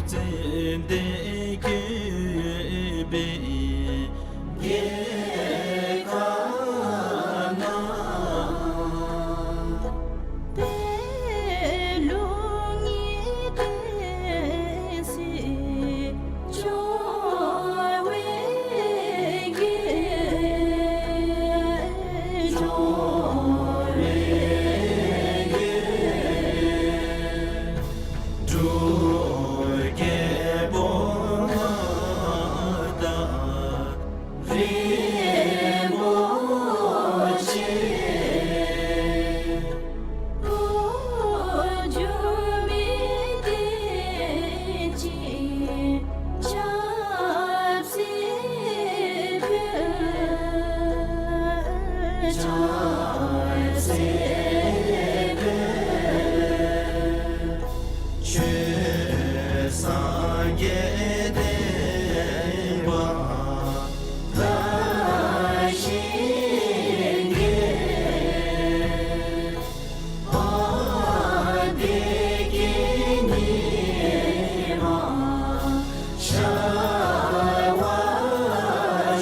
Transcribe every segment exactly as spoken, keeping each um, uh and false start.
ཙན་དན་བཀོད་པའི་རྒྱལ་ཁབ་ན། པད་ལུང་གི་བསྟན་སྲིད་འབྱུང་བའི་རྒྱལ། འབྱུང་བའི་རྒྱལ། འབྲུག་རྒྱལ་པོ་ང་དང་རིན་པོ་ཆེ། འགོ་འཛུགས་མི་བསྟན་ཅིང་ཆབ་སྲིད་ཕུལ། ཆབ་སྲིད་ཕུལ། ཆོས་སངས་རྒྱས་བསྟན་པ་དར་ཞིང་རྒྱས། བདེ་སྐྱིད་ཉི་མ་ཤར་བར་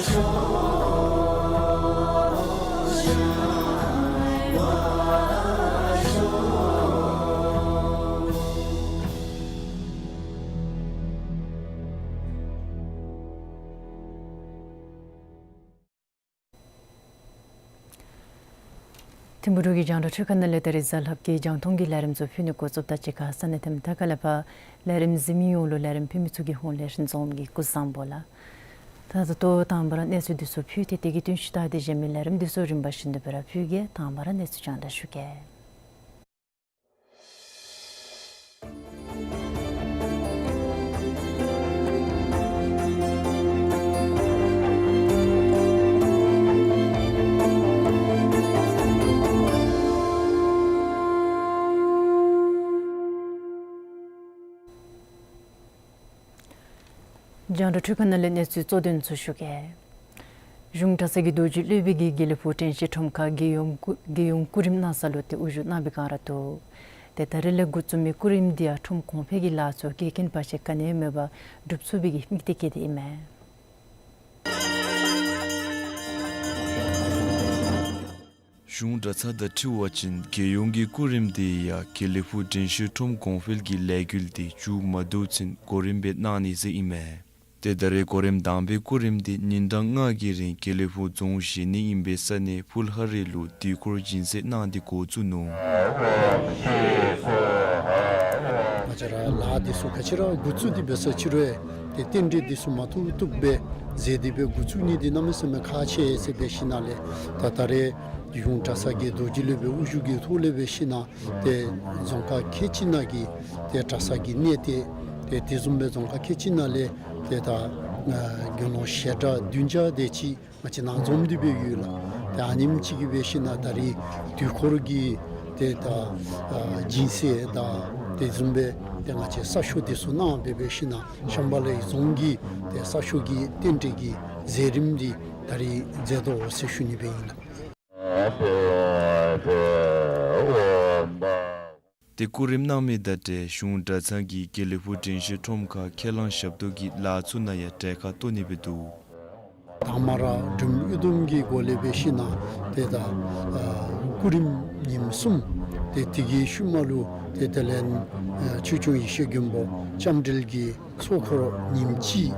ཤོག། ཤར་བར་ཤོག། ཐིམ་ཕུ་འབྲུག་གི་རྒྱང་བསྒྲགས་འཕྲུལ་ཁང་ནང་ལས་ད་རིས་གཟའ་ལྷགཔ་གི་རྒྱང་མཐོང་གི་ལས་རིམ་ཚུ་ཕུལ་ནི་འགོ་བཙུགསཔ་ད་གཅིག་ཁར་ས་གནས་དེ་མ་ཐག་ཁ་ལས་ཕར་ལས་རིམ་གཟིགས་མི་ཡོངས་ལུ་ལས་རིམ་ཕུལ་མི་ཚུ་གི་ཧོངས་ལས་རིན་འཛོམས་ཀྱིས་སྐུ་གཟུགས་བཟང་པོ་ལགས། ད་ད་ལྟོ་དང་པ་ར་གནས་ཚུལ་འདི་ཚུ་ཕུལ་ཏེ་དེ་གི་བསྟུན་ཞུ་ད་དེ་གཞན་མི་ལས་རིམ་འདི་ཚུ་རིམ་པ་བཞིན་དུ་སྦེ་ར་ཕུལ་གེ། དང་པ་ར་གནས་ཚུལ་རྒྱང་བསྒྲགས་ཞུ་གེ། རྒྱང་བསྒྲགས་འཕྲུལ་ཁང་ནང་ལས་གནས་ཚུལ་གཙོ་དོན་ཚུ་ཞུ་གེ། གཞུང་གྲྭ་ཚང་གི་རྡོ་རྗེ་སློབ་དཔོན་གྱིས་དགེ་ལེགས་ཕུག་དྲན་ཤེས་ཁྲོམ་ཁར་རྒྱལ་ཡོངས་སྐུ་རྒྱལ་ཡོངས་སྐུ་རིམ་གནང་ས་ལུ་ཏེ་དབུ་བཞུགས་གནང་བའི་བསྒང་ར་འདུག། ཏེ་ད་རེས་ལས་འགོ་བཙུགས་མི་སྐུ་རིམ་འདི་ཡང་ཁྲོམ་གོང་འཕེལ་གྱི་ལཱ་ཚུ་དགེ་རྒན་བར་ཆད་ག་ནི་ཡང་མེད་པར་སྒྲུབ་ཚུགས་པའི་གི་དམིགས་གཏད་བསྐྱེད་དེ་ཨིན་མས། གཞུང་གྲྭ་ཚང་དང་འཁྲིལ་བ་ཅིན་རྒྱལ་ཡོངས་ཀྱི་སྐུ་རིམ་འདི་ཡང་དགེ་ལེགས་ཕུག་དྲན་ཤེས་ཁྲོམ་གོང་འཕེལ་གྱི་ལས་འགུལ་འདི་མཇུག་མ་བསྡུ་ཚུན་གོ་རིམ་སྦེ་གནང་ནི་ཟེར་ཨིན་མས། ཏེ་ད་རེས་གོ་རིམ་དང་པའི་སྐུ་རིམ་འདི་ཉིན་གྲངས་ལྔ་གི་རིང་དགེ་ལེགས་ཕུག་རྫོང་གཞེས་ནིང་ཨིན་པའི་ས་གནས་ཕུལ་ཧ་རི་ལུ་དུས་འཁོར་སྦྱིན་སྲེག་གནང་སྟེ་འགོ་བཙུགས་ནུག། ང་བཅས་ར་ལཱ་འདི་ཚུ་ག་ཅི་ར་འགོ་བཙུགས་ཏེ་འབད་ས་ཅིག་རུང་ཏེ་རྟེན་འབྲེལ་འདི་ཚུ་མ་བཏུབ་བཏུབ་སྦེ་མཛད་དེ་སྦེ་འགོ་བཙུགས་ནི་འདི་གནམ་མེད་ས་མེད་ཁག་ཆེ་ཟེར་འབད་ཞིནམ་ལས་ད་ད་རེས་གཞུང་གྲྭ་ཚང་གི་རྡོ་རྗེ་སློབ་དཔོན་དབུ་བཞུགས་ཀྱི་ཐོག་ལས་འབད་ཞིནམ་ཏེ་རྫོང་ཁག་ཁལ་གཅིག་ནང་གི་ཏེ་གྲྭ་ཚང་གི་གནས་སྡེ་ཏེ་དེ་བཟུམ་སྦེ་རྫོང་ཁག་ཁལ་གཅིག་ནང་ལས་ཏེ་ད་ཨ་དགེ་སློང་ཞལ་གྲངས་བདུན་བརྒྱ་དེ་ཅིག་ང་བཅས་ནང་འཛོམས་ཏེ་སྦེ་ཡོད་ལགས། ཏེ་ཨ་ནེམ་ཅིག་གིས་འབད་ཞིནམ་ད་རེས་དུས་འཁོར་གྱི་ཏེ་ད་ཨ་སྦྱིན་སྲེག་དང་དེ་བཟུམ་སྦེ་ཏེ་ང་བཅས་གསར་ཤོག་འདི་ཚུ་གནང་སྦེ་འབད་ཞིནམ་ཤམ་བྷ་ལའི་རྫོང་གི་ཏེ་གསར་ཤོག་གི་རྟེན་འབྲེལ་གྱི་མཛད་རིམ་འདི་ད་རེས་མཛད་དོ་ཟེར་ཞུ་ནི་སྦེ་ཨིན་ལགས། ཏེ་སྐུ་རིམ་གནང་མི་དང་འབྲེལ་གཞུང་གྲྭ་ཚང་གིས་དགེ་ལེགས་ཕུག་དྲན་ཤེས་ཁྲོམ་ཁར་ཁས་བླངས་ཞབས་ཏོག་གི་ལཱ་ཚུ་ནང་ཡང་གྲལ་ཁར་གཏོགས་ནི་སྦེ་འདུག། དང་པ་ར་འབྲུག་ཨུ་དུམ་གྱི་སྒོ་ལས་འབད་ཞིནམ་ཏེ་ད་ཨ་སྐུ་རིམ་ཉིནམ་གསུམ་ཏེ་དེ་གི་ཤུལ་མ་ལུ་ཏེ་དེ་ལས་ཨ་ཆོས་སྐྱོང་ཡེ་ཤེས་མགོན་པོ་ལྕམ་དྲལ་གྱི་ཚོགས་འཁོར་ཉིནམ་གཅིག་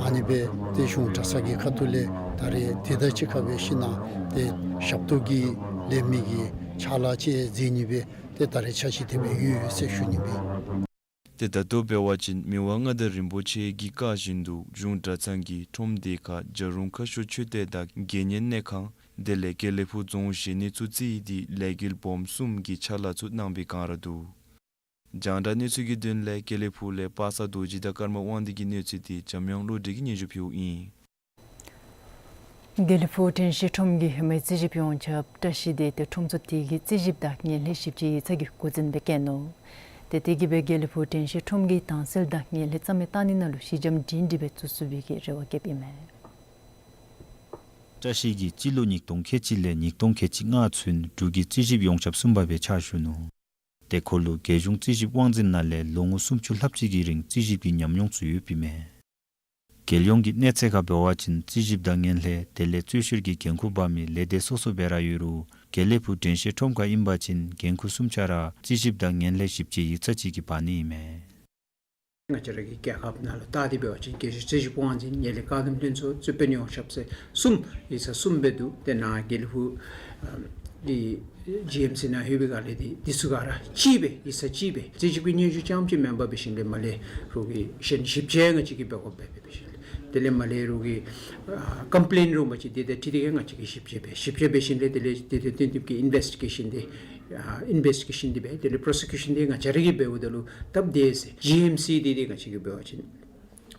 ཨ་ནི་སྦེ་ཏེ་གཞུང་གྲྭ་ཚང་གི་ཁ་ཐུག་ལས་ད་རེས་དེ་དང་གཅིག་ཁར་འབད་ཞིནམ་ཏེ་ཞབས་ཏོག་གི་ལེན་མི་གི་ཕྱག་ལཱ་ཅིག་མཛད་ནི་སྦེ་ཏེ་ད་རེས་འཆར་གཞི་དེ་སྦེ་ཡོད་ཟེར་ཞུ་ནི་སྦེ། ཏེ་ད་ལྟོ་འབད་བ་ཅིན་མི་དབང་མངའ་བདག་རིན་པོ་ཆེ་གི་བཀའ་བཞིན་དུ་གཞུང་གྲྭ་ཚང་གིས་ཁྲོམ་སྡེ་ཁར་བྱ་རུང་ཁ་ཤོར་མཆོད་རྟེན་དང་དགེ་བསྙེན་གནས་ཁང་དེ་ལས་དགེ་ལེགས་ཕུག་རྫོང་གཞེས་ནིང་ཚུ་རྩིས་ཏེ་ལས་འགུལ་སྦོམ་གསུམ་གྱི་ཕྱག་ལཱ་ཚུ་གནང་བའི་བསྒང་ར་འདུག། རྒྱང་བསྒྲགས་གནས་ཚུལ་གྱི་དོན་ལས་དགེ་ལེགས་ཕུག་ལས་པ་སངས་རྡོ་རྗེ་དང་ཀརྨ་དབང་འདུས་ཀྱི་གནས་ཚུལ་འདི་འཇམ་དབྱངས་བློ་གྲོས་ཀྱིས་སྙན་ཞུ་ཕུལཝ་ཨིན། དགེ་ལེགས་ཕུག་དྲན་ཤེས་ཁྲོམ་གྱི་ཧེ་མའི་རྩིས་ཞིབ་ཡོངས་ཁྱབ་བཀྲ་ཤིས་སྡེ་ཏེ་ཁྲོམ་ཚུ་དེ་གི་རྩིས་ཞིབ་དང་ངན་ལྷད་ཞིབ་དཔྱད་ཡིག་ཚང་གིས་འགོ་འཛིན་སྦེ་བཀལ་ནུག། ཏེ་དེ་གིས་སྦེ་དགེ་ལེགས་ཕུག་དྲན་ཤེས་ཁྲོམ་གྱི་དྭངས་གསལ་དང་ངན་ལྷད་རྩ་མེད་བཏང་ནི་ནང་ལུ་ཞི་འཇམ་སྒྲིང་སྒྲི་སྦེ་བཙུགས་ཚུགས་པའི་གི་རེ་བ་བསྐྱེདཔ་ཨིན་མས། བཀྲ་ཤིས་ཀྱིས་སྤྱི་ལོ་ཉིས་སྟོང་ཁལ་གཅིག་ལས་ཉིས་སྟོང་ཁལ་གཅིག་ལྔ་ཚུན་འབྲུག་གི་རྩིས་ཞིབ་ཡོངས་ཁྱབ་གསུམ་པ་སྦེ་ཕྱག་ཞུ་ནུག། ཏེ་ཁོ་ལུ་རྒྱལ་གཞུང་རྩིས་ཞིབ་དབང་འཛིན་ནང་ལས་ལོ་ངོ་སུམ་ཅུ་ལྷགཔ་ཅིག་གི་རིང་རྩིས་ཞིབ་ཀྱི་ཉམས་མྱོང་ཚུ་ཡོདཔ་ཨིན་མས། རྒྱལ་ཡོངས་ཀྱི་གནས་ཚད་ཁར་འབད་བ་ཅིན་རྩིས་ཞིབ་དང་ངན་ལྷད་དེ་ལས་རྩོད་བཤེར་གྱི་འགན་ཁུར་འབག་མི་ལས་སྡེ་སོ་སོ་སྦེ་ར་ཡོད་རུང་དགེ་ལེགས་ཕུག་དྲན་ཤེས་ཁྲོམ་ཁར་ཨིན་པ་ཅིན་འགན་ཁུར་གསུམ་ཆ་ར་རྩིས་ཞིབ་དང་ངན་ལྷད་ཞིབ་དཔྱད་ཡིག་ཚང་ཅིག་གིས་འབག་ནི་ཨིན་མས། ང་བཅས་ར་གི་རྒྱལ་ཁབ་ནང་ལུ་བལྟ་སྟེ་འབད་བ་ཅིན་རྒྱལ་སྤྱིའི་རྩིས་ཞིབ་དབང་འཛིན་ངན་ལྷད་བཀག་སྡོམ་ལྷན་ཚོགས་རྩོད་དཔོན་ཡོངས་ཁྱབ་ཟེར་གསུམ་ཡིག་ཚང་གསུམ་སྦེ་འདུག། ཏེ་ནཱ་དགེ་ལེགས་ཕུག་ཨམ་འདི་ཇི་ཨེམ་སི་ནང་ཡོད་པའི་སྒང་ལས་འདི་འདི་ཚུ་ག་ར་གཅིག་སྦེ་ཡིག་ཚང་གཅིག་སྦེ་རྩིས་ཞིབ་ཀྱི་སྙན་ཞུ་རྐྱངམ་ཅིག་མེན་པར་འབད་ཞིནམ་ལས་མར་ལས་རོགས་ཀྱི་གཞན་ཞིབ་དཔྱད་ང་བཅས་ཀྱིས་འབད་དགོཔ་འབད་འབད་ཞིནམ་ལས་དེ་ལས་མར་ལས་རོགས་ཀྱི་ཨ་ཀམ་པི་ལེན་རུང་མ་ཅིག་འདི་དང་འཁྲིལ་ཏེ་གིས་ང་བཅས་ཀྱིས་ཞིབ་དཔྱད་འབད་ཞིབ་དཔྱད་འབད་ཞིནམ་ལས་དེ་ལས་དེ་དང་བསྟུན་ཏེ་གིས་ཨིན་ཝེསི་ཊི་གེ་ཤཱན་འདི་ཨ་ཨིན་ཝེསི་ཊི་གེ་ཤཱན་འདི་འབད་དེ་ལས་པོརོ་སི་ཀིའུ་ཤཱན་འདི་ང་བཅས་ར་གིས་འབདཝ་ད་ལུ་སྟབས་བདེ་ཟེར་ཇི་ཨེམ་སི་འདི་འདི་ང་བཅས་ཀྱིས་འབད་བ་ཅིན་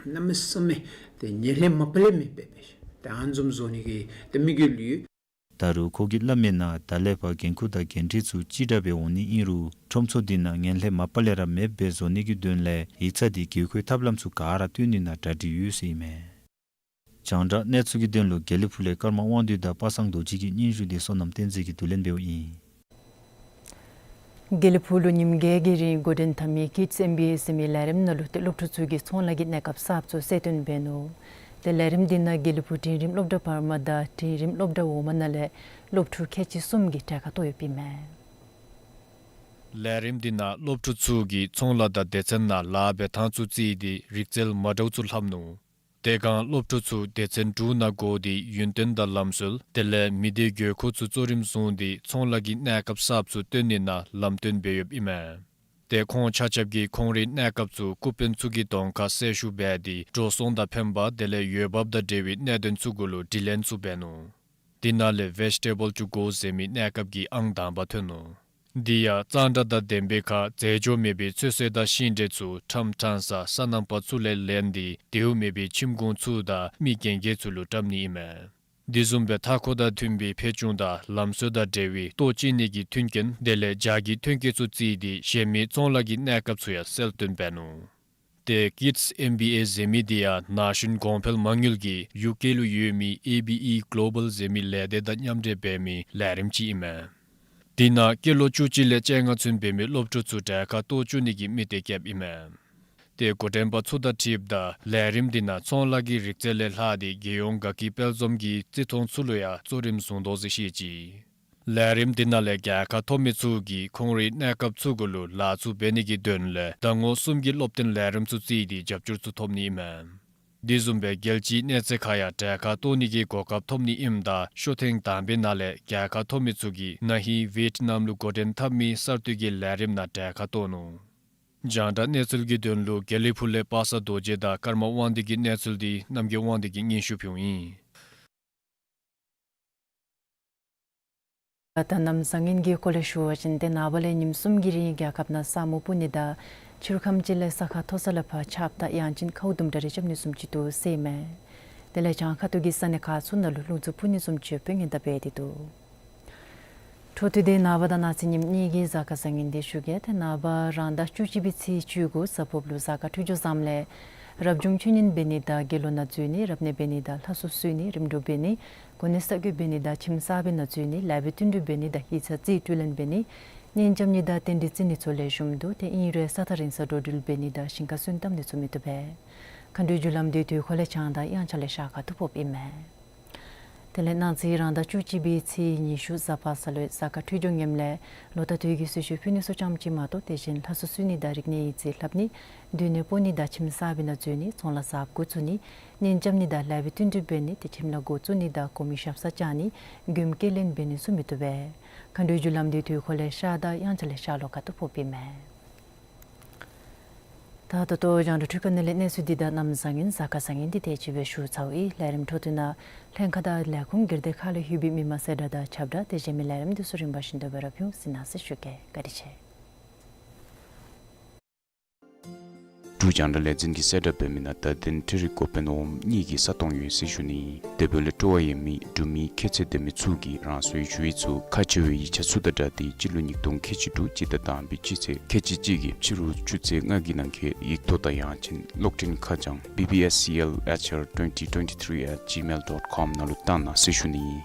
གནམ་མེད་ས་མེད་ཏེ་ངན་ལྷད་མ་པ་ལས་མེདཔ་སྦེ་འབད་ཞིནམ་ཏེ་ཨ་ནི་བཟུམ་བཟོ་ནི་གི་ཏེ་དམིགས་ཡུལ་ཡོད། ད་རུང་ཁོ་གིས་སླབ་མིའི་ནང་ད་ལས་ཕར་འགན་ཁུར་དང་འགན་འཁྲི་ཚུ་གཅིག་འདྲ་སྦེ་འོང་ནི་ཨིན་རུང་ཁྲོམ་ཚུ་འདི་ནང་ངན་ལྷད་མ་པ་ལས་ར་མེདཔ་སྦེ་བཟོ་ནི་གི་དོན་ལས་ཡིག་ཚང་འདི་བརྒྱུད་བཀོད་ཐབས་ལམ་ཚུ་ག་ར་བཏོན་ནི་ནང་གྲ་སྒྲིག་ཡོད་ཟེར་ཨིན་མས། རྒྱང་བསྒྲགས་གནས་ཚུལ་གྱི་དོན་ལུ་དགེ་ལེགས་ཕུག་ལས་ཀརྨ་དབང་འདུས་དང་པ་སངས་རྡོ་རྗེ་གི་སྙན་ཞུ་འདི་བསོད་ནམས་བསྟན་འཛིན་གྱིས་བསྡུ་ལེན་འབདཝ་ཨིན། དགེ་ལེགས་ཕུག་ལུ་ཉིནམ་བརྒྱད་ཀྱི་རིང་འགོ་འདྲེན་འཐབ་མི་ཀིཌསི་ཨེམ་བི་ཨེ་ཟེར་མི་ལས་རིམ་ནང་ལུ་ཏེ་སློབ་ཕྲུག་ཚུ་གིས་ཚོང་ལཱ་གི་གནས་སྐབས་གསརཔ་ཚུ་གསལ་སྟོན་འབད་ནུག། ཏེ་ལས་རིམ་འདི་ནང་དགེ་ལེགས་ཕུག་འབྲིང་རིམ་སློབ་གྲྭ་བར་མ་དང་འབྲིང་རིམ་སློབ་གྲྭ་འོག་མ་ནང་ལས་སློབ་ཕྲུག་ཁལ་གཅིག་གསུམ་གྱིས་གྲལ་ཁར་གཏོགས་ཡོདཔ་ཨིན་མས། ལས་རིམ་འདི་ནང་སློབ་ཕྲུག་ཚུ་གིས་ཚོང་ལཱ་དང་སྡེ་ཚན་ནང་ལཱ་འབད་ཐངས་ཚུ་བརྩིས་ཏེ་རིག་རྩལ་མ་འདྲཝ་ཚུ་ལྷབ་ནུག། དེ་སྒང་སློབ་ཕྲུག་ཚུ་སྡེ་ཚན་དྲུག་ནང་བགོ་སྟེ་ཡུན་བརྟན་དང་ལམ་སྲོལ་དེ་ལས་མི་སྡེའི་དགོས་མཁོ་ཚུ་གཙོ་རིམ་བཟུང་སྟེ་ཚོང་ལཱ་གི་གནས་སྐབས་གསརཔ་ཚུ་སྟོན་ནི་ནང་ལམ་སྟོན་འབད་ཡོདཔ་ཨིན་མས། ཏེ་ཁོང་ཆ་ཁྱབ་ཀྱིས་ཁོང་རའི་གནས་སྐབས་ཚུ་ཀུ་པེན་ཚུ་གི་གདོང་ཁར་གསལ་ཞུ་འབད་དེ་འགྲོ་སོང་དང་ཕན་པ་དེ་ལས་འོས་འབབ་དང་འབྲེལ་བའི་གནད་དོན་ཚུ་གུ་ལུ་དྲི་ལན་ཚུ་འབད་ནུག། དེ་ནང་ལས་Vegetable to Go ཟེར་མི་གནས་སྐབས་ཀྱི་ཨང་དང་པ་ཐོན་ནུག། འདི་ཡང་གཙང་སྦྲ་དང་ལྡན་པའི་ཁར་རྫས་སྦྱོར་མེད་པའི་ཚོད་བསྲེ་དང་ཤིང་འབྲས་ཚུ་ཁྲམ་ཁྲང་ས་སོ་ནམ་པ་ཚུ་ལས་ལེན་ཏེ་དེའུ་མེད་པའི་ཁྱིམ་གུང་ཚུ་དང་མི་རྒན་རྒས་ཚུ་ལུ་བཀྲམ་ནི་ཨིན་མས། འདི་བཟུམ་སྦེ་མཐའ་འཁོར་དང་མཐུན་པའི་ཕེ་ཅུང་དང་ལམ་སྲོལ་དང་འབྲེལ་བའི་ལྟོ་བཅིང་ནི་གི་མཐུན་རྐྱེན་དེ་ལས་ཇ་གི་མཐུན་རྐྱེན་ཚུ་བརྩིས་ཏེ་གཞན་མི་ཚོང་ལཱ་གི་གནས་སྐབས་ཚུ་ཡང་གསལ་སྟོན་འབད་ནུག། ཏེ་ཀིཌསི་ཨེམ་བི་ཨེ་ཟེར་མི་འདི་ཡང་ན་གཞོན་གོང་འཕེལ་མ་དངུལ་གྱིས་ཡུ་ཀེ་ལུ་ཡོད་མི་ཨེ་བི་ཨི་གོ་ལོ་བཱལ་ཟེར་མི་ལས་སྡེ་དང་མཉམ་འབྲེལ་འབད་མི་ལས་རིམ་ཅིག་ཨིན་མས། འདི་ནང་སྐྱེས་ལོ་བཅུ་གཅིག་ལས་བཅོ་ལྔ་ཚུན་འབད་མི་སློབ་ཕྲུག་ཚུ་གྲལ་ཁར་གཏོགས་བཅུག་ནི་གི་དམིགས་གཏད་བསྐྱེདཔ་ཨིན་མས། ཏེ་འགོ་འདྲེན་པ་ཚུ་དང་འཁྲིལཝ་ད་ལས་རིམ་འདི་ནང་ཚོང་ལཱ་གི་རིག་རྩལ་ལས་ལྷག་སྟེ་རྒྱལ་ཡོངས་དགའ་སྐྱིད་དཔལ་འཛོམས་ཀྱི་རྩིས་མཐོང་ཚུ་ལུ་ཡང་གཙོ་རིམ་བཟུང་དོ་ཟེར་བཤད་ཅི། ལས་རིམ་འདི་ནང་ལས་རྒྱལ་ཁ་ཐོབ་མི་ཚུ་གིས་ཁོང་རའི་གནས་སྐབས་ཚུ་གུ་ལུ་ལཱ་ཚུ་འབད་ནི་གི་དོན་ལས་ཟླ་ངོ་གསུམ་གྱི་སློབ་སྟོན་ལས་རིམ་ཚུ་བརྩིས་ཏེ་རྒྱབ་སྐྱོར་ཚུ་ཐོབ་ནི་ཨིན་མས། འདི་བཟུམ་སྦེ་རྒྱལ་སྤྱིའི་གནས་ཚད་ཁར་ཡང་གྲལ་ཁར་གཏོགས་ནི་གི་གོ་སྐབས་ཐོབ་ནི་ཨིནམ་ད་ཤོ་ཐེངས་དང་པའི་ནང་ལས་རྒྱལ་ཁ་ཐོབ་མི་ཚུ་གིས་ན་ཧིང་ཝེཊ་ནམ་ལུ་འགོ་འདྲེན་འཐབ་མི་གསར་གཏོད་ཀྱི་ལས་རིམ་ནང་གྲལ་ཁར་གཏོགས་ནུག། རྒྱང་བསྒྲགས་གནས་ཚུལ་གྱི་དོན་ལུ་དགེ་ལེགས་ཕུག་ལས་པ་སངས་རྡོ་རྗེ་དང་ཀརྨ་དབང་འདུས་ཀྱི་གནས་ཚུལ་འདི་རྣམ་རྒྱལ་དབང་འདུས་ཀྱིས་སྙན་ཞུ་ཕུལཝ་ཨིན། ད་གནམ་བཟང་ངན་གྱི་སྐོར་ལས་ཞུ་བ་ཅིན་ཏེ་ནངས་པ་ལས་ཉིནམ་གསུམ་གྱི་རིང་རྒྱལ་ཁབ་ནང་ས་སྨུག་སྤུབས་ནི་དང་ཕྱི་རུ་ཁམས་ཅིག་ལས་ས་ཁ་མཐོ་ས་ལས་ཕར་ཆརཔ་དང་ཡང་ཅིན་ཁཝ་དུམ་གྲ་རེ་རྐྱབ་ནི་བཟུམ་ཅིག་འདུག་ཟེར་ཨིན་མས། དེ་ལས་བྱང་ཁ་ཐུག་གི་ས་གནས་ཁག་ཚུ་ནང་ལུ་རླུང་འཚུབ་འཕུ་ནི་བཟུམ་ཅིག་ཡོདཔ་སྦེ་ཉེན་བརྡ་འབད་དེ་འདུག། འཕྲོ་མཐུད་དེ་ནངས་པ་དང་གནངས་ཚེ་ཉིནམ་གཉིས་ཀྱི་གཟའ་སྐར་བཟང་ངན་འདི་ཞུ་གེ། ཏེ་ནངས་པ་རང་ཟླ་བཅུ་གཅིག་པའི་ཚེས་བཅུ་དགུ་གཟའ་ཕུརཔ་ལུ་གཟའ་སྐར་འཕྲོད་སྦྱོར་བཟངམ་ལས་རབ་བྱུང་ཆོས་ཉིད་འབད་ནི་དང་དགེ་སློང་ནང་འཛུལ་ནི་རབ་གནས་འབད་ནི་དང་ལྷ་གསོལ་གསོལ་ནི་རིམ་གྲོ་འབད་ནི་གོ་གནས་གསར་བསྐོ་འབད་ནི་དང་ཁྱིམ་གསར་པའི་ནང་འཛུལ་ནི་ལཱ་འབད་བསྟུན་གྲོས་འབད་ནི་དང་ཡིག་ཚང་རྩིས་སྤྲོད་ལེན་འབད་ནི་གཉེན་རྐྱབ་ནི་དང་རྟེན་འབྲེལ་བརྩི་ནི་ཚུ་ལེགས་ཤོམ་འདུག། ཏེ་ཨིན་རུང་ས་ཐག་རིང་སར་འགྲོ་འགྲུལ་འབད་ནི་དང་ཞིང་ཁར་སོན་བཏབ་ནི་ཚུ་མི་བཏུབ་པས། མཁའ་འགྲོའི་རྒྱུ་ལམ་འདི་དུས་འཁོར་ལས་བྱང་དང་དབྱངས་འཆར་ལས་ཤར་ཁ་ཐུག་ཕོགཔ་ཨིན་མས། དེ་ལས་གནངས་ཚེ་རང་ཟླ་བཅུ་གཅིག་པའི་ཚེས་ཉི་ཤུ་གཟའ་པ་སངས་ལུ་གཟའ་སྐར་འཕྲོད་སྦྱོར་ངནམ་ལས་ལོ་ཟླ་དུས་ཀྱི་གསོལ་མཆོད་ཕུལ་ནི་ཚུ་ཙམ་ཅིག་མ་གཏོགས་དེ་བཞིན་ལྷ་གསོལ་གསོལ་ནི་དང་རིག་གནས་ཡིག་རྩིས་ལྷབ་ནི་སྡོད་གནས་སྤོ་ནི་དང་ཁྱིམ་གསར་པའི་ནང་འཛུལ་ནི་ཚོང་ལཱ་གསརཔ་འགོ་བཙུགས་ནི་གཉེན་རྐྱབ་ནི་དང་ལཱ་འབད་བསྟུན་གྲོས་འབད་ནི་ཏེ་ཁྱིམ་ལཱ་འགོ་བཙུགས་ནི་དང་གོང་མའི་ཞབས་སར་བཅར་ནི་མགྱོནམ་སྐྱེལ་ལེན་འབད་ནི་ཚུ་མི་བཏུབ་པས། མཁའ་འགྲོའི་རྒྱུ་ལམ་འདི་དུས་འཁོར་ལས་ཤར་དང་དབྱངས་འཆར་ལས་ཤར་ལྷོ་ཁ་ཐུག་ཕོགཔ་ཨིན་མས། ད་ད་ལྟོ་རྒྱང་བསྒྲགས་འཕྲུལ་ཁང་ནང་ལས་གནས་ཚུལ་འདི་དང་གནམ་བཟང་ངན་གཟའ་སྐར་བཟང་ངན་འདི་དེ་ཅིག་སྦེ་ཞུ་ཚརཝ་ཨིན། ལས་རིམ་འཕྲོ་མཐུད་ནང་ལྷན་ཁག་དང་ལས་ཁུངས་སྒེར་སྡེ་ཁག་ལས་ལྷོད་པའི་མི་མང་གསལ་བསྒྲགས་དང་ཁྱབ་བསྒྲགས་དེ་བཞིན་མི་ལས་རིམ་འདི་ཚུ་རིམ་པ་བཞིན་དུ་སྦེ་ར་ཕུལ་ཟེར་གནང་ཟེར་ཞུ་གེ། བཀའ་དྲིན་ཆེ། འབྲུག་རྒྱང་བསྒྲགས་ལས་འཛིན་གྱིས་གསལ་བསྒྲགས་འབད་མི་ནང་བརྡ་དོན་འཕྲུལ་རིག་འགོ་དཔོན་འོགམ་གཉིས་ཀྱི་ས་སྟོང་ཡོད་ཟེར་ཞུ་ནི། དེ་འབདཝ་ལས་སྤྲོ་བ་ཡོད་མི་འབྲུག་མི་ཁྱད་ཚད་ལྡན་མི་ཚུ་གིས་རང་སོའི་ཞུ་ཡིག་ཚུ་ཁག་ཆེ་བའི་ཡིག་ཆ་ཚུ་དང་སྦྲགས་ཏེ་སྤྱི་ལོ་ཉིས་སྟོང་ཁལ་གཅིག་དྲུག་སྤྱི་ཟླ་དང་པའི་སྤྱི་ཚེས་ཁལ་གཅིག་གཅིག་གི་ཕྱི་རུ་ཆུ་ཚོད་ལྔ་གི་ནང་འཁོད་ཡིག་ཐོག་དང་ཡང་ཅིན་གློག་འཕྲིན་ཁ་བྱང་B B S C L H R twenty twenty-three at gmail dot com ནང་ལུ་བཏང་གནང་ཟེར་ཞུ་ནི།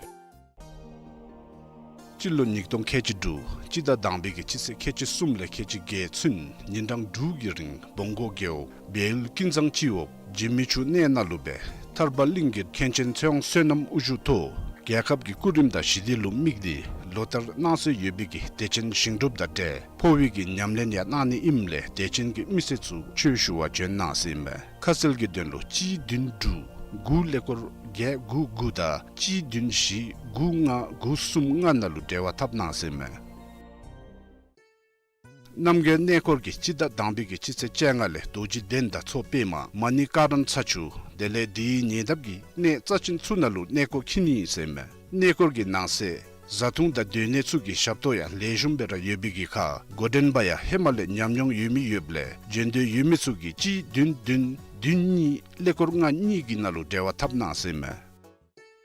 སྤྱི་ལོ་ཉིས་སྟོང་ཁལ་གཅིག་དྲུག་སྤྱི་ཟླ་དང་པའི་གི་སྤྱི་ཚེས་ཁལ་གཅིག་གསུམ་ལས་ཁལ་གཅིག་བརྒྱད་ཚུན་ཉིན་གྲངས་དྲུག་གི་རིང་བོང་གོ་རྒེད་འོག་བལ་ཡུལ་ཀུན་བཟང་སྤྱི་འོག་འཇིགས་མེད་ཆུ་གནས་ནང་ལུ་སྦེ་ཐར་པ་གླིང་གི་མཁན་ཆེན་ཚེ་དབང་བསོད་ནམས་དབུ་བཞུགས་ཐོག་རྒྱལ་ཁབ་ཀྱི་སྐུ་རིམ་དང་ཞི་བདེ་ལུ་དམིགས་ཏེ་ལོ་ལྟར་གནང་སྲོལ་ཡོད་པའི་གི་དད་ཅན་ཞིང་སྒྲུབ་དང་འབྲེལ་འཕོ་བའི་གི་ཉམས་ལེན་ཡང་གནང་ནི་ཨིནམ་ལས་དད་ཅན་གྱི་མི་སེར་ཚུ་ཆོས་ཞུ་བར་བྱོན་གནང་ཟེར་ཨིན་མས། ཁ་གསལ་གྱི་དོན་ལུ་གཅིག་བདུན་དྲུག་དགུ་ཀླད་ཀོར་བརྒྱད་དགུ་དགུ་དང་གཅིག་བདུན་བཞི་དགུ་ལྔ་དགུ་གསུམ་ལྔ་ནང་ལུ་འབྲེལ་བ་འཐབ་གནང་ཟེར་ཨིན་མས། རྣམ་རྒྱལ་གནས་སྐོར་གྱིས་སྤྱི་ཟླ་དང་པའི་གི་སྤྱི་ཚེས་བཅོ་ལྔ་ལས་རྡོ་རྗེ་གདན་དང་མཚོ་པདྨ་མ་ཎི་ཀ་རམ་ཚ་ཆུ་དེ་ལས་དེའི་ཉེ་འདབས་ཀྱི་གནས་རྩ་ཆེན་ཚུ་ནང་ལུ་གནས་སྐོར་འཁྱིད་ནི་ཨིན་ཟེར་ཨིན་མས། གནས་སྐོར་གྱི་ནང་གསེས་བཟའ་འཐུང་དང་སྡོད་གནས་ཚུ་གི་ཞབས་ཏོག་ཡང་ལེགས་ཤོམ་སྦེ་ར་ཡོད་པའི་གི་ཁར་འགོ་འདྲེན་པ་ཡང་ཧེ་མ་ལས་ཉམས་མྱོང་ཡོད་མི་ཡོདཔ་ལས་བྱོན་འདོད་ཡོད་མི་ཚུ་གིས་གཅིག་བདུན་བདུན་བདུན་གཉིས་ཀླད་ཀོར་ལྔ་གཉིས་ཀྱི་ནང་ལུ་འབྲེལ་བ་འཐབ་གནང་ཟེར་ཨིན་མས།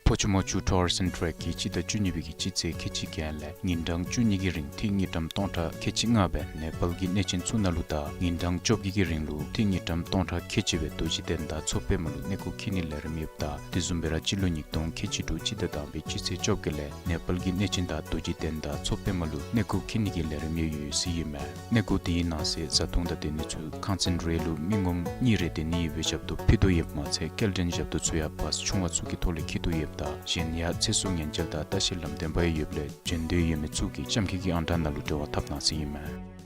ཕོ་ཆུ་མོ་ཆུ་ཊུ་རིསམ་ཊེརེཀ་གིས་སྤྱི་ཟླ་བཅུ་གཉིས་པའི་གི་སྤྱི་ཚེས་ཁལ་གཅིག་བརྒྱད་ལས་ཉིན་གྲངས་བཅུ་གཉིས་ཀྱི་རིང་ཏི་རི་དངུལ་ཀྲམ་སྟོང་ཕྲག་ཁལ་གཅིག་ལྔ་སྦེ་ནེ་པཱལ་གྱི་གནས་ཆེན་ཚུ་ནང་ལུ་དང་ཉིན་གྲངས་བཅོ་བརྒྱད་ཀྱི་རིང་ལུ་ཏི་རི་དངུལ་ཀྲམ་སྟོང་ཕྲག་ཁལ་གཅིག་སྦེ་རྡོ་རྗེ་གདན་དང་མཚོ་པདྨ་ལུ་གནས་སྐོར་འཁྱིད་ནིའི་ལས་རིམ་ཡོདཔ་ད་དེ་བཟུམ་སྦེ་ར་སྤྱི་ལོ་ཉིས་སྟོང་ཁལ་གཅིག་དྲུག་སྤྱི་ཟླ་དང་པའི་སྤྱི་ཚེས་བཅོ་བརྒྱད་ལས་ནེ་པཱལ་གྱི་གནས་ཆེན་དང་རྡོ་རྗེ་གདན་དང་མཚོ་པདྨ་ལུ་གནས་སྐོར་འཁྱིད་ནིའི་ལས་རིམ་ཡང་ཡོད་ཟེར་ཨིན་མས། གནས་སྐོར་དེའི་ནང་གསེས་བཟའ་འཐུང་དང་སྡོད་གནས་ཚུ་ཁང་ཚན་རེ་ལུ་མི་ངོམ་གཉིས་རེ་སྡོད་ནི་ཡོད་པའི་ཞབས་ཏོག་ཕུལ་དོ་ཡོདཔ་མ་ཚད་སྐྱེལ་འདྲེན་ཞབས་ཏོག་ཚུ་ཡང་བཱསི་ཆུང་བ་ཚུ་གི་ཐོག་ལས་འཁྱིད་དོ་ཡོདཔ་ད་གཞན་ཡང་ཚེ་སྲོག་ཉེན་བཅོལ་དང་ལྟ་བཤལ་ལམ་སྟོན་པ་ཡང་ཡོདཔ་ལས་བྱོན་འདོད་ཡོད་མི་ཚུ་གིས་ལྕམ་སྐྱིད་ཀྱི་ཨང་གྲངས་ནང་ལུ་འབྲེལ་བ་འཐབ་གནང་ཟེར་ཨིན་མས།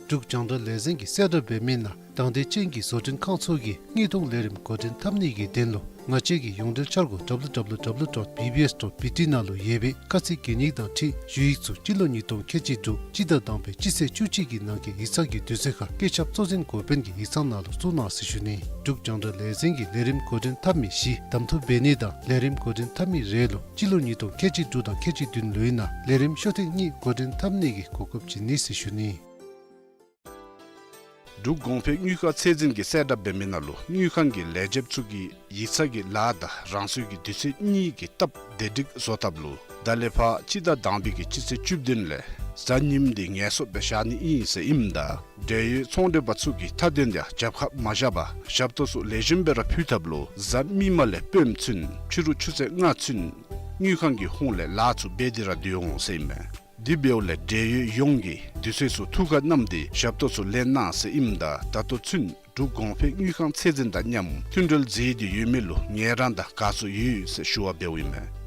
འབྲུག་རྒྱང་བསྒྲགས་ལས་འཛིན་གྱིས་གསལ་བསྒྲགས་འབད་མི་ནང་དང་འདོད་ཅན་གྱི་བཟོ་སྐྲུན་ཁང་ཚུ་གིས་དངུལ་གཏོང་ལས་རིམ་འགོ་འདྲེན་འཐབ་ནིའི་དོན་ལུ་ང་བཅས་ཀྱི་ཡོངས་འབྲེལ་འཆར་སྒོ་W W W dot B B S dot B T ནང་ལུ་ཡོད་པའི་དཀའ་ཚེགས་གྱོད་ནིའི་དང་འཁྲིལ་ཞུ་ཡིག་ཚུ་སྤྱི་ལོ་ཉིས་སྟོང་ཁལ་གཅིག་དྲུག་སྤྱི་ཟླ་དང་པའི་སྤྱི་ཚེས་བཅུ་གཅིག་གི་ནང་གི་ཡིག་ཚང་གི་དུས་ཚོད་ཁར་སྐུ་ཞབས་གཙོ་འཛིན་འགོ་དཔོན་གྱི་ཡིག་ཚང་ནང་ལུ་བཙུགས་གནང་ཟེར་ཞུ་ནི། འབྲུག་རྒྱང་བསྒྲགས་ལས་འཛིན་གྱིས་ལས་རིམ་འགོ་འདྲེན་འཐབ་མི་བཞི་གདམ་འཐུ་འབད་ནི་དང་ལས་རིམ་འགོ་འདྲེན་འཐབ་མི་རེ་ལུ་སྤྱི་ལོ་ཉིས་སྟོང་ཁལ་གཅིག་དྲུག་དང་ཁལ་གཅིག་བདུན་ལོའི་ནང་ལས་རིམ་ཤོག་ཐེངས་གཉིས་འགོ་འདྲེན་འཐབ་ནིའི་གོ་སྐབས་བྱིན་ནི་ཟེར་ཞུ་ནི། འབྲུག་གོང་འཕེལ་དངུལ་ཁང་ཚད་འཛིན་གྱིས་གསལ་བསྒྲགས་འབད་མི་ནང་ལུ་དངུལ་ཁང་གི་ལས་བྱེདཔ་ཚུ་གིས་ཡིག་ཚང་གི་ལཱ་དང་རང་སོའི་གི་དུས་ཚོད་གཉིས་ཀྱི་སྟབས་བདེ་སྒྲིག་བཟོ་ཐབས་ལུ་ད་ལས་ཕར་སྤྱི་ཟླ་དང་པའི་གི་སྤྱི་ཚེས་བཅུ་བདུན་ལས་གཟའ་ཉིམ་འདི་ངལ་གསོ་སྦེ་བཞག་ནི་ཨིན་ཟེར་ཨིནམ་ད་འབྲེལ་ཡོད་ཚོང་འབྲེལ་པ་ཚུ་གིས་མཐའ་དོན་ཡང་རྒྱབ་ཁར་མ་བཞག་པར་ཞབས་ཏོག་ཚུ་ལེགས་ཤོམ་སྦེ་ར་ཕུལ་ཐབས་ལུ་གཟའ་མིག་དམར་ལས་སྤེནམ་ཚུན་ཕྱི་རུ་ཆུ་ཚོད་ལྔ་ཚུན་དངུལ་ཁང་གི་ཧོངས་ལས་ལཱ་ཚུ་འབད་དེ་ར་སྡོད་འོང་ཟེར་ཨིན་མས། དེ་འབདཝ་ལས་འབྲེལ་ཡོད་ཡོངས་ཀྱིས་དུས་ཚོད་ཚུ་ཐུགས་ཁར་བསྣམས་ཏེ་ཞབས་ཏོག་ཚུ་ལེན་གནང་ཟེར་ཨིནམ་ད་ད་ལྟོ་ཚུན་འབྲུག་གོང་འཕེལ་དངུལ་ཁང་ཚད་འཛིན་དང་མཉམ་མཐུན་འབྲེལ་མཛད་དེ་ཡོད་མི་ལུ་ངལ་རངས་དང་དགའ་ཚོར་ཡོད་ཟེར་ཞུ་བ་འབདཝ་ཨིན་མས།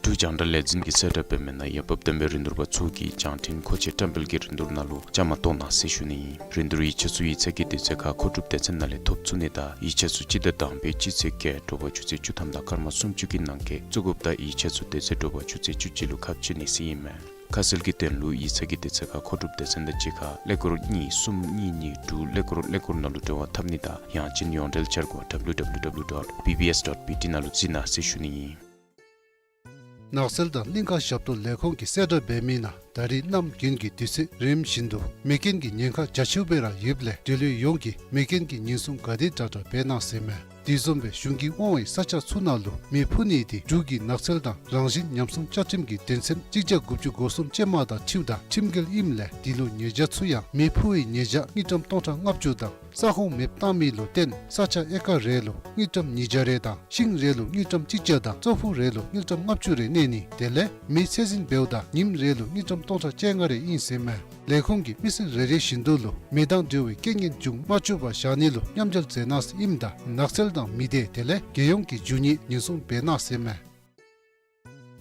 འབྲུག་རྒྱང་བསྒྲགས་ལས་འཛིན་གྱིས་གསལ་བསྒྲགས་འབད་མི་ནང་འོས་འབབ་ལྡན་པའི་རིན་བསྡུར་པ་ཚུ་གིས་བྱང་ཁྲིམས་མཁོ་ཆས་བཀྲམ་སྤེལ་གྱི་རིན་བསྡུར་ནང་ལུ་བཅའ་མར་གཏོགས་གནང་ཟེར་ཞུ་ནི་ཨིན། རིན་བསྡུར་ཡིག་ཆ་ཚུ་ཡིག་ཚང་གི་དུས་ཚོད་ཁར་མཁོ་སྒྲུབ་སྡེ་ཚན་ནང་ལས་ཐོབ་ཚུགས་ནི་དང་ཡིག་ཆ་ཚུ་སྤྱི་ཟླ་དང་པའི་སྤྱི་ཚེས་བརྒྱད་དྲོ་པ་ཆུ་ཚོད་བཅུ་ཐམ་དང་སྐར་མ་སུམ་ཅུ་གི་ནང་འཁོད་བཙུགས་དགོཔ་དང་ཡིག་ཆ་ཚུ་དེ་ཚེ་དྲོ་པ་ཆུ་ཚོད་བཅུ་གཅིག་ལུ་ཁ་ཕྱེ་ནི་ཟེར་ཨིན་མས། ཁ་གསལ་གྱི་དོན་ལུ་ཡིག་ཚང་གི་དུས་ཚོད་ཁར་མཁོ་སྒྲུབ་སྡེ་ཚན་དང་གཅིག་ཁར་ཀླད་ཀོར་གཉིས་གསུམ་གཉིས་གཉིས་དྲུག་ཀླད་ཀོར་ཀླད་ཀོར་ནང་ལུ་འབྲེལ་བ་འཐབ་ནི་དང་ཡང་ཅིན་ཡོངས་འབྲེལ་འཆར་སྒོ་W W W dot B B S dot B T ནང་ལུ་གཟིགས་གནང་ཟེར་ཞུ་ནི་ཨིན། ནགས་ཚལ་དང་གླིང་ཁ་ཞབས་ཏོག་ལས་ཁུངས་ཀྱིས་གསལ་བསྒྲགས་འབད་མི་ནང་ད་རིས་གནམ་དགུན་གྱི་དུས་ཚོད་རིམ་བཞིན་དུ་མེ་རྐྱེན་གྱི་ཉེན་ཁ་རྒྱ་ཆེཝ་སྦེ་ར་ཡོདཔ་ལས་འབྲེལ་ཡོད་ཡོངས་ཀྱིས་མེ་རྐྱེན་གྱི་ཉེན་སྲུང་ག་དེ་དྲག་དྲག་འབད་གནང་ཟེར་ཨིན་མས། དེ་བཟུམ་སྦེ་གཞུང་གིས་དབང་བའི་ས་ཆ་ཚུ་ནང་ལུ་མེ་ཕུ་ནི་དེ་འབྲུག་གི་ནགས་ཚལ་དང་རང་བཞིན་ཉམས་སྲུང་བཅའ་ཁྲིམས་ཀྱི་དོན་ཚན་གཅིག་བརྒྱ་དགུ་བཅུ་གོ་གསུམ་ཅན་མ་དང་འཁྲིལཝ་ད་ཁྲིམས་འགལ་ཨིནམ་ལས་དེ་ལུ་ཉེས་བྱ་ཚུ་ཡང་མེ་ཕུ་བའི་ཉེས་བྱ་དངུལ་ཀྲམ་སྟོང་ཕྲག་ལྔ་བཅུ་དང་ས་ཁོངས་མེདཔ་བཏང་མི་ལུ་བརྟེན་ས་ཆ་ཨེ་ཀར་རེ་ལུ་དངུལ་ཀྲམ་ཉིས་བརྒྱ་རེ་དང་ཤིང་རེ་ལུ་དངུལ་ཀྲམ་གཅིག་བརྒྱ་དང་ཙོག་ཕུ་རེ་ལུ་དངུལ་ཀྲམ་ལྔ་བཅུ་རེ་གནས་ནི་དེ་ལས་མེ་ཚད་འཛིན་འབདཝ་ད་ཉིནམ་རེ་ལུ་དངུལ་ཀྲམ་སྟོང་ཕྲག་བཅོ་ལྔ་རེ་ཨིན་ཟེར་ཨིན་མས། ལས་ཁུངས་ཀྱིས་མི་སེར་རེ་རེ་བཞིན་དུ་ལུ་མེ་དང་འབྲེལ་བའི་རྐྱེན་ངན་འབྱུང་མ་བཅུག་པར་བཞག་ནི་ལུ་མཉམ་འབྲེལ་མཛད་གནང་ཟེར་ཨིནམ་ད་ནགས་ཚལ་དང་མི་སྡེ་དེ་ལས་རྒྱལ་ཡོངས་ཀྱི་རྒྱུ་དངོས་ཉེན་སྲུང་འབད་གནང་ཟེར་ཨིན་མས།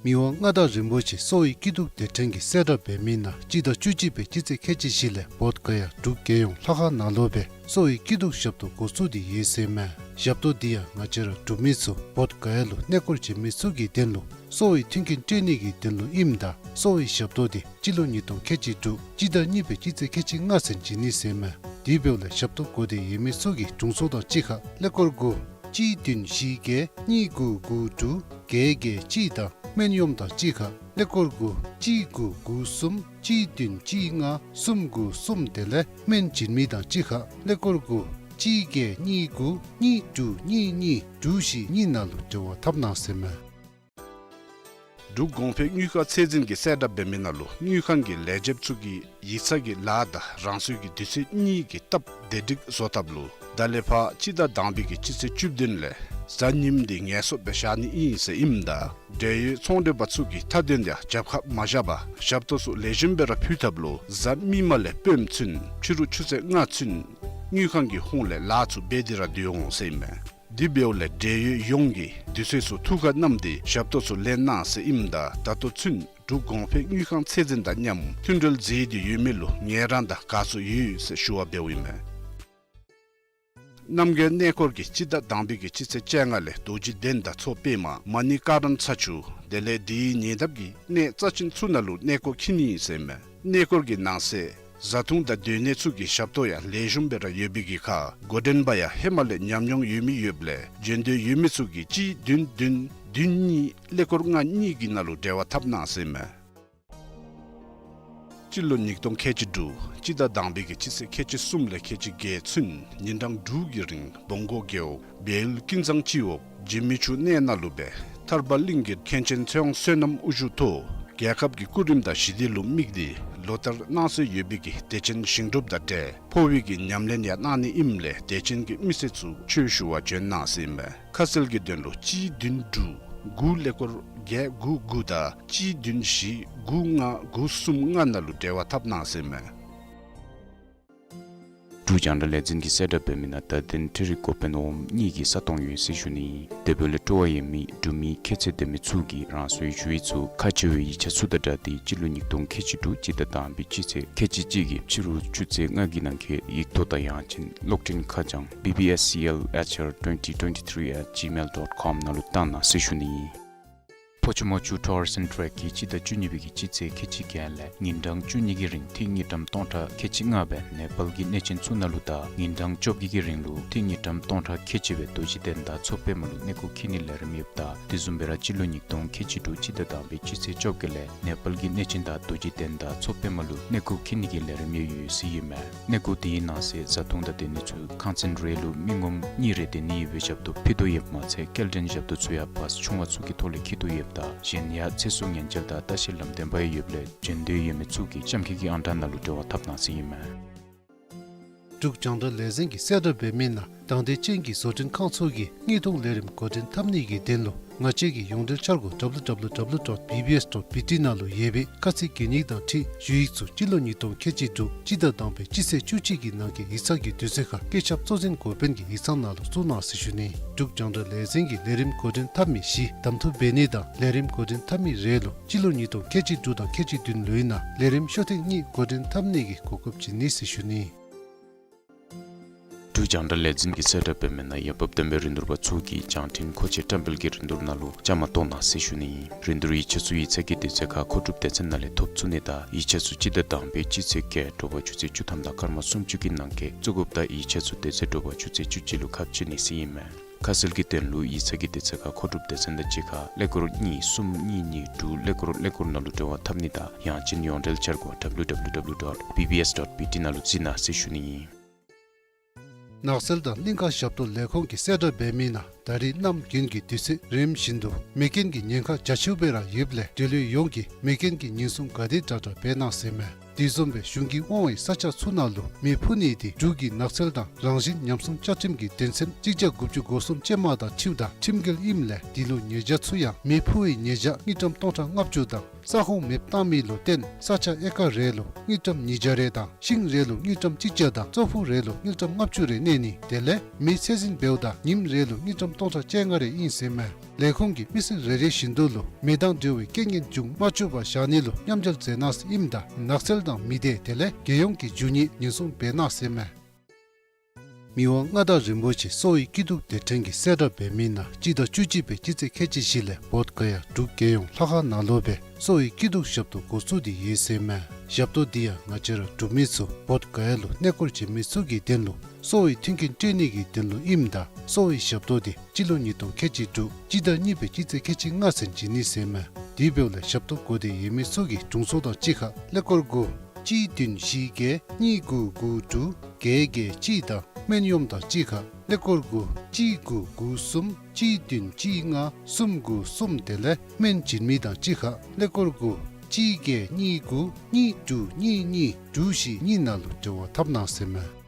མི་དབང་མངའ་བདག་རིན་པོ་ཆེ་གསོ་བའི་སྐྱིད་སྡུག་སྡེ་ཕྲན་གྱིས་གསལ་བསྒྲགས་འབད་མི་ནང་སྤྱི་ཟླ་བཅུ་གཅིག་པའི་སྤྱི་ཚེས་ཁལ་གཅིག་བཞི་ལས་བོདྷ་ག་ཡ་འབྲུག་རྒྱལ་ཡོངས་ལྷ་ཁང་ནང་ལུ་སྦེ་གསོ་བའི་སྐྱིད་སྡུག་ཞབས་ཏོག་འགོ་བཙུགས་ཏེ་ཡོད་ཟེར་ཨིན་མས། ཞབས་ཏོག་འདི་ཡང་ང་བཅས་ར་འབྲུག་མི་ཚུ་བོདྷ་ག་ཡ་ལུ་གནས་སྐོར་བྱོན་མི་ཚུ་གི་དོན་ལུ་གསོ་བའི་མཐུན་རྐྱེན་སྤྲོད་ནི་གི་དོན་ལུ་ཨིནམ་ད་གསོ་བའི་ཞབས་ཏོག་འདི་སྤྱི་ལོ་ཉིས་སྟོང་ཁལ་གཅིག་དྲུག་སྤྱི་ཟླ་གཉིས་པའི་སྤྱི་ཚེས་ཁལ་གཅིག་ལྔ་ཚུན་བྱིན་ནི་ཟེར་ཨིན་མས། དེ་འབདཝ་ལས་ཞབས་ཏོག་དགོ་སྟེ་ཡོད་མི་ཚུ་གིས་དྲུང་འཚོ་དང་གཅིག་ཁར་ཀླད་ཀོར་དགུ་གཅིག་བདུན་བཞི་བརྒྱད་གཉིས་དགུ་དགུ་དྲུག་བརྒྱད་བརྒྱད་གཅིག་དང་སྨན་གཡོགམ་དང་གཅིག་ཁར་ཀླད་ཀོར་དགུ་གཅིག་དགུ་དགུ་གསུམ་གཅིག་བདུན་གཅིག་ལྔ་གསུམ་དགུ་གསུམ་དེ་ལས་སྨན་སྦྱིན་མི་དང་གཅིག་ཁར་ཀླད་ཀོར་དགུ་གཅིག་བརྒྱད་གཉིས་དགུ་གཉིས་དྲུག་གཉིས་གཉིས་དྲུག་བཞི་གཉིས་ནང་ལུ་འབྲེལ་བ་འཐབ་གནང་ཟེར་ཨིན་མས། འབྲུག་གོང་འཕེལ་དངུལ་ཁང་ཚད་འཛིན་གྱིས་གསལ་བསྒྲགས་འབད་མི་ནང་ལུ་དངུལ་ཁང་གི་ལས་བྱེདཔ་ཚུ་གིས་ཡིག་ཚང་གི་ལཱ་དང་རང་སོའི་གི་དུས་ཚོད་གཉིས་ཀྱི་སྟབས་བདེ་སྒྲིག་བཟོ་ཐབས་ལུ་ད་ལས་ཕར་སྤྱི་ཟླ་དང་པའི་གི་སྤྱི་ཚེས་བཅུ་བདུན་ལས་ གཟའ་ཉིམ་འདི་ངལ་གསོ་སྦེ་བཞག་ནི་ཨིན་ཟེར་ཨིནམ་ད་འབྲེལ་ཡོད་ཚོང་འབྲེལ་པ་ཚུ་གིས་མཐའ་དོན་ཡང་རྒྱབ་ཁར་མ་བཞག་པར་ཞབས་ཏོག་ཚུ་ལེགས་ཤོམ་སྦེ་ར་ཕུལ་ཐབས་ལུ་གཟའ་མིག་དམར་ལས་སྤོནམ་ཚུན་ཕྱི་རུ་ཆུ་ཚོད་ལྔ་ཚུན་དངུལ་ཁང་གི་ཧོངས་ལས་ལཱ་ཚུ་འབད་དེ་ར་སྡོད་འོང་ཟེར་ཨིན་མས། དེ་འབདཝ་ལས་འབྲེལ་ཡོད་ཡོངས་ཀྱིས་དུས་ཚོད་ཚུ་ཐུགས་ཁར་བསྣམས་ཏེ་ཞབས་ཏོག་ཚུ་ལེན་གནང་ཟེར་ཨིནམ་ད་ད་ལྟོ་ཚུན་འབྲུག་གོང་འཕེལ་དངུལ་ཁང་ཚད་འཛིན་དང་མཉམ་མཐུན་འབྲེལ་མཛད་དེ་ཡོད་མི་ལུ་ངལ་རངས་དང་དགའ་ཚོར་ཡོད་ཟེར་ཞུ་བ་འབདཝ་ཨིན་མས། རྣམ་རྒྱལ་གནས་སྐོར་གྱིས་སྤྱི་ཟླ་དང་པའི་གི་སྤྱི་ཚེས་བཅོ་ལྔ་ལས་རྡོ་རྗེ་གདན་དང་མཚོ་པདྨ་མ་ཎི་ཀ་རམ་ཚ་ཆུ་དེ་ལས་དེའི་ཉེ་འདབས་ཀྱི་གནས་རྩ་ཆེན་ཚུ་ནང་ལུ་གནས་སྐོར་འཁྱིད་ནི་ཨིན་ཟེར་མས། གནས་སྐོར་གྱི་ནང་གསེས་བཟའ་འཐུང་དང་སྡོད་གནས་ཚུ་གི་ཞབས་ཏོག་ཡང་ལེགས་ཤོམ་སྦེ་ར་ཡོད་པའི་གི་ཁར་འགོ་འདྲེན་པ་ཡང་ཧེ་མ་ལས་ཉམས་མྱོང་ཡོད་མི་ཡོདཔ་ལས་འབྱོན་འདོད་ཡོད་མི་ཚུ་གིས་གཅིག་བདུན་བདུན་བདུན་གཉིས་ཀླད་ཀོར་ལྔ་གཉིས་ཀྱི་ནང་ལུ་འབྲེལ་བ་འཐབ་གནང་ཟེར་མས། སྤྱི་ལོ་ཉིས་སྟོང་ཁལ་གཅིག་དྲུག་སྤྱི་ཟླ་དང་པའི་གི་སྤྱི་ཚེས་ཁལ་གཅིག་གསུམ་ལས་ཁལ་གཅིག་བརྒྱད་ཚུན་ཉིན་གྲངས་དྲུག་གི་རིང་བོང་སྒོ་རྒེད་འོག་བལ་ཡུལ་ཀུན་བཟང་སྤྱི་འོག་འཇིགས་མེད་ཆུ་གནས་ནང་ལུ་སྦེ་ཐར་པ་གླིང་གི་མཁན་ཆེན་ཚེ་དབང་བསོད་ནམས་དབུ་བཞུགས་ཐོག་རྒྱལ་ཁབ་ཀྱི་སྐུ་རིམ་དང་ཞི་བདེ་ལུ་དམིགས་ཏེ་ལོ་ལྟར་གནང་སྲོལ་ཡོད་པའི་གི་དད་ཅན་ཞིང་སྒྲུབ་དང་འབྲེལ་འཕོ་བའི་གི་ཉམས་ལེན་ཡང་གནང་ནི་ཨིནམ་ལས་དད་ཅན་གྱི་མི་སེར་ཚུ་ཆོས་ཞུ་བར་འབྱོན་གནང་ཟེར་ཨིན་མས། ཁ་གསལ་གྱི་དོན་ལུ་གཅིག་བདུན་དྲུག་དགུ་ཀླད་ཀོར་བརྒྱད་དགུ་དགུ་དང་གཅིག་བདུན་བཞི་དགུ་ལྔ་དགུ་གསུམ་ལྔ་ནང་ལུ་འབྲེལ་བ་འཐབ་གནང་ཟེར་ཨིན་མས། འབྲུག་རྒྱང་བསྒྲགས་ལས་འཛིན་གྱིས་གསལ་བསྒྲགས་འབད་མི་ནང་བརྡ་དོན་འཕྲུལ་རིག་འགོ་དཔོན་འོགམ་གཉིས་ཀྱི་ས་སྟོང་ཡོད་ཟེར་ཞུ་ནི་ཨིན། དེ་འབདཝ་ལས་སྤྲོ་བ་ཡོད་མི་འབྲུག་མི་ཁྱད་ཚད་ལྡན་མི་ཚུ་གིས་རང་སོའི་ཞུ་ཡིག་ཚུ་ཁག་ཆེ་བའི་ཡིག་ཆ་ཚུ་དང་སྦྲགས་ཏེ་སྤྱི་ལོ་ཉིས་སྟོང་ཁལ་གཅིག་དྲུག་སྤྱི་ཟླ་དང་པའི་སྤྱི་ཚེས་ཁལ་གཅིག་གཅིག་གི་ཕྱི་རུ་ཆུ་ཚོད་ལྔ་གི་ནང་འཁོད་ཡིག་ཐོག་དང་ཡང་ཅིན་གློག་འཕྲིན་ཁ་བྱང་B B S C L H R twenty twenty-three at gmail dot com ནང་ལུ་བཏང་གནང་ཟེར་ཞུ་ནི་ཨིན། ཕོ་ཆུ་མོ་ཆུ་ཊུ་རིསམ་ཊེག་གིས་སྤྱི་ཟླ་བཅུ་གཉིས་པའི་གི་སྤྱི་ཚེས་ཁལ་གཅིག་བརྒྱད་ལས་ཉིན་གྲངས་བཅུ་གཉིས་ཀྱི་རིང་ཐིག་དངུལ་ཀྲམ་སྟོང་ཕྲག་ཁལ་གཅིག་ལྔ་སྦེ་ནེ་པཱལ་གྱི་གནས་ཆེན་ཚུ་ནང་ལུ་དང་ཉིན་གྲངས་བཅོ་བརྒྱད་ཀྱི་རིང་ལུ་ཐིག་དངུལ་ཀྲམ་སྟོང་ཕྲག་ཁལ་གཅིག་སྦེ་རྡོ་རྗེ་གདན་དང་མཚོ་པདྨ་ལུ་གནས་སྐོར་འཁྱིད་ནིའི་ལས་རིམ་ཡོདཔ་ད་དེ་བཟུམ་སྦེ་ར་སྤྱི་ལོ་ཉིས་སྟོང་ཁལ་གཅིག་དྲུག་སྤྱི་ཟླ་དང་པའི་སྤྱི་ཚེས་བཅོ་བརྒྱད་ལས་ནེ་པཱལ་གྱི་གནས་ཆེན་དང་རྡོ་རྗེ་གདན་དང་མཚོ་པདྨ་ལུ་གནས་སྐོར་འཁྱིད་ནི་གི་ལས་རིམ་ཡང་ཡོད་ཟེར་ཨིན་མས། གནས་སྐོར་དེའི་ནང་གསེས་བཟའ་འཐུང་དང་སྡོད་གནས་ཚུ་ཁང་ཚན་རེ་ལུ་མི་ངོམ་གཉིས་རེ་སྡོད་ནི་ཡོད་པའི་ཞབས་ཏོག་ཕུལ་དོ་ཡོདཔ་མ་ཚད་སྐྱེལ་འདྲེན་ཞབས་ཏོག་ཚུ་ཡང་བཱས་ཆུང་བ་ཚུ་གི་ཐོག་ལས་འཁྱིད་དོ་ཡོདཔ་ད་གཞན་ཡང་ཚེ་སྲོག་ཉེན་བཅོལ་དང་ལྟ་བཤལ་ལམ་སྟོན་པ་ཡང་ཡོདཔ་ལས་འབྱོན་འདོད་ཡོད་མི་ཚུ་གིས་གཤམ་འཁོད་ཀྱི་ཨང་གྲངས་ནང་ལུ་འབྲེལ་བ་འཐབ་གནང་ཟེར་ཨིན་མས། འབྲུག་རྒྱང་བསྒྲགས་ལས་འཛིན་གྱིས་གསལ་བསྒྲགས་འབད་མི་ནང་དང་འདོད་ཅན་གྱི་བཟོ་སྐྲུན་ཁང་ཚུ་གིས་དངུལ་གཏོང་ལས་རིམ་འགོ་འདྲེན་འཐབ་ནི་གི་དོན་ལུ་ང་བཅས་ཀྱི་ཡོངས་འབྲེལ་འཆར་སྒོ་W W W dot B B S dot B T ནང་ལུ་ཡོད་པའི་ཁ་ཚིག་གན་ཡིག་དང་འཁྲིལ་ཞུ་ཡིག་ཚུ་སྤྱི་ལོ་ཉིས་སྟོང་ཁལ་གཅིག་དྲུག་སྤྱི་ཟླ་དང་པའི་སྤྱི་ཚེས་བཅུ་གཅིག་གི་ནང་འཁོད་ཡིག་ཚང་གི་དུས་ཚོད་ཁར་སྐུ་ཞབས་གཙོ་འཛིན་འགོ་དཔོན་གྱི་ཡིག་ཚང་ནང་ལུ་བཙུགས་གནང་ཟེར་ཞུ་ནི། འབྲུག་རྒྱང་བསྒྲགས་ལས་འཛིན་གྱིས་ལས་རིམ་འགོ་འདྲེན་འཐབ་མི་བཞི་གདམ་འཐུ་འབད་ནི་དང་ལས་རིམ་འགོ་འདྲེན་འཐབ་མི་རེ་ལུ་སྤྱི་ལོ་ཉིས་སྟོང་ཁལ་གཅིག་དྲུག་དང་ཁལ་གཅིག་བདུན་ལོའི་ནང་ལས་རིམ་ཤོག་ཐེངས་གཉིས་འགོ་འདྲེན་འཐབ་ནི་གི་གོ་སྐབས་བྱིན་ནི་ཟེར་ཞུ་ནི། འབྲུག་རྒྱང་བསྒྲགས་ལས་འཛིན་གྱིས་གསལ་བསྒྲགས་འབད་མི་ནང་ཡང་འབབ་ལྡན་པའི་རིན་བསྡུར་པ་ཚུ་གིས་བྱང་འཕྲིན་མཁོ་ཆས་བཀྲམ་སྤེལ་གྱི་རིན་བསྡུར་ནང་ལུ་བཅའ་མར་གཏོགས་གནང་ཟེར་ཞུ་ནི་ཨིན། རིན་བསྡུར་ཡིག་ཆ་ཚུ་ཡིག་ཚང་གི་དུས་ཚོད་ཁར་མཁོ་སྒྲུབ་སྡེ་ཚན་ནང་ལས་ཐོབ་ཚུགས་ནི་དང་ཡིག་ཆ་ཚུ་སྤྱི་ཟླ་དང་པའི་སྤྱི་ཚེས་བརྒྱད་དྲོ་པ་ཆུ་ཚོད་བཅུ་ཐམ་དང་སྐར་མ་སུམ་ཅུ་གི་ནང་འཁོད་བཙུགས་དགོཔ་དང་ཡིག་ཆ་ཚུ་དེ་ཚེ་དྲོ་པ་ཆུ་ཚོད་བཅུ་གཅིག་ལུ་ཁ་ཕྱེ་ནི་ཟེར་ཨིན་མས། ཁ་གསལ་གྱི་དོན་ལུ་ཡིག་ཚང་གི་དུས་ཚོད་ཁར་མཁོ་སྒྲུབ་སྡེ་ཚན་དང་གཅིག་ཁར་ཀླད་ཀོར་གཉིས་གསུམ་གཉིས་གཉིས་དྲུག་ཀླད་ཀོར་ཀླད་ཀོར་ནང་ལུ་འབྲེལ་བ་འཐབ་ནི་དང་ཡང་ཅིན་ཡོངས་འབྲེལ་འཆར་སྒོ་W W W dot B B S dot B T ནང་ལུ་གཟིགས་གནང་ཟེར་ཞུ་ནི་ཨིན། ནགས་ཚལ་དང་གླིང་ཁ་ཞབས་ཏོག་ལས་ཁུངས་ཀྱིས་གསལ་བསྒྲགས་འབད་མི་ནང་ད་རིས་གནམ་དགུན་གྱི་དུས་ཚོད་རིམ་བཞིན་དུ་མེ་རྐྱེན་གྱི་ཉེན་ཁ་རྒྱ་ཆེཝ་སྦེ་ར་ཡོདཔ་ལས་འབྲེལ་ཡོད་ཡོངས་ཀྱིས་མེ་རྐྱེན་གྱི་ཉེན་སྲུང་ག་དེ་དྲག་དྲག་འབད་གནང་ཟེར་མས། དེ་བཟུམ་སྦེ་གཞུང་གིས་དབང་བའི་ས་ཆ་ཚུ་ནང་ལུ་མེ་འཕུ་ནི་དེ་འབྲུག་གི་ནགས་ཚལ་དང་རང་བཞིན་ཉམས་སྲུང་བཅའ་ཁྲིམས་ཀྱི་དོན་ཚན་གཅིག་བརྒྱ་དགུ་བཅུ་གོ་གསུམ་ཅན་མ་དང་འཁྲིལཝ་ད་ཁྲིམས་འགལ་ཨིནམ་ལས་དེ་ལུ་ཉེས་བྱ་ཚུ་ཡང་མེ་འཕུ་བའི་ཉེས་བྱ་དངུལ་ཀྲམ་སྟོང་ཕྲག་ལྔ་བཅུ་དང་ས་ཁོངས་མེདཔ་བཏང་མི་ལུ་བརྟེན་ས་ཆ་ཨེ་ཀར་རེ་ལུ་དངུལ་ཀྲམ་ཉིས་བརྒྱ་རེ་དང་ཤིང་རེ་ལུ་དངུལ་ཀྲམ་གཅིག་བརྒྱ་དང་ཙོག་ཕུ་རེ་ལུ་དངུལ་ཀྲམ་ལྔ་བཅུ་རེ་གནས་ནི་དེ་ལས་མེ་ཚད་འཛིན་འབདཝ་ད་ཉིམ་རེ་ལུ་དངུལ་ཀྲམ་སྟོང་ཕྲག་བཅོ་ལྔ་རེ་ཨིན་ཟེར་མས། ལས་ཁུངས་ཀྱིས་མི་སེར་རེ་རེ་བཞིན་དུ་ལུ་མེ་དང་འབྲེལ་བའི་རྐྱེན་ངན་འབྱུང་མ་བཅུག་པར་བཞག་ནི་ལུ་མཉམ་འབྲེལ་མཛད་གནང་ཟེར་ཨིནམ་ད་ནགས་ཚལ་དང་མི་སྡེ་དེ་ལས་རྒྱལ་ཡོངས་ཀྱི་རྒྱུ་དངོས་ཉེན་སྲུང་འབད་གནང་ཟེར་མས། མི་དབང་མངའ་བདག་རིན་པོ་ཆེ་གསོ་བའི་སྐྱིད་སྡུག་དེ་ཕྲན་གྱིས་གསལ་བསྒྲགས་འབད་མི་ནང་སྤྱི་ཟླ་བཅུ་གཅིག་པའི་སྤྱི་ཚེས་ཁལ་གཅིག་བཞི་ལས་བོདྷ་ག་ཡ་འབྲུག་རྒྱལ་ཡོངས་ལྷ་ཁང་ནང་ལུ་སྦེ་གསོ་བའི་སྐྱིད་སྡུག་ཞབས་ཏོག་འགོ་བཙུགས་ཏེ་ཡོད་ཟེར་མས། ཞབས་ཏོག་འདི་ཡང་ང་བཅས་ར་འབྲུག་མི་ཚུ་བོདྷ་ག་ཡ་ལུ་གནས་སྐོར་བྱོན་མི་ཚུ་གི་དོན་ལུ་གསོ་བའི་མཐུན་རྐྱེན་སྤྲོད་ནི་གི་དོན་ལུ་ཨིནམ་ད་གསོ་བའི་ཞབས་ཏོག་འདི་སྤྱི་ལོ་ཉིས་སྟོང་ཁལ་གཅིག་དྲུག་སྤྱི་ཟླ་གཉིས་པའི་སྤྱི་ཚེས་ཁལ་གཅིག་ལྔ་ཚུན་བྱིན་ནི་ཟེར་མས། དེ་འབདཝ་ལས་ཞབས་ཏོག་དགོ་འདོད་ཡོད་མི་ཚུ་གིས་དྲུང་འཚོ་དང་གཅིག་ཁར་ཀླད་ཀོར་དགུ་གཅིག་བདུན་བཞི་བརྒྱད་གཉིས་དགུ་དགུ་དྲུག་བརྒྱད་བརྒྱད་གཅིག་དང་སྨན་གཡོགམོ་དང་གཅིག་ཁར་ཀླད་ཀོར་དགུ་གཅིག་དགུ་དགུ་གསུམ་གཅིག་བདུན་གཅིག་ལྔ་གསུམ་དགུ་གསུམ་དེ་ལས་སྨན་བྱིན་མི་དང་གཅིག་ཁར་ཀླད་ཀོར་དགུ་གཅིག་བརྒྱད་གཉིས་དགུ་གཉིས་དྲུག་གཉིས་གཉིས་དྲུག་བཞི་གཉིས་ནང་ལུ་འབྲེལ་བ་འཐབ་གནང་ཟེར་མས།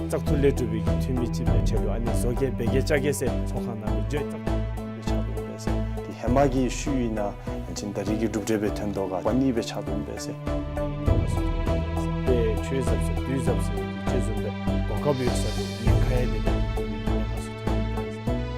བཙག་འཐུ་ལས་གྲུབ་པའི་གི་འཐུས་མི་ཅིག་སྦེ་ཆེད་དུ་ཨ་ནི་བཟོ་གེ་འབད་གེ་བཅའ་གེ་ཟེར་ཚོགས་ཁང་ནང་ལུ་བརྗོད་བཙག་འཐུ་སྦེ་ཆགས་འདུག་པས་ཟེར། དེ་ཧེ་མ་གི་ཤུལ་ཨིན་ན་ཨ་ནི་ད་རིས་ཀྱི་གྲུབ་འབྲས་སྦེ་ཐོན་དོ་ག་པ་ནི་སྦེ་ཆགས་འདུག་པས་ཟེར། དཔེ་ཆོས་ཟབ་ཟེར་དུས་ཟབ་ཟེར་ཅིག་བཟུམ་སྦེ་གོ་སྐབས་ཡོད་ས་ལུ་ཉེན་ཁ་ཡང་མེད་པའི་གི་ཉེན་ཁ་ཚུ་ཐོན་ཡོད་པས་ཟེར།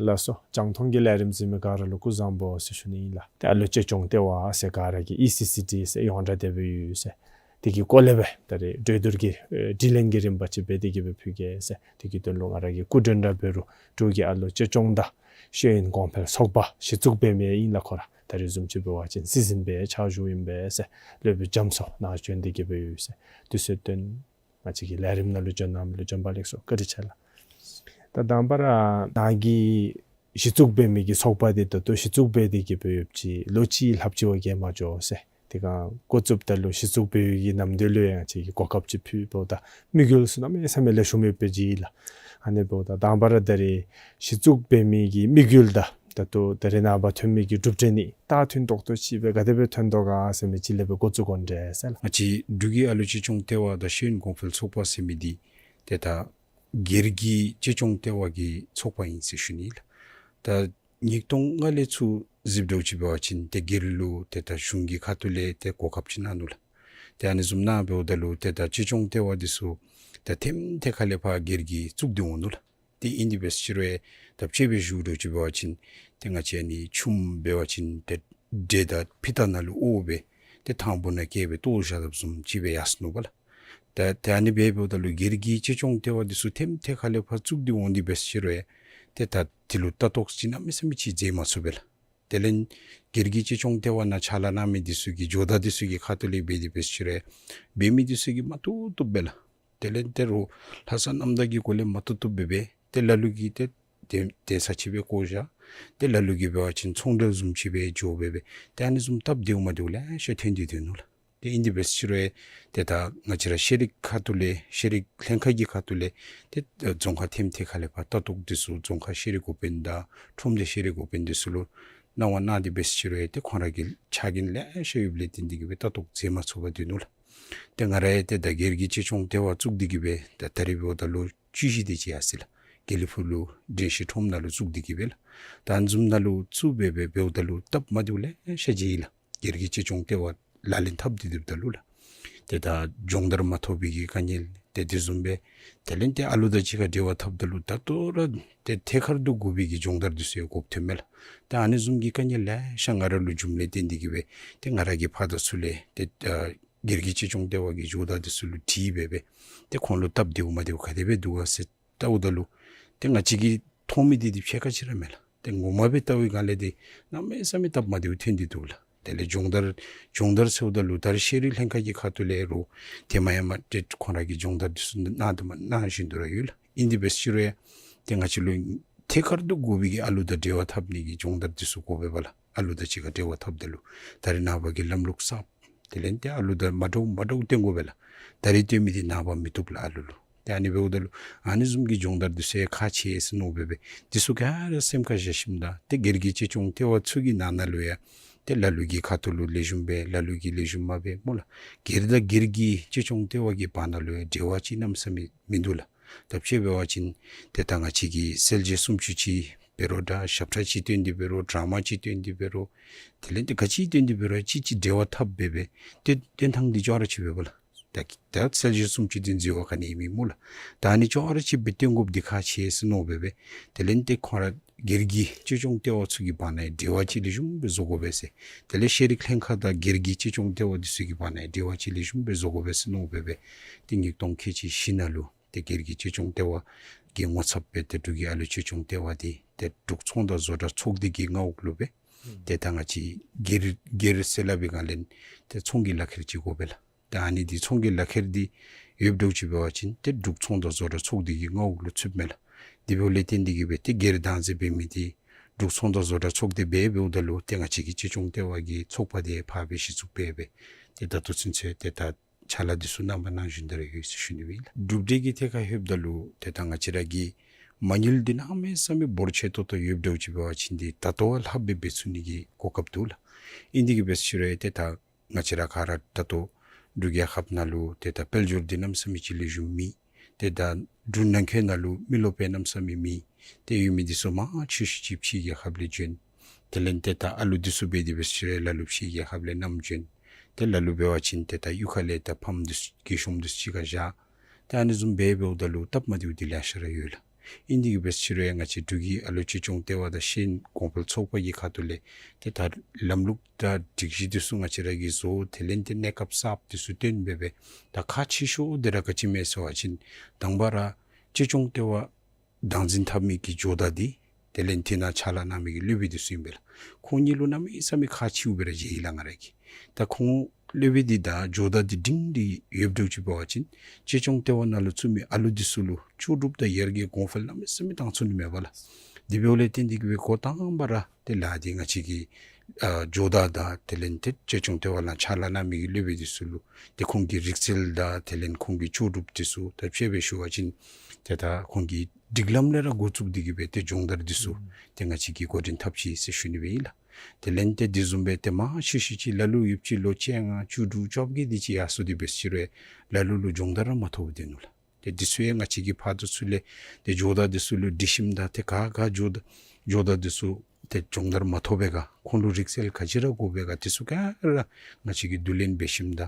ལགས་སོ། རྒྱང་མཐོང་གི་ལས་རིམ་གཟིགས་མི་ག་ར་ལུ་སྐུ་གཟུགས་བཟང་པོ་ཟེར་ཞུ་ནི་ཨིན་ལགས། ཏེ་ཨ་ལོ་གཅེས་སྐྱོང་ལྟེ་བ་ཟེར་ག་ར་གིས་ཨི་སི་སི་ཌི་ཟེར་ཡོངས་གྲགས་དེ་སྦེ་ཡོད་ཟེར། དེ་གི་སྐོར་ལས་སྦེ་ད་རིས་གྲོས་བསྡུར་གྱི་ཨེ་དྲི་ལན་གྱི་རིམ་པ་ཅིག་སྦེ་དེ་གི་སྦེ་ཕུལ་གེ་ཟེར། དེ་གི་དོན་ལུ་ང་ར་གི་སྐུ་མགྲོན་ར་འབད་རུང་འབྲུག་གི་ཨ་ལོ་གཅེས་སྐྱོང་དང་ཤེས་ཡོན་གོང་འཕེལ་ཚོགས་པ་གཞི་བཙུགས་འབད་མི་ཨིན་ལགས། ཁོ་ར་ད་རིས་བཟུམ་ཅིག་འབད་བ་ཅིན་སྲིད་འཛིན་སྦེ་ཕྱག་ཞུ་ཨིན་པས་ཟེར། སློབ་དཔོན་རྒྱ་མཚོ་ནཱ་བྱོན་ཏེ་གི་སྦེ་ཡོད་ཟེར། དུས་ཚོད་བཏོན་ང་བཅས་ཀྱི་ལས་རིམ་ནང་ལུ་བྱོན་གནང་མི་ལུ་བྱོན་པ་ལེགས་སོ། བཀའ་དྲིན་ཆེ་ལགས། ད་དང་པ་ར་ནཱ་གི་གཞི་བཙུགས་འབད་མི་གི་ཚོགས་པ་འདི་ད་ལྟོ་གཞི་བཙུགས་འབད་དེ་གི་སྦེ་ཡོདཔ་ཅིག་ལོ་གཅིག་ལྷགཔ་ཅིག་བ་བརྒལ་མ་འགྱོ་ཟེར། དེ་སྒང་འགོ་བཙུགསཔ་ད་ལུ་གཞི་བཙུགས་འབད་བའི་གི་ནམ་དུས་ལུ་ཡང་ང་བཅས་ཀྱིས་གོ་སྐབས་ཅིག་ཕུལ་འབདཝ་ད་དམིགས་ཡུལ་ཚུ་གནམ་མེད་ས་མེད་ལེགས་ཤོམ་ཡོདཔ་སྦེ་མཇལ་ལགས། ཨ་ནི་འབདཝ་ད་དང་པ་ར་ད་རིས་གཞི་བཙུགས་འབད་མི་གི་དམིགས་ཡུལ་དང་ད་ལྟོ་ད་རིས་ནངས་པ་ཐོན་མི་གི་གྲུབ་འབྲས་གཉིས་ད་མཐུན་ཏོག་ཏོ་ཅིག་སྦེ་ག་དེ་སྦེ་ཐོན་དོ་ག་ཟེར་མི་ཅིག་ལས་སྦེ་འགོ་བཙུགས་དགོ་འདྲས་ཟེར་ལགས། ང་བཅས་འབྲུག་གི་ཨ་ལོ་གཅེས་སྐྱོང་ལྟེ་བ་དང་ཤེས་ཡོན་གོང་འཕེལ་ཚོགས་པ་ཟེར་མི་འདི་ཏེ་ད་སྒེར་གྱི་གཅེས་སྐྱོང་ལྟེ་བ་གི་ཚོགས་པ་ཨིན་ཟེར་ཞུ་ནི་ལགས། ད་ཉིས་སྟོང་ལྔ་ལས་ཚུར་གཟིགས་འགྱོ་ཅིག་འབད་བ་ཅིན་ཏེ་སྒེར་ལུ་ཏེ་ད་གཞུང་གི་ཁ་ཐུག་ལས་ཏེ་གོ་སྐབས་ཅིག་གནང་ནུག་ལགས། ཏེ་ཨ་ནི་བཟུམ་གནང་འབདཝ་ད་ལུ་ཏེ་ད་གཅེས་སྐྱོང་ལྟེ་བ་འདི་ཚུ་ད་ཐེམ་ཐད་ཁ་ལས་ཕར་སྒེར་གྱིས་བཙུགས་ཏེ་འོང་ནུག་ལགས། ཏེ་ཨིན་དེ་འབད་ཟེར་རུང་ད་དཔྱེ་སྦེ་ཞུ་འགྱོ་ཅིག་འབད་བ་ཅིན་ཏེ་ང་བཅས་ཨ་ནི་ཆུམ་འབད་བ་ཅིན་ཏེ་འདྲེ་དང་ཕུ་ཐག་ནང་ལུ་འོ་སྦེ་ཏེ་ཐང་བུ་ནང་བཀལ་སྦེ་བཏོག་བཞག་དཔ་བཟུམ་ཅིག་སྦེ་ཡར་སོ་ནུག་པ་ལགས། ད་ཏེ་ཨ་ནི་སྦེ་འབདཝ་ད་ལུ་སྒེར་གྱི་གཅེས་སྐྱོང་ལྟེ་བ་འདི་ཚུ་ཐེམ་ཐད་ཁ་ལས་ཕར་བཙུགས་ཏེ་འོང་དེ་འབད་ཟེར་རུང་ཏེ་ད་དེ་ལུ་ལྟ་རྟོག་ཅིག་གནམ་མེད་ས་མེད་ཅིག་མཛད་མ་ཚུགས་པས་ལགས། དེ་ལས་སྒེར་གྱི་གཅེས་སྐྱོང་ལྟེ་བ་ནང་ཕྱག་ལཱ་གནང་མི་འདི་ཚུ་གི་ཇོ་བདག་འདི་ཚུ་གི་ཁ་ཐུག་ལས་འབད་དེ་འབད་ཟེར་རུང་འབད་མི་འདི་ཚུ་གིས་མ་བཏུབ་བཏུབ་སྦེ་ལགས། དེ་ལས་ཏེ་རོགས་ལྷག་བསམ་རྣམ་དག་གི་སྒོ་ལས་མ་བཏུབ་བཏུབ་སྦེ་འབད་ཏེ་ལ་ལུ་གིས་ཏེ་དེ་དེ་ས་ཅིག་སྦེ་བཀོ་བཞག། ཏེ་ལ་ལུ་གིས་འབད་བ་ཅིན་ཚོང་འབྲེལ་བཟུམ་ཅིག་སྦེ་འགྱོ་སྦེ་འབད་ཏེ་ཨ་ནི་བཟུམ་སྟབས་བདེཝ་མ་བདེཝ་ལེ་ཤ་ཐོན་ཏེ་སྡོད་ནུག་ལགས། ཏེ་ཨིན་དེ་འབད་ཟེར་རུང་ཏེ་ད་ང་བཅས་ར་ཤེས་རིག་ཁ་ཐུག་ལས་ཤེས་རིག་ལྷན་ཁག་གི་ཁ་ཐུག་ལས་ཏེ་རྫོང་ཁག་ཐེམ་ཐད་ཁ་ལས་ཕར་ལྟ་རྟོག་འདི་ཚུ་རྫོང་ཁག་ཤེས་རིག་འགོ་དཔོན་དང་ཁྲོམ་སྡེ་ཤེས་རིག་འགོ་དཔོན་འདི་ཚུ་ལུ་གནང་བ་གནང་དེ་འབད་ཟེར་རུང་ཏེ་ཁོང་ར་གི་ཆ་རྐྱེན་ལེ་ཤ་ཡོདཔ་ལས་བརྟེན་ཏེ་གི་སྦེ་ལྟ་རྟོག་མཛད་མ་ཚུགས་པར་སྡོད་ནུག་ལགས། ཏེ་ང་ར་ཡང་ཏེ་ད་སྒེར་གྱི་གཅེས་སྐྱོང་ལྟེ་བ་བཙུགས་ཏེ་གི་སྦེ་ད་ད་རིས་འབདཝ་ད་ལོ་བཅུ་བཞི་དེ་ཅིག་ཡར་སོ་ཡི་ལགས། དགེ་ལེགས་ཕུག་ལུ་འགྲན་བཞུགས་ཁྲོམ་ནང་ལུ་བཙུགས་ཏེ་གི་སྦེ་ལགས། ད་ཨ་ནི་བཟུམ་ནང་ལུ་བཙུགས་སྦེ་སྦེ་འབདཝ་ད་ལུ་སྟབས་མ་བདེཝ་ལེ་ཤ་མཇལ་ཡི་ལགས། སྒེར་གྱི་གཅེས་སྐྱོང་ལྟེ་བ་ལག་ལེན་འཐབ་སྟེ་སྡོདཔ་ད་ལུ་ལགས། ཏེ་ད་སྦྱོང་བརྡར་མ་ཐོབ་པའི་གི་དཀའ་ངལ་ཏེ་དེ་བཟུམ་སྦེ་དེ་ལས་ཏེ་ཨ་ལུ་དང་གཅིག་ཁར་འབྲེལ་བ་འཐབ་ད་ལུ་ད་ལྟོ་ར་ཏེ་ཐད་ཀར་དུ་དགོ་པའི་གི་སྦྱོང་བརྡར་འདི་ཚུ་ཡང་དགོཔ་ཐོནམ་མས་ལགས། ད་ཨ་ནི་བཟུམ་གྱི་དཀའ་ངལ་ལེ་ཤ་ང་ར་ལུ་བྱུངམ་ལས་བརྟེན་ཏེ་གི་སྦེ་ཏེ་ང་ར་གིས་ཕར་དང་ཚུར་ལས་ཏེ་ཨ་སྒེར་གྱི་གཅེས་སྐྱོང་ལྟེ་བ་གི་ཇོ་བདག་འདི་ཚུ་ལུ་དྲིས་སྦེ་སྦེ་ཏེ་ཁོང་ལུ་སྟབས་བདེཝ་མ་བདེཝ་ག་དེ་སྦེ་འདུག་ག་ཟེར་བལྟཝ་ད་ལུ་ཏེ་ང་བཅས་ཀྱིས་མཐོང་མི་འདི་འདི་ཕྱེད་ཀ་ཅིག་ར་མེན་ལགས། ཏེ་ངོ་མ་སྦེ་བལྟ་བའི་སྒང་ལས་འདི་གནམ་མེད་ས་མེད་སྟབས་མ་བདེཝ་ཐོན་ཏེ་འདུག་ལགས། དེ་ལས་སྦྱོང་བརྡར་སྦྱོང་བརྡར་ཟེརཝ་ད་ལུ་ད་རེས་ཤེས་རིག་ལྷན་ཁག་གི་ཁ་ཐུག་ལས་རོགས་ཏེ་མ་ཡང་མ་ཏེ་ཁོང་ར་གིས་སྦྱོང་བརྡར་འདི་ཚུ་གནང་དང་མ་གནང་བཞིན་དུ་ར་ཡོད་ལགས། ཨིན་དེ་འབད་ཟེར་རུང་ཏེ་ང་བཅས་ལུ་ཐད་ཀར་དུ་དགོ་པའི་གི་ཨ་ལུ་དང་འབྲེལ་བ་འཐབ་ནི་གི་སྦྱོང་བརྡར་འདི་ཚུ་དགོ་པས་པ་ལགས། ཨ་ལུ་དང་གཅིག་ཁར་འབྲེལ་བ་འཐབ་ད་ལུ་ད་རེས་ནངས་པ་གི་ལམ་ལུགས་གསརཔ་དེ་ལས་ཏེ་ཨ་ལུ་དང་མ་འདྲཝ་མ་འདྲཝ་སྟོན་དགོ་པས་ལགས། ད་རེས་སྟོན་མི་འདི་ནངས་པ་མི་བཏུབ་ལགས་ཨ་ལུ་ལུ། ཏེ་ཨ་ནི་འབདཝ་ད་ལུ་ཨ་ནི་བཟུམ་གྱི་སྦྱོང་བརྡར་འདི་ཚུ་ཡང་ཁག་ཆེ་ཟེར་མནོ་སྦེ་སྦེ་འདི་ཚུ་ག་ར་སེམས་ཁར་བཞག་ཞིནམ་ད་ཏེ་སྒེར་གྱི་གཅེས་སྐྱོང་ལྟེ་བ་ཚུ་གི་ནང་ན་ལུ་ཡང་ཏེ་ལ་ལུ་གི་ཁ་ཐུག་ལུ་ལེགས་ཤོམ་སྦེ་ལ་ལུ་གིས་ལེགས་ཤོམ་མ་འབད་སྨོ་ལགས། སྒེར་དང་སྒེར་གྱི་གཅེས་སྐྱོང་ལྟེ་བ་གི་བར་ན་ལུ་ཡང་འབྲེལ་བ་ཅིག་གནམ་མེད་ས་མེད་མིན་འདུག་ལགས། ད་དཔྱེ་འབད་བ་ཅིན་ཏེ་ད་ང་བཅས་ཀྱིས་གསལ་བྱེད་སུམ་ཅུ་ཅིག་འབད་རུང་འདྲ་ཞབས་ཁྲ་ཅིག་སྟོན་ཏེ་འབད་རུང་ཌ་ར་མ་ཅིག་སྟོན་ཏེ་འབད་རུང་དེ་ལས་ཏེ་ག་ཅི་སྟོན་ཏེ་འབད་རུང་ཅིག་ཅིག་འབྲེལ་བ་འཐབ་སྦེ་སྦེ་ཏེ་སྟོན་ཐངས་འདི་ཅོག་ར་ཅིག་འབད་བ་ལགས། ད་ད་གསལ་བྱེད་སུམ་ཅུ་འདི་འཛོལ་བ་ག་ནི་ཡང་མེད་སྨོ་ལགས། ད་ཨ་ནི་ཅོག་ར་ཅིག་སྦེ་སྟོན་དགོཔ་འདི་ཁག་ཆེ་ཟེར་མནོ་སྦེ་སྦེ་དེ་ལས་ཏེ་ཁོང་ར་སྒེར་གྱི་གཅེས་སྐྱོང་ལྟེ་བ་ཚུ་གི་བར་ན་ཡང་འབྲེལ་བ་ཅིག་ལེགས་ཤོམ་སྦེ་བཟོ་དགོ་པས་ཟེར། དེ་ལས་ཤེས་རིག་ལྷན་ཁག་དང་སྒེར་གྱི་གཅེས་སྐྱོང་ལྟེ་བ་འདི་ཚུ་གི་བར་ན་ཡང་འབྲེལ་བ་ཅིག་ལེགས་ཤོམ་སྦེ་བཟོ་དགོ་པས་ཟེར་མནོ་སྦེ་སྦེ་ཏེ་ཉིས་སྟོང་ཁལ་གཅིག་བཞི་ནང་ལུ་ཏེ་སྒེར་གྱི་གཅེས་སྐྱོང་ལྟེ་བ་གི་ངོ་ཚབ་སྦེ་ཏེ་འབྲུག་གི་ཨ་ལུ་གཅེས་སྐྱོང་ལྟེ་བ་འདི་ཏེ་འབྲུག་ཚོང་དང་བཟོ་གྲྭ་ཚོགས་སྡེ་གི་མངའ་འོག་ལུ་སྦེ་ཨུམ་ཏེ་ད་ང་བཅས་སྒེར་སྒེར་ཟེར་སླབ་པའི་སྒང་ལས་ཏེ་ཚོང་གི་ལག་ཁྱེར་ཅིག་དགོ་པས་ལགས། ད་ཨ་ནི་འདི་ཚོང་གི་ལག་ཁྱེར་འདི་ཡོདཔ་འདྲཝ་ཅིག་འབད་བ་ཅིན་ཏེ་འབྲུག་ཚོང་དང་བཟོ་གྲྭ་ཚོགས་སྡེ་གི་མངའ་འོག་ལུ་ཚུདཔ་མས་ལགས། དེ་འབདཝ་ལས་བརྟེན་ཏེ་གིས་སྦེ་ཏེ་སྒེར་བདག་འཛིན་འབད་མི་འདི་འབྲུག་ཚོང་དང་བཟོ་གྲྭ་ཚོགས་སྡེ་སྦེ་འབདཝ་ད་ལུ་ཏེ་ང་བཅས་ཀྱི་གཅེས་སྐྱོང་ལྟེ་བ་གི་ཚོགས་པ་འདི་ཕར་སྦེ་གཞི་བཙུགས་འབད་སྦེ་ཏེ་ད་ལྟོ་ཚུན་ཚོད་ཏེ་ད་ཕྱག་ལཱ་འདི་ཚུ་གནང་བ་གནང་བཞིན་དུ་ར་ཡོད་ཟེར་ཞུ་ནི་ཨིན་ལགས། གྲུབ་འབྲས་ཀྱི་ཐད་ཁར་ལྷོདཔ་ད་ལུ་ཏེ་ད་ང་བཅས་ར་གི་ མ་དངུལ་འདི་གནམ་མེད་ས་མེད་འབོར་ཆེ་ཏོག་ཏོ་ཡོདཔ་འདྲཝ་ཅིག་འབད་བ་ཅིན་འདི་ད་ལྟོ་བ་ལྷགཔ་སྦེ་འབད་ཚུགས་ནི་གི་གོ་སྐབས་འདུག་ལགས། ཨིན་དེ་གིས་འབད་ཟེར་རུང་ཏེ་ད་ང་བཅས་ར་ག་ར་ད་ལྟོ་འབྲུག་རྒྱལ་ཁབ་ནང་ལུ་ཏེ་ད་དཔལ་འབྱོར་འདི་གནམ་མེད་ས་མེད་ཅིག་ལེགས་ཤོམ་མེད། ཏེ་ད་འབྲུག་ནང་འཁོད་ནང་ལུ་མི་རློབས་སྦེ་གནམ་མེད་ས་མེད་མེད། ཏེ་ཡོད་མི་འདི་ཚུ་མང་ཆེ་ཤོས་ཅིག་ཕྱི་རྒྱལ་ཁབ་ལས་བྱོན། དེ་ལས་ཏེ་ད་ཨ་ལུ་འདི་ཚུ་འབད་དེ་འབད་ཟེར་རུང་ལ་ལུ་ཕྱི་རྒྱལ་ཁབ་ལས་བསྣམས་བྱོན། ཏེ་ལ་ལུ་འབད་བ་ཅིན་ཏེ་ད་གཡུས་ཁ་ལས་ད་ཕམ་འདི་ཚུ་རྒས་ཤོམ་འདི་ཚུ་ཅིག་ཁར་བཞག། ཏེ་ཨ་ནི་བཟུམ་སྦེ་འབདཝ་ད་ལུ་སྟབས་མ་བདེཝ་འདི་ལེ་ཤ་ར་ཡོད་ལགས། ཨིན་དེ་གིས་འབད་ཟེར་རུང་ང་བཅས་འབྲུག་གི་ཨ་ལུ་གཅེས་སྐྱོང་ལྟེ་བ་དང་ཤེས་ཡོན་གོང་འཕེལ་ཚོགས་པ་གི་ཁ་ཐུག་ལས་ཏེ་ད་ལམ་ལུགས་དང་སྒྲིག་གཞི་འདི་ཚུ་ང་བཅས་ར་གིས་བཟོ། དེ་ལས་ཏེ་གནས་སྐབས་གསརཔ་འདི་ཚུ་བཏོན་སྦེ་སྦེ་ད་ཁག་ཆེ་ཤོས་འདི་ར་ག་ཅི་སྨོ་ཟེར་བ་ཅིན་དང་པ་ར་གཅེས་སྐྱོང་ལྟེ་བ་བདག་འཛིན་འཐབ་མི་གི་ཇོ་བདག་འདི་དེ་ལས་ཏེ་ནཱ་ཕྱག་ལཱ་གནང་མི་གི་སློབ་དཔོན་འདི་ཚུ་ཨིན་པས་ལགས། ཁོང་གཉིས་ལུ་གནམ་མེད་ས་མེད་ཁག་ཆེཝ་སྦེ་ར་མཇལ་ཡི་ལགས་ང་ར་གིས། ད་ཁོང་སློབ་དཔོན་འདི་དང་ཇོ་བདག་འདི་སྒྲིང་སྒྲི་ཡོདཔ་འདྲཝ་ཅིག་འབད་བ་ཅིན་གཅེས་སྐྱོང་ལྟེ་བ་ནང་ལུ་བཙུགས་མི་ཨ་ལུ་འདི་ཚུ་ལུ་ལྕོགས་གྲུབ་དང་ཡར་རྒྱས་གོང་འཕེལ་གནམ་མེད་ས་མེད་བཏང་ཚུགས་ནི་མས་པ་ལགས། དེ་འབདཝ་ལས་བརྟེན་ཏེ་གིས་སྦེ་འགོ་དང་པ་ར་ཏེ་ལཱ་འདི་ང་བཅས་ཀྱི་ཨ་ཇོ་བདག་དང་དེ་ལས་ཏེ་གཅེས་སྐྱོང་ལྟེ་བ་ནང་ཕྱག་ལཱ་གནང་མི་གི་སློབ་དཔོན་འདི་ཚུ་ལུ་ཏེ་ཁོང་གི་རིག་རྩལ་དང་དེ་ལས་ཁོང་གི་ལྕོགས་གྲུབ་འདི་ཚུ་ད་དཔྱེ་སྦེ་ཞུ་བ་ཅིན་ཏེ་ད་ཁོང་གི་སྒྲིག་ལམ་ལས་ར་འགོ་བཙུགས་ཏེ་གིས་སྦེ་ཏེ་སྦྱོང་བརྡར་འདི་ཚུ་ཨུམ་ཏེ་ང་བཅས་ཀྱིས་འགོ་འདྲེན་འཐབ་ཅི་ཟེར་ཞུ་ནི་སྦེ་ཨིན་ལགས། དེ་ལས་ཏེ་དེ་བཟུམ་སྦེ་ཏེ་མང་ཤོས་ཤོས་ཅིག་ལ་ལུ་ཡོདཔ་ཅིག་ལོ་བཅོ་ལྔ་བཅུ་དྲུག་བཅོ་བརྒྱད་འདི་ཅིག་ཡར་སོང་སྟེ་འབད་ཟེར་རུང་ལ་ལུ་ལུ་སྦྱོང་བརྡར་ར་མ་ཐོབ་སྟེ་ནུག་ལགས། ཏེ་འདི་ཚུ་ཡང་ང་བཅས་ཀྱིས་ཕར་དང་ཚུར་ལས་ཏེ་ཇོ་བདག་འདི་ཚུ་ལུ་དྲི་ཞིནམ་ད་ཏེ་ག་ག་ཇོ་བདག་ཇོ་བདག་འདི་ཚུ་ཏེ་སྦྱོང་བརྡར་མ་ཐོབ་པས་ག་ཁོང་ལུ་རིག་རྩལ་ག་ཅི་ར་དགོ་པས་ག་འདི་ཚུ་ག་ར་ང་བཅས་ཀྱིས་བསྡུ་ལེན་འབད་ཞིནམ་ད་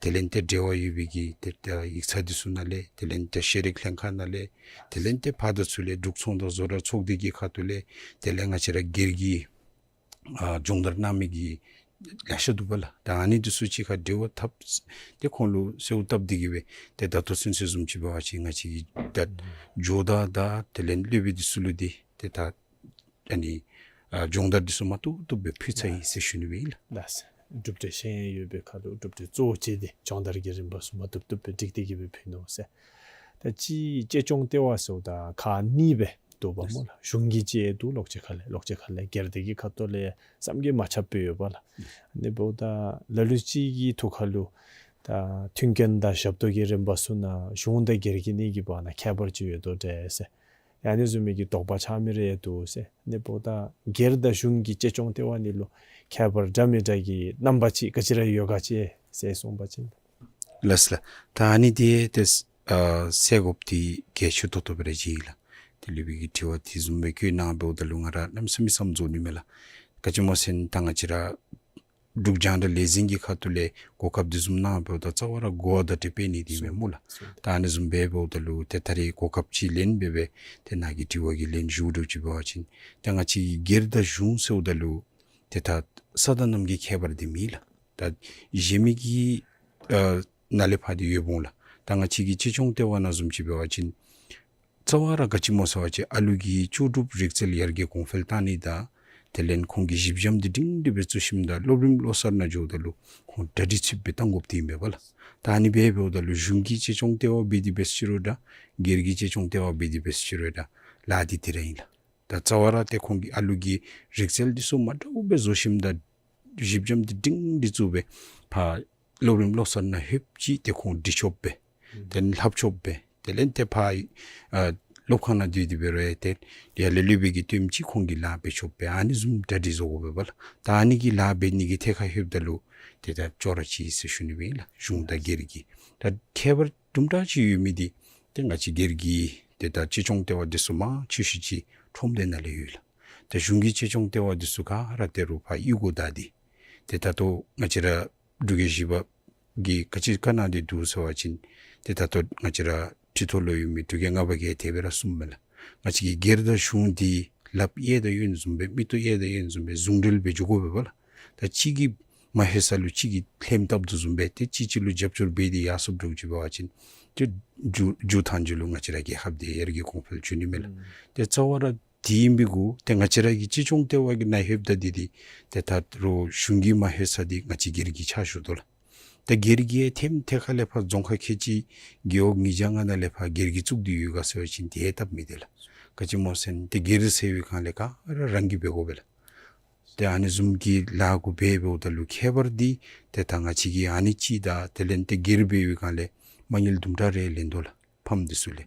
དེ་ལས་ཏེ་འབྲེལ་བ་ཡོད་པའི་གི་ཏེ་ཏེ་ཡིག་ཚང་འདི་ཚུ་ནང་ལས་དེ་ལས་ཏེ་ཤེས་རིག་ལྷན་ཁག་ནང་ལས་དེ་ལས་ཏེ་ཕར་དང་ཚུར་ལས་འབྲུག་ཚོང་དང་བཟོ་གྲྭ་ཚོགས་སྡེ་གི་ཁ་ཐུག་ལས་དེ་ལས་ང་བཅས་ར་སྒེར་གྱི་ཨ་སྦྱོང་བརྡར་གནང་མི་གི་ལེ་ཤ་འདུག་པ་ལགས། ད་ཨ་ནི་འདི་ཚུ་གཅིག་ཁར་འབྲེལ་བ་འཐབ་སྟེ་ཁོང་ལུ་གསོལཝ་བཏབ་སྟེ་གིས་སྦེ་ཏེ་ད་ལྟོ་ཚུན་ཚོད་བཟུམ་ཅིག་འབད་བ་ཅིན་ང་བཅས་ཀྱིས་ད་ཇོ་བདག་དང་དེ་ལས་སློབ་དཔོན་འདི་ཚུ་ལུ་འདི་ཏེ་ད་ཨ་ནི་ཨ་སྦྱོང་བརྡར་འདི་ཚུ་མ་ཐུབ་ཐུབ་སྦེ་ཕུལ་ཚར་ཡི་ཟེར་ཞུ་ནི་སྦེ་ཨིན་ལགས། ལགས་སོ། གྲུབ་འབྲས་ཤེས་ཡོན་ཡོད་པའི་ཁར་ལུ་གྲུབ་འབྲས་གཙོ་བོ་བྱས་ཏེ་སྦྱོང་བརྡར་གྱི་རིམ་པ་ཚུ་མ་ཐུབ་ཐུབ་སྦེ་སྒྲིག་སྟེ་གིས་སྦེ་ཕུལ་ནུག་ཟེར། ད་ཅི་གཅེས་སྐྱོང་ལྟེ་བ་ཟེརཝ་ད་ཁག་གཉིས་སྦེ་འདུག་པ་སྨོ་ལགས། གཞུང་གིས་གཅེས་འདུག་ལོག་ཅི་ཁ་ལས་ལོག་ཅི་ཁ་ལས་སྒེར་སྡེ་གི་ཁ་ཐུག་ལས་བསམ་གྱིས་མ་ཁྱབ་སྦེ་ཡོད་པ་ལགས། ཨ་ནི་འབདཝ་ད་ལ་ལུ་ཅིག་གི་ཐུགས་ཁར་ལུ་ད་མཐུན་རྐྱེན་དང་ཞབས་ཏོག་གི་རིམ་པ་ཚུ་ནང་གཞུང་དང་སྒེར་གྱི་གཉིས་ཀྱི་བར་ན་ཁྱད་པར་ཅིག་ཡོད་དོ་འདྲས་ཟེར། ཡང་ཨ་ནི་བཟུམ་མའི་གི་དོགས་པ་ཆགས་མི་རེ་འདུག་ཟེར། ཨ་ནི་འབདཝ་ད་སྒེར་དང་གཞུང་གི་གཅེས་སྐྱོང་ལྟེ་བ་གཉིས་ལུ་ཁྱད་པར་འདྲ་མི་འདྲ་གི་རྣམ་པ་ཅིག་ག་ཅི་ར་ཡོད་ག་ཅི་ཟེར་གསུངས་པ་ཅིན། ལགས་སོ་ལགས། ད་ཨ་ནི་འདི་ཏེ་ཨ་གསལ་དགོཔ་འདི་གལ་ཆེ་ཏོག་ཏོ་སྦེ་ར་མཇལ་ཡི་ལགས། ཏེ་སློབ་དཔོན་གྱིས་དྲི་བ་དེ་བཟུམ་སྦེ་བཀོད་གནང་འབདཝ་ད་ལུ་ང་ར་གནམ་མེད་ས་མེད་བསམ་རྫོགས་ནི་མས་ལགས། ག་ཅི་སྨོ་ཟེར་ན་ད་ང་བཅས་ར་འབྲུག་རྒྱང་བསྒྲགས་ལས་འཛིན་གྱི་ཁ་ཐུག་ལས་གོ་སྐབས་དེ་བཟུམ་གནང་འབདཝ་ད་རྩ་བ་ར་གོ་བ་བརྡ་སྤྲོད་འབད་ནི་འདི་མས་སྨོ་ལགས། ད་ཨ་ནི་བཟུམ་སྦེ་འབདཝ་ད་ལུ་ཏེ་ད་རེས་གོ་སྐབས་ཅིག་ལེན་སྦེ་སྦེ་ཏེ་ནཱ་གི་དྲི་བ་གི་ལན་ཞུ་དོ་ཅིག་འབད་བ་ཅིན་ཏེ་ང་བཅས་ཀྱི་སྒེར་དང་གཞུང་ཟེརཝ་ད་ལུ་ཏེ་ད་ས་དང་གནམ་གྱི་ཁྱད་པར་འདི་མེད་ལགས། ད་གཞན་མི་གི་ཨ་ནང་ལས་ཕར་འདི་ཡོདཔ་འོང་ལགས། ད་ང་བཅས་ཀྱི་གཅེས་སྐྱོང་ལྟེ་བ་ནང་བཟུམ་ཅིག་འབད་བ་ཅིན་རྩ་བ་ར་ག་ཅི་སྨོ་ཟེར་བ་ཅིན་ཨ་ལུ་གི་ལྕོགས་གྲུབ་རིག་རྩལ་ཡར་རྒྱས་གོང་འཕེལ་བཏང་ནི་དང་དེ་ལས་ཁོང་གི་གཞི་འགྱམ་འདི་སྒྲིང་སྒྲི་སྦེ་བཙུགས་ཞིནམ་ད་སློབ་རིམ་བློ་གསར་ནང་འགྱོཝ་ད་ལུ་ཁོང་གྲ་སྒྲིག་ཚུདཔ་སྦེ་བཏང་དགོཔ་འདི་ཨིན་པས་པ་ལགས། ད་ཨ་ནི་སྦེ་འབདཝ་ད་ལུ་གཞུང་གི་གཅེས་སྐྱོང་ལྟེ་བ་འབད་དེ་འབད་ཟེར་རུང་འདྲ་སྒེར་གྱི་གཅེས་སྐྱོང་ལྟེ་བ་འབད་དེ་འབད་ཟེར་རུང་འདྲ་ལཱ་འདི་དེ་ར་ཨིན་ལགས། ད་རྩ་བ་ར་ཏེ་ཁོང་གི་ཨ་ལུ་གི་རིག་རྩལ་འདི་ཚུ་མ་འདྲཝ་སྦེ་བཟོ་ཞིནམ་ད་གཞི་འགྱམ་འདི་སྒྲིང་སྒྲི་བཙུགས་སྦེ་ཕར་སློབ་རིམ་བློ་གསར་ནང་ལྷོདཔ་ཅིག་ཏེ་ཁོང་འབྲི་ཆོགཔ་སྦེ་ཨུམ་ཏེ་ལྷབ་ཆོགཔ་སྦེ་དེ་ལས་ཏེ་ཕར་ཨ་སློབ་ཁང་ནང་སྡོད་དེ་འབད་རུང་ཏེ་ཡར་ལས་སློབ་དཔོན་གྱིས་སྟོནམ་ཅིག་ཁོང་གིས་ལཱ་འབད་ཆོགཔ་སྦེ་ཨ་ནི་བཟུམ་གྲ་སྒྲིག་བཟོ་དགོ་པས་པ་ལགས། ད་ཨ་ནི་གི་ལཱ་འབད་ནི་གི་ཐད་ཁར་ལྷོདཔ་ད་ལུ་ཏེ་ད་ཅོག་ར་གཅིག་ཟེར་ཞུ་ནི་སྦེ་ཨིན་ལགས། གཞུང་དང་སྒེར་གྱི་ད་ཁྱད་པར་དུམ་གྲ་ཅིག་ཡོད་མི་འདི་ཏེ་ང་བཅས་སྒེར་གྱི་ཏེ་ད་གཅེས་སྐྱོང་ལྟེ་བ་འདི་ཚུ་མང་ཆེ་ཤོས་ཅིག་ཁྲོམ་སྡེ་ནང་ལས་ཡོད་ལགས། ད་གཞུང་གི་གཅེས་སྐྱོང་ལྟེ་བ་འདི་ཚུ་ག་ར་ཏེ་རུང་ཕར་གཡུས་སྒོ་བདའ་སྟེ་ཏེ་ད་ལྟོ་ང་བཅས་ར་འབྲུག་རྒྱལ་བཞི་པ་གིས་ག་ཅི་བཀའ་གནང་སྟེ་འདུག་ཟེར་བ་ཅིན་ཏེ་ད་ལྟོ་ང་བཅས་ར་ཁྲི་ཐོག་ལུ་ཡོད་མི་འབྲུག་རྒྱལ་ལྔ་པ་གིས་དེ་སྦེ་ར་གསུངམ་མས་ལགས། ང་བཅས་ཀྱི་སྒེར་དང་གཞུང་འདི་ལགཔ་གཡས་དང་གཡོན་བཟུམ་སྦེ་མིག་ཏོ་གཡས་དང་གཡོན་བཟུམ་སྦེ་ཟུང་འབྲེལ་འབད་འགྱོ་དགོ་པས་པ་ལགས། ད་གཅིག་གིས་མ་ལྷོད་ས་ལུ་གཅིག་གིས་ལྷནམ་བཏབ་དོ་བཟུམ་སྦེ་ཏེ་གཅིག་གཅིག་ལུ་རྒྱབ་སྐྱོར་འབད་དེ་ཡར་སོངམ་འདྲཝ་ཅིག་འབད་བ་ཅིན་ཏེ་མཇུག་མཇུག་མཐའ་མཇུག་ལུ་ང་བཅས་ར་རྒྱལ་ཁབ་འདི་ཡར་རྒྱས་གོང་འཕེལ་འགྱོ་ནི་མས་ལགས། ཨུམ་ཏེ་རྩ་བ་ར་དེ་ཨིན་པའི་གུ་ཏེ་ང་བཅས་ར་གི་གཅེས་སྐྱོང་ལྟེ་བ་གི་ནང་ལྷོདཔ་ད་འདི་འདི་ཏེ་ད་རུང་གཞུང་གིས་མ་ལྷོད་ས་འདི་ང་བཅས་སྒེར་གྱི་ཕྱག་ཞུ་དོ་ལགས། ཏེ་སྒེར་གྱི་ཐེམ་ཐད་ཁ་ལས་ཕར་རྫོང་ཁག་ཁལ་གཅིག་རྒེད་འོག་ཉིས་བརྒྱ་ལྔ་ནང་ལས་ཕར་སྒེར་གྱིས་བཙུགས་ཏེ་ཡོད་ག་ཟེར་བ་ཅིན་དེ་སྟབས་མི་བདེ་ལགས། ག་ཅི་སྨོ་ཟེར་ན་ཏེ་སྒེར་ཟེར་བའི་སྒང་ལས་ག་ར་རང་གིས་འབད་དགོ་པས་ལགས། ཏེ་ཨ་ནི་བཟུམ་གྱི་ལཱ་གུ་འབད་འབདཝ་ད་ལུ་ཁྱད་པར་འདི་ཏེ་ད་ང་བཅས་ཀྱིས་ཨ་ནི་ཅིག་དང་དེ་ལས་ཏེ་སྒེར་འབད་བའི་སྒང་ལས་མ་དངུལ་དུམ་གྲ་རེ་ལེན་དོ་ལགས། ཕམ་འདི་ཚུ་ལས་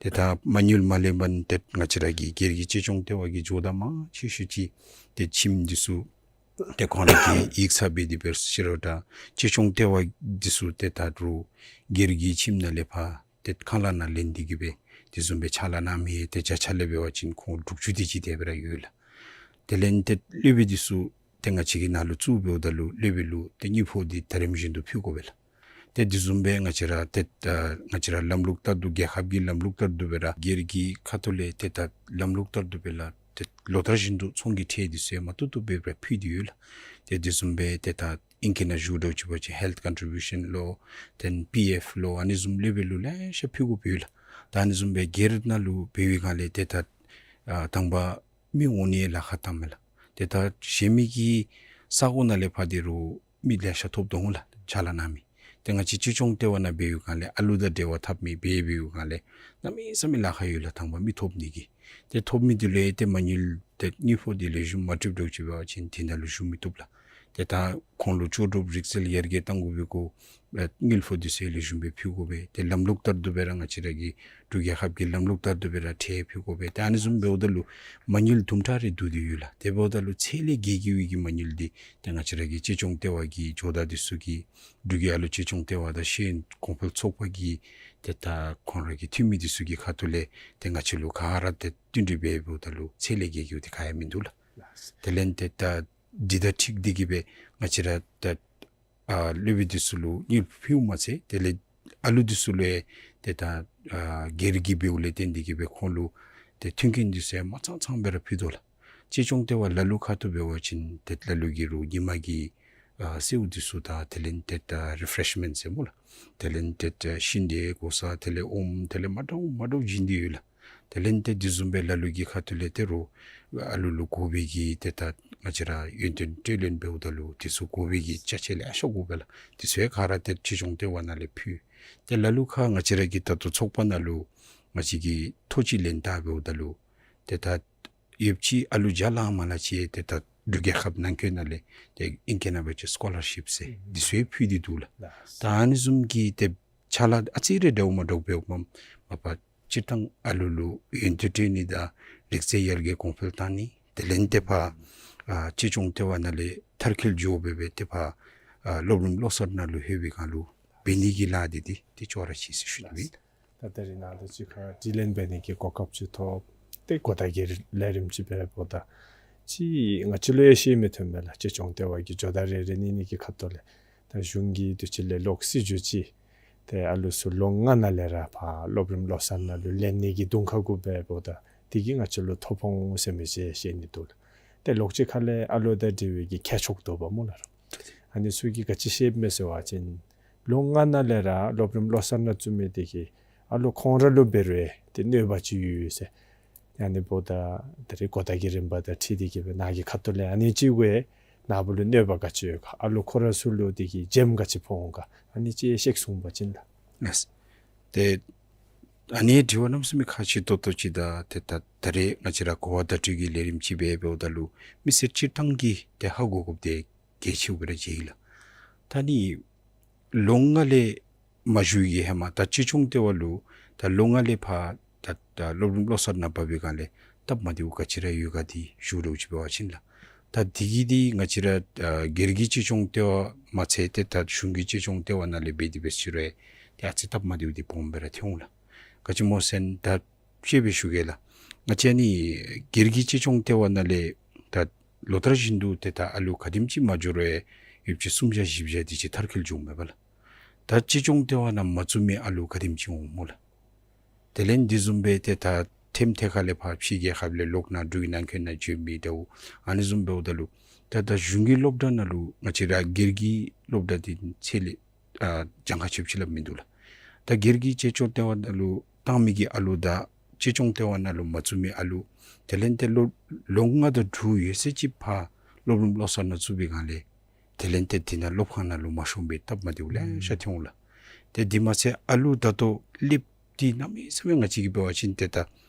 ཏེ་ད་མ་དངུལ་མ་ལེན་པར་ཏེ་ང་བཅས་ར་གི་སྒེར་གྱི་གཅེས་སྐྱོང་ལྟེ་བ་གིས་ཇོ་བདག་མང་ཆེ་ཤོས་ཅིག་ཏེ་ཁྱིམ་འདི་ཚུ་ཏེ་ཁོང་ར་གིས་ཡིག་ཚང་འབད་དེ་འབད་ཟེར་རུང་ད་གཅེས་སྐྱོང་ལྟེ་བ་འདི་ཚུ་ཏེ་ད་རུང་སྒེར་གྱི་ཁྱིམ་ནང་ལས་ཕར་ཏེ་ཁང་གླ་ནང་ལེན་ཏེ་གི་སྦེ་དེ་བཟུམ་སྦེ་ཕྱག་ལཱ་གནང་མི་ཏེ་བརྒྱ་ཆ་ལས་འབད་བ་ཅིན་ཁོང་དྲུག་ཅུ་དེ་ཅིག་དེ་སྦེ་ར་ཡོད་ལགས། དེ་ལས་ཏེ་སློབ་དཔོན་འདི་ཚུ་ཏེ་ང་བཅས་ཀྱི་ནང་ལུ་བཙུགས་འབདཝ་ད་ལུ་སློབ་དཔོན་ལུ་ཏེ་དངུལ་ཕོགས་འདི་ད་རིམ་བཞིན་དུ་ཕུལ་དགོ་པས་ལགས། ཏེ་དེ་བཟུམ་སྦེ་ང་བཅས་ར་ཏེ་ཨ་ང་བཅས་ར་ལམ་ལུགས་ལྟར་དུ་རྒྱལ་ཁབ་ཀྱི་ལམ་ལུགས་ལྟར་དུ་སྦེ་ར་སྒེར་གྱི་ཁ་ཐུག་ལས་ཏེ་ད་ལམ་ལུགས་ལྟར་དུ་སྦེ་ལགས་ཏེ་ལོ་ལྟར་བཞིན་དུ་ཚོང་གི་ཁྲལ་འདི་ཚུ་ཡང་མ་བཏུབ་བཏུབ་སྦེ་ར་ཕུལ་ཏེ་ཡོད་ལགས། ཏེ་དེ་བཟུམ་སྦེ་ཏེ་ད་ཨིང་སྐད་ནང་ཞུ་དོ་ཅིག་འབད་བ་ཅིན་ཧེལཐ་ཀོན་ཊི་བིའུ་ཤཱན་ལོ་ཏེ་པི་ཨེཕ་ལོ་ཨ་ནི་བཟུམ་སློབ་དཔོན་ལུ་ལེ་ཤ་ཕུལ་དགོཔ་ཡོད་ལགས། ད་ཨ་ནི་བཟུམ་སྦེ་སྒེར་ནང་ལུ་འབད་བའི་སྒང་ལས་ཏེ་ད་ཨ་དང་པ་མི་འོང་ནི་ལཱ་ཁག་བཏངམ་མས་ལགས། ཏེ་ད་གཞན་མི་གི་ས་གོ་ནང་ལས་ཕར་འབད་རུང་མི་ལེ་ཤ་ཐོབ་དོ་འོང་ལགས་ཕྱག་ལཱ་གནང་མི། ཏེ་ང་བཅས་གཅེས་སྐྱོང་ལྟེ་བ་ནང་འབད་བའི་སྒང་ལས་ཨ་ལུ་དང་འབྲེལ་བ་འཐབ་མི་འབད་བའི་སྒང་ལས་གནམ་མེད་ས་མེད་ལཱ་ཁག་ཡོད་ལགས། དང་པ་མི་ཐོབ་ནི་གི་ཏེ་ཐོབ་མི་འདི་ལུ་ཡང་ཏེ་མ་དངུལ་ཏེ་དངུལ་ཕོགས་འདི་ལེགས་ཤོམ་མ་སྤྲོད་དོ་ཅིག་འབད་བ་ཅིན་དེ་ནང་ལུ་ཞུགས་མི་བཏུབ་ལགས། ཏེ་ད་ཁོང་ལུ་ལྕོགས་གྲུབ་རིག་རྩལ་ཡར་རྒྱས་གཏང་དགོ་པའི་གོ་ཨ་དངུལ་ཕོགས་འདི་ཚུ་ལེགས་ཤོམ་སྦེ་ཕུལ་དགོ་པས། ཏེ་ལམ་ལུགས་ལྟར་དུ་སྦེ་ར་ང་བཅས་ར་གི་འབྲུག་རྒྱལ་ཁབ་ཀྱི་ལམ་ལུགས་ལྟར་དུ་སྦེ་ར་ཁྲལ་ཕུལ་དགོ་པས། ཏེ་ཨ་ནི་བཟུམ་འབདཝ་ད་ལུ་མ་དངུལ་དུམ་གྲ་རེ་བསྡུ་སྟེ་ཡོད་ལགས། དེ་འབདཝ་ད་ལུ་ཚད་ལས་བརྒལ་གྱི་ཡོད་ཀྱི་མ་དངུལ་འདི་ཏེ་ང་བཅས་ར་གི་གཅེས་སྐྱོང་ལྟེ་བ་གི་ཇོ་བདག་འདི་ཚུ་གིས་འབྲུག་གི་ཨ་ལུ་གཅེས་སྐྱོང་ལྟེ་བ་དང་ཤེས་ཡོན་གོང་འཕེལ་ཚོགས་པ་གིས་ཏེ་ད་ཁོང་ར་གི་འཐུས་མི་འདི་ཚུ་གི་ཁ་ཐུག་ལས་ཏེ་ང་བཅས་ལུ་ག་ར་ཏེ་བསྟུན་གྲོས་འབད་འབདཝ་ད་ལུ་ཚད་ལས་བརྒལ་གྱི་ཡོད་འདི་ག་ཡང་མིན་འདུག་ལགས། དེ་ལས་ཏེ་ད་འདི་དང་འཁྲིལ་ཏེ་གི་སྦེ་ང་བཅས་ར་ད་ཨ་སློབ་དཔོན་འདི་ཚུ་ལུ་དངུལ་ཕུལཝ་མ་ཚད་དེ་ལས་ཨ་ལུ་འདི་ཚུ་ལུ་ཡང་ཏེ་ད་ཨ་སྒེར་གྱི་འབདཝ་ལས་བརྟེན་ཏེ་གི་སྦེ་ཁོང་ལུ་ཏེ་མཐུན་རྐྱེན་འདི་ཚུ་ཡང་མ་ཚང་ཚང་སྦེ་ར་ཕུལ་དོ་ལགས། གཅེས་སྐྱོང་ལྟེ་བ་ལ་ལུ་ཁ་ཐུག་འབད་བ་ཅིན་ཏེ་ལ་ལུ་གིས་རུང་ཉིན་མ་གི་ཨ་ཟེའུ་འདི་ཚུ་དང་དེ་ལས་ཏེ་ད་རི་ཕེ་རེཤ་མེནཊ་ཟེར་སྨོ་ལགས། དེ་ལས་ཏེ་ད་ཤིང་འབྲས་དགོ་ས་དེ་ལས་ཨོམ་དེ་ལས་མ་འདྲཝ་མ་འདྲཝ་བྱིན་ཏེ་ཡོད་ལགས། དེ་ལས་ཏེ་དེ་བཟུམ་སྦེ་ལ་ལུ་གི་ཁ་ཐུག་ལས་ཏེ་རུང་ཨ་ལུ་ལུ་དགོ་པའི་གི་ཏེ་ད་ང་བཅས་ར་ཡོན་ཏན་སྤྲོད་ལེན་འབདཝ་ད་ལུ་དེ་ཚུ་དགོ་པའི་གི་ཅ་ཆས་ལེ་ཤ་དགོ་པས་ལགས། དེ་ཚུ་ཡང་ག་ར་ཏེ་གཅེས་སྐྱོང་ལྟེ་བ་ནང་ལས་ཕུལ། ཏེ་ལ་ལུ་ཁར་ང་བཅས་ར་གི་ད་ལྟོ་ཚོགས་པ་ནང་ལུ་ང་བཅས་ཀྱིས་ཐོ་ཅིག་ལེན་བལྟ་འབདཝ་ད་ལུ་ཏེ་ད་ཡོདཔ་ཅིག་ཨ་ལུ་བརྒྱ་ལྷག་མ་ལྷག་ཅིག་ཏེ་ད་འབྲུག་རྒྱལ་ཁབ་ནང་འཁོད་ནང་ལས་ཏེ་ཨིང་སྐད་ནང་འབད་བ་ཅིན་སི་ཀོ་ལར་ཤིཔ་ཟེར་འདི་ཚུ་ཡང་ཕུལ་ཏེ་འདུག་ལགས། ད་ཨ་ནི་བཟུམ་གྱི་ཏེ་ཕྱག་ལཱ་ཨ་ཙི་རེ་འདྲཝ་མ་འདྲཝ་འབདཝ་མ་མ་པ་སྤྱིར་བཏང་ཨ་ལུ་ལུ་ཡོན་ཏན་སྤྲོད་ནི་དང་རིག་རྩལ་ཡར་རྒྱས་གོང་འཕེལ་བཏང་ནི་དེ་ལས་ཏེ་ཕར་ཨ་གཅེས་སྐྱོང་ལྟེ་བ་ནང་ལས་མཐར་འཁྱོལ་འགྱོ་སྦེ་སྦེ་ཏེ་ཕར་ཨ་སློབ་རིམ་བློ་གསར་ནང་ལུ་ལྷོད་པའི་སྒང་ལུ་འབད་ནི་གི་ལཱ་འདི་འདི་ཏེ་ཅོག་ར་ཅིག་ཟེར་ཞུ་ནི་ཨིན། ད་ད་རིས་ནཱ་ལུ་ཅིག་ཁར་དྲི་ལན་འབད་ནི་གི་གོ་སྐབས་ཅིག་ཐོབ། ཏེ་གོ་བརྡ་གི་ལས་རིམ་ཅིག་འབདཝ་ད་ཅིག་ང་བཅས་ལུ་ཡང་ཤེས་མི་ཐོན་མས་ལགས། གཅེས་སྐྱོང་ལྟེ་བ་གི་ཇོ་བདག་རེ་རེ་གཉིས་གཉིས་ཀྱི་ཁ་ཐུག་ལས་ད་གཞུང་གིས་དུས་ཅི་ལས་ལོག་སྲིད་བྱུས་ཅིག་ཏེ་ཨ་ལུ་ཚུ་ལོ་ལྔ་ནང་ལས་ར་ཕར་སློབ་རིམ་བློ་གསར་ནང་ལུ་ལེན་ནི་གི་གདོང་ཁ་གུ་འབདཝ་ད་དེ་གིས་ང་བཅས་ལུ་ཐོ་ཕོག་འོང་ཟེར་མི་ཅིག་ཤེས་ནི་འདུག་ལགས། ཏེ་ལོག་ཅིག་ཁ་ལས་ཨ་ལུ་དང་འབྲེལ་བའི་གི་ཁྱད་ཆོས་འདུག་པ་སྨོ་ལགས། ཨ་ནི་ཚུ་གིས་ག་ཅི་བཤདཔ་མས་ཟེར་བ་ཅིན་ལོ་ལྔ་ནང་ལས་ར་སློབ་རིམ་བློ་གསར་ནང་བཙུགས་མི་དེ་གིས་ཨ་ལུ་ཁོང་ར་ལུ་འབད་རུང་ཏེ་གནོད་པ་ཅིག་ཡོད་ཟེར། ཨ་ནི་འབདཝ་ད་ད་རིས་གོ་བརྡ་གི་རིམ་པ་དང་འཁྲིལ་ཏེ་གི་སྦེ་ནཱ་གི་ཁ་ཐུག་ལས་ཨ་ནི་ཅིག་གུ་ནཱ་བུ་ལུ་གནོད་པ་ག་ཅི་ཡོད་ག་ཨ་ལུ་ཁོ་ར་ཚུ་ལུ་དེ་གིས་འཇམ་ག་ཅི་ཕོག་འོང་ག་ཨ་ནི་ཅིག་བཤད་གསུངས་པ་ཅིན་ལགས། ལགས། ཏེ་ཨ་ནི་དྲི་བ་གནམ་མེད་ས་མེད་ཁག་ཆེ་ཏོག་ཏོ་ཅིག་དང་ཏེ་ད་ད་རེས་ང་བཅས་ར་གོ་བ་བརྡ་སྤྲོད་ཀྱི་ལས་རིམ་ཅིག་འབད་འབདཝ་ད་ལུ་མི་སེར་སྤྱིར་བཏང་གིས་ཏེ་ཧ་གོ་དགོཔ་དེ་གལ་ཆེཝ་སྦེ་ར་མཇལ་ཡི་ལགས། ད་ནི་ལོ་ལྔ་ལས་མ་བཞུགས་ཀྱི་ཧེ་མ་ད་གཅེས་སྐྱོང་ལྟེ་བ་ལུ་ད་ལོ་ལྔ་ལས་ཕར་ད་ད་སློབ་རིམ་བློ་གསར་ནང་འབབ་པའི་སྒང་ལས་སྟབས་མ་བདེཝ་ག་ཅི་ར་ཡོད་ག་འདི་ཞུ་རོགས་ཅིག་འབད་བ་ཅིན་ལགས། ད་དེ་གི་འདི་ང་བཅས་ར་ཨ་སྒེར་གྱི་གཅེས་སྐྱོང་ལྟེ་བ་མ་ཚད་ཏེ་ད་གཞུང་གི་གཅེས་སྐྱོང་ལྟེ་བ་ནང་ལས་འབད་དེ་འབད་ཟེར་རུང་ཏེ་ཨ་ཙི་སྟབས་མ་བདེཝ་འདི་སྦོམ་སྦེ་ར་ཐོན་འོང་ལགས། ག་ཅི་སྨོ་ཟེར་ན་ད་དཔྱེ་སྦེ་ཞུ་གེ་ལགས། ང་བཅས་ནི་སྒེར་གྱི་གཅེས་སྐྱོང་ལྟེ་བ་ནང་ལས་ད་ལོ་ལྟར་བཞིན་དུ་ཏེ་ད་ཨ་ལུ་ག་དེམ་ཅིག་མ་འགྱོ་རུང་ཡོདཔ་ཅིག་སུམ་བརྒྱ་བཞི་བརྒྱ་དེ་ཅིག་མཐར་འཁྱོལ་འགྱོཝ་མས་པ་ལགས། ད་གཅེས་སྐྱོང་ལྟེ་བ་ནང་མ་བཙུགས་མི་ཨ་ལུ་ག་དེམ་ཅིག་འོང་སྨོ་ལགས། དེ་ལས་འདི་བཟུམ་སྦེ་ཏེ་ད་ཐེམ་ཐེ་ཁ་ལས་ཕར་ཕྱི་རྒྱལ་ཁབ་ལས་ལོག་ནཱ་འབྲུག་གི་ནང་འཁོད་ནང་འགྱོ་མི་འདྲཝ་ཨ་ནི་བཟུམ་འབདཝ་ད་ལུ་ད་ད་གཞུང་གི་སློབ་གྲྭ་ནང་ལུ་ང་བཅས་ར་སྒེར་གྱི་སློབ་གྲྭ་འདི་ཚད་ལས་ཨ་གྱངས་ཁ་ཆེཝ་ཅིག་སླབ་མིན་འདུག་ལགས། ད་སྒེར་གྱི་གཅེས་སྐྱོང་ལྟེ་བ་ནང་ལུ་བཏང་མི་གི་ཨ་ལུ་དང་གཅེས་སྐྱོང་ལྟེ་བ་ནང་ལུ་མ་བཙུགས་མི་ཨ་ལུ་དེ་ལས་ཏེ་ལོ་ལོ་ལྔ་དང་དྲུག་ཡོད་ཚད་ཅིག་ཕར་སློབ་རིམ་བློ་གསར་ནང་བཙུགས་པའི་སྒང་ལས་དེ་ལས་ཏེ་དེ་ནང་སློབ་ཁང་ནང་ལུ་མ་ཤོང་པའི་སྟབས་མ་བདེཝ་ལེ་ཤ་ཐོན་འོང་ལགས། ཏེ་དེ་མ་ཚད་ཨ་ལུ་ད་ལྟོ་སློབ་འདི་གནམ་མེད་ས་མེད་ང་བཅས་ཀྱིས་འབད་བ་ཅིན་ཏེ་ད་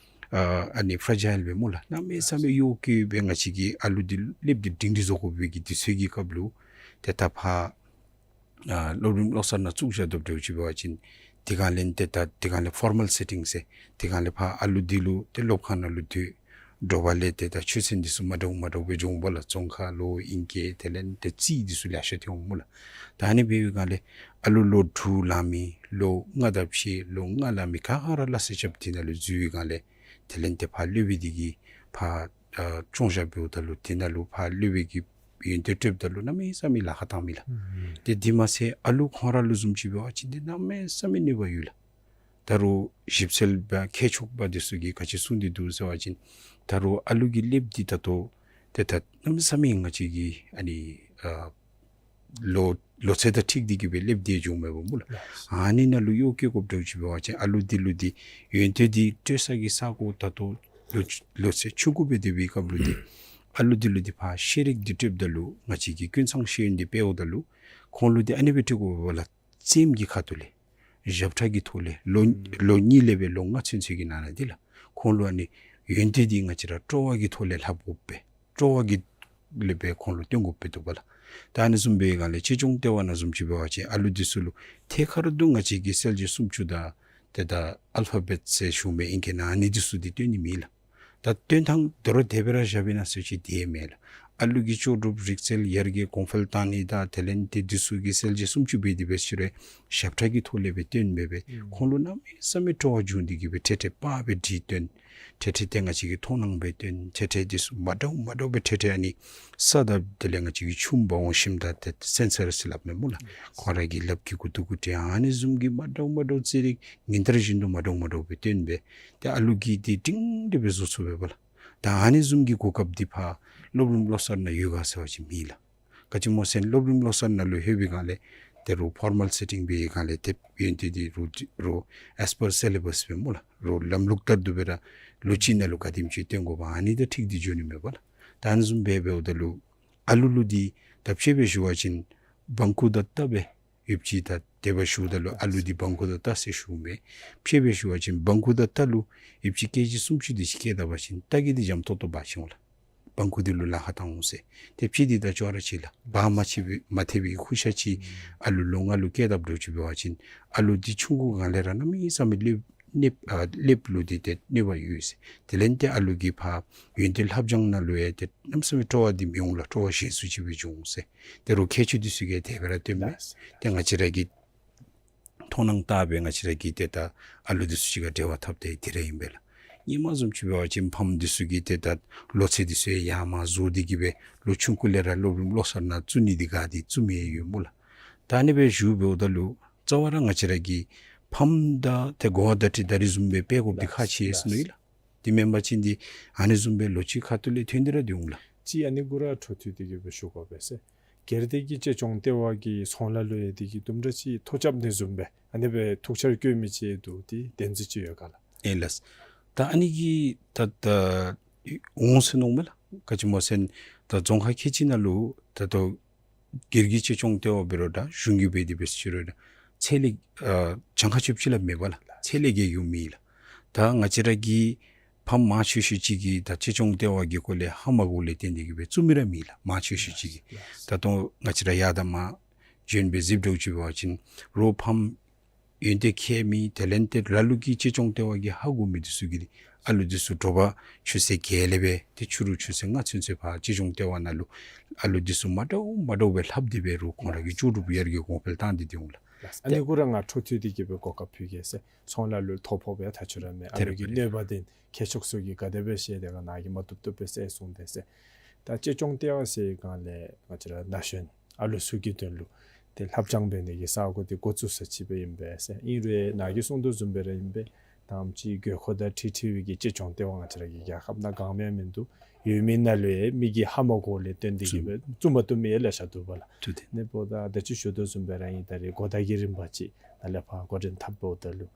ཨ་ཨ་ནི་ཕྲ་ཇཱའིལ་སྦེ་སྨོ་ལགས། གནམ་མེད་ས་མེད་གཡོ་སྐྱོ་སྦེ་ང་བཅས་ཀྱིས་ཨ་ལུ་འདི་སློབ་འདི་སྒྲིང་སྒྲི་བཟོ་དགོ་པའི་གི་དུས་ཚོད་ཀྱི་སྐབས་ལུ་ཏེ་ད་ཕར་ཨ་སློབ་རིམ་བློ་གསར་ནང་བཙུགས་བཞག་དོ་འདྲཝ་ཅིག་འབད་བ་ཅིན་ དེ་སྒང་ལས་ཏེ་ད་དེ་སྒང་ལས་ཕོར་མཱལ་སེ་ཊིང་ཟེར། དེ་སྒང་ལས་ཕར་ཨ་ལུ་འདི་ལུ་ཏེ་སློབ་ཁང་ནང་ལུ་སྡོད། དྲོ་པ་ལས་ཏེ་ད་ཆོས་ཚན་འདི་ཚུ་མ་འདྲཝ་མ་འདྲཝ་སྦེ་འབྱུང་བ་ལགས། རྫོང་ཁ་ལོ་ཨིང་སྐད་དེ་ལས་ཏེ་རྩིས་འདི་ཚུ་ལེ་ཤ་ཐོན་འོང་སྨོ་ལགས། ད་ཨ་ནི་འབད་བའི་སྒང་ལས་ཨ་ལུ་ལོ་དྲུག་ལང་མི་ལོ་ལྔ་དང་ཕྱེད་ལོ་ལྔ་ལང་མི་ག་ར་སླ་བསྲེ་རྐྱབ་སྟེ་ནང་ལུ་འཛུལ་བའི་སྒང་ལས་དེ་ལས་ཏེ་ཕར་སློབ་དཔོན་འདི་གིས་ཕར་ཨ་སྐྱོང་བཞག་འབདཝ་ད་ལུ་དེ་ནང་ལུ་ཕར་སློབ་དཔོན་གྱིས་ཡོན་ཏན་སྤྲོདཔ་ད་ལུ་གནམ་མེད་ས་མེད་ལཱ་ཁག་བཏང་མི་ལགས། ཨུམ། ཏེ་དེ་མ་ཚད་ཨ་ལུ་ཁོང་ར་ལུ་བཟུམ་ཅིག་འབད་བ་ཅིན་ཏེ་གནམ་མེད་ས་མེད་གནོད་པ་ཡོད་ལགས། ད་རུང་ཞིབ་འཚོལ་པ་མཁས་མཆོག་པ་འདི་ཚུ་གིས་ག་ཅི་གསུངས་ཏེ་འདུག་ཟེར་བ་ཅིན་ད་རུང་ཨ་ལུ་གི་སློབ་འདི་ད་ལྟོ་ཏེ་ད་གནམ་མེད་ས་མེད་ང་བཅས་ཀྱི་ཨ་ནི་ཨ་ལོ་ལོ་ཚད་དང་འཁྲིལ་ཏེ་གི་སྦེ་སློབ་དེ་འབྱུངམ་མས་པ་སྨོ་ལགས། ལགས། ཨ་ནི་ནང་ལུ་གཡོག་བཀོལ་དགོཔ་འདྲཝ་ཅིག་འབད་བ་ཅིན་ཨ་ལུ་འདི་ལུ་འདི་ཡོན་ཏན་འདི་སྤྲོད་ས་གི་ས་གོ་ད་ལྟོ་ལོ་ལོ་ཚད་ཆུང་ཀུ་སྦེ་སྡོད་པའི་སྐབས་ལུ་འདི་ཨ་ལུ་འདི་ལུ་འདི་ཕར་ཤེས་རིག་འདི་སྤྲོདཔ་ད་ལུ་ང་བཅས་ཀྱིས་ཀུན་ཚང་ཤེས་ཡོན་འདི་སྤེལཝ་ད་ལུ་ཁོང་ལུ་འདི་ཨ་ནི་སྦེ་སྤྲོད་དགོ་པས་ལགས། རྩེདམོ་གི་ཁ་ཐུག་ལས་ཞབས་ཁྲ་གི་ཐོག་ལས་ལོ་ལོ་གཉིས་ལས་སྦེ་ལོ་ལྔ་ཚུན་ཚོད་ཀྱི་ནང་ན་འདི་ལགས་ཁོང་ལུ་ཨ་ནི་ཡོན་ཏན་འདི་ང་བཅས་ར་སྤྲོ་བ་གི་ཐོག་ལས་ལྷབ་དགོ་པས། སྤྲོ་བ་གི་ལས་སྦེ་ཁོང་ལུ་སྟོན་དགོ་པས་འདུག་པ་ལགས། ད་ཨ་ནི་བཟུམ་སྦེ་སྒང་ལས་གཅེས་སྐྱོང་ལྟེ་བ་ནང་བཟུམ་ཅིག་འབད་བ་ཅིན་ཨ་ལུ་འདི་ཚུ་ལུ་ཐད་ཀར་དུ་ང་བཅས་ཀྱིས་གསལ་བྱེད་སུམ་ཅུ་དང་ཏེ་ད་ཨལ་ཕ་བེཊ་ཟེར་ཞུ་མི་ཨིང་སྐད་ནང་ཨ་ནི་འདི་ཚུ་འདི་སྟོན་ནི་མེད་ལགས། ད་སྟོན་ཐངས་དོ་རུང་དེ་སྦེ་ར་བཞག་པས་ན་ཟེར་ཅིག་དེ་མེན་ལགས། ཨ་ལུ་གི་ལྕོགས་གྲུབ་རིག་རྩལ་ཡར་རྒྱས་གོང་འཕེལ་བཏང་ནི་དང་དེ་ལས་ཏེ་འདི་ཚུ་གི་གསལ་བྱེད་སུམ་ཅུ་འབད་དེ་འབད་ཟེར་རུང་ཞབས་ཁྲ་གི་ཐོག་ལས་སྦེ་སྟོན་འབད་སྦེ་ཨུམ་ཁོང་ལུ་གནམ་མེད་ས་མེད་སྤྲོ་བ་བྱུང་སྟེ་གི་སྦེ་ཐད་ཐད་པ་སྦེ་བྲིས་སྟོན། ཐད་ཐད་ཏེ་ང་བཅས་ཀྱིས་མཐོང་སྣང་འབད་སྟོན། ཐད་ཐད་འདི་ཚུ་མ་འདྲཝ་མ་འདྲཝ་སྦེ་ཐད་ཐད་ཨ་ནི་ས་དང་དེ་ལས་ང་བཅས་ཀྱི་ཆུམ་འབག་འོང་ཞིནམ་ད་ཏེ་སེན་སར་ཟེར་སླབ་མས་སྨོ་ལགས། ཁོང་ར་གི་ལགཔ་གི་མགུ་ཏོ་གུ་སྤྲོད་ཨ་ནི་བཟུམ་གྱི་མ་འདྲཝ་མ་འདྲཝ་རྩེད་རིགས་ཉིན་ལྟར་བཞིན་དུ་མ་འདྲཝ་མ་འདྲཝ་སྦེ་སྟོན་འབད། ཏེ་ཨ་ལུ་གིས་འདི་སྒྲིང་སྒྲི་སྦེ་བཟོ་ཚུགས་པས་པ་ལགས། ད་ཨ་ནི་བཟུམ་གྱི་གོ་སྐབས་འདི་ཕར་སློབ་རིམ་བློ་གསར་ནང་ཡོད་ག་ཟེར་བ་ཅིན་མེད་ལགས། ག་ཅི་སྨོ་ཟེར་ན་སློབ་རིམ་བློ་གསར་ནང་ལུ་ལྷོད་པའི་སྒང་ལས་དོ་རུང་ཕོར་མཱལ་སེ་ཊིང་འབད་བའི་སྒང་ལས་ཏེ་ཡོན་ཏན་འདི་རུང་རུང་ཨེས་པར་སི་ལེ་བཱས་སྦེ་སྨོ་ལགས། རུང་ལམ་ལུགས་ལྟར་དུ་སྦེ་ར་ལོ་གཅིག་ནང་ལུ་ག་དེམ་ཅིག་སྟོན་དགོཔ་ཨ་ནི་དང་འཁྲིལ་ཏེ་འགྱོ་ནི་མས་པ་ལགས། ད་ཨ་ནི་བཟུམ་སྦེ་འབདཝ་ད་ལུ་ཨ་ལུ་ལུ་འདི་ད་ཕྱེ་སྦེ་ཞུ་བ་ཅིན་སྦང་ཁུག་དང་རྟ་སྦེ་ཡོདཔ་ཅིག་ད་དེ་སྦེ་ཞུཝ་ད་ལུ་ཨ་ལུ་འདི་སྦང་ཁུག་དང་རྟ་ཟེར་ཞུཝ་མས། ཕྱེ་སྦེ་ཞུ་བ་ཅིན་སྦང་ཁུག་དང་རྟ་ལུ་ཡོདཔ་ཅིག་ཀེ་ཇི་སུམ་ཅུ་དེ་ཅིག་སྐྱེལ་ད་པ་ཅིན་རྟ་གིས་འདི་འཇམ་ཏོག་ཏོ་འབག་ཅི་འོང་ལགས། སྦང་ཁུག་འདི་ལུ་ལཱ་ཁག་བཏང་འོང་ཟེར། ཏེ་ཕྱེ་འདི་དང་ཅོག་ར་གཅིག་ལགས། འབག་མ་ཆོད་པའི་མ་ཐེག་པའི་ཁུ་ཤ་ཅིག་ཨ་ལུ་ལོ་ལྔ་ལུ་སྐྱེལ་དཔ་འདྲཝ་ཅིག་འབད་བ་ཅིན་ཨ་ལུ་འདི་ཆུང་ཀུ་སྒང་ལས་ར་གནམ་མེད་ས་མེད་ལེབ་ནེབ་ཨ་ལེབ་ལུ་འདི་ཏེ་གནོད་པ་ཡོད་ཟེར། དེ་ལས་ཏེ་ཨ་ལུ་གི་ཕར་ཡོན་ཏན་ལྷབ་སྦྱང་ནང་ལུ་ཡང་ཏེ་གནམ་མེད་ས་མེད་སྤྲོ་བ་འདི་མི་འོང་ལགས། སྤྲོ་བ་ཞན་སུ་ཅིག་སྦེ་འགྱོ་འོང་ཟེར། དོ་རུང་མཁས་མཆོག་འདི་ཚུ་གིས་དེ་སྦེ་ར་སྟོནམ་མས། ཏེ་ང་བཅས་ར་གིས་མཐོང་སྣང་བལྟ་སྦེ་ང་བཅས་ར་གིས་ཏེ་ད་ཨ་ལུ་འདི་ཚུ་གཅིག་ཁར་འབྲེལ་བ་འཐབ་སྟེ་འདི་ར་ཨིན་པས་ལགས། སྔོན་མ་བཟུམ་ཅིག་འབད་བ་ཅིན་ཕམ་འདི་ཚུ་གིས་ཏེ་ད་ལོ་ཚད་འདི་ཚུ་ཡར་མར་བཟོ་སྟེ་གི་སྦེ་ལོ་ཆུང་ཀུ་ལས་ར་སློབ་རིམ་བློ་གསར་ནང་བཙུགས་ནི་འདི་ག་འདི་བཙུགས་མི་ཡང་ཡོད་སྨོ་ལགས། ད་ཨ་ནི་སྦེ་ཞུ་འབདཝ་ད་ལུ་རྩ་བ་ར་ང་བཅས་ར་གི་ཕམ་དང་ཏེ་གོ་བ་བརྡ་སྤྲོད་ད་རིས་བཟུམ་སྦེ་སྤེལ་དགོཔ་འདི་ཁག་ཆེ་ཟེར་མནོ་ཡི་ལགས། དེ་མེན་པ་ཅིན་འདི་ཨ་ནི་བཟུམ་སྦེ་ལོ་གཅིག་ཁ་ཐུག་ལས་ཐོན་ཏེ་ར་སྡོད་འོང་ལགས། གཅིག་ཨ་ནི་གུ་ར་འཕྲོ་མཐུད་དེ་གི་སྦེ་ཞུ་དགོ་པས་ཟེར། སྒེར་སྡེ་གི་གཅེས་སྐྱོང་ལྟེ་བ་གི་ཚོང་ལཱ་ལུ་ཡང་འདི་གིས་དུམ་གྲ་ཅིག་ཐོ་རྐྱབ་ནི་བཟུམ་སྦེ་ཨ་ནི་སྦེ་ཐུགས་འཆར་བཀོད་མི་ཅིག་འདུག། འདི་བདེན་རྫུན་ཅིག་ཡོད་ག་ལགས། ཨེ་ལགས། ད་ཨ་ནི་གི་ད་ད་འོང་ཟེར་མནོཝ་མས་ལགས། ག་ཅི་སྨོ་ཟེར་ན་ད་རྫོང་ཁག་ཁལ་གཅིག་ནང་ལུ་ད་ལྟོ་སྒེར་གྱི་གཅེས་སྐྱོང་ལྟེ་བ་འབད་རུང་ད་གཞུང་གིས་འབད་དེ་འབད་ཟེར་རུང་ད་ཚད་ལས་ཨ་གྱངས་ཁ་ཆོདཔ་ཅིག་ར་མེད་པས་ལགས། ཚད་ལས་བརྒལ་ཡོད་མི་ལགས། ད་ང་བཅས་ར་གི་ཕམ་མང་ཆེ་ཤོས་ཅིག་གིས་ད་གཅེས་སྐྱོང་ལྟེ་བ་གི་སྐོར་ལས་ཧ་མ་གོཝ་ལས་བརྟེན་ཏེ་གི་སྦེ་བཙུགས་མི་ར་མེད་ལགས། མང་ཆེ་ཤོས་ཅིག་གིས། ད་ལྟོ་ང་བཅས་ར་ཡར་དང་མར་བྱོན་སྦེ་གཟིགསཔ་འདྲཝ་ཅིག་འབད་བ་ཅིན་རོགས་ཕམ་ཡོན་ཏན་མཁས་མི་དེ་ལས་ཏེ་ལ་ལུ་གིས་གཅེས་སྐྱོང་ལྟེ་བ་གིས་ཧ་གོ་མི་འདི་ཚུ་གིས་ཨ་ལུ་འདི་ཚུ་དྲོ་པ་ཆུ་ཚོད་བརྒྱད་ལས་སྦེ་ཏེ་ཕྱི་རུ་ཆུ་ཚོད་ལྔ་ཚུན་ཚོད་ཕར་གཅེས་སྐྱོང་ལྟེ་བ་ནང་ལུ་ཨ་ལུ་འདི་ཚུ་མ་འདྲཝ་མ་འདྲཝ་སྦེ་ལྷབ་སྟེ་སྦེ་རོགས་ཁོང་ར་གི་ལྕོགས་གྲུབ་ཡར་རྒྱས་གོང་འཕེལ་བཏང་སྟེ་སྡོད་འོང་ལགས། ལགས། ཨ་ནི་གུ་ར་ང་འཕྲོ་མཐུད་དེ་གི་སྦེ་གོ་སྐབས་ཕུལ་གེ་ཟེར། ཚོང་ལཱ་ལུ་ཐོ་ཕོག་སྦེ་ཐག་ཆོད་ར་མེད། ཨ་ལུ་གི་གནོད་པ་འདི་མཁས་མཆོག་ཚུ་གིས་ག་དེ་སྦེ་ཤེས་ཏེ་ག་ནཱ་གིས་མ་བཏུབ་བཏུབ་སྦེ་ཟེར་གསུངས་ཏེ་ཟེར། ད་གཅེས་སྐྱོང་ལྟེ་བ་ཟེར་སྒང་ལས་ང་བཅས་ར་ན་གཞོན་ཨ་ལུ་ཚུ་གི་དོན་ལུ་ཏེ་ལྷབ་སྦྱང་འབད་ནི་གི་ས་གོ་འདི་འགོ་བཙུགས་ས་ཅིག་སྦེ་ཨིན་པས་ཟེར། ཨིན་རུང་ནཱ་གིས་གསུངས་དོ་བཟུམ་སྦེ་ར་ཨིན་པས། ད་ཨ་ནེམ་ཅིག་དགོས་མཁོ་དང་འཁྲིལ་འཁྲིལ་བའི་གི་གཅེས་སྐྱོང་ལྟེ་བ་ང་བཅས་ར་གི་རྒྱལ་ཁབ་ནང་གང་མེད་མིན་འདུག། ཡོད་མི་ནང་ལུ་ཡང་མི་གིས་ཧ་མ་གོཝ་ལས་བརྟེན་ཏེ་གི་སྦེ་བཙུགས་མ་བཏུབ་མི་ཡང་ལེ་ཤ་འདུག་པ་ལགས། ཨ་ནི་འབདཝ་ད་ད་ཅི་ཞུ་དོ་བཟུམ་སྦེ་ར་ཨིན། ད་རེས་གོ་བརྡ་གི་རིམ་པ་ཅིག་ནཱ་ལས་ཕར་འགོ་འདྲེན་འཐབ་འབདཝ་ད་ལུ་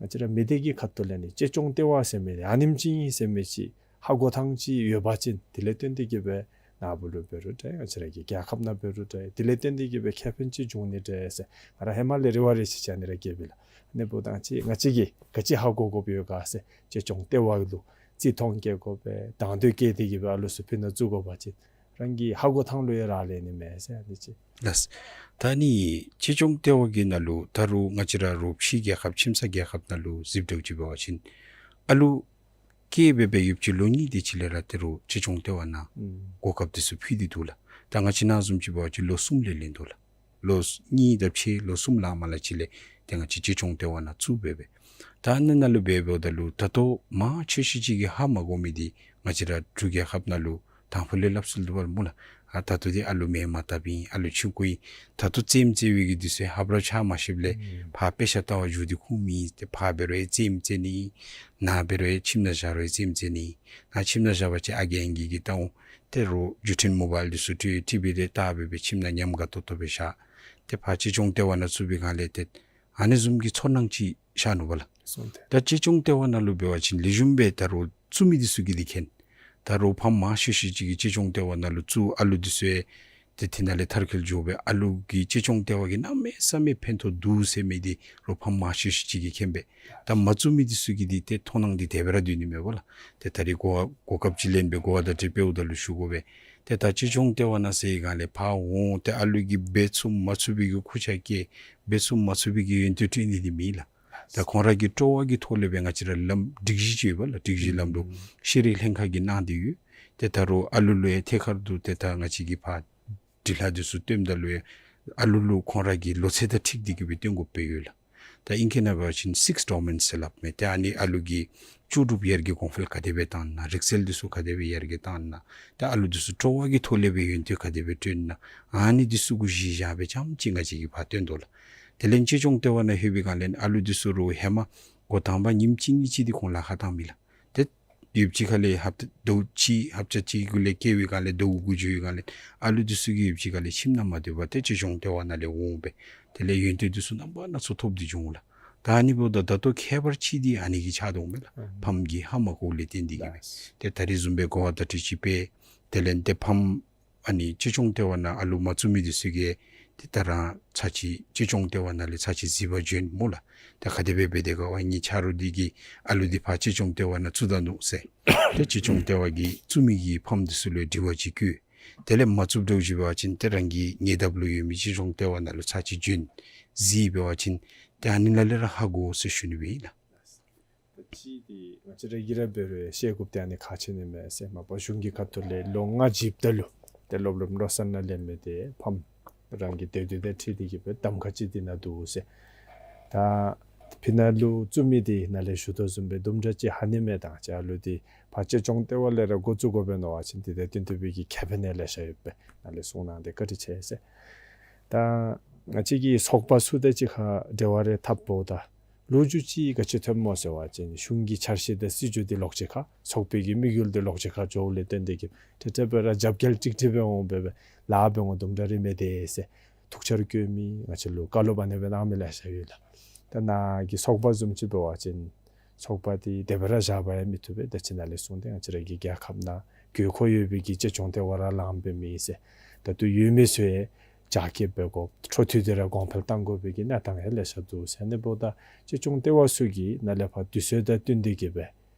ང་བཅས་ར་མི་སྡེ་གི་ཁ་ཐུག་ལས་ནི་གཅེས་སྐྱོང་ལྟེ་བ་ཟེར་མི་འདི་ཨ་ནེམ་ཅིག་ཨིན་ཟེར་མི་ཅིག་ཧ་གོ་ཐངས་ཅིག་ཡོད་པ་ཅིན་དེ་ལས་བརྟེན་ཏེ་གི་སྦེ་ནཱ་བུ་ལུ་འབད་རུང་འདྲ་ང་བཅས་ར་གི་རྒྱལ་ཁབ་ནང་འབད་རུང་འདྲ་དེ་ལས་བརྟེན་ཏེ་གི་སྦེ་ཁེ་ཕན་ཅིག་འབྱུང་ནི་འདྲ་ཟེར་ང་ར་ཧེ་མ་ལས་རེ་བ་རེ་ཅིག་ཅིག་ཨ་ནི་ར་བསྐྱེདཔ་ཨིན་ལགས། ཨ་ནི་འབདཝ་ད་ཅིག་ང་བཅས་ཀྱིས་ག་ཅི་ཧ་གོ་དགོཔ་ཡོད་ག་ཟེར་གཅེས་སྐྱོང་ལྟེ་བ་ལུ་བརྩི་མཐོང་བསྐྱེད་དགོ་པས། དང་འདོད་བསྐྱེད་དེ་གི་སྦེ་ཨ་ལུ་ཚུ་ཕི་ནང་བཙུགས་དགོ་པ་ཅིན་ རང་གི་ཧ་གོ་ཐངས་ལུ་ཡང་རག་ལས་ནི་མས་ཟེར་ཨ་ནི་ཅིག། ལགས། ད་ནི་གཅེས་སྐྱོང་ལྟེ་བ་གི་ནང་ལུ་ད་རུང་ང་བཅས་ར་རོགས་ཕྱི་རྒྱལ་ཁབ་ཁྱིམ་ཚང་རྒྱལ་ཁབ་ནང་ལུ་གཟིགས་འགྱོ་ཅི་འབད་བ་ཅིན་ཨ་ལུ་སྐྱེས་སྦེ་སྦེ་ཡོདཔ་ཅིག་ལོ་གཉིས་དེ་ཅིག་ལས་ར་ད་རུང་གཅེས་སྐྱོང་ལྟེ་བ་ནང་ཨུམ་གོ་སྐབས་དེ་ཚུ་ཕུལ་ཏེ་འདུག་ལགས། ད་ང་བཅས་ནང་བཟུམ་ཅིག་འབད་བ་ཅིན་ལོ་གསུམ་ལས་ལེན་དོ་ལགས། ལོ་གཉིས་དང་ཕྱེད་ལོ་གསུམ་ལང་མ་ལང་ཅིག་ལས་ཏེ་ང་བཅས་གཅེས་སྐྱོང་ལྟེ་བ་ནང་བཙུགས་སྦེ་སྦེ། ད་ཨ་ནི་ནང་ལུ་སྦེ་འབདཝ་ད་ལུ་ད་ལྟོ་མང་ཆེ་ཤོས་ཅིག་གིས་ཧ་མ་གོ་མི་འདི་ང་བཅས་ར་འབྲུག་རྒྱལ་ཁབ་ནང་ལུ་དང་ཕུ་ལས་སླབ་སྲོལ་འདུག་པ་སྨོ་ལགས། ཨ་ད་ལྟོ་འདི་ཨ་ལུ་མེ་མ་བཏབ་ཨིན། ཨ་ལུ་ཆུང་ཀུ་ཨིན། ད་ལྟོ་རྩེདམོ་རྩེ་བའི་གི་དུས་ཚོད་ཧབ་ར་ཆ་མ་ཤེསཔ་ལས་ཨུམ་ཕར་དཔེ་ཆ་ལྟ་བར་འགྱོ་སྟེ་ཁུངས་མེད། ཏེ་ཕར་འབད་རུང་ཡང་རྩེདམོ་རྩེ་ནི་ཨིན། ནཱ་འབད་རུང་ཡང་ཁྱིམ་ནང་བཞག་རུང་རྩེདམོ་རྩེ་ནི་ཨིན། ནཱ་ཁྱིམ་ནང་བཞག་པ་ཅིན་ཨ་རྒས་ཨང་རྒས་ཀྱིས་བལྟ་འོང་། ཏེ་རོགས་བརྒྱུད་འཕྲིན་མོ་བཱའིལ་འདི་ཚུ་སྤྲོད་ཊི་བི་རེ་བལྟ་སྦེ་སྦེ་ཁྱིམ་ནང་ཉམས་དགའ་ཏོག་ཏོ་སྦེ་བཞག། ཏེ་ཕར་གཅེས་སྐྱོང་ལྟེ་བ་ནང་བཙུགས་པའི་སྒང་ལས་ཏེ་ཨ་ནི་བཟུམ་གྱི་ཚོར་སྣང་ཅིག་ཤར་ནུག་པ་ལགས། སོང་སྟེ། ད་གཅེས་སྐྱོང་ལྟེ་བ་ནང་ལུ་འབད་བ་ཅིན་ལེགས་ཤོམ་སྦེ་ད་རོགས་བཙུགས་མི་འདི་ཚུ་གིས་འདི་མཁྱེན། ད་རོགས་ཕམ་མང་ཤོས་ཤོས་ཅིག་གིས་གཅེས་སྐྱོང་ལྟེ་བ་ནང་ལུ་བཙུགས་ཨ་ལུ་འདི་ཚུ་ཡང་ཏེ་དེ་ནང་ལས་མཐར་འཁྱོལ་འགྱོ་སྦེ་ཨ་ལུ་གིས་གཅེས་སྐྱོང་ལྟེ་བ་གིས་གནམ་མེད་ས་མེད་ཕན་ཐོགས་འདུག་ཟེར་མི་འདི་རོགས་ཕམ་མང་ཤོས་ཤོས་ཅིག་གིས་མཁྱེན་པས། ད་མ་བཙུགས་མི་འདི་ཚུ་གིས་འདི་ཏེ་མཐོང་སྣང་འདི་དེ་སྦེ་ར་སྡོད་ནི་མས་པ་ལགས། ཏེ་ད་རིས་གོ་བ་གོ་སྐབས་ཅིག་ལེན་སྦེ་གོ་བ་བརྡ་སྤྲོད་འབདཝ་ད་ལུ་ཞུ་དགོ་པས། ཏེ་ད་གཅེས་སྐྱོང་ལྟེ་བ་ནང་ཟེར་བའི་སྒང་ལས་ཕར་འོང་ཏེ་ཨ་ལུ་གིས་འབད་ཚུགས་མ་ཚུགས་པའི་གི་ཁུར་ཆ་བཀལ། འབད་ཚུགས་མ་ཚུགས་པའི་གི་ཡོན་ཏན་སྤྲོད་ནི་འདི་མེད་ལགས། ད་ཁོང་ར་གི་སྤྲོ་བ་གི་ཐོག་ལས་སྦེ་ང་བཅས་ར་ལམ་སྒྲིག་གཞི་ཅིག་ཡོད་པ་ལགས། སྒྲིག་གཞི་ལམ་ལུགས་ཨུམ་ཤེས་རིག་ལྷན་ཁག་གིས་གནང་སྟེ་ཡོད། ཏེ་ད་རུང་ཨ་ལུ་ལུ་ཡང་ཐད་ཀར་དུ་ཏེ་ད་ང་བཅས་ཀྱིས་ཕར་འབྲི་ལྷག་འདི་ཚུ་སྟོནམ་ད་ལུ་ཡང་ཨ་ལུ་ལུ་ཁོང་ར་གི་ལོ་ཚད་དང་འཁྲིལ་ཏེ་གི་སྦེ་སྟོན་དགོཔ་སྦེ་ཡོད་ལགས། ད་ཨིང་སྐད་ནང་འབད་བ་ཅིན་སིགསི་ཌོ་མེན་ཟེར་སླབ་མས། ཏེ་ཨ་ནི་ཨ་ལུ་གིས་ལྕོགས་གྲུབ་ཡར་རྒྱས་གོང་འཕེལ་ག་དེ་སྦེ་བཏང་ན། རིག་རྩལ་འདི་ཚུ་ག་དེ་སྦེ་ཡར་རྒྱས་བཏང་ན། ཏེ་ཨ་ལུ་འདི་ཚུ་སྤྲོ་བ་གི་ཐོག་ལས་སྦེ་ཡོན་ཏན་ག་དེ་སྦེ་བསྐྲུན་ན། ཨ་ནི་འདི་ཚུ་གུ་གཞི་བཞག་སྦེ་རྐྱངམ་ཅིག་ང་བཅས་ཀྱིས་ཕར་སྟོན་དོ་ལགས། དེ་ལས་གཅེས་སྐྱོང་ལྟེ་བ་ནང་ལྷོད་པའི་སྒང་ལས་ཨ་ལུ་འདི་ཚུ་རོགས་ཧེ་མ་འགོ་དང་པ་ཉིནམ་གཅིག་གཉིས་ཅིག་འདི་ཁོང་ལཱ་ཁག་བཏང་མི་ལགས། ཏེ་ཡུདཔ་ཅིག་ཁ་ལས་ཧབ་ཏ་ཟླཝ་གཅིག་ཧབ་ཏ་གཅིག་གུ་ལས་བཀལ་བའི་སྒང་ལས་ཟླཝ་དགུ་འགྱོ་བའི་སྒང་ལས་ཨ་ལུ་འདི་ཚུ་གིས་ཡུདཔ་ཅིག་ཁ་ལས་ཁྱིམ་ནང་མ་སྡོད་པར་ཏེ་གཅེས་སྐྱོང་ལྟེ་བ་ནང་ལས་འོང་སྦེ་དེ་ལས་ཡོན་ཏན་འདི་ཚུ་རྣམ་པ་སྣ་ཚོགས་ཐོབ་སྟེ་འགྱོ་འོང་ལགས། ད་ཨ་ནི་འབདཝ་ད་ད་ལྟོ་ཁྱད་པར་ཅིག་འདི་ཨ་ནི་གིས་ཆགས་དོ་མས་ལགས། ཨུམ་ཕམ་གྱིས་ཧ་མ་གོཝ་ལས་བརྟེན་ཏེ་གི་སྦེ། ལགས། ཏེ་ད་རིས་བཟུམ་སྦེ་གོ་བ་བརྡ་སྤྲོད་ཅིག་སྤེལ། དེ་ལས་ཏེ་ཕམ་ཨ་ནི་གཅེས་སྐྱོང་ལྟེ་བ་ནང་ཨ་ལུ་མ་བཙུགས་མི་འདི་ཚུ་གིས་ཏེ་ད་རང་ཚར་གཅིག་གཅེས་སྐྱོང་ལྟེ་བ་ནང་ལས་ཚར་གཅིག་གཟིགས་པར་བྱོན་སྨོ་ལགས། ད་ག་དེ་སྦེ་འབད་དེ་ག་ཝ་ངེའི་ཆ་རོགས་འདི་གིས་ཨ་ལུ་འདི་ཕར་གཅེས་སྐྱོང་ལྟེ་བ་ནང་བཙུགས་ད་ནུག་ཟེར། ཏེ་གཅེས་སྐྱོང་ལྟེ་བ་གིས་བཙུགས་མི་གི་ཕམ་འདི་ཚུ་ལུ་དྲི་བ་ཅིག་བཀོད། དེ་ལས་མ་བཙུགསཔ་འདྲཝ་ཅིག་འབད་བ་ཅིན་ཏེ་རང་གི་ཉེ་འདབས་ལུ་ཡོད་མི་གཅེས་སྐྱོང་ལྟེ་བ་ནང་ལུ་ཚར་གཅིག་བྱོན་གཟིགས་འབད་བ་ཅིན་ཏེ་ཨ་ནི་ནང་ལས་ར་ཧ་གོ་ཟེར་ཞུ་ནི་སྦེ་ཨིན་ལགས། ད་ཅི་འདི་ང་བཅས་ར་གིས་ར་འབད་རུང་ཤེས་དགོཔ་འདི་ཨ་ནི་ཁག་ཆེ་ནི་མས་ཟེར། མ་པ་གཞུང་གི་ཁ་ཐུག་ལས་ལོ་ལྔ་བཞི་པ་ད་ལུ་ཏེ་སློབ་རིམ་བློ་གསར་ནང་ལེན་མི་འདི་ཕམ་རང་གི་དེ་དུས་དང་འཁྲིལ་ཏེ་གི་སྦེ་གདམ་ཁ་ཅིག་འདི་ནང་འདུག་ཟེར། ད་ཕི་ནང་ལུ་བཙུགས་མི་འདི་ནཱ་ལས་ཞུ་དོ་བཟུམ་སྦེ་དུམ་གྲ་ཅིག་ཧ་ནི་མས། ད་ཅི་ཨ་ལུ་འདི་ཕར་གཅེས་སྐྱོང་ལྟེ་བ་ལས་ར་འགོ་བཙུགས་དགོ་པས་མནོ་བ་ཅིན་འདི་ད་བསྟུན་ཐུབ་པའི་གི་ཁེ་ཕན་ཡང་ལེ་ཤ་ཡོད་པས། ནཱ་ལས་གསུང་གནང་སྟེ་བཀའ་དྲིན་ཆེ་ཟེར། ད་ང་བཅས་ཀྱི་ཚོགས་པ་ཚུ་དང་གཅིག་ཁར་འབྲེལ་བ་རེ་འཐབ་འོངམ་ད་ལོ་རྒྱུས་ཅིག་ག་ཅི་ཐོནམ་སྨོ་ཟེར་བ་ཅིན་གཞུང་གི་འཆར་གཞི་དང་སྲིད་བྱུས་འདི་ལོགས་གཅིག་ཁར་ཚོགས་པའི་གི་དམིགས་ཡུལ་འདི་ལོགས་གཅིག་ཁར་འགྱོཝ་ལས་བརྟེན་ཏེ་གི་ཏེ་ཏེ་སྦེ་ར་རྒྱབ་འགལ་ཀྲིག་ཀྲི་སྦེ་འོང་སྦེ་སྦེ་ལཱ་འབད་འོང་དུམ་གྲ་རེ་མེད་དེ་ཟེར་ཐུགས་འཆར་བཀོད་མི་ང་བཅས་ལུ་བཀའ་སློབ་ཨ་ནེ་སྦེ་གནང་མི་ལེ་ཤ་ཡོད་ལགས། ད་ནཱ་གི་ཚོགས་པ་བཟུམ་ཅིག་འབད་བ་ཅིན་ཚོགས་པ་འདི་དེ་སྦེ་ར་བཞག་པ་ཡང་མི་བཏུབ་པས། ད་ཅི་ནཱ་ལས་གསུངས་ཏེ་ང་བཅས་ར་གི་རྒྱལ་ཁབ་ནང་དགོས་མཁོ་ཡོད་པའི་གི་གཅེས་སྐྱོང་ལྟེ་བ་ར་ལངམ་སྦེ་མེད་ཟེར། ད་ལྟོ་ཡོད་མི་ཚུ་ཡང་རྒྱ་སྐྱེད་འབད་དགོ། འཕྲོ་མཐུད་དེ་ར་གོང་འཕེལ་གཏང་དགོ་པའི་གི་གནས་སྟངས་ཡང་ལེ་ཤ་འདུག་ཟེར། ཨ་ནི་འབདཝ་ད་གཅེས་སྐྱོང་ལྟེ་བ་ཚུ་གིས་ནཱ་ལས་ཕར་དུས་ཚོད་དང་བསྟུན་ཏེ་གི་སྦེ་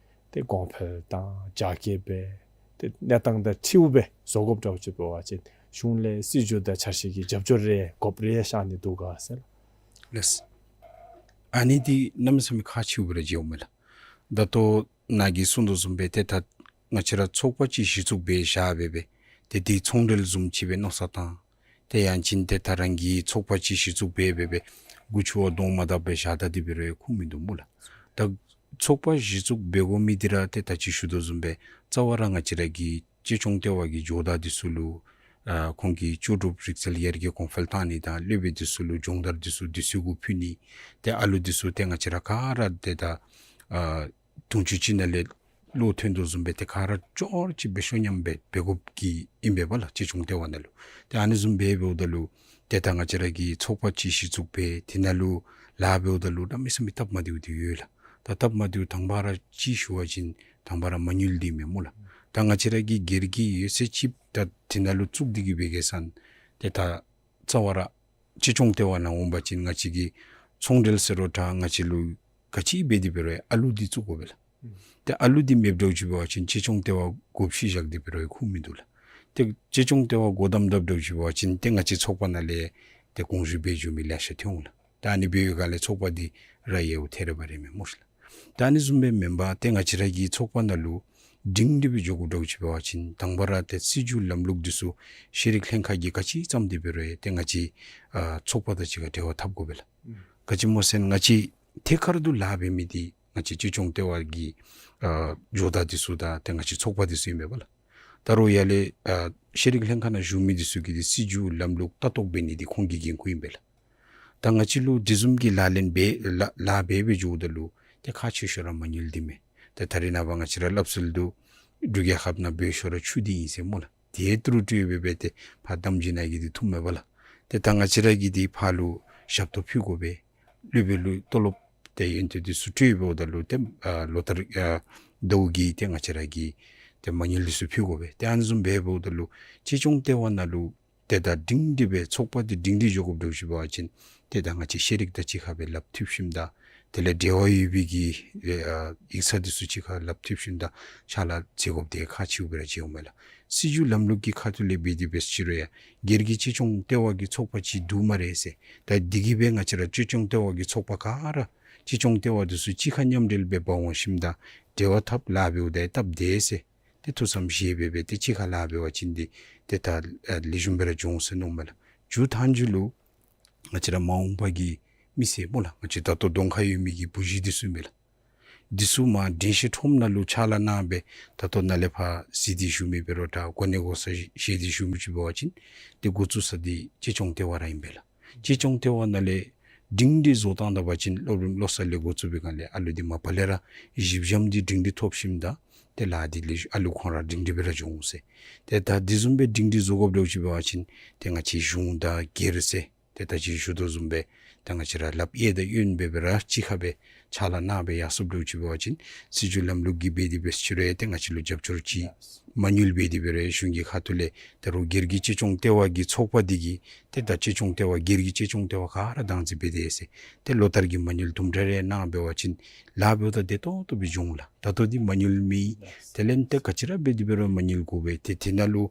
ཏེ་གོང་འཕེལ་དང་རྒྱ་སྐྱེད་འབད་ཏེ་གནས་སྟངས་དང་འཁྲིལཝ་སྦེ་བཟོ་དགོཔ་འདྲཝ་ཅིག་འབད་བ་ཅིན་གཞུང་ལས་སྲིད་བྱུས་དང་འཆར་གཞི་གི་རྒྱབ་སྐྱོར་རེ་དགོཔ་རེ་ཤར་ནི་འདུག་ག་ཟེར། ལགས། ཨ་ནི་འདི་གནམ་མེད་ས་མེད་ཁག་ཆེཝ་སྦེ་ར་མཇལཝ་མས་ལགས། ད་ལྟོ་ནཱ་གིས་གསུངས་དོ་བཟུམ་སྦེ་ཏེ་ད་ང་བཅས་ར་ཚོགས་པ་ཅིག་གཞི་བཙུགས་འབད་བཞག་སྦེ་སྦེ་ཏེ་འདི་ཚོང་འབྲེལ་བཟུམ་ཅིག་སྦེ་མནོ་བསམ་བཏང་། ཏེ་ཡང་ཅིན་ཏེ་ད་རང་གི་ཚོགས་པ་ཅིག་གཞི་བཙུགས་འབད་སྦེ་སྦེ་མགུ་ཆུ་བ་གདོང་མ་བལྟ་སྦེ་བཞག་ད་འདི་འབད་རུང་ཡང་ཁུངས་མིན་འདུག་སྨོ་ལགས། ད་ཚོགས་པ་གཞི་བཙུགས་འབད་དགོ་མི་འདི་ར་ཏེ་ད་ཅི་ཞུ་དོ་བཟུམ་སྦེ་རྩ་བ་ར་ང་བཅས་ར་གི་གཅེས་སྐྱོང་ལྟེ་བ་གི་ཇོ་བདག་འདི་ཚུ་ལུ་ཨ་ཁོང་གི་ལྕོགས་གྲུབ་རིག་རྩལ་ཡར་རྒྱས་གོང་འཕེལ་བཏང་ནི་དང་སློབ་དཔོན་འདི་ཚུ་ལུ་སྦྱོང་བརྡར་འདི་ཚུ་དུས་ཚོད་གུ་ཕུལ་ནི། ཏེ་ཨ་ལུ་འདི་ཚུ་ཏེ་ང་བཅས་ར་ག་ར་ཏེ་ད་ཨ་དུང་ཆོས་ཅིག་ནང་ལས་བློ་ཐོན་དོ་བཟུམ་སྦེ་ཏེ་ག་ར་ཅོག་ར་གཅིག་སྦེ་ཤོ་ཉམས་སྦེ་འབད་དགོཔ་གི་ཨིན་པས་པ་ལགས། གཅེས་སྐྱོང་ལྟེ་བ་ནང་ལུ། ཏེ་ཨ་ནི་བཟུམ་སྦེ་འབདཝ་ད་ལུ་ཏེ་ད་ང་བཅས་ར་གི་ཚོགས་པ་ཅིག་གཞི་བཙུགས་འབད་དེ་ནང་ལུ་ལཱ་འབདཝ་ད་ལུ་གནམ་མེད་ས་མེད་སྟབས་མ་བདེཝ་འདི་ཡོད་ལགས། ད་སྟབས་མ་བདེཝ་དང་པ་ར་ཅིག་ཞུ་བ་ཅིན་དང་པ་ར་མ་དངུལ་འདི་མས་སྨོ་ལགས། ད་ང་བཅས་ར་གིས་སྒེར་གྱི་ཡོད་ཚད་ཅིག་ད་དེ་ནང་ལུ་བཙུགས་ཏེ་གི་འབད་གེ་ཟེར་ན་ཏེ་ད་རྩ་བ་ར་གཅེས་སྐྱོང་ལྟེ་བ་ནང་འོང་པ་ཅིན་ང་བཅས་ཀྱིས་ཚོང་འབྲེལ་ཟེར་རུང་ད་ང་བཅས་ལུ་ག་ཅི་འབད་དེ་འབད་རུང་ཨ་ལུ་འདི་བཙུགས་དགོ་པས་ལགས། ཨུམ། ཏེ་ཨ་ལུ་འདི་མེདཔ་འདྲཝ་ཅིག་འབད་བ་ཅིན་གཅེས་སྐྱོང་ལྟེ་བ་བགོ་བཤའ་བཞག་སྟེ་འབད་རུང་ཁུངས་མིན་འདུག་ལགས། ཏེ་གཅེས་སྐྱོང་ལྟེ་བ་སྒོ་བསྡམ་བསྡམ་འདྲཝ་ཅིག་འབད་བ་ཅིན་ཏེ་ང་བཅས་ཚོགས་པ་ནང་ལས་ཏེ་དགོངས་ཞུ་འབད་འགྱོ་མི་ལེ་ཤ་ཐོན་འོང་ལགས། ད་ཨ་ནི་འབད་བའི་སྒང་ལས་ཚོགས་པ་འདི་ར་ཡལཝ་ཐལ་ར་བ་རེ་མས་སྨོ་ཤི་ལགས། ད་ཨ་ནི་བཟུམ་སྦེ་མེན་པར་ཏེ་ང་བཅས་ར་གི་ཚོགས་པ་ནང་ལུ་སྒྲིང་སྒྲི་སྦེ་འགྱོ་དགོཔ་འདྲཝ་ཅིག་འབད་བ་ཅིན་དང་པ་ར་ཏེ་སྲིད་བྱུས་ལམ་ལུགས་འདི་ཚུ་ཤེས་རིག་ལྷན་ཁག་གིས་ག་ཅི་བརྩམས་ཏེ་འབད་རུང་ཏེ་ང་བཅས་ཨ་ཚོགས་པ་དང་གཅིག་ཁར་འབྲེལ་བ་འཐབ་དགོ་པས་ལགས། ཨུམ། ག་ཅི་སྨོ་ཟེར་ན་ང་བཅས་ཐད་ཀར་དུ་ལཱ་འབད་མི་འདི་ང་བཅས་གཅེས་སྐྱོང་ལྟེ་བ་གི་ཨ་ཇོ་བདག་འདི་ཚུ་དང་ཏེ་ང་བཅས་ཚོགས་པ་འདི་ཚུ་ཨིན་པས་ལགས། ད་རུང་ཡར་ལས་ཨ་ཤེས་རིག་ལྷན་ཁག་ནང་བཞུགས་མི་འདི་ཚུ་གིས་ཏེ་སྲིད་བྱུས་ལམ་ལུགས་ལྟ་རྟོག་འབད་ནི་འདི་ཁོང་གི་འགན་ཁུར་ཨིན་པས་ལགས། ད་ང་བཅས་ལུ་དེ་བཟུམ་གྱི་ལག་ལེན་འབད་ལཱ་ལཱ་འབད་འབད་འགྱོཝ་ད་ལུ་ཏེ་ཁག་ཆེ་ཤོས་ར་མ་དངུལ་འདི་མས། ཏེ་ད་རེས་ནངས་པ་ང་བཅས་ར་སླབ་སྲོལ་འདུག། འབྲུག་རྒྱལ་ཁབ་ནང་སྦོ་ཤོས་ར་ཆུ་འདི་ཨིན་ཟེར་སྨོ་ལགས། དེ་ཏི་རུ་སྤྲོད་སྦེ་སྦེ་ཏེ་ཕར་གཏམ་རྒྱུད་ནང་གི་འདི་འཐུ་མས་པ་ལགས། ཏེ་ད་ང་བཅས་ར་གིས་འདི་ཕར་ལུ་ཞབས་ཏོག་ཕུལ་དགོ་པས། སློབ་དཔོན་ལུ་ཏོ་ལོབ་ཏེ་ཡོན་ཏན་འདི་ཚུ་སྤྲོད་འབདཝ་ད་ལུ་ཏེ་ཨ་ལོ་ལྟར་ཨ་ཟླཝ་གི་ཏེ་ང་བཅས་ར་གིས་ཏེ་མ་དངུལ་འདི་ཚུ་ཕུལ་དགོ་པས། ཏེ་ཨ་ནི་བཟུམ་སྦེ་འབདཝ་ད་ལུ་གཅེས་སྐྱོང་ལྟེ་བ་ནང་ལུ་ཏེ་ད་སྒྲིང་སྒྲི་སྦེ་ཚོགས་པ་འདི་སྒྲིང་སྒྲི་འགྱོ་དགོཔ་འདྲཝ་ཅིག་འབད་བ་ཅིན་ཏེ་ད་ང་བཅས་ཤེས་རིག་དང་གཅིག་ཁར་སྦེ་ལགཔ་མཐུད་ཞིནམ་ད་དེ་ལས་འབྲེལ་བ་ཡོད་པའི་གི་ཨ་ཡིག་ཚང་འདི་ཚུ་གཅིག་ཁར་ལགཔ་མཐུད་ཞིནམ་ད་ཕྱག་ལཱ་མཛད་དགོཔ་འདི་ཁག་ཆེཝ་སྦེ་ར་མཇལཝ་མས་ལགས། སྲིད་བྱུས་ལམ་ལུགས་ཀྱི་ཁ་ཐུག་ལས་འབད་དེ་འབད་ཅི་རུང་ཡང་སྒེར་གྱི་གཅེས་སྐྱོང་ལྟེ་བ་གི་ཚོགས་པ་ཅིག་འདུག་སྨ་རེ་ཟེར། ད་འདི་གིས་སྦེ་ང་བཅས་ར་གཅེས་སྐྱོང་ལྟེ་བ་གི་ཚོགས་པ་ག་ར་གཅེས་སྐྱོང་ལྟེ་བ་འདི་ཚུ་གཅིག་ཁར་མཉམ་འབྲེལ་སྦེ་འབག་འོང་ཞིནམ་ད་འབྲེལ་བ་འཐབ་ལཱ་འབདཝ་ད་སྟབས་བདེ་ཟེར། ཏེ་ཐུགས་བསམ་བཞེས་སྦེ་སྦེ་ཏེ་གཅིག་ཁར་ལཱ་འབད་བ་ཅིན་འདི་ཏེ་ད་ཨ་ལེགས་ཤོམ་སྦེ་ར་འགྱོ་འོང་ཟེར་མནོཝ་མས་ལགས། མཇུག་མཐའ་མཇུག་ལུ་ང་བཅས་ར་མ་འོངས་པ་གི་མི་སེར་སྨོ་ལགས། ང་བཅས་ད་ལྟོ་གདོང་ཁར་ཡོད་མི་གི་བུ་གཞི་འདི་ཚུ་ཨིན་པས་ལགས། འདི་ཚུ་མར་དྲན་ཤེས་ཁྲོམ་ནང་ལུ་ཕྱག་ལཱ་གནང་སྦེ་ད་ལྟོ་ནཱ་ལས་ཕར་གཟིགས་ཏེ་བཞུགས་མི་འབད་རུང་ད་གོ་གནས་གོ་ས་བཞེས་ཏེ་བཞུགས་མི་ཅིག་འབད་བ་ཅིན་ཏེ་འགོ་བཙུགས་ས་འདི་གཅེས་སྐྱོང་ལྟེ་བ་ར་ཨིན་པས་ལགས། གཅེས་སྐྱོང་ལྟེ་བ་ནང་ལས་སྒྲིང་སྒྲི་བཟོ་བཏང་ད་པ་ཅིན་སློབ་རིམ་བློ་གསར་ལས་འགོ་བཙུགས་པའི་སྒང་ལས་ཨ་ལུ་འདི་མ་པ་ལས་ར་གཞི་འགྱམ་འདི་སྒྲིང་སྒྲི་ཐོབ་ཞིནམ་ད་ཏེ་ལཱ་འདི་ལེགས་ཤོམ་ཨ་ལུ་ཁོང་ར་སྒྲིང་སྒྲི་སྦེ་ར་འགྱོ་འོང་ཟེར། ཏེ་ད་འདི་བཟུམ་སྦེ་སྒྲིང་སྒྲི་བཟོ་དགོཔ་འདྲཝ་ཅིག་འབད་བ་ཅིན་ཏེ་ང་བཅས་གཞུང་དང་སྒེར་ཟེར་ཏེ་ད་ཅི་ཞུ་དོ་བཟུམ་སྦེ་ད་ང་བཅས་ར་ལགཔ་གཡས་དང་གཡོན་སྦེ་སྦེ་ར་གཅིག་ཁར་སྦེ་ཕྱག་ལཱ་གནང་སྦེ་ཡར་སོཔ་འདྲཝ་ཅིག་འབད་བ་ཅིན་སྲིད་བྱུས་ལམ་ལུགས་ཀྱིས་འབད་དེ་འབད་ཅི་རུང་ཏེ་ང་བཅས་ལུ་རྒྱབ་སྐྱོར་ཅིག་མ་དངུལ་འབད་དེ་འབད་རུང་གཞུང་གི་ཁ་ཐུག་ལས་ད་རུང་སྒེར་གྱི་གཅེས་སྐྱོང་ལྟེ་བ་གི་ཚོགས་པ་འདི་གིས་ཏེ་ད་གཅེས་སྐྱོང་ལྟེ་བ་སྒེར་གྱི་གཅེས་སྐྱོང་ལྟེ་བ་ག་ར་བདག་འཛིན་འབད་དེ་ཟེར། ཏེ་ལོ་ལྟར་གྱི་མ་དངུལ་དུམ་གྲ་རེ་གནང་འབད་བ་ཅིན་ལཱ་འབདཝ་ད་བདེ་ཏོག་ཏོ་སྦེ་འགྱོ་འོང་ལགས། ད་ལྟོ་འདི་མ་དངུལ་མེད། དེ་ལས་ཏེ་ག་ཅི་ར་འབད་དེ་འབད་རུང་མ་དངུལ་དགོ་པས། ཏེ་དེ་ནང་ལུ་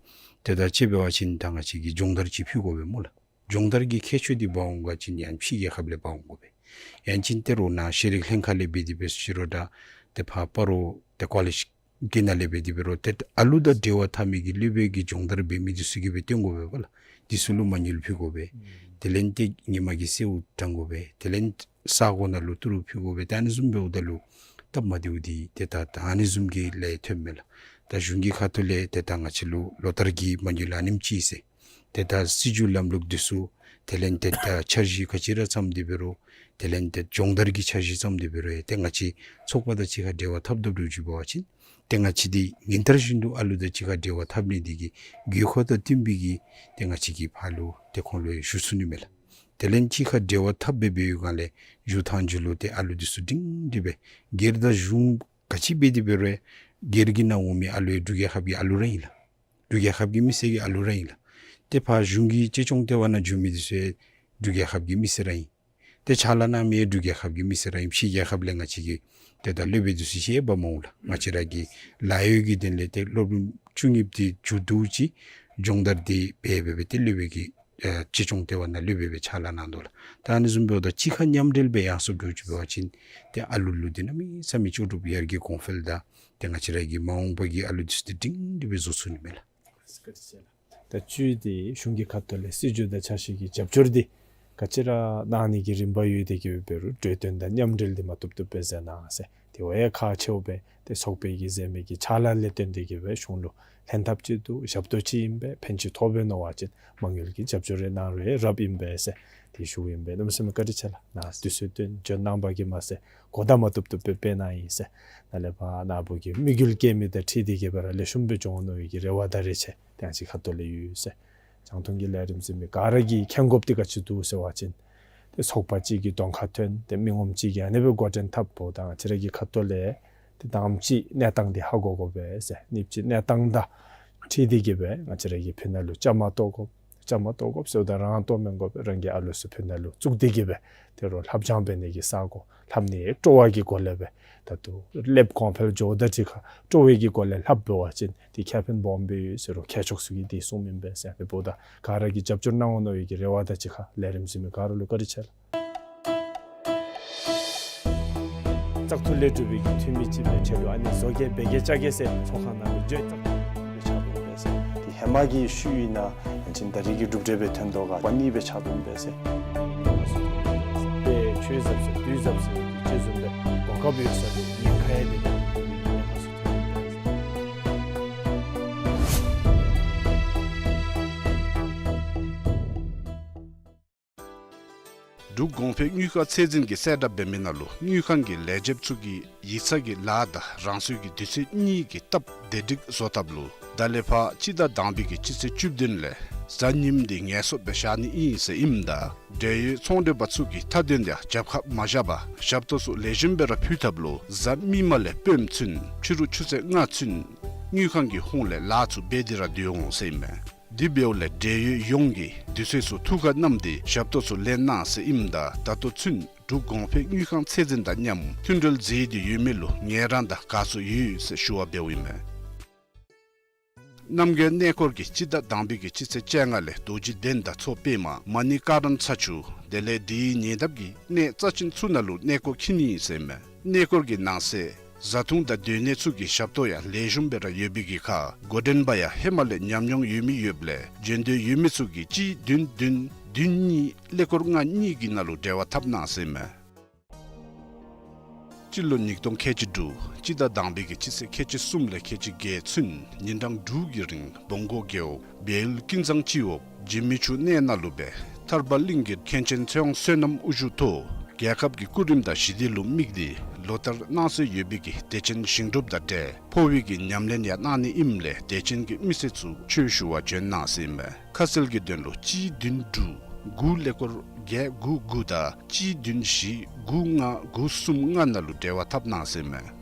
ཏེ་ད་ཅིག་འབད་བ་ཅིན་ད་ང་བཅས་ཀྱིས་སྦྱོང་བརྡར་ཅིག་ཕུལ་དགོ་པས་སྨོ་ལགས། སྦྱོང་བརྡར་གྱི་ཁྱད་ཆོས་འདི་འབག་འོང་ག་ཅིན་ཡང་ཕྱི་རྒྱལ་ཁབ་ལས་འབག་འོང་དགོ་པས། ཡང་ཅིན་ཏེ་རོགས་ནཱ་ཤེས་རིག་ལྷན་ཁག་ལས་འབད་དེ་འབད་ཅི་རུང་ད་ཏེ་ཕར་སྤ་རོ་ཏེ་ཀོ་ལེཇ་གི་ནང་ལས་འབད་དེ་འབད་རུང་ཏེ་ཨ་ལུ་དང་འབྲེལ་བ་འཐབ་མི་གི་སློབ་དཔོན་གྱི་སྦྱོང་བརྡར་འབད་མི་འདི་ཚུ་གིས་སྦེ་སྟོན་དགོ་པས་པ་ལགས། འདི་ཚུ་ལུ་མ་དངུལ་ཕུལ་དགོ་པས། དེ་ལས་ཏེ་ཉིན་མ་གི་སེརཝ་དྲང་དགོ་པས། དེ་ལས་ས་གོ་ནང་ལུ་ཏི་རུ་ཕུལ་དགོ་པས། ཏེ་ཨ་ནི་བཟུམ་འབདཝ་ད་ལུ་སྟབས་མ་བདེཝ་འདི་ཏེ་ད་ད་ཨ་ནི་བཟུམ་གྱི་ལས་ཐོནམ་མས་ལགས། ད་གཞུང་གི་ཁ་ཐུག་ལས་ཏེ་ད་ང་བཅས་ལུ་ལོ་ལྟར་གྱི་མ་དངུལ་ཨ་ནེམ་ཅིག་ཟེར། ཏེ་ད་སྲིད་བྱུས་ལམ་ལུགས་འདི་ཚུ་དེ་ལས་ཏེ་ད་འཆར་གཞི་ག་ཅི་ར་བརྩམས་ཏེ་འབད་རུང་དེ་ལས་ཏེ་སྦྱོང་བརྡར་གྱི་འཆར་གཞི་བརྩམས་ཏེ་འབད་རུང་ཡང་ཏེ་ང་བཅས་ཚོགས་པ་དང་གཅིག་ཁར་འབྲེལ་བ་འཐབ་འཐབ་འདྲཝ་ཅིག་འབད་བ་ཅིན་ཏེ་ང་བཅས་འདི་ཉིན་ལྟར་བཞིན་དུ་ཨ་ལུ་དང་གཅིག་ཁར་འབྲེལ་བ་འཐབ་ནི་འདི་གི་དགོས་མཁོ་དང་བསྟུན་པའི་གི་ཏེ་ང་བཅས་ཀྱིས་ཕར་ལུ་ཏེ་ཁོང་ལུ་ཞུ་ཚུགས་ནི་མས་ལགས། དེ་ལས་གཅིག་ཁར་འབྲེལ་བ་འཐབ་སྦེ་འབད་བའི་སྒང་ལས་མཇུག་མཐའ་མཇུག་ལུ་ཏེ་ཨ་ལུ་འདི་ཚུ་སྒྲིང་སྒྲི་སྦེ་སྒེར་དང་གཞུང་ག་ཅི་འབད་དེ་འབད་རུང་སྒེར་གྱི་ནང་འོང་མི་ཨ་ལུ་ཡང་འབྲུག་རྒྱལ་ཁབ་ཀྱི་ཨ་ལུ་ར་ཨིན་ལགས། འབྲུག་རྒྱལ་ཁབ་ཀྱི་མི་སེར་གྱི་ཨ་ལུ་ར་ཨིན་ལགས། ཏེ་ཕར་གཞུང་གི་གཅེས་སྐྱོང་ལྟེ་བ་ནང་འགྱོ་མི་འདི་ཚུ་ཡང་འབྲུག་རྒྱལ་ཁབ་ཀྱི་མི་སེར་ར་ཨིན། ཏེ་ཕྱག་ལཱ་གནང་མི་ཡང་འབྲུག་རྒྱལ་ཁབ་ཀྱི་མི་སེར་ར་ཨིན། ཕྱི་རྒྱལ་ཁབ་ལས་ང་བཅས་ཀྱི་ཏེ་ད་སློབ་དཔོན་འདི་ཚུ་ཅིག་ཡང་འབག་མ་འོང་ལགས། ང་བཅས་ར་གི་ལཱ་གཡོག་གི་དོན་ལས་ཏེ་སློབ་རིམ་བཅུ་གཉིས་པ་འདི་མཇུག་བསྡུ་ཅི་སྦྱོང་བརྡར་འདི་འབད་འབད་སྦེ་ཏེ་སློབ་དཔོན་གྱི་ཨེ་གཅེས་སྐྱོང་ལྟེ་བ་ནང་སློབ་དཔོན་སྦེ་ཕྱག་ལཱ་གནང་དོ་ལགས། ད་ཨ་ནི་བཟུམ་འབདཝ་ད་གཅིག་ཁར་མཉམ་འབྲེལ་སྦེ་ཡར་སོཔ་འདྲཝ་ཅིག་འབད་བ་ཅིན་ཏེ་ཨ་ལུ་ལུ་འདི་གནམ་མེད་ས་མེད་ལྕོགས་གྲུབ་ཡར་རྒྱས་གོང་འཕེལ་དང་ཏེ་ང་བཅས་ར་གི་མ་འོངས་པ་གི་ཨ་ལུ་འདི་ཚུ་འདི་སྒྲིང་སྒྲི་སྦེ་བཟོ་ཚུགས་ནི་མས་ལགས། ད་བཅུད་དེ་གཞུང་གི་ཁ་ཐུག་ལས་སྲིད་བྱུས་དང་འཆར་གཞི་གི་རྒྱབ་སྐྱོར་འདི་ག་ཅི་ར་གནང་ནི་གི་རིམ་པ་ཡོད་དེ་གི་འབད་རུང་གྲོས་དོན་དང་མཉམ་འབྲེལ་འདི་མ་བཏུབ་བཏུབ་སྦེ་མཛད་གནང་ཟེར། དེ་བ་ཡང་ཁག་ཆེཝ་སྦེ་ཏེ་ཚོགས་པའི་གི་མཛད་མི་གི་ཕྱག་ལཱ་ལས་བརྟེན་ཏེ་གི་སྦེ་གཞུང་ལུ་ལྷན་ཐབས་ཅིག་འདུག། ཞབས་ཏོག་ཅིག་ཨིན་པས། ཕན་ཅིག་ཐོགས་པས་མནོ་བ་ཅིན་མ་དངུལ་གྱི་རྒྱབ་སྐྱོར་རེ་གནང་རུང་ཡང་རབ་ཨིན་པས་ཟེར་དེ་ཞུཝ་ཨིན་པས། གནམ་མེད་ས་མེད་བཀའ་དྲིན་ཆེ་ལགས། ནཱ་དུས་ཚོད་བཏོན་འབྱོན་གནང་བ་གིས་མ་ཚད་གོ་བརྡ་མ་བཏུབ་བཏུབ་སྦེ་སྤེལ་གནང་ཡི་ཟེར། ནཱ་ལས་ཕར་ནཱ་བུ་གི་དམིགས་ཡུལ་བསྐྱེད་མི་དང་འཁྲིལ་ཏེ་གི་སྦེ་ར་ལེགས་ཤོམ་སྦེ་འགྱོ་འོང་མནོ་བའི་གི་རེ་བ་དང་རེ་ཆེ་ཏེ་ང་བཅས་ཁ་ཐུག་ལས་ཡོད་ཟེར། རྒྱང་མཐོང་གི་ལས་རིམ་གཟིགས་མི་ག་ར་གིས་མཁྱེན་དགོཔ་འདི་ག་ཅི་འདུག་ཟེར་བ་ཅིན་ཏེ་ཚོགས་པ་ཅིག་གི་གདོང་ཁར་ཐོན་ཏེ་མི་ངོམ་ཅིག་གིས་ཨ་ནི་སྦེ་འགོ་འདྲེན་འཐབ་འབདཝ་ད་ང་བཅས་ར་གི་ཁ་ཐུག་ལས་ཏེ་དང་པ་ཅིག་གནས་སྟངས་འདི་ཧ་གོ་དགོ་པས་ཟེར། གཉིས་པ་ཅིག་གནས་སྟངས་དང་འཁྲིལ་ཏེ་གི་སྦེ་ང་བཅས་ར་གིས་ཕི་ནང་ལུ་བཅའ་མར་གཏོགས་དགོ། བཅའ་མར་གཏོགས་དགོ་ཟེརཝ་ད་རང་གཏོགས་མི་དགོ་པར་རང་གི་ཨ་ལུ་ཚུ་ཕུལ་ནི་ལུ་བཙུགས་ཏེ་གི་སྦེ་ཏེ་རོགས་ལྷབ་སྦྱང་འབད་ནི་གི་ས་གོ་ལྷབ་ནི་སྤྲོ་བ་གི་སྒོ་ལས་སྦེ་ད་ལྟོ་སློབ་གོང་འཕེལ་འགྱོཝ་ད་ཅིག་ཁར་སྤྲོ་བའི་གི་སྒོ་ལས་ལྷབ་འབད་བ་ཅིན་ཏེ་ཁེ་ཕན་སྦོམ་སྦེ་ཡོད་ཟེར་རོགས་མཁས་མཆོག་ཚུ་གིས་དེ་གསུངམ་ཨིན་པས་ཟེར། ཨ་ནི་འབདཝ་ད་ག་ར་གིས་རྒྱབ་སྐྱོར་གནང་འོང་མནོ་བའི་གི་རེ་བ་དང་གཅིག་ཁར་ལས་རིམ་གཟིགས་མི་ག་ར་ལུ་བཀའ་དྲིན་ཆེ་ལགས། བཙག་འཐུ་ལས་གྲུབ་པའི་གི་འཐུས་མི་ཅིག་འབད་ཆེད་དུ་ཨ་ནི་བཟོ་གེ་འབད་གེ་རྐྱབ་གེ་ཟེར་ཚོགས་ཁང་ནང་ལུ་འགྱོ་བཙག་འཐུ་ལས་ཕྱག་དོན་འབད་ཟེར། ཏེ་ཧེ་མ་གི་ཤུལ་ཨིན་ན་ཡང་ཅིན་ད་རེས་ཀྱི་གྲུབ་འབྲས་སྦེ་ཐོན་དོ་ག་པ་ནི་སྦེ་ཕྱག་དོན་འབད་ཟེར། དཔེ་ཆོས་ཟབ་ཟེར་དུས་ཟབ་ཟེར་དུས་ཆེན་བཟུམ་སྦེ་གོ་སྐབས་ཡོད་ས་ལུ་ཉེན་ཁ་ཡང་དེ་ལས་ཉེན་ཁ་སུ་ཐོན་འབད་ཟེར། འབྲུག་གོང་འཕེལ་དངུལ་ཁང་ཚད་འཛིན་གྱིས་གསལ་བསྒྲགས་འབད་མི་ནང་ལུ་དངུལ་ཁང་གི་ལས་བྱེདཔ་ཚུ་གིས་ཡིག་ཚང་གི་ལཱ་དང་རང་སོའི་གི་དུས་ཚོད་གཉིས་ཀྱི་སྟབས་བདེ་སྒྲིག་བཟོ་ཐབས་ལུ་ད་ལས་ཕར་སྤྱི་ཟླ་དང་པའི་གི་སྤྱི་ཚེས་བཅུ་བདུན་ལས་གཟའ་ཉིམ་འདི་ངལ་གསོ་སྦེ་བཞག་ནི་ཨིན་ཟེར་ཨིནམ་ད་འབྲེལ་ཡོད་ཚོང་འབྲེལ་པ་ཚུ་གིས་མཐའ་དོན་དེ་རྒྱབ་ཁར་མ་བཞག་པར་ཞབས་ཏོག་ཚུ་ལེགས་ཤོམ་སྦེ་ར་ཕུལ་ཐབས་ལུ་གཟའ་མིག་དམར་ལས་སྤེནམ་ཚུན་ཕྱི་རུ་ཆུ་ཚོད་ལྔ་ཚུན་དངུལ་ཁང་གི་ཧོངས་ལས་ལཱ་ཚུ་འབད་དེ་ར་སྡོད་འོང་ཟེར་ཨིན་མས། དེ་འབདཝ་ལས་འབྲེལ་ཡོད་ཡོངས་ཀྱིས་དུས་ཚོད་ཚུ་ཐུགས་ཁར་བསྣམས་ཏེ་ཞབས་ཏོག་ཚུ་ལེན་གནང་ཟེར་ཨིནམ་ད་ད་ལྟོ་ཚུན་འབྲུག་གོང་འཕེལ་དངུལ་ཁང་ཚད་འཛིན་དང་མཉམ་མཐུན་འབྲེལ་མཛད་དེ་ཡོད་མི་ལུ་ངལ་རངས་དང་དགའ་ཚོར་ཡོད་ཟེར་ཞུ་བ་འབདཝ་ཨིན་མས། རྣམ་རྒྱལ་གནས་སྐོར་གྱིས་སྤྱི་ཟླ་དང་པའི་གི་སྤྱི་ཚེས་བཅོ་ལྔ་ལས་རྡོ་རྗེ་གདན་དང་མཚོ་པདྨ་མ་ཎི་ཀ་རམ་ཚ་ཆུ་དེ་ལས་དེའི་ཉེ་འདབས་ཀྱི་གནས་རྩ་ཅན་ཚུ་ནང་ལུ་གནས་སྐོར་འཁྱིད་ནི་ཨིན་ཟེར་ཨིན་མས། གནས་སྐོར་གྱི་ནང་གསེས་བཟའ་འཐུང་དང་སྡོད་གནས་ཚུ་གི་ཞབས་ཏོག་ཡང་ལེགས་ཤོམ་སྦེ་ར་ཡོད་པའི་གི་ཁར་འགོ་འདྲེན་པ་ཡང་ཧེ་མ་ལས་ཉམས་མྱོང་ཡོད་མི་ཡོདཔ་ལས་བྱོན་འདོད་ཡོད་མི་ཚུ་གིས་གཅིག་བདུན་བདུན་བདུན་གཉིས་ཀླད་ཀོར་ལྔ་གཉིས་ཀྱི་ནང་ལུ་འབྲེལ་བ་འཐབ་གནང་ཟེར་ཨིན་མས། སྤྱི་ལོ་ཉིས་སྟོང་ཁལ་གཅིག་དྲུག་སྤྱི་ཟླ་དང་པའི་གི་སྤྱི་ཚེས་ཁལ་གཅིག་གསུམ་ལས་ཁལ་གཅིག་བརྒྱད་ཚུན་ཉིན་གྲངས་དྲུག་གི་རིང་བོང་སྒོ་རྒེད་འོག་བལ་ཡུལ་ཀུན་བཟང་སྤྱི་འོག་འཇིགས་མེད་ཆུ་གནས་ནང་ལུ་སྦེ་ཐར་པ་གླིང་གི་མཁན་ཆེན་ཚེ་དབང་བསོད་ནམས་དབུ་བཞུགས་ཐོག་རྒྱལ་ཁབ་ཀྱི་སྐུ་རིམ་དང་ཞི་བདེ་ལུ་དམིགས་ཏེ་ལོ་ལྟར་གནང་སྲོལ་ཡོད་པའི་གི་བདེ་ཆེན་ཞིང་སྒྲུབ་དང་འབྲེལ་འཕོ་བའི་གི་ཉམས་ལེན་ཡང་གནང་ནི་ཨིནམ་ལས་བདེ་ཆེན་གྱི་མི་སེར་ཚུ་ཆོས་ཞུ་བར་བྱོན་གནང་ཟེར་ཨིན་མས། ཁ་གསལ་གྱི་དོན་ལུ་གཅིག་བདུན་དྲུག་དགུ་ཀླད་ཀོར་བརྒྱད་དགུ་དགུ་དང་གཅིག་བདུན་བཞི་དགུ་ལྔ་དགུ་གསུམ་ལྔ་ནང་ལུ་འབྲེལ་བ་འཐབ་གནང་ཟེར་ཨིན་མས།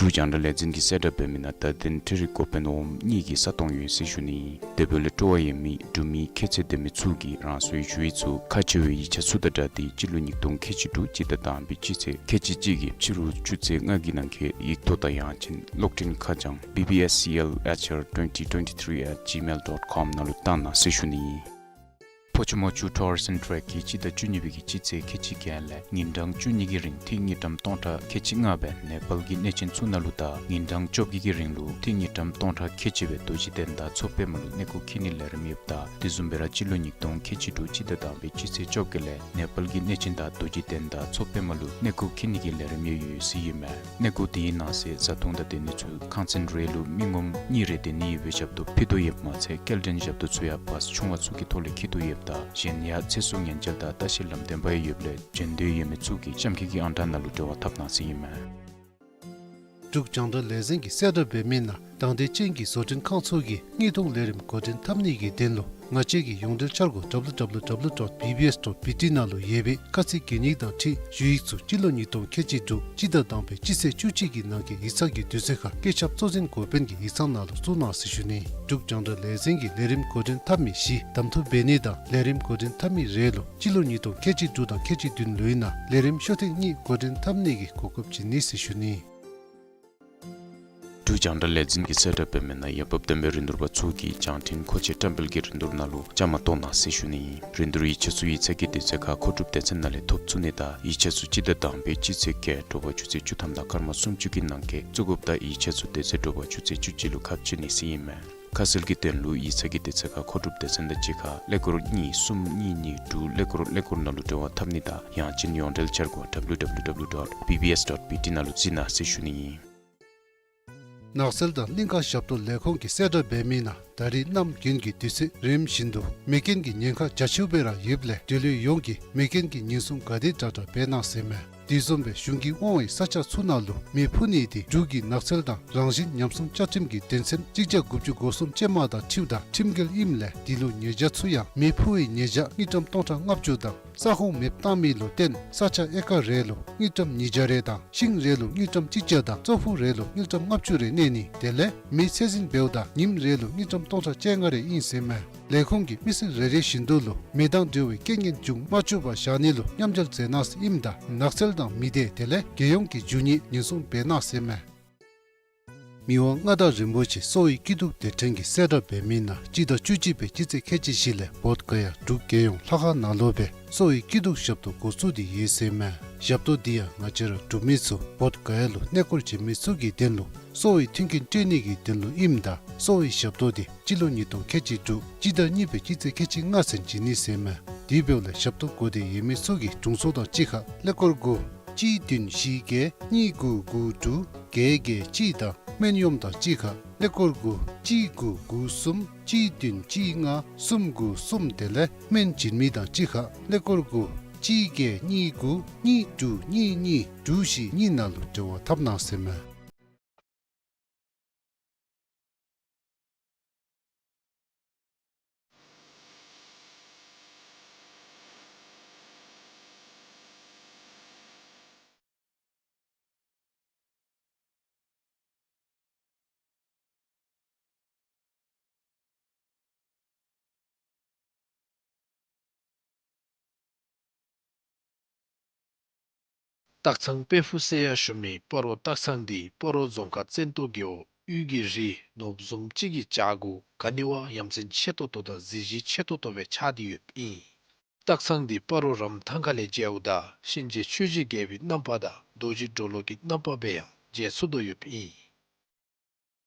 འབྲུག་རྒྱང་བསྒྲགས་ལས་འཛིན་གྱིས་གསལ་བསྒྲགས་འབད་མི་ནང་བརྡ་དོན་འཕྲུལ་རིག་འགོ་དཔོན་འོགམ་གཉིས་ཀྱི་ས་སྟོང་ཡོད་ཟེར་ཞུ་ནི་ཨིན། དེ་འབདཝ་ལས་སྤྲོ་བ་ཡོད་མི་འབྲུག་མི་ཁྱད་ཚད་ལྡན་མི་ཚུ་གིས་རང་སོའི་ཞུ་ཡིག་ཚུ་ཁག་ཆེ་བའི་ཡིག་ཆ་ཚུ་དང་སྦྲགས་ཏེ་སྤྱི་ལོ་ཉིས་སྟོང་ཁལ་གཅིག་དྲུག་སྤྱི་ཟླ་དང་པའི་སྤྱི་ཚེས་ཁལ་གཅིག་གཅིག་གི་ཕྱི་རུ་ཆུ་ཚོད་ལྔ་གི་ནང་འཁོད་ཡིག་ཐོག་དང་ཡང་ཅིན་གློག་འཕྲིན་ཁ་བྱང་B B S C L H R twenty twenty-three at gmail dot com ནང་ལུ་བཏང་གནང་ཟེར་ཞུ་ནི་ཨིན། ཕོ་ཆུ་མོ་ཆུ་Tours and Trek གིས་སྤྱི་ཟླ་བཅུ་གཉིས་པའི་གི་སྤྱི་ཚེས་ཁལ་གཅིག་བརྒྱད་ལས་ཉིན་གྲངས་བཅུ་གཉིས་ཀྱི་རིང་ཐིག་དངུལ་ཀྲམ་སྟོང་ཕྲག་ཁལ་གཅིག་ལྔ་སྦེ་ནེ་པཱལ་གྱི་གནས་ཆེན་ཚུ་ནང་ལུ་དང་ཉིན་གྲངས་བཅོ་བརྒྱད་ཀྱི་རིང་ལུ་ཐིག་དངུལ་ཀྲམ་སྟོང་ཕྲག་ཁལ་གཅིག་སྦེ་རྡོ་རྗེ་གདན་དང་མཚོ་པདྨ་ལུ་གནས་སྐོར་འཁྱིད་ནིའི་ལས་རིམ་ཡོདཔ་ད་དེ་བཟུམ་སྦེ་ར་སྤྱི་ལོ་ཉིས་སྟོང་ཁལ་གཅིག་དྲུག་སྤྱི་ཟླ་དང་པའི་སྤྱི་ཚེས་བཅོ་བརྒྱད་ལས་ནེ་པཱལ་གྱི་གནས་ཆེན་དང་རྡོ་རྗེ་གདན་དང་མཚོ་པདྨ་ལུ་གནས་སྐོར་འཁྱིད་ནིའི་ལས་རིམ་ཡང་ཡོད་ཟེར་ཨིན་མས། གནས་སྐོར་དེའི་ནང་གསེས་བཟའ་འཐུང་དང་སྡོད་གནས་ཚུ་ཁང་ཚན་རེ་ལུ་མི་ངོམ་གཉིས་རེ་སྡོད་ནི་ཡོད་པའི་ཞབས་ཏོག་ཕུལ་དོ་ཡོདཔ་མ་ཚད་སྐྱེལ་འདྲེན་ཞབས་ཏོག་ཚུ་ཡང་བཱསི་ཆུང་བ་ཚུ་གི་ཐོག་ལས་འཁྱིད་དོ་ཡོདཔ་ད་གཞན་ཡང་ཚེ་སྲོག་ཉེན་བཅོལ་དང་ལྟ་བཤལ་ལམ་སྟོན་པ་ཡང་ཡོདཔ་ལས་བྱོན་འདོད་ཡོད་མི་ཚུ་གིས་གཤམ་འཁོད་ཀྱི་ཨང་གྲངས་ནང་ལུ་འབྲེལ་བ་འཐབ་གནང་ཟེར་ཨིན་མས། འབྲུག་རྒྱང་བསྒྲགས་ལས་འཛིན་གྱིས་གསལ་བསྒྲགས་འབད་མི་ནང་དང་འདོད་ཅན་གྱི་བཟོ་སྐྲུན་ཁང་ཚུ་གིས་དངུལ་གཏོང་ལས་རིམ་འགོ་འདྲེན་འཐབ་ནི་གི་དོན་ལུ་ང་བཅས་ཀྱི་ཡོངས་འབྲེལ་འཆར་སྒོ་W W W dot B B S dot B T ནང་ལུ་ཡོད་པའི་དཀའ་ཚེགས་གྱེན་སྙིགས་དང་འཁྲིལ་ཞུ་ཡིག་ཚུ་སྤྱི་ལོ་ཉིས་སྟོང་ཁལ་གཅིག་དྲུག་སྤྱི་ཟླ་དང་པའི་སྤྱི་ཚེས་བཅུ་གཅིག་གི་ནང་འཁོད་ཡིག་ཚང་གི་དུས་ཚོད་ཁར་བཀོད་ཁྱབ་གཙོ་འཛིན་འགོ་དཔོན་གྱི་ཡིག་ཚང་ནང་ལུ་བཙུགས་གནང་ཟེར་ཞུ་ནི། འབྲུག་རྒྱང་བསྒྲགས་ལས་འཛིན་གྱིས་ལས་རིམ་འགོ་འདྲེན་འཐབ་མི་བཞི་གདམ་འཐུ་འབད་ནི་དང་ལས་རིམ་འགོ་འདྲེན་འཐབ་མི་རེ་ལུ་སྤྱི་ལོ་ཉིས་སྟོང་ཁལ་གཅིག་དྲུག་དང་ཁལ་གཅིག་བདུན་ལོའི་ནང་ལས་རིམ་ཤོག་ཐེངས་གཉིས་འགོ་འདྲེན་འཐབ་ནི་གི་གོ་སྐབས་བྱིན་ནི་ཟེར་ཞུ་ནི། འབྲུག་རྒྱང་བསྒྲགས་ལས་འཛིན་གྱིས་གསལ་བསྒྲགས་འབད་མི་ནང་འོས་འབབ་ལྡན་པའི་རིན་བསྡུར་པ་ཚུ་གིས་བྱང་འཕྲིན་མཁོ་ཆས་བཀྲམ་སྤེལ་གྱི་རིན་བསྡུར་ནང་ལུ་བཅའ་མར་གཏོགས་གནང་ཟེར་ཞུ་ནི་ཨིན། རིན་བསྡུར་ཡིག་ཆ་ཚུ་ཡིག་ཚང་གི་དུས་ཚོད་ཁར་མཁོ་སྒྲུབ་སྡེ་ཚན་ནང་ལས་ཐོབ་ཚུགས་ནི་དང་ཡིག་ཆ་ཚུ་སྤྱི་ཟླ་དང་པའི་སྤྱི་ཚེས་བརྒྱད་དྲོ་པ་ཆུ་ཚོད་བཅུ་ཐམ་དང་སྐར་མ་སུམ་ཅུ་གི་ནང་འཁོད་བཙུགས་དགོཔ་ད་ཡིག་ཆ་ཚུ་དེ་ཚེ་དྲོ་པ་ཆུ་ཚོད་བཅུ་གཅིག་ལུ་ཁ་ཕྱེ་ནི་ཟེར་ཨིན་མས། ཁ་གསལ་གྱི་དོན་ལུ་ཡིག་ཚང་གི་དུས་ཚོད་ཁར་མཁོ་སྒྲུབ་སྡེ་ཚན་དང་གཅིག་ཁར་ཀླད་ཀོར་གཉིས་གསུམ་གཉིས་གཉིས་དྲུག་ཀླད་ཀོར་ཀླད་ཀོར་ནང་ལུ་འབྲེལ་བ་འཐབ་ནི་དང་ཡང་ཅིན་ཡོངས་འབྲེལ་འཆར་སྒོ་W W W dot B B S dot B T ནང་ལུ་གཟིགས་གནང་ཟེར་ཞུ་ནི་ཨིན། ནགས་ཚལ་དང་གླིང་ཁ་ཞབས་ཏོག་ལས་ཁུངས་ཀྱིས་གསལ་བསྒྲགས་འབད་མི་ནང་ད་རིས་གནམ་དགུན་གྱི་དུས་ཚོད་རིམ་བཞིན་དུ་མེ་རྐྱེན་གྱི་ཉེན་ཁ་རྒྱ་ཆེཝ་སྦེ་ར་ཡོདཔ་ལས་འབྲེལ་ཡོད་ཡོངས་ཀྱིས་མེ་རྐྱེན་གྱི་ཉེན་སྲུང་ག་དེ་དྲག་དྲག་འབད་གནང་ཟེར་མས། དེ་བཟུམ་སྦེ་གཞུང་གིས་དབང་བའི་ས་ཆ་ཚུ་ནང་ལུ་མེ་འཕུ་ནི་དེ་འབྲུག་གི་ནགས་ཚལ་དང་རང་བཞིན་ཉམས་སྲུང་བཅའ་ཁྲིམས་ཀྱི་དོན་ཚན་གཅིག་བརྒྱ་དགུ་བཅུ་གོ་གསུམ་ཅན་མ་དང་འཁྲིལཝ་ད་ཁྲིམས་འགལ་ཨིནམ་ལས་དེ་ལུ་ཉེས་བྱ་ཚུ་ཡང་མེ་འཕུ་བའི་ཉེས་བྱ་དངུལ་ཀྲམ་སྟོང་ཕྲག་ལྔ་བཅུ་དང་ ས་ཁོངས་མེདཔ་བཏང་མི་ལུ་བརྟེན་ས་ཆ་ཨེ་ཀར་རེ་ལུ་དངུལ་ཀྲམ་ཉིས་བརྒྱ་རེ་དང་ཤིང་རེ་ལུ་དངུལ་ཀྲམ་གཅིག་བརྒྱ་དང་ཙོག་ཕུག་རེ་ལུ་དངུལ་ཀྲམ་ལྔ་བཅུ་རེ་གནས་ནི་དེ་ལས་མེ་ཚད་འཛིན་འབདཝ་ད་ཉིནམ་རེ་ལུ་དངུལ་ཀྲམ་སྟོང་ཕྲག་བཅོ་ལྔ་རེ་ཨིན་ཟེར་མས། ལས་ཁུངས་ཀྱིས་མི་སེར་རེ་རེ་བཞིན་དུ་ལུ་མེ་དང་འབྲེལ་བའི་རྐྱེན་ངན་བྱུང་མ་བཅུག་པར་བཞག་ནི་ལུ་མཉམ་འབྲེལ་མཛད་གནང་ཟེར་ཨིནམ་ད་ནགས་ཚལ་དང་མི་སྡེ་དེ་ལས་རྒྱལ་ཡོངས་ཀྱི་རྒྱུ་ནི་ཉེན་སྲུང་འབད་གནང་ཟེར་མས། མི་དབང་མངའ་བདག་རིན་པོ་ཆེ་གསོ་བའི་སྐྱིད་སྡུག་དེ་ཕྲན་གྱི་གསལ་བསྒྲགས་འབད་མི་ནང་སྤྱི་ཟླ་བཅུ་གཅིག་པའི་སྤྱི་ཚེས་ཁལ་གཅིག་བཞི་ལས་བོདྷ་ག་ཡ་འབྲུག་རྒྱལ་ཡོངས་ལྷ་ཁང་ནང་ལུ་སྦེ་གསོ་བའི་སྐྱིད་སྡུག་ཞབས་ཏོག་འགོ་བཙུགས་ཏེ་ཡོད་ཟེར་མས། ཞབས་ཏོག་འདི་ཡང་ང་བཅས་ར་འབྲུག་མི་ཚུ་བོདྷ་ག་ཡ་ལུ་གནས་སྐོར་བྱོན་མི་ཚུ་གི་དོན་ལུ་གསོ་བའི་མཐུན་རྐྱེན་སྤྲོད་ནི་གི་དོན་ལུ་ཨིནམ་ད་གསོ་བའི་ཞབས་ཏོག་འདི་སྤྱི་ལོ་ཉིས་སྟོང་ཁལ་གཅིག་དྲུག་སྤྱི་ཟླ་གཉིས་པའི་སྤྱི་ཚེས་ཁལ་གཅིག་ལྔ་ཚུན་བྱིན་ནི་ཟེར་མས། དེ་འབདཝ་ལས་ཞབས་ཏོག་དགོ་སྟེ་ཡོད་མི་ཚུ་གིས་དྲུང་འཚོ་དང་གཅིག་ཁར་ཀླད་ཀོར་དགུ་གཅིག་བདུན་བཞི་བརྒྱད་གཉིས་དགུ་དགུ་དྲུག་བརྒྱད་བརྒྱད་གཅིག་དང་སྨན་གཡོགམ་དང་གཅིག་ཁར་ཀླད་ཀོར་དགུ་གཅིག་དགུ་དགུ་གསུམ་གཅིག་བདུན་གཅིག་ལྔ་གསུམ་དགུ་གསུམ་དེ་ལས་སྨན་བྱིན་མི་དང་གཅིག་ཁར་ཀླད་ཀོར་དགུ་གཅིག་བརྒྱད་གཉིས་དགུ་གཉིས་དྲུག་གཉིས་གཉིས་དྲུག་བཞི་གཉིས་ནང་ལུ་འབྲེལ་བ་འཐབ་གནང་ཟེར་མས། སྟག་ཚང་དཔལ་ཕུག་ཟེར་ཡང་ཞུ་མི་སྤ་རོ་སྟག་ཚང་འདི་སྤ་རོ་རྫོང་ཁག་བཙན་ཏོ་རྒེད་འོག་དབུས་ཀྱི་རི་ནོར་བུ་བཟུམ་ཅིག་གི་བྱག་གུ་ག་ནི་བ་ཡ་མཚན་ཆེ་ཏོག་ཏོ་དང་གཟི་བརྗིད་ཆེ་ཏོག་ཏོ་སྦེ་ཆགས་ཏེ་ཡོདཔ་ཨིན། སྟག་ཚང་འདི་སྤ་རོ་རམ་ཐང་ཁ་ལས་མཇལཝ་ད་གཤིན་རྗེ་ཆོས་ཀྱི་རྒྱལ་པོའི་རྣམ་པ་དང་རྡོ་རྗེ་གྲོ་ལོད་ཀྱི་རྣམ་པ་སྦེ་ཡང་མཇལ་ཚུགས་དོ་ཡོདཔ་ཨིན།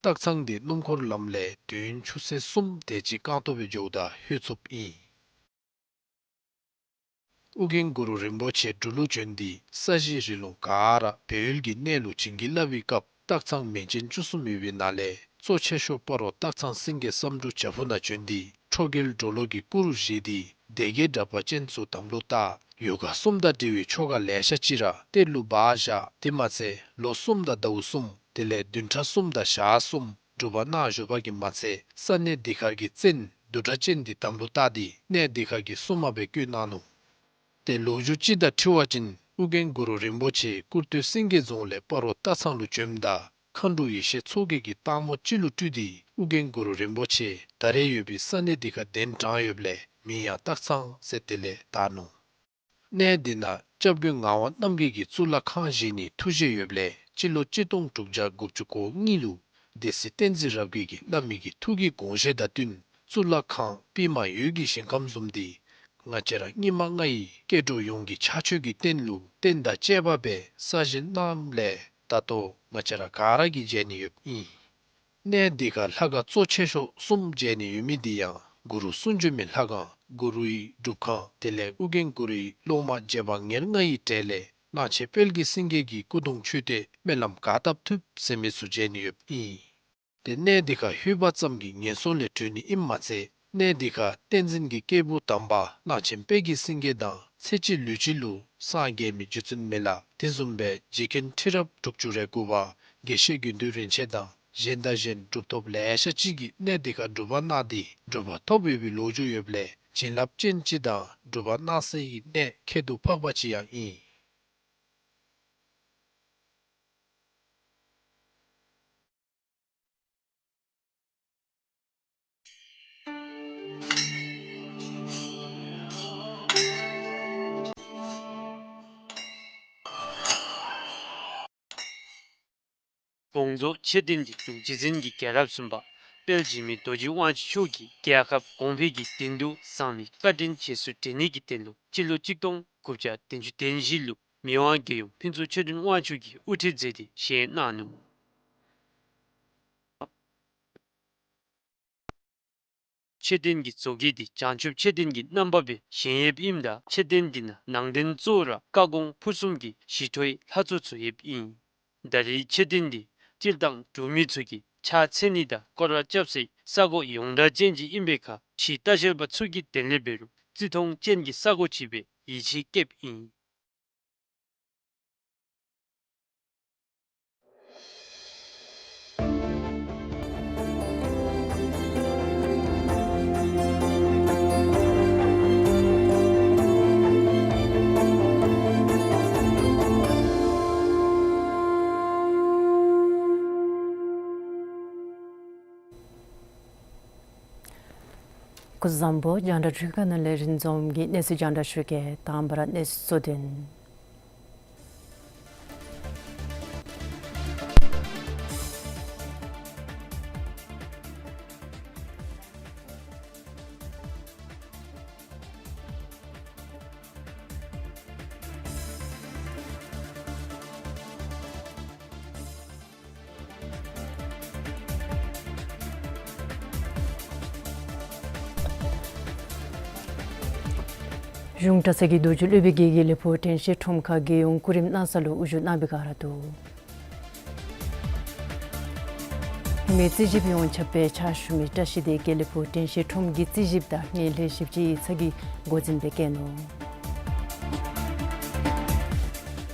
སྟག་ཚང་འདི་སྣུམ་འཁོར་ལམ་ལས་དུས་ཡུན་ཆུ་ཚོད་གསུམ་དེ་ཅིག་རྐང་སྟོང་སྦེ་འགྱོཝ་ད་ལྷོད་ཚུགསཔ་ཨིན། ཨོ་རྒྱན་གུ་རུ་རིན་པོ་ཆེ་འབྲུག་ལུ་བྱོན་ཏེ་ས་གཞི་རི་ལུང་ག་ར་སྦས་ཡུལ་གྱི་གནས་ལུ་བྱིན་གྱིས་བརླབས་པའི་སྐབས་སྟག་ཚང་མིང་ཅན་བཅུ་གསུམ་ཡོད་པའི་ནང་ལས་གཙོ་ཆེ་ཤོས་སྤ་རོ་སྟག་ཚང་སེང་གེ་བསམ་འགྲུབ་བྱག་ཕུག་ནང་བྱོན་ཏེ་ཁྲོ་རྒྱལ་གྲོ་ལོད་ཀྱི་སྐུ་རུ་བཞེངས་ཏེ་སྡེ་བརྒྱད་དྲེགས་པ་ཅན་ཚུ་དམ་ལུ་བཏགས། ཡོ་ག་གསུམ་དང་འབྲེལ་བའི་ཆོ་ག་ལེ་ཤ་ཅིག་ར་གཏེར་ལུ་སྦ་བཞག། དེ་མ་ཚད་ལོ་གསུམ་དང་ཟླཝ་གསུམ་དེ་ལས་བདུན་ཕྲག་གསུམ་དང་ཞག་གསུམ་སྒྲུབ་པ་གནང་བཞུགས་པ་གིས་མ་ཚད་ས་གནས་འདི་ཁར་གྱི་བཙན་བདུད་དྲེགས་ཅན་འདི་དམ་ལུ་བཏགས་ཏེ་གནས་འདི་ཁར་གྱི་སྲུང་མ་སྦེ་བསྐོས་གནང་ནུག། ཏེ་ལོ་རྒྱུས་ཅིག་དང་འཁྲིལ་བ་ཅིན་ཨོ་རྒྱན་གུ་རུ་རིན་པོ་ཆེ་ཀུར་སྟོད་སེང་གེ་རྫོང་ལས་སྤ་རོ་སྟག་ཚང་ལུ་བྱོནམ་ད་མཁའ་འགྲོ་ཡེ་ཤེས་མཚོ་རྒྱལ་གྱིས་སྟག་མོ་ཅིག་ལུ་སྤྲུལ་ཏེ་ཨོ་རྒྱན་གུ་རུ་རིན་པོ་ཆེ་ད་རེས་ཡོད་པའི་ས་གནས་འདི་ཁར་གདན་དྲངས་ཡོདཔ་ལས་མིང་ཡང་སྟག་ཚང་ཟེར་དེ་ལས་བཏགས་ནུག། གནས་འདི་ནང་སྐྱབས་མགོན་ངག་དབང་རྣམ་རྒྱལ་གྱིས་གཙུག་ལག་ཁང་བཞེངས་ནིའི་ཐུགས་བཞེད་ཡོདཔ་ལས་སྤྱི་ལོ་གཅིག་སྟོང་དྲུག་བརྒྱ་དགུ་བཅུ་གོ་གཉིས་ལུ་སྡེ་སྲིད་བསྟན་འཛིན་རབ་རྒྱས་ཀྱིས་བླ་མའི་གི་ཐུགས་ཀྱི་དགོངས་བཞེད་དང་བསྟུན་གཙུག་ལག་ཁང་པདྨ་འོད་ཀྱི་ཞིང་ཁམས་བཟུམ་འདི་ང་བཅས་ར་སྙིགས་མ་ལྔ་ཡི་སྐྱེ་འགྲོ་ཡོངས་ཀྱི་ཕྱག་མཆོད་ཀྱི་རྟེན་ལུ་རྟེན་དང་བཅས་པ་སྦེ་གསར་བཞེངས་གནངམ་ལས་ད་ལྟོ་ང་བཅས་ར་ག་ར་གིས་མཇལ་ནི་ཡོདཔ་ཨིན། གནས་འདི་ཁར་ལྷ་ཁང་གཙོ་ཆེ་ཤོས་གསུམ་མཇལ་ནི་ཡོད་མི་འདི་ཡང་གུ་རུ་གསུང་བྱོན་མའི་ལྷ་ཁང་གུ་རུའི་སྒྲུབ་ཁང་དེ་ལས་ཨོ་རྒྱན་གུ་རུའི་སློབ་མ་རྗེ་འབངས་ཉེར་ལྔ་ཡི་གྲས་ལས་གླང་ཆེན་དཔལ་གྱི་སེང་གེ་གི་སྐུ་གདུང་མཆོད་རྟེན་སྨོན་ལམ་ག་བཏབ་ཐུབ་ཟེར་མི་ཚུ་མཇལ་ནི་ཡོདཔ་ཨིན། ཏེ་གནས་འདི་ཁར་ལྷོད་པ་ཙམ་གྱིས་ངན་སོང་ལས་གྲོལ་ནི་ཨིནམ་མ་ཚད་གནས་འདི་ཁར་བསྟན་འཛིན་གྱི་སྐྱེས་བུ་དམ་པ་གླང་ཆེན་དཔལ་གྱི་སེང་གེ་དང་ཚེ་གཅིག་ལུས་གཅིག་ལུ་སངས་རྒྱས་མི་རྗེ་བཙུན་མི་ལ་དེ་བཟུམ་སྦེ་རྗེ་མཁན་ཁྲི་རབས་དྲུག་ཅུ་རེ་དགུ་པ་དགེ་བཤེས་དགེ་འདུན་རིན་ཆེན་དང་གཞན་དང་གཞན་གྲུབ་ཐོབ་ལེ་ཤ་ཅིག་གིས་གནས་འདི་ཁར་སྒྲུབ་པ་གནང་སྟེ་གྲུབ་པ་ཐོབ་ཡོད་པའི་ལོ་རྒྱུས་ཡོདཔ་ལས་བྱིན་རླབས་ཅན་ཅིག་དང་སྒྲུབ་པ་གནང་སའི་གནས་ཁྱད་དུ་འཕགས་པ་ཅིག་ཡང་ཨིན། དགོངས་རྫོགས་མཆོད་རྟེན་འདི་འབྲུག་རྗེ་བཙུན་གྱི་རྒྱལ་རབས་གསུམ་པ་དཔལ་འཇིགས་མེད་རྡོ་རྗེ་དབང་ཕྱུག་མཆོག་གིས་རྒྱལ་ཁབ་གོང་འཕེལ་གྱི་དོན་དུ་བཟང་ལས་བཀའ་དྲིན་རྗེས་སུ་དྲན་ནི་གི་དོན་ལུ་སྤྱི་ལོ་གཅིག་སྟོང་དགུ་བརྒྱ་བདུན་ཅུ་དོན་བཞི་ལུ་མི་དབང་རྒྱལ་ཡུམ་ཕུན་ཚོགས་ཆོས་སྒྲོན་དབང་ཕྱུག་གིས་དབུ་ཁྲིད་མཛད་དེ་བཞེངས་གནང་ནུག། མཆོད་རྟེན་གྱི་བཟོ་བཀོད་འདི་བྱང་ཆུབ་མཆོད་རྟེན་གྱི་རྣམ་པ་སྦེ་བཞེངས་ཡོདཔ་ཨིནམ་ད་མཆོད་རྟེན་འདི་ནང་ནང་རྟེན་གཙོ་བོ་ར་བཀའ་དགོངས་ཕུར་གསུམ་གྱི་ཞི་ཁྲོའི་ལྷ་ཚོགས་ཚུ་ཡོདཔ་ཨིན། ད་རེས་མཆོད་རྟེན་འདི་སྤྱིར་བཏང་འབྲུག་མི་ཚུ་གིས་ཕྱག་འཚལ་ནི་དང་སྐོར་ར་རྐྱབ་སའི་ས་གོ་ཡོངས་གྲགས་ཅན་ཅིག་ཨིན་པའི་ཁར་ཕྱིའི་ལྟ་བཤལ་པ་ཚུ་གི་དོན་ལས་འབད་རུང་བརྩི་མཐོང་ཅན་གྱི་ས་གོ་ཅིག་སྦེ་ཡིད་ཆེས་བསྐྱེདཔ་ཨིན། སྐུ་གཟུགས་བཟང་པོ། རྒྱང་བསྒྲགས་སྒྲིག་ཁང་ནང་ལས་རིན་འཛོམས་ཀྱིས་གནས་ཚུལ་རྒྱང་བསྒྲགས་ཞུ་གེ། དང་པ་ར་གནས་ཚུལ་གཙོ་དོན། གཞུང་གྲྭ་ཚང་གི་རྡོ་རྗེ་སློབ་དཔོན་གྱིས་དགེ་ལེགས་ཕུག་དྲན་ཤེས་ཁྲོམ་ཁར་རྒྱལ་ཡོངས་སྐུ་རིམ་གནང་ས་ལུ་དབུ་བཞུགས་གནང་བའི་བསྒང་ར་འདུག། ཧེ་མའི་རྩིས་ཞིབ་ཡོངས་ཁྱབ་སྦེ་ཕྱག་ཞུ་མི་བཀྲ་ཤིས་འདི་དགེ་ལེགས་ཕུག་དྲན་ཤེས་ཁྲོམ་གྱི་རྩིས་ཞིབ་དང་ངན་ལྷད་ཞིབ་དཔྱད་ཡིག་ཚང་གི་འགོ་འཛིན་སྦེ་བཀལ་ནུག།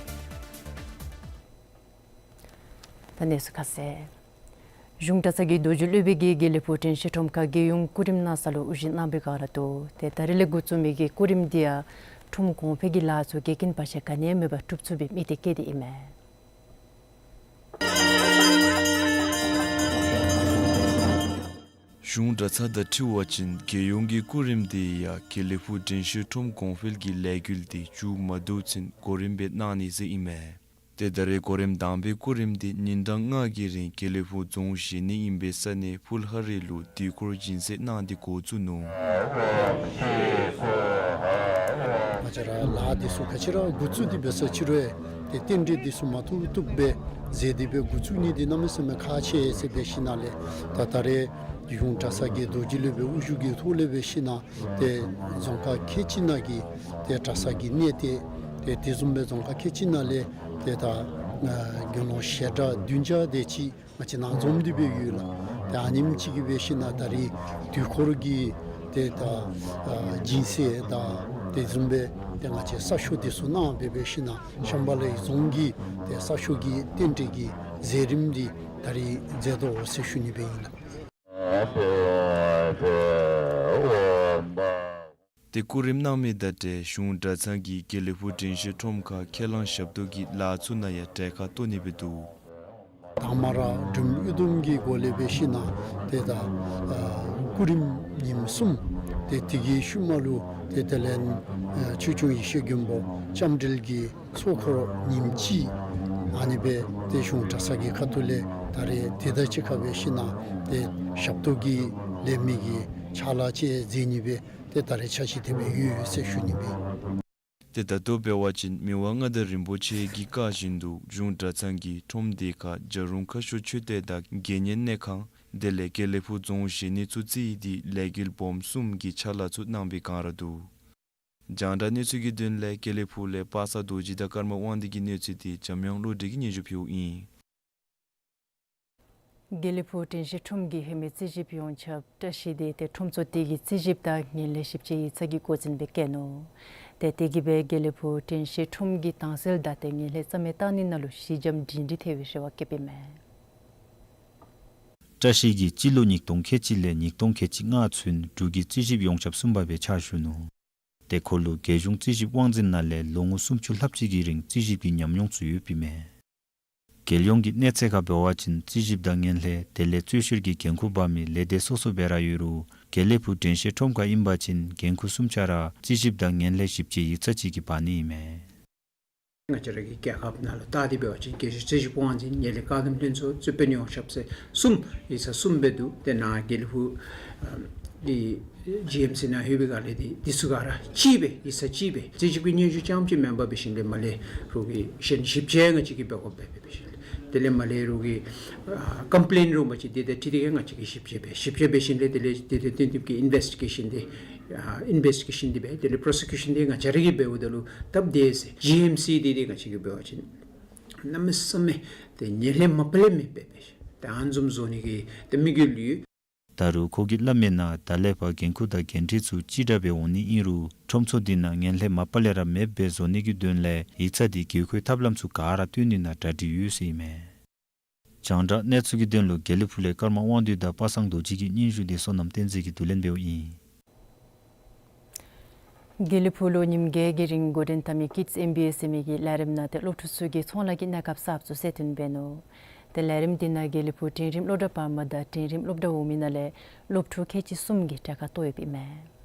ད་གནས་ཚུལ་ཁ་གསལ། གཞུང་གྲྭ་ཚང་གི་རྡོ་རྗེ་སློབ་དཔོན་གྱིས་དགེ་ལེགས་ཕུག་དྲན་ཤེས་ཁྲོམ་ཁར་རྒྱལ་ཡོངས་སྐུ་རིམ་གནང་ས་ལུ་དབུ་བཞུགས་གནང་བའི་བསྒང་ར་འདུག། ཏེ་ད་རེས་ལས་འགོ་བཙུགས་མི་གི་སྐུ་རིམ་འདི་ཡང་ཁྲོམ་གོང་འཕེལ་གྱི་ལཱ་ཚུ་འགལ་རྐྱེན་བར་ཆད་ག་ནི་ཡང་མེད་པར་གྲུབ་ཚུགས་པའི་དམིགས་གཏད་བསྐྱེད་དེ་ཨིན་མས། གཞུང་གྲྭ་ཚང་དང་འཁྲིལ་བ་ཅིན་རྒྱལ་ཡོངས་ཀྱི་སྐུ་རིམ་འདི་ཡང་དགེ་ལེགས་ཕུག་དྲན་ཤེས་ཁྲོམ་གོང་འཕེལ་གྱི་ལས་འགུལ་འདི་མཇུག་མ་བསྡུ་ཚུན་གོ་རིམ་སྦེ་གནང་ནི་ཟེར་ཨིན་མས། ཏེ་ད་རེས་གོ་རིམ་དང་པའི་སྐུ་རིམ་འདི་ཉིན་གྲངས་ལྔ་གི་རིང་དགེ་ལེགས་ཕུག་རྫོང་གཞི་གནས་ཨིན་པའི་ས་གནས་ཕུལ་ཧ་རི་ལུ་དུས་འཁོར་སྦྱིན་སྲེག་གནང་སྟེ་འགོ་བཙུགས་ནུག། ང་བཅས་ར་ལཱ་འདི་ཚུ་ག་ཅི་ར་འགོ་བཙུགས་ཏེ་འབད་ས་ཅིག་རུང་ཏེ་རྟེན་འབྲེལ་འདི་ཚུ་མ་བཏུབ་བཏུབ་སྦེ་མཛད་དེ་སྦེ་འགོ་བཙུགས་ནི་འདི་གནམ་མེད་ས་མེད་ཁག་ཆེ་ཟེར་འབད་ཞིནམ་ལས་ད་ད་རེས་གཞུང་གྲྭ་ཚང་གི་རྡོ་རྗེ་སློབ་དཔོན་དབུ་བཞུགས་ཀྱི་ཐོག་ལས་འབད་ཞིནམ་ཏེ་རྫོང་ཁག་ཁལ་གཅིག་ནང་གི་ཏེ་གྲྭ་ཚང་གི་གནས་སྡོད་ཏེ་དེ་བཟུམ་སྦེ་རྫོང་ཁག་ཁལ་གཅིག་ནང་ལས་ཏེ་ད་ཨ་དགེ་སློང་ཞལ་གྲངས་བདུན་བརྒྱ་དེ་ཅིག་ང་བཅས་ནཱ་འཛོམས་ཏེ་སྦེ་ཡོད་ལགས། ཏེ་ཨ་ནེམ་ཅིག་གིས་འབད་ཞིནམ་ད་རེས་དུས་འཁོར་གྱི་ཏེ་ད་ཨ་སྦྱིན་སྲེག་དང་དེ་བཟུམ་སྦེ་ཏེ་ང་བཅས་གསར་ཤོག་འདི་ཚུ་གནང་སྦེ་འབད་ཞིནམ་ཤམ་བྷ་ལའི་རྫོང་གི་ཏེ་གསར་ཤོག་གི་རྟེན་འབྲེལ་གྱི་མཛད་རིམ་འདི་ད་རེས་མཛད་དོ་ཟེར་ཞུ་ནི་སྦེ་ཨིན་ལགས། ཏེ་སྐུ་རིམ་གནང་མི་དང་འབྲེལ་གཞུང་གྲྭ་ཚང་གིས་དགེ་ལེགས་ཕུག་དྲན་ཤེས་ཁྲོམ་ཁར་ཁས་བླངས་ཞབས་ཏོག་གི་ལཱ་ཚུ་ནང་ཡང་གྲལ་ཁར་གཏོགས་ནི་སྦེ་འདུག། དང་པ་ར་འབྲུམ་དབུ་དུམ་གྱི་སྒོ་ལས་འབད་ཞིནམ་ཏེ་ད་ཨ་སྐུ་རིམ་ཉིནམ་གསུམ་ཏེ་དེ་གི་ཤུལ་མ་ལུ་ཏེ་དེ་ལས་ཨ་ཆོས་སྐྱོང་ཡེ་ཤེས་མགོན་པོ་ལྕམ་དྲལ་གྱི་ཚོགས་འཁོར་ཉིནམ་གཅིག། ཨ་ནི་སྦེ་ཏེ་གཞུང་གྲྭ་ཚང་གི་ཁ་ཐུག་ལས་ད་རེས་དེ་དང་གཅིག་ཁར་འབད་ཞིནམ་ཏེ་ཞབས་ཏོག་གི་ལས་མི་གི་ཕྱག་ལཱ་ཅིག་མཛད་ནི་སྦེ་ཏེ་ད་རེས་འཆར་གཞི་དེ་སྦེ་ཡོད་ཟེར་ཞུ་ནི་སྦེ། ཏེ་ད་ལྟོ་འབད་བ་ཅིན་མི་དབང་མངའ་བདག་རིན་པོ་ཆེ་གི་བཀའ་བཞིན་དུ་གཞུང་གྲྭ་ཚང་གིས་ཁྲོམ་སྡེ་ཁག་བྱ་རུང་ཁ་ཤོར་ཆོས་སྡེ་དང་དགེ་བསྙེན་གནས་ཁང་དེ་ལས་དགེ་ལེགས་ཕུག་རྫོང་གཞི་གནས་ཚུ་རྩིས་ཏེ་ལས་འགུལ་སྦོམ་གསུམ་གྱི་ཕྱག་ལཱ་ཚུ་གནང་བའི་བསྒང་ར་འདུག། རྒྱང་བསྒྲགས་གནས་ཚུལ་གྱི་དོན་ལས་དགེ་ལེགས་ཕུག་ལས་པ་སངས་རྡོ་རྗེ་དང་ཀརྨ་དབང་འདུས་ཀྱི་གནས་ཚུལ་འདི་འཇམ་དབྱངས་བློ་གྲོས་ཀྱིས་སྙན་ཞུ་ཕུལཝ་ཨིན། དགེ་ལེགས་ཕུག་དྲན་ཤེས་ཁྲོམ་གྱི་ཧེ་མའི་རྩིས་ཞིབ་ཡོངས་ཁྱབ་བཀྲ་ཤིས་འདི་ཏེ་ཁྲོམ་ཚོགས་སྡེ་གི་རྩིས་ཞིབ་དང་ངན་ལྷད་ཞིབ་དཔྱད་ཡིག་ཚང་གི་འགོ་འཛིན་སྦེ་བཀལ་ནུག། ཏེ་དེ་གིས་སྦེ་དགེ་ལེགས་ཕུག་དྲན་ཤེས་ཁྲོམ་གྱི་དྭངས་གསལ་དང་ཏེ་ངན་ལྷད་རྩ་མེད་བཏང་ནི་ནང་ལུ་ཞི་འཇམ་སྒྲིང་སྒྲི་ཐལ་བའི་རེ་བ་བསྐྱེདཔ་ཨིན་མས། བཀྲ་ཤིས་ཀྱིས་སྤྱི་ལོ་ཉིས་སྟོང་ཁལ་གཅིག་ལས་ཉིས་སྟོང་ཁལ་གཅིག་ལྔ་ཚུན་འབྲུག་གི་རྩིས་ཞིབ་ཡོངས་ཁྱབ་གསུམ་པ་སྦེ་ཕྱག་ཞུ་ནུག། ཏེ་ཁོ་ལུ་རྒྱལ་གཞུང་རྩིས་ཞིབ་དབང་འཛིན་ནང་ལས་ལོ་ངོ་སུམ་ཅུ་ལྷགཔ་ཅིག་གི་རིང་རྩིས་ཞིབ་ཀྱི་ཉམས་མྱོང་ཚུ་ཡོདཔ་ཨིན་མས། རྒྱལ་ཡོངས་ཀྱི་གནས་ཚད་ཁར་འབད་བ་ཅིན་རྩིས་ཞིབ་དང་ངན་ལྷད་དེ་ལས་རྩོལ་བཤེར་གྱི་འགན་ཁུར་འབག་མི་ལས་སྡེ་སོ་སོ་སྦེ་ར་ཡོད་རུང་དགེ་ལེགས་ཕུག་དྲན་ཤེས་ཁྲོམ་ཁར་ཨིན་པ་ཅིན་འགན་ཁུར་གསུམ་ཆ་ར་རྩིས་ཞིབ་དང་ངན་ལྷད་ཞིབ་དཔྱད་ཡིག་ཚང་ཅིག་གིས་འབག་ནི་ཨིན་མས། ང་བཅས་ར་གི་རྒྱལ་ཁབ་ནང་ལུ་བལྟ་སྟེ་འབད་བ་ཅིན་རྒྱལ་སྤྱིའི་རྩིས་ཞིབ་དབང་འཛིན་ངན་ལྷད་བཀག་སྡོམ་ལྷན་ཚོགས་རྩོད་དཔོན་ཡོངས་ཁྱབ་ཟེར་གསུམ་ཡིག་ཚང་གསུམ་སྦེ་འདུག། ཏེ་ནཱ་དགེ་ལེགས་ཕུག་ཨ་གི་ཇི་ཨེམ་སི་ནང་ལྷོད་པའི་སྒང་ལས་འདི་འདི་ཚུ་ག་ར་གཅིག་སྦེ་ཡིག་ཚང་གཅིག་སྦེ་རྩིས་ཞིབ་ཀྱི་སྙན་ཞུ་རྐྱངམ་ཅིག་མེན་པར་འབད་ཞིནམ་ལས་མར་ལས་རོགས་ཀྱི་གཞན་ཞིབ་དཔྱད་ང་བཅས་ཀྱིས་འབད་དགོཔ་སྦེ་འབད་ཞིནམ་ལས་དེ་ལས་མར་ལས་རོགས་ཀྱི་ཨ་ཀམ་པི་ལེན་རུང་པ་ཅིན་དེ་དང་འཁྲིལ་ཏེ་གིས་ང་བཅས་ཀྱིས་ཞིབ་དཔྱད་འབད། ཞིབ་དཔྱད་འབད་ཞིནམ་ལས་དེ་ལས་དེ་དང་བསྟུན་ཏེ་གིས་ཨིན་བེསི་ཊི་གེ་ཤཱན་འདི་ཨ་ཨིན་བེསི་ཊི་གེ་ཤཱན་འདི་འབད། དེ་ལས་པོརོ་སི་ཀིའུ་ཤཱན་འདི་ང་བཅས་ར་གིས་འབདཝ་ད་ལུ་སྟབས་བདེ་ཟེར་ཇི་ཨེམ་སི་འདི་འདི་ང་བཅས་ཀྱིས་འབད་བ་ཅིན་གནམ་མེད་ས་མེད་ཏེ་ངན་ལྷད་མ་པ་ལས་མེདཔ་སྦེ་འབད་ཞིནམ་ཏེ་ཨ་ནི་བཟུམ་བཟོ་ནི་གི་ཏེ་དམིགས་ཡུལ་ཡོད། ད་རུང་ཁོ་གིས་སླབ་མིའི་ནང་ད་ལས་ཕར་འགན་ཁུར་དང་འགན་འཁྲི་ཚུ་གཅིག་འདྲ་སྦེ་འོང་ནི་ཨིན་རུང་ཁྲོམ་ཚོགས་འདི་ནང་ངན་ལྷད་མ་པ་ལས་ར་མེདཔ་སྦེ་བཟོ་ནི་གི་དོན་ལས་ཡིག་ཚང་འདི་བརྒལ་བཀོད་ཐབས་ལམ་ཚུ་ག་ར་བཏོན་ནི་ནང་གྲ་སྒྲིག་ཡོད་ཟེར་ཨིན་མས། རྒྱང་བསྒྲགས་གནས་ཚུལ་གྱི་དོན་ལུ་དགེ་ལེགས་ཕུག་ལས་ཀརྨ་དབང་འདུས་དང་པ་སངས་རྡོ་རྗེ་གི་སྙན་ཞུ་འདི་བསོད་ནམས་བསྟན་འཛིན་གྱིས་བསྡུ་ལེན་འབདཝ་ཨིན། དགེ་ལེགས་ཕུག་ལུ་ཉིནམ་བརྒྱད་ཀྱི་རིང་འགོ་འདྲེན་འཐབ་མི་ཀིཌསི་ཨེམ་བི་ཨེ་ཟེར་མི་གི་ལས་རིམ་ནང་ཏེ་སློབ་ཕྲུག་ཚུ་གིས་ཚོང་ལཱ་གི་གནས་སྐབས་གསརཔ་ཚུ་གསལ་སྟོན་འབད་ནུག། ཏེ་ལས་རིམ་འདི་ནང་དགེ་ལེགས་ཕུག་འབྲིང་རིམ་སློབ་གྲྭ་བར་མ་དང་འབྲིང་རིམ་སློབ་གྲྭ་འོག་མའི་ནང་ལས་སློབ་ཕྲུག་ཁལ་གཅིག་གསུམ་གྱིས་གྲལ་ཁར་གཏོགས་ཡོདཔ་ཨིན་མས།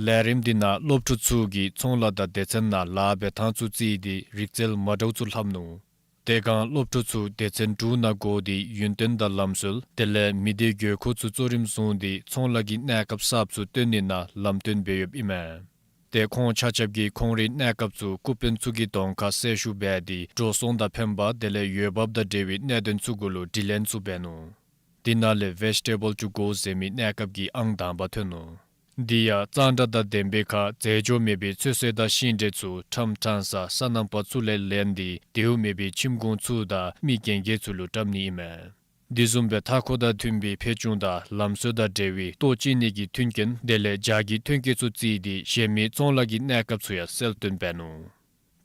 ལས་རིམ་འདི་ནང་སློབ་ཕྲུག་ཚུ་གིས་ཚོང་ལཱ་དང་སྡེ་ཚན་ནང་ལཱ་འབད་ཐངས་ཚུ་བརྩིས་ཏེ་རིག་རྩལ་མ་འདྲཝ་ཚུ་ལྷབ་ནུག། དེ་སྒང་སློབ་ཕྲུག་ཚུ་སྡེ་ཚན་དྲུག་ནང་བགོ་སྟེ་ཡུན་བརྟན་དང་ལམ་སྲོལ་དེ་ལས་མི་སྡེའི་དགོས་མཁོ་ཚུ་གཙོ་རིམ་བཟུང་སྟེ་ཚོང་ལཱ་གི་གནས་སྐབས་གསརཔ་ཚུ་སྟོན་ནི་ནང་ལམ་སྟོན་འབད་ཡོདཔ་ཨིན་མས། ཏེ་ཁོང་ཆ་ཁྱབ་ཀྱིས་ཁོང་རའི་གནས་སྐབས་ཚུ་ཀུ་པེན་ཚུ་གི་གདོང་ཁར་གསལ་ཞུ་འབད་དེ་འགྲོ་སོང་དང་ཕན་པ་དེ་ལས་འོས་འབབ་དང་འབྲེལ་བའི་གནད་དོན་ཚུ་གུ་ལུ་དྲི་ལན་ཚུ་འབད་ནུག། དེ་ནང་ལས་Vegetable to Go ཟེར་མི་གནས་སྐབས་ཀྱི་ཨང་དང་པ་ཐོན་ནུག། དེ་ཡང་གཙང་སྦྲ་དང་ལྡན་པའི་ཁར་རྫས་སྦྱོར་མེད་པའི་ཚོད་བསྲེ་དང་ཤིང་འབྲས་ཚུ་ཁྲམ་ཁྲང་ས་སོ་ནམ་པ་ཚུ་ལས་ལེན་ཏེ་དེའུ་མེད་པའི་ཁྱིམ་གུང་ཚུ་དང་མི་རྒན་རྒས་ཚུ་ལུ་བཀྲམ་ནི་ཨིན་མས། དེ་བཟུམ་སྦེ་མཐའ་འཁོར་དང་མཐུན་པའི་ཕེ་ཅུང་དང་ལམ་སྲོལ་དང་འབྲེལ་བའི་ལྟོ་བཅིང་ནི་གི་མཐུན་རྐྱེན་དེ་ལས་ཇ་གི་ཐོན་སྐྱེད་ཚུ་བརྩིས་ཏེ་གཞན་མི་ཚོང་ལཱ་གི་གནས་སྐབས་ཚུ་ཡང་གསལ་སྟོན་འབད་ནུག།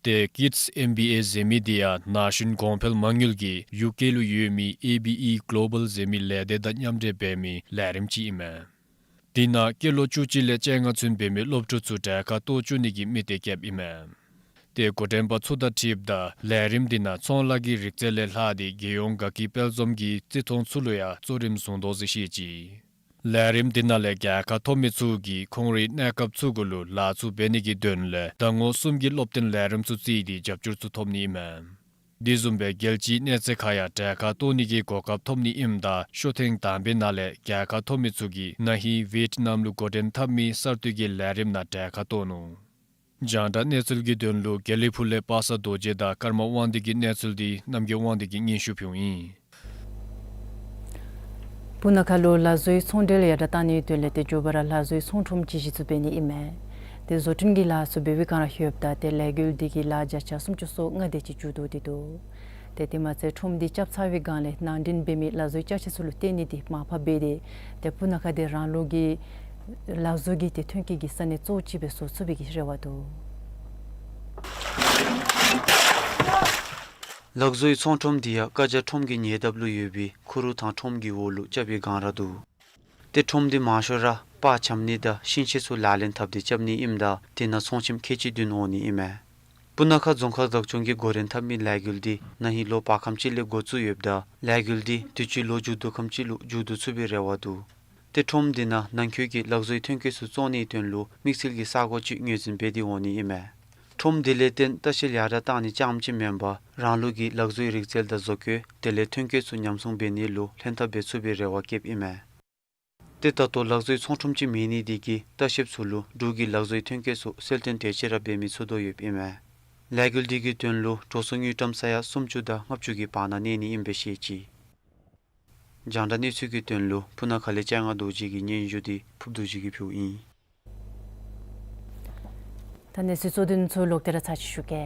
ཏེ་Kids M B A ཟེར་མི་དེ་ཡང་ན་གཞོན་གོང་འཕེལ་མ་དངུལ་གྱིས་ཡུ་ཀེ་ལུ་ཡོད་མི་ཨེ་བི་ཨི་གོ་ལོ་བཱལ་ཟེར་མི་ལས་སྡེ་དང་མཉམ་འབྲེལ་འབད་མི་ལས་རིམ་ཅིག་ཨིན་མས། དེ་ནང་སྐྱེས་ལོ་བཅུ་གཅིག་ལས་བཅོ་ལྔ་ཚུན་འབད་མི་སློབ་ཕྲུག་ཚུ་གྲལ་ཁར་གཏོགས་བཅུག་ནི་གི་དམིགས་གཏད་བསྐྱེདཔ་ཨིན་མས། ཏེ་འགོ་འདྲེན་པ་ཚུ་དང་འཁྲིལཝ་ད་ལས་རིམ་འདི་ནང་ཚོང་ལཱ་གི་རིག་རྩལ་ལས་ལྷག་སྟེ་རྒྱལ་ཡོངས་དགའ་སྐྱིད་དཔལ་འཛོམས་ཀྱི་རྩིས་མཐོང་ཚུ་ལུ་ཡང་གཙོ་རིམ་བཟུང་དོ་ཟེར་བཤད་ཅི། ལས་རིམ་འདི་ནང་ལས་རྒྱལ་ཁ་ཐོབ་མི་ཚུ་གིས་ཁོང་རའི་གནས་སྐབས་ཚུ་གུ་ལུ་ལཱ་ཚུ་འབད་ནི་གི་དོན་ལས་ཟླ་ངོ་གསུམ་གྱི་སློབ་སྟོན་ལས་རིམ་ཚུ་བརྩིས་ཏེ་རྒྱབ་སྐྱོར་ཚུ་ཐོབ་ནི་ཨིན་མས། དེ་བཟུམ་སྦེ་རྒྱལ་སྤྱིའི་གནས་ཚད་ཁར་ཡང་གྲལ་ཁར་གཏོགས་ནི་གི་གོ་སྐབས་ཐོབ་ནི་ཨིནམ་ད་ཤོ་ཐེངས་དང་པའི་ནང་ལས་རྒྱལ་ཁ་ཐོབ་མི་ཚུ་གིས་ན་ཧིང་ཝེཊ་ནམ་ལུ་འགོ་འདྲེན་འཐབ་མི་གསར་གཏོད་ཀྱི་ལས་རིམ་ནང་གྲལ་ཁར་གཏོགས་ནུག། རྒྱང་བསྒྲགས་གནས་ཚུལ་གྱི་དོན་ལུ་དགེ་ལེགས་ཕུག་ལས་པ་སངས་རྡོ་རྗེ་དང་ཀརྨ་དབང་འདུས་ཀྱི་གནས་ཚུལ་འདི་རྣམ་རྒྱལ་དབང་འདུས་ཀྱིས་སྙན་ཞུ་ཕུལཝ་ཨིན། སྤུ་ན་ཁ་ལུ་ལག་བཟོའི་ཚོང་འབྲེལ་ཡར་དྲག་གཏང་ནིའི་དོན་ལས་ཏེ་མགྱོགས་པ་ར་ལག་བཟོའི་ཚོང་ཁྲོམ་ཅིག་གཞི་བཙུགས་འབད་ནི་ཨིན་མས། ཏེ་བཟོ་སྐྲུན་གྱི་ལཱ་ཚུ་འབད་བའི་སྒང་ར་ལྷོདཔ་ད་ཏེ་ལས་འགུལ་འདི་གིས་ལཱ་བརྒྱ་ཆ་སུམ་ཅུ་སོ་ལྔ་དེ་ཅིག་འགྱོ་དོ་འདི་འདུག། ཏེ་དེ་མ་ཚད་ཁྲོམ་འདི་རྐྱབ་ཚར་བའི་སྒང་ལས་ནང་འདྲེན་འབད་མི་ལག་བཟོའི་ཅ་ཆས་ཚུ་ལུ་བརྟེན་ནི་འདི་མར་ཕབ་འབད་དེ་ཏེ་སྤུ་ན་ཁ་འདི་རང་ལུགས་ཀྱི་ལག་བཟོ་གི་ཏེ་ཐོན་སྐྱེད་ཀྱི་ས་གནས་གཙོ་བོ་ཅིག་སྦེ་བཟོ་ཚུགས་པའི་གི་རེ་བ་འདུག། ལག་བཟོའི་ཚོང་ཁྲོམ་འདི་ཡང་བཀའ་རྒྱ་ཁྲོམ་གྱི་ཉེ་འདབས་ལུ་ཡོད་པའི་ཁུ་རུ་ཐང་ཁྲོམ་གྱི་འོག་ལུ་རྐྱབ་པའི་སྒང་ར་འདུག། ཏེ་ཁྲོམ་འདི་མང་ཤོས་ར་པར་འཆམ་ནི་དང་ཤིང་ཆས་ཚུ་ལག་ལེན་འཐབ་སྟེ་རྐྱབ་ནི་ཨིནམ་ད་དེ་ནང་ཚོང་ཁྱིམ་ཁལ་གཅིག་བདུན་འོང་ནི་ཨིན་མས། སྤུ་ན་ཁ་རྫོང་ཁག་བདག་སྐྱོང་གིས་འགོ་འདྲེན་འཐབ་མི་ལས་འགུལ་འདི་ན་ཧིང་ལོ་བར་ཁམས་ཅིག་ལས་འགོ་བཙུགས་ཡོདཔ་ད་ལས་འགུལ་འདི་དུས་ཅི་ལོ་མཇུག་བསྡུ་ཁམས་ཅིག་ལུ་མཇུག་བསྡུ་ཚུགས་པའི་རེ་བ་འདུག། ཏེ་ཁྲོམ་འདི་ནང་ནང་འཁོད་ཀྱི་ལག་བཟོའི་ཐོན་སྐྱེད་ཚུ་བཙོང་ནིའི་དོན་ལུ་དམིགས་བསལ་གྱི་ས་གོ་ཅིག་ངོས་འཛིན་འབད་དེ་འོང་ནི་ཨིན་མས། ཁྲོམ་འདི་ལས་བརྟེན་ལྟ་བཤལ་ཡར་དྲག་གཏང་ནི་རྐྱངམ་ཅིག་མེན་པར་རང་ལུགས་ཀྱི་ལག་བཟོའི་རིག་རྩལ་དང་བཟོ་བཀོད་དེ་ལས་ཐོན་སྐྱེད་ཚུ་ཉམས་སྲུང་འབད་ནི་ལུ་ལྷན་ཐབས་འབད་ཚུགས་པའི་རེ་བ་བསྐྱེདཔ་ཨིན་མས། ཏེ་ད་ལྟོ་ལག་བཟོའི་ཚོང་ཁྲོམ་ཅིག་མེད་ནི་འདི་གིས་ལྟ་བཤལཔ་ཚུ་ལུ་འབྲུག་གི་ལག་བཟོའི་ཐོན་སྐྱེད་ཚུ་གསལ་སྟོན་དེ་ཅིག་ར་འབད་མི་ཚུགས་དོ་ཡོདཔ་ཨིན་མས། ལས་འགུལ་འདི་གི་དོན་ལུ་འགྲོ་སོང་དངུལ་ཀྲམ་ས་ཡ་སུམ་ཅུ་དང་ལྔ་བཅུ་གི་བར་ན་གནས་ནི་ཨིན་པས་ཞེས་བཅས། རྒྱང་བསྒྲགས་གནས་ཚུལ་གྱི་དོན་ལུ་སྤུ་ན་ཁ་ལས་སྤྱན་སྔ་རྡོ་རྗེ་གི་སྙན་ཞུ་འདི་ཕུབ་རྡོ་རྗེ་གིས་ཕུལཝ་ཨིན། ད་གནས་ཚུལ་གཙོ་དོན་ཚུ་ལོག་སྟེ་ར་ཚར་ཅིག་ཞུ་གེ།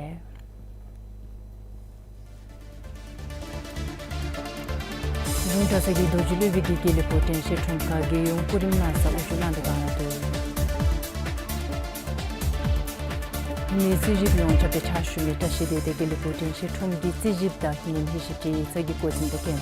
གཞུང་གྲྭ་ཚང་གི་རྡོ་རྗེ་སློབ་དཔོན་གྱིས་དགེ་ལེགས་ཕུག་དྲན་ཤེས་ཁྲོམ་ཁར་རྒྱལ་ཡོངས་སྐུ་རིམ་གནང་ས་དབུ་བཞུགས་གནང་དོ་གང་ར་འདུག། མི་རྩིས་ཞིབ་ཡོངས་ཁྱབ་སྦེ་ཕྱག་ཞུ་མི་བཀྲ་ཤིས་བདེ་ལྡན་དགེ་ལེགས་ཕུག་དྲན་ཤེས་ཁྲོམ་གྱི་རྩིས་ཞིབ་དང་ཧིང་ཧེ་ཞིབ་ཀྱི་ཡིག་ཚང་གི་འགོ་འཛིན་དང་འགན་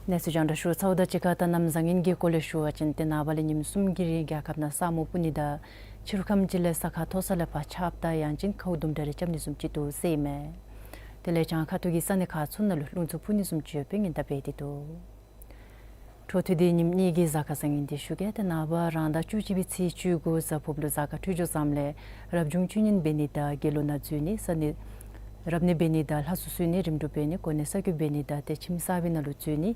གནས་ཚུལ་རྒྱང་བསྒྲགས་ཞུ་ཚརཝ་དང་གཅིག་ཁར་ད་གནམ་བཟང་ངན་གྱི་སྐོར་ལས་ཞུ་བ་ཅིན་ཏེ་ནངས་པ་ལས་ཉིནམ་གསུམ་གྱི་རིང་རྒྱལ་ཁབ་ནང་ས་སྨུག་སྤུབ་ནི་དང་ཕྱི་རུ་ཁམས་ཅིག་ལས་ས་ཁ་མཐོ་ས་ལས་ཕར་ཆརཔ་དང་ཡང་ཅིན་ཁཝ་དུམ་གྲ་རེ་རྐྱབ་ནི་བཟུམ་ཅིག་འདུག་ཟེར་ཨིན་མས། དེ་ལས་བྱང་ཁ་ཐུག་གི་ས་གནས་ཁག་ཚུ་ནང་ལུ་རླུང་འཚུབ་འཕུ་ནི་བཟུམ་ཅིག་ཡོད་པའི་ཉེན་བརྡ་འབད་དེ་འདུག། འཕྲོ་མཐུད་དེ་ཉིནམ་གཉིས་ཀྱི་གཟའ་སྐར་བཟང་ངན་འདི་ཞུ་གེ། ཏེ་ནངས་པ་རང་ཟླ་བཅུ་གཅིག་པའི་ཚེས་བཅུ་དགུ་གཟའ་ཕུརཔ་ལུ་གཟའ་སྐར་འཕྲོད་སྦྱོར་བཟངམ་ལས་རབ་བྱུང་བཅུ་གཉིས་འབད་ནི་དང་དགེ་སློང་ནང་འཛུལ་ནི་ས་གནས་རབ་གནས་འབད་ནི་དང་ལྷ་གསོལ་གསོལ་ནི་རིམ་གྲོ་འབད་ནི་གོ་གནས་གསར་བསྐོ་འབད་ནི་དང་ཏེ་ཁྱིམ་གསར་པའི་ནང་ལུ་འཛུལ་ནི་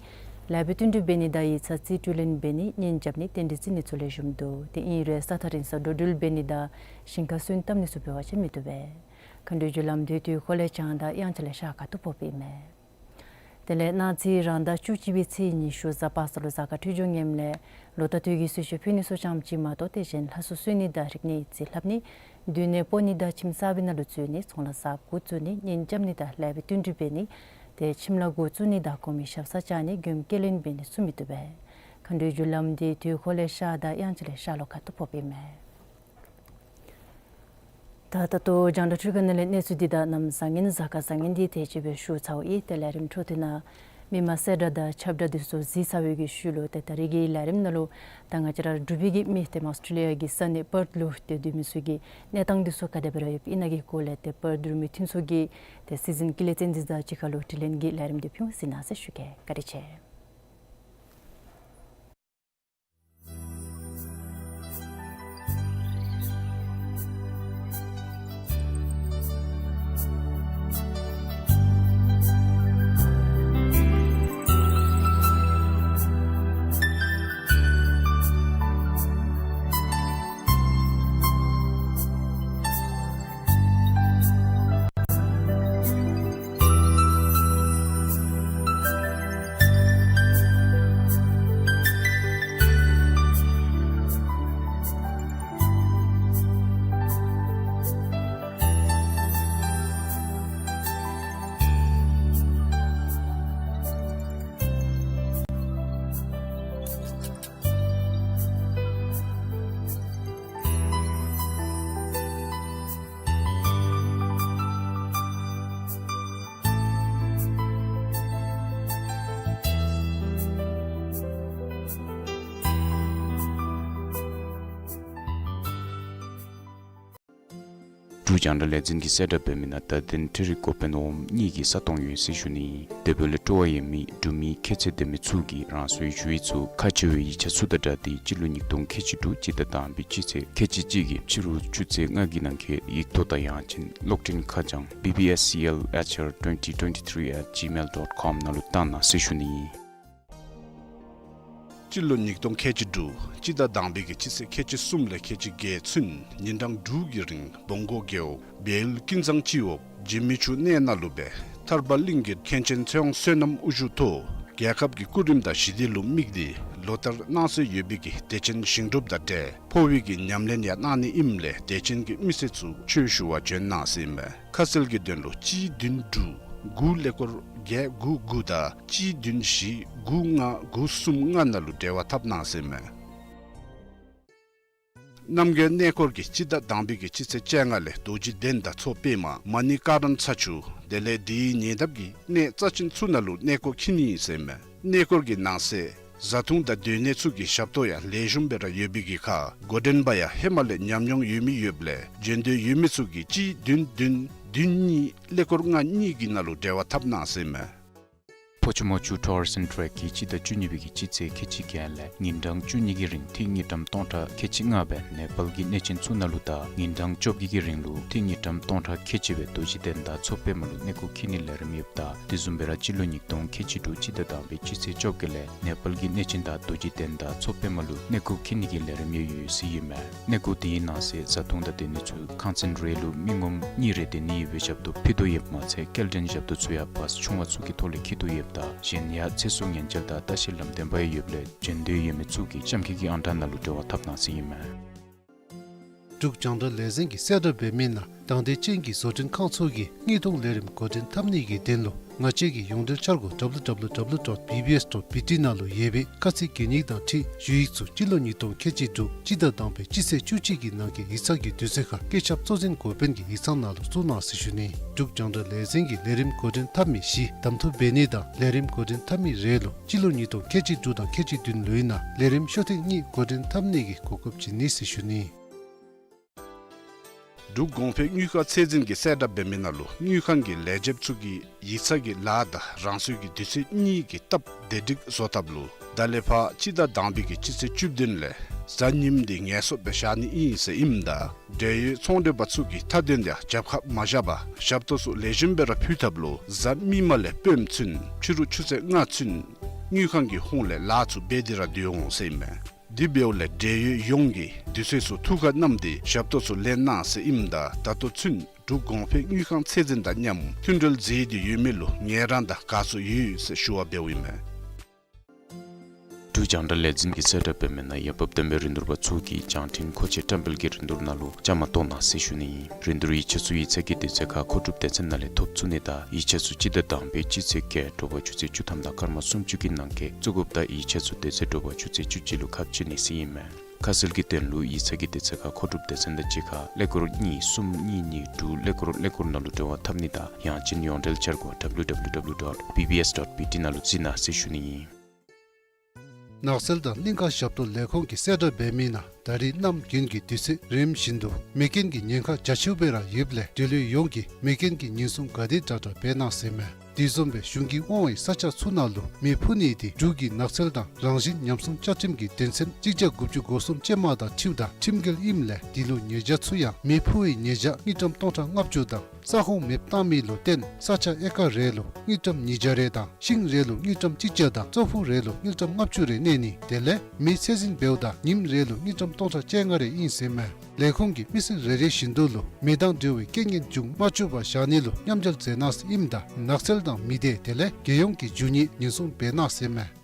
ལེགས་པའི་བསྟུན་གྲོས་འབད་ནི་དང་ཡིག་ཚང་རྩིས་སྤྲོད་ལེན་འབད་ནི་གཉེན་རྐྱབ་ནི་རྟེན་འབྲེལ་བརྩི་ནི་ཚུ་ལེགས་ཤོམ་འདུག། དེ་ཨིན་རུང་ས་ཐག་རིང་སར་འགྲོ་འགྲུལ་འབད་ནི་དང་ཞིང་ཁར་སོན་བཏབ་ནི་ཚུ་འབད་བ་ཅིན་མི་བཏུབ་པས། མཁའ་འགྲོའི་རྒྱུ་ལམ་འདི་དུས་འཁོར་ལས་བྱང་དང་དབྱངས་འཆར་ལས་ཤར་ཁ་ཐུག་ཕོགཔ་ཨིན་མས། དེ་ལས་གནངས་ཚེ་རང་ཟླ་བཅུ་གཅིག་པའི་ཚེས་ཉི་ཤུ་གཟའ་པ་སངས་ལུ་གཟའ་སྐར་འཕྲོད་སྦྱོར་ངནམ་ལས་ལོ་ཟླ་དུས་ཀྱི་གསོལ་མཆོད་ཕུལ་ནི་ཚུ་ཙམ་ཅིག་མ་གཏོགས་དེ་བཞིན་ལྷ་གསོལ་གསོལ་ནི་དང་རིག་གནས་ཡིག་རྩིས་ལྷབ་ནི་སྡོད་གནས་སྤོ་ནི་དང་ཁྱིམ་གསར་པའི་ནང་ལུ་འཛུལ་ནི་ཚོང་ལཱ་གསརཔ་འགོ་བཙུགས་ནི་གཉེན་རྐྱབ་ནི་དང་ལེགས་པའི་བསྟུན་གྲོས་འབད་ནི་ཏེ་ཁྱིམ་ལཱ་འགོ་བཙུགས་ནི་དང་གོང་མའི་ཞབས་སར་བཅར་ནི་མགྱོནམ་སྐྱེལ་ལེན་འབད་ནི་ཚུ་མི་བཏུབ་པས། མཁའ་འགྲོའི་རྒྱུ་ལམ་འདི་དུས་འཁོར་ལས་ཤར་དང་དབྱངས་འཆར་ལས་ཤར་ལྷོ་ཁ་ཐུག་ཕོགཔ་ཨིན་མས། ད་ད་ལྟོ་རྒྱང་བསྒྲགས་འཕྲུལ་ཁང་ནང་ལས་གནས་ཚུལ་འདི་དང་གནམ་བཟང་ངན་གཟའ་སྐར་བཟང་ངན་འདི་དེ་ཅིག་སྦེ་ཞུ་ཚརཝ་ཨིན། ཏེ་ལས་རིམ་འཕྲོ་མཐུད་ནང་ མི་མང་གསལ་བསྒྲགས་དང་ཁྱབ་བསྒྲགས་འདི་ཚུ་གཟིགས་ཚར་བའི་གི་ཤུལ་ལུ་ཏེ་ད་རིས་ཀྱི་ལས་རིམ་ནང་ལུ་ད་ང་བཅས་ར་འབྲུག་པའི་གི་མི་ཏེ་ཨཱོས་ཊྲེ་ལི་ཡ་གི་ས་གནས་པརཐ་ལུ་ཏེ་སྡོད་མི་ཚུ་གི་གནས་སྟངས་འདི་ཚུ་ག་དེ་སྦེ་ར་ཡོདཔ་ཨིན་ན་གི་སྐོར་ལས་ཏེ་པརཐ་རུ་མི་མཐུན་ཚོགས་ཀྱི་ཏེ་སྲིད་འཛིན་ཀུན་ལེགས་བསྟན་འཛིན་དང་གཅིག་ཁར་ལུ་དྲི་ལན་གྱི་ལས་རིམ་འདི་ཕུལ་ཟེར་ཨིན་ཟེར་ཞུ་གེ། བཀའ་དྲིན་ཆེ། འབྲུག་རྒྱང་བསྒྲགས་ལས་འཛིན་གྱིས་གསལ་བསྒྲགས་འབད་མི་ནང་ད་དེ་ནི་འཕྲུལ་རིག་འགོ་དཔོན་འོགམ་གཉིས་ཀྱི་ས་སྟོང་ཡོད་ཟེར་ཞུ་ནི། དེ་འབདཝ་ལས་སྤྲོ་བ་ཡོད་མི་འབྲུག་མི་ཁྱད་ཚད་ལྡན་མི་ཚུ་གིས་རང་སོའི་ཞུ་ཡིག་ཚུ་ཁག་ཆེ་བའི་ཡིག་ཆ་ཚུ་དང་སྦྲགས་ཏེ་སྤྱི་ལོ་ཉིས་སྟོང་ཁལ་གཅིག་དྲུག་སྤྱི་ཟླ་དང་པའི་སྤྱི་ཚེས་ཁལ་གཅིག་གཅིག་གི་ཕྱི་རུ་ཆུ་ཚོད་ལྔ་གི་ནང་འཁོད་ཡིག་ཐོག་དང་ཡང་ཅིན་གློག་འཕྲིན་ཁ་བྱང་B B S C L H R twenty twenty-three at gmail dot com ནང་ལུ་བཏང་གནང་ཟེར་ཞུ་ནི། སྤྱི་ལོ་ཉིས་སྟོང་ཁལ་གཅིག་དྲུག་སྤྱི་ཟླ་དང་པའི་གི་སྤྱི་ཚེས་ཁལ་གཅིག་གསུམ་ལས་ཁལ་གཅིག་བརྒྱད་ཚུན་ཉིན་གྲངས་དྲུག་གི་རིང་བོང་སྒོ་རྒེད་འོག་བལ་ཡུལ་ཀུན་བཟང་སྤྱི་འོག་འཇིགས་མེད་ཆུ་གནས་ནང་ལུ་སྦེ་ཐར་པ་གླིང་གི་མཁན་ཆེན་ཚེ་དབང་བསོད་ནམས་དབུ་བཞུགས་ཐོག་རྒྱལ་ཁབ་ཀྱི་སྐུ་རིམ་དང་ཞི་བདེ་ལུ་དམིགས་ཏེ་ལོ་ལྟར་གནང་སྲོལ་ཡོད་པའི་གི་བདེ་ཆེན་ཞིང་སྒྲུབ་དང་འབྲེལ་འཕོ་བའི་གི་ཉམས་ལེན་ཡང་གནང་ནི་ཨིནམ་ལས་བདེ་ཆེན་གྱི་མི་སེར་ཚུ་ཆོས་ཞུ་བར་བྱོན་གནང་ཟེར་ཨིན་མས། ཁ་གསལ་གྱི་དོན་ལུ་གཅིག་བདུན་དྲུག་དགུ་ཀླད་ཀོར་བརྒྱད་དགུ་དགུ་དང་གཅིག་བདུན་བཞི་དགུ་ལྔ་དགུ་གསུམ་ལྔ་ནང་ལུ་འབྲེལ་བ་འཐབ་གནང་ཟེར་ཨིན་མས། རྣམ་རྒྱལ་གནས་སྐོར་གྱིས་སྤྱི་ཟླ་དང་པའི་གི་སྤྱི་ཚེས་བཅོ་ལྔ་ལས་རྡོ་རྗེ་གདན་དང་མཚོ་པདྨ་མ་ཎི་ཀ་ར་ན་ཚ་ཆུ་དེ་ལས་དེའི་ཉེ་འདབས་ཀྱི་གནས་རྩ་ཆེན་ཚུ་ནང་ལུ་གནས་སྐོར་འཁྱིད་ནི་ཨིན་ཟེར་ཨིན་མས། གནས་སྐོར་གྱི་ནང་གསེས་བཟའ་འཐུང་དང་སྡོད་གནས་ཚུ་གི་ཞབས་ཏོག་ཡང་ལེགས་ཤོམ་སྦེ་ར་ཡོད་པའི་གི་ཁར་འགོ་འདྲེན་པ་ཡང་ཧེ་མ་ལས་ཉམས་མྱོང་ཡོད་མི་ཡོདཔ་ལས་བྱོན་འདོད་ཡོད་མི་ཚུ་གིས་གཅིག་བདུན་བདུན་བདུན་གཉིས་ཀླད་ཀོར་ལྔ་གཉིས་ཀྱི་ནང་ལུ་འབྲེལ་བ་འཐབ་གནང་ཟེར་ཨིན་མས། ཕོ་ཆུ་མོ་ཆུ་ཊུ་རི་ཛིམ་ཊེག་གིས་སྤྱི་ཟླ་བཅུ་གཉིས་པའི་གི་སྤྱི་ཚེས་ཁལ་གཅིག་བརྒྱད་ལས་ཉིན་གྲངས་བཅུ་གཉིས་ཀྱི་རིང་ཏི་དངུལ་ཀྲམ་སྟོང་ཕྲག་ཁལ་གཅིག་ལྔ་སྦེ་ནེ་པཱལ་གྱི་གནས་ཆེན་ཚུ་ནང་ལུ་དང་ཉིན་གྲངས་བཅོ་བརྒྱད་ཀྱི་རིང་ལུ་ཏི་དངུལ་ཀྲམ་སྟོང་ཕྲག་ཁལ་གཅིག་སྦེ་རྡོ་རྗེ་གདན་དང་མཚོ་པདྨ་ལུ་གནས་སྐོར་འཁྱིད་ནིའི་ལས་རིམ་ཡོདཔ་ད་དེ་བཟུམ་སྦེ་ར་སྤྱི་ལོ་ཉིས་སྟོང་ཁལ་གཅིག་དྲུག་སྤྱི་ཟླ་དང་པའི་སྤྱི་ཚེས་བཅོ་བརྒྱད་ལས་ནེ་པཱལ་གྱི་གནས་ཆེན་དང་རྡོ་རྗེ་གདན་དང་མཚོ་པདྨ་ལུ་གནས་སྐོར་འཁྱིད་ནི་གི་ལས་རིམ་ཡང་ཡོད་ཟེར་ཨིན་མས། གནས་སྐོར་དེའི་ནང་གསེས་བཟའ་འཐུང་དང་སྡོད་གནས་ཚུ་ཁང་ཚན་རེ་ལུ་མི་ངོམ་གཉིས་རེ་སྡོད་ནི་ཡོད་པའི་ཞབས་ཏོག་ཕུལ་དོ་ཡོདཔ་མ་ཚད་སྐྱེལ་འདྲེན་ཞབས་ཏོག་ཚུ་ཡང་བཱས་ཆུང་བ་ཚུ་གི་ཐོག་ལས་འཁྱིད་དོ་ཡོདཔ་ད་གཞན་ཡང་ཚེ་སྲོག་ཉེན་བཅོལ་དང་ལྟ་བཤལ་ལམ་སྟོན་པ་ཡང་ཡོདཔ་ལས་བྱོན་འདོད་ཡོད་མི་ཚུ་གིས་ལྕམ་སྐྱིད་ཀྱི་ཨང་གྲངས་ནང་ལུ་འབྲེལ་བ་འཐབ་གནང་ཟེར་ཨིན་མས། འབྲུག་རྒྱང་བསྒྲགས་ལས་འཛིན་གྱིས་གསལ་བསྒྲགས་འབད་མི་ནང་དང་འདོད་ཅན་གྱི་བཟོ་སྐྲུན་ཁང་ཚུ་གིས་དངུལ་གཏོང་ལས་རིམ་འགོ་འདྲེན་འཐབ་ནི་གི་དོན་ལུ་ང་བཅས་ཀྱི་ཡོངས་འབྲེལ་འཆར་སྒོ་W W W dot B B S dot B T ནང་ལུ་ཡོད་པའི་དཀའ་ཚེགས་གེ་ཉིག་དང་འཁྲིལ་ཞུ་ཡིག་ཚུ་སྤྱི་ལོ་ཉིས་སྟོང་ཁལ་གཅིག་དྲུག་སྤྱི་ཟླ་དང་པའི་སྤྱི་ཚེས་བཅུ་གཅིག་གི་ནང་འཁོད་ཡིག་ཚང་གི་དུས་ཚོད་ཁར་བཀོད་ཁྱབ་གཙོ་འཛིན་འགོ་དཔོན་གྱི་ཡིག་ཚང་ནང་ལུ་བཙུགས་གནང་ཟེར་ཞུ་ནི། འབྲུག་རྒྱང་བསྒྲགས་ལས་འཛིན་གྱིས་ལས་རིམ་འགོ་འདྲེན་འཐབ་མི་བཞི་གདམ་འཐུ་འབད་ནི་དང་ལས་རིམ་འགོ་འདྲེན་འཐབ་མི་རེ་ལུ་སྤྱི་ལོ་ཉིས་སྟོང་ཁལ་གཅིག་དྲུག་དང་ཁལ་གཅིག་བདུན་ལོའི་ནང་ལས་རིམ་ཤོ་ཐེངས་གཉིས་འགོ་འདྲེན་འཐབ་ནི་གི་གོ་སྐབས་བྱིན་ནི་ཟེར་ཞུ་ནི། འབྲུག་གོང་འཕེལ་དངུལ་ཁང་ཚད་འཛིན་གྱིས་གསལ་བསྒྲགས་འབད་མི་ནང་ལུ་དངུལ་ཁང་གི་ལས་བྱེདཔ་ཚུ་གིས་ཡིག་ཚང་གི་ལཱ་དང་རང་སོའི་གི་དུས་ཚོད་གཉིས་ཀྱི་སྟབས་བདེ་སྒྲིག་བཟོ་ཐབས་ལུ་ད་ལས་ཕར་སྤྱི་ཟླ་དང་པའི་གི་སྤྱི་ཚེས་བཅུ་བདུན་ལས་གཟའ་ཉིམ་འདི་ངལ་གསོ་སྦེ་བཞག་ནི་ཨིན་ཟེར་ཨིནམ་ད་འབྲེལ་ཡོད་ཚོང་འབྲེལ་པ་ཚུ་གིས་མཐའ་དོན་དེ་ཡང་རྒྱབ་ཁར་མ་བཞག་པར་ཞབས་ཏོག་ཚུ་ལེགས་ཤོམ་སྦེ་ར་ཕུལ་ཐབས་ལུ་གཟའ་མིག་དམར་ལས་སྤེནམ་ཚུན་ཕྱི་རུ་ཆུ་ཚོད་ལྔ་ཚུན་དངུལ་ཁང་གི་ཧོངས་ལས་ལཱ་ཚུ་འབད་དེ་ར་སྡོད་འོང་ཟེར་ཨིན་མས། དེ་འབདཝ་ལས་འབྲེལ་ཡོད་ཡོངས་ཀྱིས་དུས་ཚོད་ཚུ་ཐུགས་ཁར་བསྣམས་ཏེ་ཞབས་ཏོག་ཚུ་ལེན་གནང་ཟེར་ཨིནམ་ད་ད་ལྟོ་ཚུན་འབྲུག་གོང་འཕེལ་དངུལ་ཁང་ཚད་འཛིན་དང་མཉམ་མཐུན་འབྲེལ་མཛད་དེ་ཡོད་མི་ལུ་ངལ་རངས་དང་དགའ་ཚོར་ཡོད་ཟེར་ཞུ་བ་འབདཝ་ཨིན་མས། འབྲུག་རྒྱང་བསྒྲགས་ལས་འཛིན་གྱིས་གསལ་བསྒྲགས་འབད་མི་ནང་ཡོན་འབབ་ལྡན་པའི་རིན་བསྡུར་པ་ཚུ་གིས་རྒྱང་འཕྲིན་མཁོ་ཆས་བཀྲམ་སྤེལ་གྱི་རིན་བསྡུར་ནང་ལུ་བཅའ་མར་གཏོགས་གནང་ཟེར་ཞུ་ནི་ཨིན། རིན་བསྡུར་ཡིག་ཆ་ཚུ་ཡིག་ཚང་གི་དུས་ཚོད་ཁར་མཁོ་སྒྲུབ་སྡེ་ཚན་ནང་ལས་ཐོབ་ཚུགས་ནི་དང་ཡིག་ཆ་ཚུ་སྤྱི་ཟླ་དང་པའི་སྤྱི་ཚེས་བརྒྱད་དྲོ་པ་ཆུ་ཚོད་བཅུ་ཐམ་དང་སྐར་མ་སུམ་ཅུ་གི་ནང་འཁོད་བཙུགས་དགོཔ་དང་ཡིག་ཆ་ཚུ་དེ་ཚེ་དྲོ་པ་ཆུ་ཚོད་བཅུ་གཅིག་ལུ་ཁ་ཕྱེ་ནི་ཟེར་ཨིན་མས། ཁ་གསལ་གྱི་དོན་ལུ་ཡིག་ཚང་གི་དུས་ཚོད་ཁར་མཁོ་སྒྲུབ་སྡེ་ཚན་དང་གཅིག་ཁར་ཀླད་ཀོར་གཉིས་གསུམ་གཉིས་གཉིས་དྲུག་ཀླད་ཀོར་ཀླད་ཀོར་ནང་ལུ་འབྲེལ་བ་འཐབ་ནི་དང་ཡང་ཅིན་ཡོངས་འབྲེལ་འཆར་སྒོ་W W W dot B B S dot B T ནང་ལུ་གཟིགས་གནང་ཟེར་ཞུ་ནི་ཨིན། ནགས་ཚལ་དང་གླིང་ཀ་ཞབས་ཏོག་ལས་ཁུངས་ཀྱིས་གསལ་བསྒྲགས་འབད་མི་ནང་ད་རིས་གནམ་དགུན་གྱི་དུས་ཚོད་རིམ་བཞིན་དུ་མེ་རྐྱེན་གྱི་ཉེན་ཁ་རྒྱ་ཆེཝ་སྦེ་ར་ཡོདཔ་ལས་འབྲེལ་ཡོད་ཡོངས་ཀྱིས་མེ་རྐྱེན་གྱི་ཉེན་སྲུང་ག་དེ་དྲག་དྲག་འབད་གནང་ཟེར་མས། དེ་བཟུམ་སྦེ་གཞུང་གིས་དབང་བའི་ས་ཆ་ཚུ་ནང་ལུ་མེ་ཕུ་ནི་དེ་འབྲུག་གི་ནགས་ཚལ་དང་རང་བཞིན་ཉམས་སྲུང་བཅའ་ཁྲིམས་ཀྱི་དོན་ཚན་གཅིག་བརྒྱ་དགུ་བཅུ་གོ་གསུམ་ཅན་མ་དང་འཁྲིལཝ་ད་ཁྲིམས་འགལ་ཨིནམ་ལས་དེ་ལུ་ཉེས་བྱ་ཚུ་ཡང་མེ་ཕུ་བའི་ཉེས་བྱ་དངུལ་ཀྲམ་སྟོང་ཕྲག་ལྔ་བཅུ་དང་ས་ཁོངས་མེདཔ་བཏང་མི་ལུ་བརྟེན་ས་ཆ་ཨེ་ཀར་རེ་ལུ་དངུལ་ཀྲམ་ཉིས་བརྒྱ་རེ་དང་ཤིང་རེ་ལུ་དངུལ་ཀྲམ་གཅིག་བརྒྱ་དང་ཙོག་ཕུ་རེ་ལུ་དངུལ་ཀྲམ་ལྔ་བཅུ་རེ་གནས་ནི་དེ་ལས་མེ་ཚད་འཛིན་འབདཝ་ད་ཉིནམ་རེ་ལུ་དངུལ་ཀྲམ་སྟོང་ཕྲག་བཅོ་ལྔ་རེ་ཨིན་ཟེར་མས། ལས་ཁུངས་ཀྱིས་མི་སེར་རེ་རེ་བཞིན་དུ་ལུ་མེ་དང་འབྲེལ་བའི་རྐྱེན་ངན་འབྱུང་མ་བཅུག་པར་བཞག་ནི་ལུ་མཉམ་འབྲེལ་མཛད་གནང་ཟེར་ཨིནམ་ད་ནགས་ཚལ་དང་མི་སྡེ་དེ་ལས་རྒྱལ་ཡོངས་ཀྱི་རྒྱུ་དངོས་ཉེན་སྲུང་འབད་གནང་ཟེར་མས།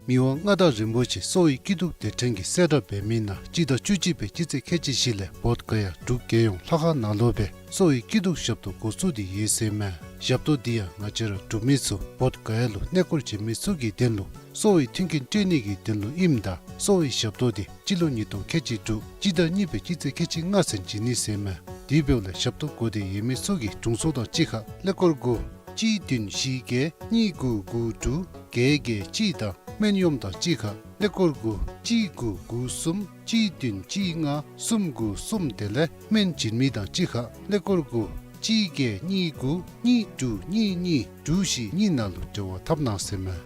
མི་དབང་མངའ་བདག་རིན་པོ་ཆེ་གསོ་བའི་སྐྱིད་སྡུག་སྡེ་ཕྲན་གྱིས་གསལ་བསྒྲགས་འབད་མི་ནང་སྤྱི་ཟླ་བཅུ་གཅིག་པའི་སྤྱི་ཚེས་ཁལ་གཅིག་བཞི་ལས་བོདྷ་ག་ཡ་འབྲུག་རྒྱལ་ཡོངས་ལྷ་ཁང་ནང་ལུ་སྦེ་གསོ་བའི་སྐྱིད་སྡུག་ཞབས་ཏོག་འགོ་བཙུགས་ཏེ་ཡོད་ཟེར་མས། ཞབས་ཏོག་འདི་ཡང་ང་བཅས་ར་འབྲུག་མི་ཚུ་བོདྷ་ག་ཡ་ལུ་གནས་སྐོར་བྱོན་མི་ཚུ་གི་དོན་ལུ་གསོ་བའི་མཐུན་རྐྱེན་སྤྲོད་ནི་གི་དོན་ལུ་ཨིནམ་ད་གསོ་བའི་ཞབས་ཏོག་འདི་སྤྱི་ལོ་ཉིས་སྟོང་ཁལ་གཅིག་དྲུག་སྤྱི་ཟླ་གཉིས་པའི་སྤྱི་ཚེས་ཁལ་གཅིག་ལྔ་ཚུན་བྱིན་ནི་ཟེར་མས། དེ་འབདཝ་ལས་ཞབས་ཏོག་དགོ་སྟེ་ཡོད་མི་ཚུ་གིས་དྲུང་འཚོ་དང་གཅིག་ཁར་ཀླད་ཀོར་དགུ་གཅིག་བདུན་བཞི་བརྒྱད་གཉིས་དགུ་དགུ་དྲུག་བརྒྱད་བརྒྱད་གཅིག་དང་སྨན་གཡོགམ་དང་གཅིག་ཁར་ཀླད་ཀོར་དགུ་གཅིག་དགུ་དགུ་གསུམ་གཅིག་བདུན་གཅིག་ལྔ་གསུམ་དགུ་གསུམ་དེ་ལས་སྨན་བྱིན་མི་དང་གཅིག་ཁར་ཀླད་ཀོར་དགུ་གཅིག་བརྒྱད་གཉིས་དགུ་གཉིས་དྲུག་གཉིས་གཉིས་དྲུག་བཞི་གཉིས་ནང་ལུ་འབྲེལ་བ་འཐབ་གནང་ཟེར་མས།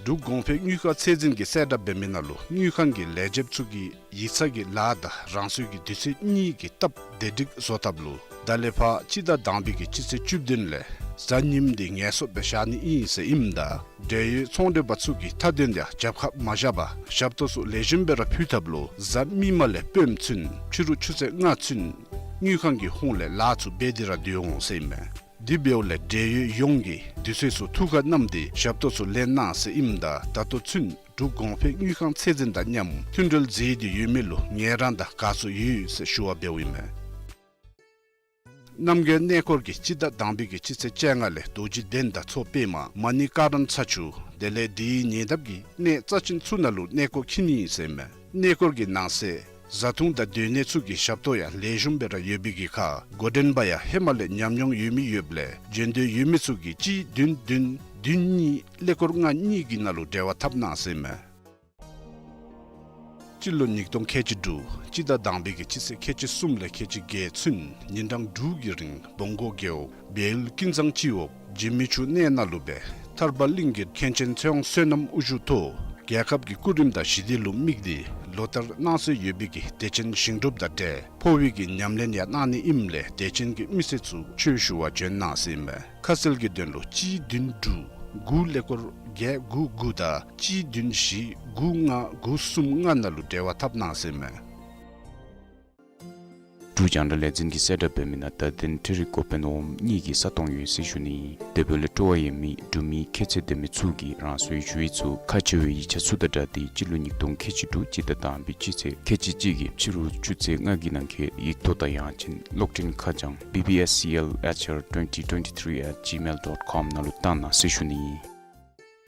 འབྲུག་གོང་འཕེལ་དངུལ་ཁང་ཚད་འཛིན་གྱིས་གསལ་བསྒྲགས་འབད་མི་ནང་ལུ་དངུལ་ཁང་གི་ལས་བྱེདཔ་ཚུ་གིས་ཡིག་ཚང་གི་ལཱ་དང་རང་སོའི་གི་དུས་ཚོད་གཉིས་ཀྱི་སྟབས་བདེ་སྒྲིག་བཟོ་ཐབས་ལུ་ད་ལས་ཕར་སྤྱི་ཟླ་དང་པའི་གི་སྤྱི་ཚེས་བཅུ་བདུན་ལས་གཟའ་ཉིམ་འདི་ངལ་གསོ་སྦེ་བཞག་ནི་ཨིན་ཟེར་ཨིནམ་ད་འབྲེལ་ཡོད་ཚོང་འབྲེལ་པ་ཚུ་གིས་མཐའ་དོན་དེ་རྒྱབ་ཁར་མ་བཞག་པར་ཞབས་ཏོག་ཚུ་ལེགས་ཤོམ་སྦེ་ར་ཕུལ་ཐབས་ལུ་གཟའ་མིག་དམར་ལས་སྤེནམ་ཚུན་ཕྱི་རུ་ཆུ་ཚོད་ལྔ་ཚུན་དངུལ་ཁང་གི་ཧོངས་ལས་ལཱ་ཚུ་འབད་དེ་ར་སྡོད་འོང་ཟེར་ཨིན་མས། དེ་འབདཝ་ལས་འབྲེལ་ཡོད་ཡོངས་ཀྱིས་དུས་ཚོད་ཚུ་ཐུགས་ཁར་བསྣམས་ཏེ་ཞབས་ཏོག་ཚུ་ལེན་གནང་ཟེར་ཨིནམ་ད་ད་ལྟོ་ཚུན་འབྲུག་གོང་འཕེལ་དངུལ་ཁང་ཚད་འཛིན་དང་མཉམ་མཐུན་འབྲེལ་མཛད་དེ་ཡོད་མི་ལུ་ངལ་རངས་དང་དགའ་ཚོར་ཡོད་ཟེར་ཞུ་བ་འབདཝ་ཨིན་མས། རྣམ་རྒྱལ་གནས་སྐོར་གྱིས་སྤྱི་ཟླ་དང་པའི་གི་སྤྱི་ཚེས་བཅོ་ལྔ་ལས་རྡོ་རྗེ་གདན་དང་མཚོ་པདྨ་མ་ཎི་ཀ་རམ་ཚ་ཆུ་དེ་ལས་དེའི་ཉེ་འདབས་ཀྱི་གནས་རྩ་ཅན་ཚུ་ནང་ལུ་གནས་སྐོར་འཁྱིད་ནི་ཨིན་ཟེར་མས། གནས་སྐོར་གྱི་ནང་གསེས་བཟའ་འཐུང་དང་སྡོད་གནས་ཚུ་གི་ཞབས་ཏོག་ཡང་ལེགས་ཤོམ་སྦེ་ར་ཡོད་པའི་གི་ཁར་འགོ་འདྲེན་པ་ཡང་ཧེ་མ་ལས་ཉམས་མྱོང་ཡོད་མི་ཡོདཔ་ལས་འབྱོན་འདོད་ཡོད་མི་ཚུ་གིས་གཅིག་བདུན་བདུན་བདུན་གཉིས་ཀླད་ཀོར་ལྔ་གཉིས་ཀྱི་ནང་ལུ་འབྲེལ་བ་འཐབ་གནང་ཟེར་མས། སྤྱི་ལོ་ཉིས་སྟོང་ཁལ་གཅིག་དྲུག་སྤྱི་ཟླ་དང་པའི་གི་སྤྱི་ཚེས་ཁལ་གཅིག་གསུམ་ལས་ཁལ་གཅིག་བརྒྱད་ཚུན་ཉིན་གྲངས་དྲུག་གི་རིང་བོང་སྒོ་རྒེད་འོག་བེལ་ཀུན་བཟང་སྤྱི་འོག་འཇིགས་མེད་ཆུ་གནས་ནང་ལུ་སྦེ་ཐར་པ་གླིང་གི་མཁན་ཆེན་ཚེ་དབང་བསོད་ནམས་དབུ་བཞུགས་ཐོག་རྒྱལ་ཁབ་ཀྱི་སྐུ་རིམ་དང་ཞི་བདེ་ལུ་དམིགས་ཏེ་ལོ་ལྟར་གནང་སྲོལ་ཡོད་པའི་གི་བདེ་ཆེན་ཞིང་སྒྲུབ་དང་འབྲེལ་འཕོ་བའི་གི་ཉམས་ལེན་ཡང་གནང་ནི་ཨིནམ་ལས་བདེ་ཆེན་གྱི་མི་སེར་ཚུ་ཆོས་ཞུ་བར་འབྱོན་གནང་ཟེར་ཨིན་མས། ཁ་གསལ་གྱི་དོན་ལུ་གཅིག་བདུན་དྲུག་དགུ་ཀླད་ཀོར་བརྒྱད་དགུ་དགུ་དང་གཅིག་བདུན་བཞི་དགུ་ལྔ་དགུ་གསུམ་ལྔ་ནང་ལུ་འབྲེལ་བ་འཐབ་གནང་ཟེར་ཨིན་མས། འབྲུག་རྒྱང་བསྒྲགས་ལས་འཛིན་གྱིས་གསལ་བསྒྲགས་འབད་མི་ནང་བརྡ་དོན་འཕྲུལ་རིག་འགོ་དཔོན་འོགམ་གཉིས་ཀྱི་ས་སྟོང་ཡོད་ཟེར་ཞུ་ནི། དེ་འབདཝ་ལས་སྤྲོ་བ་ཡོད་མི་འབྲུག་མི་ཁྱད་ཚད་ལྡན་མི་ཚུ་གིས་རང་སོའི་ཞུ་ཡིག་ཚུ་ཁ་ཕྱེ་བའི་ཡིག་ཆ་ཚུ་དང་སྦྲགས་ཏེ་སྤྱི་ལོ་ཉིས་སྟོང་ཁལ་གཅིག་དྲུག་སྤྱི་ཟླ་དང་པའི་སྤྱི་ཚེས་ཁལ་གཅིག་གཅིག་གི་ཕྱི་རུ་ཆུ་ཚོད་ལྔ་གི་ནང་འཁོད་ཡིག་ཐོག་དང་ཡང་ཅིན་གློག་འཕྲིན་ཁ་བྱང་B B S C L H R twenty twenty-three at gmail dot com ནང་ལུ་བཏང་གནང་ཟེར་ཞུ་ནི།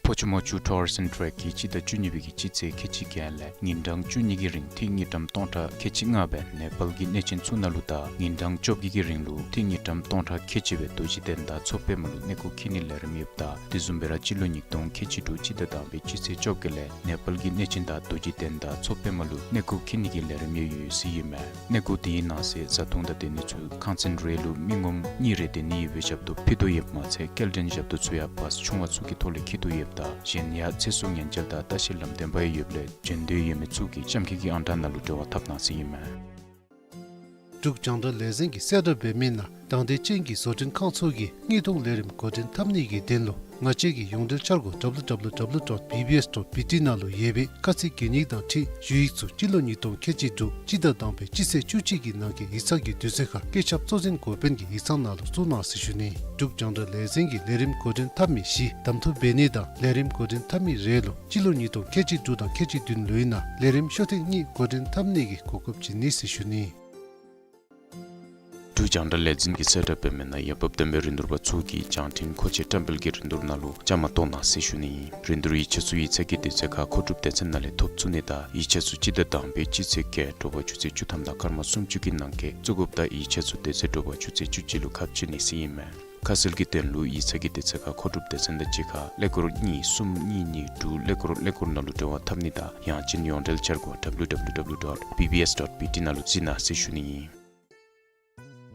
ཕོ་ཆུ་མོ་ཆུ་ཊུ་རིསམ་ཊེག་གིས་སྤྱི་ཟླ་བཅུ་གཉིས་པའི་གི་སྤྱི་ཚེས་ཁལ་གཅིག་བརྒྱད་ལས་ཉིན་གྲངས་བཅུ་གཉིས་ཀྱི་རིང་ཏིང་དངུལ་ཀྲམ་སྟོང་ཕྲག་ཁལ་གཅིག་ལྔ་སྦེ་ནེ་པཱལ་གྱི་གནས་ཆེན་ཚུ་ནང་ལུ་དང་ཉིན་གྲངས་བཅོ་བརྒྱད་ཀྱི་རིང་ལུ་ཏིང་དངུལ་ཀྲམ་སྟོང་ཕྲག་ཁལ་གཅིག་སྦེ་རྡོ་རྗེ་གདན་དང་མཚོ་པདྨ་ལུ་གནས་སྐོར་འཁྱིད་ནིའི་ལས་རིམ་ཡོདཔ་ད་དེ་བཟུམ་སྦེ་ར་སྤྱི་ལོ་ཉིས་སྟོང་ཁལ་གཅིག་དྲུག་སྤྱི་ཟླ་དང་པའི་སྤྱི་ཚེས་བཅོ་བརྒྱད་ལས་ནེ་པཱལ་གྱི་གནས་ཆེན་དང་རྡོ་རྗེ་གདན་དང་མཚོ་པདྨ་ལུ་གནས་སྐོར་འཁྱིད་ནི་གི་ལས་རིམ་ཡང་ཡོད་ཟེར་ཨིན་མས། གནས་སྐོར་དེའི་ནང་གསེས་བཟའ་འཐུང་དང་སྡོད་གནས་ཚུ་ཁང་ཚན་རེ་ལུ་མི་ངོམ་གཉིས་རེ་སྡོད་ནི་ཡོད་པའི་ཞབས་ཏོག་ཕུལ་དོ་ཡོདཔ་མ་ཚད་སྐྱེལ་འདྲེན་ཞབས་ཏོག་ཚུ་ཡང་བཱས་ཆུང་བ་ཚུ་གི་ཐོག་ལས་འཁྱིད་དོ་ཡོདཔ་ད་གཞན་ཡང་ཚེ་སྲོག་ཉེན་བཅོལ་དང་ལྟ་བཤལ་ལམ་སྟོན་པ་ཡང་ཡོདཔ་ལས་འབྱོན་འདོད་ཡོད་མི་ཚུ་གིས་གཤམ་འཁོད་ཀྱི་ཨང་གྲངས་ནང་ལུ་འབྲེལ་བ་འཐབ་གནང་ཟེར་ཨིན་མས། འབྲུག་རྒྱང་བསྒྲགས་ལས་འཛིན་གྱིས་གསལ་བསྒྲགས་འབད་མི་ནང་དང་འདོད་ཅན་གྱི་བཟོ་སྐྲུན་ཁང་ཚུ་གིས་དངོས་བསྡོམས་ལས་རིམ་འགོ་འདྲེན་འཐབ་ནི་གི་དོན་ལུ་ང་བཅས་ཀྱི་ཡོངས་འབྲེལ་འཆར་སྒོ་W W W dot B B S dot B T ནང་ལུ་ཡོད་པའི་དཀའ་ཚེགས་གྱོད་ཡིག་དང་འཁྲིལ་ཞུ་ཡིག་ཚུ་སྤྱི་ལོ་ཉིས་སྟོང་ཁལ་གཅིག་དྲུག་སྤྱི་ཟླ་དང་པའི་སྤྱི་ཚེས་བཅུ་གཅིག་གི་ནང་འཁོད་ཡིག་ཚང་གི་དུས་ཚོད་ཁར་བཀོད་ཁྱབ་གཙོ་འཛིན་འགོ་དཔོན་གྱི་ཡིག་ཚང་ནང་ལུ་བཙུགས་གནང་ཟེར་ཞུ་ནི། འབྲུག་རྒྱང་བསྒྲགས་ལས་འཛིན་གྱིས་ལས་རིམ་འགོ་འདྲེན་འཐབ་མི་བཞི་གདམ་འཐུ་འབད་ནི་དང་ལས་རིམ་འགོ་འདྲེན་འཐབ་མི་རེ་ལུ་སྤྱི་ལོ་ཉིས་སྟོང་ཁལ་གཅིག་དྲུག་དང་ཁལ་གཅིག་བདུན་ལོའི་ནང་ལས་རིམ་ཤོག་ཐེངས་གཉིས་འགོ་འདྲེན་འཐབ་ནི་གི་གོ་སྐབས་བྱིན་ནི་ཟེར་ཞུ་ནི། འབྲུག་རྒྱང་བསྒྲགས་ལས་འཛིན་གྱིས་གསལ་བསྒྲགས་འབད་མི་ནང་ཡ་བབ་བསྟན་པའི་རིན་བསྡུར་པ་ཚུ་གིས་རྒྱང་འཕྲིན་མཁོ་ཆས་བཀྲམ་སྤེལ་གྱི་རིན་བསྡུར་ནང་ལུ་བཅའ་མར་གཏོགས་གནང་ཟེར་ཞུ་ནི་ཨིན། རིན་བསྡུར་ཡིག་ཆ་ཚུ་ཡིག་ཚང་གི་དུས་ཚོད་ཁར་མཁོ་སྒྲུབ་སྡེ་ཚན་ནང་ལས་ཐོབ་ཚུགས་ནི་དང་ཡིག་ཆ་ཚུ་སྤྱི་ཟླ་དང་པའི་སྤྱི་ཚེས་བརྒྱད་དྲོ་པ་ཆུ་ཚོད་བཅུ་ཐམ་དང་སྐར་མ་སུམ་ཅུ་གི་ནང་འཁོད་བཙུགས་དགོཔ་དང་ཡིག་ཆ་ཚུ་དེ་ཚེ་དྲོ་པ་ཆུ་ཚོད་བཅུ་གཅིག་ལུ་ཁ་ཕྱེ་ནི་ཟེར་ཨིན་མས། ཁ་གསལ་གྱི་དོན་ལུ་ཡིག་ཚང་གི་དུས་ཚོད་ཁར་མཁོ་སྒྲུབ་སྡེ་ཚན་དང་གཅིག་ཁར་ཀླད་ཀོར་གཉིས་གསུམ་གཉིས་གཉིས་དྲུག་ཀླད་ཀོར་ཀླད་ཀོར་ནང་ལུ་འབྲེལ་བ་འཐབ་ནི་དང་ཡང་ཅིན་ཡོངས་འབྲེལ་འཆར་སྒོ་W W W dot B B S dot B T ནང་ལུ་གཟིགས་གནང་ཟེར་ཞུ་ནི་ཨིན།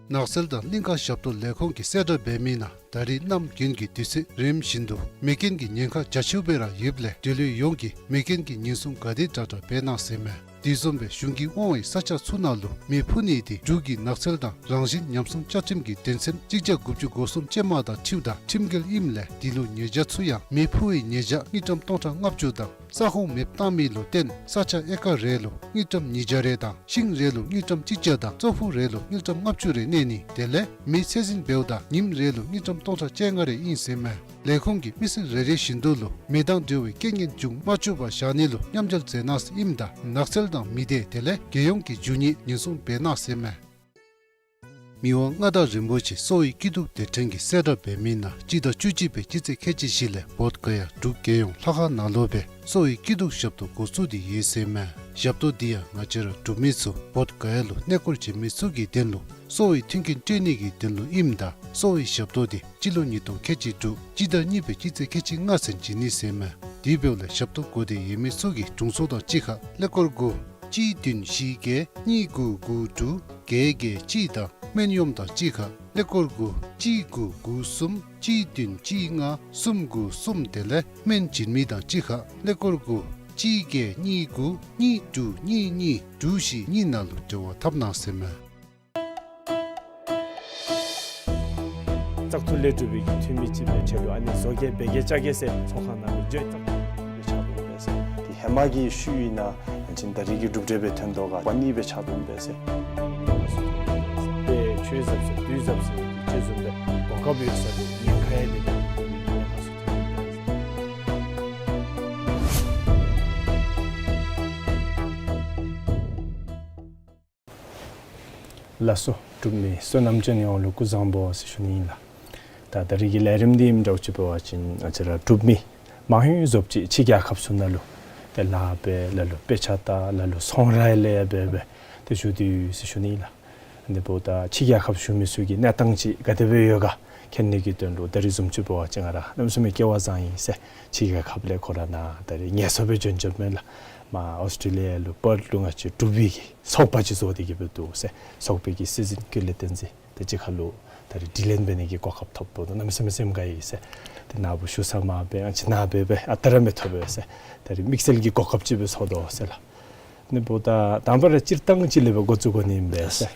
ནགས་ཚལ་དང་གླིང་ཀ་ཞབས་ཏོག་ལས་ཁུངས་ཀྱིས་གསལ་བསྒྲགས་འབད་མི་ནང་ད་རིས་གནམ་དགུན་གྱི་དུས་ཚོད་རིམ་བཞིན་དུ་མེ་རྐྱེན་གྱི་ཉེན་ཁ་རྒྱ་ཆེཝ་སྦེ་ར་ཡོདཔ་ལས་འབྲེལ་ཡོད་ཡོངས་ཀྱིས་མེ་རྐྱེན་གྱི་ཉེན་སྲུང་ག་དེ་དྲག་དྲག་འབད་གནང་ཟེར་མས། དེ་བཟུམ་སྦེ་གཞུང་གིས་དབང་བའི་ས་ཆ་ཚུ་ནང་ལུ་མེ་འཕུ་ནི་དེ་འབྲུག་གི་ནགས་ཚལ་དང་རང་བཞིན་ཉམས་སྲུང་བཅའ་ཁྲིམས་ཀྱི་དོན་ཚན་གཅིག་བརྒྱ་དགུ་བཅུ་གོ་གསུམ་ཅན་མ་དང་འཁྲིལཝ་ད་ཁྲིམས་འགལ་ཨིནམ་ལས་དེ་ལུ་ཉེས་བྱ་ཚུ་ཡང་མེ་འཕུ་བའི་ཉེས་བྱ་དངུལ་ཀྲམ་སྟོང་ཕྲག་ལྔ་བཅུ་དང་ས་ཁོངས་མེདཔ་བཏང་མི་ལུ་བརྟེན་ས་ཆ་ཨེ་ཀར་རེ་ལུ་དངུལ་ཀྲམ་ཉིས་བརྒྱ་རེ་དང་ཤིང་རེ་ལུ་དངུལ་ཀྲམ་གཅིག་བརྒྱ་དང་ཙོག་ཕུད་རེ་ལུ་དངུལ་ཀྲམ་ལྔ་བཅུ་རེ་གནས་ནི་དེ་ལས་མེ་ཚད་འཛིན་འབདཝ་ད་ཉིནམ་རེ་ལུ་དངུལ་ཀྲམ་སྟོང་ཕྲག་བཅོ་ལྔ་རེ་ཨིན་ཟེར་མས། ལས་ཁུངས་ཀྱིས་མི་སེར་རེ་རེ་བཞིན་དུ་ལུ་མེ་དང་འབྲེལ་བའི་རྐྱེན་ངན་འབྱུང་མ་བཅུག་པར་བཞག་ནི་ལུ་མཉམ་འབྲེལ་མཛད་གནང་ཟེར་ཨིནམ་ད་ནགས་ཚལ་དང་མི་སྡེ་དེ་ལས་རྒྱལ་ཡོངས་ཀྱི་རྒྱུ་དངོས་ཉེན་སྲུང་འབད་གནང་ཟེར་མས། མི་དབང་མངའ་བདག་རིན་པོ་ཆེ་གསོ་བའི་སྐྱིད་སྡུག་སྡེ་ཕྲན་གྱིས་གསལ་བསྒྲགས་འབད་མི་ནང་སྤྱི་ཟླ་བཅུ་གཅིག་པའི་སྤྱི་ཚེས་ཁལ་གཅིག་བཞི་ལས་བོདྷ་ག་ཡ་འབྲུག་རྒྱལ་ཡོངས་ལྷ་ཁང་ནང་ལུ་སྦེ་གསོ་བའི་སྐྱིད་སྡུག་ཞབས་ཏོག་འགོ་བཙུགས་ཏེ་ཡོད་ཟེར་མས། ཞབས་ཏོག་འདི་ཡང་ང་བཅས་ར་འབྲུག་མི་ཚུ་བོདྷ་ག་ཡ་ལུ་གནས་སྐོར་བྱོན་མི་ཚུ་གི་དོན་ལུ་གསོ་བའི་མཐུན་རྐྱེན་སྤྲོད་ནི་གི་དོན་ལུ་ཨིནམ་ད་གསོ་བའི་ཞབས་ཏོག་འདི་སྤྱི་ལོ་ཉིས་སྟོང་ཁལ་གཅིག་དྲུག་སྤྱི་ཟླ་གཉིས་པའི་སྤྱི་ཚེས་ཁལ་གཅིག་ལྔ་ཚུན་བྱིན་ནི་ཟེར་མས། དེ་འབདཝ་ལས་ཞབས་ཏོག་དགོ་འདོད་ཡོད་མི་ཚུ་གིས་དྲུང་འཚོ་དང་གཅིག་ཁར་ཀླད་ཀོར་དགུ་གཅིག་བདུན་བཞི་བརྒྱད་གཉིས་དགུ་དགུ་དྲུག་བརྒྱད་བརྒྱད་གཅིག་དང་སྨན་གཡོགམ་དང་གཅིག་ཁར་ཀླད་ཀོར་དགུ་གཅིག་དགུ་དགུ་གསུམ་གཅིག་བདུན་གཅིག་ལྔ་གསུམ་དགུ་གསུམ་དེ་ལས་སྨན་བྱིན་མི་དང་གཅིག་ཁར་ཀླད་ཀོར་དགུ་གཅིག་བརྒྱད་གཉིས་དགུ་གཉིས་དྲུག་གཉིས་གཉིས་དྲུག་བཞི་གཉིས་ནང་ལུ་འབྲེལ་བ་འཐབ་གནང་ཟེར་མས། བཙག་འཐུ་ལས་གྲུབ་པའི་གི་འཐུས་མི་ཅིག་སྦེ་ཁྲལ་ལུ་ཨ་ནི་བཟོ་གེ་འབད་གེ་རྐྱབ་གེ་ཟེར་ཚོགས་ཁང་ནང་ལུ་བརྗོད་བཏང་སྦེ་ཆགས་འདུག་པས་ཟེར། དེ་ཧེ་མ་གི་ཤུལ་ཨིན་ན་ཡང་ཅིན་ད་རེས་ཀྱི་གྲུབ་འབྲས་སྦེ་ཐོན་དོ་ག་པ་ནི་སྦེ་ཆགས་འདུག་པས་ཟེར། དཔེ་ཆོས་ཟབ་ཟེར་དུས་ཟབ་ཟེར་ཅིག་བཟུམ་སྦེ་གོ་སྐབས་ཡོད་ས་ལུ་ཉེན་ཁ་ཡང་འདི་ད་ཉེན་ཁ་ཚུ་ཐོན་འདུག་པས་ཟེར། ལགས་སོ། འབྲུག་མི་བསོད་ནམས་ཅན་ཡོངས་ལུ་སྐུ་གཟུགས་བཟང་པོ་ཟེར་ཞུ་ནི་ཨིན་ལགས། ད་ད་རེས་ཀྱི་ལས་རིམ་འདི་ཨིནམ་འདྲཝ་ཅིག་འབད་བ་ཅིན་ང་བཅས་ར་འབྲུག་མི་མང་ཡོད་ཟོབ་ཅིག་ཕྱི་རྒྱལ་ཁབ་ཚུ་ནང་ལུ་ཏེ་ལཱ་འབད་ལ་ལུ་དཔེ་ཆ་ལྟ་ལ་ལུ་ཚོང་ར་ལས་ཡང་འབད་འབད་ཏེ་བཞུགས་ཏེ་ཡོད་ཟེར་ཞུ་ནི་ཨིན་ལགས། ཨ་ནི་འབདཝ་ད་ཕྱི་རྒྱལ་ཁབ་བཞུགས་མི་ཚུ་གི་གནས་སྟངས་ཅིག་ག་དེ་སྦེ་ཡོད་ག་མཁྱེན་ནི་གི་དོན་ལུ་ད་རེས་བཟུམ་ཅིག་འབད་བ་ཅིན་ང་ར་གནམ་མེད་ས་མེད་སྐལ་བ་བཟང་ཡི་ཟེར། ཕྱི་རྒྱལ་ཁབ་ལས་ཁོ་ར་ནཱ་ད་རེས་ངལ་གསོ་སྦེ་བྱོན་བྱོནམ་མས་ལགས། མར་ཨོསི་ཊེ་ལི་ཡ་ལུ་པརཐ་ལུ་ང་བཅས་འབྲུག་པའི་གི་ཚོགས་པ་ཅིག་བཟོ་སྟེ་གི་སྦེ་འདུག་ཟེར། ཚོགས་པའི་གི་སྲིད་འཛིན་ཀུན་ལེགས་བསྟན་འཛིན་དང་གཅིག་ཁར་ལུ་ད་རེས་དྲི་ལན་འབད་ནི་གི་གོ་སྐབས་ཐོབ་འདུག། གནམ་མེད་ས་མེད་སེམས་དགའ་ཡི་ཟེར། ཏེ་ནཱ་བུ་ཞུ་ས་མ་འབད་ཨ་ཙི་ནཱ་འབད་འབད་ཨ་རྟག་ར་མི་ཐོབ་པས་ཟེར། ད་རེས་དམིགས་བསལ་གྱི་གོ་སྐབས་ཅིག་སྦེ་ཚོར་དོ་ཟེར་ལགས། ཨ་ནི་འབདཝ་ད་དང་པ་ར་སྤྱིར་བཏང་ཅིག་ལས་འབད་འགོ་བཙུགས་དགོ་ནི་ཨིན་པས་ཟེར།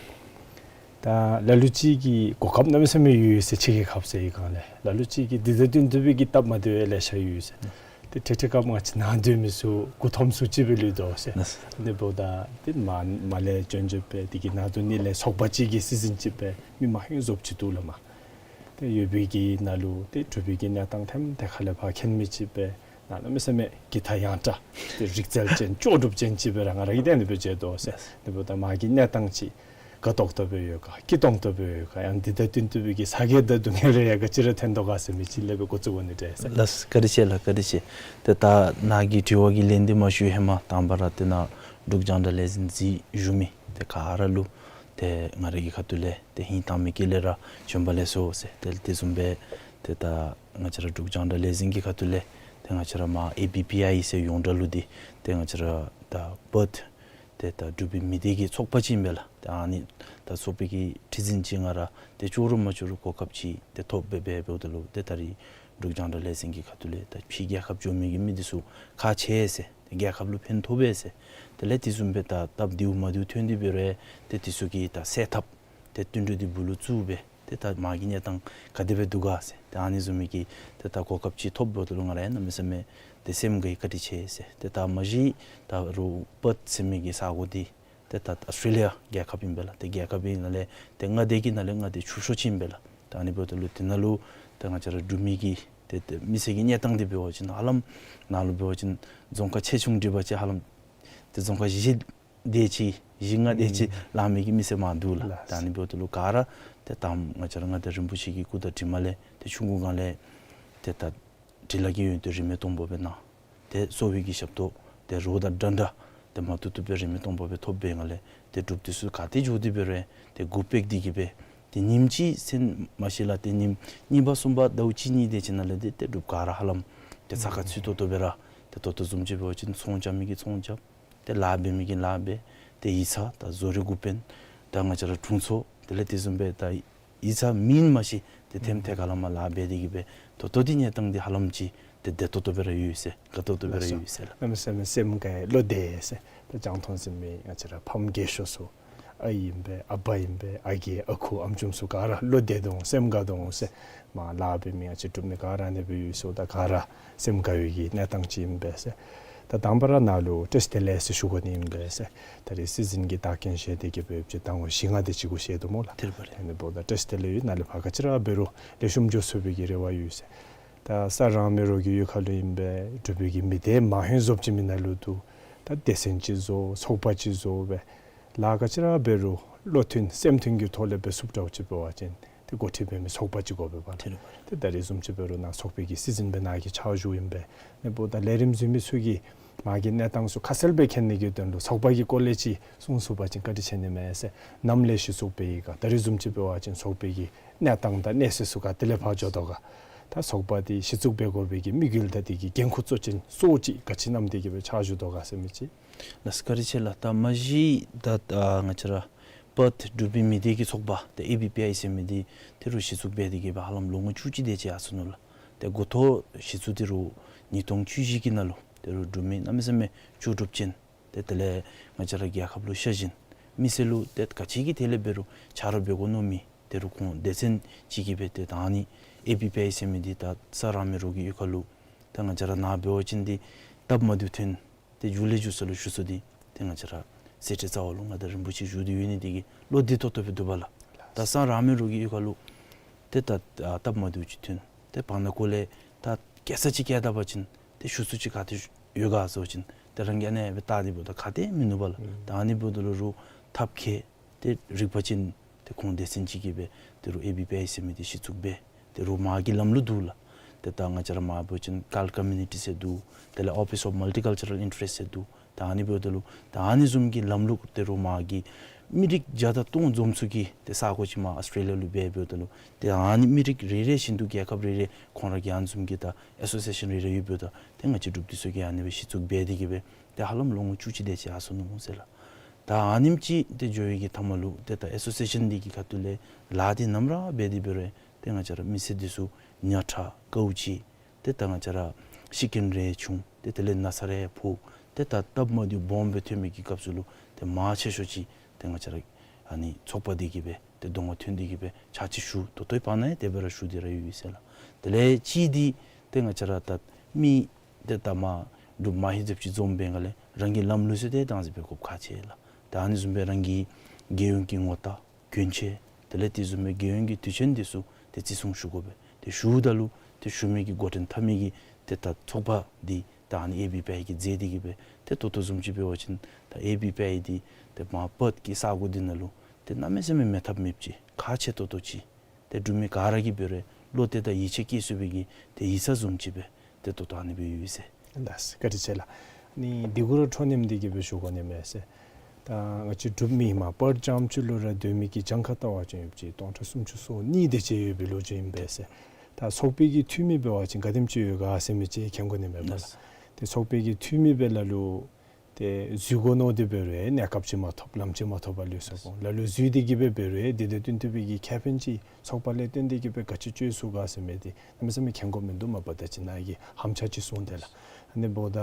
ད་ལ་ལུ་ཅིག་གིས་གོ་སྐབས་གནམ་མེད་ས་མེད་ཡོད་ཟེར་ཕྱི་རྒྱལ་ཁབ་ཟེར་བའི་སྒང་ལས་ལ་ལུ་ཅིག་གིས་འདི་དང་བསྟུན་ཏེ་སྦེ་གི་སྟབས་མ་བདེཝ་ལེ་ཤ་ཡོད་ཟེར། ཏེ་ཏེ་ཏེ་སྐབས་ང་བཅས་ནཱ་སྡོད་མི་ཚུ་མགུ་འཐོམ་ཚུ་ཅིག་སྦེ་ལུས་དོ་ཟེར། ཨ་ནི་འབདཝ་ད་ཏེ་མར་མར་ལས་བྱོན་བྱོནམ་སྦེ་དེ་གི་ནང་དུ་ནི་ལས་ཚོགས་པ་ཅིག་གི་སྲིད་འཛིན་ཅིག་སྦེ་མི་མང་ཡོད་ཟོབ་ཅིག་འདུག་ལགས་མར། ཏེ་ཡོད་པའི་གི་ནང་ལུ་ཏེ་འབྲུག་པའི་གི་གནས་སྟངས་ཐམས་ཅད་ཁ་ལས་ཕར་མཁྱེན་མི་ཅིག་སྦེ་ནཱ་གནམ་མེད་ས་མེད་གི་ཐ་ཡང་དྲག་ཏེ་རིག་རྩལ་ཅན་ལྕོགས་གྲུབ་ཅན་ཅིག་སྦེ་ར་ང་ར་གིས་ཏེ་ཨ་ནི་སྦེ་མཇལ་དོ་ཟེར། ཨ་ནི་འབདཝ་ད་མར་གྱི་གནས་སྟངས་ཅིག་དགའ་ཏོག་ཏོ་སྦེ་ཡོད་ག་སྐྱིད་ཏོང་ཏོ་སྦེ་ཡོད་ག་ཡང་འདི་དང་བསྟུན་ཏེ་སྦེ་གི་ཚ་གྱང་དང་སྡུག་བསྔལ་རེ་ཡང་ག་ཅི་ར་ཐོན་དོ་ག་ཟེར་མི་ཅིག་ལས་འབད་འགོ་བཙུགས་དགོ་ནི་འདྲས་ཟེར། ལགས་བཀའ་དྲིན་ཆེ་ལགས་བཀའ་དྲིན་ཆེ། ཏེ་ད་ནཱ་གི་དྲི་བ་གི་ལན་འདི་མ་ཞུ་ཧེ་མ་དང་པ་ར་ཏེ་ནཱ་འབྲུག་རྒྱང་བསྒྲགས་ལས་འཛིན་གཟིགས་བཞུགས་མི་ཏེ་ག་ར་ལུ་ཏེ་ང་ར་གི་ཁ་ཐུག་ལས་ཏེ་ཧིང་དྭངས་མའི་དཀྱིལ་ལས་ར་བྱོན་པ་ལེགས་སོ་ཟེར། ཏེ་དེ་བཟུམ་སྦེ་ཏེ་ད་ང་བཅས་ར་འབྲུག་རྒྱང་བསྒྲགས་ལས་འཛིན་གྱི་ཁ་ཐུག་ལས་ཏེ་ང་བཅས་ར་མར་ཨེ་བི་པི་ཨའི་ཟེར་ཡོངས་གྲགས་ལུ་འདི་ཏེ་ང་བཅས་ར་ད་པརཐ་ཏེ་ད་འབྲུག་པའི་མི་སྡེ་གི་ཚོགས་པ་ཅིག་ཨིན་པས་ལགས། ཏེ་ཨ་ནི་ད་ཚོགས་པའི་གི་ཁྲི་འཛིན་ཅིག་ང་ར་ཏེ་ཅོག་ར་མ་ཅོག་ར་གོ་སྐབས་ཅིག་ཏེ་ཐོབ་སྦེ་འབད་འབདཝ་ད་ལུ་ཏེ་ད་རེས་འབྲུག་རྒྱང་བསྒྲགས་ལས་འཛིན་གྱི་ཁ་ཐུག་ལས་ད་ཕྱི་རྒྱལ་ཁབ་འགྱོ་མི་གི་མི་འདི་ཚུ་ཁག་ཆེ་ཟེར་ཏེ་རྒྱལ་ཁབ་ལུ་ཕན་ཐོགས་པས་ཟེར། དེ་ལས་དེ་བཟུམ་སྦེ་ད་སྟབས་བདེཝ་མ་བདེཝ་ཐོན་ཏེ་འབད་རུང་ཏེ་དེ་ཚུ་གི་ད་སེལ་ཐབས་ཏེ་བསྟུན་གྲོས་འདི་སྦུག་ལུ་བཙུགས་སྦེ་ཏེ་ད་མར་གྱི་གནས་སྟངས་ག་དེ་སྦེ་འདུག་ག་ཟེར་ཏེ་ཨ་ནི་བཟུམ་མའི་གི་ཏེ་ད་གོ་སྐབས་ཅིག་ཐོབ་འབདཝ་ད་ལུ་ང་ར་ཡང་གནམ་མེད་ས་མེད་ཏེ་སེམས་དགའ་ཡི་བཀའ་དྲིན་ཆེ་ཟེར། ཏེ་ད་མ་གཞི་ད་རུང་པརཐ་ཟེར་མི་གི་ས་གོ་འདི་ཏེ་ད་ཨོསི་ཊྲེ་ལི་ཡ་རྒྱལ་ཁབ་ཨིན་པས་ལགས། ཏེ་རྒྱལ་ཁབ་ཨིན་ནང་ལས་ཏེ་མངའ་སྡེ་གི་ནང་ལས་མངའ་སྡེ་ཆུང་ཤོས་ཅིག་ཨིན་པས་ལགས། ད་ཨ་ནི་འབདཝ་ད་ལུ་དེ་ནང་ལུ་ཏེ་ང་བཅས་ར་འབྲུག་མི་གི་ཏེ་ཏེ་མི་སེར་གྱི་གནས་སྟངས་འདི་འབད་བ་ཅིན་ཧ་ལམ་ནཱ་ལུ་འབད་བ་ཅིན་རྫོང་ཁག་ཆེ་ཆུང་སྒྲིག་པ་ཅིན་ཧ་ལམ་ཏེ་རྫོང་ཁག་བཞི་དེ་ཅིག་ བཞི་ལྔ་དེ་ཅིག་ལང་མི་གི་མི་སེར་མང་འདུག་ལགས། ལགས། ད་ཨ་ནི་འབདཝ་ད་ལུ་ག་ར་ཏེ་ད་ང་བཅས་ར་མངའ་བདག་རིན་པོ་ཆེ་གི་སྐུ་དང་གྲིབ་མ་ལས་ཏེ་ཆུང་ཀུ་སྒང་ལས་ཏེ་ད་འབྲི་ལྷག་གི་ཡོན་ཏན་རིས་མེད་སྟོང་པ་སྦེ་གནང་། ཏེ་གསོ་བའི་གི་ཞབས་ཏོག་ཏེ་རོགས་དང་འདྲ་འདྲ་ཏེ་མ་ཐུབ་ཐུབ་སྦེ་རིས་མེད་སྟོང་པ་སྦེ་ཐོབ་པའི་སྒང་ལས་ཏེ་འབྲུགཔ་འདི་ཚུ་ག་ཏེ་འགྱོ་སྟེ་འབད་རུང་ཏེ་མགུ་སྦེ་འདི་གིས་སྦེ་ཏེ་ཉིནམ་གཅིག་ཟེར་མ་ཤེས་ལགས། ཏེ་ཉིནམ་གཉིས་པ་གསུམ་པ་ཟླཝ་གཅིག་གཉིས་དེ་ཅིག་ནང་ལས་ཏེ་ཏེ་འབྲུགཔ་ག་ར་ཧ་ལམ་ཏེ་ཚ་ཁ་ཚུད་ཏོག་ཏོ་སྦེ་ར་ཏེ་ད་ལྟོ་བཟུམ་ཅིག་འབད་བ་ཅིན་ཚོང་རྐྱབ་མི་གིས་ཚོང་རྐྱབ། ཏེ་ལཱ་འབད་མི་གིས་ལཱ་འབད། ཏེ་ཡིག་ཚང་ད་བཟོ་རིག་འགོ་དཔོན་ད་ང་བཅས་ར་དྲུང་འཚོ་དེ་ལས་དེ་བཟུམ་སྦེ་ད་ཡིག་ཚང་མེན་མ་ཤེས་ཏེ་ཐེམ་ཐེ་ག་ལ་མ་ལཱ་འབད་དེ་གིས་སྦེ་ད་ལྟོ་འདི་གནས་སྟངས་འདི་ཧ་ལམ་ཅིག་ཏེ་བདེ་ཏོག་ཏོ་སྦེ་ར་ཡོད་ཟེར། དགའ་ཏོག་ཏོ་སྦེ་ར་ཡོད་ཟེར་ལགས། གནམ་མེད་ས་མེད་སེམས་དགའ་བློ་བདེ་ཟེར། ད་རྒྱང་མཐོང་གཟིགས་མི་ང་བཅས་ར་ཕམ་རྒས་ཤོས་ཚུ་ཨའི་ཨིན་པས་ཨ་པ་ཨིན་པས་ཨ་རྒས་ཨ་ཁུ་ཨམ་ཅུང་ཚུ་ག་ར་བློ་བདེ་དོ་འོང་སེམས་དགའ་དོ་འོང་ཟེར། མར་ལཱ་འབད་མི་ང་བཅས་འབྲུག་མི་ག་ར་ཨ་ནི་སྦེ་ཡོད་ཟེརཝ་ད་ག་ར་སེམས་དགའ་བའི་གི་གནས་སྟངས་ཅིག་ཨིན་པས་ཟེར། ད་དང་པ་ར་ནཱ་ལུ་བཀྲིས་བདེ་ལེགས་ཟེར་ཞུ་དགོ་ནི་ཨིན་པས་ཟེར། ད་རེས་སྲིད་འཛིན་གྱི་བདག་རྐྱེན་བཞེས་ཏེ་གིས་སྦེ་ཟླཝ་བཞི་ལྔ་དེ་ཅིག་གུ་བཞེས་དོ་སྨོ་ལགས། དེ་རེད་པ་རེད། ཨ་ནི་འབདཝ་ད་བཀྲིས་བདེ་ལེགས་ཡོད། ནཱ་ལས་ཕར་ག་ཅི་ར་འབད་རུང་ལེགས་ཤོམ་འགྱོ་ཚུགས་པའི་གི་རེ་བ་ཡོད་ཟེར། ད་ས་རང་མི་རོགས་ཀྱི་གཡུས་ཁ་ལུ་ཨིན་པས་འབྲུག་པའི་གི་མི་སྡེ་མང་ཧེང་བཟོཔ་ཅིག་མི་ནང་ལུ་འདུག། ད་སྡེ་ཚན་ཅིག་བཟོ་ཚོགས་པ་ཅིག་བཟོ་སྦེ་ལཱ་ག་ཅི་ར་འབད་རུང་བློ་མཐུན་སེམས་མཐུན་གྱི་ཐོག་ལས་འབད་ཚུགསཔ་འདྲཝ་ཅིག་འབད་བ་ཅིན་ཏེ་འགོ་ཁྲིད་འབད་མི་ཚོགས་པ་ཅིག་དགོ་པས་པ། དེ་རེད་པ། ཏེ་ད་རེས་བཟུམ་ཅིག་འབད་རུང་ནཱ་ཚོགས་པའི་གི་སྲིད་འཛིན་སྦེ་ནཱ་གི་ཕྱག་ཞུཝ་ཨིན་པས། ཨ་ནི་འབདཝ་ད་ལས་རིམ་འཛུལ་མི་ཚུ་གིས་མ་གི་གནས་སྟངས་ཚུ་ཁ་གསལ་སྦེ་མཁྱེན་ནི་གི་དོན་ལུ་ཚོགས་པ་གི་སྐོར་ལས་ཅིག་གསུང་ཚུགས་པ་ཅིན་བཀའ་དྲིན་ཆེ་ནི་མས་ཟེར། ནམ་ལས་གཞི་བཙུགས་འབད་ཡི་ག། ད་རེས་བཟུམ་ཅིག་འབད་བ་ཅིན་ཚོགས་པའི་གི་གནས་སྟངས་དང་གནས་ཚད་ཚུ་ག་ཏེ་ལས་ཕར་འགྱོ་དོ་ག། ད་ཚོགས་པ་འདི་གཞི་བཙུགས་འབད་དགོ་པའི་གི་དམིགས་ཡུལ་དང་དེ་གི་འགན་ཁུར་གཙོ་ཅན་ཚུ་ཅིག་ག་ཅི་བསྣམས་ཏེ་གིས་སྦེ་ཕྱག་ཞུ་དོ་ག་ཟེར་མི་ཅིག། ལགས་བཀའ་དྲིན་ཆེ་ལགས། ད་མ་གཞི་ད་ཨ་ང་བཅས་ར་པརཐ་འབྲུག་པའི་མི་སྡེ་གི་ཚོགས་པ་ད་ཨེ་བི་པི་ཨའི་ཟེར་མི་འདི་དེ་རུང་གཞི་བཙུགས་འབད་དེ་གིས་སྦེ་ཧ་ལམ་ལོ་ངོ་བཅུ་གཅིག་དེ་ཅིག་ཡར་སོ་ནུག་ལགས། ཏེ་འགོ་ཐོག་གཞི་བཙུགས་དེ་རུང་ཉིས་སྟོང་བཅུ་བཞི་གི་ནང་ལུ་དེ་རུང་འབྲུག་མི་གནམ་མེད་ས་མེད་ལྕོགས་གྲུབ་ཅན་ཏེ་དེ་ལས་ང་བཅས་ར་རྒྱལ་ཁབ་ལུ་ཤ་ཞེན་མི་སེར་ལུ་ཏེ་ག་ཅི་གི་ཐད་ལས་འབད་རུང་ཆ་རོགས་འབད་དགོ་མནོ་མི་དེ་རུང་ཁོང་སྡེ་ཚན་ཅིག་གིས་སྦེ་ཏེ་ད་ཨ་ནི་ཨེ་བི་པི་ཨའི་ཟེར་མི་འདི་ད་ས་རང་མི་རོགས་ཀྱི་གཡུས་ཁ་ལུ་ད་ང་བཅས་ར་ནཱ་འབད་བ་ཅིན་འདི་སྟབས་མ་བདེཝ་ཐོན་ཏེ་མཇུག་ལས་མཇུག་ས་ལུ་ཞུ་ས་འདི་ཏེ་ང་བཅས་ར་སེ་འབྲས་རྩ་བ་ལུ་མངའ་བདག་རིན་པོ་ཆེ་བཞུགས་ཏེ་ཡོད་ནི་དེ་གིས་བློ་བདེ་ཏོག་ཏོ་སྦེ་འདུག་པ་ལགས། ད་ས་རང་མི་རོགས་ཀྱི་གཡུས་ཁ་ལུ་ཏེ་ད་ཨ་སྟབས་མ་བདེཝ་ཅིག་ཐོན་ཏེ་བར་ན་ཀོ་ལས་ད་སྐྱེལ་ས་ཅིག་བསྐྱལ་ད་པ་ཅིན་ཏེ་ཞུ་ས་ཅིག་ག་ཏེ་ཡོད་ག་ཟེར་བ་ཅིན་ཏེ་རང་གིས་ཨ་ནི་སྦེ་བལྟ་སྟེ་འབདཝ་ད་ག་ཏེ་མིན་ནུག་པ་ལགས། ཨུམ། ད་ཨ་ནི་འབདཝ་ད་ལུ་རུང་ཐབས་མཁས་ཏེ་རིག་པ་ཅན་ཏེ་ཁོང་སྡེ་ཚན་ཅིག་གིས་སྦེ་དེ་རུང་ཨེ་བི་པི་ཨའི་ཟེར་མི་འདི་གཞི་བཙུགས་འབད། དེ་རུང་མ་གི་ལམ་ལུགས་འདུག་ལགས། ཏེ་ད་ང་བཅས་ར་མ་འབད་བ་ཅིན་ཀཱལ་ཀོ་མིའུ་ནི་ཊི་ཟེར་འདུག། དེ་ལས་ཨོ་ཕིས་ཨོཕ་མལ་ཊི་ཀཱལ་ཅར་རལ་ཨིན་ཊ་རེསཊ་ཟེར་འདུག། ད་ཨ་ནི་འབདཝ་ད་ལུ་ད་ཨ་ནི་བཟུམ་གྱི་ལམ་ལུགས་དེ་རུང་མ་གི་མི་རིགས་བརྒྱ་དང་སྟོང་འཛོམས་ཚུགས་ཀྱི་ཏེ་ས་གོ་ཅིག་མར་ཨོསི་ཊྲེ་ལི་ཡ་ལུ་འབད་འབདཝ་ད་ལུ་ཏེ་ཨ་ནི་མི་རིགས་རེ་རེ་བཞིན་དུ་རྒྱལ་ཁབ་རེ་རེ་ཁོང་ར་གི་ཨ་ནི་བཟུམ་གྱི་ད་ཨེ་སོ་སི་ཨེ་ཤན་རེ་རེ་ཡོད་འབདཝ་ད་ཏེ་ང་བཅས་འབྲུགཔ་འདི་ཚུ་གིས་ཨ་ནི་སྦེ་གཞི་བཙུགས་འབད་དེ་གིས་སྦེ་ཏེ་ཧ་ལམ་ལོ་ངོ་བཅུ་གཅིག་དེ་ཅིག་ཡར་སོ་ནུག་ཟེར་ལགས། ད་ཨ་ནེམ་ཅིག་ཏེ་འགྱོ་བའི་གི་མཐའ་མ་ལུ་ཏེ་ད་ཨེ་སོ་སི་ཨེ་ཤན་འདི་གི་ཁ་ཐུག་ལས་ལཱ་འདི་ནམ་ར་འབད་དེ་འབད་རུང་ཏེ་ང་བཅས་ར་མི་སེར་འདི་ཚུ་ཉ་ཕྲ་དཀའཝ་སྤྱད་ཏེ་ད་ང་བཅས་ར་ཤི་རྐྱེན་རེ་བྱུང་ཏེ་དེ་ལས་ན་ཚ་རེ་ཕོག་ཏེ་ད་སྟབས་མ་བདེཝ་སྦོམ་སྦེ་ཐོན་མི་གི་སྐབས་སུ་ལུ་ཏེ་མང་ཆེ་ཤོས་ཅིག་ཏེ་ང་བཅས་ར་ཨ་ནི་ཚོགས་པ་འདི་གིས་སྦེ་ཏེ་གདོང་ཁར་ཐོན་ཏེ་གིས་སྦེ་ཕྱག་ཕྱིད་ཞུ། ད་ལྟོའི་བར་ན་ཡང་དེ་སྦེ་ར་ཞུ་སྟེ་ར་ཡོད་ཟེར་ལགས། དེ་ལས་གཅིག་འདི་ཏེ་ང་བཅས་ར་ད་མི་ཏེ་ད་མར་འབྲུགཔ་མང་ཧེང་བཟོཔ་ཅིག་འཛོམས་པའི་སྒང་ལས་རང་གི་ལམ་ལུགས་ཚུ་ཏེ་བདག་འཛིན་འབད་དགོཔ་ཁག་ཆེ་ལགས། ད་ཨ་ནི་བཟུམ་སྦེ་རང་གི་རྒྱལ་ཡོངས་ཀྱི་ངོ་རྟགས་གྱོན་ཆས་དེ་ལས་དེ་བཟུམ་སྦེ་རྒྱལ་ཡོངས་ཀྱི་དུས་ཆེན་འདི་ཚུ་ཏེ་བརྩི་སྲུང་ཞུ་དགོ་པས། ཏེ་ཞུཝ་ད་ལུ་ཏེ་ཞུ་མི་གི་འགོ་འདྲེན་འཐབ་མི་གི་ཏེ་ད་ཚོགས་པ་འདི་ད་ཨ་ནི་ཨེ་བི་པི་ཨའི་གིས་མཛད་དེ་གིས་སྦེ་ཏེ་ད་ལྟོ་བཟུམ་ཅིག་འབད་བ་ཅིན་ད་ཨེ་བི་པི་ཨའི་འདི་ཏེ་མར་པརཐ་གི་ས་གོ་འདི་ནང་ལུ་ཏེ་གནམ་མེད་ས་མེད་མེད་ཐབས་མེདཔ་ཅིག་ཁག་ཆེ་ཏོག་ཏོ་ཅིག་ཏེ་འབྲུག་མི་ག་ར་གིས་འབད་རུང་བློ་གཏད་དང་ཡིད་ཆེས་བསྐྱེད་ཚུགས་པའི་གི་ཏེ་ཡིག་ཚང་བཟུམ་ཅིག་སྦེ་ཏེ་ད་ལྟོ་ཨ་ནི་སྦེ་ཡོད་ཟེར། ལགས་བཀའ་དྲིན་ཆེ་ལགས། ནི་འདི་གུ་ར་འཕྲོ་མཉམ་འདི་གིས་སྦེ་ཞུ་དགོ་ནི་མས་ཟེར། ད་ང་བཅས་འབྲུག་མི་མར་པརཐ་རྐྱངམ་ཅིག་ལུ་ར་སྡོད་མི་གི་གྱངས་ཁ་བལྟ་བ་ཅིན་ཡོདཔ་ཅིག་སྟོང་ཕྲག་སུམ་ཅུ་སོ་གཉིས་དེ་ཅིག་ཡོད་པའི་ལོ་རྒྱུས་ཨིན་པས་ཟེར། ད་ཚོགས་པའི་གི་འཐུས་མི་འབད་བ་ཅིན་ག་དེམ་ཅིག་ཡོད་ག་ཟེར་མི་ཅིག་མཁྱེན་དགོ་ནི་མས་པ་ལགས། ལགས། ཏེ་ཚོགས་པའི་གི་འཐུས་མི་སྦེ་ལ་ལུ་ཏེ་འཛུལ་དགོ་མནོ་སྟེ་འབད་རུང་གནས་སྐབས་ཅིག་མ་ཐོབ་ལམ་ཅིག་མ་ཐོབ་པར་ལུས་སོ་འོང་། ལ་ལུ་འཛུལ་ཏེ་གིས་སྦེ་འབད་རུང་དེ་དང་བསྟུན་ཏེ་སྦེ་གི་ཁེ་ཕན་ཅིག་ཚོགས་པ་ལས་བརྟེན་ཏེ་གིས་སྦེ་ག་ཅི་སྤྱོད་ཚུགས་ག་ཟེར་མི་འདི་གནམ་མེད་ས་མེད་མཁྱེན་དགོཔ་མིན་འདུག་མ་པ་ད་ཅི་ནཱ་གིས་ཧམ་ཆ་ཅིག་གསུངས་ཏེ་ལགས། ཨ་ནི་འབདཝ་ད་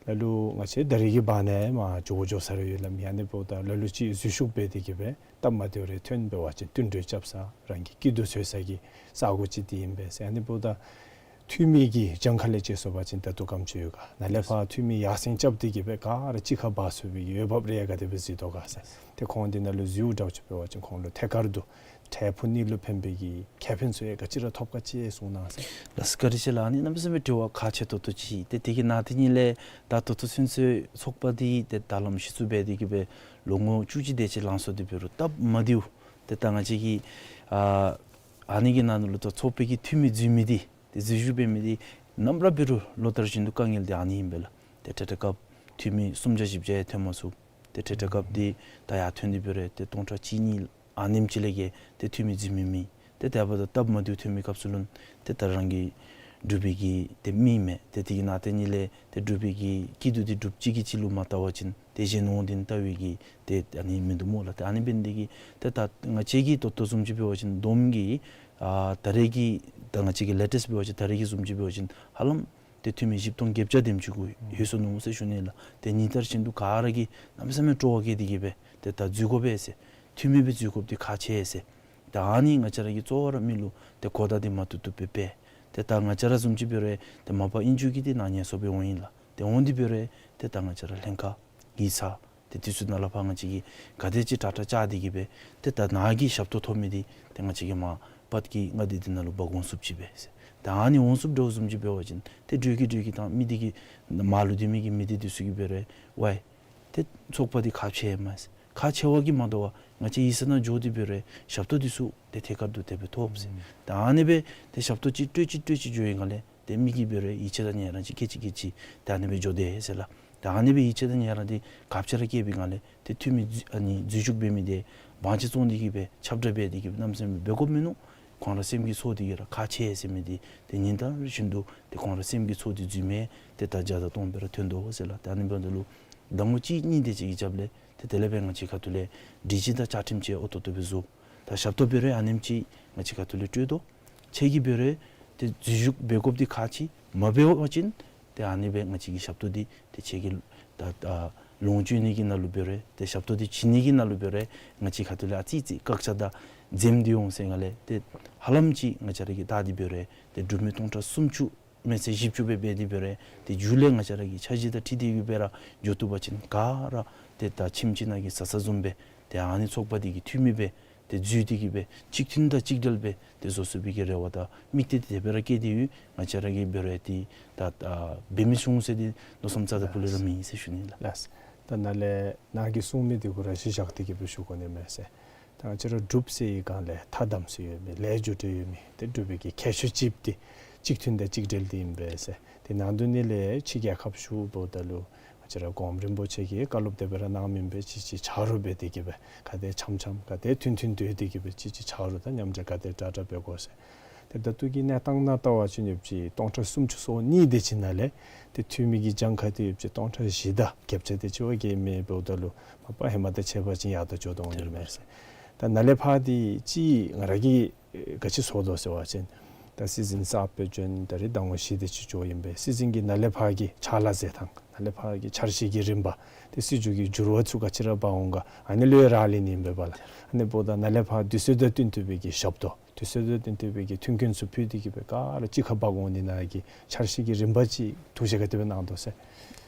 ལ་ལུ་ང་བཅས་ད་རེས་ཀྱི་བར་ན་མར་འགྱོ་དགོ་འགྱོ་ས་ར་ཡོད་ལགས་མི། ཨ་ནི་འབདཝ་ད་ལ་ལུ་ཅིག་འཛུལ་ཞུགས་འབད་དེ་གིས་སྦེ་སྟབས་མ་བདེཝ་རེ་ཐོན་འབད་བ་ཅིན་བསྟུན་གྲོས་རྐྱབ་ས་རང་གི་སྐྱིད་སྡུག་འཚོལ་ས་གི་ས་གོ་ཅིག་འདི་ཨིན་པས་ཟེར། ཨ་ནི་འབདཝ་ད་ འཐུས་མི་གི་གྱངས་ཁ་ལས་དཔྱད་སོང་པ་ཅིན་ད་ལྟོ་ག་དེམ་ཅིག་ཡོད་ག། ནཱ་ལས་ཕར་འཐུས་མི་ཡར་སེང་རྐྱབ་སྟེ་གི་སྦེ་ག་ར་གཅིག་ཁར་འབག་ཚུགས་པའི་འོས་འབབ་རེ་ག་དེ་སྦེ་གཟིགས་དོ་ག་ཟེར། ཏེ་ཁོང་འདི་ནང་ལུ་འཛུལཝ་འདྲཝ་ཅིག་འབད་བ་ཅིན་ཁོང་ལུ་ཐད་ཀར་དུ་འབྲས་བུ་གཉིས་ལུ་ཕན་པའི་གི་ཁེ་ཕན་ཚུ་ཡང་ག་ཅི་ར་ཐོབ་ག་ཅིག་གསུང་གནང་ཟེར། ལགས་སོ། བཀའ་དྲིན་ཆེ་ལགས། ཨ་ནི་གནམ་མེད་ས་མེད་དྲི་བ་ཁག་ཆེ་ཏོག་ཏོ་ཅིག། ཏེ་དེ་གི་ནང་དེ་ཉིད་ལས་ད་ད་ལྟོ་ཚུན་ཚོད་ཚོགས་པ་འདི་ཏེ་ད་ལམ་གཞི་བཙུགས་འབད་དེ་གི་སྦེ་ལོ་ངོ་བཅུ་གཅིག་དེ་ཅིག་ལང་སོང་སྟེ་འབད་རུང་སྟབས་མ་བདེཝ་ཏེ་ད་ང་བཅས་ཀྱི་ཨ་ཨ་ནི་གི་ནང་ལུ་ད་ཚོགས་པའི་གི་འཐུས་མི་འཛུལ་མི་འདི་ཏེ་འཛུལ་ཞུགས་འབད་མི་འདི་ནམ་ར་འབད་རུང་ལོ་ལྟར་བཞིན་དུ་དཀའ་ངལ་འདི་ཨ་ནི་ཨིན་པས་ལགས། ཏེ་ཐད་ཐད་སྐབས་འཐུས་མི་སུམ་བརྒྱ་བཞི་བརྒྱ་ཡང་ཐོན་མ་ཚུགས། ཏེ་ཐད་ཐད་སྐབས་འདི་ད་ཡར་ཐོན་ཏེ་འབད་རུང་ཏེ་སྟོང་ཕྲག་གཅིག་གཉིས་ཨ་ནེམ་ཅིག་ལས་བརྒལ་ཏེ་འཐུས་མི་འཛུལ་མི་མེད། ཏེ་དེ་འབདཝ་ད་སྟབས་མ་བདེཝ་ཐོན་མི་སྐབས་སུ་ལུ་ཏེ་ད་རང་གི་འབྲུག་པའི་གི་ཏེ་མི་མེད། ཏེ་དེ་གི་ནང་དེ་ཉིད་ལས་ཏེ་འབྲུག་པའི་གི་སྐྱིད་སྡུག་འདི་འབྲུགཔ་གཅིག་གིས་གཅིག་ལུ་མ་བལྟ་བ་ཅིན་ཏེ་གཞན་དབང་འདི་བལྟ་བའི་གི་ཏེ་ཨ་ནི་མིན་འདུག་སྨོ་ལགས། ཏེ་ཨ་ནི་འབད་ནི་དེ་གིས་ཏེ་ད་ང་བཅས་ཀྱི་ད་ལྟོ་བཟུམ་ཅིག་འབད་བ་ཅིན་བསྡོམས་ཀྱིས་ཨ་ད་རེས་ཀྱི་ད་ང་བཅས་ཀྱི་ལེ་ཊེསཊ་འབད་བ་ཅིན་ད་རེས་ཀྱི་བཟུམ་ཅིག་འབད་བ་ཅིན་ཧ་ལམ་ཏེ་འཐུས་མི་བཞི་སྟོང་བརྒྱད་བརྒྱ་དེམ་ཅིག་གུ་ལྷོད་སོ་ནུག་ཟེར་ཞུ་ནི་ལགས། ཏེ་ཉིན་ལྟར་བཞིན་དུ་ག་ར་གིས་གནམ་མེད་ས་མེད་སྤྲོ་བ་བསྐྱེད་དེ་གི་སྦེ་ཏེ་ད་འཛུལ་དགོ་པས་ཟེར། འཐུས་མི་སྦེ་འཛུལ་དགོཔ་འདི་ཁག་ཆེ་ཟེར། ཏེ་ཨ་ནི་ང་བཅས་ར་གིས་གཙོ་བོ་ར་མི་ལུ་ཏེ་གོ་བརྡ་འདི་མ་བཏུབ་བཏུབ་སྦེ་སྤེལ། ཏེ་ད་ང་བཅས་ར་བཟུམ་ཅིག་འབད་རུང་ཏེ་མ་པ་ཨིན་ཅི་གི་ཏེ་ནཱ་ཉལ་སོ་སྦེ་འོང་ཡི་ལགས། ཏེ་འོང་སྟེ་འབད་རུང་ཏེ་ད་ང་བཅས་ར་ལྷན་ཁག་ཡིག་ཚང་ཏེ་དེ་ཚུ་ནང་ལས་ཕར་ང་བཅས་ཀྱིས་ག་དེ་ཅིག་དྲག་དྲག་བཅར་ཏེ་གི་སྦེ་ཏེ་ད་ནཱ་གི་ཞབས་ཏོག་ཐོབ་མི་འདི་ཏེ་ང་བཅས་ཀྱིས་མར་པད་ཀྱི་མངའ་སྡེ་འདི་ནང་ལུ་འབག་འོང་ཚུགསཔ་ཅིག་སྦེ་ཟེར། ད་ཨ་ནི་འོང་ཚུགསཔ་འདྲཝ་བཟུམ་ཅིག་འབད་བ་ཅིན་ཏེ་འགྲོས་ཀྱིས་འགྲོས་ཀྱིས་ད་མི་འདི་གིས་མར་ལུ་སྡོད་མི་གི་མི་སྡེ་འདི་ཚུ་གིས་འབད་རུང་ཝའི་ཏེ་ཚོགས་པ་འདི་ཁག་ཆེ་མས་ཟེར། ཁག་ཆེ་བ་གིས་མ་དོ་བར་ང་བཅས་ཡིག་ཚང་ནང་འགྱོ་སྟེ་འབད་རུང་ཞབས་ཏོག་འདི་ཚུ་ཏེ་ཐད་ཀར་དུ་དེ་སྦེ་ཐོབ་ཟེར། ད་ཨ་ནི་སྦེ་ཏེ་ཞབས་ཏོག་ཅིག་སྤྲོད་ཅིག་སྤྲོད་ཅིག་འགྱོ་བའི་སྒང་ལས་ཏེ་མི་གིས་འབད་རུང་ཡིད་ཆེས་དང་ཡ་རངས་ཅིག་སྐྱེ་ཅིག་སྐྱེ་ཅིག་ཏེ་ཨ་ནི་སྦེ་འགྱོ་དེས་ཟེར་ལགས། ད་ཨ་ནི་སྦེ་ཡིད་ཆེས་དང་ཡ་རངས་འདི་ག་ཅི་ར་སྐྱེས་པའི་སྒང་ལས་ཏེ་འཐུས་མི་འཛུལ་ཨ་ནི་འཛུལ་ཞུགས་འབད་མི་འདི་དབང་ཆ་བཙོང་སྟེ་གི་སྦེ་ཁྱབ་བསྒྲགས་འབད་དེ་གི་སྦེ་གནམ་མེད་ས་མེད་འབད་དགོཔ་མིན་ནུག། ཁོང་ར་སེམས་ཀྱིས་ཚོར་ཏེ་གི་ར་ཁག་ཆེ་ཟེར་མི་འདི་ཏེ་ཉིན་ལྟར་བཞིན་དུ་ཏེ་ཁོང་ར་སེམས་ཀྱིས་ཚོར་ཏེ་འཛུལ་མི་ཏེ་ད་བརྒྱ་དང་སྟོང་སྦེ་ར་ཐོན་དོ་ཟེར་ལགས། ཏེ་ཨ་ནི་འབདཝ་ད་ལུ་ཟླ་ངོ་གཅིག་གཉིས་དེ་ཅིག་གི་རྒྱབ་ལས་ཏེ་དེ་ལས་འབད་ང་བཅས་ཁ་ཐུག་ལས་སྒྲིག་གཞི་དང་བཅའ་ཁྲིམས་ཅིག་ཨོ་ཏོག་ཏོ་སྦེ་བཟོ། ད་ཞབས་ཏོག་འབད་རུང་ཨ་ནེམ་ཅིག་ང་བཅས་ཁ་ཐུག་ལས་སྤྲོད་དོ། ཁྱེད་ཀྱིས་འབད་རུང་ཏེ་འཛུལ་ཞུགས་འབད་དགོཔ་འདི་ཁག་ཆེ། མ་འབད་བ་ཅིན་ཏེ་ཨ་ནི་སྦེ་ང་བཅས་ཀྱི་ཞབས་ཏོག་འདི་ཏེ་ཁྱེད་ཀྱི་ད་ད་ལོངས་སྤྱོད་ནི་གི་ནང་ལུ་འབད་རུང་ཏེ་ཞབས་ཏོག་འདི་བྱིན་ནི་གི་ནང་ལུ་འབད་རུང་ང་བཅས་ཁ་ཐུག་ལས་ཨ་ཙི་ཙི་བཀག་ཆ་དང་འཛེམ་སྟེ་འོང་ཟེར་སྒང་ལས་ཏེ་ཧ་ལམ་ཅིག་ང་བཅས་ར་གིས་བལྟ་སྟེ་འབད་རུང་ཏེ་འབྲུག་མི་སྟོང་ཕྲག་སུམ་ཅུ་མེན་ཟེར་བཞི་བཅུ་སྦེ་འབད་དེ་འབད་རུང་ཏེ་མཇུག་ལས་ང་བཅས་ར་གི་འཆར་གཞི་དང་འཁྲིལ་ཏེ་གི་སྦེ་ར་འགྱོ་བཏུབ་པ་ཅིན་ག་ར་ཏེ་ད་ཁྱིམ་གཅིག་ནང་གི་བཟའ་ཚང་བཟུམ་སྦེ་ཏེ་ཨ་ནི་ཚོགས་པ་འདི་གི་འཐུས་མི་སྦེ་ཏེ་འཛུལ་ཏེ་གི་སྦེ་གཅིག་མཐུན་དང་གཅིག་སྒྲིལ་སྦེ་ཏེ་བཟོ་ཚུགས་པའི་གི་རེ་བ་དང་དམིགས་གཏད་འདི་དེ་སྦེ་ར་བསྐྱེད་དེ་ཡོད། ང་བཅས་ར་གིས་འབད་རུང་ཏེ་ད་ཨ་འབད་མི་ཆུང་ཟེར་འདི་མནོ་བསམ་རྩ་དང་སྤུ་ལས་ར་མེད་ཟེར་ཞུ་ནི་ལགས། ལགས། ད་ནཱ་ལས་ནཱ་གིས་གསུངས་མི་འདི་གུ་ར་གཞི་བཞག་སྟེ་གི་སྦེ་ཞུ་དགོ་ནི་མས་ཟེར། ད་ང་བཅས་ར་འབྲུགཔ་ཟེར་བའི་སྒང་ལས་ཐ་དམ་ཟེར་ཡོད་མི་ལས་རྒྱུ་འབྲས་ཡོད་མི་ཏེ་འབྲུག་པའི་གི་ཁྱད་ཆོས་ཅིག་འདི་གཅིག་མཐུན་དང་གཅིག་སྒྲིལ་འདི་ཨིན་པས་ཟེར། ཏེ་ནང་དོན་ནི་ལས་ཕྱི་རྒྱལ་ཁབ་ཚུ་འབདཝ་ད་ལུ་ང་བཅས་ར་གོངམ་རིན་པོ་ཆེ་གིས་བཀའ་སློབ་དེ་སྦེ་ར་གནང་མི་སྦེ་གཅིག་གཅིག་ཆ་རོགས་འབད་དེ་གི་སྦེ་ག་དེ་འཆམ་འཆམ་ག་དེ་མཐུན་མཐུན་སྡོད་དེ་གི་སྦེ་གཅིག་གཅིག་ཆ་རོགས་དང་མཉམ་འབྲེལ་ག་དེ་དྲག་དྲག་འབད་དགོ་ཟེར། ཏེ་ད་ལྟོ་གི་གནས་སྟངས་ནང་བལྟ་བ་ཅིན་ཡོདཔ་ཅིག་སྟོང་ཕྲག་སུམ་ཅུ་སོ་གཉིས་དེ་ཅིག་ནང་ལས་ཏེ་འཐུས་མི་གི་གྱངས་ཁ་འདི་ཡོདཔ་ཅིག་སྟོང་ཕྲག་བཞི་དང་བརྒྱད་ཅུ་དེ་ཅིག་བ་གི་མི་འབདཝ་ད་ལུ་མ་པ་ཧེ་མ་དང་ཕྱད་པ་ཅིན་ཡར་ད་འགྱོ་དོ་འོང་ནི་མས་ཟེར། ད་ནཱ་ལས་ཕར་འདི་ཅིག་ང་ར་གིས་ག་ཅི་ཚོར་དོ་ཟེར་བ་ཅིན་ད་སྲིད་འཛིན་གསརཔ་སྦེ་བྱོན་ད་རེས་ཟླ་ངོ་བཞི་དེ་ཅིག་འགྱོཝ་ཨིན་པས། སྲིད་འཛིན་གྱི་ནཱ་ལས་ཕར་གྱི་ཕྱག་ལཱ་མཛད་ཐངས་ནཱ་ལས་ཕར་གྱི་འཆར་གཞི་གི་རིམ་པ་ཏེ་སྲིད་བྱུས་ཀྱི་འགྱུར་བ་ཚུ་ག་ཅི་ར་འབག་འོང་ག་ཨ་ནི་ལུ་ཡང་རག་ལས་ནི་ཨིན་པས་ལགས། ཨ་ནི་འབདཝ་ད་ནཱ་ལས་ཕར་དུས་ཚོད་དང་བསྟུན་ཏེ་སྦེ་གི་ཞབས་ཏོག་དུས་ཚོད་དང་བསྟུན་ཏེ་སྦེ་གི་མཐུན་རྐྱེན་ཚུ་ཕུལ་ཏེ་གི་སྦེ་ག་ར་གཅིག་ཁར་འབག་འོང་ནི་ནང་གི་འཆར་གཞི་གི་རིམ་པ་ཅིག་ཐུགས་བཞེད་ག་དེ་སྦེ་གནང་དོ་ཟེར།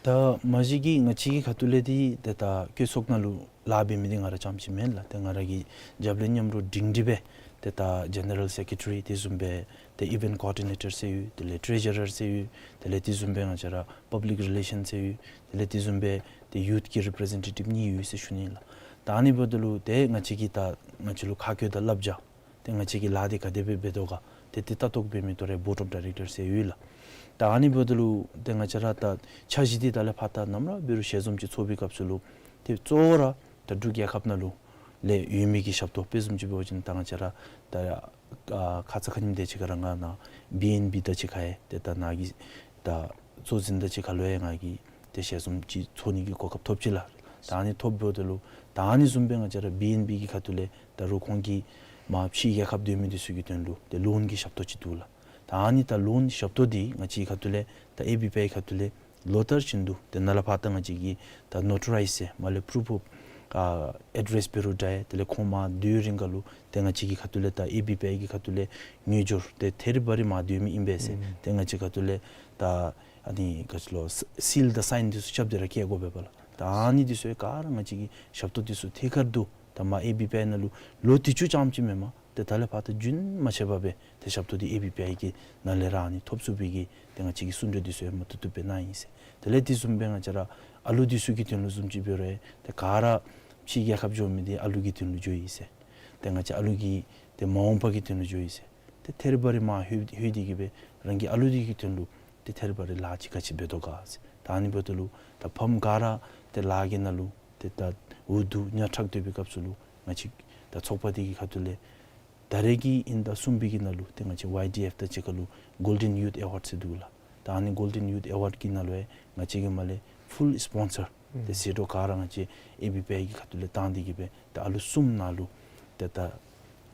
ད་མ་གཞི་གིས་ང་བཅས་ཀྱི་ཁ་ཐུག་ལས་འདི་ཏེ་ད་བཀོད་ཚོགས་ནང་ལུ་ལཱ་འབད་མི་འདི་ང་ར་རྐྱངམ་ཅིག་མེན་ལགས། ཏེ་ང་ར་གི་རྒྱབ་ལས་མཉམ་རོགས་སྒྲིང་སྒྲི་སྦེ་ཏེ་ད་ཇེ་ནེ་རལ་སེཀ་རེ་ཊ་རི་དེ་བཟུམ་སྦེ་ཏེ་ཨི་ཝེནཊ་ཀོ་ཌི་ནེ་ཊར་ཟེར་ཡོད། དེ་ལས་ཊྲེ་ཇ་རར་ཟེར་ཡོད། དེ་ལས་དེ་བཟུམ་སྦེ་ང་བཅས་ར་པབ་ལིཀ་རི་ལེ་ཤཱན་ཟེར་ཡོད། དེ་ལས་དེ་བཟུམ་སྦེ་ཏེ་ཡུཐ་ཀྱི་རི་པི་རེ་ཟེན་ཊེ་ཊིབ་གཉིས་ཡོད་ཟེར་ཞུ་ནི་ལགས། ད་ཨ་ནི་འབདཝ་ད་ལུ་ཏེ་ང་བཅས་ཀྱིས་ད་ང་བཅས་ལུ་ཁ་བཀོད་དང་བསླབ་བྱ་ཏེ་ང་བཅས་ཀྱིས་ལཱ་འདི་ག་དེ་སྦེ་འབད་དོ་ག་ཏེ་དེ་ལྟ་རྟོག་འབད་མི་ཏེ་ར་བོརཌ་ཨོཕ་ཌའི་རེཀ་ཊར་ཟེར་ཡོད་ལགས། ད་ཨ་ནི་འབདཝ་ད་ལུ་ཏེ་ང་བཅས་ར་ད་འཆར་གཞི་འདི་ད་ལས་ཕར་ད་ནམ་ར་འབད་རུང་ཞལ་འཛོམས་ཅིག་ཚོགས་པའི་སྐབས་སུ་ལུ་ཏེ་གཙོ་བོ་ར་ད་འབྲུག་རྒྱལ་ཁབ་ནང་ལུ་ལས་ཡོད་མི་གི་ཞབས་ཏོག་དཔེ་བཟུམ་ཅིག་འབད་བ་ཅིན་ད་ང་བཅས་ར་ད་ཨ་ཁ་ཙ་ཁ་ཉིནམ་དེ་ཅིག་ཁར་ར་ང་ནཱ་བི་ཨེན་བི་དང་གཅིག་ཁར་ཡང་ཏེ་ད་ནཱ་གི་ད་གཙོ་འཛིན་དང་གཅིག་ཁར་ལུ་ཡང་ང་གིས་ཏེ་ཞལ་འཛོམས་ཅིག་ཚོགས་ནི་གི་གོ་སྐབས་ཐོབ་ཅི་ལགས། ད་ཨ་ནི་ཐོབ་འབདཝ་ད་ལུ་ད་ཨ་ནི་བཟུམ་སྦེ་ང་བཅས་ར་བི་ཨེན་བི་གི་ཁ་ཐུག་ལས་ད་རུང་ཁོང་གིས་མར་ཕྱི་རྒྱལ་ཁབ་སྡོད་མི་འདི་ཚུ་གི་དོན་ལུ་ཏེ་ལོན་གྱི་ཞབས་ཏོག་ཅིག་འདུག་ལགས། ད་ཨ་ནི་ད་ལོན་ཞབས་ཏོག་འདི་ང་བཅས་ཁ་ཐུག་ལས་ད་ཨེ་བི་པི་ཨའི་ཁ་ཐུག་ལས་ལོ་ལྟར་བཞིན་དུ་ཏེ་ནཱ་ལས་ཕར་ད་ང་བཅས་ཀྱིས་ད་ནོ་ཊ་རའིཛ་ཟེར་མ་ལས་པུ་རུཕ་ཨོཕ་ ཨ་ཨེ་ཌི་རེསི་འབད་རུང་འདྲ་ཡི། དེ་ལས་ཁོང་མར་སྡོད་རིང་ཁར་ལུ་ཏེ་ང་བཅས་ཀྱི་ཁ་ཐུག་ལས་ད་ཨེ་བི་པི་ཨའི་གི་ཁ་ཐུག་ལས་ངོས་སྦྱོར་ཏེ་ཐད་རི་བ་རི་མར་སྡོད་མི་ཨིན་པས་ཟེར། ཨུམ་ཏེ་ང་བཅས་ཁ་ཐུག་ལས་ད་ཨ་ནི་ག་ཅི་ལོ་སི་ལ་དང་སའིན་འདི་ཚུ་རྐྱབ་སྟེ་ར་བསྐྱལ་དགོ་པས་པ་ལགས། ད་ཨ་ནི་འདི་ཚུ་ཡང་ག་ར་ང་བཅས་ཀྱི་ཞབས་ཏོག་འདི་ཚུ་ཐད་ཀར་དུ་ད་མར་ཨེ་བི་པི་ཨའི་ནང་ལུ་ལོ་དུས་ཅི་ཙམ་ཅིག་མེན་པར་ཏེ་ད་ལས་ཕར་ད་རྒྱུན་མ་ཆད་པར་སྦེ་ཏེ་ཞབས་ཏོག་འདི་ཨེ་བི་པི་ཨའི་གི་ནང་ལས་ར་ཨ་ནི་ཐོབ་ཚུགས་པའི་གི་ཏེ་ང་བཅས་ཀྱིས་གསུང་གྲོས་འདི་ཚུ་ཡང་མ་ཐུབ་ཐུབ་སྦེ་གནང་ཡི་ཟེར། དེ་ལས་དེ་བཟུམ་སྦེ་ང་བཅས་ར་ཨ་ལུ་འདི་ཚུ་གི་དོན་ལུ་བཟུམ་ཅིག་འབད་རུང་ཡང་ཏེ་ག་ར་ཕྱི་རྒྱལ་ཁབ་འགྱོ་མི་འདི་ཨ་ལུ་གི་དོན་ལུ་འགྱོ་ཡི་ཟེར། ཏེ་ང་བཅས་ཨ་ལུ་གི་ཏེ་མ་འོངས་པ་གི་དོན་ལུ་འགྱོ་ཡི་ཟེར། ཏེ་ཐད་རི་བ་རི་མར་ལྷོད་ལྷོད་དེ་གི་སྦེ་རང་གི་ཨ་ལུ་འདི་གི་དོན་ལུ་ཏེ་ཐད་རི་བ་རི་ལཱ་ཅིག་ག་ཅི་འབད་དོ་ག་ཟེར། ད་ཨ་ནི་འབདཝ་ད་ལུ་ད་ཕམ་ག་ར་ཏེ་ལཱ་གི་ནང་ལུ་ཏེ་ད་འུ་སྡུག་ཉ་ཁྲག་སྡོད་པའི་སྐབས་སུ་ལུ་ང་བཅས་ད་ཚོགས་པ་འདི་གི་ཁ་ཐུག་ལས་ད་རེས་ཀྱི་ཨིན་ཟླ་གསུམ་པའི་གི་ནང་ལུ་ཏེ་ང་བཅས་ཝའི་ཌི་ཨེཕ་དང་གཅིག་ཁར་ལུ་གོལ་ཌེན་ཡུཐ་ཨེ་ཝཱཌ་ཟེར་འདུག་ལགས། ད་ཨ་ནི་གོལ་ཌེན་ཡུཐ་ཨེ་ཝཱཌ་གི་ནང་ལུ་ཡང་ང་བཅས་ཀྱིས་མར་ལས་ཕུལ་སི་པོན་སར་ཨུམ་ཏེ་ཟད་འགྲོ་ག་ར་ང་བཅས་ཨེ་བི་པི་ཨའི་གི་ཁ་ཐུག་ལས་བཏང་སྟེ་གི་སྦེ་ད་ཨ་ལུ་གསུམ་ནང་ལུ་ཏེ་ད་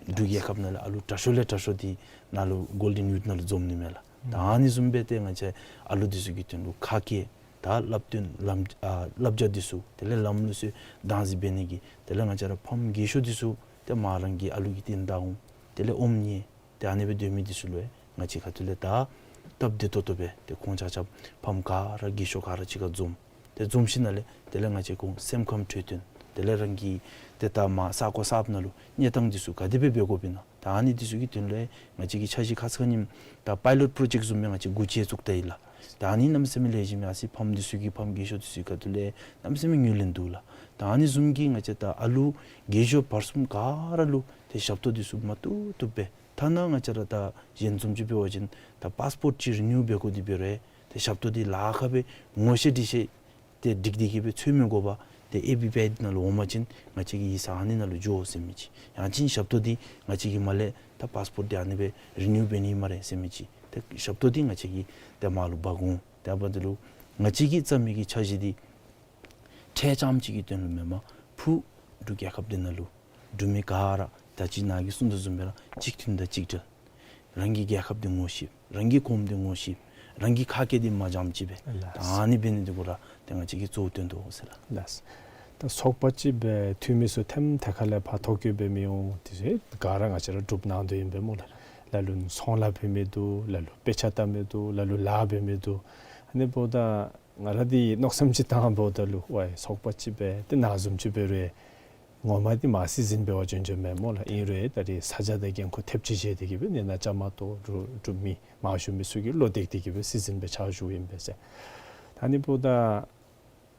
འབྲུག་རྒྱལ་ཁབ་ནང་ལས་ཨ་ལུ་དྲག་ཤོས་ལས་དྲག་ཤོས་འདི་ནང་ལུ་གོལ་ཌེན་ཡུཐ་ནང་ལུ་འཛོམས་ནི་མས་ལགས། ད་ཨ་ནི་བཟུམ་སྦེ་ཏེ་ང་བཅས་ཨ་ལུ་འདི་ཚུ་གི་དོན་ལུ་ཁ་སྐད་དང་བསླབ་སྟོན་ལམ་ཨ་བསླབ་བྱ་འདི་ཚུ་དེ་ལས་ལམ་ལུགས་སྲོལ་བདག་འཛིན་འབད་ནི་གི་དེ་ལས་ང་བཅས་ར་ཕམ་རྒས་ཤོས་འདི་ཚུ་ཏེ་མར་རང་གི་ཨ་ལུ་གི་རྟིང་བདའ་འོང་། དེ་ལས་ཨོམ་ཉལ་ཏེ་ཨ་ནི་སྦེ་སྡོད་མི་འདི་ཚུ་ལུ་ཡང་ང་བཅས་ཁ་ཐུག་ལས་ད་སྟབས་བདེ་ཏོག་ཏོ་སྦེ་ཏེ་ཁོང་ཆ་ཁྱབ་ཕམ་ག་ར་རྒས་ཤོས་ག་ར་གཅིག་ཁར་འཛོམས། ཏེ་འཛོམས་ཞིནམ་ལས་དེ་ལས་ང་བཅས་ཁོང་སེམས་ཁམས་འཕྲོད་བསྟེན་དེ་ལས་རང་གི་ཏེ་ད་མར་ས་གོ་གསརཔ་ནང་ལུ་གནས་སྟངས་འདི་ཚུ་ག་དེ་སྦེ་འབད་དགོཔ་ཨིན་ན། ད་ཨ་ནི་འདི་ཚུ་གི་དོན་ལུ་ཡང་ང་བཅས་ཀྱིས་འཆར་གཞི་ཁ་ཙ་ཁ་ཉིནམ་ད་པའི་ལོཊ་པྲོ་ཇེཀཊ་བཟུམ་སྦེ་ང་བཅས་འགོ་འབྱེད་བཙུགས་ད་ཡི་ལགས། ད་ཨ་ནི་གནམ་མེད་ས་མེད་ལེགས་ཤོམ་ཨིན། ཨ་ཙི་ཕམ་འདི་ཚུ་གི་ཕམ་རྒས་ཤོས་འདི་ཚུ་གི་ཁ་ཐུག་ལས་གནམ་མེད་ས་མེད་ངོས་ལེན་འདུག་ལགས། ད་ཨ་ནི་བཟུམ་གྱི་ང་བཅས་ད་ཨ་ལུ་རྒས་ཤོས་བར་གསུམ་ག་ར་ལུ་ཏེ་ཞབས་ཏོག་འདི་ཚུ་མ་བཏུབ་བཏུབ་སྦེ་ཐ་ན་ང་བཅས་ར་ད་གཞན་བཟུམ་ཅིག་འབད་བ་ཅིན་ད་པཱསི་པོརཊ་ཅིག་རི་ནིའུ་འབད་དགོ་སྟེ་འབད་རུང་ཏེ་ཞབས་ཏོག་འདི་ལཱ་ཁག་སྦེ་ངོ་ཤེས་འདྲིས་ཤེས་ཏེ་འགྲིག་སྟེ་གི་སྦེ་འཚོལ་མི་དགོ་པར་ཏེ་ཨེ་བི་པི་ཨའི་ནང་ལུ་འོང་པ་ཅིན་ང་བཅས་ཀྱི་ཡིག་ཚང་ཨ་ནི་ནང་ལུ་འགྱོ་ཟེར་མི་ཅིག། ཡང་ཅིན་ཞབས་ཏོག་འདི་ང་བཅས་ཀྱིས་མར་ལས་ད་པཱསི་པོརཊ་འདི་ཨ་ནི་སྦེ་རི་ནིའུ་འབད་ནི་སྨ་རེ་ཟེར་མི་ཅིག། ཏེ་ཞབས་ཏོག་འདི་ང་བཅས་ཀྱིས་ཏེ་མར་ལུ་འབག་འོང་། དེ་འབདཝ་ད་ལུ་ང་བཅས་ཀྱིས་བརྩམ་མི་གི་འཆར་གཞི་འདི་འཕྲལ་རྐྱངམ་ཅིག་གི་དོན་ལུ་མེན་པར་ཕུ་འབྲུག་རྒྱལ་ཁབ་འདི་ནང་ལུ་འབྲུག་མི་ག་ར་ད་ཅི་ནཱ་གིས་གསུངས་དོ་བཟུམ་སྦེ་ར་གཅིག་མཐུན་དང་གཅིག་སྒྲིལ། རང་གི་རྒྱལ་ཁབ་འདི་ངོ་ཤེས། རང་གི་གོངམ་འདི་ངོ་ཤེས། རང་གི་ཁ་སྐད་འདི་མ་འཇམ་ཅིག་སྦེ། ལགས། ད་ཨ་ནི་འབད་ནི་འདི་གུ་ར་ཏེ་ང་བཅས་ཀྱིས་གཙོ་བོ་བཏོན་དོ་ཟེར་ལགས། ལགས། ད་ཚོགས་པ་ཅིག་སྦེ་འཐུས་མི་ཚུ་ཐེམ་ཐེ་ཁ་ལས་ཕར་ཐོ་བཀོད་འབད་མི་འོང་། དེ་ཚུ་ག་ར་ང་བཅས་ར་སྒྲུབ་གནང་དོ་ཨིན་པས་སྨོ་ལགས། ལ་ལུ་ཚོང་ལཱ་འབད་མི་འདུག། ལ་ལུ་དཔེ་ཆ་ལྟ་མི་འདུག། ལ་ལུ་ལཱ་འབད་མི་འདུག། ཨ་ནི་འབདཝ་ད་ང་ར་འདི་མནོ་བསམ་ཅིག་བཏང་འབདཝ་ད་ལུ་ཝའི་ཚོགས་པ་ཅིག་སྦེ་ཏེ་ནཱ་བཟུམ་ཅིག་འབད་རུང་ངོ་མ་འདི་མར་སྲིད་འཛིན་འབད་བར་བྱོན་བྱོནམ་མས་སྨོ་ལགས། ཨིན་རུང་ད་རེས་ས་ཆ་དང་འགན་ཁུར་ཐེབས་ཅིག་བཞེས་ཏེ་གི་སྦེ་ནཱ་བཅའ་མར་གཏོགས་འབྲུག་འབྲུག་མི་མང་ཤོས་མི་ཚུ་གིས་བློ་གཏད་དེ་གི་སྦེ་སྲིད་འཛིན་སྦེ་ཕྱག་ཞུཝ་ཨིན་པས་ཟེར། ད་ཨ་ནི་འབདཝ་ད་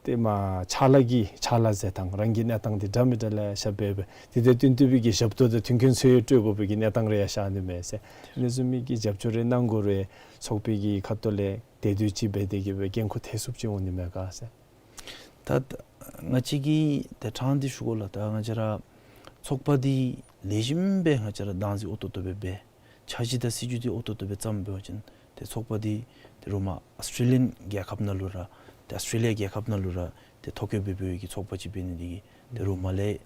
ཏེ་མར་ཕྱག་ལཱ་གི་ཕྱག་ལཱ་མཛད་ཐངས་རང་གི་གནས་སྟངས་འདི་འདྲ་མི་འདྲ་ལེ་ཤ་འབད་སྦེ་དེ་དང་བསྟུན་ཏེ་སྦེ་གི་ཞབས་ཏོག་དང་མཐུན་རྐྱེན་ཚུ་ཡང་སྤྲོད་དགོ་པའི་གི་གནས་སྟངས་རེ་ཡང་ཤར་ནི་མས་ཟེར། ཨ་ནི་བཟུམ་མའི་གི་རྒྱབ་སྐྱོར་རེ་གནང་དགོ་རུང་ཚོགས་པའི་གི་ཁ་ཐུག་ལས་དེ་དུས་ཅིག་འབད་དེ་གི་སྦེ་འགན་ཁུར་ཐེབས་ཚུགསཔ་ཅིག་འོང་ནི་མས་ག་ཟེར། ད་ང་བཅས་ཀྱིས་ཏེ་ཕྲང་སྟེ་ཞུ་དགོ་ལགས། ད་ང་བཅས་ར་ཚོགས་པ་འདི་ལེགས་ཤོམ་སྦེ་ང་བཅས་ར་བདག་འཛིན་ཨོ་ཏོག་ཏོ་སྦེ་འབད། འཆར་གཞི་དང་སྲིད་བྱུས་འདི་ཨོ་ཏོག་ཏོ་སྦེ་བརྩམས་འབད་བ་ཅིན་ཏེ་ཚོགས་པ་འདི་ཏེ་རུང་མར་ཨཱོས་ཊྲེ་ལི་ཡཱན་རྒྱལ་ཁབ་ནང་ལུ་ར་ཏེ་ཨཱོས་ཊྲེ་ལི་ཡ་རྒྱལ་ཁབ་ནང་ལུ་ར་ཏེ་ཐོ་བཀོད་འབད་འབདཝ་གི་ཚོགས་པ་ཅིག་འབད་ནི་འདི་གིས་ཏེ་རུང་མར་ལས་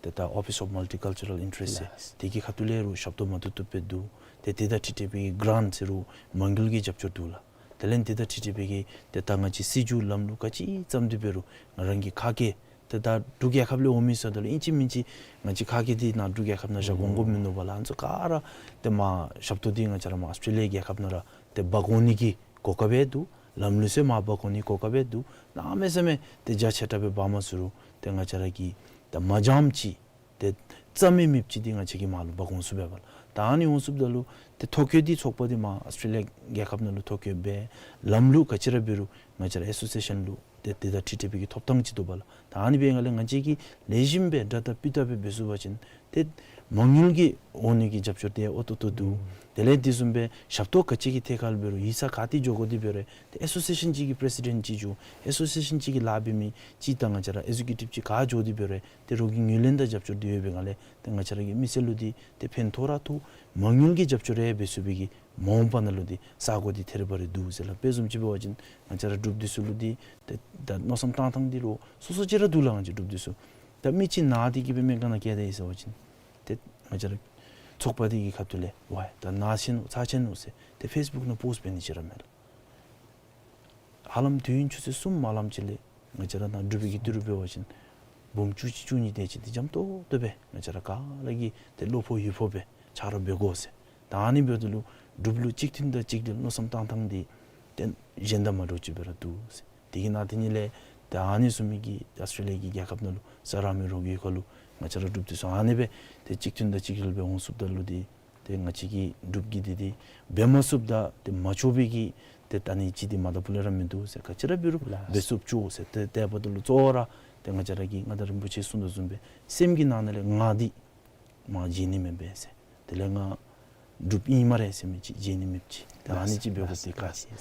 ཏེ་ད་ཨོ་ཕིས་ཨོཕ་མཱལ་ཊི་ཀཱལ་ཅར་རཱལ་ཨིན་ཊི་རེསཊ་ཟེར། ལགས། དེ་གི་ཁ་ཐུག་ལས་རུང་ཞབས་ཏོག་མ་བཏུབ་བཏུབ་སྦེ་འདུག། ཏེ་དེ་དང་འཁྲིལ་ཏེ་སྦེ་གི་གཱ་རེནཊ་ཟེར་རུང་མ་དངུལ་གྱི་རྒྱབ་སྐྱོར་འདུག་ལགས། དེ་ལས་དེ་དང་འཁྲིལ་ཏེ་སྦེ་གི་ཏེ་ད་ང་བཅས་སྲིད་བྱུས་ལམ་ལུགས་ག་ཅི་བརྩམས་ཏེ་འབད་རུང་ང་རང་གི་ཁ་སྐད་ཏེ་ད་འབྲུག་རྒྱལ་ཁབ་ལས་འོང་མི་ཟེརཝ་ད་ལུ་ཨིན་ཅི་མིན་ཅི་ང་བཅས་ཁ་སྐད་འདི་ནཱ་འབྲུག་རྒྱལ་ཁབ་ནང་བཞག་དགོ་དགོཔ་མིན་ནུག་པ་ལགས། ཨ་ནི་ཚུ་ག་ར་ཏེ་མར་ཞབས་ཏོག་འདི་ང་བཅས་ར་མར་ཨཱོས་ཊྲེ་ལི་ཡ་རྒྱལ་ཁབ་ནང་ར་ཏེ་འབག་འོང་ནི་གི་གོ་སྐབས་ཡང་འདུག། ལམ་ལུགས་ཚུ་མར་འབག་འོང་ནི་གོ་སྐབས་ཡང་འདུག། གནམ་མེད་ས་མེད་ཏེ་རྒྱ་ཆེ་དྲགས་སྦེ་འབག་མ་ཚུགས་རུང་ཏེ་ང་བཅས་ར་གི་ད་མ་འཇམ་ཅིག་ཏེ་རྩ་མེད་མེདཔ་ཅིག་འདི་ང་བཅས་ཀྱིས་མར་ལུ་འབག་འོང་ཚུགས་པས་པ་ལགས། ད་ཨ་ནི་འོང་ཚུགསཔ་ད་ལུ་ཏེ་ཐོ་བཀོད་འདི་ཚོགས་པ་འདི་མར་ཨཱོས་ཊྲེ་ལི་ཡ་རྒྱལ་ཁབ་ནང་ལུ་ཐོ་བཀོད་འབད་ལམ་ལུགས་ག་ཅི་ར་འབད་རུང་ང་བཅས་ར་ཨེ་སོ་སི་ཨེ་ཤཱན་ལུ་ཏེ་དེ་དང་འཁྲིལ་ཏེ་སྦེ་གི་ཐོབ་ཐངས་ཅིག་འདུག་པ་ལགས། ད་ཨ་ནི་འབད་བའི་སྒང་ལས་ང་བཅས་ཀྱིས་ལེགས་ཤོམ་སྦེ་དྲག་དྲག་སྤུས་དག་སྦེ་འབད་ཚུགས་པ་ཅིན་ཏེ་མ་དངུལ་གྱི་འོང་ནི་གི་རྒྱབ་སྐྱོར་འདི་ཨོ་ཏོག་ཏོ་འདུག། དེ་ལས་དེ་བཟུམ་སྦེ་ཞབས་ཏོག་ག་ཅི་གི་ཐད་ཁར་འབད་རུང་ཡིག་ཚང་ག་ཏེ་འགྱོ་དགོ་དེ་འབད་རུང་ཏེ་ཨེ་སོ་སི་ཨེ་ཤཱན་ཅིག་གི་པི་རེ་སི་ཌེནཊ་ཅིག་འགྱོ་ཨེ་སོ་སི་ཨེ་ཤཱན་ཅིག་གི་ལཱ་འབད་མི་ཅིག་དང་ང་བཅས་ར་ཨེག་ཟེ་ཀིའུ་ཊིབ་ཅིག་ག་འགྱོ་དེ་འབད་རུང་ཏེ་རོགས་ཀྱི་ངོས་ལེན་དང་རྒྱབ་སྐྱོར་འདི་ཡོད་པའི་སྒང་ལས་ཏེ་ང་བཅས་ར་གི་མི་སེར་ལུ་འདི་ཏེ་ཕན་ཐོགས་ར་ཐོགས། མ་དངུལ་གྱི་རྒྱབ་སྐྱོར་རེ་འབད་ཚུགས་པའི་གི་མ་འོངས་པ་ནང་ལུ་འདི་ས་གོ་འདི་ཐད་རི་བ་རི་འདུག་ཟེར་ལགས། དཔེ་བཟུམ་ཅིག་འབད་བ་ཅིན་ང་བཅས་ར་འབྲུགཔ་འདི་ཚུ་ལུ་འདི་ཏེ་ད་མནོ་བསམ་བཏང་ཐངས་འདི་ལུ་སོ་སོ་ཅིག་ར་འདུག་ལགས། ང་བཅས་འབྲུགཔ་འདི་ཚུ་ད་མི་ཅིག་ནཱ་འདི་གིས་སྦེ་སྨན་ཁང་ནང་བསྐྱལ་ད་ཡི་ཟེར་བ་ཅིན་ཏེ་ང་བཅས་ར་ཚོགས་པ་འདི་གི་ཁ་ཐུག་ལས་ཝའི་ད་ནཱ་ཆེ་ནུག་ཚ་ཆེ་ནུག་ཟེར་ཏེ་ཕེསི་བུཀ་ནང་པོསཊ་འབད་ནི་ཅིག་ར་མེད་ལགས། ཧ་ལམ་དུས་ཡུན་ཆུ་ཚོད་གསུམ་ཧ་ལམ་ཅིག་ལས་ང་བཅས་ར་ནཱ་འབྲུག་པའི་གི་ཏི་རུ་འབད་བ་ཅིན་ འབུམ་བཅུ་གཅིག་བཅུ་གཉིས་དེ་ཅིག་འདི་འཇམ་ཏོག་ཏོ་སྦེ་ང་བཅས་ར་ག་ར་གིས་ཏེ་བློ་ཕོག་ཡིད་ཕོག་སྦེ་ཆ་རོགས་འབད་དགོ་ཟེར། ད་ཨ་ནི་འབདཝ་ད་ལུ་འབྲུགཔ་ལུ་གཅིག་མཐུན་དང་གཅིག་སྒྲིལ་མནོ་བསམ་བཏང་ཐངས་འདི་ཏེ་གཞན་དང་མ་འདྲཝ་ཅིག་སྦེ་ར་འདུག་ཟེར། དེ་གི་ནང་དེ་ཉིད་ལས་ཏེ་ཨ་ནི་བཟུམ་མའི་གི་ཨཱོས་ཊྲེ་ལི་ཡ་གི་རྒྱལ་ཁབ་ནང་ལུ་ས་རཱ་མེ་རོ་གི་ཁ་ལུ་ང་བཅས་ར་འབྲུགཔ་འདི་ཚུ་ཨ་ནི་སྦེ་ཏེ་གཅིག་མཐུན་དང་གཅིག་སྒྲིལ་སྦེ་འོང་ཚུགསཔ་ད་ལུ་འདི་ཏེ་ང་བཅས་ཀྱི་འབྲུག་གི་འདི་འདི་འབད་མ་ཚུགསཔ་ད་ཏེ་མ་ལྕོགས་པའི་གི་ཏེ་ད་ཨ་ནི་ཅིག་འདི་མ་ད་པུ་ལས་ར་མིན་འདུག་ཟེར། ག་ཅི་ར་འབད་རུང་ལགས། འབད་ཚུགསཔ་ཅིག་ཟེར། ཏེ་དེ་འབདཝ་ད་ལུ་གཙོ་བོ་ར་ཏེ་ང་བཅས་ར་གི་མངའ་བདག་རིན་པོ་ཆེ་གསུངས་དོ་བཟུམ་སྦེ་སེམས་ཀྱི་ནང་ན་ལས་ང་འདི་མ་བརྗེད་ནི་མེད་པས་ཟེར། དེ་ལས་ང་འབྲུགཔ་ཨིན་སྨ་རེ་ཟེར་མི་ཅིག་བརྗེད་ནི་མེདཔ་ཅིག། ད་ཨ་ནི་ཅིག་འབད་དགོཔ་འདི་དཀའ་ཟེར།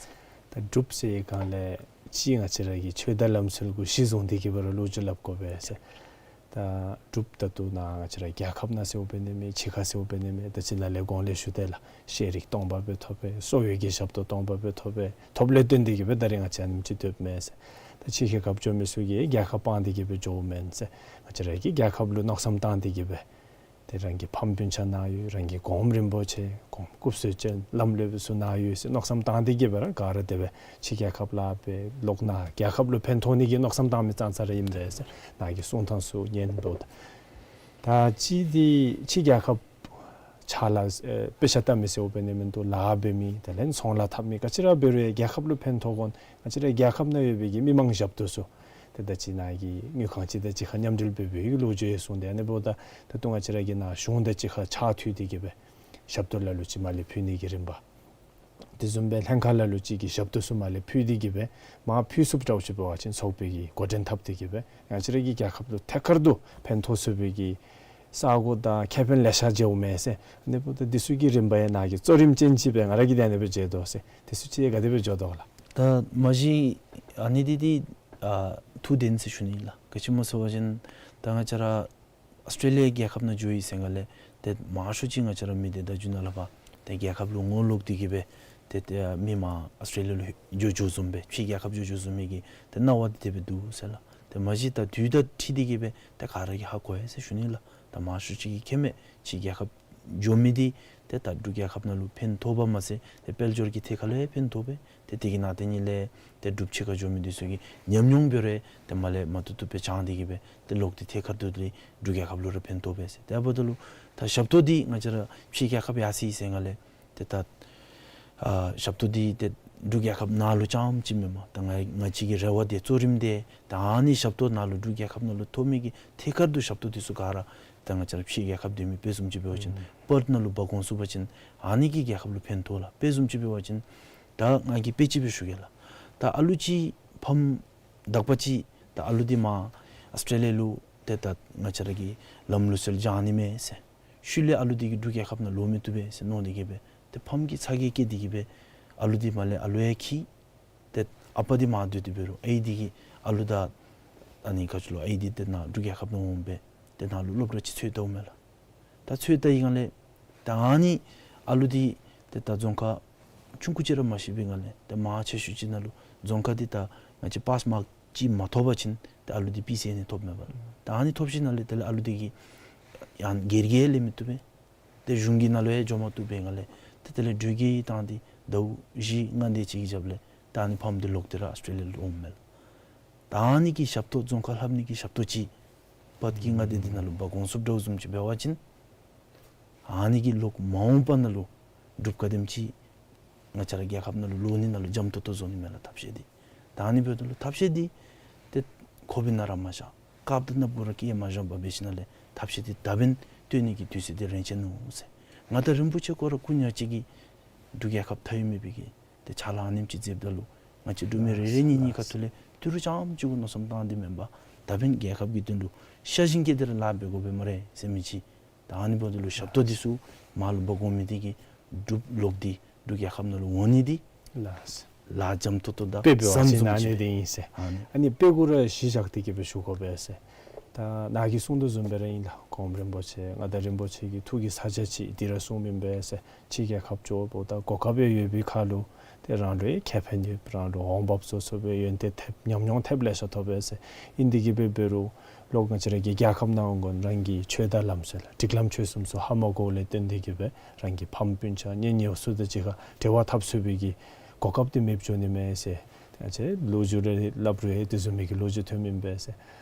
ད་འབྲུགཔ་ཟེར་བའི་སྒང་ལས་ཅིག་ང་བཅས་ར་གི་ཆོས་དང་ལམ་སྲོལ་གུ་གཞི་བཟུང་སྟེ་གི་སྦེ་ར་ལོ་རྒྱུས་སླབ་དགོ་པས་ཟེར། ད་འབྲུགཔ་ད་ལྟོ་ནཱ་ང་བཅས་ར་རྒྱལ་ཁབ་ནང་ཟེརཝ་འབད་ནི་མས། ཕྱི་ཁར་ཟེརཝ་འབད་ནི་མས། ད་ཅི་ནཱ་ལས་གོང་ལས་ཞུ་དེས་ལགས། ཤེས་རིག་སྟོང་པ་སྦེ་ཐོབ་པས། གསོ་བའི་གི་ཞབས་ཏོག་སྟོང་པ་སྦེ་ཐོབ་པས། ཐོབ་ལས་བརྟེན་ཏེ་གི་སྦེ་ད་རིས་ང་བཅས་ཨ་ནེམ་ཅིག་སྡོདཔ་མས་ཟེར། ད་ཕྱི་རྒྱལ་ཁབ་འགྱོ་མི་ཚུ་གིས་རྒྱལ་ཁབ་སྤང་སྟེ་གི་སྦེ་འགྱོཝ་མེན་ཟེར། ང་བཅས་ར་གི་རྒྱལ་ཁབ་ལུ་མནོ་བསམ་བཏང་སྟེ་གི་སྦེ་ཏེ་རང་གི་ཕམ་སྤུན་ཆ་ནཱ་ཡོད། རང་གི་གོངམ་རིན་པོ་ཆེ་གོངམ་སྐུ་བསོད་ཅན་ལམ་སློབ་ཚུ་ནཱ་ཡོད་ཟེར་མནོ་བསམ་བཏང་སྟེ་གི་སྦེ་ར་ག་ར་དེ་སྦེ་ཕྱི་རྒྱལ་ཁབ་ལཱ་འབད་ལོག་ནཱ་རྒྱལ་ཁབ་ལུ་ཕན་ཐོགས་ནི་གི་མནོ་བསམ་བཏང་མི་ཙང་ཙ་ར་ཨིན་པས་ཟེར། ནཱ་གི་གསུང་ཐངས་ཚུ་ཉན་དོ། ད་ད་ཅི་འདི་ཕྱི་རྒྱལ་ཁབ་ཕྱག་ལཱ་ཨེ་དཔེ་ཆ་ལྟ་མི་ཟེརཝ་འབད་ནི་མིན་འདུག། ལཱ་འབད་མི་དེ་ལས་ཚོང་ལཱ་འཐབ་མི་ག་ཅི་ར་འབད་རུང་རྒྱལ་ཁབ་ལུ་ཕན་ཐོགས་དགོ་ན་ང་བཅས་ར་རྒྱལ་ཁབ་ནང་ཡོད་པའི་གི་མི་མང་ཞབས་ཏོག་ཚུ་ཏེ་ད་ཅི་ནཱ་གི་དངུལ་ཁང་ཅིག་དང་ཅིག་ཁར་མཉམ་འབྲེལ་འབད་བའི་གི་ལོ་རྒྱུས་ཡང་གསུངས་ཏེ། ཨ་ནི་འབདཝ་ད་ད་ལྟོ་ང་བཅས་ར་གི་ནཱ་གཞུང་དང་ཅིག་ཁར་ཕྱག་མཐུད་དེ་གི་སྦེ་ཞབས་ཏོག་ལ་ལུ་ཅིག་མར་ལས་ཕུལ་ནི་གི་རིམ་པ། དེ་བཟུམ་སྦེ་ལྷན་ཁག་ལ་ལུ་ཅིག་གི་ཞབས་ཏོག་ཚུ་མར་ལས་ཕུལ་ཏེ་གི་སྦེ་མར་ཕུལ་ཚུགསཔ་འདྲཝ་ཅིག་འབད་བ་ཅིན་ཚོགས་པའི་གི་འགོ་འདྲེན་འཐབ་སྟེ་གི་སྦེ་ང་བཅས་ར་གི་རྒྱལ་ཁབ་ལུ་ཐད་ཀར་དུ་ཕན་ཐོགས་ཚུགས་པའི་གི་ས་གོ་དང་ཁེ་ཕན་ལེ་ཤ་འབྱུངམ་མས་ཟེར། ཨ་ནི་འབདཝ་ད་འདི་ཚུ་གི་རིམ་པ་ཡང་ནཱ་གི་གཙོ་རིམ་ཅན་ཅིག་སྦེ་ང་ར་གིས་ད་ཨ་ནི་སྦེ་མཇལ་དོ་ཟེར། འདི་ཚུ་ཅིག་ག་དེ་སྦེ་འགྱོ་དོ་ལགས། ད་མ་གཞི་ཨ་ནི་འདི་འདི་ཨ་ཐུགས་བདེན་ཟེར་ཞུ་ནི་ལགས། ག་ཅི་སྨོ་ཟེར་བ་ཅིན་ད་ང་བཅས་ར་ཨཱོས་ཊྲེ་ལི་ཡ་རྒྱལ་ཁབ་ནང་འགྱོ་ཡི་ཟེར་སྒང་ལས་ཏེ་མང་ཤོས་ཅིག་ང་བཅས་ར་མི་སྡེ་བརྡ་བརྒྱུད་ནང་ལས་ཕར་ཏེ་རྒྱལ་ཁབ་ལུ་ངོ་ལོག་སྟེ་གི་སྦེ་ཏེ་ཏེ་མི་མར་ཨཱོས་ཊྲེ་ལི་ཡ་ལུ་འགྱོ་འགྱོཝ་བཟུམ་སྦེ་ཕྱི་རྒྱལ་ཁབ་འགྱོ་འགྱོཝ་བཟུམ་མའི་གི་ཏེ་སྣང་བ་འདི་དེ་སྦེ་འདུག་ཟེར་ལགས། ཏེ་མ་གཞི་ད་དུས་དང་འཁྲིལ་ཏེ་གི་སྦེ་ཏེ་ག་ར་གིས་ཧ་གོ་ཡི་ཟེར་ཞུ་ནི་ལགས། ད་མང་ཤོས་ཅིག་གིས་མཁྱེནམ་མས། ཕྱི་རྒྱལ་ཁབ་འགྱོ་མི་འདི་ཏེ་ད་འབྲུག་རྒྱལ་ཁབ་ནང་ལུ་ཕན་ཐོགས་པ་མ་ཚད་ཏེ་དཔལ་འབྱོར་གྱི་ཐད་ཁར་ལུ་ཡང་ཕན་ཐོགས་པས། ཏེ་དེ་གི་ནང་དེ་ཉིད་ལས་ཏེ་འབྲུགཔ་ཕྱི་ཁར་འགྱོ་མི་འདི་ཚུ་གི་ཉམས་མྱོང་འབད་རུང་ཏེ་མར་ལས་མ་བཏུབ་བཏུབ་སྦེ་སྦྱང་སྟེ་གི་སྦེ་ཏེ་ལོག་སྟེ་ཐད་ཀར་དུ་འདི་འབྲུག་རྒྱལ་ཁབ་ལུ་ར་ཕན་ཐོགས་པས་ཟེར། དེ་འབདཝ་ད་ལུ་ད་ཞབས་ཏོག་འདི་ང་བཅས་ར་ཕྱི་རྒྱལ་ཁབ་ཡར་སོ་ཡི་ཟེར་སྒང་ལས་ཏེ་ད་ཨ་ཞབས་ཏོག་འདི་ཏེ་འབྲུག་རྒྱལ་ཁབ་ནང་ལུ་རྐྱངམ་ཅིག་མེན་པར་ད་ང་ང་བཅས་ཀྱི་རེ་བ་འདི་གཙོ་རིམ་འདི་ད་ཨ་ནི་ཞབས་ཏོག་ནཱ་ལུ་འབྲུག་རྒྱལ་ཁབ་ནང་ལུ་ཐོབ་མི་གི་ཐད་ཀར་དུ་ཞབས་ཏོག་འདི་ཚུ་ག་ར་ད་ང་བཅས་ར་ཕྱི་རྒྱལ་ཁབ་སྡོད་མི་དཔེ་བཟུམ་ཅིག་འབད་བ་ཅིན་ཨུམ་པརཐ་ནང་ལུ་འབག་འོང་ཚུགས་པ་ཅིན་ཨ་ནི་གིས་རྒྱལ་ཁབ་ལུ་ཕན་ཐོགས་ལགས། དཔེ་བཟུམ་ཅིག་འབད་བ་ཅིན་ད་ང་གིས་དཔེ་ཅིག་སྦེ་ཞུ་གེ་ལགས། ད་ཨ་ལུ་ཅིག་ཕམ་དག་པ་ཅིག་ད་ཨ་ལུ་འདི་མར་ཨཱོས་ཊྲེ་ལི་ཡ་ལུ་ཏེ་ད་ང་བཅས་ར་གི་ལམ་ལུགས་སྲོལ་སྦྱང་ནི་མས་ཟེར། ཤུལ་ལས་ཨ་ལུ་འདི་གིས་འབྲུག་རྒྱལ་ཁབ་ནང་ལོག་མི་བཏུབ་པས་ཟེར་མནོ་སྟེ་གི་སྦེ་ཏེ་ཕམ་གྱིས་ཚ་གྱང་བསྐྱེད་དེ་གི་སྦེ་ཨ་ལུ་འདི་མར་ལས་ཨ་ལུ་ཡང་འཁྱིད། ཏེ་ཨ་པ་འདི་མར་སྡོད་དེ་འབད་རུང་ཨའི་འདི་གིས་ཨ་ལུ་དང་ཨ་ནི་ག་ཅི་ལོ་ཨའི་འདི་ཏེ་ནཱ་འབྲུག་རྒྱལ་ཁབ་ནང་འོང་སྦེ་ཏེ་ནཱ་ལུ་སློབ་གྲྭ་ཅིག་འཚོལ་བལྟཝ་མས་ལགས། ད་འཚོལ་བལྟ་ཡི་སྒང་ལས་ད་ཨ་ནི་ཨ་ལུ་འདི་ཏེ་ད་རྫོང་ཁ་ཆུང་ཀུ་ཅིག་ར་མ་ཤེས་པའི་སྒང་ལས་ཏེ་མང་ཆེ་ཤོས་ཅིག་ནང་ལུ་རྫོང་ཁ་འདི་ད་ང་བཅས་པཱསི་མཱརཀ་ཅིག་མ་ཐོབ་པ་ཅིན་ཏེ་ཨ་ལུ་འདི་པི་སི་ཨེན་ཨེ་ཐོབ་མེད་པ་ལགས། ད་ཨ་ནི་ཐོབ་ཞིནམ་ལས་དེ་ལས་ཨ་ལུ་འདི་གིས་ཡང་སྒེར་གྱིས་ལེན་མི་བཏུབ་པས། ཏེ་གཞུང་གི་ནང་ལུ་ཡང་འགྱོ་མ་བཏུབ་པའི་སྒང་ལས་ཏེ་དེ་ལས་འགྲུལ་སྐྱེལ་བཏང་སྟེ་ཟླཝ་བཞི་ལྔ་དེ་ཅིག་གི་རྒྱབ་ལས་ད་ཨ་ནི་ཕམ་འདི་ལོག་སྟེ་ར་ཨཱོས་ཊྲེ་ལི་ཡ་ལུ་འོངམ་མས་ལགས། ད་ཨ་ནི་གི་ཞབས་ཏོག་རྫོང་ཁ་ལྷབ་ནི་གི་ཞབས་ཏོག་ཅིག་པར་གྱི་མངའ་སྡེ་འདི་ནང་ལུ་འབག་འོང་ཚུགསཔ་འདྲཝ་བཟུམ་ཅིག་འབད་བ་ཅིན་ཨ་ནི་གིས་ལོག་མ་འོངས་པ་ནང་ལུ་འབྲུགཔ་ག་དེམ་ཅིག་ང་བཅས་ར་རྒྱལ་ཁབ་ནང་ལུ་ལོག་ནི་ནང་ལུ་འཇམ་ཏོང་ཏོ་བཟོ་ནི་མས་ལགས་ཐབས་ཤེས་འདི། ད་ཨ་ནི་འབདཝ་ད་ལུ་ཐབས་ཤེས་འདི་ཏེ་ཁོག་པའི་ནང་ར་མ་བཞག། དཀརཔོ་དང་སྣ་སྒོ་ར་སྐྱེལ་མ་བཞག་པར་འབད་ཞིནམ་ལས་ཐབས་ཤེས་འདི་ད་འབདན་སྟོན་ནི་གི་དུས་ཚོད་འདི་རན་ཆི་ནུག་ཟེར། མངའ་བདག་རིན་པོ་ཆེ་ཁོ་ར་སྐུ་ཉག་གཅིག་གིས་འབྲུག་རྒྱལ་ཁབ་མཐའ་དབུས་མེད་པའི་གི་ཏེ་ཕྱག་ལཱ་ཨ་ནེམ་ཅིག་མཛདཔ་ད་ལུ་ང་བཅས་འབྲུག་མི་རེ་རེ་གཉིས་གཉིས་ཁ་ཐུག་ལས་ཏི་རུ་རྐྱངམ་ཅིག་གུ་མནོ་བསམ་བཏང་སྟེ་མེན་པར་ད་འབདན་རྒྱལ་ཁབ་ཀྱི་དོན་ལུ་ཤ་ཞེན་བསྐྱེད་དེ་ར་ལཱ་འབད་དགོ་པས་སྨ་རེ་ཟེར་མི་ཅིག། ད་ཨ་ནི་འབདཝ་ད་ལུ་ཞབས་ཏོག་འདི་ཚུ་མར་ལུ་འབག་འོང་མི་འདི་གིས་འབྲུགཔ་ལོག་སྟེ་འབྲུག་རྒྱལ་ཁབ་ནང་ལུ་འོང་ནི་འདི་ལགས། ལཱ་འཇམ་ཏོང་ཏོ་དང་ལགས་སོ། ཟམ་ཟུམ་ཅིག་ཨ་ནི་འདི་ཨིན་ཟེར། ཨ་ནི་ཨ་ནི་དཔེ་གུ་ར་གཞི་བཞག་སྟེ་གི་སྦེ་ཞུ་དགོ་པས་ཟེར། ད་ནཱ་གིས་གསུང་དོ་བཟུམ་སྦེ་ར་ཨིན་ལགས། གོངམ་རིན་པོ་ཆེ་མངའ་བདག་རིན་པོ་ཆེ་གི་ཐུགས་ཀྱི་ས་ཆ་ཅིག་འདི་ར་གསུངམ་ཨིན་པས་ཟེར། ཕྱི་རྒྱལ་ཁབ་འགྱོཝ་ད་གོ་སྐབས་ཡོད་པའི་ཁར་ལུ་ཏེ་རང་ལུ་ཡང་ཁེ་ཕན་ཡོད། རང་ལུ་འོང་འབབ་སོ་སོ་སྦེ་ཡོན་ཏན་ཐེབས་ཉམས་མྱོང་ཐེབས་ལེ་ཤ་ཐོབ་པས་ཟེར། ཨིན་ཏེ་གི་སྦེ་འབད་རུང་ལོག་ང་བཅས་ར་གི་རྒྱལ་ཁབ་ནང་འོང་དགོ་ན་རང་གི་ཆོས་དང་ལམ་སྲོལ་སྒྲིག་ལམ་ཆོས་སྲུངམ་ཚུ་ཧ་མ་གོཝ་ལས་བརྟེན་ཏེ་གི་སྦེ་རང་གི་ཕམ་སྤུན་ཆ་གཉེན་ཉེཝ་ཚུ་དང་གཅིག་ཁར་འབྲེལ་བ་འཐབ་ཚུགས་པའི་གི་གོ་སྐབས་འདི་མེདཔ་འགྱོ་ནི་མས་ཟེར། ཏེ་ང་བཅས་ལོ་རྒྱུས་རེ་སླབ་རུང་ཡང་དེ་བཟུམ་མའི་གི་ལོ་རྒྱུས་ཐོནམ་ཨིན་པས་ཟེར།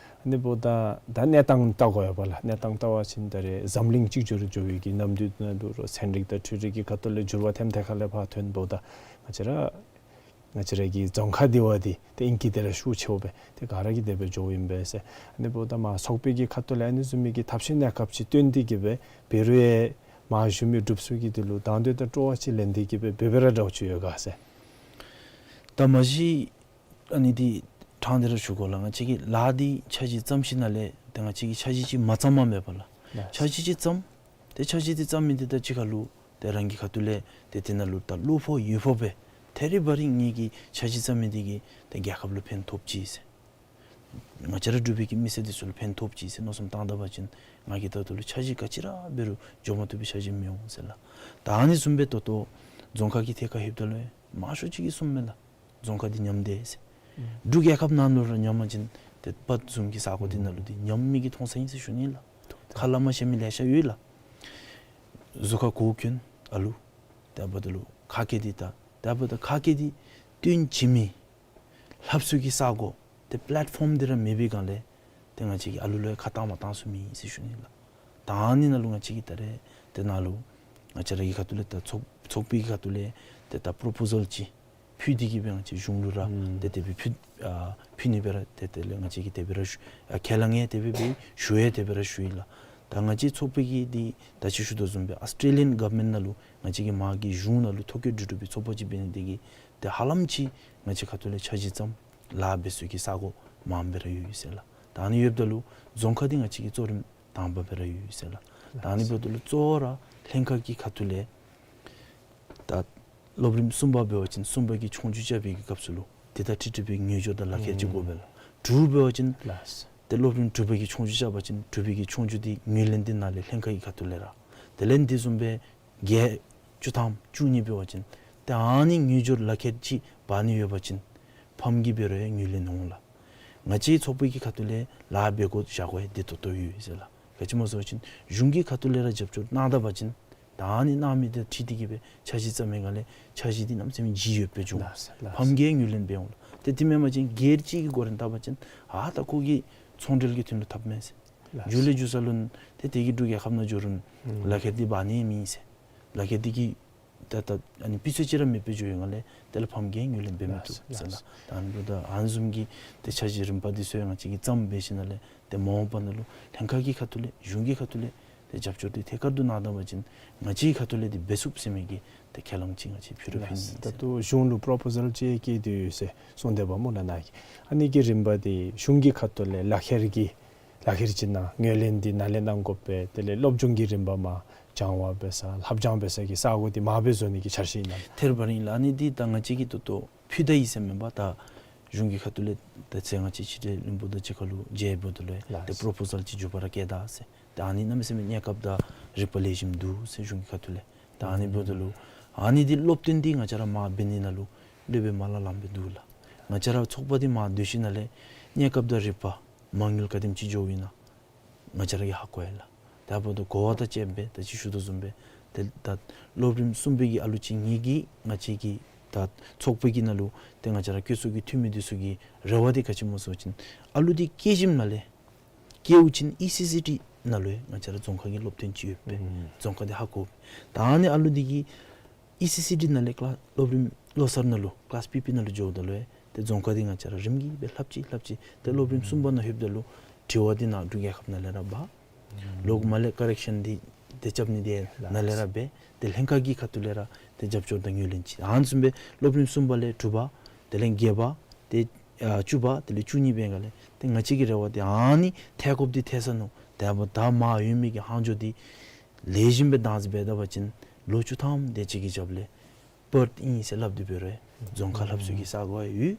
ཨ་ནི་འབདཝ་ད་ད་གནས་སྟངས་བལྟ་དགོ་ཡོདཔ་ལགས། གནས་སྟངས་བལྟ་བ་ཅིན་ད་རེས་འཛམ་གླིང་གཅིག་གྱུར་འགྱོ་བའི་གི་ནམ་དུས་ནང་ལུ་རོགས་ཚན་རིག་དང་འཕྲུལ་རིག་གི་ཁ་ཐུག་ལས་འགྱུར་བ་ཐེམ་ཐེ་ཁ་ལས་ཕར་ཐོན་འབདཝ་ད་ང་བཅས་ར་ང་བཅས་ར་གི་རྫོང་ཁག་འདི་བ་འདི་ཏེ་ཨིང་སྐད་དེ་ར་ཤུགས་ཆེཝ་སྦེ་ཏེ་ག་ར་གིས་དེ་སྦེ་འགྱོཝ་ཨིན་པས་ཟེར། ཨ་ནི་འབདཝ་ད་མར་ཚོགས་པའི་གི་ཁ་ཐུག་ལས་ཨ་ནི་བཟུམ་མའི་གི་ཐབས་ཤེས་གནས་སྐབས་ཅིག་བཏོན་ཏེ་གི་སྦེ་འབད་རུང་ཡང་མར་བཞུགས་མི་འབྲུགཔ་ཚུ་གིས་དེ་ལུ་དང་འདོད་དང་སྤྲོ་བ་ཅིག་ལེན་ཏེ་གི་སྦེ་འབད་འབད་ར་འདྲཝ་ཅིག་ཡོད་ག་ཟེར། ད་མ་གཞི་ཨ་ནི་འདི་དྲང་སྟེ་ར་ཞུ་དགོ་ལགས། ང་བཅས་ཀྱི་ལཱ་འདི་འཆར་གཞི་བརྩམ་ཞིནམ་ལས་ཏེ་ང་བཅས་ཀྱིས་འཆར་གཞི་ཅིག་མ་བརྩམ་པར་མེད་པས་ལགས། ལགས། འཆར་གཞི་ཅིག་བརྩམ། ཏེ་འཆར་གཞི་འདི་བརྩམ་མི་འདི་ད་ཅི་ཁ་ལུ་ཏེ་རང་གི་ཁ་ཐུག་ལས་ཏེ་དེ་ནང་ལུ་ད་བློ་ཕོག་ཡིད་ཕོག་སྦེ་ཐད་རི་བ་རི་ངེ་གི་འཆར་གཞི་བརྩམ་མི་འདི་གིས་ཏེ་རྒྱལ་ཁབ་ལུ་ཕན་ཐོགས་ཅི་ཟེར། ང་བཅས་ར་འབྲུག་པའི་གི་མི་སེར་འདི་ཚུ་ལུ་ཕན་ཐོགས་ཅི་ཟེར་མནོ་བསམ་བཏང་ད་པ་ཅིན་ང་གིས་ད་ལྟོ་ལུ་འཆར་གཞི་ག་ཅི་ར་འབད་རུང་འགྱོ་མ་བཏུབ་པའི་འཆར་གཞི་མི་འོང་ཟེར་ལགས། ད་ཨ་ནི་བཟུམ་སྦེ་ད་ལྟོ་རྫོང་ཁག་གི་ཐད་ཁར་ལྷོདཔ་ད་ལུ་མང་ཤོས་ཅིག་གིས་གསུངམ་མས་ལགས། རྫོང་ཁག་འདི་ཉམས་དེས་ཟེར། ཨུམ། འབྲུག་རྒྱལ་ཁབ་ནང་ལུ་ར་ཉམས་པ་ཅིན་ཏེ་བར་གསུམ་གྱི་ས་གོ་འདི་ནང་ལུ་འདི་ཉམས་མི་གིས་མཐོང་ས་ཨིན་ཟེར་ཞུ་ནི་ལགས། ཁ་སླབ་མ་ཤེས་མི་ལེ་ཤ་ཡོད་ལགས། གཟུགས་ཁར་གོ་གྱོན་ཨ་ལུ། དེ་འབདཝ་ད་ལུ་ཁ་སྐད་འདི་ད་དེ་འབདཝ་ད་ཁ་སྐད་འདི་སྟོན་བྱིན་མི་ལྷབ་ས་གི་ས་གོ་ཏེ་པི་ལེཊ་ཕོམ་འདི་ར་མེད་པའི་སྒང་ལས་ཏེ་ང་བཅས་ཀྱིས་ཨ་ལུ་ལུ་ཡང་ཁ་གཏང་མ་གཏང་ཚུགས་མི་ཨིན་ཟེར་ཞུ་ནི་ལགས། ད་ཨ་ནི་ནང་ལུ་ང་བཅས་ཀྱིས་ད་རེས་དེ་ནང་ལུ་ང་བཅས་ར་གི་ཁ་ཐུག་ལས་ད་ཚོགས་ཚོགས་པའི་གི་ཁ་ཐུག་ལས་ཏེ་ད་པོརོ་པོ་ཟཱལ་ཅིག་ཕུལ་ཏེ་གི་སྦེ་ང་བཅས་གཞུང་ལུ་ར་ཨུམ་ཏེ་དེ་སྦེ་ཕུལ་ཨ་ཕུལ་ནི་སྦེ་ར་ཏེ་དེ་ལས་ང་བཅས་ཀྱིས་དེ་སྦེ་ར་ཞུ་ཨ་ཁས་བླངས་ཡང་དེ་སྦེ་འབད་ཞུ་ཡང་དེ་སྦེ་ར་ཞུ་ཡི་ལགས། ད་ང་བཅས་ཚོགས་པའི་གི་འདི་ད་ཅི་ཞུ་དོ་བཟུམ་སྦེ་ཨཱོས་ཊྲེ་ལི་ཡཱན་གོ་ཝར་མེནཊ་ནང་ལུ་ང་བཅས་ཀྱི་མ་གི་གཞུང་ནང་ལུ་ཐོ་བཀོད་གྲུབ་གྲུབ་པའི་ཚོགས་པ་ཅིག་འབད་ནི་དེ་གིས་ཏེ་ཧ་ལམ་ཅིག་ང་བཅས་ཁ་ཐུག་ལས་འཆར་གཞི་བརྩམ་ལཱ་འབད་ས་གི་ས་གོ་མངམ་སྦེ་ར་ཡོད་ཡོད་ཟེར་ལགས། ད་ཨ་ནི་ཡོདཔ་ད་ལུ་རྫོང་ཁག་འདི་ང་བཅས་ཀྱི་གཙོ་རིམ་དང་པ་སྦེ་ར་ཡོད་ཡོད་ཟེར་ལགས། ད་ཨ་ནི་འབདཝ་ད་ལུ་གཙོ་བོ་ར་ལྷན་ཁག་གི་ཁ་ཐུག་ལས་ད་སློབ་རིམ་གསུམ་པ་འབད་བ་ཅིན་གསུམ་པ་གི་ཆོས་རྒྱུགས་རྐྱབ་པའི་གི་སྐབས་སུ་ལུ་དེ་དང་འཁྲིལ་འཁྲིལ་བའི་ངོས་སྦྱོར་དང་ལག་ཁྱེར་ཅིག་དགོ་པས་ལགས། དྲུག་འབད་བ་ཅིན་ལགས། ཏེ་སློབ་རིམ་དྲུག་པའི་གི་ཆོས་རྒྱུགས་རྐྱབ་པ་ཅིན་དྲུག་པའི་གི་ཆོས་རྒྱུགས་འདི་ངོས་ལེན་འདི་ནཱ་ལས་ལྷན་ཁག་གི་ཁ་ཐུག་ལས་ར། དེ་ལས་འདི་བཟུམ་སྦེ་བརྒྱད་བཅུ་ཐམ་བཅུ་གཉིས་འབད་བ་ཅིན་ཏེ་ཨ་ནི་ངོས་སྦྱོར་ལག་ཁྱེར་ཅིག་འབག་ནི་ཡོད་པ་ཅིན་ཕམ་གིས་འབད་རུང་ཡང་ངོས་ལེན་འོང་ལགས། ང་བཅས་ཚོགས་པའི་གི་ཁ་ཐུག་ལས་ལཱ་འབད་དགོ་བཞག་དགོ་ཡང་བདེ་ཏོག་ཏོ་ཡོད་ཟེར་ལགས། ག་ཅི་སྨོ་ཟེར་བ་ཅིན་གཞུང་གི་ཁ་ཐུག་ལས་ར་རྒྱབ་སྐྱོར་གནང་ད་པ་ཅིན་ད་ཨ་ནི་གནང་མི་དེ་འཁྲིལ་ཏེ་གི་སྦེ་འཆར་གཞི་བརྩམ་མི་སྒང་ལས་འཆར་གཞི་འདི་གནམ་མེད་ས་མེད་ལྗིད་ཡོདཔ་སྦེ་འགྱོ་འོང་། ལགས་སོ་ལགས་སོ། ཕམ་གིས་ངོས་ལེན་འབད་འོང་ལགས། ཏེ་དེ་མེན་པ་ཅིན་སྒེར་གཅིག་གི་སྒོ་ར་བལྟ་བ་ཅིན་ཨ་ད་ཁོ་གིས་ཚོང་འབྲེལ་གྱི་དོན་ལུ་འཐབ་མས་ཟེར། ལགས་སོ། མཇུག་ལས་མཇུག་ས་ལུ་ཏེ་དེ་གིས་འབྲུག་རྒྱལ་ཁབ་ནང་འགྱོ་རུང་ཨུམ་ལག་ཁྱེར་འདི་འབག་ནི་མེད་ཟེར། ལག་ཁྱེར་འདི་གི་ད་ད་ཨ་ནི་སྤུས་ཚད་ཅིག་ར་མེདཔ་སྦེ་འགྱོ་བའི་སྒང་ལས་དེ་ལས་ཕམ་གིས་ངོས་ལེན་འབད་མི་བཏུབ་ཟེར་ལགས། ད་ཨ་ནི་འབདཝ་ད་ཨ་ནི་བཟུམ་གྱི་ཏེ་འཆར་གཞི་རིམ་པ་འདི་ཚུ་ཡང་ང་བཅས་ཀྱིས་བརྩམས་འབད་ཞིནམ་ལས་ཏེ་མ་འོངས་པ་ནང་ལུ་ལྷན་ཁག་གི་ཁ་ཐུག་ལས་གཞུང་གི་ཁ་ཐུག་ལས་ཏེ་རྒྱབ་སྐྱོར་འདི་ཐད་ཀར་དུ་གནང་ད་པ་ཅིན་ང་བཅས་ཁ་ཐུག་ལས་འདི་འབད་ཚུགས་ཟེར་མི་གི་ཏེ་ཁས་བླངས་ཅིག་ང་བཅས་ཕུལ་ར་ཕུལ་ནི་ཨིན་ཟེར། ད་ལྟོ་གཞུང་ལུ་པོརོ་པོ་ཟཱལ་ཅིག་བསྐྱལ་ཏེ་ཡོད་ཟེར་གསུངས་ད་པ་སྨོ་ལགས་ནཱ་གིས། ཨ་ནི་གི་རིམ་པ་འདི་གཞུང་གི་ཁ་ཐུག་ལས་ལག་ཁྱེར་གྱི་ལག་ཁྱེར་ཅིག་གནང་ངོས་ལེན་འདི་ནཱ་ལས་གནང་དགོ་པས། དེ་ལས་སློབ་སྦྱོང་གི་རིམ་པ་མར་སྦྱང་བ་འབད་ས་ལྷབ་སྦྱང་འབད་ས་གི་ས་གོ་འདི་མར་སྦེ་བཟོ་ནི་གི་འཆར་གཞི་ཨིན་ན། ཐད་རི་བ་རི་ཨིན་ལགས། ཨ་ནི་འདི་ད་ང་བཅས་ཀྱིས་ད་ལྟོ་ཕུལ་ད་ཡི་ཟེར་མེན་པར་ད་གཞུང་གི་ཁ་ཐུག་ལས་ད་ཚེ་ང་བཅས་ཕྱི་འབྲེལ་བློན་པོ་དང་གཅིག་ཁར་ལུ་མཇལ་འབདཝ་ད་ལུ་ལགས་ཏེ་པོརོ་པོ་ཟཱལ་ཅིག་མཇུག་པ་ར་བསྐྱལ་ད་ཟེར། ད་ཨ་ནི་གནམ་མེད་ས་མེད་གནས་སྐབས་དང་རིག་པ་ལེགས་ཤོམ་འདུག་ཟེར་གཞུང་གི་ཁ་ཐུག་ལས། ད་ཨ་ནི་འབདཝ་ད་ལུ་ཨ་ནི་འདི་སློབ་སྟོན་འདི་ང་བཅས་ར་མར་འབད་ནི་ནང་ལུ་སློབ་དཔོན་མ་ལ་ལམ་སྦེ་འདུག་ལགས། ང་བཅས་ར་ཚོགས་པ་འདི་མར་སྡོད་ཞིནམ་ལས་གནས་སྐབས་དང་རིག་པ་མ་དངུལ་ག་དེམ་ཅིག་འགྱོཝ་ཨིན་ན་ང་བཅས་ར་གིས་ཧ་གོ་ཡི་ལགས། དེ་འབདཝ་ད་གོ་བ་དང་བཅསཔ་སྦེ་ད་ཅི་ཞུ་དོ་བཟུམ་སྦེ་ཏེ་ད་སློབ་རིམ་གསུམ་པའི་གི་ཨ་ལུ་ཅིག་ངེ་གི་ང་བཅས་ཀྱི་ད་ཚོགས་པའི་གི་ནང་ལུ་ཏེ་ང་བཅས་ར་བཀོད་ཚོགས་ཀྱི་འཐུས་མི་འདི་ཚུ་གི་རེ་བ་འདི་ག་ཅི་སྨོ་ཟེར་བ་ཅིན་ཨ་ལུ་འདི་སྐྱེས་ཞིནམ་ལས་སྐྱེཝ་ཅིག་ཨི་སི་སི་ཊི་ནང་ལུ་ཡང་ང་བཅས་ར་རྫོང་ཁ་གི་སློབ་སྟོན་ཅིག་ཡོད་པས། ཨུམ་རྫོང་ཁ་འདི་ཧ་གོ། ད་ཨ་ནི་ཨ་ལུ་འདི་གིས་ཨི་སི་སི་ཊི་ནང་ལས་ཀི་ལཱསི་སློབ་རིམ་བློ་གསར་ནང་ལུ་ཀི་ལཱསི་པི་པི་ནང་ལུ་འགྱོཝ་ད་ལུ་ཡང་ཏེ་རྫོང་ཁ་འདི་ང་བཅས་ར་རིམ་གྱིས་སྦེ་ལྷབ་ཅི་ལྷབ་ཅི། ཏེ་སློབ་རིམ་གསུམ་པ་ནང་ལྷོདཔ་ད་ལུ་དྲི་བ་འདི་ནཱ་འབྲུག་རྒྱལ་ཁབ་ནང་ལས་ར་འབག། ལོག་མར་ལས་ཀོ་རེག་ཤཱན་འདི་ཏེ་རྐྱབ་ནི་འདི་ནཱ་ལས་ར་འབད། ཏེ་ལྷན་ཁག་གི་ཁ་ཐུག་ལས་ར་ཏེ་རྒྱབ་སྐྱོར་དང་ངོས་ལེན་ཅིག། ཨ་ནི་བཟུམ་སྦེ་སློབ་རིམ་གསུམ་པ་ལས་དྲུག་པ་དེ་ལས་བརྒྱད་པ་ཏེ་ཨ་བཅུ་པ་དེ་ལས་བཅུ་གཉིས་འབད་སྒང་ལས་ཏེ་ང་བཅས་ཀྱི་རེ་བ་འདི་ཨ་ནི་ཐད་ཀོཔ་འདི་ཐད་ས་ནུག། དེ་འབདཝ་ད་མར་ཡོད་མི་གི་ལྷག་འཕྲོ་འདི་ལེགས་ཤོམ་སྦེ་བདག་འཛིན་འབད་ད་པ་ཅིན་ལོ་བཅུ་ཐམ་དེ་ཅིག་གི་རྒྱབ་ལས་པར་ཨིན་ཟེར་སླབ་སྟེ་འབད་རུང་རྫོང་ཁ་ལྷབ་ས་གི་ས་གོ་ཡོད།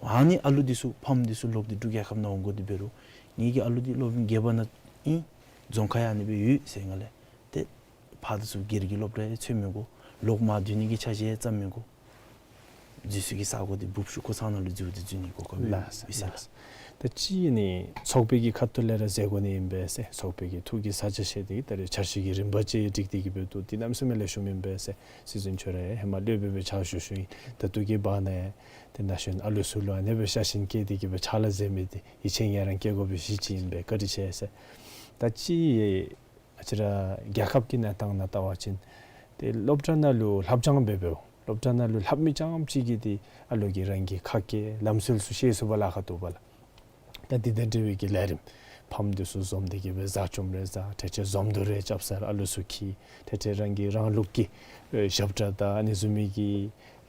ཨ་ནི་ཨ་ལུ་འདི་ཚུ་ཕམ་འདི་ཚུ་ལོག་སྟེ་འབྲུག་རྒྱལ་ཁབ་ནང་འོང་དགོ་སྟེ་འབད་རུང་ངེ་གི་ཨ་ལུ་འདི་སློབ་རིམ་བརྒྱད་པ་ནང་ཨིན། རྫོང་ཁ་ཡང་ཨ་ནི་སྦེ་ཡོད་ཟེར་སྒང་ལས་ཏེ་ཕར་འདི་ཚུ་སྒེར་གྱི་སློབ་གྲྭ་ཡང་འཚོལ་མི་དགོ། ལོག་མར་སྡོད་ནི་གི་འཆར་གཞི་ཡང་བརྩམ་མི་དགོ། འཛུལ་ས་གི་ས་གོ་འདི་སྦུབ་ཤུགས་ཁོ་ཚང་ནང་ལུ་འཛུལ་ཏེ་འཛུལ་ནི་གོ་སྐབས་ཡོད་ཟེར་ལགས། ད་ཅི་ནི་ཚོགས་པའི་གི་ཁ་ཐུག་ལས་ར་མཛད་དགོ་ནི་ཨིན་པས་ཟེར། ཚོགས་པའི་གི་ཐུགས་ཀྱི་ས་ཆ་བཤད་དེ་ད་རེས་འཆར་གཞི་གི་རིམ་པ་ཅིག་སྒྲིག་སྟེ་གི་སྦེ་འདུག། དེ་གནམ་མེད་ས་མེད་ལེགས་ཤོམ་ཨིན་པས་ཟེར། སྲིད་འཛིན་མཆོག་ར་ཧེ་མ་སློབ་དཔོན་སྦེ་ཕྱག་ཞུ་ཞུཝ་ཨིན། ད་ལྟོ་གི་བར་ན་ཡང་དེ་ན་གཞོན་ཨ་ལུ་ཚུ་ལུ་ཨ་ནེ་སྦེ་ཤ་ཞེན་བསྐྱེད་དེ་གི་སྦེ་ཕྱག་ལཱ་མཛད་མི་དེ་ཡིད་ཆེས་ངེད་ར་བསྐྱེད་དགོ་པའི་གཞི་ཅིག་ཨིན་པས། བཀའ་དྲིན་ཆེ་ཟེར། ད་ཅི་ང་བཅས་ར་རྒྱལ་ཁབ་ཀྱི་གནས་སྟངས་ནང་བལྟ་བ་ཅིན་ཏེ་སློབ་གྲྭ་ནང་ལུ་ལྷབ་སྦྱང་འབད་འབདཝ་སློབ་གྲྭ་ནང་ལུ་ལྷབ་མི་རྐྱངམ་ཅིག་གིས་ཏེ་ཨ་ལོ་གིས་རང་གི་ཁ་སྐད་ལམ་སྲོལ་ཚུ་ཤེས་ཚུགས་པར་ལཱ་ཁག་འདུག་པ་ལགས། ད་འདི་དང་འབྲེལ་བའི་གི་ལས་རིམ་ཕམ་འདི་ཚུ་འཛོམས་ཏེ་གི་སྦེ་བཟའ་བཅའ་རེ་བཟའ། ཏེ་ཏེ་འཛོམས་འདུ་རེ་རྐྱབ་སར་ཨ་ལོ་ཚུ་འཁྱིད། ཏེ་ཏེ་རང་གི་རང་ལུགས་ཀྱི་ཨེ་ཞབས་ཁྲ་དང་ཨ་ནི་བཟུམ་མའི་གི་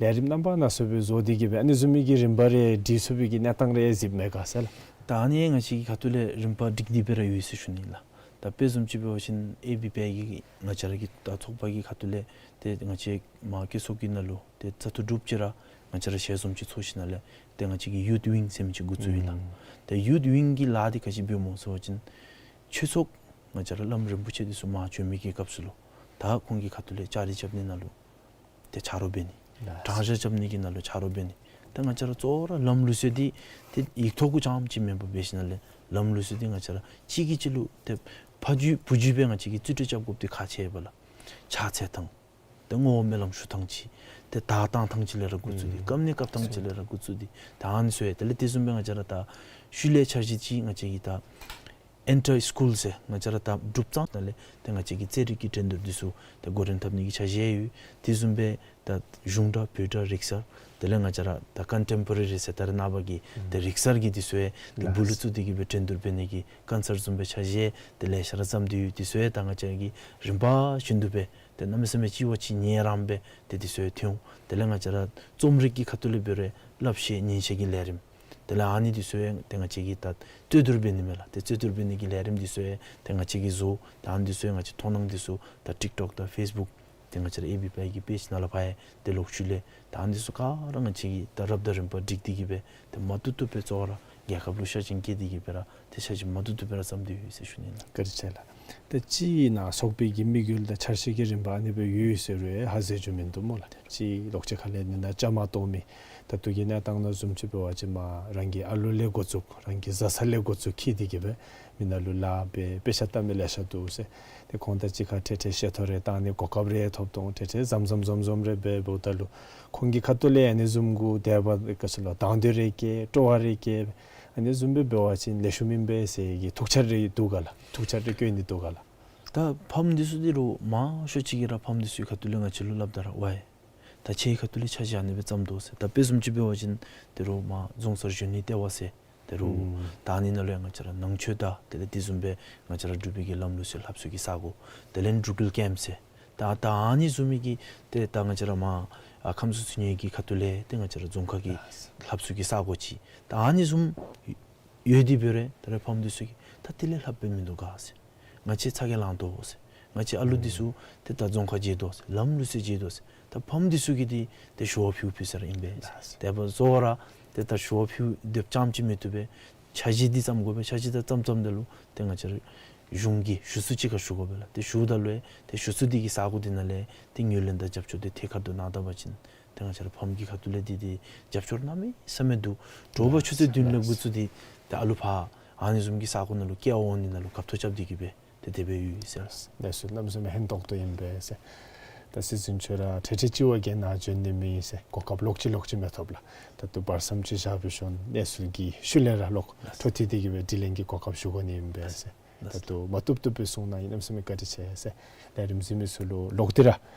ལས་རིམ་རྣམ་པ་སྣ་ཚོགས་སྦེ་བཟོ་སྟེ་གི་སྦེ་ཨ་ནི་བཟུམ་མའི་གི་རིམ་པ་རེ་སྒྲིག་ཚུགས་པའི་གི་གནས་སྟངས་རེ་གཟིགསཔ་མས་ག་ཟེར་ལགས། ད་ཨ་ནི་ང་བཅས་ཀྱི་ཁ་ཐུག་ལས་རིམ་པ་སྒྲིག་སྟེ་སྦེ་ར་ཡོད་ཟེར་ཞུ་ནི་ལགས། ད་དཔེ་བཟུམ་ཅིག་འབད་བ་ཅིན་ཨེ་བི་པི་ཨའི་གི་ང་བཅས་ར་གི་ད་ཚོགས་པ་གི་ཁ་ཐུག་ལས་ཏེ་ང་བཅས་མར་སྐྱེད་ཚོགས་ཀྱི་ནང་ལུ་ཏེ་ཚ་ཐུག་དྲུག་ཅིག་ར་ང་བཅས་ར་ཞལ་འཛོམས་ཅིག་ཚོགས་ཞིནམ་ལས་ཏེ་ང་བཅས་ཀྱིས་ཡུཐ་ཝིང་ཟེར་མི་ཅིག་འགོ་བཙུགས་ཡི་ལགས། ཨུམ། ཏེ་ཡུཐ་ཝིང་གི་ལཱ་འདི་ག་ཅི་འབདཝ་སྨོ་ཟེར་བ་ཅིན་ཆོས་ཚོགས་ང་བཅས་ར་བླམ་རིན་པོ་ཆེ་འདི་ཚུ་མར་བྱོན་མི་གི་སྐབས་སུ་ལུ་ད་ཁོང་གི་ཁ་ཐུག་ལས་བཅའ་སྒྲིག་རྐྱབ་ནི་ནང་ལུ་ཏེ་ཆ་རོགས་འབད་ནི། ལགས། དྲང་བཞག་རྐྱབ་ནི་གི་ནང་ལུ་ཆ་རོགས་འབད་ནི། ཏེ་ང་བཅས་ར་གཙོ་བོ་ར་ལམ་ལུགས་སྲོལ་འདི་ཏེ་ཡིག་ཐོག་གུ་རྐྱངམ་ཅིག་མེན་པར་འབད་ཞིནམ་ལས་ལམ་ལུགས་སྲོལ་འདི་ང་བཅས་ར་གཅིག་གིས་གཅིག་ལུ་ཏེ་ཕ་རྒྱུད་བུ་རྒྱུད་སྦེ་ང་བཅས་ཀྱིས་རྩིས་སྤྲོད་རྐྱབ་དགོཔ་འདི་ཁག་ཆེ་བས་ལགས། ཕྱག་འཚལ་ཐངས་ཏེ་བསྔོ་བ་སྨོན་ལམ་ཞུ་ཐངས་ཅིག་ཏེ་དར་བཏང་ཐངས་ཅིག་ལས་ར་འགོ་བཙུགས་ཏེ་ཨུམ་བཀབ་ནི་བཀབ་ཐངས་ཅིག་ལས་ར་འགོ་བཙུགས་ཏེ་ད་ཨ་ནི་ཚུ་ཡང་དེ་ལས་དེ་བཟུམ་སྦེ་ང་བཅས་ར་ད་ཤུལ་ལས་འཆར་གཞི་ཅིག་ང་བཅས་ཀྱིས་ད་ཨིན་ཊར་སི་ཀུལ་ཟེར་ང་བཅས་ར་ད་སྒྲུབ་གཙང་ནང་ལས་ཏེ་ང་བཅས་ཀྱིས་རྩེད་རིགས་ཀྱི་འགྲན་བསྡུར་འདི་ཚུ་ཏེ་འགོ་འདྲེན་འཐབ་ནི་གི་འཆར་གཞི་ཡོད། དེ་བཟུམ་སྦེ་ད་གཞུང་སྒྲ་བོད་སྒྲ་རིག་གསར་དེ་ལས་ང་བཅས་ར་ད་ཀོན་ཊེམ་པོ་རེ་རི་ཟེར་ད་རེས་ནངས་པ་གི་ཏེ་རིག་གསར་གྱི་འདི་ཚུ་ཡང་ཏེ་སྦུག་ལུ་བཙུགས་ཏེ་གི་སྦེ་འགྲན་བསྡུར་འབད་ནི་གི་ཀོན་སརཊ་བཟུམ་སྦེ་འཆར་གཞི་ཏེ་ལེ་ཤ་ར་བརྩམས་ཏེ་ཡོད། འདི་ཚུ་ཡང་ད་ང་བཅས་ཀྱིས་རིམ་པ་བཞིན་དུ་སྦེ་ཏེ་གནམ་མེད་ས་མེད་ཅིག་བ་ཅིག་ཉེ་རང་སྦེ་ཏེ་འདི་ཚུ་ཡང་ཐོན་འོང་། དེ་ལས་ང་བཅས་ར་རྩོམ་རིག་གི་ཁ་ཐུག་ལས་འབད་རུང་སླབ་བཤད་ཉན་བཤད་ཀྱི་ལས་རིམ་དེ་ལས་ཨ་ནི་འདི་ཚུ་ཡང་ཏེ་ང་བཅས་ཀྱིས་ད་རྩོད་བསྡུར་འབད་ནི་མས་ལགས། ཏེ་རྩོད་བསྡུར་འབད་ནི་གི་ལས་རིམ་འདི་ཚུ་ཡང་ཏེ་ང་བཅས་ཀྱིས་བཟོ། ད་ཨ་ནི་འདི་ཚུ་ཡང་ང་བཅས་མཐོང་སྣང་འདི་ཚུ་ད་ཊིག་ཊོག་དང་ཕེསི་བུཀ་ཏེ་ང་བཅས་ར་ཨེ་བི་པི་ཨའི་གི་པེཇ་ནང་ལུ་ཕར་ཡང་ཏེ་ལོག་ཤུལ་ལས་ད་ཨ་ནི་འདི་ཚུ་ག་ར་ང་བཅས་ཀྱིས་ད་རབ་དང་རིམ་པ་སྒྲིག་སྟེ་གི་སྦེ་ཏེ་མ་བཏུབ་བཏུབ་སྦེ་གཙོ་བོ་ར་རྒྱལ་ཁབ་ལུ་ཤ་ཞེན་བསྐྱེད་དེ་གི་སྦེ་ར་ཏེ་འཆར་གཞི་མ་བཏུབ་བཏུབ་སྦེ་ར་བརྩམས་ཏེ་ཡོད་ཟེར་ཞུ་ནི་ལགས། བཀའ་དྲིན་ཆེ་ལགས། ཏེ་ཅིག་ནང་ཚོགས་པའི་གི་དམིགས་ཡུལ་དང་འཆར་གཞི་གི་རིམ་པ་ཨ་ནི་སྦེ་ཡོད་ཟེར་རུང་ཧ་ཟེར་རྒྱུ་མིན་འདུག་སྨོ་ལགས། ཅིག་ལོག་ཅི་ཁ་ལས་ནི་ནཱ་བཅའ་མར་གཏོགས་མི་ད་ལྟོ་གི་གནས་སྟངས་ནང་བཟུམ་ཅིག་འབད་བ་ཅིན་མར་རང་གི་ཨ་ལོ་ལས་འགོ་བཙུགས་རང་གི་བཟའ་ཚང་ལས་འགོ་བཙུགས་འཁྱིད་དེ་གི་སྦེ་མི་ནང་ལུ་ལཱ་འབད་དཔེ་ཆ་ལྟ་མི་ལེ་ཤ་འདུག་ཟེར། ཏེ་ཁོང་དང་གཅིག་ཁར་ཏེ་ཏེ་བཤད་ཐོ་རེ་བཏང་ནི་གོ་སྐབས་རེ་ཐོབ་དོ། ཏེ་ཏེ་འཛོམས་འཛོམས་འཛོམས་འཛོམས་རེ་འབད་འབདཝ་ད་ལུ་ཁོང་གི་ཁ་ཐུག་ལས་ཨ་ནི་བཟུམ་གུ་དད་པ་ག་ཅི་ལོ་དང་འདོད་རེ་བསྐྱེད་སྤྲོ་བ་རེ་བསྐྱེད་ཨ་ནི་བཟུམ་སྦེ་འབད་བ་ཅིན་ལེགས་ཤོམ་ཨིན་པས་ཟེར་གྱི་ཐུགས་འཆར་རེ་འདུག་ག་ལགས། ཐུགས་འཆར་རེ་བཀོད་ནི་འདུག་ག་ལགས། ད་ཕམ་འདི་ཚུ་འདི་རུང་མང་ཤོས་ཅིག་གིས་ར་ཕམ་འདི་ཚུའི་ཁ་ཐུག་ལས་ང་བཅས་ལུ་སླབ་ད་ར་ཝའི་ད་ཁྱེད་ཁ་ཐུག་ལས་འཆར་གཞི་ཨ་ནི་སྦེ་བརྩམ་དོ་ཟེར། ད་དཔེ་བཟུམ་ཅིག་འབད་བ་ཅིན་འདི་རུང་མར་རྫོང་སར་གཞོན་ནུའི་ལྟེ་བ་ཟེར་འདི་རུང་ཨུམ་ད་ཨ་ནི་ནང་ལུ་ཡང་ང་བཅས་ར་ནང་ཆོས་དང་དེ་ལས་དེ་བཟུམ་སྦེ་ང་བཅས་ར་འབྲུག་པའི་གི་ལམ་ལུགས་སྲོལ་ལྷབ་ཚུགས་ཀྱི་ས་གོ་དེ་ལས་འབྲུག་རྒྱལ་ཀེམཔ་ཟེར་ད་ད་ཨ་ནི་བཟུམ་མའི་གི་ཏེ་ད་ང་བཅས་ར་མར་ཨ་ཁམས་སོག་ཚུ་ཉིད་ཀྱི་ཁ་ཐུག་ལས་ཏེ་ང་བཅས་ར་རྫོང་ཁག་གི་ལྷབ་ཚུགས་ཀྱི་ས་གོ་ཅིག་ད་ཨ་ནི་བཟུམ་ཡོད་དེ་འབད་རུང་ད་རེས་ཕམ་འདི་ཚུ་གིས་ད་དེ་ལས་ལྷགཔ་སྦེ་མིན་འདུག་ག་ཟེར། ང་བཅས་ཚ་གྱང་ལང་དོ་ཟེར། ང་བཅས་ཨ་ལུ་འདི་ཚུ་ཏེ་ད་རྫོང་ཁ་མཇལ་དོ་ཟེར། ལམ་ལུགས་སྲོལ་མཇལ་དོ་ཟེར། ད་ཕམ་འདི་ཚུ་གིས་འདི་ཏེ་ཞུ་བ་ཕུལ་ཕུལ་ས་ར་ཨིན་པས་ཟེར། ཏེ་བཟོ་བ་ར་ཏེ་ད་ཞུ་བ་ཕུལ་སྡོདཔ་རྐྱངམ་ཅིག་མི་བཏུབ་པས། འཆར་གཞི་འདི་བརྩམ་དགོ་པས། འཆར་གཞི་ད་བརྩམ་བརྩམ་ད་ལུ་ཏེ་ང་བཅས་ར་གཞུང་གི་ཞུ་ཚུལ་ཅིག་ཁར་ཞུ་དགོ་པས་ལགས། ཏེ་ཞུཝ་ད་ལུ་ཡང་ཏེ་ཞུ་ཚུལ་འདི་གི་ས་གོ་འདི་ནང་ལས་ཏེ་ངོས་ལེན་དང་རྒྱབ་སྐྱོར་འདི་ཐད་ཀར་དུ་གནང་ད་པ་ཅིན་ཏེ་ང་བཅས་ར་ཕམ་གྱི་ཁ་ཐུག་ལས་འདི་འདི་རྒྱབ་སྐྱོར་གནམ་མེད་ས་མེད་འདུག། དྲོ་པ་ཆུ་ཚོད་བདུན་ལས་འགོ་བཙུགས་ཏེ་ཏེ་ཨ་ལུ་ཕར་ཨ་ནི་བཟུམ་གྱི་ས་གོ་ནང་ལུ་སྐྱེལ་འོང་ནི་ནང་ལུ་ཁ་ཐུག་རྐྱབ་སྟེ་གི་སྦེ་ཏེ་དེ་སྦེ་ཡོད་ཟེར། གནས་ཚུལ་གནམ་མེད་ས་མེད་ཧན་ཏོང་ཏོ་ཨིན་པས་ཟེར། ད་སྲིད་འཛིན་མཆོག་ར་ཏེ་ཏེ་ཅིག་བ་རྒྱལ་ནང་བྱོན་ནི་མེད་ཟེར། གོ་སྐབས་ལོག་ཅི་ལོག་ཅི་མི་ཐོབ་ལགས། ད་ལྟོ་བར་མཚམས་ཅིག་བཞག་སྦེ་ཞིནམ་གནས་ཚུལ་གྱི་ཤུལ་ལས་ར་ལོག་འཕྲོ་མཐུད་དེ་གི་སྦེ་དྲི་ལན་གྱི་གོ་སྐབས་ཞུ་དགོ་ནི་ཨིན་པས་ཟེར། ད་ལྟོ་མ་བཏུབ་བཏུབ་སྦེ་གསུང་གནང་ཡི། གནམ་མེད་ས་མེད་བཀའ་དྲིན་ཆེ་ཟེར། ལས་རིམ་གཟིགས་མི་ཚུ་ལུ་ལོག་སྟེ་ར་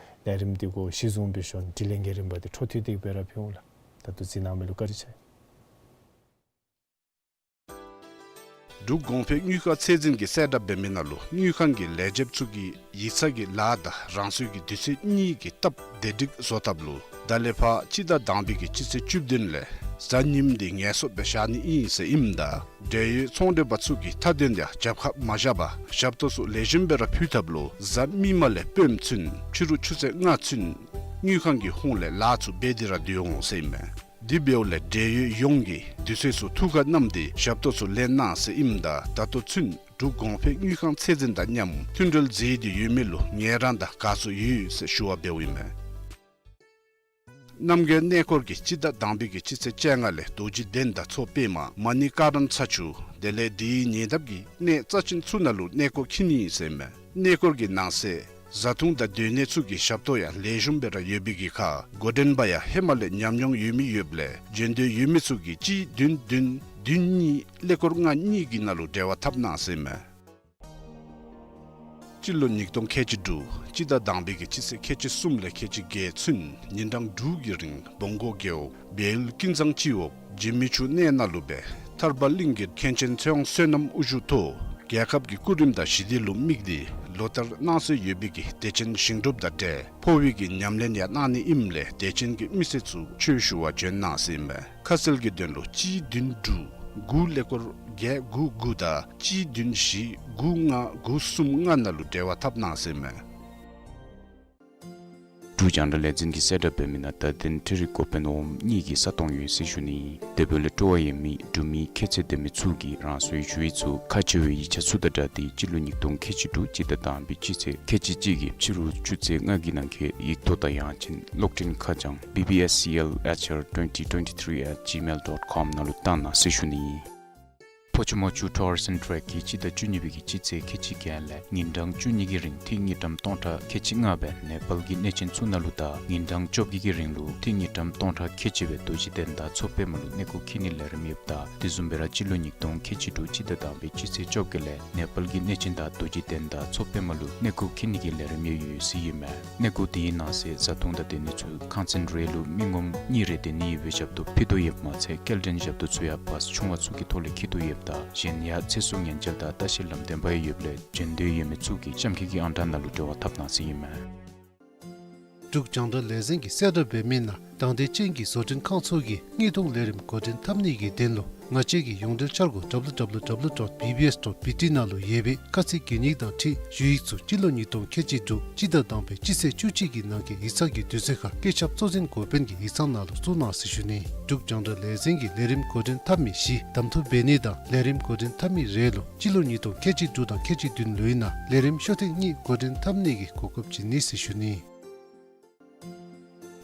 ལས་རིམ་འདི་གུ་གཞི་བཟུང་སྦེ་ཞིནམ་དྲི་ལན་གྱི་རིམ་པ་འདི་འཕྲོ་མཐུད་དེ་གི་སྦེ་ར་ཕུལ་འོང་ལགས། ད་ལྟོ་གཟིགས་གནང་མི་ལུ་བཀའ་དྲིན་ཆེ། འབྲུག་གོང་འཕེལ་དངུལ་ཁང་ཚད་འཛིན་གྱིས་གསལ་བསྒྲགས་འབད་མི་ནང་ལུ་དངུལ་ཁང་གི་ལས་བྱེདཔ་ཚུ་གིས་ཡིག་ཚང་གི་ལཱ་དང་རང་སོའི་གི་དུས་ཚོད་གཉིས་ཀྱི་སྟབས་བདེ་སྒྲིག་བཟོ་ཐབས་ལུ་ད་ལས་ཕར་སྤྱི་ཟླ་དང་པའི་གི་སྤྱི་ཚེས་བཅུ་བདུན་ལས་གཟའ་ཉིམ་འདི་ངལ་གསོ་སྦེ་བཞག་ནི་ཨིན་ཟེར་ཨིནམ་ད་འབྲེལ་ཡོད་ཚོང་འབྲེལ་པ་ཚུ་གིས་མཐའ་དོན་ཡང་རྒྱབ་ཁར་མ་བཞག་པར་ཞབས་ཏོག་ཚུ་ལེགས་ཤོམ་སྦེ་ར་ཕུལ་ཐབས་ལུ་གཟའ་མིག་དམར་ལས་སྤེནམ་ཚུན་ཕྱི་རུ་ཆུ་ཚོད་ལྔ་ཚུན་དངུལ་ཁང་གི་ཧོངས་ལས་ལཱ་ཚུ་འབད་དེ་ར་སྡོད་འོང་ཟེར་ཨིན་མས། དེ་འབདཝ་ལས་འབྲེལ་ཡོད་ཡོངས་ཀྱིས་དུས་ཚོད་ཚུ་ཐུགས་ཁར་བསྣམས་ཏེ་ཞབས་ཏོག་ཚུ་ལེན་གནང་ཟེར་ཨིནམ་ད་ད་ལྟོ་ཚུན་འབྲུག་གོང་འཕེལ་དངུལ་ཁང་ཚད་འཛིན་དང་མཉམ་མཐུན་འབྲེལ་མཛད་དེ་ཡོད་མི་ལུ་ངལ་རངས་དང་དགའ་ཚོར་ཡོད་ཟེར་ཞུ་བ་འབདཝ་ཨིན་མས། རྣམ་རྒྱལ་གནས་སྐོར་གྱིས་སྤྱི་ཟླ་དང་པའི་གི་སྤྱི་ཚེས་བཅོ་ལྔ་ལས་རྡོ་རྗེ་གདན་དང་མཚོ་པདྨ་མ་ཎི་ཀ་རན་ཚ་ཆུ་དེ་ལས་དེའི་ཉེ་འདབས་ཀྱི་གནས་རྩ་ཆེན་ཚུ་ནང་ལུ་གནས་སྐོར་འཁྱིད་ནི་ཨིན་ཟེར་མས། གནས་སྐོར་གྱི་ནང་གསེས་བཟའ་འཐུང་དང་སྡོད་གནས་ཚུ་གི་ཞབས་ཏོག་ཡང་ལེགས་ཤོམ་སྦེ་ར་ཡོད་པའི་གི་ཁར་འགོ་འདྲེན་པ་ཡང་ཧེ་མ་ལས་ཉམས་མྱོང་ཡོད་མི་ཡོདཔ་ལས་འབྱོན་འདོད་ཡོད་མི་ཚུ་གིས་གཅིག་བདུན་བདུན་བདུན་གཉིས་ཀླད་ཀོར་ལྔ་གཉིས་ཀྱི་ནང་ལུ་འབྲེལ་བ་འཐབ་གནང་ཟེར་མས། སྤྱི་ལོ་ཉིས་སྟོང་ཁལ་གཅིག་དྲུག་སྤྱི་ཟླ་དང་པའི་གི་སྤྱི་ཚེས་ཁལ་གཅིག་གསུམ་ལས་ཁལ་གཅིག་བརྒྱད་ཚུན་ཉིན་གྲངས་དྲུག་གི་རིང་བོང་སྒོ་རྒེད་འོག་བལ་ཡུལ་ཀུན་བཟང་སྤྱི་འོག་འཇིགས་མེད་ཆུ་གནས་ནང་ལུ་སྦེ་ཐར་པ་གླིང་གི་མཁན་ཆེན་ཚེ་དབང་བསོད་ནམས་དབུ་བཞུགས་ཐོག་རྒྱལ་ཁབ་ཀྱི་སྐུ་རིམ་དང་ཞི་བདེ་ལུ་དམིགས་ཏེ་ལོ་ལྟར་གནང་སྲོལ་ཡོད་པའི་གི་དད་ཅན་ཞིང་སྒྲུབ་དང་འབྲེལ་འཕོ་བའི་གི་ཉམས་ལེན་ཡང་གནང་ནི་ཨིནམ་ལས་དད་ཅན་གྱི་མི་སེར་ཚུ་ཆོས་ཞུ་བར་བྱོན་གནང་ཟེར་ཨིན་མས། ཁ་གསལ་གྱི་དོན་ལུ་གཅིག་བདུན་དྲུག་དགུ་ཀླད་ཀོར་བརྒྱད་དགུ་དགུ་དང་གཅིག་བདུན་བཞི་དགུ་ལྔ་དགུ་གསུམ་ལྔ་ནང་ལུ་འབྲེལ་བ་འཐབ་གནང་ཟེར་ཨིན་མས། འབྲུག་རྒྱང་བསྒྲགས་ལས་འཛིན་གྱིས་གསལ་བསྒྲགས་འབད་མི་ནང་བརྡ་དོན་འཕྲུལ་རིག་འགོ་དཔོན་འོགམ་གཉིས་ཀྱི་ས་སྟོང་ཡོད་ཟེར་ཞུ་ནི། དེ་འབདཝ་ལས་སྤྲོ་བ་ཡོད་མི་འབྲུག་མི་ཁྱད་ཚད་ལྡན་མི་ཚུ་གིས་རང་སོའི་ཞུ་ཡིག་ཚུ་ཁག་ཆེ་བའི་ཡིག་ཆ་ཚུ་དང་སྦྲགས་ཏེ་སྤྱི་ལོ་ཉིས་སྟོང་ཁལ་གཅིག་དྲུག་སྤྱི་ཟླ་དང་པའི་སྤྱི་ཚེས་ཁལ་གཅིག་གཅིག་གི་ཕྱི་རུ་ཆུ་ཚོད་ལྔ་གི་ནང་འཁོད་ཡིག་ཐོག་དང་ཡང་ཅིན་གློག་འཕྲིན་ཁ་བྱང་B B S C L H R twenty twenty-three at gmail dot com ནང་ལུ་བཏང་གནང་ཟེར་ཞུ་ནི། ཕོ་ཆུ་མོ་ཆུ་ཊུ་རི་ཛིམ་ཊེ་རེཀ་གིས་སྤྱི་ཟླ་བཅུ་གཉིས་པའི་གི་སྤྱི་ཚེས་ཁལ་གཅིག་བརྒྱད་ལས་ཉིན་གྲངས་བཅུ་གཉིས་ཀྱི་རིང་ཏིག་དངུལ་ཀྲམ་སྟོང་ཕྲག་ཁལ་གཅིག་ལྔ་སྦེ་ནེ་པཱལ་གྱི་གནས་ཆེན་ཚུ་ནང་ལུ་དང་ཉིན་གྲངས་བཅོ་བརྒྱད་ཀྱི་རིང་ལུ་ཏིག་དངུལ་ཀྲམ་སྟོང་ཕྲག་ཁལ་གཅིག་སྦེ་རྡོ་རྗེ་གདན་དང་མཚོ་པདྨ་ལུ་གནས་སྐོར་འཁྱིད་ནིའི་ལས་རིམ་ཡོདཔ་ད་དེ་བཟུམ་སྦེ་ར་སྤྱི་ལོ་ཉིས་སྟོང་ཁལ་གཅིག་དྲུག་སྤྱི་ཟླ་དང་པའི་སྤྱི་ཚེས་བཅོ་བརྒྱད་ལས་ནེ་པཱལ་གྱི་གནས་ཆེན་དང་རྡོ་རྗེ་གདན་དང་མཚོ་པདྨ་ལུ་གནས་སྐོར་འཁྱིད་ནི་གི་ལས་རིམ་ཡང་ཡོད་ཟེར་ཨིན་མས། གནས་སྐོར་དེའི་ནང་གསེས་བཟའ་འཐུང་དང་སྡོད་གནས་ཚུ་ཁང་ཚན་རེ་ལུ་མི་ངོམ་གཉིས་རེ་སྡོད་ནི་ཡོད་པའི་ཞབས་ཏོག་ཕུལ་དོ་ཡོདཔ་མ་ཚད་སྐྱེལ་འདྲེན་ཞབས་ཏོག་ཚུ་ཡང་བཱས་ཆུང་བ་ཚུ་གི་ཐོག་ལས་འཁྱིད་དོ་ཡོདཔ་ད་གཞན་ཡང་ཚེ་སྲོག་ཉེན་བཅོལ་དང་ལྟ་བཤལ་ལམ་སྟོན་པ་ཡང་ཡོདཔ་ལས་འབྱོན་འདོད་ཡོད་མི་ཚུ་གིས་གཤམ་འཁོད་ཀྱི་ཨང་གྲངས་ནང་ལུ་འབྲེལ་བ་འཐབ་གནང་ཟེར་ཨིན་མས། འབྲུག་རྒྱང་བསྒྲགས་ལས་འཛིན་གྱིས་གསལ་བསྒྲགས་འབད་མི་ནང་དང་འདོད་ཅན་གྱི་བཟོ་སྐྲུན་ཁང་ཚུ་གིས་དངོས་བསྡོམས་ལས་རིམ་འགོ་འདྲེན་འཐབ་ནི་གི་དོན་ལུ་ང་བཅས་ཀྱི་ཡོངས་འབྲེལ་འཆར་སྒོ་W W W dot B B S dot B T ནང་ལུ་ཡོད་པའི་ཁ་ཚིག་གན་ཡིག་དང་འཁྲིལ་ཞུ་ཡིག་ཚུ་སྤྱི་ལོ་ཉིས་སྟོང་ཁལ་གཅིག་དྲུག་སྤྱི་ཟླ་དང་པའི་སྤྱི་ཚེས་བཅུ་གཅིག་གི་ནང་འཁོད་ཡིག་ཚང་གི་དུས་ཚོད་ཁར་བཀོད་ཁྱབ་གཙོ་འཛིན་འགོ་དཔོན་གྱི་ཡིག་ཚང་ནང་ལུ་བཙུགས་གནང་ཟེར་ཞུ་ནི། འབྲུག་རྒྱང་བསྒྲགས་ལས་འཛིན་གྱིས་ལས་རིམ་འགོ་འདྲེན་འཐབ་མི་བཞི་གདམ་འཐུ་འབད་ནི་དང་ལས་རིམ་འགོ་འདྲེན་འཐབ་མི་རེ་ལུ་སྤྱི་ལོ་ཉིས་སྟོང་ཁལ་གཅིག་དྲུག་དང་ཁལ་གཅིག་བདུན་ལོའི་ནང་ལས་རིམ་ཤོག་ཐེངས་གཉིས་འགོ་འདྲེན་འཐབ་ནི་གི་གོ་སྐབས་བྱིན་ནི་ཟེར་ཞུ་ནི།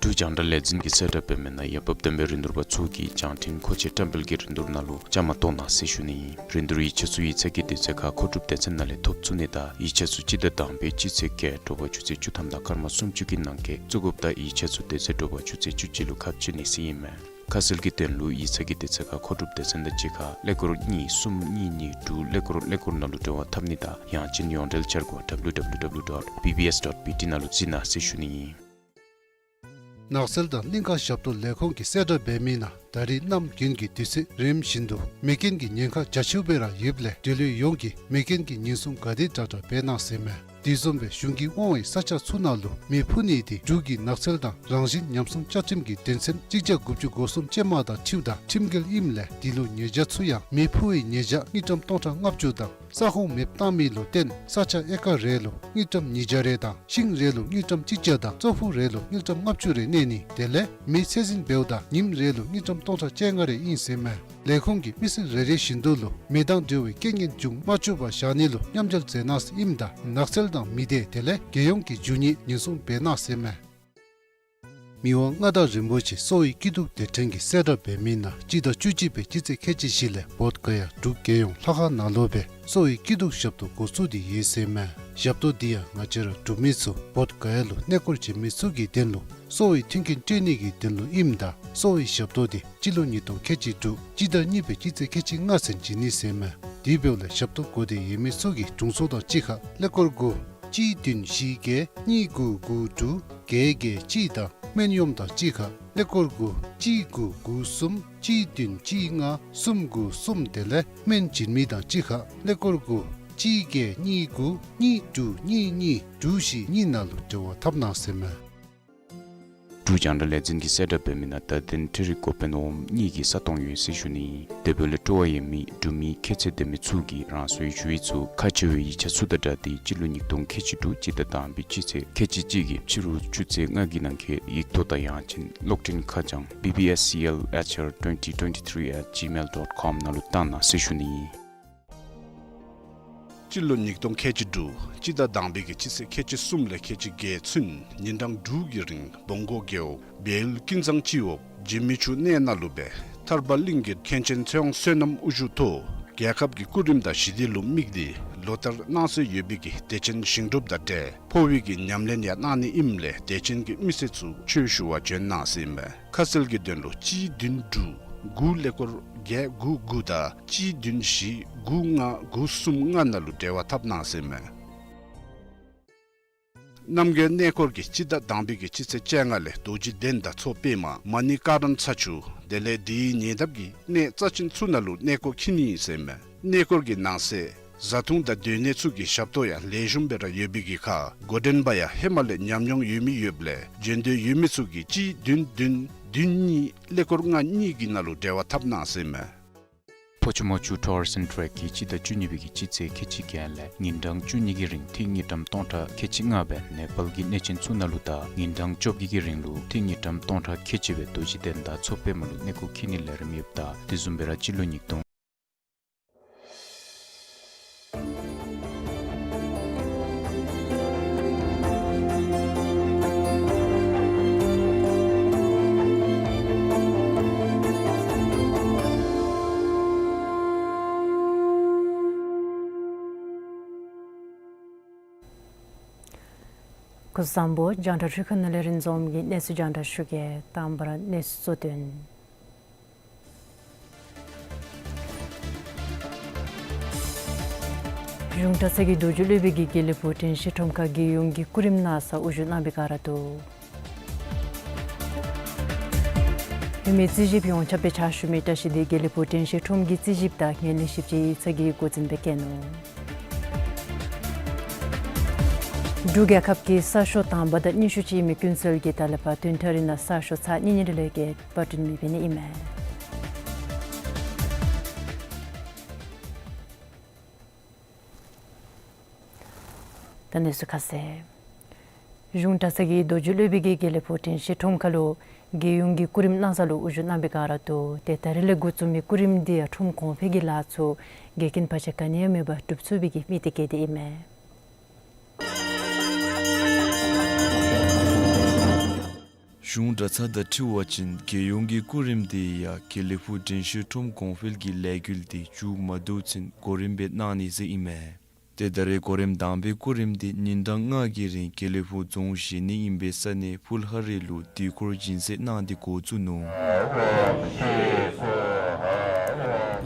འབྲུག་རྒྱང་བསྒྲགས་ལས་འཛིན་གྱིས་གསལ་བསྒྲགས་འབད་མི་ནང་ཡར་འབབ་བསྟན་པའི་རིན་བསྡུར་པ་ཚུ་གིས་བྱང་འཕྲིན་མཁོ་ཆས་བཀྲམ་སྤེལ་གྱི་རིན་བསྡུར་ནང་ལུ་བཅའ་མར་གཏོགས་གནང་ཟེར་ཞུ་ནི། རིན་བསྡུར་ཡིག་ཆ་ཚུ་ཡིག་ཚང་གི་དུས་ཚོད་ཁར་མཁོ་སྒྲུབ་སྡེ་ཚན་ནང་ལས་ཐོབ་ཚུགས་ནི་དང་ཡིག་ཆ་ཚུ་སྤྱི་ཟླ་དང་པའི་སྤྱི་ཚེས་བརྒྱད་དྲོ་པ་ཆུ་ཚོད་བཅུ་ཐམ་དང་སྐར་མ་སུམ་ཅུ་གི་ནང་འཁོད་བཙུགས་དགོཔ་དང་ཡིག་ཆ་ཚུ་དེ་ཚེ་དྲོ་པ་ཆུ་ཚོད་བཅུ་གཅིག་ལུ་ཁ་ཕྱེ་ནི་ཟེར་ཨིན་མས། ཁ་གསལ་གྱི་དོན་ལུ་ཡིག་ཚང་གི་དུས་ཚོད་ཁར་མཁོ་སྒྲུབ་སྡེ་ཚན་དང་གཅིག་ཁར་ཀླད་ཀོར་གཉིས་གསུམ་གཉིས་གཉིས་དྲུག་ཀླད་ཀོར་ཀླད་ཀོར་ནང་ལུ་འབྲེལ་བ་འཐབ་ནི་དང་ཡང་ཅིན་ཡོངས་འབྲེལ་འཆར་སྒོ་W W W dot B B S dot B T ནང་ལུ་གཟིགས་གནང་ཟེར་ཞུ་ནི་ཨིན། ནགས་ཚལ་དང་གླིང་ཁ་ཞབས་ཏོག་ལས་ཁུངས་ཀྱིས་གསལ་བསྒྲགས་འབད་མི་ནང་ད་རིས་གནམ་དགུན་གྱི་དུས་ཚོད་རིམ་བཞིན་དུ་མེ་རྐྱེན་གྱི་ཉེན་ཁ་རྒྱ་ཆེཝ་སྦེ་ར་ཡོདཔ་ལས་འབྲེལ་ཡོད་ཡོངས་ཀྱིས་མེ་རྐྱེན་གྱི་ཉེན་སྲུང་ག་དེ་དྲག་དྲག་འབད་གནང་ཟེར་མས། དེ་བཟུམ་སྦེ་གཞུང་གིས་དབང་བའི་ས་ཆ་ཚུ་ནང་ལུ་མེ་འཕུ་ནི་དེ་འབྲུག་གི་ནགས་ཚལ་དང་རང་བཞིན་ཉམས་སྲུང་བཅའ་ཁྲིམས་ཀྱི་དོན་ཚན་གཅིག་བརྒྱ་དགུ་བཅུ་གོ་གསུམ་ཅན་མ་དང་འཁྲིལཝ་ད་ཁྲིམས་འགལ་ཨིནམ་ལས་དེ་ལུ་ཉེས་བྱ་ཚུ་ཡང་མེ་འཕུ་བའི་ཉེས་བྱ་དངུལ་ཀྲམ་སྟོང་ཕྲག་ལྔ་བཅུ་དང་ས་ཁོངས་མེདཔ་བཏང་མི་ལུ་བརྟེན་ས་ཆ་ཨེ་ཀར་རེ་ལུ་དངུལ་ཀྲམ་ཉིས་བརྒྱ་རེ་དང་ཤིང་རེ་ལུ་དངུལ་ཀྲམ་གཅིག་བརྒྱ་དང་ཙོག་ཕུག་རེ་ལུ་དངུལ་ཀྲམ་ལྔ་བཅུ་རེ་གནས་ནི་དེ་ལས་མེ་ཚད་འཛིན་འབདཝ་ད་ཉིནམ་རེ་ལུ་དངུལ་ཀྲམ་སྟོང་ཕྲག་བཅོ་ལྔ་རེ་ཨིན་ཟེར་མས། ལས་ཁུངས་ཀྱིས་མི་སེར་རེ་རེ་བཞིན་དུ་ལུ་མེ་དང་འབྲེལ་བའི་རྐྱེན་ངན་འབྱུང་མ་བཅུག་པར་བཞག་ནི་ལུ་མཉམ་འབྲེལ་མཛད་གནང་ཟེར་ཨིནམ་ད་ནགས་ཚལ་དང་མི་སྡེ་དེ་ལས་རྒྱལ་ཡོངས་ཀྱི་རྒྱུ་དངོས་ཉེན་སྲུང་འབད་གནང་ཟེར་མས། མི་དབང་མངའ་བདག་རིན་པོ་ཆེ་གསོ་བའི་སྐྱིད་སྡུག་སྡེ་ཕྲན་གྱིས་གསལ་བསྒྲགས་འབད་མི་ནང་སྤྱི་ཟླ་བཅུ་གཅིག་པའི་སྤྱི་ཚེས་ཁལ་གཅིག་བཞི་ལས་བོདྷ་ག་ཡ་འབྲུག་རྒྱལ་ཡོངས་ལྷ་ཁང་ནང་ལུ་སྦེ་གསོ་བའི་སྐྱིད་སྡུག་ཞབས་ཏོག་འགོ་བཙུགས་ཏེ་ཡོད་ཟེར་མས། ཞབས་ཏོག་འདི་ཡང་ང་བཅས་ར་འབྲུག་མི་ཚུ་བོདྷ་ག་ཡ་ལུ་གནས་སྐོར་བྱོན་མི་ཚུ་གི་དོན་ལུ་གསོ་བའི་མཐུན་རྐྱེན་སྤྲོད་ནི་གི་དོན་ལུ་ཨིནམ་ད་གསོ་བའི་ཞབས་ཏོག་འདི་སྤྱི་ལོ་ཉིས་སྟོང་ཁལ་གཅིག་དྲུག་སྤྱི་ཟླ་གཉིས་པའི་སྤྱི་ཚེས་ཁལ་གཅིག་ལྔ་ཚུན་བྱིན་ནི་ཟེར་མས། དེ་འབདཝ་ལས་ཞབས་ཏོག་དགོ་འདོད་ཡོད་མི་ཚུ་གིས་དྲུང་འཚོ་དང་གཅིག་ཁར་ཀླད་ཀོར་དགུ་གཅིག་བདུན་བཞི་བརྒྱད་གཉིས་དགུ་དགུ་དྲུག་བརྒྱད་བརྒྱད་གཅིག་དང་སྨན་གཡོགམོ་དང་གཅིག་ཁར་ཀླད་ཀོར་དགུ་གཅིག་དགུ་དགུ་གསུམ་གཅིག་བདུན་གཅིག་ལྔ་གསུམ་དགུ་གསུམ་དེ་ལས་སྨན་བྱིན་མི་དང་གཅིག་ཁར་ཀླད་ཀོར་དགུ་གཅིག་བརྒྱད་གཉིས་དགུ་གཉིས་དྲུག་གཉིས་གཉིས་དྲུག་བཞི་གཉིས་ནང་ལུ་འབྲེལ་བ་འཐབ་གནང་ཟེར་མས། འབྲུག་རྒྱང་བསྒྲགས་ལས་འཛིན་གྱིས་གསལ་བསྒྲགས་འབད་མི་ནང་བརྡ་དོན་འཕྲུལ་རིག་འགོ་དཔོན་འོགམ་གཉིས་ཀྱི་ས་སྟོང་ཡོད་ཟེར་ཞུ་ནི། དེ་འབདཝ་ལས་སྤྲོ་བ་ཡོད་མི་འབྲུག་མི་ཁྱད་ཚད་ལྡན་མི་ཚུ་གིས་རང་སོའི་ཞུ་ཡིག་ཚུ་ཁག་ཆེ་བའི་ཡིག་ཆ་ཚུ་དང་སྦྲགས་ཏེ་སྤྱི་ལོ་ཉིས་སྟོང་ཁལ་གཅིག་དྲུག་སྤྱི་ཟླ་དང་པའི་སྤྱི་ཚེས་ཁལ་གཅིག་གཅིག་གི་ཕྱི་རུ་ཆུ་ཚོད་ལྔ་གི་ནང་འཁོད་ཡིག་ཐོག་དང་ཡང་ཅིན་གློག་འཕྲིན་ཁ་བྱང་B B S C L H R twenty twenty-three at gmail dot com ནང་ལུ་བཏང་གནང་ཟེར་ཞུ་ནི། སྤྱི་ལོ་ཉིས་སྟོང་ཁལ་གཅིག་དྲུག་སྤྱི་ཟླ་དང་པའི་གི་སྤྱི་ཚེས་ཁལ་གཅིག་གསུམ་ལས་ཁལ་གཅིག་བརྒྱད་ཚུན་ཉིན་གྲངས་དྲུག་གི་རིང་བོང་གོ་རྒེད་འོག་བལ་ཡུལ་ཀུན་བཟང་སྤྱི་འོག་འཇིགས་མེད་ཆུ་གནས་ནང་ལུ་སྦེ་ཐར་པ་གླིང་གི་མཁན་ཆེན་ཚེ་དབང་བསོད་ནམས་དབུ་བཞུགས་ཐོག་རྒྱལ་ཁབ་ཀྱི་སྐུ་རིམ་དང་ཞི་བདེ་ལུ་དམིགས་ཏེ་ལོ་ལྟར་གནང་སྲོལ་ཡོད་པའི་གི་བདེ་ཆེན་ཞིང་སྒྲུབ་དང་འབྲེལ་འཕོ་བའི་གི་ཉམས་ལེན་ཡང་གནང་ནི་ཨིནམ་ལས་བདེ་ཆེན་གྱི་མི་སེར་ཚུ་ཆོས་ཞུ་བར་བྱོན་གནང་ཟེར་ཨིན་མས། ཁ་གསལ་གྱི་དོན་ལུ་གཅིག་བདུན་དྲུག་དགུ་ཀླད་ཀོར་བརྒྱད་དགུ་དགུ་དང་གཅིག་བདུན་བཞི་དགུ་ལྔ་དགུ་གསུམ་ལྔ་ནང་ལུ་འབྲེལ་བ་འཐབ་གནང་ཟེར་ཨིན་མས། རྣམ་རྒྱལ་གནས་སྐོར་གྱིས་སྤྱི་ཟླ་དང་པའི་གི་སྤྱི་ཚེས་བཅོ་ལྔ་ལས་རྡོ་རྗེ་གདན་དང་མཚོ་པདྨ་མ་ཎི་ཀ་རམ་ཚ་ཆུ་དེ་ལས་དེའི་ཉེ་འདབས་ཀྱི་གནས་རྩ་ཆེན་ཚུ་ནང་ལུ་གནས་སྐོར་འཁྱིད་ནི་ཨིན་ཟེར་ཨིན་མས། གནས་སྐོར་གྱི་ནང་གསེས་བཟའ་འཐུང་དང་སྡོད་གནས་ཚུ་གི་ཞབས་ཏོག་ཡང་ལེགས་ཤོམ་སྦེ་ར་ཡོད་པའི་གི་ཁར་འགོ་འདྲེན་པ་ཡང་ཧེ་མ་ལས་ཉམས་མྱོང་ཡོད་མི་ཡོདཔ་ལས་འབྱོན་འདོད་ཡོད་མི་ཚུ་གིས་གཅིག་བདུན་བདུན་བདུན་གཉིས་ཀླད་ཀོར་ལྔ་གཉིས་ཀྱི་ནང་ལུ་འབྲེལ་བ་འཐབ་གནང་ཟེར་ཨིན་མས། ཕོ་ཆུ་མོ་ཆུ་ཊུ་རིསམ་ཊེ་རེཀ་གིས་སྤྱི་ཟླ་བཅུ་གཉིས་པའི་གི་སྤྱི་ཚེས་ཁལ་གཅིག་བརྒྱད་ལས་ཉིན་གྲངས་བཅུ་གཉིས་ཀྱི་རིང་ཐིག་དངུལ་ཀྲམ་སྟོང་ཕྲག་ཁལ་གཅིག་ལྔ་སྦེ་ནེ་པཱལ་གྱི་གནས་ཆེན་ཚུ་ནང་ལུ་དང་ཉིན་གྲངས་བཅོ་བརྒྱད་ཀྱི་རིང་ལུ་ཐིག་དངུལ་ཀྲམ་སྟོང་ཕྲག་ཁལ་གཅིག་སྦེ་རྡོ་རྗེ་གདན་དང་མཚོ་པདྨ་ལུ་གནས་སྐོར་འཁྱིད་ནི་ལས་རིམ་ཡོདཔ་ད་དེ་བཟུམ་སྦེ་ར་སྤྱི་ལོ་ཉིས་སྟོང་སྐུ་གཟུགས་བཟང་པོ། རྒྱང་བསྒྲགས་འཕྲུལ་ཁང་ནང་ལས་རིན་འཛོམས་ཀྱིས་གནས་ཚུལ་རྒྱང་བསྒྲགས་ཞུ་གེ། དང་པ་ར་གནས་ཚུལ་གཙོ་དོན། གཞུང་གྲྭ་ཚང་གི་རྡོ་རྗེ་སློབ་དཔོན་གྱིས་དགེ་ལེགས་ཕུག་དྲན་ཤེས་ཁྲོམ་ཁར་རྒྱལ་ཡོངས་ཀྱི་སྐུ་རིམ་གནང་ས་དབུ་བཞུགས་གནང་བའི་སྒང་ར་འདུག། ཧེ་མའི་རྩིས་ཞིབ་ཡོངས་ཁྱབ་སྦེ་ཕྱག་ཞུ་མི་བཀྲ་ཤིས་འདི་དགེ་ལེགས་ཕུག་དྲན་ཤེས་ཁྲོམ་གྱི་རྩིས་ཞིབ་དང་ངན་ལྷད་ཞིབ་དཔྱད་ཡིག་ཚང་གི་འགོ་འཛིན་སྦེ་བཀལ་ནུག། འབྲུག་རྒྱལ་ཁབ་ཀྱི་གསར་ཤོག་དང་པ་དང་ཉི་ཤུ་ཅིག་མའི་ཀུན་གསལ་གྱི་དང་ལེན་པ་བདུན་ཕྲག་རིང་ནང་གསར་ཤོག་ཚར་གཉིས་གཉིས་རེ་ལས་བརྒལ་པར་སྐྲུན་མི་འབད་ནི་ཨིན་མས། ད་གནས་ཚུལ་ཁ་གསལ། གཞུང་གྲྭ་ཚང་གི་རྡོ་རྗེ་སློབ་དཔོན་གྱིས་དགེ་ལེགས་ཕུག་དྲན་ཤེས་ཁྲོམ་ཁ་ལུ་རྒྱལ་ཡོངས་ཀྱི་སྐུ་རིམ་གནང་ས་ལུ་དབུ་བཞུགས་གནང་བའི་སྒང་ར་འདུག། ཏེ་ད་རེས་ལས་འགོ་བཙུགས་མི་སྐུ་རིམ་འདི་ཡང་ཁྲོམ་གོང་འཕེལ་གྱི་ལཱ་ཚུ་འགལ་རྐྱེན་བར་ཆད་ག་ནི་ཡང་མེད་པར་སྒྲུབ་ཚུགས་པའི་གི་དམིགས་གཏད་འདི་ཨིན་མས། གཞུང་གྲྭ་ཚང་དང་འཁྲིལ་བ་ཅིན་རྒྱལ་ཡོངས་ཀྱི་སྐུ་རིམ་འདི་ཡང་དགེ་ལེགས་ཕུག་དྲན་ཤེས་ཁྲོམ་གོང་འཕེལ་གྱི་ལས་འགུལ་འདི་མཇུག་མ་བསྡུ་ཚུན་གོ་རིམ་སྦེ་གནང་ནི་ཟེར་ཨིན་མས། ཏེ་ད་རེས་གོ་རིམ་དང་པའི་སྐུ་རིམ་འདི་ཉིན་གྲངས་ལྔ་གི་རིང་དགེ་ལེགས་ཕུག་རྫོང་གཞི་གནས་ཨིན་པའི་ས་གནས་ཕུལ་ཧ་རི་ལུ་དུས་འཁོར་སྦྱིན་སྲེག་གནང་སྟེ་འགོ་བཙུགས་ནུག། ང་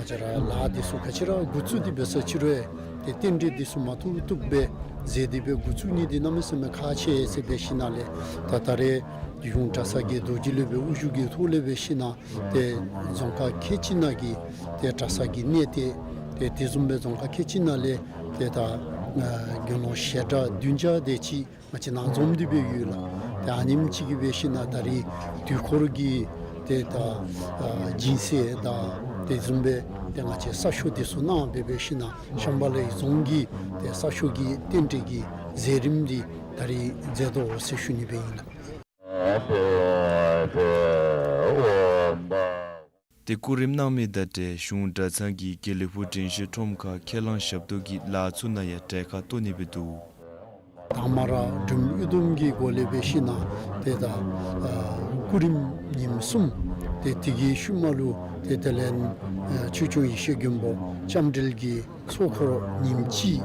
བཅས་ར་ལཱ་འདི་ཚུ་ག་ཅི་ར་འགོ་བཙུགས་ཏེ་འབད་ས་ཅི་རུང་ཏེ་རྟེན་འབྲེལ་འདི་ཚུ་མ་བཏུབ་བཏུབ་སྦེ་མཛད་དེ་སྦེ་འགོ་བཙུགས་ནི་འདི་གནམ་མེད་ས་མེད་ཁག་ཆེ་ཟེར་འབད་ཞིནམ་ལས་ད་ད་རེས་གཞུང་གྲྭ་ཚང་གི་རྡོ་རྗེ་སློབ་དཔོན་དབུ་བཞུགས་ཀྱི་ཐོག་ལས་འབད་ཞིནམ་ཏེ་རྫོང་ཁག་ཁལ་གཅིག་ནང་གི་ཏེ་གྲྭ་ཚང་གི་གནས་ཏེ་ཏེ་དེ་བཟུམ་སྦེ་རྫོང་ཁག་ཁལ་གཅིག་ནང་ལས་ཏེ་ད་ཨ་དགེ་སློང་ཞལ་གྲངས་བདུན་བརྒྱ་དེ་ཅིག་ང་བཅས་ནང་འཛོམས་ཏེ་སྦེ་ཡོད་ལགས། ཏེ་ཨ་ནེམ་ཅིག་གིས་འབད་ཞིནམ་ད་རེས་དུས་འཁོར་གྱི་ཏེ་ད་ཨ་སྦྱིན་སྲེག་དང་དེ་བཟུམ་སྦེ་ཏེ་ང་བཅས་གསར་ཤོག་འདི་ཚུ་གནང་སྦེ་འབད་ཞིནམ་ཤམ་བྷ་ལའི་རྫོང་གི་ཏེ་གསར་ཤོག་གི་རྟེན་འབྲེལ་གྱི་མཛད་རིམ་འདི་ད་རེས་མཛད་དོ་ཟེར་ཞུ་ནི་སྦེ་ཨིན་ལགས། ཏེ་སྐུ་རིམ་གནང་མི་དང་འབྲེལ་གཞུང་གྲྭ་ཚང་གིས་དགེ་ལེགས་ཕུག་དྲན་ཤེས་ཁྲོམ་ཁར་ཁས་བླངས་ཞབས་ཏོག་གི་ལཱ་ཚུ་ནང་ཡང་གྲལ་ཁར་གཏོགས་ནི་སྦེ་འདུག། དང་པ་ར་འབྲུག་ཨུ་དུམ་གྱི་སྒོ་ལས་འབད་ཞིནམ་ཏེ་ད་ཨ་སྐུ་རིམ་ཉིནམ་གསུམ། ཏེ་དེ་གི་ཤུལ་མ་ལུ་ཏེ་དེ་ལས་ཨ་ཆོས་སྐྱོང་ཡེ་ཤེས་མགོན་པོ་ལྕམ་དྲལ་གྱི་ཚོགས་འཁོར་ཉིནམ་གཅིག།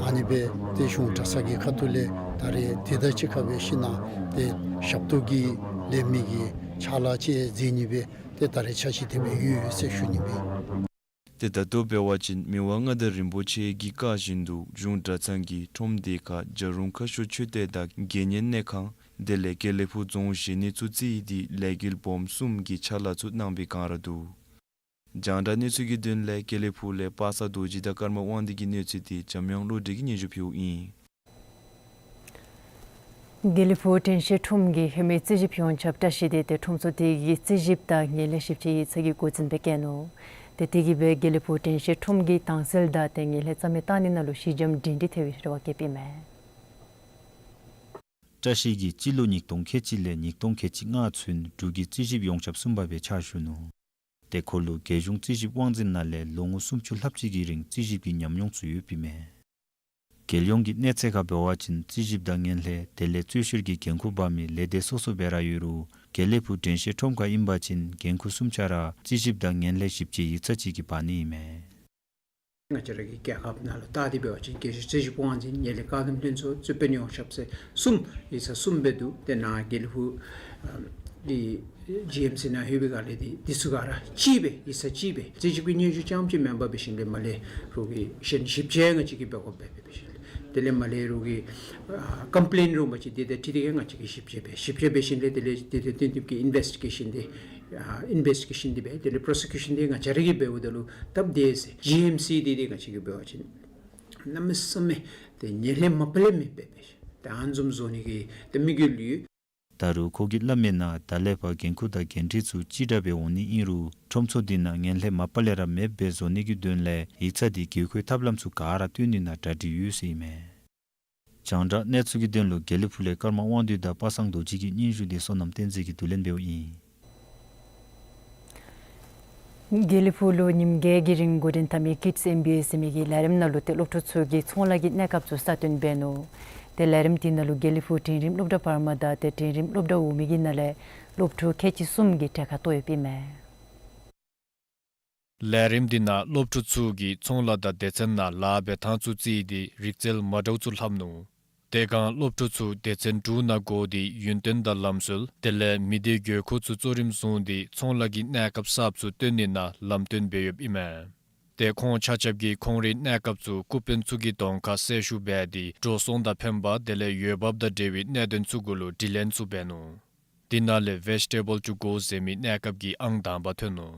ཨ་ནི་སྦེ་ཏེ་གཞུང་གྲྭ་ཚང་གི་ཁ་ཐུག་ལས་ད་རེས་དེ་དང་གཅིག་ཁར་འབད་ཞིནམ་ཏེ་ཞབས་ཏོག་གི་ལས་མི་གི་ཕྱག་ལཱ་ཅིག་མཛད་ནི་སྦེ་ཏེ་ད་རེས་འཆར་གཞི་དེ་སྦེ་ཡོད་ཟེར་ཞུ་ནི་སྦེ། ཏེ་ད་ལྟོ་འབད་བ་ཅིན་མི་དབང་མངའ་བདག་རིན་པོ་ཆེ་གི་བཀའ་བཞིན་དུ་གཞུང་གྲྭ་ཚང་གིས་ཁྲོམ་སྡེ་ཁག་རྒྱལ་རོང་ཁ་ཤོར་ཆོས་སྡེ་དང་དགེ་བསྙེན་གནས་ཁང་དེ་ལས་དགེ་ལེགས་ཕུག་རྫོང་གཞི་གནས་ཚུ་བརྩིས་ཏེ་ལས་འགུལ་སྦོམ་གསུམ་གྱི་ཕྱག་ལཱ་ཚུ་གནང་བའི་སྒང་ར་འདུག། རྒྱང་བསྒྲགས་གནས་ཚུལ་གྱི་དོན་ལས་དགེ་ལེགས་ཕུག་ལས་པ་སངས་རྡོ་རྗེ་དང་ཀརྨ་དབང་འདུས་ཀྱི་གནས་ཚུལ་འདི་འཇམ་དབྱངས་བློ་གྲོས་ཀྱིས་སྙན་ཞུ་ཕུལཝ་ཨིན། དགེ་ལེགས་ཕུག་དྲན་ཤེས་ཁྲོམ་གྱི་ཧེ་མའི་རྩིས་ཞིབ་ཡོངས་ཁྱབ་བཀྲ་ཤིས་འདི་ཏེ་ཁྲོམ་ཚུ་དེ་གི་རྩིས་ཞིབ་དང་ངན་ལྷད་ཞིབ་དཔྱད་ཡིག་ཚང་གི་འགོ་འཛིན་སྦེ་བཀལ་ནུག། ཏེ་དེ་གིས་སྦེ་དགེ་ལེགས་ཕུག་དྲན་ཤེས་ཁྲོམ་གྱི་དྭངས་གསལ་དང་ཏེ་ངན་ལྷད་རྩ་མེད་བཏང་ནི་ནང་ལུ་ཞི་འཇམ་སྒྲིང་སྒྲི་ཐལ་བའི་རེ་བ་བསྐྱེདཔ་ཨིན་མས། བཀྲ་ཤིས་ཀྱིས་སྤྱི་ལོ་ཉིས་སྟོང་ཁལ་གཅིག་ལས་ཉིས་སྟོང་ཁལ་གཅིག་ལྔ་ཚུན་འབྲུག་གི་རྩིས་ཞིབ་ཡོངས་ཁྱབ་གསུམ་པ་སྦེ་ཕྱག་ཞུ་ནུག། ཏེ་ཁོ་ལུ་རྒྱལ་གཞུང་རྩིས་ཞིབ་དབང་འཛིན་ནང་ལས་ལོ་ངོ་སུམ་ཅུ་ལྷགཔ་ཅིག་གི་རིང་རྩིས་ཞིབ་ཀྱི་ཉམས་མྱོང་ཚུ་ཡོདཔ་ཨིན་མས། རྒྱལ་ཡོངས་ཀྱི་གནས་ཚད་ཁར་འབད་བ་ཅིན་རྩིས་ཞིབ་དང་ངན་ལྷད་དེ་ལས་རྩོད་བཤེར་གྱི་འགན་ཁུར་འབག་མི་ལས་སྡེ་སོ་སོ་སྦེ་ར་ཡོད་རུང་དགེ་ལེགས་ཕུག་དྲན་ཤེས་ཁྲོམ་ཁར་ཨིན་པ་ཅིན་འགན་ཁུར་གསུམ་ཆ་ར་རྩིས་ཞིབ་དང་ངན་ལྷད་ཞིབ་དཔྱད་ཡིག་ཚང་གཅིག་གིས་འབག་ནི་ཨིན་མས། ང་བཅས་ར་གི་རྒྱལ་ཁབ་ནང་ལུ་བལྟ་སྟེ་འབད་བ་ཅིན་རྒྱལ་སྤྱིའི་རྩིས་ཞིབ་དབང་འཛིན་ངན་ལྷད་བཀག་སྡོམ་ལྷན་ཚོགས་རྩོད་དཔོན་ཡོངས་ཁྱབ་ཟེར་གསུམ་ཡིག་ཚང་གསུམ་སྦེ་འདུག། ཏེ་ནཱ་དགེ་ལེགས་ཕུག་ཨ་འདི་ཇི་ཨེམ་སི་ནང་ལྷོད་པའི་སྒང་ལས་འདི་འདི་ཚུ་ག་ར་གཅིག་སྦེ་ཡིག་ཚང་གཅིག་སྦེ་རྩིས་ཞིབ་ཀྱི་སྙན་ཞུ་རྐྱངམ་ཅིག་མེན་པར་འབད་ཞིནམ་ལས་མར་ལས་རོགས་ཀྱིས་གཞན་ཞིབ་དཔྱད་ང་བཅས་ཀྱིས་འབད་དགོཔ་སྦེ་འབད་ཞིནམ་ལས་དེ་ལས་མར་ལས་རོགས་ཀྱིས་ཨ་ཀམ་པི་ལེན་རོགས་མ་ཅིག་འདི་དང་འཁྲིལ་ཏེ་གིས་ང་བཅས་ཀྱིས་ཞིབ་དཔྱད་འབད་ཞིབ་དཔྱད་འབད་ཞིནམ་ལས་དེ་ལས་དེ་དང་བསྟུན་ཏེ་གིས་ཨིན་བེསི་ཊི་གེ་ཤཱན་འདི་ཨ་ཨིན་བེསི་ཊི་གེ་ཤཱན་འདི་འབད་དེ་ལས་པོརོ་སི་ཀིའུ་ཤཱན་འདི་ང་བཅས་ར་གིས་འབདཝ་ད་ལུ་སྟབས་བདེ་ཟེར་ཇི་ཨེམ་སི་འདི་འདི་ང་བཅས་ཀྱིས་འབད་བ་ཅིན་གནམ་མེད་ས་མེད་ཏེ་ངན་ལྷད་མ་པ་ལས་མེདཔ་སྦེ་འབད་ཞིནམ་ཏེ་ཨ་ནི་བཟུམ་བཟོ་ནི་གི་ཏེ་དམིགས་ཡུལ་ཡོད། ད་རུང་ཁོ་གིས་སླབ་མི་ནང་ད་ལས་ཕར་འགན་ཁུར་དང་འགན་འཁྲི་ཚུ་གཅིག་འདྲ་སྦེ་འོང་ནི་ཨིན་རུང་ཁྲོམ་ཚུ་འདི་ནང་ངན་ལྷད་མ་པ་ལས་ར་མེདཔ་སྦེ་བཟོ་ནི་གི་དོན་ལས་ཡིག་ཚང་འདི་བརྒྱུད་སྐུལ་ཐབས་ལམ་ཚུ་ག་ར་བཏོན་ནི་ནང་གྲ་སྒྲིག་ཡོད་ཟེར་ཨིན་མས། རྒྱང་བསྒྲགས་གནས་ཚུལ་གྱི་དོན་ལུ་དགེ་ལེགས་ཕུག་ལས་ཀརྨ་དབང་འདུས་དང་པ་སངས་རྡོ་རྗེ་གི་སྙན་ཞུ་འདི་བསོད་ནམས་བསྟན་འཛིན་གྱིས་བསྡུ་ལེན་འབདཝ་ཨིན། དགེ་ལེགས་ཕུག་ལུ་ཉིནམ་བརྒྱད་ཀྱི་རིང་འགོ་འདྲེན་འཐབ་མི་ཀིཌསི་ཨེམ་བི་ཨེ་ཟེར་མི་གི་ལས་རིམ་ནང་ལུ་ཏེ་སློབ་ཕྲུག་ཚུ་གིས་ཚོང་ལཱ་གི་གནས་སྐབས་ཚུ་ས་སྟོན་འབད་ནུག། ཏེ་ལས་རིམ་འདི་ནང་ལུ་དགེ་ལེགས་ཕུག་འབྲིང་རིམ་སློབ་གྲྭ་བར་མ་དང་ཏེ་འབྲིང་རིམ་སློབ་གྲྭ་འོག་མའི་གི་ནང་ལས་སློབ་ཕྲུག་ཁལ་གཅིག་གསུམ་གྱིས་གྲལ་ཁར་གཏོགས་ཡོདཔ་ཨིན་མས། ལས་རིམ་འདི་ནང་སློབ་ཕྲུག་ཚུ་གིས་ཚོང་ལཱ་དང་སྡེ་ཚན་ནང་ལཱ་འབད་ཐངས་ཚུ་རྩིས་ཏེ་རིག་རྩལ་མ་འདྲཝ་ཚུ་ལྷབ་ནུག། དེ་སྒང་སློབ་ཕྲུག་ཚུ་སྡེ་ཚན་དྲུག་ནང་བགོ་སྟེ་ཡུན་བརྟན་དང་ལམ་སྲོལ་དེ་ལས་མི་སྡེའི་དགོས་མཁོ་ཚུ་གཙོ་རིམ་བཟུང་སྟེ་ཚོང་ལཱ་གི་གནས་སྐབས་གསརཔ་ཚུ་སྟོན་ནི་ནང་ལམ་སྟོན་འབད་ཡོདཔ་ཨིན་མས། ཏེ་ཁོང་ཆ་ཁྱབ་ཀྱིས་ཁོང་རའི་གནས་སྐབས་ཚུ་སྐུ་དཔོན་ཚུ་གི་གདོང་ཁར་གསལ་ཞུ་འབད་དེ་འགྲོ་སོང་དང་ཕན་པ་དེ་ལས་འོས་འབབ་དང་འབྲེལ་བའི་གནད་དོན་ཚུ་གུ་ལུ་དྲི་ལན་ཚུ་འབད་ནུག། དེ་ནང་ལས་Vegetable to Go ཟེར་མི་གནས་སྐབས་ཀྱི་ཨང་དང་པ་ཐོན་ནུག།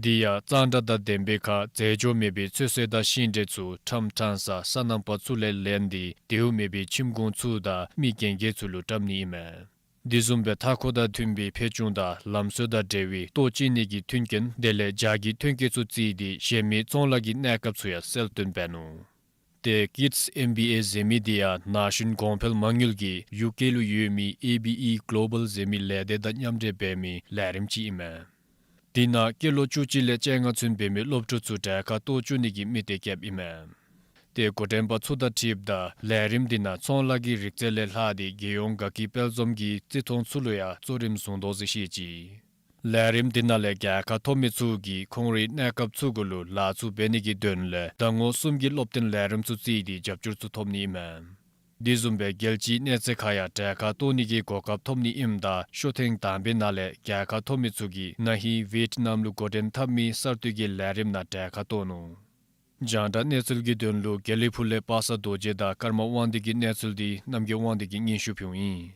དེ་ཡང་གཙང་སྦྲ་དང་ལྡན་པའི་ཁར་རྫས་སྦྱོར་མེད་པའི་ཚོད་བསྲེ་དང་ཤིང་འབྲས་ཚུ་ཁྲམ་ཁྲང་ས་སོ་ནམ་པ་ཚུ་ལས་ལེན་ཏེ་དེའུ་མེད་པའི་ཁྱིམ་གུང་ཚུ་དང་མི་རྒན་རྒས་ཚུ་ལུ་བཀྲམ་ནི་ཨིན་མས། དེ་བཟུམ་སྦེ་མཐའ་འཁོར་དང་མཐུན་པའི་ཕེ་ཅུང་དང་ལམ་སྲོལ་དང་འབྲེལ་བའི་ལྟོ་བཅད་ནི་གི་མཐུན་རྐྱེན་དེ་ལས་ཇ་གི་མཐུན་རྐྱེན་ཚུ་རྩིས་ཏེ་གཞན་མི་ཚོང་ལཱ་གི་གནས་སྐབས་ཚུ་ཡང་གསལ་སྟོན་འབད་ནུག། ཏེ་ཀིཌསི་ཨེམ་བི་ཨེ་ཟེར་མི་འདི་ཡང་ན་གཞོན་གོང་འཕེལ་མ་དངུལ་གྱིས་ཡུ་ཀེ་ལུ་ཡོད་མི་ཨེ་བི་ཨི་གོ་ལོ་བཱལ་ཟེར་མི་ལས་སྡེ་དང་མཉམ་འབྲེལ་འབད་མི་ལས་རིམ་ཅིག་ཨིན་མས། དེ་ནང་སྐྱེས་ལོ་བཅུ་གཅིག་ལས་བཅོ་ལྔ་ཚུན་འབད་མི་སློབ་ཕྲུག་ཚུ་གྲལ་ཁར་གཏོགས་བཅུག་ནི་གི་དམིགས་གཏད་བསྐྱེདཔ་ཨིན་མས། ཏེ་འགོ་འདྲེན་པ་ཚུ་དང་འཁྲིལཝ་ད་ལས་རིམ་འདི་ནང་ཚོང་ལཱ་གི་རིག་རྩལ་ལས་ལྷག་སྟེ་རྒྱལ་ཡོངས་དགའ་སྐྱིད་དཔལ་འཛོམས་ཀྱི་རྩིས་མཐོང་ཚུ་ལུ་ཡང་གཙོ་རིམ་བཟུང་དོ་ཟེར་བཤད་ཅི། ལས་རིམ་འདི་ནང་ལས་རྒྱལ་ཁ་ཐོབ་མི་ཚུ་གིས་ཁོང་རའི་གནས་སྐབས་ཚུ་གུ་ལུ་ལཱ་ཚུ་འབད་ནི་གི་དོན་ལས་ཟླ་ངོ་གསུམ་གྱི་སློབ་སྟོན་ལས་རིམ་ཚུ་རྩིས་ཏེ་རྒྱབ་སྐྱོར་ཚུ་ཐོབ་ནི་ཨིན་མས། དེ་བཟུམ་སྦེ་རྒྱལ་སྤྱིའི་གནས་ཚད་ཁར་ཡང་གྲལ་ཁར་གཏོགས་ནི་གི་གོ་སྐབས་ཐོབ་ནི་ཨིནམ་ད་ཤོ་ཐེངས་དང་པའི་ནང་ལས་རྒྱལ་ཁ་ཐོབ་མི་ཚུ་གིས་ན་ཧིང་ཝེཊ་ནམ་ལུ་འགོ་འདྲེན་འཐབ་མི་གསར་གཏོད་ཀྱི་ལས་རིམ་ནང་གྲལ་ཁར་གཏོགས་ནུག། རྒྱང་བསྒྲགས་གནས་ཚུལ་གྱི་དོན་ལུ་དགེ་ལེགས་ཕུག་ལས་པ་སངས་རྡོ་རྗེ་དང་ཀརྨ་དབང་འདུས་ཀྱི་གནས་ཚུལ་འདི་རྣམ་རྒྱལ་དབང་འདུས་ཀྱིས་སྙན་ཞུ་ཕུལཝ་ཨིན།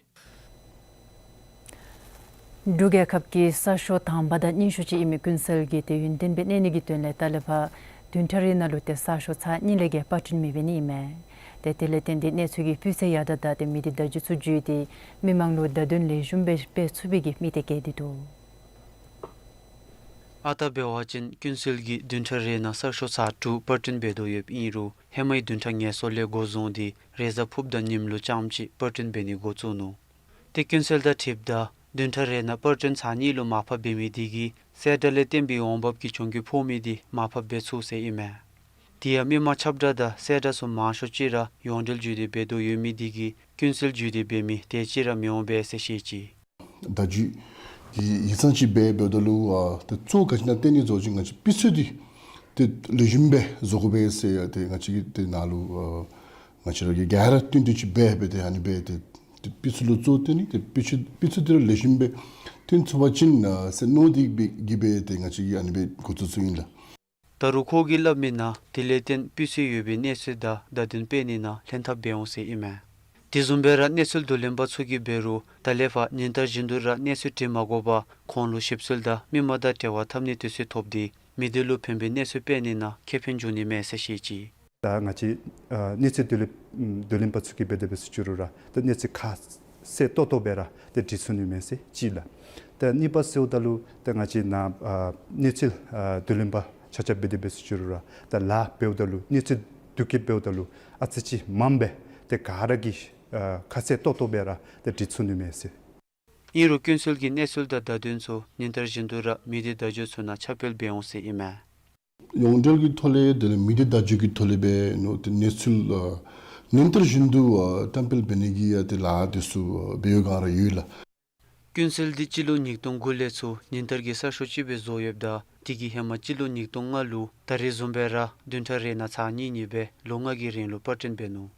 འབྲུག་རྒྱལ་ཁབ་ཀྱི་གསར་ཤོག་དང་པ་དང་རྙིང་ཤོས་ཅིག་ཨིན་མི་ཀུན་གསལ་གྱིས་ཏེ་ཡུན་བརྟན་སྦེ་གནས་ནི་གི་དོན་ལས་ད་ལས་ཕར་བདུན་ཕྲག་རེ་ནང་ལུ་ཏེ་གསར་ཤོག་ཚར་གཉིས་ལས་བརྒལ་པར་སྐྲུན་མེད་པའི་ནི་ཨིན་མས། ཏེ་དེ་ལས་བརྟེན་ཏེ་གནས་ཚུལ་གྱི་སྤུས་ཚད་ཡར་དྲག་དང་ཏེ་མི་སྡེ་བརྡ་བརྒྱུད་ཚུ་བརྒྱུད་དེ་མི་མང་ལུ་བརྡ་དོན་ལེགས་ཤོམ་སྦེ་སྤེལ་ཚུགས་པའི་གི་དམིགས་གཏད་བསྐྱེད་དེ་འདུག། ཨ་རྟག་འབད་བ་ཅིན་ཀུན་གསལ་གྱིས་བདུན་ཕྲག་རེ་ནང་གསར་ཤོག་ཚར་དྲུག་པར་སྐྲུན་འབད་དོ་ཡོདཔ་ཨིན་རུང་ཧེ་མའི་བདུན་ཕྲག་ངལ་གསོ་ལས་འགོ་བཟུང་སྟེ་རེས་གཟའ་ཕུརཔ་དང་ཉིནམ་ལུ་རྐྱངམ་ཅིག་པར་སྐྲུན་འབད་ནི་འགོ་བཙུགས་ནུག། ཏེ་ཀུན་གསལ་དང་འཁྲིལཝ་ད་བདུན་ཕྲག་རེ་ནང་པར་སྐྲུན་ཚར་གཉིས་ལུ་མར་ཕབ་འབད་མི་དེ་གིས་གསལ་བསྒྲགས་ལས་བརྟེན་པའི་འོང་འབབ་ཀྱི་གྱོང་གུད་ཕོག་མི་དེ་མར་ཕབ་འབད་ཚུགས་ཟེར་ཨིན་མས། དེ་ཡང་མི་མང་ཁྱབ་བསྒྲགས་དང་གསལ་བསྒྲགས་ཚུ་མང་ཤོས་ཅིག་ར་ཡོངས་འབྲེལ་བརྒྱུད་དེ་འབད་དོ་ཡོད་མི་དེ་གིས་ཀུན་གསལ་བརྒྱུད་དེ་འབད་མི་དེ་ཅིག་ར་མི་འོང་པས་ཟེར་བཤད་ཅི། བརྡ་བརྒྱུད་ཀྱི་ཡིག་ཚང་ཅིག་འབད་འབདཝ་ད་ལུ་ཨ་ཏེ་གཙོ་བོ་ག་ཅི་ཨིན་ན་བལྟ་ནི་བཟུམ་ཅིག་ང་བཅས་སྤུས་ཚད་འདི་ཏེ་ལེགས་ཤོམ་སྦེ་བཟོ་དགོ་པས་ཟེར་ཏེ་ང་བཅས་ཀྱིས་ཏེ་ནཱ་ལུ་ཨ་ང་བཅས་ར་གིས་ག་ར་བསྟུན་ཏེ་ཅིག་འབད་འབད་དེ་ཨ་ནི་སྦེ་ཏེ་ཏེ་སྤུས་ཚད་ལུ་གཙོ་བོ་བཏོན་ནི་ཏེ་སྤུས་ཚད་སྤུས་ཚད་འདི་ར་ལེགས་ཤོམ་སྦེ་བཏོན་ཚུགས་པ་ཅིན་ཨ་ཟེར་མནོ་སྟེ་གིས་སྦེ་ཏེ་ང་བཅས་ཀྱིས་ཨ་ནི་སྦེ་འགོ་བཙུགས་ཚུགས་ཨིན་ལགས། ད་རུང་ཁོ་གིས་སླབ་མི་ནང་དེ་ལས་བརྟེན་སྤུས་ཚད་ཡོད་པའི་གནས་ཚུལ་དང་བརྡ་དོན་སྤེལ་ནི་ནང་ལྷན་ཐབས་འབད་འོང་ཟེར་ཨིན་མས། དེ་བཟུམ་སྦེ་ར་གནས་ཚུལ་བསྡུ་ལེན་པ་ཚུ་གིས་འབད་རུང་ད་ལས་ཕར་ཉིན་ལྟར་བཞིན་དུ་ར་གནས་ཚུལ་འདྲི་མ་དགོ་པར་ཁོང་ལུ་ཞིབ་འཚོལ་དང་མི་མང་དང་འབྲེལ་བ་འཐབ་ནིའི་དུས་ཚོད་ཐོབ་སྟེ་མི་སྡེ་ལུ་ཕན་པའི་གནས་ཚུལ་སྤེལ་ནི་ནང་ཁེ་ཕན་འབྱུང་ནི་མས་ཟེར་བཤད་ཅི། ད་ང་བཅས་ཨ་གནས་ཚུལ་བསྡུ་ལེན་བསྡུ་ལེན་པ་ཚུ་གིས་འབད་དེ་འབད་ཟེར་ཞུ་རུང་ར་ད་གནས་ཚུལ་ཁ་གསལ་ཏོག་ཏོ་སྦེ་ར་ཏེ་འདྲི་ཚུགས་ནི་མས་ཟེར་ཅིག་ལགས། ད་གཉིས་པ་ཟེརཝ་ད་ལུ་ད་ང་བཅས་ནཱ་ཨ་གནས་ཚུལ་ཨ་བསྡུ་ལེན་པ་ཆ་ཁྱབ་འབད་དེ་འབད་ཟེར་ཞུ་རུང་ར་ད་ལཱ་འབདཝ་ད་ལུ་གནས་ཚུལ་བསྡུ་སྐྱེལ་འབདཝ་ད་ལུ་ཨ་ཙི་ཅིག་མངམ་སྦེ་ཏེ་ག་ར་གིས་ཨ་ཁ་གསལ་ཏོག་ཏོ་སྦེ་ར་ཏེ་འདྲི་ཚུགས་ནི་མས་ཟེར། ཨིན་རུང་ཀུན་གསལ་གྱིས་གནས་ཚུལ་དང་བརྡ་དོན་ཚུ་ཉིན་ལྟར་བཞིན་དུ་ར་མི་སྡེ་བརྡ་བརྒྱུད་ཚུ་ནང་ཁྱབ་སྤེལ་འབད་འོང་ཟེར་ཨིན་མས། ཡོངས་འབྲེལ་གྱི་ཐོག་ལས་དེ་ལས་མི་སྡེ་བརྡ་བརྒྱུད་ཀྱི་ཐོག་ལས་འབད་ནུག། ཏེ་གནས་ཚུལ་ཨ་ ཉིན་ལྟར་བཞིན་དུ་ཨ་བཀྲམ་སྤེལ་འབད་ནི་གི་ཨ་ཏེ་ལཱ་འདི་ཚུ་ཨ་འབད་བའི་སྒང་ར་ཡོད་ལགས། ཀུན་གསལ་འདི་སྤྱི་ལོ་ཉིས་སྟོང་དགུ་ལས་ཚུར་ཉིན་ལྟར་གྱི་གསར་ཤོག་ཅིག་སྦེ་བཟོ་ཡོདཔ་ད་དེ་གིས་ཧེ་མ་སྤྱི་ལོ་ཉིས་སྟོང་ལྔ་ལུ་ད་རེས་བཟུམ་སྦེ་ར་བདུན་ཕྲག་རེ་ནང་ཚར་གཉིས་གཉིས་སྦེ་ལོ་ལྔ་གི་རིང་ལུ་པར་སྐྲུན་འབད་ནུག།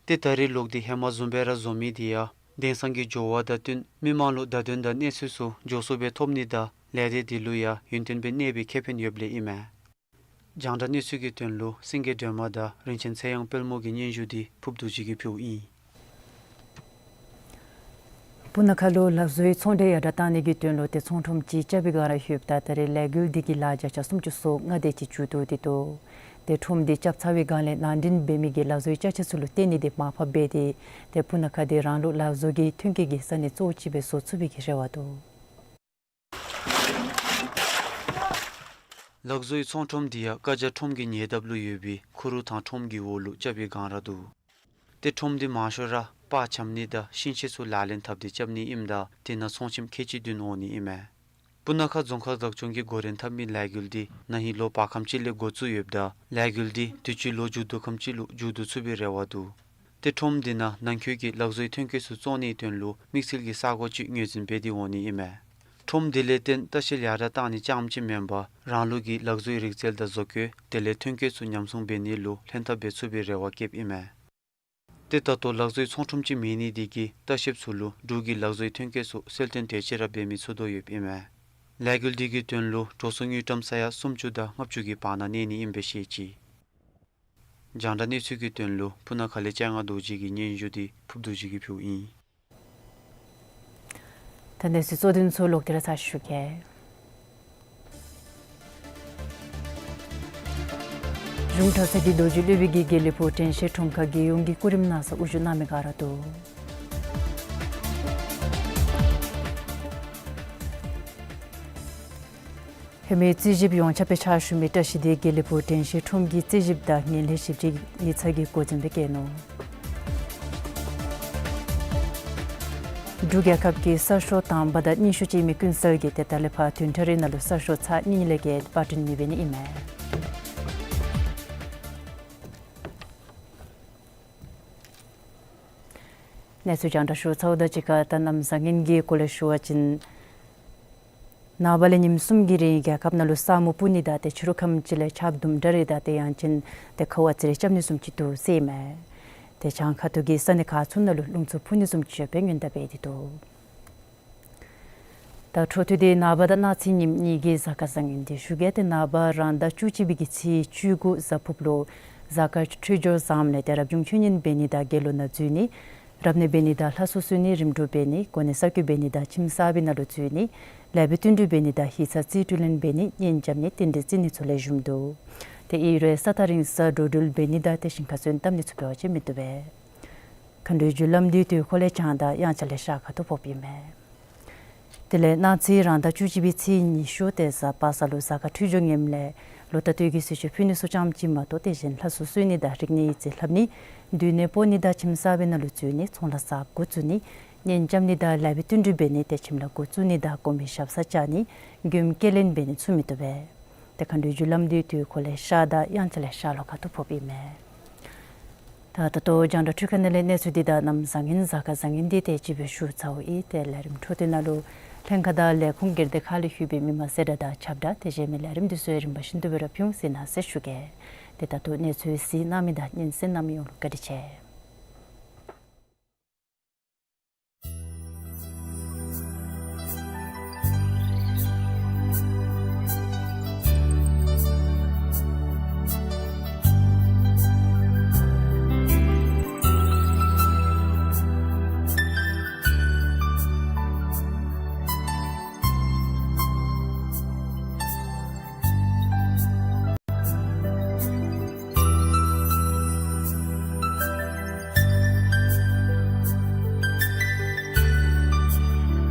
ཏེ་ད་རེས་ལོག་སྟེ་ཧེ་མ་བཟུམ་སྦེ་ར་བཟོ་མི་འདི་ཡང་དེང་སང་གི་འགྱུར་བ་དང་བསྟུན་མི་མང་ལུ་བརྡ་དོན་དང་གནས་ཚུལ་ཚུ་མགྱོགས་སུ་སྦེ་ཐོབ་ནི་དང་ལས་སྡེ་འདི་ལུ་ཡང་ཡུན་བརྟན་སྦེ་གནས་པའི་ཁེ་ཕན་ཡོདཔ་ལས་ཨིན་མས། རྒྱང་བསྒྲགས་གནས་ཚུལ་གྱི་དོན་ལུ་སེང་གེ་སྒྲོལ་མ་དང་རིན་ཆེན་ཚེ་དབྱངས་དཔལ་མོ་གི་སྙན་ཞུ་འདི་ཕུབ་རྡོ་རྗེ་གིས་ཕུལཝ་ཨིན། སྤུ་ན་ཁ་ལུ་ལག་བཟོའི་ཚོང་འབྲེལ་ཡར་དྲག་གཏང་ནི་གི་དོན་ལུ་ཏེ་ཚོང་ཁྲོམ་ཅིག་རྐྱབ་པའི་སྒང་ར་ལྷོདཔ་ད་ད་རེས་ལས་འགུལ་འདི་གི་ལཱ་བརྒྱ་ཆ་སུམ་ཅུ་སོ་ལྔ་དེ་ཅིག་མཇུག་བསྡུ་སྟེ་འདུག། ཏེ་ཁྲོམ་འདི་རྐྱབ་ཚར་བའི་སྒང་ལས་ནང་འདྲེན་འབད་མི་གི་ལག་བཟོའི་ཅ་ཆས་ཚུ་ལུ་བརྟེན་ནི་འདི་མར་ཕབ་འབད་དེ་ཏེ་སྤུ་ན་ཁ་འདི་རང་ལུགས་ལག་བཟོ་གི་ཐོན་སྐྱེད་ཀྱི་ས་གནས་གཙོ་བོ་ཅིག་སྦེ་བཟོ་ཚུགས་པའི་གི་རེ་བ་འདུག། ལག་བཟོའི་ཚོང་ཁྲོམ་འདི་ཡང་ཀ་ཇ་ཁྲོམ་གྱི་ཉེ་འདབས་ལུ་ཡོད་པའི་ཁུ་རུ་ཐང་ཁྲོམ་གྱི་འོག་ལུ་རྐྱབ་པའི་སྒང་ར་འདུག། ཏེ་ཁྲོམ་འདི་མང་ཤོས་ར་པར་འཆམ་ནི་དང་ཤིང་ཆས་ཚུ་ལག་ལེན་འཐབ་སྟེ་རྐྱབ་ནི་ཨིནམ་ད་དེ་ནང་ཚོང་ཁྱིམ་ཁལ་གཅིག་བདུན་འོང་ནི་ཨིན་མས། སྤུ་ན་ཁ་རྫོང་ཁག་བདག་སྐྱོང་གིས་འགོ་འདྲེན་འཐབ་མི་ལས་འགུལ་འདི་ན་ཧིང་ལོ་བར་ཁམས་ཅིག་ལས་འགོ་བཙུགས་ཡོདཔ་ད་ལས་འགུལ་འདི་དུས་ཅི་ལོ་མཇུག་བསྡུ་ཁམས་ཅིག་ལུ་མཇུག་བསྡུ་ཚུགས་པའི་རེ་བ་འདུག། ཏེ་ཁྲོམ་འདི་ནང་ནང་འཁོད་ཀྱི་ལག་བཟོའི་ཐོན་སྐྱེད་ཚུ་བཙོང་ནིའི་དོན་ལུ་དམིགས་བསལ་གྱི་ས་གོ་ཅིག་ངོས་འཛིན་འབད་དེ་འོང་ནི་ཨིན་མས། ཁྲོམ་འདི་ལས་བརྟེན་ལྟ་བཤལ་ཡར་དྲག་གཏང་ནི་རྐྱངམ་ཅིག་མེན་པར་རང་ལུགས་ཀྱི་ལག་བཟོའི་རིག་རྩལ་དང་བཟོ་བཀོད་དེ་ལས་ཐོན་སྐྱེད་ཚུ་ཉམས་སྲུང་འབད་ནི་ལུ་ལྷན་ཐབས་འབད་ཚུགས་པའི་རེ་བ་བསྐྱེདཔ་ཨིན་མས། ཏེ་ད་ལྟོ་ལག་བཟོའི་ཚོང་ཁྲོམ་ཅིག་མེད་ནི་འདི་གིས་ལྟ་བཤལཔ་ཚུ་ལུ་འབྲུག་གི་ལག་བཟོའི་ཐོན་སྐྱེད་ཚུ་གསལ་སྟོན་དེ་ཅིག་ར་འབད་མི་ཚུགས་དོ་ཡོདཔ་ཨིན་མས། ལས་འགུལ་འདི་གི་དོན་ལུ་འགྲོ་སོང་དངུལ་ཀྲམ་ས་ཡ་སུམ་ཅུ་དང་ལྔ་བཅུ་གི་བར་ན་གནས་ནི་ཨིན་པས་ཞེས་བཅས། རྒྱང་བསྒྲགས་གནས་ཚུལ་གྱི་དོན་ལུ་སྤུ་ན་ཁ་ལས་ལྕང་ང་རྡོ་རྗེ་གི་སྙན་ཞུ་འདི་ཕུབ་རྡོ་རྗེ་གིས་ཕུལཝ་ཨིན། ད་གནས་ཚུལ་གཙོ་དོན་ཚུ་ལོག་སྟེ་ར་ཚར་ཞུ་གེ། གཞུང་གྲྭ་ཚང་གི་རྡོ་རྗེ་སློབ་དཔོན་གྱིས་དགེ་ལེགས་ཕུག་དྲན་ཤེས་ཁྲོམ་ཁ་རྒྱལ་ཡོངས་ཀྱི་སྐུ་རིམ་གནང་སར་དབུ་བཞུགས་གནང་མི་སྒང་ར་འདུག། ཧེ་མའི་རྩིས་ཞིབ་ཡོངས་ཁྱབ་སྦེ་ཕྱག་ཞུ་མི་བཀྲ་ཤིས་སྡེ་དགེ་ལེགས་ཕུག་དྲན་ཤེས་ཁྲོམ་གྱི་རྩིས་ཞིབ་དང་ངན་ལྷད་ཞིབ་དཔྱད་ཡིག་ཚང་གི་འགོ་འཛིན་སྦེ་བཀོད་ནུག། འབྲུག་རྒྱལ་ཁབ་ཀྱི་གསར་ཤོག་དང་པ་དང་གཉིས་ཤུ་ཅིག་མའི་ཀུན་གསལ་གྱིས་ཏེ་ད་ལས་ཕར་བདུན་ཕྲག་རེ་ནང་ལུ་གསར་ཤོག་ཚར་གཉིས་ལས་བརྒལ་པར་སྐྲུན་མི་འབད་ནི་ཨིན་མས། གནས་ཚུལ་རྒྱང་བསྒྲགས་ཞུ་ཚརཝ་དང་གཅིག་ཁར་ད་གནམ་བཟང་ངན་གྱི་སྐོར་ལས་ཞུ་བ་ཅིན་ནངས་པ་ལས་ཉིནམ་གསུམ་གྱི་རིང་རྒྱལ་ཁབ་ནང་ལུ་ས་སྨུག་སྤུབ་ནི་དང་ཏེ་ཕྱི་རུ་ཁམས་ཅིག་ལས་ཆརཔ་དུམ་གྲ་རེ་དང་ཏེ་ཡང་ཅིན་ཏེ་ཁ་བ་ཙི་རེ་རྐྱབ་ནི་བཟུམ་ཅིག་འདུག་ཟེར་ཨིན་མས། ཏེ་བྱང་ཁ་ཐུག་གི་ས་གནས་ཁག་ཚུ་ནང་ལུ་རླུང་འཚུབ་འཕུ་ནི་བཟུམ་ཅིག་ཡོདཔ་སྦེ་སྔོན་བརྡ་འབད་དེ་འདུག། ད་འཕྲོ་མཐུད་དེ་ནངས་པ་དང་གནངས་ཚེ་ཉིནམ་གཉིས་ཀྱི་གཟའ་སྐར་བཟང་ངན་འདི་ཞུ་གེ། ཏེ་ནངས་པ་རང་ཟླ་བཅུ་གཅིག་པའི་གི་ཚེས་བཅུ་དགུ་གཟའ་ཕུརཔ་ལུ་གཟའ་སྐར་འཕྲོད་སྦྱོར་བཟངམ་ལས་ཏེ་རབ་བྱུང་ཆོས་ཉན་འབད་ནི་དང་དགེ་སློང་ནང་འཛུལ་ནི། རབ་གནས་འབད་ནི་དང་ལྷ་གསོལ་གསོལ་ནི། རིམ་གྲོ་འབད་ནི། གོ་གནས་གསར་བསྐོ་འབད་ནི་དང་ཁྱིམ་གསར་པའི་ནང་ལུ་འཛུལ་ནི། ལེགས་པའི་བསྟུན་གྲོས་འབད་ནི་དང་ཧི་ཚ་རྩིས་སྤྲོད་ལེན་འབད་ནི། གཉེན་རྐྱབ་ནི། རྟེན་འབྲེལ་བརྩི་ནི་ཚུ་ལེགས་ཤོམ་འདུག། ཏེ་ཨིན་རུང་ས་ཐག་རིང་སར་འགྲོ་འགྲུལ་འབད་ནི་དང་ཏེ་ཞིང་ཁར་སོན་བཏབ་ནི་ཚུ་འབད་བ་ཅིན་མི་བཏུབ་པས། མཁའ་འགྲོའི་རྒྱུ་ལམ་འདི་དུས་འཁོར་ལས་བྱང་དང་དབྱངས་འཆར་ལས་ཤར་ཁ་ཐུག་ཕོགཔ་ཨིན་མས། དེ་ལས་གནངས་ཚེ་རང་ཟླ་བཅུ་གཅིག་པའི་ཚེས་ཉི་ཤུ་ཏེ་གཟའ་པ་སངས་ལུ་གཟའ་སྐར་འཕྲོད་སྦྱོར་ངནམ་ལས་ལོ་རྟག་ཏུ་གི་གསོལ་མཆོད་ཕུལ་ནི་ཚུ་ཙམ་ཅིག་མ་གཏོགས་ཏེ་གཞན་ལྷ་གསོལ་གསོལ་ནི་དང་རིག་གནས་ཡིག་རྩིས་ལྷབ་ནི། སྡོད་གནས་སྤོ་ནི་དང་ཁྱིམ་གསར་པའི་ནང་ལུ་འཛུལ་ནི། ཚོང་ལཱ་གསརཔ་འགོ་བཙུགས་ནི། གཉེན་རྐྱབ་ནི་དང་ལེགས་པའི་བསྟུན་གྲོས་འབད་ནི། ཏེ་ཁྱིམ་ལཱ་འགོ་བཙུགས་ནི་དང་དགོན་པའི་ཞབས་སར་བཅར་ནི། མགྱོནམ་སྐྱེལ་ལེན་འབད་ནི་ཚུ་མི་བཏུབ་པས། ཏེ་མཁའ་འགྲོའི་རྒྱུ་ལམ་འདི་དུས་འཁོར་ལས་ཤར་དང་དབྱངས་འཆར་ལས་ཤར་ལྷོ་ཁ་ཐུག་ཕོགཔ་ཨིན་མས། ད་ད་ལྟོ་རྒྱང་བསྒྲགས་འཕྲུལ་ཁང་ནང་ལས་གནས་ཚུལ་འདི་དང་གནམ་བཟང་ངན་གཟའ་སྐར་བཟང་ངན་འདི་དེ་ཅིག་སྦེ་ཞུ་ཚརཝ་ཨིན། ཏེ་ལས་རིམ་འཕྲོ་མཐུད་ནང་ལུ་ལྷན་ཁག་དང་ལས་ཁུངས་སྒེར་སྡེ་ཁག་ལས་ཞུ་བའི་མི་མང་གསལ་བསྒྲགས་དང་ཁྱབ་བསྒྲགས་དེ་བཟུམ་མའི་ལས་རིམ་འདི་ཚུ་ཡང་རིམ་པ་བཞིན་དུ་སྦེ་ར་ཕུལ་འོང་ཟེར་ནཱ་གསལ་ཞུ་གེ། ཏེ་ད་ལྟོ་གནས་ཚུལ་གཟིགས་གནང་མི་དང་སྙན་གསན་གནང་མི་ཡོངས་ལུ་བཀའ་དྲིན་ཆེ།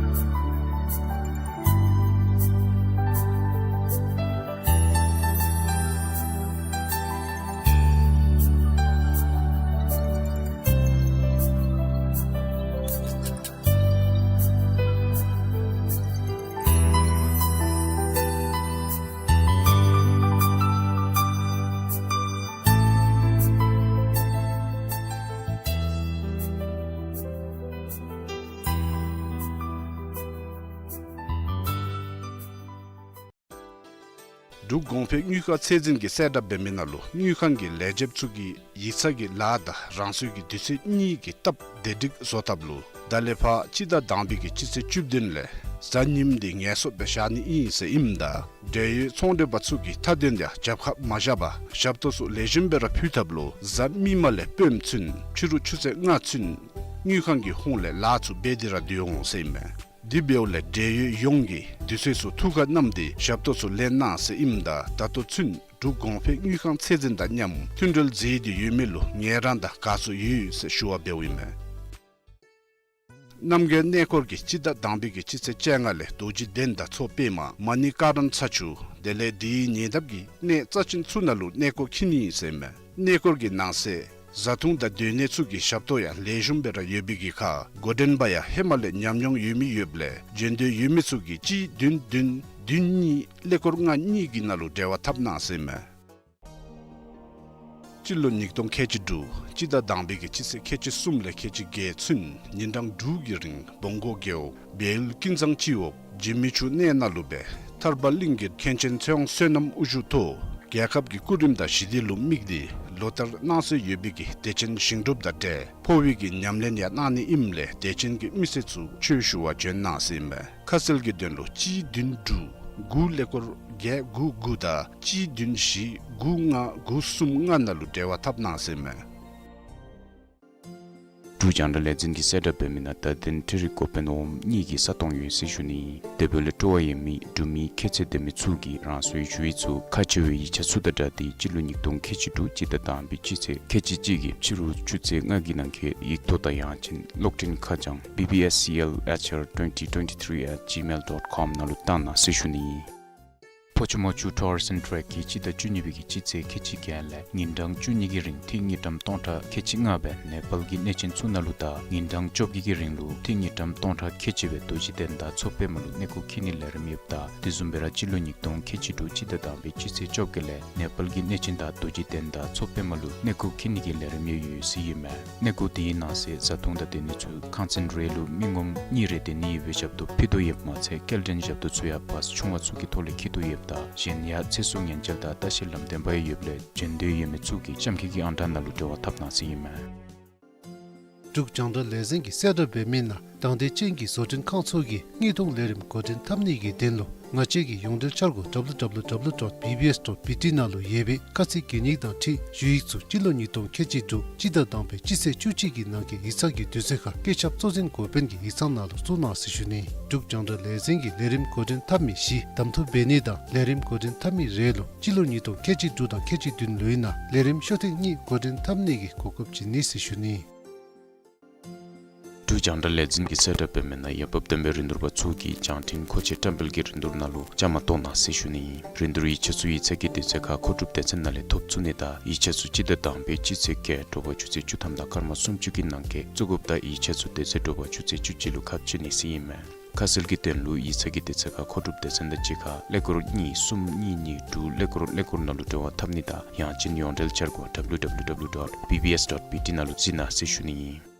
འབྲུག་གོང་འཕེལ་དངུལ་ཁང་ཚད་འཛིན་གྱིས་གསལ་བསྒྲགས་འབད་མི་ནང་ལུ་དངུལ་ཁང་གི་ལས་བྱེདཔ་ཚུ་གིས་ཡིག་ཚང་གི་ལཱ་དང་རང་སོའི་གི་དུས་ཚོད་གཉིས་ཀྱི་སྟབས་བདེ་སྒྲིག་བཟོ་ཐབས་ལུ་ད་ལས་ཕར་སྤྱི་ཟླ་དང་པའི་གི་སྤྱི་ཚེས་བཅུ་བདུན་ལས་གཟའ་ཉིམ་འདི་ངལ་གསོ་སྦེ་བཞག་ནི་ཨིན་ཟེར་ཨིནམ་ད་འབྲེལ་ཡོད་ཚོང་འབྲེལ་པ་ཚུ་གིས་མཐའ་དོན་ཡང་རྒྱབ་ཁར་མ་བཞག་པར་ཞབས་ཏོག་ཚུ་ལེགས་ཤོམ་སྦེ་ར་ཕུལ་ཐབས་ལུ་གཟའ་མིག་དམར་ལས་སྤོམ་ཚུན་ཕྱི་རུ་ཆུ་ཚོད་ལྔ་ཚུན་དངུལ་ཁང་གི་ཧོངས་ལས་ལཱ་ཚུ་འབད་དེ་ར་སྡོད་འོང་ཟེར་ཨིན་མས། དེ་འབདཝ་ལས་འབྲེལ་ཡོད་ཡོངས་ཀྱིས་དུས་ཚོད་ཚུ་ཐུགས་ཁར་བསྣམས་ཏེ་ཞབས་ཏོག་ཚུ་ལེན་གནང་ཟེར་ཨིནམ་ད་ད་ལྟོ་ཚུན་འབྲུག་གོང་འཕེལ་དངུལ་ཁང་ཚད་འཛིན་དང་མཉམ་མཐུན་འབྲེལ་མཛད་དེ་ཡོད་མི་ལུ་ངལ་རངས་དང་དགའ་ཚོར་ཡོད་ཟེར་ཞུ་བ་འབདཝ་ཨིན་མས། རྣམ་རྒྱལ་གནས་སྐོར་གྱིས་སྤྱི་ཟླ་དང་པའི་གི་སྤྱི་ཚེས་བཅོ་ལྔ་ལས་རྡོ་རྗེ་གདན་དང་མཚོ་པདྨ་མ་ཎི་ཀ་རམ་ཚ་ཆུ་དེ་ལས་དེའི་ཉེ་འདབས་ཀྱི་གནས་རྩ་ཆེན་ཚུ་ནང་ལུ་གནས་སྐོར་འཁྱིད་ནི་ཟེར་ཨིན་མས། གནས་སྐོར་གྱི་ནང་གསེས་བཟའ་འཐུང་དང་སྡོད་གནས་ཚུ་གི་ཞབས་ཏོག་ཡང་ལེགས་ཤོམ་སྦེ་ར་ཡོད་པའི་གི་ཁར་འགོ་འདྲེན་པ་ཡང་ཧེ་མ་ལས་ཉམས་མྱོང་ཡོད་མི་ཡོདཔ་ལས་འབྱོན་འདོད་ཡོད་མི་ཚུ་གིས་གཅིག་བདུན་བདུན་བདུན་གཉིས་ཀླད་ཀོར་ལྔ་གཉིས་ཀྱི་ནང་ལུ་འབྲེལ་བ་འཐབ་གནང་ཟེར་ཨིན་མས། སྤྱི་ལོ་ཉིས་སྟོང་ཁལ་གཅིག་དྲུག་སྤྱི་ཟླ་དང་པའི་གི་སྤྱི་ཚེས་ཁལ་གཅིག་གསུམ་ལས་ཁལ་གཅིག་བརྒྱད་ཚུན་ཉིན་གྲངས་དྲུག་གི་རིང་བོང་སྒོ་རྒེད་འོག་བལ་ཡུལ་ཀུན་བཟང་སྤྱི་འོག་འཇིགས་མེད་ཆུ་གནས་ནང་ལུ་སྦེ་ཐར་པ་གླིང་གི་མཁན་ཆེན་ཚེ་དབང་བསོད་ནམས་དབུ་བཞུགས་ཐོག་རྒྱལ་ཁབ་ཀྱི་སྐུ་རིམ་དང་ཞི་བདེ་ལུ་དམིགས་ཏེ་ལོ་ལྟར་གནང་སྲོལ་ཡོད་པའི་གི་དད་ཅན་ཞིང་སྒྲུབ་དང་འབྲེལ་འཕོ་བའི་གི་ཉམས་ལེན་ཡང་གནང་ནི་ཨིནམ་ལས་དད་ཅན་གྱི་མི་སེར་ཚུ་ཆོས་ཞུ་བར་འབྱོན་གནང་ཟེར་ཨིན་མས། ཁ་གསལ་གྱི་དོན་ལུ་གཅིག་བདུན་དྲུག་དགུ་ཀླད་ཀོར་བརྒྱད་དགུ་དགུ་དང་གཅིག་བདུན་བཞི་དགུ་ལྔ་དགུ་གསུམ་ལྔ་ནང་ལུ་འབྲེལ་བ་འཐབ་གནང་ཟེར་ཨིན་མས། འབྲུག་རྒྱང་བསྒྲགས་ལས་འཛིན་གྱིས་གསལ་བསྒྲགས་འབད་མི་ནང་བརྡ་དོན་འཕྲུལ་རིག་འགོ་དཔོན་འོགམ་གཉིས་ཀྱི་ས་སྟོང་ཡོད་ཟེར་ཞུ་ནི། དེ་འབདཝ་ལས་སྤྲོ་བ་ཡོད་མི་འབྲུག་མི་ཁྱད་ཚད་ལྡན་མི་ཚུ་གིས་རང་སོའི་ཞུ་ཡིག་ཚུ་ཁག་ཆེ་བའི་ཡིག་ཆ་ཚུ་དང་སྦྲགས་ཏེ་སྤྱི་ལོ་ཉིས་སྟོང་ཁལ་གཅིག་དྲུག་སྤྱི་ཟླ་དང་པའི་སྤྱི་ཚེས་ཁལ་གཅིག་གཅིག་གི་ཕྱི་རུ་ཆུ་ཚོད་ལྔ་གི་ནང་འཁོད་ཡིག་ཐོག་དང་ཡང་ཅིན་གློག་འཕྲིན་ཁ་བྱང་B B S C L H R twenty twenty-three at gmail dot com ནང་ལུ་བཏང་གནང་ཟེར་ཞུ་ནི། ཕོ་ཆུ་མོ་ཆུ་ཊུར་ཨེནཌ་ཊེཀ་གིས་སྤྱི་ཟླ་བཅུ་གཉིས་པའི་གི་སྤྱི་ཚེས་ཁལ་གཅིག་བརྒྱད་ལས་ཉིན་གྲངས་བཅུ་གཉིས་ཀྱི་རིང་ཐིག་དངུལ་ཀྲམ་སྟོང་ཕྲག་ཁལ་གཅིག་ལྔ་སྦེ་ནེ་པཱལ་གྱི་གནས་ཆེན་ཚུ་ནང་ལུ་དང་ཉིན་གྲངས་བཅོ་བརྒྱད་ཀྱི་རིང་ལུ་ཐིག་དངུལ་ཀྲམ་སྟོང་ཕྲག་ཁལ་གཅིག་སྦེ་རྡོ་རྗེ་གདན་དང་མཚོ་པདྨ་ལུ་གནས་སྐོར་འཁྱིད་ནིའི་ལས་རིམ་ཡོདཔ་ད་དེ་བཟུམ་སྦེ་ར་སྤྱི་ལོ་ཉིས་སྟོང་ཁལ་གཅིག་དྲུག་སྤྱི་ཟླ་དང་པའི་སྤྱི་ཚེས་བཅོ་བརྒྱད་ལས་ནེ་པཱལ་གྱི་གནས་ཆེན་དང་རྡོ་རྗེ་གདན་དང་མཚོ་པདྨ་ལུ་གནས་སྐོར་འཁྱིད་ནི་གི་ལས་རིམ་ཡང་ཡོད་ཟེར་ཨིན་མས། གནས་སྐོར་དེའི་ནང་གསེས་བཟའ་འཐུང་དང་སྡོད་གནས་ཚུ་ཁང་ཚན་རེ་ལུ་མི་ངོམ་གཉིས་རེ་སྡོད་ནི་འོས་ཞབས་ཏོག་ཕུལ་དོ་ཡོདཔ་མ་ཚད་སྐྱེལ་འདྲེན་ཞབས་ཏོག་ཚུ་ཡང་བཱས་ཆུང་བ་ཚུ་གི་ཐོག་ལས་འཁྱིད་དོ་ཡོདཔ་ད་གཞན་ཡང་ཚེ་སྲོག་ཉེན་བཅོལ་དང་ལྟ་བཤལ་ལམ་སྟོན་པ་ཡང་ཡོདཔ་ལས་འབྱོན་འདོད་ཡོད་མི་ཚུ་གིས་གཤམ་འཁོད་ཀྱི་ཨང་གྲངས་ནང་ལུ་འབྲེལ་བ་འཐབ་གནང་ཟེར་ཨིན་མས། འབྲུག་རྒྱང་བསྒྲགས་ལས་འཛིན་གྱིས་གསལ་བསྒྲགས་འབད་མི་ནང་དང་འདོད་ཅན་གྱི་བཟོ་སྐྲུན་ཁང་ཚུ་གིས་དངུལ་གཏོང་ལས་རིམ་འགོ་འདྲེན་འཐབ་ནི་གི་དོན་ལུ་ང་བཅས་ཀྱི་ཡོངས་འབྲེལ་འཆར་སྒོ་W W W dot B B S dot B T ནང་ལུ་ཡོད་པའི་ཁ་ཚིག་གན་ཡིག་དང་འཁྲིལ་ཞུ་ཡིག་ཚུ་སྤྱི་ལོ་ཉིས་སྟོང་ཁལ་གཅིག་དྲུག་སྤྱི་ཟླ་དང་པའི་སྤྱི་ཚེས་བཅུ་གཅིག་གི་ནང་འཁོད་ཡིག་ཚང་གི་དུས་ཚོད་ཁར་སྐུ་ཞབས་གཙོ་འཛིན་འགོ་དཔོན་གྱི་ཡིག་ཚང་ནང་ལུ་བཙུགས་གནང་ཟེར་ཞུ་ནི། འབྲུག་རྒྱང་བསྒྲགས་ལས་འཛིན་གྱིས་ལས་རིམ་འགོ་འདྲེན་འཐབ་མི་བཞི་གདམ་འཐུ་འབད་ནི་དང་ལས་རིམ་འགོ་འདྲེན་འཐབ་མི་རེ་ལུ་སྤྱི་ལོ་ཉིས་སྟོང་ཁལ་གཅིག་དྲུག་དང་ཁལ་གཅིག་བདུན་ལོའི་ནང་ལས་རིམ་ཤོག་ཐེངས་གཉིས་འགོ་འདྲེན་འཐབ་ནི་གི་གོ་སྐབས་བྱིན་ནི་ཟེར་ཞུ་ནི། འབྲུག་རྒྱང་བསྒྲགས་ལས་འཛིན་གྱིས་གསལ་བསྒྲགས་འབད་མི་ནང་འོས་འབབ་ལྡན་པའི་རིན་བསྡུར་པ་ཚུ་གིས་བྱང་འཕྲིན་མཁོ་ཆས་བཀྲམ་སྤེལ་གྱི་རིན་བསྡུར་ནང་ལུ་བཅའ་མར་གཏོགས་གནང་ཟེར་ཞུ་ནི། རིན་བསྡུར་ཡིག་ཆ་ཚུ་ཡིག་ཚང་གི་དུས་ཚོད་ཁར་མཁོ་སྒྲུབ་སྡེ་ཚན་ནང་ལས་ཐོབ་ཚུགས་ནི་དང་ཡིག་ཆ་ཚུ་སྤྱི་ཟླ་དང་པའི་སྤྱི་ཚེས་བརྒྱད་དྲོ་པ་ཆུ་ཚོད་བཅུ་ཐམ་དང་སྐར་མ་སུམ་ཅུ་གི་ནང་འཁོད་བཙུགས་དགོཔ་དང་ཡིག་ཆ་ཚུ་དེ་ཚེ་དྲོ་པ་ཆུ་ཚོད་བཅུ་གཅིག་ལུ་ཁ་ཕྱེ་ནི་ཟེར་ཨིན་མས། ཁ་གསལ་གྱི་དོན་ལུ་ཡིག་ཚང་གི་དུས་ཚོད་ཁར་མཁོ་སྒྲུབ་སྡེ་ཚན་དང་གཅིག་ཁར་ཀླད་ཀོར་གཉིས་གསུམ་གཉིས་གཉིས་དྲུག་ཀླད་ཀོར་ཀླད་ཀོར་ནང་ལུ་འབྲེལ་བ་འཐབ་ནི་དང་ཡང་ཅིན་ཡོངས་འབྲེལ་འཆར་སྒོ་W W W dot B B S dot B T ནང་ལུ་གཟིགས་གནང་ཟེར་ཞུ་ནི་ཨིན།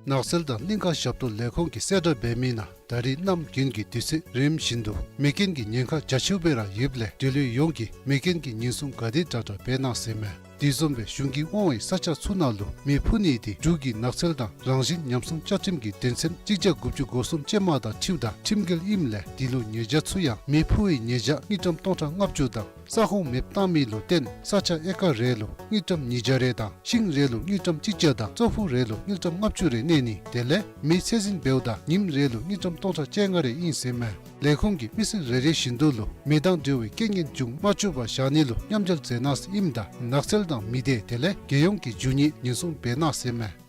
ནགས་ཚལ་དང་གླིང་ཁ་ཞབས་ཏོག་ལས་ཁུངས་ཀྱིས་གསལ་བསྒྲགས་འབད་མི་ནང་ད་རེས་གནམ་དགུན་གྱི་དུས་ཚོད་རིམ་བཞིན་དུ་མེ་རྐྱེན་གྱི་ཉེན་ཁ་རྒྱ་ཆེཝ་སྦེ་ར་ཡོདཔ་ལས་འབྲེལ་ཡོད་ཡོངས་ཀྱིས་མེ་རྐྱེན་གྱི་ཉེན་སྲུང་ག་དེ་དྲག་དྲག་འབད་གནང་ཟེར་མས། དེ་བཟུམ་སྦེ་གཞུང་གིས་དབང་བའི་ས་ཆ་ཚུ་ནང་ལུ་མེ་འཕུ་ནི་དེ་འབྲུག་གི་ནགས་ཚལ་དང་རང་བཞིན་ཉམས་སྲུང་བཅའ་ཁྲིམས་ཀྱི་དོན་ཚན་གཅིག་བརྒྱ་དགུ་བཅུ་གོ་གསུམ་ཅན་མ་དང་འཁྲིལཝ་ད་ཁྲིམས་འགལ་ཨིནམ་ལས་དེ་ལུ་ཉེས་བྱ་ཚུ་ཡང་མེ་འཕུ་བའི་ཉེས་བྱ་དངུལ་ཀྲམ་སྟོང་ཕྲག་ལྔ་བཅུ་དང་ས་ཁོངས་མེདཔ་བཏང་མི་ལུ་བརྟེན་ས་ཆ་ཨེ་ཀར་རེ་ལུ་དངུལ་ཀྲམ་ཉིས་བརྒྱ་རེ་དང་ཤིང་རེ་ལུ་དངུལ་ཀྲམ་གཅིག་བརྒྱ་དང་ཙོག་ཕུག་རེ་ལུ་དངུལ་ཀྲམ་ལྔ་བཅུ་རེ་གནས་ནི། དེ་ལས་མེ་ཚད་འཛིན་འབདཝ་ད་ཉིནམ་རེ་ལུ་དངུལ་ཀྲམ་སྟོང་ཕྲག་བཅོ་ལྔ་རེ་ཨིན་ཟེར་མས། ལས་ཁུངས་ཀྱིས་མི་སེར་རེ་རེ་བཞིན་དུ་ལུ་མེ་དང་འབྲེལ་བའི་རྐྱེན་ངན་འབྱུང་མ་བཅུག་པར་བཞག་ནི་ལུ་མཉམ་འབྲེལ་མཛད་གནང་ཟེར་ཨིནམ་ད་ནགས་ཚལ་དང་མི་སྡེ་དེ་ལས་རྒྱལ་ཡོངས་ཀྱིས་རྒྱུ་ནི་ཉེན་སྲུང་འབད་གནང་ཟེར་མས།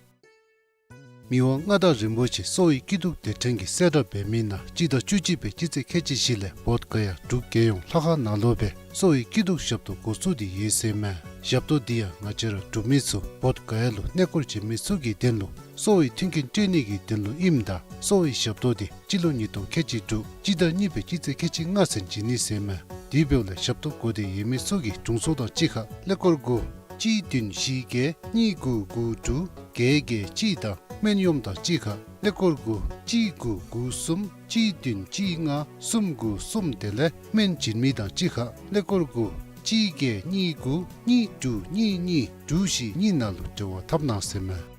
མི་དབང་མངའ་བདག་རིན་པོ་ཆེ་གསོ་བའི་སྐྱིད་སྡུག་དེ་ཕྲན་གྱིས་གསལ་བསྒྲགས་འབད་མི་ནང་སྤྱི་ཟླ་བཅུ་གཅིག་པའི་སྤྱི་ཚེས་ཁལ་གཅིག་བཞི་ལས་བོདྷ་ག་ཡ་འབྲུག་རྒྱལ་ཡོངས་ལྷ་ཁང་ནང་ལུ་སྦེ་གསོ་བའི་སྐྱིད་སྡུག་ཞབས་ཏོག་འགོ་བཙུགས་ཏེ་ཡོད་ཟེར་མས། ཞབས་ཏོག་འདི་ཡང་ང་བཅས་ར་འབྲུག་མི་ཚུ་བོདྷ་ག་ཡ་ལུ་གནས་སྐོར་བྱོན་མི་ཚུ་གི་དོན་ལུ་གསོ་བའི་མཐུན་རྐྱེན་སྤྲོད་ནི་གི་དོན་ལུ་ཨིནམ་ད་གསོ་བའི་ཞབས་ཏོག་དེ་སྤྱི་ལོ་ཉིས་སྟོང་ཁལ་གཅིག་དྲུག་སྤྱི་ཟླ་གཉིས་པའི་སྤྱི་ཚེས་ཁལ་གཅིག་ལྔ་ཚུན་བྱིན་ནི་ཟེར་མས། དེ་འབདཝ་ལས་ཞབས་ཏོག་དགོ་འདོད་ཡོད་མི་ཚུ་གིས་དྲུང་འཚོ་དང་གཅིག་ཁར་ཀླད་ཀོར་དགུ་གཅིག་བདུན་བཞི་བརྒྱད་གཉིས་དགུ་དགུ་དྲུག་བརྒྱད་བརྒྱད་གཅིག་དང་སྨན་གཡོགམོ་དང་གཅིག་ཁར་ཀླད་ཀོར་དགུ་ གཅིག་དགུ་དགུ་གསུམ་གཅིག་བདུན་གཅིག་ལྔ་གསུམ་དགུ་གསུམ། དེ་ལས་སྨན་བྱིན་མི་དང་གཅིག་ཁར་ཀླད་ཀོར་དགུ་གཅིག་བརྒྱད་གཉིས་དགུ་གཉིས་དྲུག་གཉིས་གཉིས་དྲུག་བཞི་གཉིས་ནང་ལུ་འབྲེལ་བ་འཐབ་གནང་ཟེར་མས།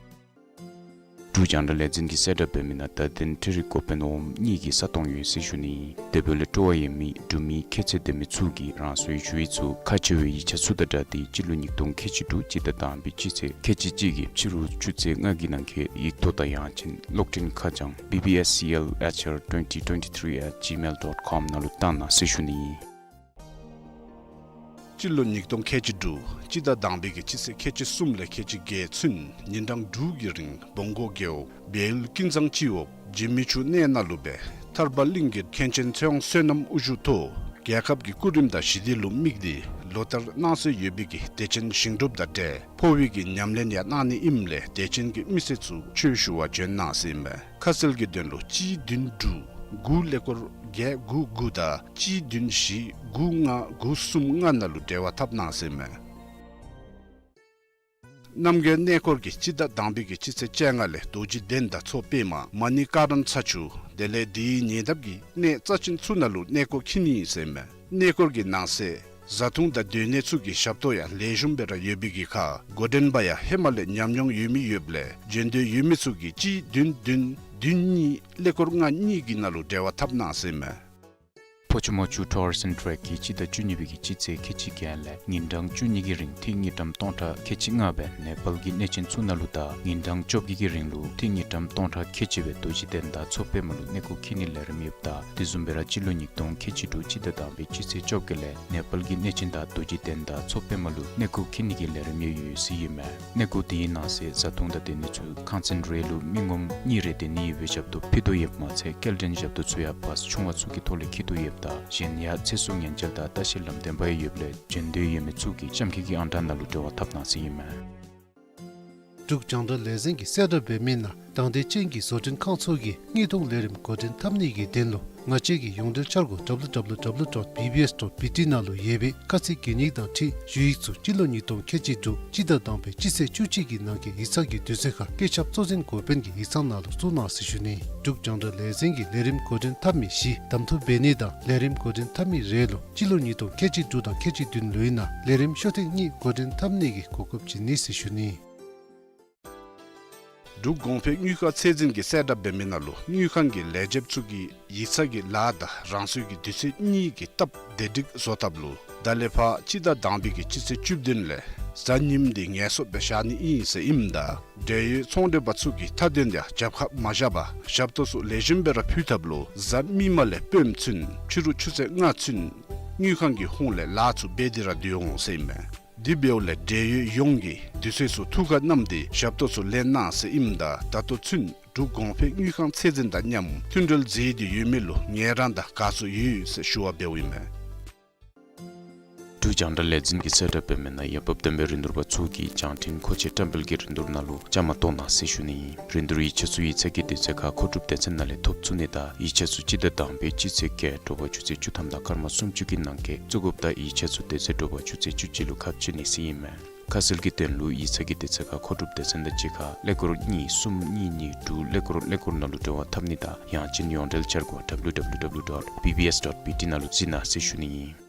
འབྲུག་རྒྱང་བསྒྲགས་ལས་འཛིན་གྱིས་གསལ་བསྒྲགས་འབད་མི་ནང་བརྡ་དོན་འཕྲུལ་རིག་འགོ་དཔོན་འོགམ་གཉིས་ཀྱི་ས་སྟོང་ཡོད་ཟེར་ཞུ་ནི། དེ་འབདཝ་ལས་སྤྲོ་བ་ཡོད་མི་འབྲུག་མི་ཁྱད་ཚད་ལྡན་མི་ཚུ་གིས་རང་སོའི་ཞུ་ཡིག་ཚུ་ཁག་ཆེ་བའི་ཡིག་ཆ་ཚུ་དང་སྦྲགས་ཏེ་སྤྱི་ལོ་ཉིས་སྟོང་ཁལ་གཅིག་དྲུག་སྤྱི་ཟླ་དང་པའི་སྤྱི་ཚེས་ཁལ་གཅིག་གཅིག་གི་ཕྱི་རུ་ཆུ་ཚོད་ལྔ་གི་ནང་འཁོད་ཡིག་ཐོག་དང་ཡང་ཅིན་གློག་འཕྲིན་ཁ་བྱང་B B S C L H R twenty twenty-three at gmail dot com ནང་ལུ་བཏང་གནང་ཟེར་ཞུ་ནི། སྤྱི་ལོ་ཉིས་སྟོང་ཁལ་གཅིག་དྲུག་སྤྱི་ཟླ་དང་པའི་གི་སྤྱི་ཚེས་ཁལ་གཅིག་གསུམ་ལས་ཁལ་གཅིག་བརྒྱད་ཚུན་ཉིན་གྲངས་དྲུག་གི་རིང་བོང་གོ་རྒེད་འོག་བལ་ཡུལ་ཀུན་བཟང་སྤྱི་འོག་འཇིགས་མེད་ཆུ་གནས་ནང་ལུ་སྦེ་ཐར་པ་གླིང་གི་མཁན་ཆེན་ཚེ་དབང་བསོད་ནམས་དབུ་བཞུགས་ཐོག་རྒྱལ་ཁབ་ཀྱི་སྐུ་རིམ་དང་ཞི་བདེ་ལུ་དམིགས་ཏེ་ལོ་ལྟར་གནང་སྲོལ་ཡོད་པའི་གི་དད་ཅན་ཞིང་སྒྲུབ་དང་འབྲེལ་འཕོ་བའི་གི་ཉམས་ལེན་ཡང་གནང་ནི་ཨིནམ་ལས་དད་ཅན་གྱི་མི་སེར་ཚུ་ཆོས་ཞུ་བར་བྱོན་གནང་ཟེར་ཨིན་མས། ཁ་གསལ་གྱི་དོན་ལུ་གཅིག་བདུན་དྲུག་དགུ་ཀླད་ཀོར་བརྒྱད་དགུ་དགུ་དང་གཅིག་བདུན་བཞི་དགུ་ལྔ་དགུ་གསུམ་ལྔ་ནང་ལུ་འབྲེལ་བ་འཐབ་གནང་ཟེར་ཨིན་མས། རྣམ་རྒྱལ་གནས་སྐོར་གྱིས་སྤྱི་ཟླ་དང་པའི་གི་སྤྱི་ཚེས་བཅོ་ལྔ་ལས་རྡོ་རྗེ་གདན་དང་མཚོ་པདྨ་མ་ཎི་ཀ་རམ་ཚ་ཆུ་དེ་ལས་དེའི་ཉེ་འདབས་ཀྱི་གནས་རྩ་ཆེན་ཚུ་ནང་ལུ་གནས་སྐོར་འཁྱིད་ནི་ཨིན་ཟེར་ཨིན་མས། གནས་སྐོར་གྱི་ནང་གསེས་བཟའ་འཐུང་དང་སྡོད་གནས་ཚུ་གི་ཞབས་ཏོག་ཡང་ལེགས་ཤོམ་སྦེ་ར་ཡོད་པའི་གི་ཁར་འགོ་འདྲེན་པ་ཡང་ཧེ་མ་ལས་ཉམས་མྱོང་ཡོད་མི་ཡོདཔ་ལས་འབྱོན་འདོད་ཡོད་མི་ཚུ་གིས་གཅིག་བདུན་བདུན་བདུན་གཉིས་ཀླད་ཀོར་ལྔ་གཉིས་ཀྱི་ནང་ལུ་འབྲེལ་བ་འཐབ་གནང་ཟེར་ཨིན་མས། ཕོ་ཆུ་མོ་ཆུ་ཊུ་རི་ཛིམ་ཊེག་གིས་སྤྱི་ཟླ་བཅུ་གཉིས་པའི་གི་སྤྱི་ཚེས་ཁལ་གཅིག་བརྒྱད་ལས་ཉིན་གྲངས་བཅུ་གཉིས་ཀྱི་རིང་ཏི་དངུལ་ཀྲམ་སྟོང་ཕྲག་ཁལ་གཅིག་ལྔ་སྦེ་ནེ་པཱལ་གྱི་གནས་ཆེན་ཚུ་ནང་ལུ་དང་ཉིན་གྲངས་བཅོ་བརྒྱད་ཀྱི་རིང་ལུ་ཏི་དངུལ་ཀྲམ་སྟོང་ཕྲག་ཁལ་གཅིག་སྦེ་རྡོ་རྗེ་གདན་དང་མཚོ་པདྨ་ལུ་གནས་སྐོར་འཁྱིད་ནིའི་ལས་རིམ་ཡོདཔ་ད་དེ་བཟུམ་སྦེ་ར་སྤྱི་ལོ་ཉིས་སྟོང་ཁལ་གཅིག་དྲུག་སྤྱི་ཟླ་དང་པའི་སྤྱི་ཚེས་བཅོ་བརྒྱད་ལས་ནེ་པཱལ་གྱི་གནས་ཆེན་དང་རྡོ་རྗེ་གདན་དང་མཚོ་པདྨ་ལུ་གནས་སྐོར་འཁྱིད་ནི་གི་ལས་རིམ་ཡང་ཡོད་ཟེར་ཨིན་མས། གནས་སྐོར་དེའི་ནང་གསེས་བཟའ་འཐུང་དང་སྡོད་གནས་ཚུ་ཁང་ཚན་རེ་ལུ་མི་ངོམ་གཉིས་རེ་སྡོད་ནི་ཡོད་པའི་ཞབས་ཏོག་ཕུལ་དོ་ཡོདཔ་མ་ཚད་སྐྱེལ་འདྲེན་ཞབས་ཏོག་ཚུ་ཡང་བཱས་ཆུང་བ་ཚུ་གི་ཐོག་ལས་འཁྱིད་དོ་ཡོདཔ་ད་གཞན་ཡང་ཚེ་སྲོག་ཉེན་བཅོལ་དང་ལྟ་བཤལ་ལམ་སྟོན་པ་ཡང་ཡོདཔ་ལས་འབྱོན་འདོད་ཡོད་མི་ཚུ་གིས་ལྕམ་སྐྱིད་ཀྱི་ཨང་གྲངས་ནང་ལུ་འབྲེལ་བ་འཐབ་གནང་ཟེར་ཨིན་མས། འབྲུག་རྒྱང་བསྒྲགས་ལས་འཛིན་གྱིས་གསལ་བསྒྲགས་འབད་མི་ནང་དང་འདོད་ཅན་གྱི་བཟོ་སྐྲུན་ཁང་ཚུ་གིས་དངོས་ཐོག་ལས་རིམ་འགོ་འདྲེན་འཐབ་ནི་གི་དོན་ལུ་ང་བཅས་ཀྱི་ཡོངས་འབྲེལ་འཆར་སྒོ་W W W dot B B S dot B T ནང་ལུ་ཡོད་པའི་ཁ་ཚིག་གན་ཡིག་དང་འཁྲིལ་ཞུ་ཡིག་ཚུ་སྤྱི་ལོ་ཉིས་སྟོང་ཁལ་གཅིག་དྲུག་སྤྱི་ཟླ་དང་པའི་སྤྱི་ཚེས་བཅུ་གཅིག་གི་ནང་འཁོད་ཡིག་ཚང་གི་དུས་ཚོད་ཁར་བཀོད་ཁྱབ་གཙོ་འཛིན་འགོ་དཔོན་གྱི་ཡིག་ཚང་ནང་ལུ་བཙུགས་གནང་ཟེར་ཞུ་ནི། འབྲུག་རྒྱང་བསྒྲགས་ལས་འཛིན་གྱིས་ལས་རིམ་འགོ་འདྲེན་འཐབ་མི་བཞི་གདམ་འཐུ་འབད་ནི་དང་ལས་རིམ་འགོ་འདྲེན་འཐབ་མི་རེ་ལུ་སྤྱི་ལོ་ཉིས་སྟོང་ཁལ་གཅིག་དྲུག་དང་ཁལ་གཅིག་བདུན་ལོའི་ནང་ལས་རིམ་ཤོ་ཐེངས་གཉིས་འགོ་འདྲེན་འཐབ་ནི་གི་གོ་སྐབས་བྱིན་ནི་ཟེར་ཞུ་ནི། འབྲུག་གོང་འཕེལ་དངུལ་ཁང་ཚད་འཛིན་གྱིས་གསལ་བསྒྲགས་འབད་མི་ནང་ལུ་དངུལ་ཁང་གི་ལས་བྱེདཔ་ཚུ་གིས་ཡིག་ཚང་གི་ལཱ་དང་རང་སོའི་གི་དུས་ཚོད་གཉིས་ཀྱི་སྟབས་བདེ་སྒྲིག་བཟོ་ཐབས་ལུ་ད་ལས་ཕར་སྤྱི་ཟླ་དང་པའི་གི་སྤྱི་ཚེས་བཅུ་བདུན་ལས་གཟའ་ཉིམ་འདི་ངལ་གསོ་སྦེ་བཞག་ནི་ཨིན་ཟེར་ཨིནམ་ད་འབྲེལ་ཡོད་ཚོང་འབྲེལ་པ་ཚུ་གིས་མཐའ་དོན་ཡང་རྒྱབ་ཁར་མ་བཞག་པར་ཞབས་ཏོག་ཚུ་ལེགས་ཤོམ་སྦེ་ར་ཕུལ་ཐབས་ལུ་གཟའ་མིག་དམར་ལས་སྤེནམ་ཚུན་ཕྱི་རུ་ཆུ་ཚོད་ལྔ་ཚུན་དངུལ་ཁང་གི་ཧོངས་ལས་ལཱ་ཚུ་འབད་དེ་ར་སྡོད་འོང་ཟེར་ཨིན་མས། དེ་འབདཝ་ལས་འབྲེལ་ཡོད་ཡོངས་ཀྱིས་དུས་ཚོད་ཚུ་ཐུགས་ཁར་བསྣམས་ཏེ་ཞབས་ཏོག་ཚུ་ལེན་གནང་ཟེར་ཨིནམ་ད་ད་ལྟོ་ཚུན་འབྲུག་གོང་འཕེལ་དངུལ་ཁང་ཚད་འཛིན་དང་མཉམ་མཐུན་འབྲེལ་མཛད་དེ་ཡོད་མི་ལུ་ངལ་རངས་དང་དགའ་ཚོར་ཡོད་ཟེར་ཞུ་བ་འབདཝ་ཨིན་མས། འབྲུག་རྒྱང་བསྒྲགས་ལས་འཛིན་གྱིས་གསལ་བསྒྲགས་འབད་མི་ནང་འོས་འབབ་ལྡན་པའི་རིན་བསྡུར་པ་ཚུ་གིས་བྱང་ཁྲིམས་མཁོ་ཆས་བཀྲམ་སྤེལ་གྱི་རིན་བསྡུར་ནང་ལུ་བཅའ་མར་གཏོགས་གནང་ཟེར་ཞུ་ནི་ཨིན། རིན་བསྡུར་ཡིག་ཆ་ཚུ་ཡིག་ཚང་གི་དུས་ཚོད་ཁར་མཁོ་སྒྲུབ་སྡེ་ཚན་ནང་ལས་ཐོབ་ཚུགས་ནི་དང་ཡིག་ཆ་ཚུ་སྤྱི་ཟླ་དང་པའི་སྤྱི་ཚེས་བརྒྱད་དྲོ་པ་ཆུ་ཚོད་བཅུ་ཐམ་དང་སྐར་མ་སུམ་ཅུ་གི་ནང་འཁོད་བཙུགས་དགོཔ་ད་ཡིག་ཆ་ཚུ་དེ་ཚེ་དྲོ་པ་ཆུ་ཚོད་བཅུ་གཅིག་ལུ་ཁ་ཕྱེ་ནི་ཟེར་ཨིན་མས། ཁ་གསལ་གྱི་དོན་ལུ་ཡིག་ཚང་གི་དུས་ཚོད་ཁར་མཁོ་སྒྲུབ་སྡེ་ཚན་དང་གཅིག་ཁར་ཀླད་ཀོར་གཉིས་གསུམ་གཉིས་གཉིས་དྲུག་ཀླད་ཀོར་ཀླད་ཀོར་ནང་ལུ་འབྲེལ་བ་འཐབ་ནི་དང་ཡང་ཅིན་ཡོངས་འབྲེལ་འཆར་སྒོ་W W W dot B B S dot B T ནང་ལུ་གཟིགས་གནང་ཟེར་ཞུ་ནི་ཨིན།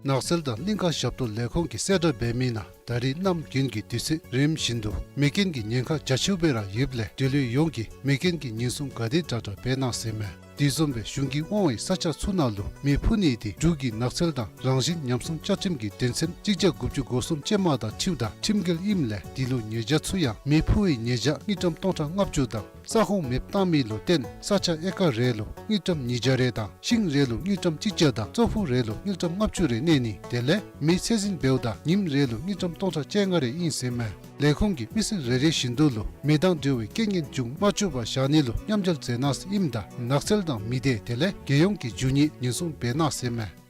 ནགས་ཚལ་དང་གླིང་ཁ་ཞབས་ཏོག་ལས་ཁུངས་ཀྱིས་གསལ་བསྒྲགས་འབད་མི་ནང་ད་རེས་གནམ་དགུན་གྱི་དུས་ཚོད་རིམ་བཞིན་དུ་མེ་རྐྱེན་གྱི་ཉེན་ཁ་རྒྱ་ཆེཝ་སྦེ་ར་ཡོདཔ་ལས་འབྲེལ་ཡོད་ཡོངས་ཀྱིས་མེ་རྐྱེན་གྱི་ཉེན་སྲུང་ག་དེ་དྲག་དྲག་འབད་གནང་ཟེར་མས། དེ་བཟུམ་སྦེ་གཞུང་གིས་དབང་བའི་ས་ཆ་ཚུ་ནང་ལུ་མེ་འཕུ་ནི་དེ་འབྲུག་གི་ནགས་ཚལ་དང་རང་བཞིན་ཉམས་སྲུང་བཅའ་ཁྲིམས་ཀྱི་དོན་ཚན་གཅིག་བརྒྱ་དགུ་བཅུ་གོ་གསུམ་ཅན་མ་དང་འཁྲིལཝ་ད་ཁྲིམས་འགལ་ཨིནམ་ལས་དེ་ལུ་ཉེས་བྱ་ཚུ་ཡང་མེ་འཕུ་བའི་ཉེས་བྱ་དངུལ་ཀྲམ་སྟོང་ཕྲག་ལྔ་བཅུ་དང་ས་ཁོངས་མེདཔ་བཏང་མི་ལུ་བརྟེན་ས་ཆ་ཨེ་ཀར་རེ་ལུ་དངུལ་ཀྲམ་ཉིས་བརྒྱ་རེ་དང་ཤིང་རེ་ལུ་དངུལ་ཀྲམ་གཅིག་བརྒྱ་དང་ཙོག་ཕུད་རེ་ལུ་དངུལ་ཀྲམ་ལྔ་བཅུ་རེ་གནས་ནི་དེ་ལས་མེ་ཚད་འཛིན་འབདཝ་ད་ཉིམ་རེ་ལུ་དངུལ་ཀྲམ་སྟོང་ཕྲག་བཅོ་ལྔ་རེ་ཨིན་ཟེར་མས། ལས་ཁུངས་ཀྱིས་མི་སེར་རེ་རེ་བཞིན་དུ་ལུ་མེ་དང་འབྲེལ་བའི་རྐྱེན་ངན་འབྱུང་མ་བཅུག་པར་བཞག་ནི་ལུ་མཉམ་འབྲེལ་མཛད་གནང་ཟེར་ཨིནམ་ད་ནགས་ཚལ་དང་མི་སྡེ་དེ་ལས་རྒྱལ་ཡོངས་ཀྱི་རྒྱུ་དངོས་ཉེན་སྲུང་འབད་གནང་ཟེར་མས།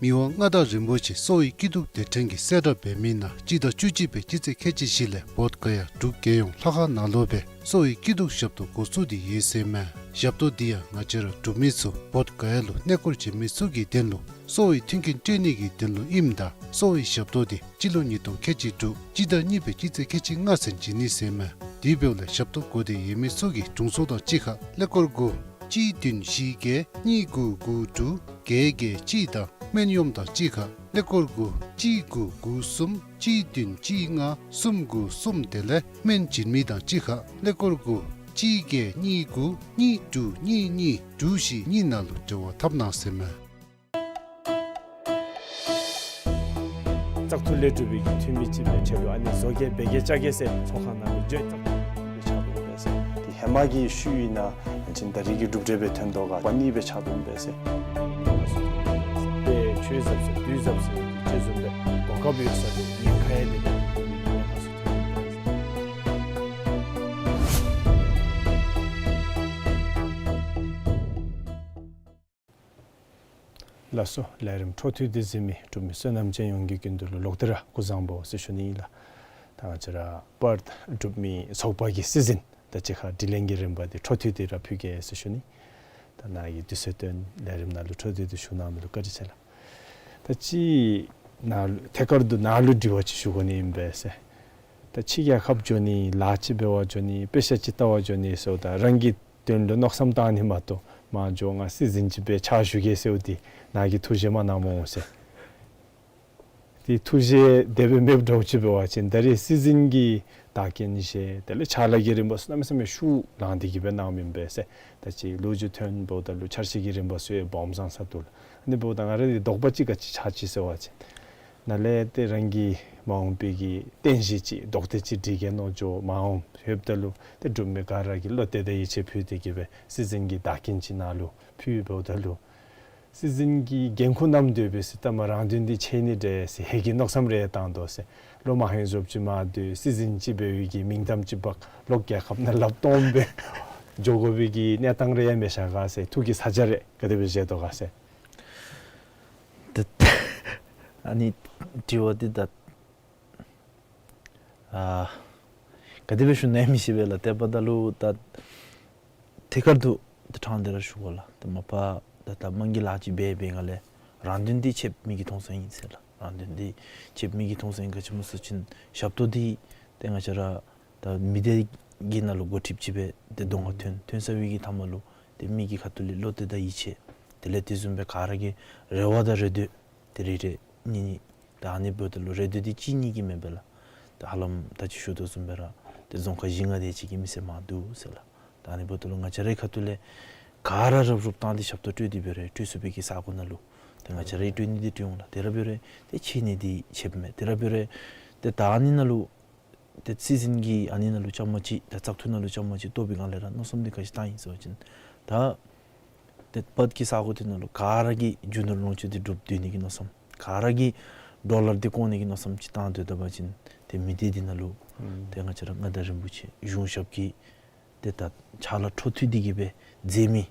མི་དབང་མངའ་བདག་རིན་པོ་ཆེ་གསོ་བའི་སྐྱིད་སྡུག་དེ་ཕྲན་གྱིས་གསལ་བསྒྲགས་འབད་མི་ནང་སྤྱི་ཟླ་བཅུ་གཅིག་པའི་སྤྱི་ཚེས་ཁལ་གཅིག་བཞི་ལས་བོདྷ་ག་ཡ་འབྲུག་རྒྱལ་ཡོངས་ལྷ་ཁང་ནང་ལུ་སྦེ་གསོ་བའི་སྐྱིད་སྡུག་ཞབས་ཏོག་འགོ་བཙུགས་ཏེ་ཡོད་ཟེར་མས། ཞབས་ཏོག་འདི་ཡང་ང་བཅས་ར་འབྲུག་མི་ཚུ་བོདྷ་ག་ཡ་ལུ་གནས་སྐོར་བྱོན་མི་ཚུ་གི་དོན་ལུ་གསོ་བའི་མཐུན་རྐྱེན་སྤྲོད་ནི་གི་དོན་ལུ་ཨིནམ་ད་གསོ་བའི་ཞབས་ཏོག་འདི་སྤྱི་ལོ་ཉིས་སྟོང་ཁལ་གཅིག་དྲུག་སྤྱི་ཟླ་གཉིས་པའི་སྤྱི་ཚེས་ཁལ་གཅིག་ལྔ་ཚུན་བྱིན་ནི་ཟེར་མས། དེ་འབདཝ་ལས་ཞབས་ཏོག་དགོ་སྟེ་ཡོད་མི་ཚུ་གི་དྲུང་འཚོ་དང་གཅིག་ཁར་ཀླད་ཀོར་དགུ་གཅིག་བདུན་བཞི་བརྒྱད་གཉིས་དགུ་དགུ་དྲུག་བརྒྱད་བརྒྱད་གཅིག་དང་སྨན་གཡོགམ་དང་གཅིག་ཁར་ཀླད་ཀོར་དགུ་གཅིག་དགུ་དགུ་གསུམ་གཅིག་བདུན་གཅིག་ལྔ་གསུམ་དགུ་གསུམ། དེ་ལས་སྨན་སྦྱིན་མི་དང་གཅིག་ཁར་ཀླད་ཀོར་དགུ་གཅིག་བརྒྱད་གཉིས་དགུ་གཉིས་དྲུག་གཉིས་གཉིས་དྲུག་བཞི་གཉིས་ནང་ལུ་འབྲེལ་བ་འཐབ་གནང་ཟེར་མས། བཙག་འཐུ་ལས་གྲུབ་པའི་འཐུས་མི་ཅིག་འབད་ཆེད་ལུ་ཨ་ནི་བཟོ་བཀོད་འབད་གེ་བཅའ་གེ་ཟེར་ཚོགས་ཁང་ནང་ལུ་བརྗོད་བཙག་འཐུ་འབད་ཆགས་འདུག་པས་ཟེར། དེ་ཧེ་མ་གི་ཤུལ་ཨིན་ན་ཨ་ནི་ད་རིས་ཀྱི་གྲུབ་འབྲས་སྦེ་ཐོན་དོ་ག་པ་ནི་འབད་ཆགས་འདུག་པས་ཟེར། དཔེ་ཆོས་ཟབ་ཟེར་དུས་ཟབ་ཟེར་ཅིག་བཟུམ་སྦེ་གོ་སྐབས་ཡོད་ས་ལུ་ཉེན་ཁ་ཡང་དེ་ལས་ཉེན་ཁ་ཚུ་ཐོན་འདུག་པས་ཟེར། ལགས་སོ། ལས་རིམ་འཕྲོ་མཐུད་དེ་གཟིགས་མི་འབྲུག་མི་བསོད་ནམས་ཅན་ཡོངས་ཀྱི་རྒྱུན་དུ་ལུ་ལོག་སྟེ་ར་སྐུ་གཟུགས་བཟང་པོ་ཟེར་ཞུ་ནི་ཨིན་ལགས། ད་ང་བཅས་ར་པརཐ་འབྲུག་མི་ཚོགས་པ་གི་སྲིད་འཛིན་དང་གཅིག་ཁར་དྲི་ལན་གྱི་རིམ་པ་འདི་འཕྲོ་མཐུད་དེ་ར་ཕུལ་གེ་ཟེར་ཞུ་ནི། ད་ནཱ་གིས་དུས་ཚོད་བཏོན་ལས་རིམ་ནང་ལུ་འཕྲོ་མཐུད་དེ་ཞུ་གནང་མི་ལུ་བཀའ་དྲིན་ཆེ་ལགས། ད་ཅི་ནཱ་ལུ་ཐད་ཀར་དུ་ནཱ་ལུ་དྲི་བ་ཅིག་ཞུ་དགོ་ནི་ཨིན་པས་ཟེར། ད་ཕྱི་རྒྱལ་ཁབ་འགྱོ་ནི་ལཱ་ཅིག་འབད་བར་འགྱོ་ནི་དཔེ་ཆ་ཅིག་ལྟ་བར་འགྱོ་ནི་ཟེརཝ་ད་རང་གི་དོན་ལུ་མནོ་བསམ་བཏང་ནི་མ་གཏོགས་མར་འགྱོ་ང་སྲིད་འཛིན་ཅིག་འབད་ཕྱག་ཞུ་གེ་ཟེརཝ་འདི་ནཱ་གིས་ཐུགས་བཞེད་མ་གནངམ་འོང་ཟེར། དེ་ཐུགས་བཞེད་དེ་སྦེ་མེདཔ་འདྲཝ་ཅིག་འབད་བ་ཅིན་ད་རིས་སྲིད་འཛིན་གྱི་བདག་རྐྱེན་བཞེས་དེ་ལས་ཕྱག་ལཱ་གི་རིམ་པ་ཚུ་གནམ་མེད་ས་མེད་ཤུགས་ལང་སྟེ་གི་སྦེ་གནངམ་ཨིན་པས་ཟེར། ད་ཅི་ལོ་རྒྱུས་ཐོན་འབདཝ་ད་ལུ་འཆར་གཞི་གི་རིམ་པ་ཚུ་ཡང་སྦོམ་བཟང་ས་འདུག་ལགས། ཨ་ནི་འབདཝ་ད་ང་ར་གི་དོགས་པ་ཅིག་ག་ཅི་ཆགས་ཅི་ཟེར་བ་ཅིན་ནཱ་ལས་ཏེ་རང་གི་མ་འོངས་པའི་གི་རྟེན་གཞི་ཅིག་རྡོག་ཏེ་ཅིག་སྒྲིག་གེ་མནོ་འགྱོ་མ་འོངམ་ལྷོདཔ་ད་ལུ་ཏེ་འབྲུག་མི་ག་ར་གིས་བློ་གཏད་དང་ཡིད་ཆེས་ཕུལ་ཏེ་གི་སྦེ་སྲིད་འཛིན་གྱི་བདག་རྐྱེན་ཅིག་ནཱ་ལུ་ཕུལཝ་ད་ལུ་སྲིད་འཛིན་གྱི་འགན་ཁུར་བསྣམས་སྡོད་པའི་ཟེར་ད་མ་རང་དོན་འདི་ཆེ་ནི་འདྲས་ཟེར་ཧེ་གི་མནོ་བསམ་རེ་བཏང་དོ་ཟེར། ལོ་མ་ཧེ་རྫོགསཔ་ཅིག་མར་སྡོད་སྲིད་འཛིན་ཅིག་འབད་བའི་གི་མིང་གཏམ་ཅིག་འབག་ལོག་རྒྱལ་ཁབ་ནང་ལགཔ་སྟོངམ་སྦེ་འགྱོ་དགོ་པའི་གི་གནས་སྟངས་རེ་ཡང་མེད་ཤ་ག་ཟེར། ཐུགས་ཀྱི་ས་ཆ་རེ་ག་དེ་སྦེ་བཞེས་དོ་ག་ཟེར། ཏེ་ཨ་ནི་དྲི་བ་འདི་ད་ཨ་ག་དེ་སྦེ་ཞུ་ནི་ཨིན་མི་ཤེས་པས་ལགས། དེ་འབདཝ་ད་ལུ་ད་ཐད་ཀར་དུ་ཏེ་དྲང་སྟེ་ར་ཞུ་དགོ་ལགས། ཏེ་མ་པ་ད་ད་མང་གི་ལཱ་ཅིག་འབད་འབད་སྒང་ལས་རང་དོན་འདི་ཆེདཔ་མི་གིས་མཐོང་ས་ཨིན་ཟེར་ལགས། རང་དོན་འདི་ཆེདཔ་མི་གིས་མཐོང་ས་ཨིན། ག་ཅི་སྨོ་ཟེར་བ་ཅིན་ཞབས་ཏོག་འདི་ཏེ་ང་བཅས་ར་ད་མི་སྡེ་གི་ནང་ལུ་འགོ་ཁྲིདཔ་ཅིག་སྦེ་ཏེ་གདོང་ཁར་ཐོན་ཐོན་ཚར་བའི་གི་མཐའ་མ་ལུ་ཏེ་མི་གི་ཁ་ཐུག་ལས་བློ་གཏད་དང་ཡིད་ཆེས་དེ་ལས་དེ་བཟུམ་སྦེ་ག་ར་གི་རེ་བ་དང་རེ་འདོད་ཏེ་རེ་རེ་གཉིས་གཉིས་ད་ཨ་ནི་འབདཝ་ད་ལུ་རེ་འདོད་འདི་གཅིག་གཉིས་ཀྱི་མེན་པས་ལགས། ད་ཧ་ལམ་ད་ཅི་ཞུ་དོ་བཟུམ་སྦེ་ར་ཏེ་རྫོང་ཁག་བཞི་ལྔ་དེ་ཅིག་གི་མི་སེར་མར་འདུག་ཟེར་ལགས། ད་ཨ་ནི་འབདཝ་ད་ལུ་ང་བཅས་རའི་ཁ་ཐུག་ལས་ག་ར་རུབ་རུབ་བཏང་སྟེ་ཞབས་ཏོག་སྤྲོད་དེ་འབད་རུང་སྤྲོད་ཚུགས་པའི་གི་ས་གོ་ནང་ལུ་ཏེ་ང་བཅས་ར་གིས་སྤྲོད་ནི་འདི་སྤྲོད་འོང་ལགས། དེ་ར་འབད་རུང་ཏེ་ཆེ་ནི་འདི་ཆེདཔ་མས། དེ་ར་འབད་རུང་ཏེ་ད་ཨ་ནི་ནང་ལུ་ཏེ་སྲིད་འཛིན་གྱིས་ཨ་ནི་ནང་ལུ་བཅའ་མར་ཅིག་ད་བཙག་འཐུ་ནང་ལུ་བཅའ་མར་ཅིག་གཏོགས་པའི་སྒང་ལས་ར་མནོ་བསམ་འདི་ག་ཅི་བཏང་ཡི་ཟེར་བ་ཅིན་ད་ཏེ་པརཐ་གི་ས་གོ་དེ་ནང་ལུ་ག་ར་གིས་རྒྱུ་ནོར་ལོངས་སྤྱོད་འདི་སྒྲུབ་སྡོད་ནི་གི་མནོ་བསམ། ག་ར་གིས་ཌོ་ལར་འདི་བཀོག་ནི་གི་མནོ་བསམ་ཅིག་བཏང་སྡོད་ད་པ་ཅིན་ཏེ་མི་སྡེ་འདི་ནང་ལུ་ཨུམ་ཏེ་ང་བཅས་ར་མངའ་བདག་རིན་པོ་ཆེ་གཞུང་ཞབས་ཀྱིས་ཏེ་ད་ཕྱག་ལཱ་འཕྲོ་མཐུད་དེ་གི་སྦེ་མཛད་མི་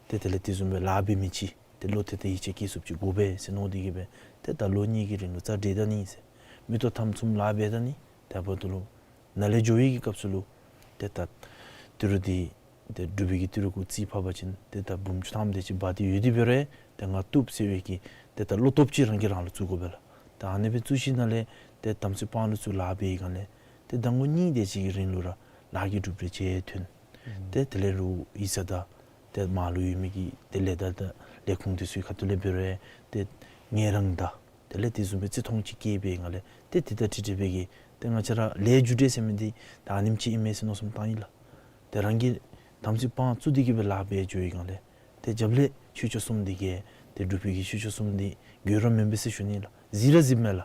ཏེ་དེ་ལས་དེ་བཟུམ་སྦེ་ལཱ་འབད་མི་ཅིག་ཏེ་བློ་གཏད་དང་ཡིད་ཆེས་བསྐྱེད་ཚུགསཔ་ཅིག་དགོ་པས་ཟེར་མནོ་སྟེ་གི་སྦེ་ཏེ་ད་ལོ་གཉིས་ཀྱི་རིང་ལུ་རྩ་འགྲིག་ད་ནི་ཟེར། མིག་ཏོ་དམ་ཚུམ་ལཱ་འབད་ད་ནི། དེ་འབདཝ་ད་ལུ་ནཱ་ལས་འགྱོ་བའི་གི་སྐབས་སུ་ལུ་ཏེ་ད་ཏི་རུ་འདི་ཏེ་འབྲུག་པའི་གི་ཏི་རུ་གུ་རྩིས་ཕབ་པ་ཅིན་ཏེ་ད་འབུམ་བཅུ་ཐམ་དེ་ཅིག་འབག་སྟེ་ཡོད་དེ་འབད་རུང་ཏེ་ང་བཏུབ་ཟེར་བའི་གི་ཏེ་ད་བློ་སྟོབས་ཅིག་རང་གིས་རང་ལུ་བཙུགས་དགོ་པས་ལགས། ད་ཨ་ནི་སྦེ་བཙུགས་ཞིནམ་ལས་ཏེ་དམ་ཚིག་དཔང་ལུ་བཙུགས་ལཱ་འབད་བའི་སྒང་ལས་ཏེ་ཟླ་ངོ་གཉིས་དེ་ཅིག་གི་རིང་ལུ་ར་ལཱ་གི་གྲུབ་འབྲས་ཅིག་ཐོན། ཨུམ་ཏེ་དེ་ལས་རུང་ཡིག་ཚང་དང་ཏེ་མར་ལུ་ཡོད་མི་གི་ཏེ་ལས་ད་ད་ལས་ཁུངས་དེ་ཚུ་གི་ཁ་ཐུག་ལས་འབད་རུང་ཏེ་ངལ་རངས་དང་དེ་ལས་དེ་བཟུམ་སྦེ་བརྩི་མཐོང་ཅིག་བསྐྱེད་པའི་སྒང་ལས་ཏེ་དེ་དང་འཁྲིལ་འཁྲིལ་སྦེ་གི་ཏེ་ང་བཅས་ར་ལས་རྒྱུ་འབྲས་ཟེར་མི་འདི་ད་ཨ་ནེམ་ཅིག་ཨིན་མས་ཟེར་མནོ་བསམ་བཏང་ཡི་ལགས། ཏེ་རང་གིས་དམ་ཚིག་དཔང་བཙུགས་ཏེ་གི་སྦེ་ལཱ་འབད་འགྱོ་བའི་སྒང་ལས་ཏེ་རྒྱབ་ལས་ཆོས་སྐྱོང་གསུམ་འདི་གིས་ཏེ་འབྲུག་པའི་གི་ཆོས་སྐྱོང་གསུམ་འདི་དགོས་ར་མེན་པས་ཟེར་ཞུ་ནི་ལགས། གཟིགས་ར་གཟིགསཔ་མས་ལགས།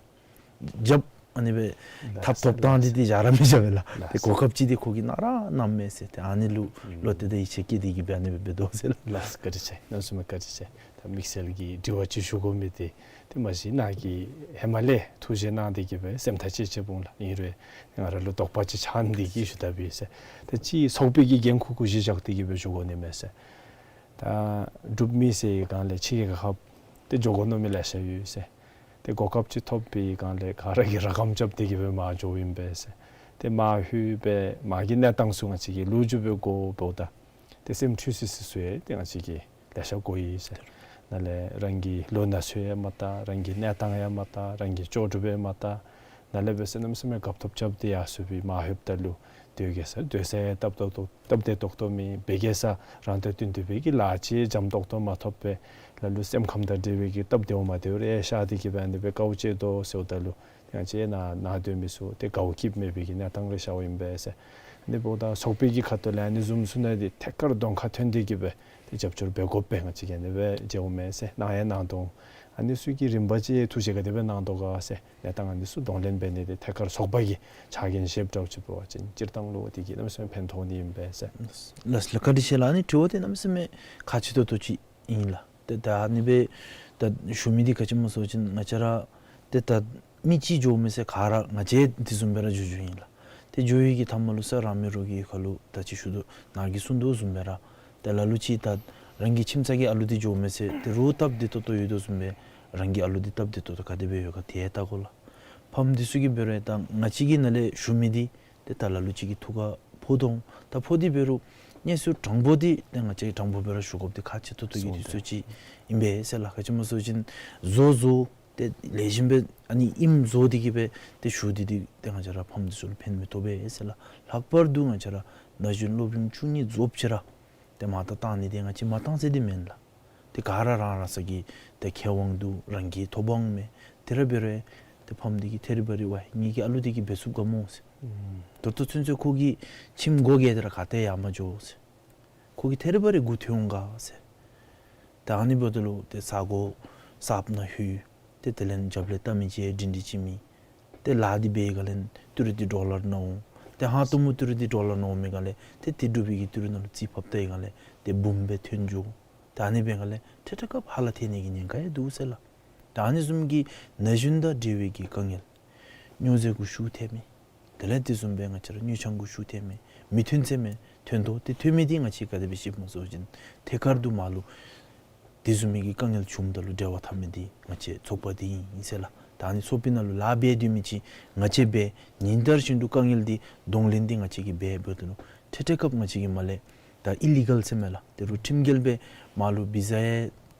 རྒྱབ་ཨ་ནི་སྦེ་ལགས་ཐབ་ཐོབ་བཏང་སྟེ་ཏེ་བཞག་ར་མི་བཞག་པས་ལགས། ལགས། ཏེ་གོ་སྐབས་ཅིག་འདི་ཁོ་གིས་གནང་ར་གནངམ་མས་ཟེར། ཏེ་ཨ་ནི་ལུ་ཨུམ་བློ་གཏད་དང་ཡིད་ཆེས་བསྐྱེད་དེ་གི་སྦེ་ཨ་ནི་སྦེ་འབད་དོ་ཟེར་ལགས། ལགས་བཀའ་དྲིན་ཆེ། གནམ་མེད་ས་མེད་བཀའ་དྲིན་ཆེ། ད་དམིགས་བསལ་གྱི་དྲི་བ་ཅིག་ཞུ་དགོ་མི་འདི་ཏེ་མ་གཞི་ནཱ་གིས་ཧེ་མ་ལས་ཐུགས་བཞེད་གནང་སྟེ་གི་སྦེ་སེམས་ཐག་བཅད་བཅདཔ་འོང་ལགས། ཨིན་རུང་ང་ར་ལུ་དོགས་པ་ཅིག་ཆགས་ནི་འདི་གིས་ཞུ་ད་པས་ཟེར། ད་ཅི་ཚོགས་པའི་གི་འགན་ཁུར་གུ་གཞི་བཞག་སྟེ་གི་སྦེ་ཞུ་དགོ་ནི་མས་ཟེར། ད་འབྲུག་མི་ཟེར་བའི་སྒང་ལས་ཕྱི་རྒྱལ་ཁབ་ཏེ་འགྱོ་དགོ་མནོ་མི་ལེ་ཤ་ཡོད་ཟེར། ཏེ་གོ་སྐབས་ཅིག་ཐོབ་པའི་སྒང་ལས་ག་ར་གིས་ར་སྐམ་རྐྱབ་སྟེ་གི་སྦེ་མར་འགྱོཝ་ཨིན་པས་ཟེར། ཏེ་མར་ལྷོད་སྦེ་མར་གྱི་གནས་སྟངས་ཚུ་ང་བཅས་ཀྱིས་ལོ་རྒྱུས་སྦེ་གོ་འབདཝ་ད་ཏེ་སེམས་འཁྲུལ་སི་སི་ཚུ་ཡང་ཏེ་ང་བཅས་ཀྱིས་ལེ་ཤ་གོ་ཡི་ཟེར། ནཱ་ལས་རང་གི་ལོ་ན་ཚོད་ཡང་མ་བལྟ། རང་གི་གནས་སྟངས་ཡང་མ་བལྟ། རང་གི་ལྕོགས་གྲུབ་ཡང་མ་བལྟ། ནཱ་ལས་འབད་ཟེར་གནམ་མེད་ས་མེད་རྒཔོ་ཐོབ་རྐྱབ་སྟེ་ཡར་སོ་སྦེ་མར་ལྷོདཔ་ད་ལུ་སྡོད་གེ་ཟེར་སྡོད་ས་སྟབས་ཏོག་ཏོ་སྟབས་བདེ་ཏོག་ཏོ་མེད། འབད་གེ་ཟེར་རང་དང་བསྟུན་ཏེ་འབད་གེ་ལཱ་ཅིག་འཇམ་ཏོག་ཏོ་མ་ཐོབ་པས། ལ་ལུ་སེམས་ཁམས་དང་འབྲེལ་བའི་གི་སྟབས་བདེཝ་མ་བདེཝ་རེ་ཤར་ཏེ་གི་སྦེ་ཨ་ནི་སྦེ་དཀའཝ་སྤྱད་དོ་ཟེརཝ་ད་ལུ་ཏེ་ང་བཅས་ནཱ་ནཱ་སྡོད་མི་ཚུ་ཏེ་དགའཝ་སྐྱིདཔ་མེད་པའི་གི་གནས་སྟངས་རེ་ཤརཝ་ཨིན་པས་ཟེར། ཨ་ནི་འབདཝ་ད་ཚོགས་པའི་གི་ཁ་ཐུག་ལས་ཨ་ནི་བཟུམ་ཚུ་ནང་འདི་ཐད་ཀར་གདོང་ཁར་ཐོན་ཏེ་གི་སྦེ་ཏེ་རྒྱབ་སྐྱོར་འབད་དགོ་པས། ང་བཅས་ཀྱིས་ཨ་ནི་སྦེ་མཇལཝ་མས་ཟེར། གནང་ཡང་གནང་དོ། ཨ་ནི་ཚུ་གི་རིམ་པ་ཅིག་ཐུགས་བཞེད་ག་དེ་སྦེ་གནང་དོ་ག་ཟེར། གནས་སྟངས་ཨ་ནི་ཚུ་གདོང་ལེན་འབད་ནི་འདི་ཐད་ཀར་ཚོགས་པ་གི་ཕྱག་འགན་བཞེསཔ་འདྲཝ་ཅིག་འབད་བ་ཅིན་སྤྱིར་བཏང་ལུ་འདི་གིས་གནམ་མེད་ས་མེད་ཕན་ཐོགས་ནི་ཨིན་པས་ཟེར། ལགས་ལགས། བཀའ་དྲིན་ཆེ་ལགས། ཨ་ནི་དྲི་བ་འདི་གནམ་མེད་ས་མེད་ཁག་ཆེ་ཏོག་ཏོ་ཅིག་ཨིན་ལགས། ཏེ་ད་ཨ་ནི་སྦེ་ད་ཞུ་མི་འདི་ག་ཅི་སྨོ་ཟེར་བ་ཅིན་ང་བཅས་ར་ཏེ་ད་མི་གཅིག་འགྱོཝ་མས་ཟེར་ག་ར་ང་བཅས་འདི་བཟུམ་སྦེ་ར་འགྱོ་འགྱོཝ་ཨིན་ལགས། ཏེ་འགྱོ་བའི་གི་མཐའ་མ་ལུ་ས་ར་མི་རོགས་ཀྱི་ཁ་ལུ་ད་ཅི་ཞུ་དོ་ནཱ་གིས་གསུང་དོ་བཟུམ་སྦེ་ར་ཏེ་ལ་ལུ་ཅིག་ད་རང་གི་ཁྱིམ་ཚང་གི་ཨ་ལུ་འདི་འགྱོཝ་མས་ཟེར་ཏེ་རོགས་སྟབས་བདེ་ཏོག་ཏོ་ཡོད་དོ་བཟུམ་སྦེ་རང་གི་ཨ་ལུ་འདི་སྟབས་བདེ་ཏོག་ཏོ་ག་དེ་སྦེ་ཡོད་ག་དེ་ཡང་བལྟ་དགོ་ལགས། ཕམ་འདི་ཚུ་གིས་འབད་རུང་ད་ང་བཅས་ཀྱིས་ནཱ་ལས་ཞུ་མི་འདི་ཏེ་ད་ལ་ལུ་ཅིག་གི་ཐུགས་ཁར་ཕོག་དོ། ད་ཕོག་སྟེ་འབད་རུང་གནས་ཚུལ་དྲང་པོ་འདི་ཏེ་ང་བཅས་དྲང་པོ་སྦེ་ར་ཞུ་དགོཔ་འདི་ཁག་ཆེ་ཏོག་ཏོ་གི་དུས་ཚོད་ཅིག་ཨིན་པས་ཟེར་ལགས། ག་ཅི་སྨོ་ཟེར་བ་ཅིན་བཟོ་བཟོ་ཏེ་ལེགས་ཤོམ་སྦེ་ཨ་ནི་ཨིནམ་བཟོ་སྟེ་གི་སྦེ་ཏེ་ཞུ་སྟེ་འདི་ཏེ་ང་བཅས་ར་ཕམ་འདི་ཚུ་ལུ་ཕན་མི་ཐོགས་པས་ཟེར་ལགས། ལྷག་པར་དུ་ང་བཅས་ར་ན་གཞོན་སློབ་རིམ་བཅུ་གཉིས་རྫོགསཔ་ཅིག་ར་ཏེ་མ་བཏང་བཏང་ནི་འདི་ང་བཅས་མ་བཏང་ཟེར་འདི་མེན་ལགས། ཏེ་ག་ར་རང་རང་སོ་གི་ཏེ་ཁེ་དབང་འདུག། རང་གི་ཐོབ་དབང་མས། དེ་ར་འབད་རུང་ཏེ་ཕམ་འདི་གིས་ཐད་རི་བ་རི་ཝའི་ངེ་གི་ཨ་ལུ་འདི་གིས་འབད་ཚུགས་ག་སྨོ་ཟེར། ཨུམ། ད་ལྟོ་ཚུན་ཚོད་ཁོ་གིས་ཁྱིམ་སྒོ་བརྒྱད་འདི་ར་ག་ཏེ་ཡང་མ་འགྱོ་ཟེར། ཁོ་གིས་ཐད་རི་བ་རི་སྒུག་སྡོད་འོང་ག་ཟེར། ད་ཨ་ནི་འབདཝ་ད་ལུ་ཏེ་ས་སྒོ་གསརཔ་ནང་ལྷོད། ཏེ་དེ་ལས་རྒྱབ་ལས་ལྟ་མི་ཅིག་ཡང་སྒྲིང་སྒྲི་ཅིག་མེད། ཏེ་ལཱ་འདི་འབད་བའི་སྒང་ལས་ཏི་རུ་འདི་ཌོ་ལར་ནང་འོང་། ཏེ་ཧང་སྟོང་མོ་ཏི་རུ་འདི་ཌོ་ལར་ནང་འོང་མི་སྒང་ལས་ཏེ་ཏི་སྒྲུབ་པའི་གི་ཏི་རུ་ནང་ལུ་རྩིས་ཕབ་བལྟ་བའི་སྒང་ལས་ཏེ་འབུམ་སྦེ་ཐོན་འགྱོ། ད་ཨ་ནི་འབད་བའི་སྒང་ལས་ཐད་ཐད་སྐབས་ཧ་ལམ་ཐལ་ནི་གི་ཉེན་ཁ་ཡང་འདུག་ཟེར་ལགས། ད་ཨ་ནི་བཟུམ་གྱི་ན་གཞོན་དང་འབྲེལ་བའི་གི་དཀའ་ངལ་སྨྱོ་རྫས་གུ་ཤུགས་ཐལ་མི། དེ་ལས་དེ་བཟུམ་སྦེ་ང་བཅས་ར་དངུལ་ཆང་གུ་ཤུགས་ཐལ་མི་མི་ཐོན་ཟེར་མི་ཐོན་དོ། ཏེ་ཐོན་མི་འདི་ང་བཅས་ག་དེ་སྦེ་ཤེསཔ་སྨོ་ཟེར་བ་ཅིན་ཐད་ཀར་དུ་མར་ལུ་དེ་བཟུམ་མའི་གི་དཀའ་ངལ་བྱུངམ་ད་ལུ་འབྲེལ་བ་འཐབ་མི་འདི་ང་བཅས་ཚོགས་པ་འདི་ཨིན་ཟེར་ལགས། ད་ཨ་ནི་ཚོགས་པའི་ནང་ལུ་ལཱ་འབད་སྡོད་མི་ཅིག་ང་བཅས་འབད་ཉིན་ལྟར་བཞིན་དུ་དཀའ་ངལ་འདི་གདོང་ལེན་འདི་ང་བཅས་ཀྱིས་འབད་འབདཝ་ད་ལུ་ཐད་ཐད་སྐབས་ང་བཅས་ཀྱིས་མར་ལས་ད་ཨི་ལི་གལ་ཟེར་མས་ལགས། ཏེ་རོགས་ཁྲིམས་འགལ་སྦེ་མར་ལུ་བི་ཟ་ཡང་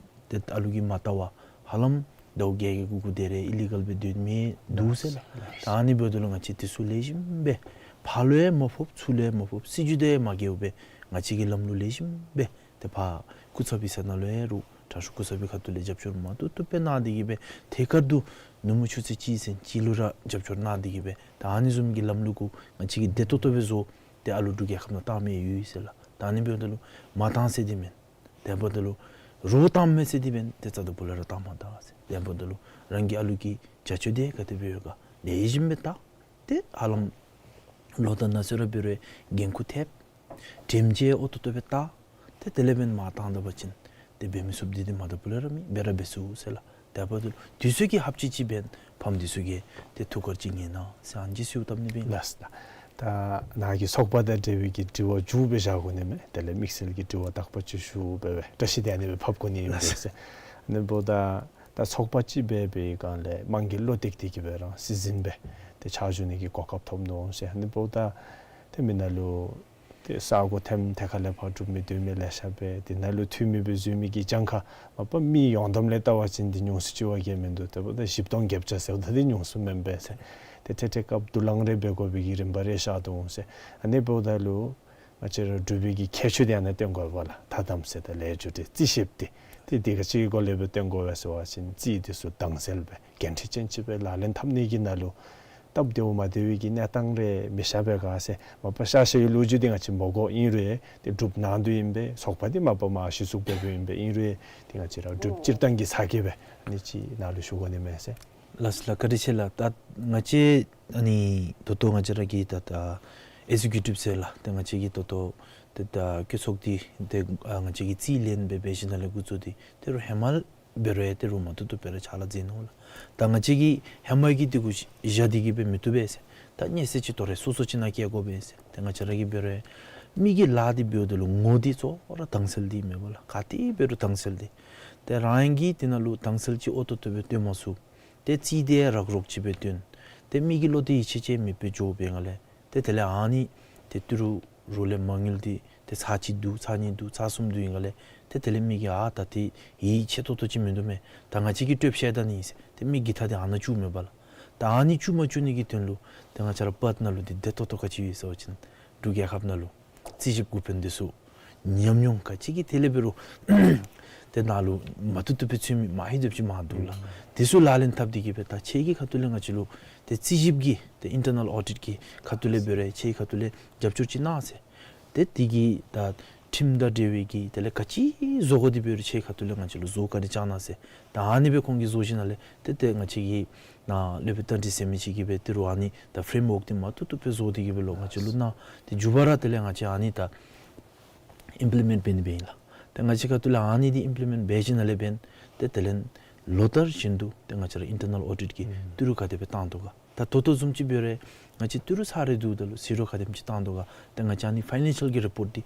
ཏེ་ཨ་ལུ་གིས་མ་བཏབ་པར་ཧ་ལམ་ཟླཝ་བརྒྱད་བརྒྱད་དགུ་དགུ་དེ་རེ་ཨི་ལི་གལ་སྦེ་སྡོད་མི་འདུག་ཟེར་ལགས། ད་ཨ་ནི་འབདཝ་ད་ལུ་ང་བཅས་འདི་ཚུ་ལེགས་ཤོམ་སྦེ་ཕར་ལུ་ཡང་མ་ཕོགཔ་ཚུར་ལུ་ཡང་མ་ཕོགཔ་སྲིད་བྱུས་དང་ཡང་མ་འགལཝ་སྦེ་ང་བཅས་ཀྱིས་ལམ་ལུགས་ལེགས་ཤོམ་སྦེ་ཏེ་ཕར་སྐུ་ཚབ་པའི་ས་ནང་ལུ་ཡང་རོགས་དྲག་ཤོས་སྐུ་ཚབ་པའི་ཁ་ཐུག་ལས་རྒྱབ་སྐྱོར་མ་བཏུབ་བཏུབ་སྦེ་གནང་སྟེ་གི་སྦེ་ཐད་ཀར་དུ་ནུབ་མོ་ཆུ་ཚོད་གཅིག་ཚུན་གཅིག་ལུ་ར་རྒྱབ་སྐྱོར་གནང་སྟེ་གི་སྦེ་ད་ཨ་ནི་བཟུམ་གྱི་ལམ་ལུགས་གུ་ང་བཅས་ཀྱིས་བདེ་ཏོག་ཏོ་སྦེ་བཟོ་སྟེ་ཨ་ལུ་འབྲུག་རྒྱལ་ཁབ་ནང་བཏང་མི་ཡོད་ཟེར་ལགས། ད་ཨ་ནི་འབདཝ་ད་ལུ་མ་བཏང་ཟེར་འདི་མེན། དེ་འབདཝ་ད་ལུ་རོགས་བཏངམ་མས་ཟེར་འདི་མེན། ཏེ་རྩ་དང་པོ་ལས་ར་བཏང་མ་ད་ཟེར། དེ་འབདཝ་ད་ལུ་རང་གི་ཨ་ལུ་གི་བྱ་སྤྱོད་འདི་ག་དེ་སྦེ་ཡོད་ག་ལེགས་ཤོམ་སྦེ་བལྟ། ཏེ་ཧ་ལམ་ལོ་དང་ན་ཚོད་ར་འབད་རུང་འགན་ཁུར་ཐེབས། དྲིམ་ཅིག་ཨོ་ཏོ་ཏོ་སྦེ་བལྟ། ཏེ་དེ་ལས་འབདན་མར་བཏང་ད་པ་ཅིན་ཏེ་འབད་མི་ཚུགསཔ་འདི་འདི་མ་ད་པུ་ལས་ར་མེད། འབད་ར་འབད་ཚུགས་ཟེར་ལགས། དེ་འབདཝ་ད་ལུ་དུས་ཚོད་ཀྱི་ཧབ་ཅིག་ཅིག་འབདན་ཕམ་འདི་ཚུ་གིས་ཏེ་ཐུགས་ཁར་ཅིག་ངེས་གནང་ཟེར་ཨ་ནི་ཅིག་གསོལཝ་བཏབ་ནི་སྦེ་ཨིན། ལགས་སོ། ད་ནཱ་གིས་ཚོགས་པ་དང་འབྲེལ་བའི་གི་དྲི་བ་མཇུག་སྦེ་བཞག་དགོ་ནི་མས། དེ་ལས་དམིགས་བསལ་གྱི་དྲི་བ་དག་པ་ཅིག་ཞུ་འབད་བའི་བཀྲ་ཤིས་དེ་ཨ་ནི་སྦེ་ཕབ་དགོ་ནི་ཨིན་པས་ཟེར། ཨ་ནི་འབདཝ་ད་ད་ཚོགས་པ་ཅིག་འབད་བའི་སྒང་ལས་དམངས་ཀྱི་བློ་གཏད་དེ་གི་སྦེ་རང་སྲིད་འཛིན་སྦེ་ཏེ་ཕྱག་ཞུ་ནི་གི་གོ་སྐབས་ཐོབ་ནུག་ཟེར། ཨ་ནི་འབདཝ་ད་ཏེ་མི་ནང་ལུ་ཏེ་ས་སྒོ་ཐེམ་ཐད་ཁ་ལས་ཕར་སྒྲུབ་མི་སྡོད་མི་ལེ་ཤ་སྦེ་དེ་ནང་ལུ་འཐུས་མི་སྦེ་འཛུལ་མི་གི་གྱངས་ཁ་མ་པ་མི་ཡོངས་བསྡོམས་ལས་བལྟ་བ་ཅིན་འདི་ཉུང་སུ་ཅིག་བ་ག་ཡང་མིན་འདུག། དེ་འབདཝ་ད་བཞི་སྟོང་བརྒྱད་བརྒྱ་ཟེརཝ་ད་འདི་ཉུང་སུ་མེན་པས་ཟེར། ཏེ་ཐད་ཐད་སྐབས་དུག་རླངས་རེ་འབད་དགོ་པའི་གི་རིམ་པ་རེ་ཤར་དོ་འོང་ཟེར། ཨ་ནི་འབདཝ་ད་ལུ་ང་བཅས་ར་འབྲུག་པའི་གི་ཁྱད་ཆོས་འདི་ཨ་ནཱ་སྟོན་དགོ་པས་ལགས། ཐ་དམ་ཟེར་དང་ལེགས་སྒྱུ་འཕྲུལ་རྩིས་ཞིབ་འདི་ཏེ་འདི་ག་ཅི་གི་སྒོ་ལས་སྦེ་སྟོན་དགོ་པས་ཟེར་བ་ཅིན་རྩིས་འདི་ཚུ་དྭངས་གསལ་སྦེ་འགན་འཁྲི་ཅན་ཅིག་སྦེ་ལག་ལེན་འཐབ་ནི་གི་ནང་ལུ་སྟབས་བདེཝ་མ་བདེ་བའི་གི་གནས་སྟངས་རེ་མི་ཤར་བས་ག་ཟེར་མ་པ་ཤར་ཤར་བའི་ལོ་རྒྱུས་འདི་ང་བཅས་མི་གོ། ཨིན་རུང་ཏེ་སྒྲུབ་གནང་དོ་ཨིན་པས། ཚོགས་པ་འདི་མ་པ་མ་གཞི་བཙུགས་འབད་འབདཝ་ཨིན་པས། ཨིན་རུང་ཏེ་ང་བཅས་ར་སྒྲུབ་སྤྱིར་བཏང་གི་ཚ་གྱང་སྦེ་ཨ་ནི་ཅིག་ནཱ་ལུ་ཞུ་དགོ་ནི་མས་ཟེར། ལགས་སོ་ལགས། བཀའ་དྲིན་ཆེ་ལགས། ད་ང་བཅས་ཨ་ནི་ད་ལྟོ་ང་བཅས་ར་གི་ད་ད་ཨེག་ཛི་ཀིའུ་ཊིབ་ཟེར་ལགས། ད་ང་བཅས་ཀྱིས་ད་ལྟོ་ད་ད་བཀོད་ཚོགས་འདི་ཏེ་ཨ་ང་བཅས་ཀྱིས་རྩིས་ལེན་འབད་འབད་ཞིནམ་ལས་འགོ་བཙུགས་ཏེ་ཏེ་རོགས་ཧེ་མ་འབད་རུང་ཡང་ཏེ་རོགས་མ་ཐུབ་ཐུབ་སྦེ་ར་ཕྱག་ལཱ་མཛད་ནུག་ལགས། ད་ང་བཅས་ཀྱིས་ཧེ་མ་གི་འདི་གུ་བཞག་སྟེ་གི་སྦེ་མི་བཏུབ་པས་ཟེར། ད་གནས་ཚད་ཅིག་དོ་རུང་སོ་སོ་ཅིག་ནང་བསྐྱལ་དགོ་པས་ཟེར། ཏེ་ང་བཅས་ར་གིས་འབད་རུང་མི་གི་ལཱ་འདི་འབདཝ་ད་ལུ་ངོ་འདི་གཙོ་བོ་ར་དྭངས་གསལ་འདི་མེན་པ་ལགས། ག་ཏེ་འབད་རུང་དྭངས་གསལ་འདི། ཏེ་རང་གིས་འདི་ནང་ལུ་དྭངས་གསལ་ཅིག་ཨོ་ཏོ་ཏོ་སྦེ་སྟོན་མ་ཚུགས། ཏེ་རྩིས་འདི་ཡང་རག་རོག་ཅིག་སྦེ་སྟོན། ཏེ་མི་གི་བློ་འདི་ཡིད་ཆེས་ཅན་མེདཔ་སྦེ་འགྱོ་བའི་སྒང་ལས་ཏེ་དེ་ལས་ཨ་ནི་ཏེ་ཏི་རུ་རོགས་ལས་མ་དངུལ་འདི་ཏེ་ཚར་གཅིག་འདུག། ཚར་གཉིས་འདུག། ཚར་གསུམ་འདུག་ཨིན་ག་ལས་ཏེ་དེ་ལས་མི་གིས་ཨ་ད་འདི་ཡིད་ཆེས་ཏོག་ཏོ་ཅིག་མིན་འདུག་མས། ད་ང་བཅས་ཀྱིས་སྤྲོད་བཤད་ད་ནི་ཟེར། ཏེ་མི་གི་མཐའ་འདི་ཨ་ནཱ་བཅུག་མེན་པ་ལགས། ད་ཨ་ནི་བཅུག་མ་བཅུག་ནི་གི་དོན་ལུ་ཏེ་ང་བཅས་ར་པརཐ་ནང་ལུ་འདི་བདེ་ཏོག་ཏོ་ག་ཅི་ཡོད་ཟེར་བ་ཅིན་འབྲུག་རྒྱལ་ཁབ་ནང་ལུ་རྩིས་ཞིབ་འགོ་དཔོན་འདི་ཚུ་ཉམས་མྱོང་ག་ཅི་གི་ཐད་ལས་འབད་རུང་ཏེ་ནཱ་ལུ་མ་བཏུབ་བཏུབ་སྦེ་ཚུད་མི་མ་ཧེ་དེ་ཅིག་མ་འདུག་ལགས། དེ་ཚུ་ལག་ལེན་འཐབ་སྟེ་གི་སྦེ་ད་ཁྱེད་ཀྱི་ཁ་ཐུག་ལས་ང་བཅས་ལུ་ཏེ་རྩིས་ཞིབ་ཀྱི་ཏེ་ཨིན་ཊར་ནཱལ་ཨོ་ཌིཊ་ཀྱི་ཁ་ཐུག་ལས་འབད་རུང་ཁྱེད་ཀྱི་ཁ་ཐུག་ལས་རྒྱབ་སྐྱོར་ཅིག་གནང་ཟེར། ཏེ་དེ་གི་ད་ཁྲིམས་དང་འབྲེལ་བའི་གི་དེ་ལས་ག་ཅི་བཟོ་དགོ་དེ་འབད་རུང་ཁྱེད་ཀྱི་ཁ་ཐུག་ལས་ང་བཅས་ལུ་བཟོ་བཀའ་དྲིན་བསྐྱང་གནང་ཟེར། ད་ཨ་ནི་སྦེ་ཁོང་གིས་བཟོ་ཞིནམ་ལས་ཏེ་ཏེ་ང་བཅས་ཀྱི་ནཱ་སློབ་དཔོན་རྟ་མགྲིན་ཟེར་མི་ཅིག་གིས་སྦེ་ཏི་རུ་ཨ་ནི་ད་ཕེ་རེམ་ཝརཀ་འདི་མ་བཏུབ་བཏུབ་སྦེ་བཟོ་སྟེ་གི་སྦེ་ལོག་ང་བཅས་ལུ་གནང་། ཏེ་མཇུག་པ་ར་དེ་ལས་ང་བཅས་ཨ་ནི་ད་ཨིམ་པི་ལི་མེནཊ་འབད་ནི་འབད་ཨིན་ལགས། ཏེ་ང་བཅས་ཁ་ཐུག་ལས་ཨ་ནི་འདི་ཨིམ་པི་ལི་མེནཊ་འབད་ཞིནམ་ལས་འབདན་ཏེ་དེ་ལས་ལོ་ལྟར་བཞིན་དུ་ཏེ་ང་བཅས་ར་ཨིན་ཊར་ནཱལ་ཨོ་ཌིཊ་ཀྱི་ཨུམ་ཏི་རུ་ག་དེ་སྦེ་བཏང་དོ་ག། ད་ད་ལྟོ་བཟུམ་ཅིག་འབད་རུང་ང་བཅས་ཏི་རུ་ཚར་རེ་འདུག། ད་ལུ་ཟི་རོ་ག་དེམ་ཅིག་བཏང་དོ་ག། ཏེ་ང་བཅས་ཨ་ནི་ཕའི་ནན་ཤལ་གྱི་རི་པོརཊ་འདི་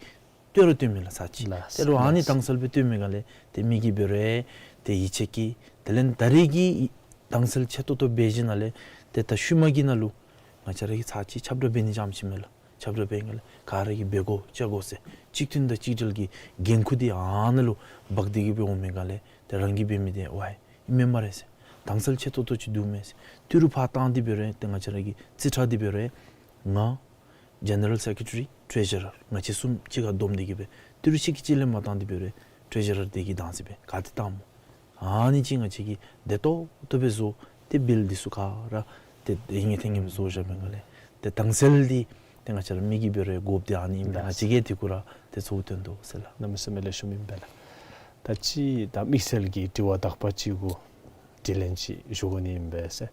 སྟོན་ར་སྟོན་མས་ལགས་ཚར་ཅིག། ལགས། ཏེ་རུང་ཨ་ནི་ལགས། དྭངས་གསལ་སྦེ་སྟོན་མི་སྒང་ལས་ཏེ་མི་གིས་འབད་རུང་ཏེ་ཡིད་ཆེས་ཀྱི། དེ་ལས་ད་རེས་ཀྱི་དྭངས་གསལ་ཆེ་ཏོག་ཏོ་འབད་ཞིནམ་ལས་ཏེ་ད་ཤུལ་མ་གི་ནང་ལུ་ང་བཅས་ར་གིས་ཚར་ཅིག་ཁྱབ་བསྒྲགས་འབད་ནི་ཅིག་ཨིན་མས་ལགས། ཁྱབ་བསྒྲགས་འབད་སྒང་ལས་ག་ར་གིས་འབད་དགོ་བཅའ་དགོ་ཟེར་གཅིག་མཐུན་དང་གཅིག་སྒྲིལ་གྱི་འགན་ཁུར་འདི་ཨ་ནཱ་ལུ་འབག་སྟེ་གི་སྦེ་འོང་མི་སྒང་ལས་ཏེ་རང་གིས་འབད་མི་འདི་ཝའི་ཨིན་མས་སྨ་རེ་ཟེར། དྭངས་གསལ་ཆེ་ཏོག་ཏོ་ཅིག་འདུག་མས་ཟེར། ཏི་རུ་ཕར་བཏང་སྟེ་འབད་རུང་ཏེ་ང་བཅས་ར་གི་རྩིས་ཁྲ་འདི་འབད་རུང་ང་ཇེ་ནེ་རལ་སེཀ་རེ་ཊ་རི་ཊི་རེ་ཇུ་རར་ང་བཅས་གསུམ་གཅིག་ཁར་བསྡོམས་ཏེ་གི་སྦེ་ཏི་རུ་གཅིག་གི་གཅིག་ལས་མ་བཏང་སྟེ་འབད་རུང་ཊི་རེ་ཇུ་རར་འདི་གིས་བཏང་ཟེར་སྦེ་ག་ཏེ་བཏངམ་སྨོ། ཨ་ནི་ཅིག་ང་བཅས་ཀྱིས་བདེ་ཏོག་ཏོ་སྦེ་བཟོ། ཏེ་བིལ་འདི་ཚུ་ག་ར་ཏེ་ཏེ་ཧིང་ངེ་ཐིང་ངེ་སྦེ་བཟོ་བཞག་པའི་སྒང་ལས་ཏེ་དྭངས་གསལ་འདི་ཏེ་ང་བཅས་ར་མི་གིས་འབད་རུང་དགོཔ་འདི་ཨ་ནི་ཨིན་པས། ལགས། ང་བཅས་ཀྱིས་དེ་གུ་ར་ཏེ་གཙོ་བོ་བཏོན་དོ་ཟེར་ལགས། གནམ་མེད་ས་མེད་ལེགས་ཤོམ་ཨིན་པས་ལགས། ད་ཅི་ད་དམིགས་བསལ་གྱི་དྲི་བ་དག་པ་ཅིག་གུ་དྲིས་ལན་ཅིག་ཞུ་དགོ་ནི་ཨིན་པས་ཟེར།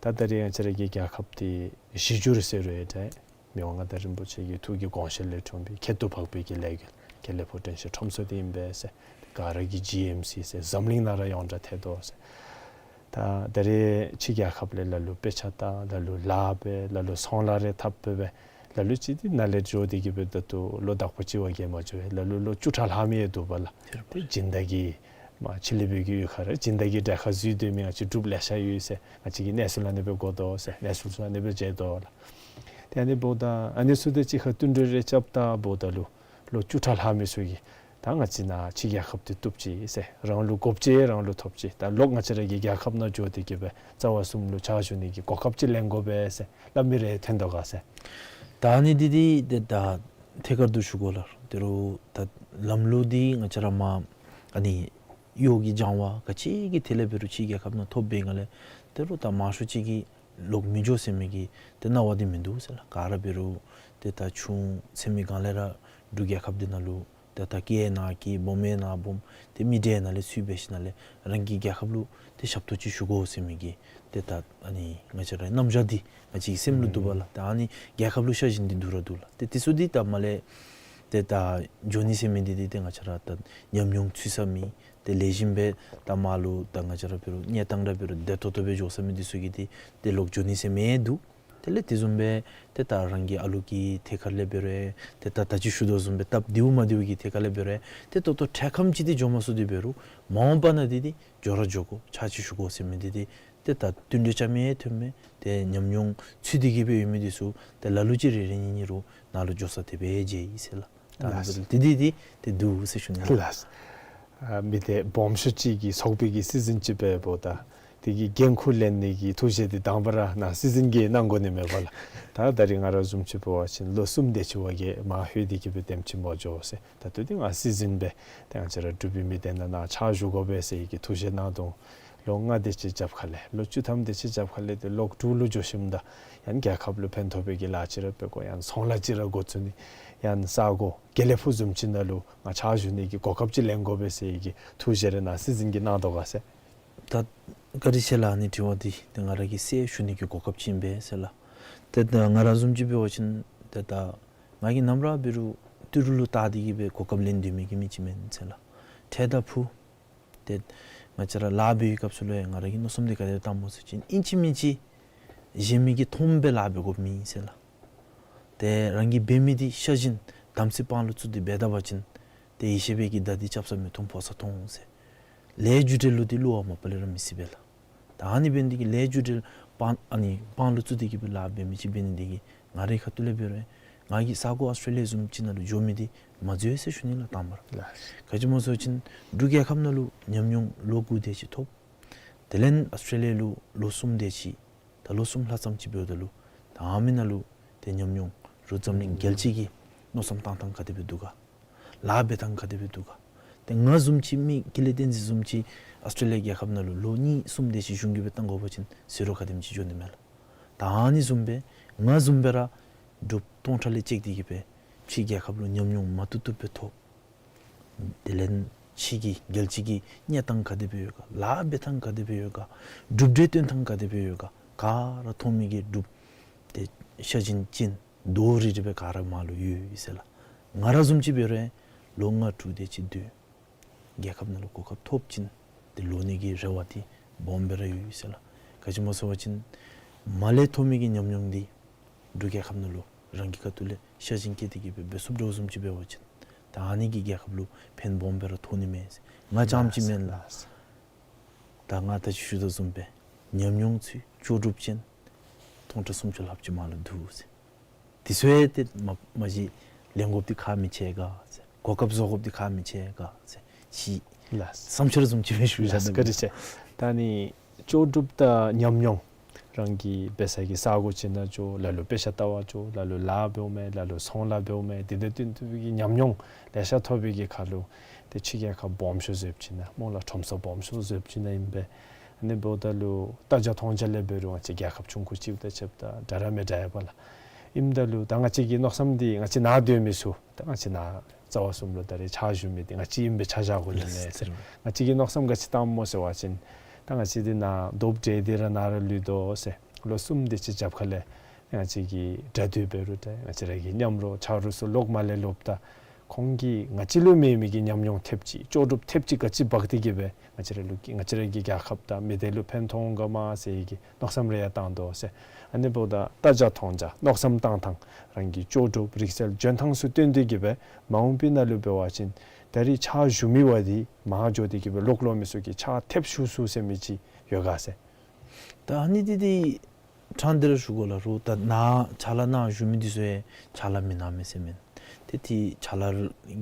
ད་ད་རེས་ང་བཅས་ར་གི་རྒྱལ་ཁབ་འདི་གཞི་འགྱུར་ཟེར་རུང་ཡང་འདྲ། མི་དབང་མངའ་བདག་རིན་པོ་ཆེ་གི་ཐུགས་ཀྱི་དགོངས་བཞེད་ལས་འཁྲུངས་པའི་ཁྱད་དུ་འཕགས་པའི་གི་ལས་འགུལ་དགེ་ལེགས་ཕོ་བྲང་ཞིང་ཁྲོམ་ཚོགས་འདི་ཨིན་པས་ཟེར། ག་ར་གིས་ཇི་ཨེམ་སི་ཟེར་འཛམ་གླིང་ནང་ར་ཡོངས་གྲགས་ཐལ་དོ་ཟེར། ད་ད་རེས་ཕྱི་རྒྱལ་ཁབ་ལས་ལ་ལུ་དཔེ་ཆ་བལྟ། ལ་ལུ་ལཱ་འབད། ལ་ལུ་ཚོང་ལཱ་རེ་འཐབ་འབད་བས། ལ་ལུ་ཅིག་འདི་ནཱ་ལས་འགྱོ་སྟེ་གི་སྦེ་ད་ལྟོ་ལོ་དག་པ་ཅིག་བ་གིས་མ་འགྱོ་བས། ལ་ལུ་ལོ་བཅུ་ཕྲག་ལྷག་མི་ཡང་འདུག་པ་ལགས། ཏེ་སྦྱིན་བདག་གི་མ་ཕྱི་གླིང་པའི་གི་ཡུལ་ཁར་སྦྱིན་བདག་གི་གྲལ་ཁར་འཛུལ་སྡོད་མི་ང་བཅས་འབྲུགཔ་ལེ་ཤ་ཡོད་ཟེར། ང་བཅས་ཀྱིས་གནས་ཚུལ་ཨ་ནི་སྦེ་གོ་དོ་ཟེར། གནས་ཚུལ་ཚུ་ཨ་ནི་སྦེ་མཇལ་དོ་ལགས། ཏེ་ཨ་ནི་འབདཝ་ད་ཨ་ནི་ཚུ་དང་གཅིག་ཁར་བསྟུན་གྲོས་རེ་རྐྱབ་ད་འབདཝ་ད་ལུ་ལོ་བཅུ་ཕྲག་ལྷག་མི་ཚུ་གིས་ད་ང་བཅས་ནཱ་ཕྱི་རྒྱལ་ཁབ་འདི་བཏུབ་ཅི་ཟེར། རང་ལུ་དགོཔ་ཅིག་རང་ལུ་ཐོབ་ཅི། ད་ལོག་ང་བཅས་ར་གི་རྒྱལ་ཁབ་ནང་འགྱོ་སྟེ་གི་སྦེ་རྩ་བ་གསུམ་ལུ་ཕྱག་ཞུ་ནི་གི་གོ་སྐབས་ཅིག་ལེན་དགོ་པས་ཟེར་སླབ་མི་རེ་ཐོན་དོ་ག་ཟེར། ད་ཨ་ནི་འདི་འདི་ཏེ་ད་ཐད་ཀར་དུ་ཞུ་དགོ་ལགས། ད་རུང་ད་ལམ་ལུགས་འདི་ང་བཅས་ར་མར་ཨ་ནི་གཡོག་གི་སྦྱང་བ་ག་ཅི་གི་ཐད་ལས་འབད་རུང་ཕྱི་རྒྱལ་ཁབ་ནང་ཐོབ་པའི་སྒང་ལས་ད་རུང་ད་མང་ཤོས་ཅིག་གིས་ལོག་མི་འགྱོ་ཟེར་མི་གི་ཏེ་སྣང་བ་འདི་མིན་འདུག་ཟེར་ལགས། ག་ར་འབད་རུང་ཏེ་ད་ཆུང་ཟེར་མི་སྒང་ལས་ར་འབྲུག་རྒྱལ་ཁབ་འདི་ནང་ལུ་ཏེ་ད་སྐྱེས་ནང་སྐྱེས་སྦོམ་ནང་སྦོམ་ཏེ་མི་འདྲེས་ནང་ལས་ཚུར་འབད་ཞིནམ་ལས་རང་གི་རྒྱལ་ཁབ་ལུ་ཏེ་ཞབས་ཏོག་ཅིག་ཞུ་དགོ་ཟེར་མི་གི་ཏེ་ད་ཨ་ནི་ང་བཅས་ར་རྣམ་གཞག་འདི་ང་བཅས་ཀྱི་སེམས་ལུ་འདུག་པ་ལགས། ད་ཨ་ནི་རྒྱལ་ཁབ་ལུ་ཤ་ཞེན་འདི་འདུག་ར་འདུག་ལགས། ཏེ་དེ་ཚུ་འདི་ད་མར་ལས་ཏེ་ད་འགྱོ་ནི་ཟེར་མི་འདི་འདི་ཏེ་ང་བཅས་ར་ད་ཉམས་མྱོང་ཚུད་ས་མི་ཏེ་ལེགས་ཤོམ་སྦེ་ད་མར་ལུ་ད་ང་བཅས་ར་འབད་རུང་གནས་སྟངས་ར་འབད་རུང་བདེ་ཏོག་ཏོ་སྦེ་འགྱོ་ས་མི་འདི་ཚུ་གིས་ཏེ་ཏེ་ལོག་འགྱོ་ནི་ཟེར་མི་འདུག། དེ་ལས་དེ་བཟུམ་སྦེ་ཏེ་ད་རང་གི་ཨ་ལུ་གི་ཐད་ཁར་ལས་འབད་རུང་ཏེ་ད་ད་ཅི་ཞུ་དོ་བཟུམ་སྦེ་སྟབས་བདེཝ་མ་བདེཝ་གི་ཐད་ཁར་ལས་འབད་རུང་ཏེ་ད་ལྟོ་འཕྲལ་ཁམས་ཅིག་འདི་འགྱོ་མ་ཚུགས་ཏེ་འབད་རུང་མ་འོངས་པ་ནང་འདི་འདི་འགྱོ་ར་འགྱོ་དགོ་ཕྱག་ཅིག་ཞུ་དགོ་ཟེར་མི་འདི་འདི་ཏེ་ད་བསྟུན་གྲོས་རྐྱབ་མི་ཐོན་མི་ཏེ་ཉམས་མྱོང་ཚུད་དེ་གི་སྦེ་ཡོད་མི་འདི་ཚུ་ཏེ་ལ་ལུ་ཅིག་རེ་རེ་གཉིས་གཉིས་རུང་ནཱ་ལུ་འགྱོ་ས་དེ་སྦེ་མཇལ་ཡི་ཟེར་ལགས། ད་ལགས། འདི་འདི་འདི་ཏེ་འདུག་ཟེར་ཞུ་ནི་ལགས། ལགས། ཨ་མི་སྡེ་སྦོམ་ཤོས་ཅིག་གི་ཚོགས་པའི་གི་སྲིད་འཛིན་ཅིག་འབདཝ་ད་དེ་གི་འགན་ཁུར་ལེན་ནི་གི་ཐུགས་བཞེད་འདི་དང་པ་ར་ནཱ་སྲིད་འཛིན་གྱིས་གནང་དགོ་ནི་མས་པ་ལགས། ད་ད་རེས་ང་ར་བཟུམ་ཅིག་འབད་བ་ཅིན་ལོ་གསུམ་དེ་ཅིག་བ་གིས་མར་ལྷོད་དེ་གི་སྦེ་དེམ་ཅིག་མ་འགྱོ་ཟེར། ད་ལྟོ་འདི་ང་སྲིད་འཛིན་སྦེ་ཏེ་ང་བཅས་ར་འབྲུག་པའི་མི་སྡེ་ནང་ནཱ་ཕྱག་ཞུ་དགོ་པས་ཟེར་གི་ཐུགས་བཞེད་གནང་དོ། ལོ་ལྔ་དེ་ཅིག་རྒྱབ་ཁ་ལས་ལོ་བཅུ་ཐམ་དེ་ཅིག་རྒྱབ་ཁ་ལས་ཏེ་ལོག་འབྲུག་ལུ་འགྱོ་ཞིནམ་ད་ཡང་རྒྱལ་ཁབ་ལུ་ཕན་ཐོགས་པའི་གི་ལཱ་ཅིག་ར་འབད་དགོ། ཡང་ཚོང་ལཱ་ཅིག་ར་འགོ་བཙུགས་ནི་ཡང་ས་གོ་དགེ་ལེགས་ཕུག་བཟུམ་ཅིག་ནང་ལུ་ང་ཕྱག་ཞུ་ནི་གི་གོ་སྐབས་ཅིག་ལེན་དགོ་པས་ཟེར་གི་ཐུགས་བཞེད་རེ་ནཱ་སྲིད་འཛིན་གྱིས་གནང་དོ་ག་ཟེར། ད་བཀའ་དྲིན་ཆེ་ལགས། ཨ་ནི་དྲི་བ་འདི་ཏེ་ང་ར་གི་སྲས་ཞུ་ནི་གི་གོ་སྐབས་ཅིག་ཨིན་པས་ཟེར་ལགས། ཏེ་ད་ང་ར་བཟུམ་ཅིག་འབད་བ་ཅིན་ཏེ་ད་ང་གིས་ནམ་ར་འབད་རུང་ཏི་རུ་ལུ་བལྟ་སྟེ་གི་སྦེ་གོ་སྐབས་ལེན་སྡོད་མི་གི་མི་ཅིག་མེན་ཟེར་ལགས། འཕྲལ་དང་ཕུགས་ཏེ་ང་བཅས་ར་ལཱ་འབད་བའི་སྐབས་སུ་ལུ་ཡང་ང་ར་གི་མནོ་བསམ་འདི་ག་དེ་བཏངམ་སྨོ་ཟེར་བ་ཅིན་ཨིན་ཅི་མིན་ཅི་གཞན་མི་གིས་མཐོངམ་སྦེ་ལཱ་འབད་དགོཔ་མེད་ཟེར་ལགས། ཏེ་རང་གིས་འབད་མི་འདི་ཤ་ཞེན་དམ་ཚིག་དཔང་ལུ་བཙུགས་ཏེ་འབད་ད་པ་ཅིན་ཏེ་ཡེ་ཤེས་པའི་གི་མདའ་འདི་རྐྱབ་ས་མི་མཐོང་ཕོག་ས་མཐོང་ཟེར། ལས་རྒྱུ་འབྲས་ལུ་འདི་བསླུ་བ་མ་པ་ལས་ར་མི་སྲིད་པས་ལགས། ད་ཨ་ནི་འབད་ནི་འདི་གིས་ལས་རྒྱུ་འབྲས་དཔང་ཨ་ནི་དཔང་ལུ་བཙུགས་ཏེ་གི་སྦེ་ལཱ་འབད་མི་ཅིག་འབད་ནི་འདི་གིས་ང་རའི་ཁ་ཐུག་ལས་འབད་རུང་ང་གིས་ས་གོ་ཨཱོས་ཊྲེ་ལི་ཡ་བཟུམ་ཅིག་ནང་ལུ་འགྱོ་མི་འདི་མ་འཛོལ་ཟེར་ཞུ་ནི་ལགས་དང་པ་ར། ལགས། ག་ཅི་སྨོ་ཟེར་བ་ཅིན་འབྲུག་རྒྱལ་ཁབ་ནང་ལུ་ཉམས་མྱོང་ལོ་དགུ་དེ་ཅིག་ཐོབ། དེ་ལས་ཨཱོས་ཊྲེ་ལི་ཡ་ལུ་ལོ་གསུམ་དེ་ཅིག་ ད་ལོ་གསུམ་ལྷག་ཙམ་ཅིག་འབདཝ་ད་ལུ་ད་ཨ་ནི་ནང་ལུ་ཏེ་ཉམས་མྱོང་རུང་འཛམ་གླིང་རྒྱལ་སྤྱི་གི་མནོ་བསམ་བཏང་ཐངས་ག་དེ་སྦེ་འདུག་ག། ལཱ་འབད་ཐངས་ག་དེ་སྦེ་འདུག་ག། ཏེ་ང་བཟུམ་ཅིག་མི་ཀུན་ལེགས་བསྟན་འཛིན་བཟུམ་ཅིག་ཨཱོས་ཊྲེ་ལི་ཡ་རྒྱལ་ཁབ་ནང་ལུ་ལོ་གཉིས་གསུམ་དེ་ཅིག་གཞུང་གིས་སྦེ་བཏང་དགོ་པ་ཅིན་ཟེར་རུང་ག་དེམ་ཅིག་འགྱོ་ནི་མས་ལགས། ད་ཨ་ནི་བཟུམ་སྦེ་ང་བཟུམ་སྦེ་ར་འབྲུགཔ་སྟོང་ཕྲག་ལས་བཅད་དེ་གི་སྦེ་ཕྱི་རྒྱལ་ཁབ་ལུ་ཉམས་མྱོང་མ་ཐུབ་ཐུབ་སྦེ་ཐོབ། དེ་ལས་ཕྱི་གི་རྒྱལ་སྤྱི་གི་གནས་སྟངས་ག་དེ་སྦེ་ཡོད་ག། ལཱ་འབད་ཐངས་ག་དེ་སྦེ་ཡོད་ག། གྲུབ་འབྲས་སྟོན་ཐངས་ག་དེ་སྦེ་ཡོད་ག། ག་ར་མཐོང་མི་གི་འབྲུགཔ་ཏེ་ཤ་ཞེན་ཅན་རྡོག་རིལ་རི་སྦེ་ག་ར་མར་ལུ་ཡོད་ཡོད་ཟེར་ལགས། ང་ར་བཟུམ་ཅིག་འབད་རུང་ལོ་ལྔ་དྲུག་དེ་ཅིག་སྡོད། རྒྱལ་ཁབ་ནང་ལུ་གོ་སྐབས་ཐོབ་ཅིན་ཏེ་ལོག་ནི་གི་རེ་བ་འདི་སྦོམ་སྦེ་ར་ཡོད་ཡོད་ཟེར་ལགས། ག་ཅི་སྨོ་ཟེར་བ་ཅིན་མར་ལས་ཐོབ་མི་གི་ཉམས་མྱོང་འདི་འབྲུག་རྒྱལ་ཁབ་ནང་ལུ་རང་གི་ཁ་ཐུག་ལས་ཤ་ཞེན་བསྐྱེད་དེ་གི་སྦེ་འབད་ཚུགསཔ་འདྲཝ་བཟུམ་ཅིག་འབད་བ་ཅིན་ད་ཨ་ནི་གིས་རྒྱལ་ཁབ་ལུ་ཕན་སྦོམ་སྦེ་ར་ཐོགས་ནི་མས་ཟེར། ང་རྐྱངམ་ཅིག་མེན་ལགས། ལགས། ད་ང་ད་ཅི་ཞུ་དོ་བཟུམ་སྦེ་ཉམས་མྱོང་ཚུ་ལྕོགས་གྲུབ་ཅན་སྟོང་ཕྲག་སུམ་ཅུ་ལྷགཔ་ཅིག་མར་ལུ་འདུག་ཟེར། དེ་ཚུ་ཡང་ཏེ་མ་མ་གཞི་ལེན་དགོཔ་འདི་ཁག་མི་ཆེ་ག་ཟེར། གོ་སྐབས་བཟོ་དགོཔ་འདི་ཁག་མི་ཆེ་ག་ཟེར། ཅིག་ལགས། བསམ་འཆར་བཟུམ་ཅིག་སྦེ་ཞུ་ཡི་ལགས། ཟེར་བཀའ་དྲིན་ཆེ། ད་ནི་ལྕོགས་གྲུབ་དང་ཉམས་མྱོང་རང་གིས་འབད་ས་གི་ས་གོ་ཅིག་ནང་འགྱོ། ལ་ལུ་དཔེ་ཆ་ལྟ་བར་འགྱོ། ལ་ལུ་ལཱ་འབདཝ་མས། ལ་ལུ་ཚོང་ལཱ་འབདཝ་མས། དེ་དང་བསྟུན་ཏེ་གི་ཉམས་མྱོང་ལེ་ཤ་ཐོབ་པའི་གི་ཁར་ལུ་ཏེ་ཕྱི་རྒྱལ་ཁབ་སྦོམ་ཤོས་བཟུམ་ཅིག་ནང་སྨོ་ལགས། ཁྲོམ་ས་སྦོམ་ཤོས་བཟུམ་ཅིག་ནང་ཨིན་པས། ཨ་ནི་འབདཝ་ད་ལུ་ལྟ་རྒྱ་མཐོང་རྒྱ་ལས་འབད་རུང་ང་བཅས་རྒྱལ་ཁབ་ཆུང་ཀུ་ཅིག་དང་ཕྱདཔ་ད་འདྲ་ར་མི་འདྲ་ཡོདཔ་ལགས། ཨིནམ་ད་ལུ་ད་ང་བཅས་ཀྱི་མནོ་བསམ་འདི་ང་བཅས་ནཱ་སྡོད་མི་ཚུ་ད་ང་བཅས་ནཱ་རྩ་བ་གསུམ་ལུ་ད་རེས་ཕྱག་ཞུ་མི་འདི་ང་བཅས་ཨིན་པས། ཆ་བཞག་དགོ་ནི་མས་ཟེར། ང་བཅས་ཀྱིས་མནོ་བསམ་ག་ཅི་བཏངམ་སྨོ་ཟེར་བ་ཅིན་ད་ང་བཅས་འདི་ནཱ་རྡོགཔ་འདྲེས་ཏེ་ར་ནཱ་ར་ལུས་དོ་ཟེར། ལོ་གསུམ་དེ་ཅིག་རྒྱབ་ཁ་ལས་ང་བཅས་ཀྱི་གྲྭ་བསྟུན་འབད་རུང་འདྲ། ང་བཅས་ར་གི་མཉམ་རོགས་ཆ་རོགས་ཚུ་ལོག་མར་ལས་ལོགཔ་ད་ཁོང་གིས་ང་བཅས་ལུ་མེད་མི་གི་ཉམས་མྱོང་ཐེབས་ཅིག་ལྕོགས་གྲུབ་ཐེབས་ཅིག་ག་ཅི་འབག་སྟེ་གི་སྦེ་ང་བཅས་ར་ལུ་ང་བཅས་ར་གི་རྒྱལ་ཁབ་དང་མི་སྡེ་ལུ་ཕན་ཐོགས་འོང་ག་མས་ཟེར་གྱི་མནོ་བསམ་རེ་ཡང་བཏང་དོ་ཟེར། ཨ་ནི་འབདཝ་ད་ལྟ་རྒྱ་མཐོང་རྒྱ་མནོ་བསམ་བཏང་ཐངས་རང་གི་ལྕོགས་གྲུབ་རིག་རྩལ་འཇོན་ཐངས་ཚུ་བཏོན་ཏེ་གི་སྦེ་མ་འོངས་པའི་ནང་ལུ་འབད་བ་ཅིན་ད་རེས་ཕྱག་ཞུ་མི་བ་འདི་མར་འགྱོ་སྟེ་གི་སྦེ་ལོག་ལོག་མི་ཚུ་གིས་ཕྱག་ཐེབས་ཚུགས་ཚུགས་ཟེར་མི་ཅིག་ཡོད་ག་ཟེར། ད་ཨ་ནི་འདི་འདི་ཕྲང་སྟེ་ར་ཞུ་དགོ་ལགས། རོགས་ད་ནཱ་ཕྱག་ལཱ་གནང་བཞུགས་མི་འདི་ཚུ་ཡང་ཕྱག་ལཱ་མི་གནང་མི་ཟེར་མེན། ཏེ་ཏེ་ཕྱག་ལཱ་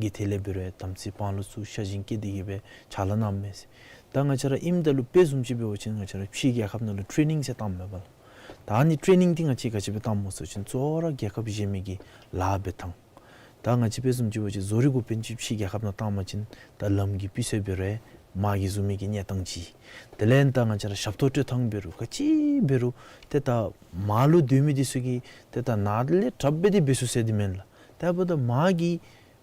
གི་ཐད་ལས་འབད་རུང་དམ་ཚིག་དཔང་ལུ་ཚུ་ཤ་ཞེན་བསྐྱེད་དེ་གི་སྦེ་ཕྱག་ལཱ་གནང་མི་ཟེར། ད་ང་བཅས་ར་ཨིནམ་ད་ལུ་དཔེ་བཟུམ་ཅིག་འབད་བ་ཅིན་ང་བཅས་ར་ཕྱི་རྒྱལ་ཁབ་ནང་ལུ་ཊེ་ནིང་ཟེར་བཏངམ་མས་པ་ལགས། ད་ཨ་ནི་ཊེ་ནིང་འདི་ང་བཅས་ག་ཅི་སྦེ་བཏངམ་སྨོ་ཟེར་བ་ཅིན་གཙོ་བོ་ར་རྒྱལ་ཁབ་གཞན་མི་གི་ལཱ་འབད་ཐངས། ད་ང་བཅས་དཔེ་བཟུམ་ཅིག་འབད་བ་ཅིན་བཟོ་རིག་འགོ་དཔོན་ཅིག་ཕྱི་རྒྱལ་ཁབ་ནང་བཏང་པ་ཅིན་ད་ལམ་གྱི་སྤུས་ཚད་འབད་རུང་མར་གྱི་བཟུམ་མའི་གི་གནས་སྟངས་ཅིག། དེ་ལས་ད་ང་བཅས་ར་ཞབས་ཏོག་སྤྲོད་ཐངས་འབད་རུང་ག་ཅི་འབད་རུང་ཏེ་ད་མར་ལུ་སྡོད་མི་འདི་ཚུ་གིས་ཏེ་ད་ནཱ་ལས་དྲགཔ་སྦེ་འདི་འབད་ཚུགས་ཟེར་འདི་མེན་ལགས། ཏེ་འབདཝ་ད་མར་གྱི་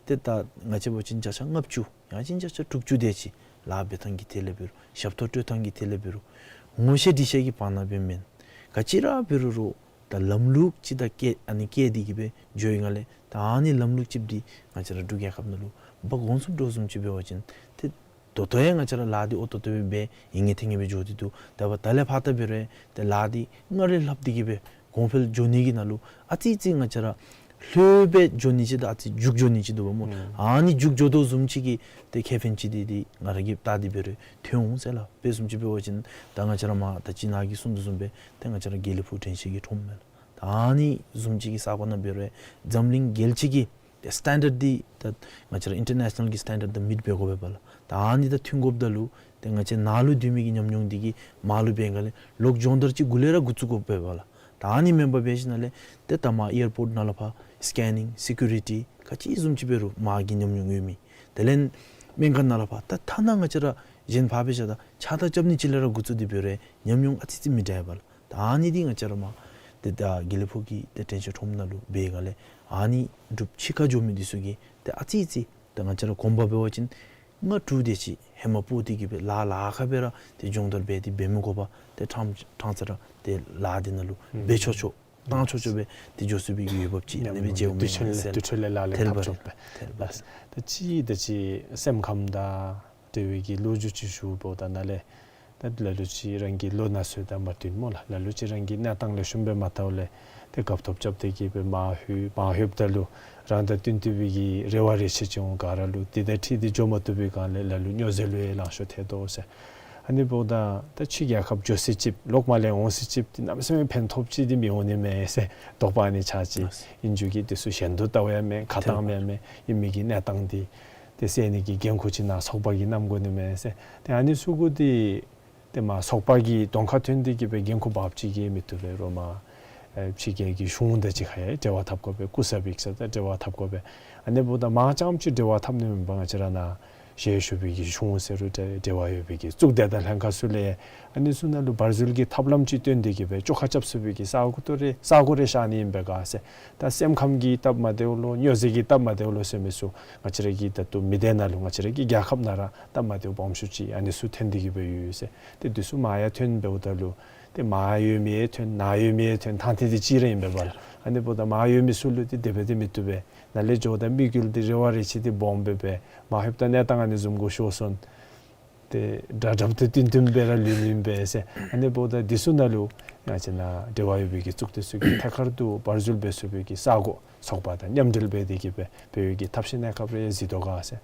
ཏེ་ད་ང་བཅས་འབད་བ་ཅིན་བརྒྱ་ཆ་ལྔ་བཅུ་ཡང་ཅིན་བརྒྱ་ཆ་དྲུག་ཅུ་དེ་ཅིག་ལཱ་འབད་ཐངས་ཀྱི་ཐད་ལས་འབད་རུང་ཞབས་ཏོག་སྤྲོད་ཐངས་ཀྱི་ཐད་ལས་འབད་རུང་ངོ་ཤེས་འདྲིས་ཤེས་ཀྱི་བར་ན་སྦེ་མེན། ག་ཅི་ར་འབད་རུང་རོགས་ད་ལམ་ལུགས་ཅིག་དང་བཀལ་ཨ་ནི་བཀལ་ཏེ་གི་སྦེ་འགྱོ་ཡི་ག་ལས། ད་ཨ་ནི་ལམ་ལུགས་ཅིག་འདི་ང་བཅས་ར་འབྲུག་རྒྱལ་ཁབ་ནང་ལུ་འབག་འོང་ཚུགསཔ་འདྲཝ་བཟུམ་ཅིག་འབད་བ་ཅིན་ཏེ་ད་ལྟོ་ཡང་ང་བཅས་ར་ལཱ་འདི་ཨོ་ཏོ་ཏོ་སྦེ་འབད་ཡི་ངེ་ཐེ་ངེ་སྦེ་འགྱོ་སྟེ་འདུག། ད་འབདཝ་ད་ལས་ཕར་ད་འབད་རུང་ཏེ་ལཱ་འདི་སྔར་ལས་ལྷག་སྟེ་གི་སྦེ་གོང་འཕེལ་འགྱོ་ནི་གི་ནང་ལུ་ཨ་ཙི་ཙི་ང་བཅས་ར་ལྷོད་སྦེ་འགྱོ་ནི་ཅིག་དང་ཨ་ཙི་རྒྱུག་འགྱོ་ནི་ཅིག་འདུག་པ་སྨོ། ཨ་ནི་རྒྱུག་འགྱོ་དོ་བཟུམ་ཅིག་གི་ཏེ་ཁེ་ཕན་ཅིག་འདི་འདི་ང་ར་གིས་བལྟ་སྟེ་འབད་རུང་ཐོན་འོང་ཟེར་ལགས། དཔེ་བཟུམ་ཅིག་འབད་བ་ཅིན་ད་ང་བཅས་ར་མར་ད་ཅི་ནཱ་གིས་གསུངས་དོ་བཟུམ་སྦེ་ཏེ་ང་བཅས་ར་དགེ་ལེགས་ཕུག་དྲན་ཤེས་ཀྱི་ཁྲོམ་མས་ལགས། ད་ཨ་ནི་བཟུམ་ཅིག་གི་ས་གོ་ནང་འབད་རུང་འཛམ་གླིང་རྒྱལ་སྤྱི་གི་ཏེ་སི་ཊེན་ཌརཌ་འདི་ད་ང་བཅས་ར་ཨིན་ཊར་ནེ་ཤ་ནཱལ་གྱི་སི་ཊེན་ཌརཌ་དང་མིཊ་འབད་དགོ་པས་པ་ལགས། ད་ཨ་ནི་དང་མཐུན་དགོཔ་ད་ལུ་ཏེ་ང་བཅས་ནཱ་ལུ་སྡོད་མི་གི་ཉམས་མྱོང་འདི་གིས་མར་ལུ་འབད་ག་ལས་ལོག་སྦྱོང་བརྡར་ཅིག་འགོ་ལས་ར་འགོ་བཙུགས་དགོ་པས་པ་ལགས། ད་ཨ་ནི་མེན་པར་འབད་ཞིནམ་ལས་ཏེ་ད་མར་ཨེར་པོརཊ་ནང་ལས་ཕར་སི་ཀེ་ནིང་སི་ཀུ་རི་ཊི་ག་ཅི་བཟུམ་ཅིག་འབད་རུང་མར་གྱི་ཉམས་མྱོང་ཡོད་མི། དེ་ལས་སྨན་ཁང་ནང་ལས་ཕར་ད་ཐ་ན་ང་བཅས་ར་གཞན་ཕར་འབད་བཞག་ད་ཕྱག་རྟགས་རྐྱབ་ནི་ཅིག་ལས་ར་འགོ་བཙུགས་ཏེ་འབད་རུང་ཉམས་མྱོང་ཨ་ཙི་ཙི་མི་འདྲ་བས་པ་ལགས། ད་ཨ་ནི་འདི་ང་བཅས་ར་མར་ཏེ་ད་དགེ་ལེགས་ཕུག་གི་ཏེ་དྲན་ཤེས་ཁྲོམ་ནང་ལུ་འབད་ག་ལས་ཨ་ནི་འབྲུགཔ་ཕྱི་ཁར་འགྱོ་མི་འདི་ཚུ་གིས་ཏེ་ཨ་ཙི་ཙི་ད་ང་བཅས་ར་གོང་པ་འབད་བ་ཅིན་ལྔ་དྲུག་དེ་ཅིག་ཧེ་མ་སྤོ་སྟེ་གི་སྦེ་ལཱ་ལཱ་ཁག་སྦེ་ར་ཏེ་སྦྱོང་བརྡར་འབད་དེ་འབད་མི་དགོ་པར་ཏེ་ཕྲང་ཕྲང་ས་ར་ཏེ་ལཱ་འདི་ནང་ལུ་འབད་ཆོག་ཆོག་བཏང་ཆོག་ཆོག་སྦེ་ཏེ་འགྱོ་ཚུགས་པའི་གི་འོས་འབབ་ཅིག་ཨ་ནི་སྦེ་མཇལཝ་མས་ཟེར་ལགས། དུས་ཚོད་ལས་ལག་ལེན་ཐལ་བ་ཐག་ཆོད་པས། ཐལ་བ་ལགས། ད་ཅི་ད་ཅི་སེམས་ཁམས་དང་འབྲེལ་བའི་གི་ལོ་རྒྱུས་ཅིག་ཞུ་བ་ད་ནཱ་ལས་ད་ལ་ལུ་ཅིག་རང་གི་ལོ་ན་ཚོད་དང་མ་བསྟུན་སྨོ་ལགས། ལ་ལུ་ཅིག་རང་གི་གནས་སྟངས་ལེགས་ཤོམ་སྦེ་མ་ཐོབ་ལས་ཏེ་རྒཔ་ཐོབ་རྐྱབ་སྟེ་གི་སྦེ་མར་ལྷོད་མར་ལྷོདཔ་ད་ལུ་རང་དང་བསྟུན་ཏེ་སྦེ་གི་རེ་བ་རེ་ཆེ་ཅིག་འོང་ག་ར་ལུ་དེ་དང་འཁྲིལ་ཏེ་འགྱོ་མ་བཏུབ་པའི་སྒང་ལས་ལ་ལུ་སྨྱོ་རྫས་ལུ་ཡང་ལང་ཤོར་ཐལ་དོ་ཟེར། ཨ་ནི་འབདཝ་ད་ད་ཕྱི་རྒྱལ་ཁབ་འགྱོ་ས་ཅིག་ལོག་མར་ལས་འོང་ས་ཅིག་ཏེ་གནམ་མེད་ས་མེད་ཕན་ཐོགས་ཅིག་འདི་མི་འོང་ནི་མས་ཟེར་དོགས་པ་ཨ་ནི་ཆགས་ཅི། ཨིན་རྒྱུ་གིས་དེ་ཚུ་ཞེན་དུ་ལྟཝ་ཡང་མེན་ཁ་གཏངམ་ཡང་མེན། ཨིན་མི་གི་གནས་སྟངས་འདི་ཏེ་སེལ་ནི་གི་འགན་ཁུར་ཅིག་ནཱ་ཚོགས་པ་གིས་བསྣམ་དགོ་ནི་མས་ཟེར། ཏེ་ཨ་ནི་ཚུ་གུ་འདི་ ཏེ་མར་ཚོགས་པ་གི་གདོང་ཁར་ཐོན་ཏེ་གི་སྦེ་འགན་ཁུར་འབགཔ་ཅིག་གིས་མི་བཏུབ་པས། རོགས་མར་ཨེ་ཕྱི་རྒྱལ་གྱི་གཞུང་དང་གཅིག་ཁར་ཡང་འབྲེལ་བ་འཐབ་དགོ་པས། སྐུ་ཚབ་ཡིག་ཚང་དང་འབྲེལ་བ་འཐབ་དགོ་པས། ཨ་ནི་འབདཝ་ད་མར་རྐྱངམ་ཅིག་འབྲེལ་བ་འཐབ་ནི་མེན་པར་ང་བཅས་ར་ནཱ་ཞལ་བཞུགས་པའི་གི་གཞུང་ཟེར་རུང་འབྲེལ་འབྲེལ་བ་ཡོད་པའི་གི་གཙུག་སྡེ་དང་ལྷན་ཁག་ཚུ་ལས་ཨ་ནི་ཚུ་ནང་ལུ་བར་འཛུལ་གྱི་ཐབས་ལམ་ཅིག་བཏོན་ཏེ་གི་སྦེ་བཅོ་ཁ་རྐྱབ་ཚུགས་པའི་གི་ས་གོ་ཏོ་རེ་ས་གོ་རེ་བཞག་ནི་ཨིན་པས་ག་ཟེར། ད་སེམས་ཁམས་ཀྱི་སྟབས་མ་བདེཝ་ལོ་སྨྱོ་རྫས་ཀྱི་སྟབས་མ་བདེཝ་ལོ་ཟེར་མི་ཚུ་ང་བཅས་ར་གི་ད་ལྟོ་མི་སྡེ་ནང་ལུ་ང་བཅས་ར་གི་རྒྱལ་ཁབ་ནང་ར་སྟབས་མ་བདེཝ་སྦོམ་ཤོས་ཅིག་ཨ་ནི་ཚུ་ཐོན་ཏེ་གི་སྦེ་ཡོད་ཟེར། ཏེ་འདི་ཚུ་མར་ཡར་ཐོན་འབདཝ་ད་ལུ་ཏེ་མར་ཡོད་མི་ཡང་ཐོན་ནཱ་ཡོད་མི་ཡང་ཐོན་ཐང་ཐིག་འདི་གཅིག་ར་ཨིན་པས་པ་ལགས། ཨ་ནི་འབདཝ་ད་མར་ཡོད་མི་ཚུ་ལུ་ཏེ་དེ་སྦེ་ཏེ་མི་བཏུབ་པས། ནཱ་ལས་འགྱོཝ་ད་མི་གུ་ལུ་ཏེ་རེ་བ་རེ་ཆེ་འདི་སྦོམ་སྦེ་སྦེ་མར་ལྷོདཔ་ད་གནས་སྟངས་ཨ་ནི་བཟུམ་གུ་ཤོར་སོང་། ཏེ་དྲག་དྲགཔ་ཏེ་བཏུམ་བཏུམ་སྦེ་ར་ལུས་ནི་ཨིན་པས་ཟེར། ཨ་ནི་འབདཝ་ད་འདི་ཚུ་ནང་ལུ་ང་བཅས་ནཱ་འབྲེལ་བ་ཡོད་པའི་གི་གཙུག་སྡེ་ཚུ་གིས་ཐད་ཀར་དུ་བར་འཛུལ་འབད་ཚུགས་པའི་གི་ས་གོ་ཚོགས་པ་དང་མཉམ་འབྲེལ་འབད་དེ་གི་སྦེ་འབད་བའི་གི་ཐབས་ཤེས་གནས་སྐབས་རེ་གཟིགས་དོ་ག་ཟེར།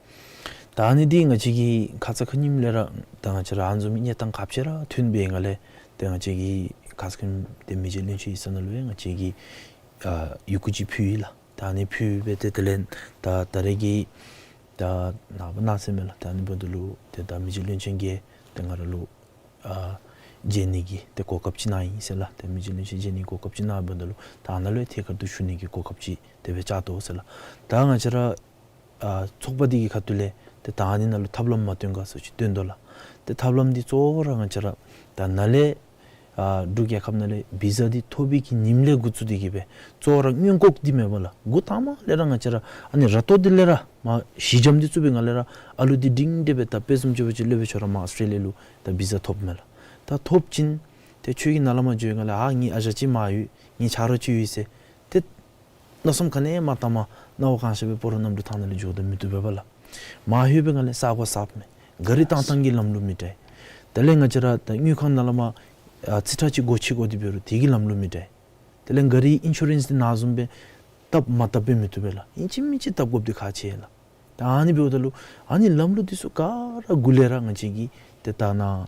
ད་ཨ་ནི་འདི་ང་བཅས་ཀྱིས་ཁ་ཙ་ཁ་ཉིནམ་ལས་ར་ད་ང་བཅས་ར་ཨ་ནི་བཟུམ་གནས་སྟངས་ཁ་ཕྱེ་ར་ཐོན་པའི་སྒང་ལས་ཏེ་ང་བཅས་ཀྱིས་ཁ་ཙ་ཁ་ཉིནམ་ཏེ་མི་རྗེ་བློན་ཆེན་ཡིག་ཚང་ནང་ལུ་ཡང་ང་བཅས་ཀྱིས་ཨ་ཡི་གུ་ཅིག་ཕུལ་ཡི་ལགས། ད་ཨ་ནི་ཕུལ་སྦེ་ཏེ་དེ་ལས་ད་ད་རེས་ཀྱི་ད་ནངས་པ་གནངས་ཚེ་མས་ལགས། ད་ཨ་ནི་འབདཝ་ད་ལུ་ཏེ་ད་མི་རྗེ་བློན་ཆེན་གྱིས་ཏེ་ང་ར་ལུ་ཨ་མཇལ་ནི་གི་ཏེ་གོ་སྐབས་ཅིག་གནང་ཡི་ཟེར་ལགས། ཏེ་མི་རྗེ་བློན་ཆེན་མཇལ་ནི་གོ་སྐབས་ཅིག་གནང་འབདཝ་ད་ལུ་ད་ནཱ་ལུ་ཡང་ཐད་ཀར་དུ་ཞུ་ནི་གི་གོ་སྐབས་ཅིག་དེ་སྦེ་བཅའ་དོ་ཟེར་ལགས། ད་ང་བཅས་ར་ཨ་ཚོགས་པ་འདི་གི་ཁ་ཐུག་ལས་ཏེ་ད་ཨ་ནི་ནང་ལུ་ཐབས་ལམ་མ་བཏོན་ག་ཟེར་ཅིག་བཏོན་དོ་ལགས། ཏེ་ཐབས་ལམ་འདི་གཙོ་བོ་ར་ང་བཅས་ར་ད་ནཱ་ལས་ཨ་འབྲུག་རྒྱལ་ཁབ་ནང་ལས་བི་ཟ་འདི་ཐོབ་པའི་གི་ཉིནམ་ལས་འགོ་བཙུགས་ཏེ་གི་སྦེ་གཙོ་བོ་ར་སྔོན་འགོག་འདི་མེན་པ་ལགས། འགོ་དང་པ་ལས་ར་ང་བཅས་ར་ཨ་ནི་ར་ཏོ་འདི་ལས་ར་མར་གཞི་འགྱམ་འདི་བཙུགས་པའི་སྒང་ལས་ར་ཨ་ལུ་འདི་སྒྲིང་སྒྲི་སྦེ་ད་དཔེ་བཟུམ་ཅིག་འབད་བ་ཅིན་སློབ་དཔོན་ཁྱོད་ར་མར་ཨོསི་ཊྲེ་ལི་ཡ་ལུ་ད་བི་ཟ་ཐོབ་མས་ལགས། ད་ཐོབ་ཅིན་ཏེ་ཁྱོད་ཀྱིས་ནཱ་ལས་མར་འགྱོ་བའི་སྒང་ལས་ཨ་ངེའི་ཨ་ཞང་ཅིག་མར་ཡོད། ངེའི་ཆ་རོགས་ཅིག་ཡོད་ཟེར། ཏེ་མནོ་བསམ་ག་ནི་ཡང་མ་བཏངམ་མནོ་བ་གང་ཤེས་སྦེ་སྤ་རོ་གནམ་གྲུ་ཐང་ནང་ལས་འགྱོཝ་ད་མི་བཏུབ་པས་པ་ལགས། མར་ལྷོད་པའི་སྒང་ལས་ས་གོ་གསརཔ་མས། གཱ་རི་བཏང་ཐངས་ཀྱི་ལམ་ལུགས་མི་འདྲ། དེ་ལས་ང་བཅས་ར་ད་དངུལ་ཁང་ནང་ལས་མར་ཨ་རྩིས་ཁྲ་ཅིག་སྒོ་ཕྱེ་དགོ་འདི་འབད་རུང་དེ་གི་ལམ་ལུགས་མི་འདྲ། དེ་ལས་གཱ་རི་ཨིན་ཤུ་རེནསི་འདི་ནཱ་བཟུམ་སྦེ་བཏབ་མ་བཏབ་སྦེ་མི་བཏུབ་པས་ལགས། ཨིན་ཅི་མིན་ཅི་བཏབ་དགོཔ་འདི་ཁག་ཆེ་ལགས། ད་ཨ་ནི་འབདཝ་ད་ལུ་ཨ་ནི་ལམ་ལུགས་འདི་ཚུ་ག་ར་འགོ་ལས་ར་ང་བཅས་ཀྱིས་ཏེ་ད་ནཱ་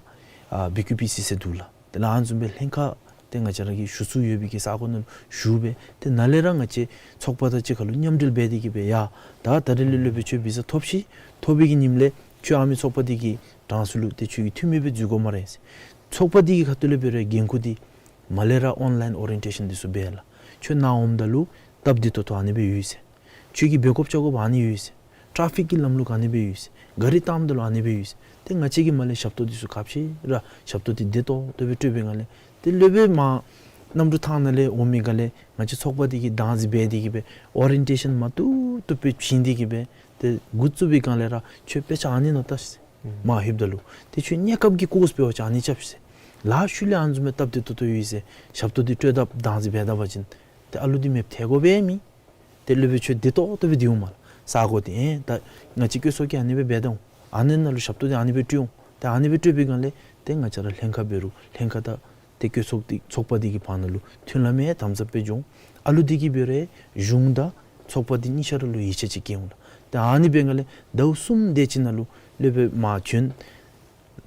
ཨ་བི་ཀིའུ་པི་སི་ཟེར་འདུག་ལགས། དེ་ལས་ཨ་ནི་བཟུམ་སྦེ་ལྷན་ཁག་ཏེ་ང་བཅས་ར་གི་གཞུང་ཚུ་ཡོད་པའི་གི་ས་གོ་ནང་ཞུ་སྦེ་ཏེ་ནཱ་ལས་ར་ང་བཅས་ཚོགས་པ་དང་གཅིག་ཁར་ལུ་མཉམ་འབྲེལ་འབད་དེ་གི་སྦེ་ཡ་ད་ད་རེས་ལས་སློབ་དཔོན་ཁྱོད་བི་ཟ་ཐོབ་ཤིག། ཐོབ་པའི་གི་ཉིནམ་ལས་ཁྱོད་ཨ་མི་ཚོགས་པ་འདི་གི་གྲངས་སུ་ལུ་ཏེ་ཁྱོད་ཀྱིས་འཐུས་མི་སྦེ་འཛུལ་དགོ་སྨ་རེ་ཟེར། ཚོགས་པ་འདི་གི་ཁ་ཐུག་ལས་འབད་རུང་འགན་ཁུར་འདི་མར་ལས་ར་ཨོན་ལཱའིན་ཨོ་རི་ཡེན་ཊེ་ཤཱན་འདི་ཚུ་འབད་ལགས། ཁྱོད་ནཱ་འོངམ་ད་ལུ་སྟབས་བདེ་ཏོག་ཏོ་ཨ་ནི་སྦེ་ཡོད་ཟེར། ཁྱོད་ཀྱིས་འབད་དགོཔ་བཅའ་དགོཔ་ཨ་ནི་ཡོད་ཟེར། ཊ་ཕིག་གི་ལམ་ལུགས་ཨ་ནི་སྦེ་ཡོད་ཟེར། གཱ་རི་བཏངམ་ད་ལུ་ཨ་ནི་སྦེ་ཡོད་ཟེར། ཏེ་ང་བཅས་ཀྱིས་མར་ལས་ཞབས་ཏོག་འདི་ཚུ་ག་ཅི་ར་ཞབས་ཏོག་འདི་བདེ་ཏོག་ཏོ་སྦེ་སྤྲོད་པའི་སྒང་ལས་ཏེ་སློབ་དཔོན་མར་གནམ་གྲུ་ཐང་ནང་ལས་འོང་མི་སྒང་ལས་ང་བཅས་ཚོགས་པ་འདི་གིས་བདག་འཛིན་འབད་དེ་གི་སྦེ་ཨོ་རི་ཡེན་ཊེ་ཤཱན་མ་བཏུབ་བཏུབ་སྦེ་བྱིན་ཏེ་གི་སྦེ་ཏེ་འགོ་བཙུགས་པའི་སྒང་ལས་ར་ཁྱོད་དཔེ་ཆ་ཨ་ནི་ནང་ལྟ་ཟེར། མར་ལྷོདཔ་ད་ལུ་ཏེ་ཁྱོད་གནས་སྐབས་ཀྱི་ཀོརསི་འབད་བ་ཅིན་ཨ་ནི་རྐྱབ་ཟེར། ལཱ་ཤུལ་ལས་ཨ་ནི་བཟུམ་སྦེ་སྟབས་བདེ་ཏོག་ཏོ་ཡོད་ཟེར། ཞབས་ཏོག་འདི་སྤྲོད་ད་བདག་འཛིན་འབད་ད་པ་ཅིན་ཏེ་ཨ་ལུ་འདི་མེདཔ་ཐལ་དགོ་པས་མེན། ཏེ་སློབ་དཔོན་ཁྱོད་བདེ་ཏོག་ཏོ་སྦེ་སྡོད་འོང་སྨ་རེ། ས་གོ་འདི་ཨེ་ད་ང་བཅས་བཀོད་ཚོགས་ཀྱིས་ཨ་ནི་སྦེ་འབད་ད་འོང་། ཨ་ནི་ནང་ལུ་ཞབས་ཏོག་འདི་ཨ་ནི་སྦེ་སྤྲོད་འོང་། ཏེ་ཨ་ནི་སྦེ་སྤྲོད་པའི་སྒང་ལས་ཏེ་ང་བཅས་ར་ལྷན་ཁག་འབད་རུང་ལྷན་ཁག་དང་ཏེ་བཀོད་ཚོགས་འདི་ཚོགས་པ་འདི་གི་བར་ན་ལུ་མཐུན་ལམ་ཡང་དམ་ཟབ་སྦེ་འགྱོ་འོང་། ཨ་ལུ་འདི་གིས་འབད་རུང་གཞུང་དང་ཚོགས་པ་འདི་གཉིས་ཆ་ར་ལུ་ཡིད་ཆེས་ཅིག་སྐྱེ་འོང་ལགས། ཏེ་ཨ་ནི་འབད་སྒང་ལས་ཟླཝ་གསུམ་དེ་ཅིག་ནང་ལུ་སློབ་དཔོན་མར་བྱོན།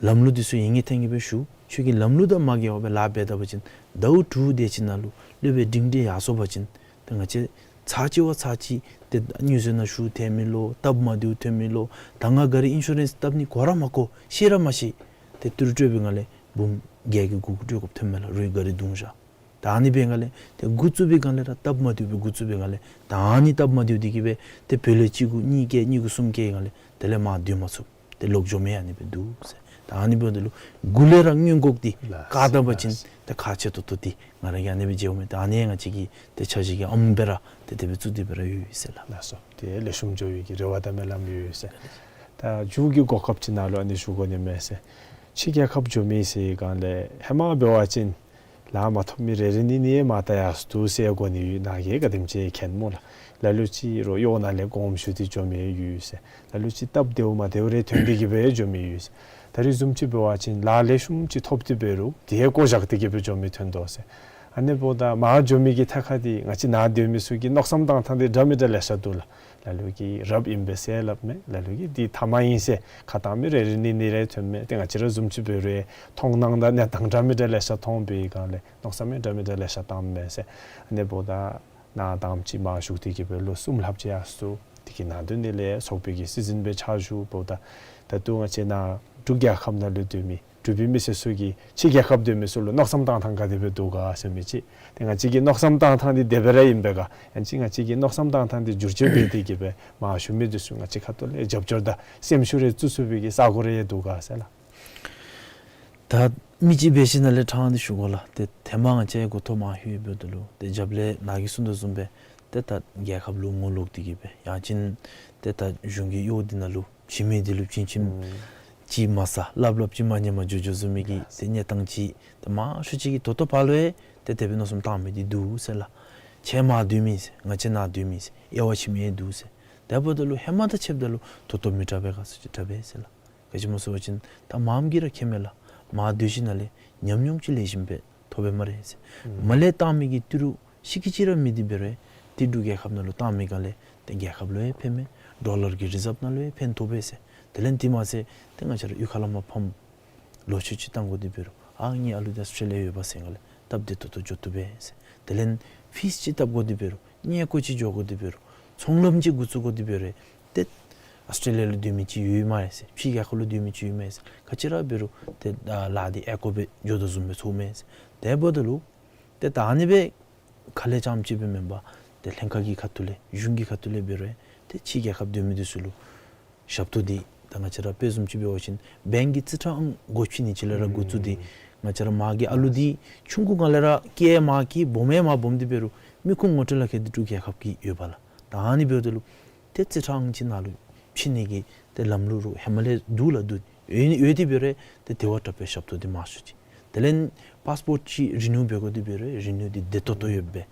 ལམ་ལུགས་འདི་ཚུ་ཡིད་ངེས་ཐེངས་ཀྱི་སྦེ་ཞུ། ཁྱོད་ཀྱིས་ལམ་ལུགས་དང་མ་འགལ་བར་སྦེ་ལཱ་འབད་ད་པ་ཅིན་ཟླཝ་དྲུག་དེ་ཅིག་ནང་ལུ་སློབ་དཔོན་སྒྲིང་སྒྲི་ཡར་སོང་པ་ཅིན་ཏེ་ང་བཅས་ཚར་གཅིག་བ་ཚར་གཅིག་ཏེ་དངུལ་ཟོག་ནང་ཤུགས་ཐལ་མི་ལོ་སྟབས་མ་བདེཝ་ཐོན་མི་ལོ་ད་ང་གཱ་རི་ཨིན་ཤུ་རེནསི་བཏབ་ནི་གོ་ར་མ་གོ་ཤེས་ར་མ་ཤེས། ཏེ་ཏི་རུ་སྤྲོད་པའི་སྒང་ལས་འབུམ་བརྒྱད་ཀྱི་དགུ་སྤྲོད་དགོཔ་ཐོན་མས་ལགས། རོགས་གཱ་རི་བརྡུང་བཞག། ད་ཨ་ནི་འབད་སྒང་ལས་ཏེ་འགོ་བཙུགས་པའི་སྒང་ལས་ར་སྟབས་མ་བདེཝ་སྦེ་འགོ་བཙུགས་པའི་སྒང་ལས་ད་ཨ་ནི་སྟབས་མ་བདེཝ་འདི་གིས་སྦེ་ཏེ་བུ་ལོན་གཅིག་གུ་གཉིས་བཀལ་གཉིས་གུ་གསུམ་བཀལ་སྒང་ལས་དེ་ལས་མར་སྡོད་མ་ཚུགས། ཏེ་ལོག་འགྱོ་མི་ཨ་ནི་སྦེ་འདུག་ཟེར། ད་ཨ་ནི་འབདཝ་ད་ལུ་འགོ་ལས་ར་སྔོན་འགོག་འདི་ལགས་བཀག་ད་པ་ཅིན་ལགས། ཏེ་ཁག་ཆེ་ཏོག་ཏོ་འདི་ང་ར་གིས་ཨ་ནི་སྦེ་མཇལཝ་མས། ད་ཨ་ནི་ང་བཅས་ཀྱི་ཏེ་འཆར་གཞི་གི་ཨམ་སྦེ་ར་ཏེ་དེ་སྦེ་བཙུགས་ཏེ་སྦེ་ར་ཡོད་ཟེར་ལགས། ལགས་སོ། ཏེ་ལེགས་ཤོམ་འགྱོ་བའི་གི་རེ་བ་དང་སྨོན་ལམ་ཡོད་ཟེར། ད་མཇུག་གི་གོ་སྐབས་ཅིག་ནང་ལུ་ཨ་ནི་ཞུ་དགོ་ནི་མས་ཟེར། ཕྱི་རྒྱལ་ཁབ་འགྱོ་མི་ཟེར་སྒང་ལས་ཧེ་མ་འབད་བ་ཅིན་ལཱ་མ་ཐོབ་མི་རེ་རེ་གཉིས་གཉིས་མར་ལྟ་ཡར་སོང་འདུག་ཟེར་གོ་ནི་ཡོད། ནཱ་གིས་ག་དེམ་ཅིག་མཁྱེན་སྨོ་ལགས། ལ་ལུ་ཅིག་རོགས་གཡོག་ནང་ལས་དགོངསམ་ཞུ་སྟེ་འགྱོ་མི་ཡོད་ཟེར། ལ་ལུ་ཅིག་སྟབས་བདེཝ་མ་བདེཝ་རེ་ཐོན་ཏེ་གི་སྦེ་འགྱོ་མི་ཡོད་ཟེར། ད་རེས་བཟུམ་ཅིག་འབད་བ་ཅིན་ལཱ་ལེགས་ཤོམ་ཅིག་ཐོབ་སྟེ་འབད་རུང་དེ་ཡང་བཀོ་བཞག་སྟེ་གི་སྦེ་འགྱོ་མི་ཐོན་དོ་ཟེར། ཨ་ནི་འབདཝ་ད་མར་འགྱོ་མི་གི་ཐད་ཁར་འདི་ང་བཅས་ནཱ་སྡོད་མི་ཚུ་གི་མནོ་བསམ་བཏང་ཐངས་འདི་འདྲ་མི་འདྲ་ལེ་ཤ་འདུག་ལགས། ལ་ལུ་གིས་རབ་ཨིན་པས་ཟེར་སླབ་མས། ལ་ལུ་གིས་འདི་མཐའ་མ་ཨིན་ཟེར་ཁ་བཏང་མི་རེ་རེ་གཉིས་གཉིས་རེ་ཐོན་མས། ཏེ་ང་བཅས་ར་བཟུམ་ཅིག་འབད་རུང་མཐོང་སྣང་དང་གནས་སྟངས་འདྲ་མི་འདྲ་ལེ་ཤ་མཐོང་པའི་སྒང་ལས་མནོ་བསམ་ཡང་འདྲ་མི་འདྲ་ལེ་ཤ་བཏངམ་མས་ཟེར། ཨ་ནི་འབདཝ་ད་ནཱ་དང་པ་ཅིག་མར་བཞུགས་ཏེ་གི་སྦེ་ལོ་གསུམ་ལྷགཔ་ཅིག་ཡར་སོང་། དེ་གི་ནང་དོན་འདི་ལས་ཚོགས་པའི་གི་སྲིད་འཛིན་སྦེ་ཕྱག་ཞུ་འབདཝ་ད་ད་ལྟོ་ང་བཅས་ནཱ་ འབྲུག་རྒྱལ་ཁབ་ནང་ལུ་སྡོད་མི་འབྲུག་པའི་མི་སེར་ཚུ་གིས་ཕྱི་རྒྱལ་ཁབ་སྡོད་མི་ཚུ་ལུ་མནོ་བསམ་བཏང་ཐངས་ག་དེ་སྦེ་འདུག་ག་ཟེར་མི་ཅིག། ཏེ་ང་བཅས་ཀྱི་མནོ་བསམ་བཏང་ཐངས་འདི་དེ་སྦེ་ར་ཨིན་པས་ག། ཡང་ཅིན་ང་བཅས་ཀྱི་མནོ་བསམ་བཏང་ཐངས་འདི་བསྒྱུར་བཅོས་འབད་དེ་གི་སྦེ་མར་བཞུགས་མི་འདི་ཚུ་ང་བཅས་ཁ་ཐུག་ལས་རྒྱབ་སྐྱོར་དང་སེམས་ཤུགས་རེ་བཙུགས་ཚུགས་པའི་གི་ས་གོ་རེ་ཡང་འདུག་ག་ཟེར་ལགས། ད་མི་ཅིག་འབད་ཞིནམ་ལས་ཕྲང་སྟེ་ཞུ་དགོ་ལགས། ཏེ་ཧེ་མ་ང་བཅས་འགོ་ཐོག་མར་ལྷོད་འབདཝ་ད་ལུ་ཏེ་རྒྱབ་ལས་ནཱ་གིས་གསུང་དོ་བཟུམ་སྦེ་ཏེ་ད་རྒྱལ་ཁབ་ལུ་ངོ་ལོག་སྟེ་གི་སྦེ་ཡང་ཅིན་ཏེ་ད་གཞུང་གི་གཡོག་འདི་ནང་ལུ་བྱིན་མི་འདི་ལུ་བྱིན་བྱིནམ་ཅིག་མ་ཟ་སླབ་སླབ་ཅིག་མ་ཉལ་མར་འགྱོ་འགྱོ་བཟུམ་མའི་གི་ཏེ་གནས་སྟངས་ཅིག་ཏེ་མང་ཤོས་ཅིག་གིས་ད་ལྟོ་ཕར་ལུ་ཡང་ཏེ་དེ་སྦེ་མནོ་བསམ་བཏང་མི་འདི་འདུག་ཟེར་ལགས། ཁྱེད་མར་སྡོད་མི་ཟེར་ང་བཅས་ནཱ་སྡོད་མི་ཟེར་དབྱེ་བ་ཕྱེ་མི་ཡང་འདུག་ཟེར། དེ་འབདཝ་ད་ལུ་ཧེ་མ་དང་ཕྱདཔ་ད་ལུ་ད་ལྟོ་མི་དྲག་པས་ག་ཟེར་ཅིག་དྲག་པས་ཟེར་ལགས། ག་ཅི་སྨོ་ཟེར་བ་ཅིན་ད་མངམ་གིས་ར་མཁྱེན་མས་ལགས། མར་སྡོད་ཞིནམ་ལས་ཉམས་མྱོང་ཅིག་ལེགས་ཤོམ་སྦེ་ཐོབ་པས་སྨ་རེ་ཟེར། མར་ལས་བཏང་མི་གི་ཏི་རུ་ཤིག་གི་ཅིག་ར་མེད་དེ་འབད་རུང་ཏེ་འབྲུག་རྒྱལ་ཁབ་ནང་ལུ་བཏང་མི་ག་ལས་ཏེ་རྒྱལ་ཁབ་ལུ་ཡང་ཕན་མས། ཌོ་ལར་གྱི་རི་ཛརབ་ནང་ལུ་ཡང་ཕན་ཐོགས་པས་ཟེར། དེ་ལས་དེ་མ་ཚད་ཏེ་ང་བཅས་ར་གཡུས་ཁ་ལས་མར་ཕམ་ལོ་ཚོད་ཅིག་བཏང་དགོ་དེ་འབད་རུང་ཨ་ངེའི་ཨ་ལུ་འདི་ཨསི་ཊེ་ལི་ཡ་ཡོད་པས་ཟེར་ག་ལས་སྟབས་བདེ་ཏོག་ཏོ་འགྱོ་བཏུབ་པས་ཟེར། དེ་ལས་ཕིས་ཅིག་བཏབ་དགོ་དེ་འབད་རུང་གནས་སྐོར་ཅིག་འགྱོ་དགོ་དེ་འབད་རུང་ཚོང་ལམ་ཅིག་འགོ་བཙུགས་དགོ་དེ་འབད་རུང་ཏེ་ཨསི་ཊེ་ལི་ཡ་ལུ་སྡོད་མི་ཅིག་ཡོད་སྨ་རེ་ཟེར། ཕྱི་རྒྱལ་ཁབ་ལུ་སྡོད་མི་ཅིག་ཡོད་སྨ་རེ་ཟེར། ག་ཅི་ར་འབད་རུང་ཏེ་ལཱ་འདི་ཨེ་ཀོ་སྦེ་འགྱོ་དོ་བཟུམ་སྦེ་ཚོརཝ་མས་ཟེར། དེ་འབདཝ་ད་ལུ་ཏེ་ད་ཨ་ནི་སྦེ་ཁ་ལས་རྐྱངམ་ཅིག་སྦེ་མེན་པར་ཏེ་ལྷན་ཁག་གི་ཁ་ཐུག་ལས་གཞུང་གི་ཁ་ཐུག་ལས་འབད་རུང་ཏེ་ཕྱི་རྒྱལ་ཁབ་སྡོད་མི་འདི་ཚུ་ལུ་ཞབས་ཏོག་འདི་ད་ང་བཅས་ར་དཔེ་བཟུམ་ཅིག་འབད་བ་ཅིན་བེངཀ་གི་རྩིས་ཁྲ་ཨང་སྒོ་ཕྱེ་ནི་ཅིག་ལས་ར་འགོ་བཙུགས་ཏེ་ང་བཅས་ར་མ་གི་ཨ་ལུ་འདི་ཆུང་ཀུ་སྒང་ལས་ར་སྐྱེས་མ་སྐྱེས་སྦོམ་ཡང་མ་སྦོམ་དེ་འབད་རུང་མི་ཁུངས་ངོ་སྤྲོད་ལག་ཁྱེར་འདི་འབྲུག་རྒྱལ་ཁབ་ཀྱི་ཡོད་པས་ལགས། ད་ཨ་ནི་འབདཝ་ད་ལུ་ཏེ་རྩིས་ཁྲ་ཨང་ཅིག་ནང་ལུ་ཕྱེ་ནི་གི་ཏེ་ལམ་ལུགས་རུང་ཧེ་མ་ལས་འདུག་ལགས། འདུག་ཡོད་ཡོད་དེ་འབད་རུང་ཏེ་དེ་བ་དྲག་པའི་ཞབས་ཏོག་འདི་མང་ཤོས་ཅིག། དེ་ལས་པཱསི་པོརཊ་ཅིག་རི་ནིའུ་འབད་དགོ་དེ་འབད་རུང་རི་ནིའུ་འདི་བདེ་ཏོག་ཏོ་ཡོདཔ་སྦེ།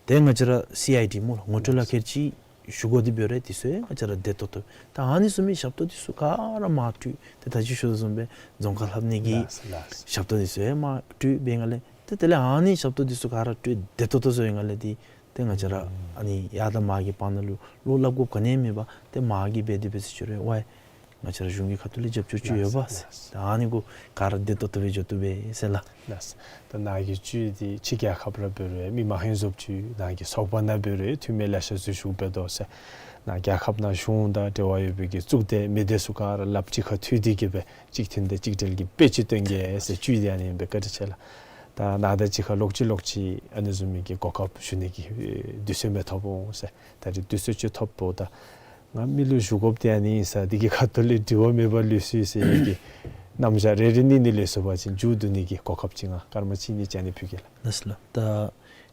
ཏེ་ང་བཅས་ར་སི་ཨའི་ཌི་སྨོ་ལགས་ངོ་སྤྲོད་ལག་ཁྱེར་ཅིག་ཞུ་དགོ་དེ་འབད་རུང་དེ་ཚུ་ཡང་ང་བཅས་ར་བདེ་ཏོག་ཏོ། ད་ཨ་ནི་བཟུམ་མའི་ཞབས་ཏོག་འདི་ཚུ་ག་ར་མར་སྤྲོད་ཏེ་ད་ཅི་ཞུ་དོ་བཟུམ་སྦེ་རྫོང་ཁ་ལྷབ་ནི་གི་ལགས་ལགས། ཞབས་ཏོག་འདི་ཚུ་ཡང་མར་སྤྲོད་འབད་སྒང་ལས་ཏེ་དེ་ལས་ཨ་ནི་ཞབས་ཏོག་འདི་ཚུ་ག་ར་སྤྲོད་བདེ་ཏོག་ཏོ་བཟོ་བའི་སྒང་ལས་ཏེ་ཏེ་ང་བཅས་ར་ཨ་ནི་ཡར་དང་མར་གྱི་བར་ན་ལུ་བློ་སླབ་དགོཔ་ག་ནི་ཡང་མེད་པར་ཏེ་མར་གྱིས་འབད་དེ་འབད་ཟེར་ཞུ་རུང་ཝའི་ང་བཅས་ར་གཞུང་གི་ཁ་ཐུག་ལས་རྒྱབ་སྐྱོར་ཅིག་ཡོད་པས་ཟེར། ད་ཨ་ནི་གུ་ག་ར་བདེ་ཏོག་ཏོ་སྦེ་འགྱོ་བཏུབ་པས་ཟེར་ལགས། ལགས། ད་ནཱ་གི་བཅུད་འདི་ཕྱི་རྒྱལ་ཁབ་ར་འབད་རུང་མི་མང་ཧིང་སོབ་ཅིག་ནཱ་གི་ཚོགས་པ་ནང་འབད་རུང་འཐུས་མི་ལེ་ཤ་ཚུ་བཞུགས་འབད་དོ་ཟེར། ནཱ་རྒྱལ་ཁབ་ནང་གཞུང་དང་འབྲེལ་བ་ཡོད་པའི་གི་གཙུག་སྡེ་མི་སྡེ་ཚུ་ག་ར་ལགཔ་གཅིག་ཁར་མཐུད་དེ་གི་སྦེ་གཅིག་མཐུན་ཏེ་གཅིག་སྒྲིལ་གྱི་དཔེ་ཅིག་སྟོན་གེ་ཟེར་བཅུད་འདི་ཨ་ནི་སྦེ་བཀའ་དྲིན་ཆེ་ལགས། ད་ནཱ་དང་གཅིག་ཁར་ལོག་ཅི་ལོག་ཅི་ཨ་ནི་བཟུམ་མའི་གི་གོ་སྐབས་ཞུ་ནི་གི་དུས་ཚོད་མི་ཐོབ་འོང་ཟེར། ད་རིས་དུས་ཚོད་ཅིག་ཐོབ་འོང་། ད་ང་མི་ལུ་ཞུ་དགོཔ་འདི་ཨ་ནི་ཨིན་ས། འདི་གི་ཁ་ཐུག་ལས་དྲི་བ་མེད་པར་ལུས་སོ་ཡི་ཟེར་ཡི་གི་རྣམ་གཞག་རེ་རེ་གནས་ནི་ལས་སོ་བ་ཅིན་མཇུག་བསྡུ་ནི་གི་གོ་སྐབས་ཅིག་ང་སྐར་མ་གཅིག་གཉིས་ཅིག་ཨ་ནི་ཕུལ་གེ་ལགས། ལགས་ལགས། ད་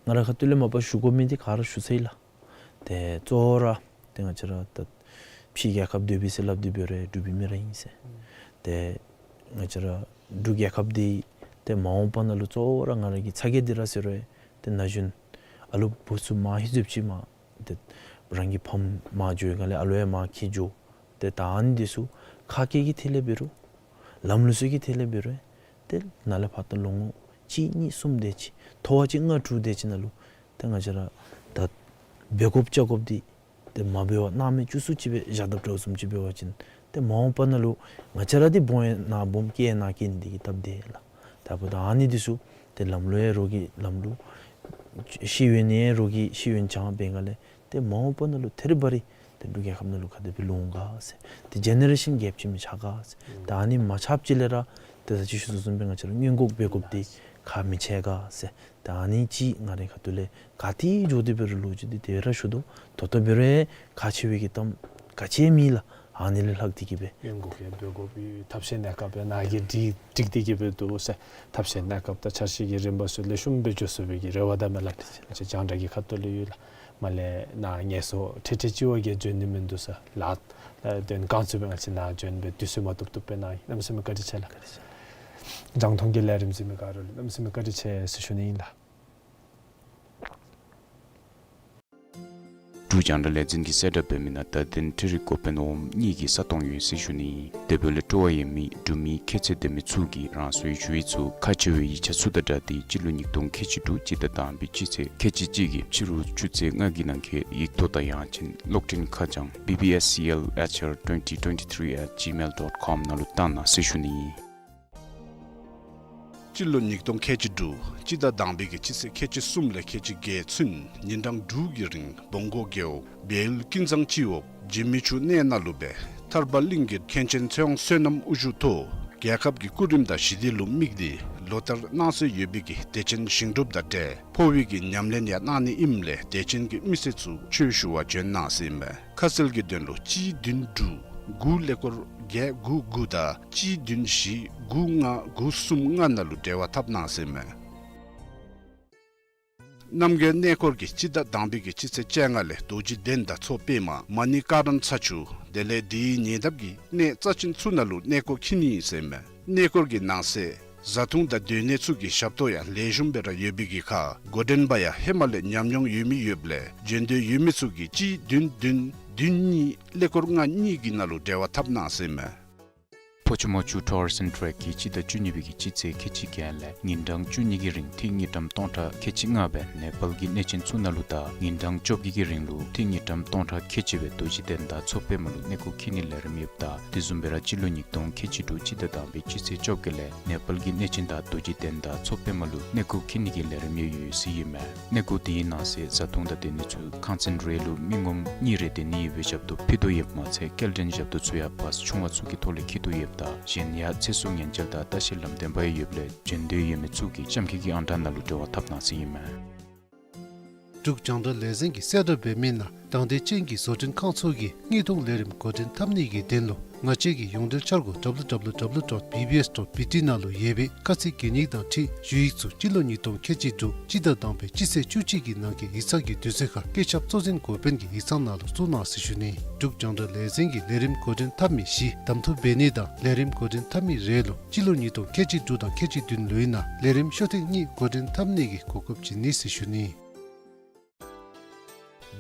ང་རའི་ཁ་ཐུག་ལས་མ་པ་ཞུ་དགོ་མི་འདི་ག་ར་ཞུ་ཚར་ཡི་ལགས། ཏེ་གཙོ་བོ་ར་ཏེ་ང་བཅས་ར་ད་ཕྱི་རྒྱལ་ཁབ་སྡོད་པའི་ཟེར་སླབ་དེ་འབད་རུང་འབྲུག་པའི་མི་ར་ཨིན་ཟེར། ཏེ་ང་བཅས་ར་འབྲུག་རྒྱལ་ཁབ་འདི་ཏེ་མ་འོངས་པ་ནང་ལུ་གཙོ་བོ་ར་ང་ར་གི་ཚ་གྱང་འདི་ར་ཟེར་རུང་ཏེ་ན་གཞོན་ཨ་ལུ་བུ་ཚུ་མང་ཧིང་སོབ་ཅིག་མར་ཏེ་རང་གི་ཕམ་མར་འགྱོ་བའི་སྒང་ལས་ཨ་ལུ་ཡང་མར་འཁྱིད་འགྱོ། ཏེ་ད་ཨ་ནི་འདི་ཚུ་ཁ་སྐད་ཀྱི་ཐད་ལས་འབད་རུང་ལམ་ལུགས་ཚུ་གི་ཐད་ལས་འབད་རུང་ཏེ་ནཱ་ལས་ཕར་ད་ལོ་ངོ་གཅིག་གཉིས་གསུམ་དེ་ཅིག་ཐོ་བ་གཅིག་ལྔ་དྲུག་དེ་ཅིག་ནང་ལུ་ཏེ་ང་བཅས་ར་ད་འབད་དགོཔ་བཅའ་དགོཔ་འདི་ཏེ་མ་འབད་བར་སྣང་མེད་བཅུག་སུ་ཅིག་སྦེ་བཞག་དཔ་འདྲཝ་བཟུམ་ཅིག་འབད་བ་ཅིན་ཏེ་མ་འོངས་པ་ནང་ལུ་ང་བཅས་ར་འདི་སྦོམ་ཡང་ན་སྦོམ་སྐྱེས་ཡང་ན་སྐྱེས་ནི་འདི་གིས་སྟབས་བདེ་ལགས། ད་འབདཝ་ད་ཨ་ནི་འདི་ཚུ་ཏེ་ལམ་ལུགས་ཡང་རོགས་ཀྱིས་ལམ་ལུགས་ཤེས་ཡོན་ཡང་རོགས་ཀྱིས་ཤེས་ཡོན་སྦྱང་འབད་སྒང་ལས་ཏེ་མ་འོངས་པ་ནང་ལུ་ཐད་རི་བ་རི་ཏེ་འབྲུག་རྒྱལ་ཁབ་ནང་ལུ་ག་དེ་སྦེ་ལོང་ག་ཟེར། ཏེ་ཇེ་ནེ་རེ་ཤཱན་གེབ་ཅིག་མི་ཆགས་ག་ཟེར། ད་ཨ་ནི་མ་ཆགསཔ་ཅིག་ལས་ར་ཏེ་ད་ཅི་ཞུ་དོ་བཟུམ་སྦེ་ང་བཅས་ར་སྔོན་འགོག་འབད་དགོཔ་འདི་ཁག་མི་ཆེ་ག་ཟེར། ད་ཨ་ནི་ཅིག་ང་རའི་ཁ་ཐུག་ལས་ག་ཏེ་འགྱོ་དེ་འབད་རུང་ལོ་རྒྱུས་འདི་དེ་སྦེ་ར་ཞུ་དོ། ད་ལྟོ་འབད་རུང་ཁག་ཆེ་བའི་གི་གཏམ་ག་ཅི་ཡང་མེད་ལགས། ཨ་ནི་ལས་ལྷག་སྟེ་གི་སྦེ་སྔོན་འགོག་ཡང་འབད་དགོཔ་ཡོད། ཐབས་ཤེས་གནས་སྐབས་ཡང་ནཱ་གིས་སྒྲིག་སྒྲིག་སྟེ་གི་སྦེ་འདུག་ཟེར། ཐབས་ཤེས་གནས་སྐབས་དང་འཆར་གཞི་གི་རིམ་པ་ཚུ་ལེགས་ཤོམ་སྦེ་འགྱོ་ཚུགས་པའི་གི་རེ་བ་དང་སྨོན་ལམ་ང་བཅས་རྒྱང་བསྒྲགས་ཀྱི་ཁ་ཐུག་ལས་ཡོད་ལགས། མར་ལས་ནཱ་ངལ་གསོ་ཁྲིག་ཁྲི་ཅིག་བ་གིས་འབྱོན་ནི་མིན་འདུག་ཟེར་ལགས། ཨ་དོན་གང་ཚུད་སྦེ་ང་བཅས་ནཱ་འབྱོན་སྦེ་དུས་ཚོད་མ་ཐོབ་ཐོབ་སྦེ་གནང་ཡི། གནམ་མེད་ས་མེད་བཀའ་དྲིན་ཆེ་ལགས། རྒྱང་མཐོང་གི་ལས་རིམ་གཟིགས་མི་ག་ར་ལུ་གནམ་མེད་ས་མེད་བཀའ་དྲིན་ཆེ་ཟེར་ཞུ་ནི་ཨིན་ལགས། འབྲུག་རྒྱང་བསྒྲགས་ལས་འཛིན་གྱིས་གསལ་བསྒྲགས་འབད་མི་ནང་བརྡ་དོན་འཕྲུལ་རིག་འགོ་དཔོན་འོགམ་གཉིས་ཀྱི་ས་སྟོང་ཡོད་ཟེར་ཞུ་ནི། དེ་འབདཝ་ལས་སྤྲོ་བ་ཡོད་མི་འབྲུག་མི་ཁྱད་ཚད་ལྡན་མི་ཚུ་གིས་རང་སོའི་ཞུ་ཡིག་ཚུ་ཁག་ཆེ་བའི་ཡིག་ཆ་ཚུ་དང་སྦྲགས་ཏེ་སྤྱི་ལོ་ཉིས་སྟོང་ཁལ་གཅིག་དྲུག་སྤྱི་ཟླ་དང་པའི་སྤྱི་ཚེས་ཁལ་གཅིག་གཅིག་གི་ཕྱི་རུ་ཆུ་ཚོད་ལྔ་གི་ནང་འཁོད་ཡིག་ཐོག་དང་ཡང་ཅིན་གློག་འཕྲིན་ཁ་བྱང་B B S C L H R twenty twenty-three at gmail dot com ནང་ལུ་བཏང་གནང་ཟེར་ཞུ་ནི། སྤྱི་ལོ་ཉིས་སྟོང་ཁལ་གཅིག་དྲུག་སྤྱི་ཟླ་དང་པའི་གི་སྤྱི་ཚེས་ཁལ་གཅིག་གསུམ་ལས་ཁལ་གཅིག་བརྒྱད་ཚུན་ཉིན་གྲངས་དྲུག་གི་རིང་བོང་སྒོ་རྒེད་འོག་བེལ་ཀུན་བཟང་སྤྱི་འོག་འཇིགས་མེད་ཆུ་གནས་ནང་ལུ་སྦེ་ ཐར་པ་གླིང་གི་མཁན་ཆེན་ཚེ་དབང་བསོད་ནམས་དབུ་བཞུགས་ཐོག་རྒྱལ་ཁབ་ཀྱི་སྐུ་རིམ་དང་ཞི་བདེ་ལུ་དམིགས་ཏེ་ལོ་ལྟར་གནང་སྲོལ་ཡོད་པའི་གི་བདེ་ཆེན་ཞིང་སྒྲུབ་དང་འབྲེལ་འཕོ་བའི་གི་ཉམས་ལེན་ཡང་གནང་ནི་ཨིནམ་ལས་བདེ་ཆེན་གྱི་མི་སེར་ཚུ་ཆོས་ཞུ་བར་བྱོན་གནང་ཟེར་ཨིན་མས། ཁ་གསལ་གྱི་དོན་ལུ་གཅིག་བདུན་དྲུག་དགུ་ཀླད་ཀོར་བརྒྱད་དགུ་དགུ་དང་གཅིག་བདུན་བཞི་དགུ་ལྔ་དགུ་གསུམ་ལྔ་ནང་ལུ་འབྲེལ་བ་འཐབ་གནང་ཟེར་ཨིན་མས། རྣམ་རྒྱལ་གནས་སྐོར་གྱིས་སྤྱི་ཟླ་དང་པའི་གི་སྤྱི་ཚེས་བཅོ་ལྔ་ལས་རྡོ་རྗེ་གདན་དང་མཚོ་པདྨ་མ་ཎི་ཀ་རམ་ཚ་ཆུ་དེ་ལས་དེའི་ཉེ་འདབས་ཀྱི་གནས་རྩ་ཆེན་ཚུ་ནང་ལུ་གནས་སྐོར་འཁྱིད་ནི་ཨིན་ཟེར་ཨིན་མས། གནས་སྐོར་གྱི་ནང་གསེས་བཟའ་འཐུང་དང་སྡོད་གནས་ཚུ་གི་ཞབས་ཏོག་ཡང་ལེགས་ཤོམ་སྦེ་ར་ཡོད་པའི་གི་ཁར་འགོ་འདྲེན་པ་ཡང་ཧེ་མ་ལས་ཉམས་མྱོང་ཡོད་མི་ཡོདཔ་ལས་བྱོན་འདོད་ཡོད་མི་ཚུ་གིས་གཅིག་བདུན་བདུན་བདུན་གཉིས་ཀླད་ཀོར་ལྔ་གཉིས་ཀྱི་ནང་ལུ་འབྲེལ་བ་འཐབ་གནང་ཟེར་ཨིན་མས། ཕོ་ཆུ་མོ་ཆུ་ཊུ་ཨར་སི་ཊམ་ཊེག་གིས་སྤྱི་ཟླ་བཅུ་གཉིས་པའི་གི་སྤྱི་ཚེས་ཁལ་གཅིག་བརྒྱད་ལས་ཉིན་གྲངས་བཅུ་གཉིས་ཀྱི་རིང་ཐིག་དངུལ་ཀྲམ་སྟོང་ཕྲག་ཁལ་གཅིག་ལྔ་སྦེ་ནེ་པཱལ་གྱི་གནས་ཆེན་ཚུ་ནང་ལུ་དང་ཉིན་གྲངས་བཅོ་བརྒྱད་ཀྱི་རིང་ལུ་ཐིག་དངུལ་ཀྲམ་སྟོང་ཕྲག་ཁལ་གཅིག་སྦེ་རྡོ་རྗེ་གདན་དང་མཚོ་པདྨ་ལུ་གནས་སྐོར་འཁྱིད་ནིའི་ལས་རིམ་ཡོདཔ་ད་དེ་བཟུམ་སྦེ་ར་སྤྱི་ལོ་ཉིས་སྟོང་ཁལ་གཅིག་དྲུག་སྤྱི་ཟླ་དང་པའི་སྤྱི་ཚེས་བཅོ་བརྒྱད་ལས་ནེ་པཱལ་གྱི་གནས་ཆེན་དང་རྡོ་རྗེ་གདན་དང་མཚོ་པདྨ་ལུ་གནས་སྐོར་འཁྱིད་ནིའི་ལས་རིམ་ཡང་ཡོད་ཟེར་ཨིན་མས། གནས་སྐོར་དེའི་ནང་གསེས་བཟའ་འཐུང་དང་སྡོད་གནས་ཚུ་ཁང་ཚན་རེ་ལུ་མི་ངོམ་གཉིས་རེ་སྡོད་ནི་ཡོད་པའི་ཞབས་ཏོག་ཕུལ་དོ་ཡོདཔ་མ་ཚད་སྐྱེལ་འདྲེན་ཞབས་ཏོག་ཚུ་ཡང་བཱསི་ཆུང་བ་ཚུ་གི་ཐོག་ལས་འཁྱིད་དོ་ཡོདཔ་ད་གཞན་ཡང་ཚེ་སྲོག་ཉེན་བཅོལ་དང་ལྟ་བཤལ་ལམ་སྟོན་པ་ཡང་ཡོདཔ་ལས་བྱོན་འདོད་ཡོད་མི་ཚུ་གིས་གཤམ་འཁོད་ཀྱི་ཨང་གྲངས་ནང་ལུ་འབྲེལ་བ་འཐབ་གནང་ཟེར་ཨིན་མས། འབྲུག་རྒྱང་བསྒྲགས་ལས་འཛིན་གྱིས་གསལ་བསྒྲགས་འབད་མི་ནང་དང་འདོད་ཅན་གྱི་བཟོ་སྐྲུན་ཁང་ཚུ་གིས་དངོས་བསྡོམས་ལས་རིམ་འགོ་འདྲེན་འཐབ་ནི་གི་དོན་ལུ་ང་བཅས་ཀྱི་ཡོངས་འབྲེལ་འཆར་སྒོ་W W W dot B B S dot B T ནང་ལུ་ཡོད་པའི་ཁ་ཚིག་གི་ཉིག་དང་འཁྲིལ་ཞུ་ཡིག་ཚུ་སྤྱི་ལོ་ཉིས་སྟོང་ཁལ་གཅིག་དྲུག་སྤྱི་ཟླ་དང་པའི་སྤྱི་ཚེས་བཅུ་གཅིག་གི་ནང་གི་ཡིག་ཚང་གི་དུས་ཚོད་ཁར་སྐུ་ཞབས་གཙོ་འཛིན་འགོ་དཔོན་གྱི་ཡིག་ཚང་ནང་ལུ་བཙུགས་གནང་ཟེར་ཞུ་ནི། འབྲུག་རྒྱང་བསྒྲགས་ལས་འཛིན་གྱིས་ལས་རིམ་འགོ་འདྲེན་འཐབ་མི་བཞི་གདམ་འཐུ་འབད་ནི་དང་ལས་རིམ་འགོ་འདྲེན་འཐབ་མི་རེ་ལུ་སྤྱི་ལོ་ཉིས་སྟོང་ཁལ་གཅིག་དྲུག་དང་ཁལ་གཅིག་བདུན་ལོའི་ནང་ལས་རིམ་ཤོག་ཐེངས་གཉིས་འགོ་འདྲེན་འཐབ་ནི་གི་གོ་སྐབས་བྱིན་ནི་ཟེར་ཞུ་ནི།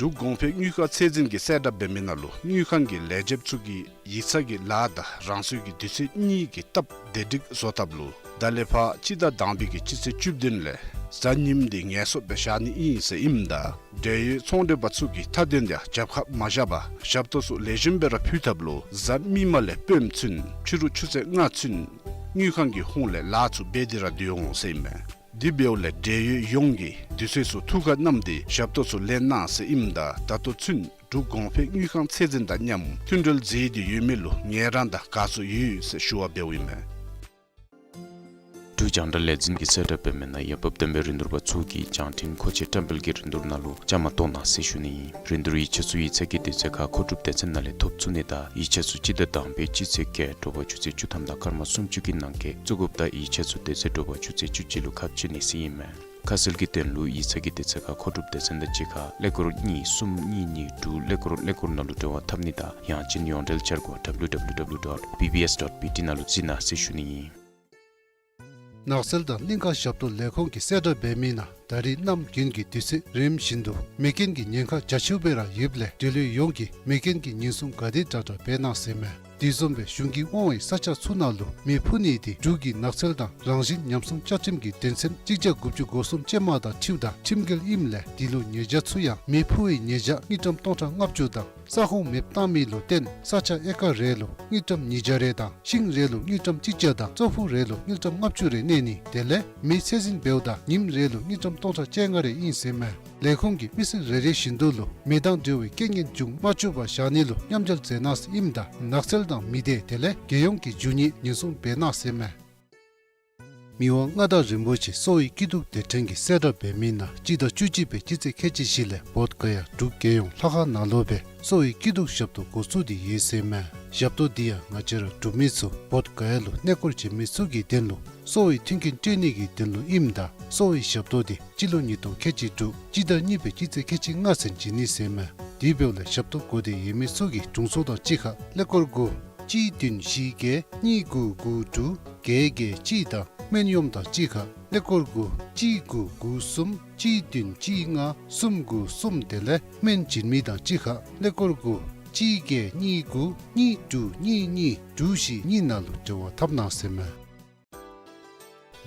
འབྲུག་གོང་འཕེལ་དངུལ་ཁང་ཚད་འཛིན་གྱིས་གསལ་བསྒྲགས་འབད་མི་ནང་ལུ་དངུལ་ཁང་གི་ལས་བྱེདཔ་ཚུ་གིས་ཡིག་ཚང་གི་ལཱ་དང་རང་སོའི་གི་དུས་ཚོད་གཉིས་ཀྱི་སྟབས་བདེ་སྒྲིག་བཟོ་ཐབས་ལུ་ད་ལས་ཕར་སྤྱི་ཟླ་དང་པའི་གི་སྤྱི་ཚེས་བཅུ་བདུན་ལས་གཟའ་ཉིམ་འདི་ངལ་གསོ་སྦེ་བཞག་ནི་ཨིན་ཟེར་ཨིནམ་ད་འབྲེལ་ཡོད་ཚོང་འབྲེལ་པ་ཚུ་གིས་མཐའ་དོན་ཡང་རྒྱབ་ཁར་མ་བཞག་པར་ཞབས་ཏོག་ཚུ་ལེགས་ཤོམ་སྦེ་ར་ཕུལ་ཐབས་ལུ་གཟའ་མིག་དམར་ལས་སྤེནམ་ཚུན་ཕྱི་རུ་ཆུ་ཚོད་ལྔ་ཚུན་དངུལ་ཁང་གི་ཧོངས་ལས་ལཱ་ཚུ་འབད་དེ་ར་སྡོད་འོང་ཟེར་ཨིན་མས། དེ་འབདཝ་ལས་འབྲེལ་ཡོད་ཡོངས་ཀྱིས་དུས་ཚོད་ཚུ་ཐུགས་ཁར་བསྣམས་ཏེ་ཞབས་ཏོག་ཚུ་ལེན་གནང་ཟེར་ཨིནམ་ད་ད་ལྟོ་ཚུན་འབྲུག་གོང་འཕེལ་དངུལ་ཁང་ཚད་འཛིན་དང་མཉམ་མཐུན་འབྲེལ་མཛད་དེ་ཡོད་མི་ལུ་ངལ་རངས་དང་དགའ་ཚོར་ཡོད་ཟེར་ཞུ་བ་འབདཝ་ཨིན་མས། འབྲུག་རྒྱང་བསྒྲགས་ལས་འཛིན་གྱིས་གསལ་བསྒྲགས་འབད་མི་ནང་འོས་འབབ་ལྡན་པའི་རིན་བསྡུར་པ་ཚུ་གིས་བྱང་ཁྲིམས་མཁོ་ཆས་བཀྲམ་སྤེལ་གྱི་རིན་བསྡུར་ནང་ལུ་བཅའ་མར་གཏོགས་གནང་ཟེར་ཞུ་ནི་ཨིན། རིན་བསྡུར་ཡིག་ཆ་ཚུ་ཡིག་ཚང་གི་དུས་ཚོད་ཁར་མཁོ་སྒྲུབ་སྡེ་ཚན་ནང་ལས་ཐོབ་ཚུགས་ནི་དང་ཡིག་ཆ་ཚུ་སྤྱི་ཟླ་དང་པའི་སྤྱི་ཚེས་བརྒྱད་དྲོ་པ་ཆུ་ཚོད་བཅུ་ཐམ་དང་སྐར་མ་སུམ་ཅུ་གི་ནང་འཁོད་བཙུགས་དགོཔ་དང་ཡིག་ཆ་ཚུ་དེ་ཚེ་དྲོ་པ་ཆུ་ཚོད་བཅུ་གཅིག་ལུ་ཁ་ཕྱེ་ནི་ཟེར་ཨིན་མས། ཁ་གསལ་གྱི་དོན་ལུ་ཡིག་ཚང་གི་དུས་ཚོད་ཁར་མཁོ་སྒྲུབ་སྡེ་ཚན་དང་གཅིག་ཁར་ཀླད་ཀོར་གཉིས་གསུམ་གཉིས་གཉིས་དྲུག་ཀླད་ཀོར་ཀླད་ཀོར་ནང་ལུ་འབྲེལ་བ་འཐབ་ནི་དང་ཡང་ཅིན་ཡོངས་འབྲེལ་འཆར་སྒོ་W W W dot B B S dot B T ནང་ལུ་གཟིགས་གནང་ཟེར་ཞུ་ནི་ཨིན། ནགས་ཚལ་དང་གླིང་ཁ་ཞབས་ཏོག་ལས་ཁུངས་ཀྱིས་གསལ་བསྒྲགས་འབད་མི་ནང་ད་རིས་གནམ་དགུན་གྱི་དུས་ཚོད་རིམ་བཞིན་དུ་མེ་རྐྱེན་གྱི་ཉེན་ཁ་རྒྱ་ཆེཝ་སྦེ་ར་ཡོདཔ་ལས་འབྲེལ་ཡོད་ཡོངས་ཀྱིས་མེ་རྐྱེན་གྱི་ཉེན་སྲུང་ག་དེ་དྲག་དྲག་འབད་གནང་ཟེར་ཨིན་མས། དེ་བཟུམ་སྦེ་གཞུང་གིས་དབང་བའི་ས་ཆ་ཚུ་ནང་ལུ་མེ་ཕུ་ནི་དེ་འབྲུག་གི་ནགས་ཚལ་དང་རང་བཞིན་ཉམས་སྲུང་བཅའ་ཁྲིམས་ཀྱི་དོན་ཚན་གཅིག་བརྒྱ་དགུ་བཅུ་གོ་གསུམ་ཅན་མ་དང་འཁྲིལཝ་ད་ཁྲིམས་འགལ་ཨིནམ་ལས་དེ་ལུ་ཉེས་བྱ་ཚུ་ཡང་མེ་ཕུ་བའི་ཉེས་བྱ་དངུལ་ཀྲམ་སྟོང་ཕྲག་ལྔ་བཅུ་དང་ས་ཁོངས་མེདཔ་བཏང་མི་ལུ་བརྟེན་ས་ཆ་ཨེ་ཀར་རེ་ལུ་དངུལ་ཀྲམ་ཉིས་བརྒྱ་རེ་དང་ཤིང་རེ་ལུ་དངུལ་ཀྲམ་གཅིག་བརྒྱ་དང་ཙོག་ཕུ་རེ་ལུ་དངུལ་ཀྲམ་ལྔ་བཅུ་རེ་གནས་ནི་དེ་ལས་མེ་ཚད་འཛིན་འབདཝ་ད་ཉིནམ་རེ་ལུ་དངུལ་ཀྲམ་སྟོང་ཕྲག་བཅོ་ལྔ་རེ་ཨིན་ཟེར་ཨིན་མས། ལས་ཁུངས་ཀྱིས་མི་སེར་རེ་རེ་བཞིན་དུ་ལུ་མེ་དང་འབྲེལ་བའི་རྐྱེན་ངན་འབྱུང་མ་བཅུག་པར་བཞག་ནི་ལུ་མཉམ་འབྲེལ་མཛད་གནང་ཟེར་ཨིནམ་ད་ནགས་ཚལ་དང་མི་སྡེ་དེ་ལས་རྒྱལ་ཡོངས་ཀྱི་རྒྱུ་དངོས་ཉེན་སྲུང་འབད་གནང་ཟེར་ཨིན་མས། མི་དབང་མངའ་བདག་རིན་པོ་ཆེ་གསོ་བའི་སྐྱིད་སྡུག་སྡེ་ཕྲན་གྱིས་གསལ་བསྒྲགས་འབད་མི་ནང་སྤྱི་ཟླ་བཅུ་གཅིག་པའི་སྤྱི་ཚེས་ཁལ་གཅིག་བཞི་ལས་བོདྷ་ག་ཡ་འབྲུག་རྒྱལ་ཡོངས་ལྷ་ཁང་ནང་ལུ་སྦེ་གསོ་བའི་སྐྱིད་སྡུག་ཞབས་ཏོག་འགོ་བཙུགས་ཏེ་ཡོད་ཟེར་ཨིན་མས། ཞབས་ཏོག་འདི་ཡང་ང་བཅས་ར་འབྲུག་མི་ཚུ་བོདྷ་ག་ཡ་ལུ་གནས་སྐོར་བྱོན་མི་ཚུ་གི་དོན་ལུ་གསོ་བའི་མཐུན་རྐྱེན་སྤྲོད་ནི་གི་དོན་ལུ་ཨིནམ་ད་གསོ་བའི་ཞབས་ཏོག་འདི་སྤྱི་ལོ་ཉིས་སྟོང་ཁལ་གཅིག་དྲུག་སྤྱི་ཟླ་གཉིས་པའི་སྤྱི་ཚེས་ཁལ་གཅིག་ལྔ་ཚུན་བྱིན་ནི་ཟེར་ཨིན་མས། དེ་འབདཝ་ལས་ཞབས་ཏོག་དགོས་འདོད་ཡོད་མི་ཚུ་གིས་དྲུང་འཚོ་དང་གཅིག་ཁར་ཀླད་ཀོར་དགུ་གཅིག་བདུན་བཞི་བརྒྱད་གཉིས་དགུ་དགུ་དྲུག་བརྒྱད་བརྒྱད་གཅིག་དང་སྨན་གཡོགམ་དང་གཅིག་ཁར་ཀླད་ཀོར་དགུ་གཅིག་དགུ་དགུ་གསུམ་གཅིག་བདུན་གཅིག་ལྔ་གསུམ་དགུ་གསུམ་དེ་ལས་སྨན་བྱིན་མི་དང་གཅིག་ཁར་ཀླད་ཀོར་དགུ་གཅིག་བརྒྱད་གཉིས་དགུ་གཉིས་དྲུག་གཉིས་གཉིས་དྲུག་བཞི་གཉིས་ནང་ལུ་འབྲེལ་བ་འཐབ་གནང་ཟེར་ཨིན་མས།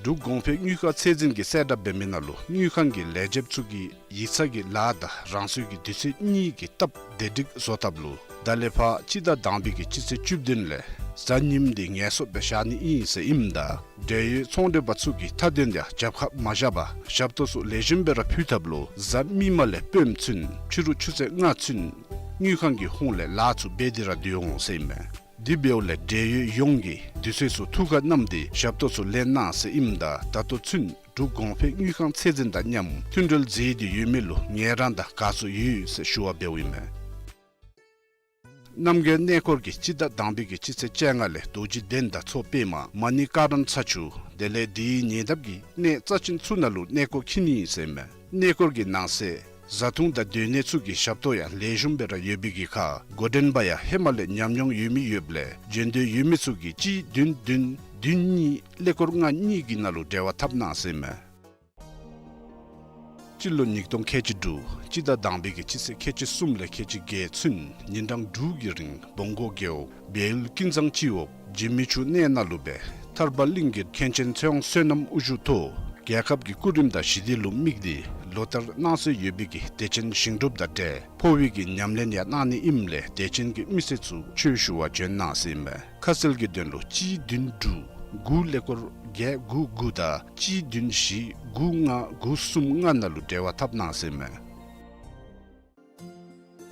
འབྲུག་གོང་འཕེལ་དངུལ་ཁང་ཚད་འཛིན་གྱིས་གསལ་བསྒྲགས་འབད་མི་ནང་ལུ་དངུལ་ཁང་གི་ལས་བྱེདཔ་ཚུ་གིས་ཡིག་ཚང་གི་ལཱ་དང་རང་སོའི་གི་དུས་ཚོད་གཉིས་ཀྱི་སྟབས་བདེ་སྒྲིག་བཟོ་ཐབས་ལུ་ད་ལས་ཕར་སྤྱི་ཟླ་དང་པའི་གི་སྤྱི་ཚེས་བཅུ་བདུན་ལས་གཟའ་ཉིམ་འདི་ངལ་གསོ་སྦེ་བཞག་ནི་ཨིན་ཟེར་ཨིནམ་ད་འབྲེལ་ཡོད་ཚོང་འབྲེལ་པ་ཚུ་གིས་མཐའ་དོན་ཡང་རྒྱབ་ཁར་མ་བཞག་པར་ཞབས་ཏོག་ཚུ་ལེགས་ཤོམ་སྦེ་ར་ཕུལ་ཐབས་ལུ་གཟའ་མིག་དམར་ལས་སྤེནམ་ཚུན་ཕྱི་རུ་ཆུ་ཚོད་ལྔ་ཚུན་ དངུལ་ཁང་གི་ཧོངས་ལས་ལཱ་ཚུ་འབད་དེ་ར་སྡོད་འོང་ཟེར་ཨིན་མས། དེ་འབདཝ་ལས་འབྲེལ་ཡོད་ཡོངས་ཀྱིས་དུས་ཚོད་ཚུ་ཐུགས་ཁར་བསྣམས་ཏེ་ཞབས་ཏོག་ཚུ་ལེན་གནང་ཟེར་ཨིནམ་ད་ད་ལྟོ་ཚུན་འབྲུག་གོང་འཕེལ་དངུལ་ཁང་ཚད་འཛིན་དང་མཉམ་མཐུན་འབྲེལ་མཛད་དེ་ཡོད་མི་ལུ་ངལ་རངས་དང་དགའ་ཚོར་ཡོད་ཟེར་ཞུ་བ་འབདཝ་ཨིན་མས། རྣམ་རྒྱལ་གནས་སྐོར་གྱིས་སྤྱི་ཟླ་དང་པའི་གི་སྤྱི་ཚེས་བཅོ་ལྔ་ལས་རྡོ་རྗེ་གདན་དང་མཚོ་པདྨ་མ་ཎི་ཀ་རན་ཚ་ཆུ་དེ་ལས་དེའི་ཉེ་འདབས་ཀྱི་གནས་རྩ་ཆེན་ཚུ་ནང་ལུ་གནས་སྐོར་འཁྱིད་ནི་ཨིན་ཟེར་ཨིན་མས། གནས་སྐོར་གྱི་ནང་གསེས་བཟའ་འཐུང་དང་སྡོད་གནས་ཚུ་གི་ཞབས་ཏོག་ཡང་ལེགས་ཤོམ་སྦེ་ར་ཡོད་པའི་གི་ཁར་འགོ་འདྲེན་པ་ཡང་ཧེ་མ་ལས་ཉམས་མྱོང་ཡོད་མི་ཡོདཔ་ལས་འབྱོན་འདོད་ཡོད་མི་ཚུ་གིས་གཅིག་བདུན་བདུན་བདུན་གཉིས་ཀླད་ཀོར་ལྔ་གཉིས་ཀྱི་ནང་ལུ་འབྲེལ་བ་འཐབ་གནང་ཟེར་ཨིན་མས། སྤྱི་ལོ་ཉིས་སྟོང་ཁལ་གཅིག་དྲུག་སྤྱི་ཟླ་དང་པའི་གི་སྤྱི་ཚེས་ཁལ་གཅིག་གསུམ་ལས་ཁལ་གཅིག་བརྒྱད་ཚུན་ཉིན་གྲངས་དྲུག་གི་རིང་བོང་སྒོ་རྒེད་འོག་སྦེ་ཡུལ་ཀུན་བཟང་སྤྱི་འོག་འཇིགས་མེད་ཆུ་གནས་ནང་ལུ་སྦེ་ཐར་པ་གླིང་གི་མཁན་ཆེན་ཚེ་དབང་བསོད་ནམས་དབུ་བཞུགས་ཐོག་རྒྱལ་ཁབ་ཀྱི་སྐུ་རིམ་དང་ཞི་བདེ་ལུ་དམིགས་ཏེ་ལོ་ལྟར་གནང་སྲོལ་ཡོད་པའི་གི་བདེ་ཆེན་ཞིང་སྒྲུབ་དང་འབྲེལ་འཕོ་བའི་གི་ཉམས་ལེན་ཡང་གནང་ནི་ཨིནམ་ལས་དད་ཅན་གྱི་མི་སེར་ཚུ་ཆོས་ཞུ་བར་འབྱོན་གནང་ཟེར་ཨིན་མས། ཁ་གསལ་གྱི་དོན་ལུ་གཅིག་བདུན་དྲུག་དགུ་ཀླད་ཀོར་བརྒྱད་དགུ་དགུ་དང་གཅིག་བདུན་བཞི་དགུ་ལྔ་དགུ་གསུམ་ལྔ་ནང་ལུ་འབྲེལ་བ་འཐབ་གནང་ཟེར་ཨིན་མས།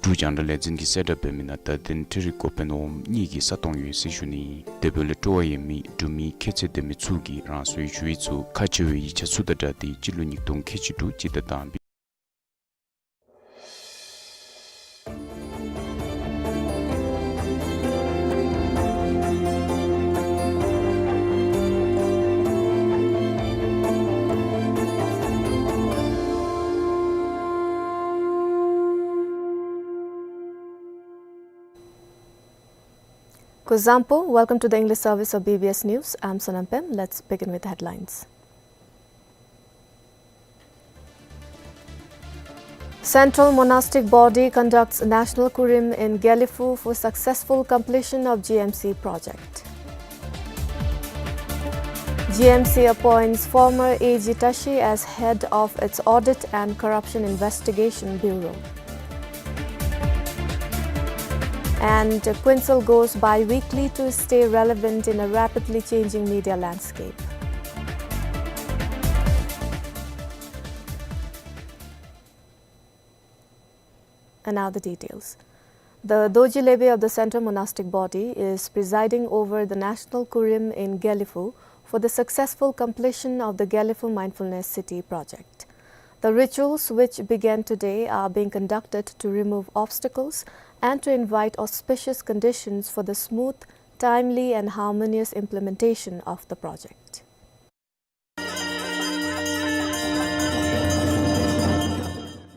འབྲུག་རྒྱང་བསྒྲགས་ལས་འཛིན་གྱིས་གསལ་བསྒྲགས་འབད་མི་ནང་བརྡ་དོན་འཕྲུལ་རིག་འགོ་དཔོན་འོགམ་གཉིས་ཀྱིས་ས་སྟོང་ཡོད་ཟེར་ཞུ་ནི། དེ་འབདཝ་ལས་སྤྲོ་བ་ཡོད་མི་འབྲུག་མི་ཁྱད་ཚད་ལྡན་མི་ཚུ་གིས་རང་སོའི་ཞུ་ཡིག་ཚུ་ཁག་ཆེ་བའི་ཡིག་ཆ་ཚུ་དང་སྦྲགས་ཏེ་སྤྱི་ལོ་ཉིས་སྟོང་ཁལ་གཅིག་དྲུག་སྤྱི་ཟླ་དང་པའི། Kuzuzangpo, welcome to the English service of B B S News. I'm Sonam Pem. Let's begin with the headlines. Central Monastic Body conducts National Kurim in Gelephu for successful completion of G M C project. G M C appoints former A G Tashi as head of its Audit and Corruption Investigation Bureau. And Quincil goes bi-weekly to stay relevant in a rapidly changing media landscape. And now the details. The Dorji Lebe of the Central Monastic Body is presiding over the National Kurim in Gelephu for the successful completion of the Gelephu Mindfulness City project. The rituals which began today are being conducted to remove obstacles and to invite auspicious conditions for the smooth, timely and harmonious implementation of the project.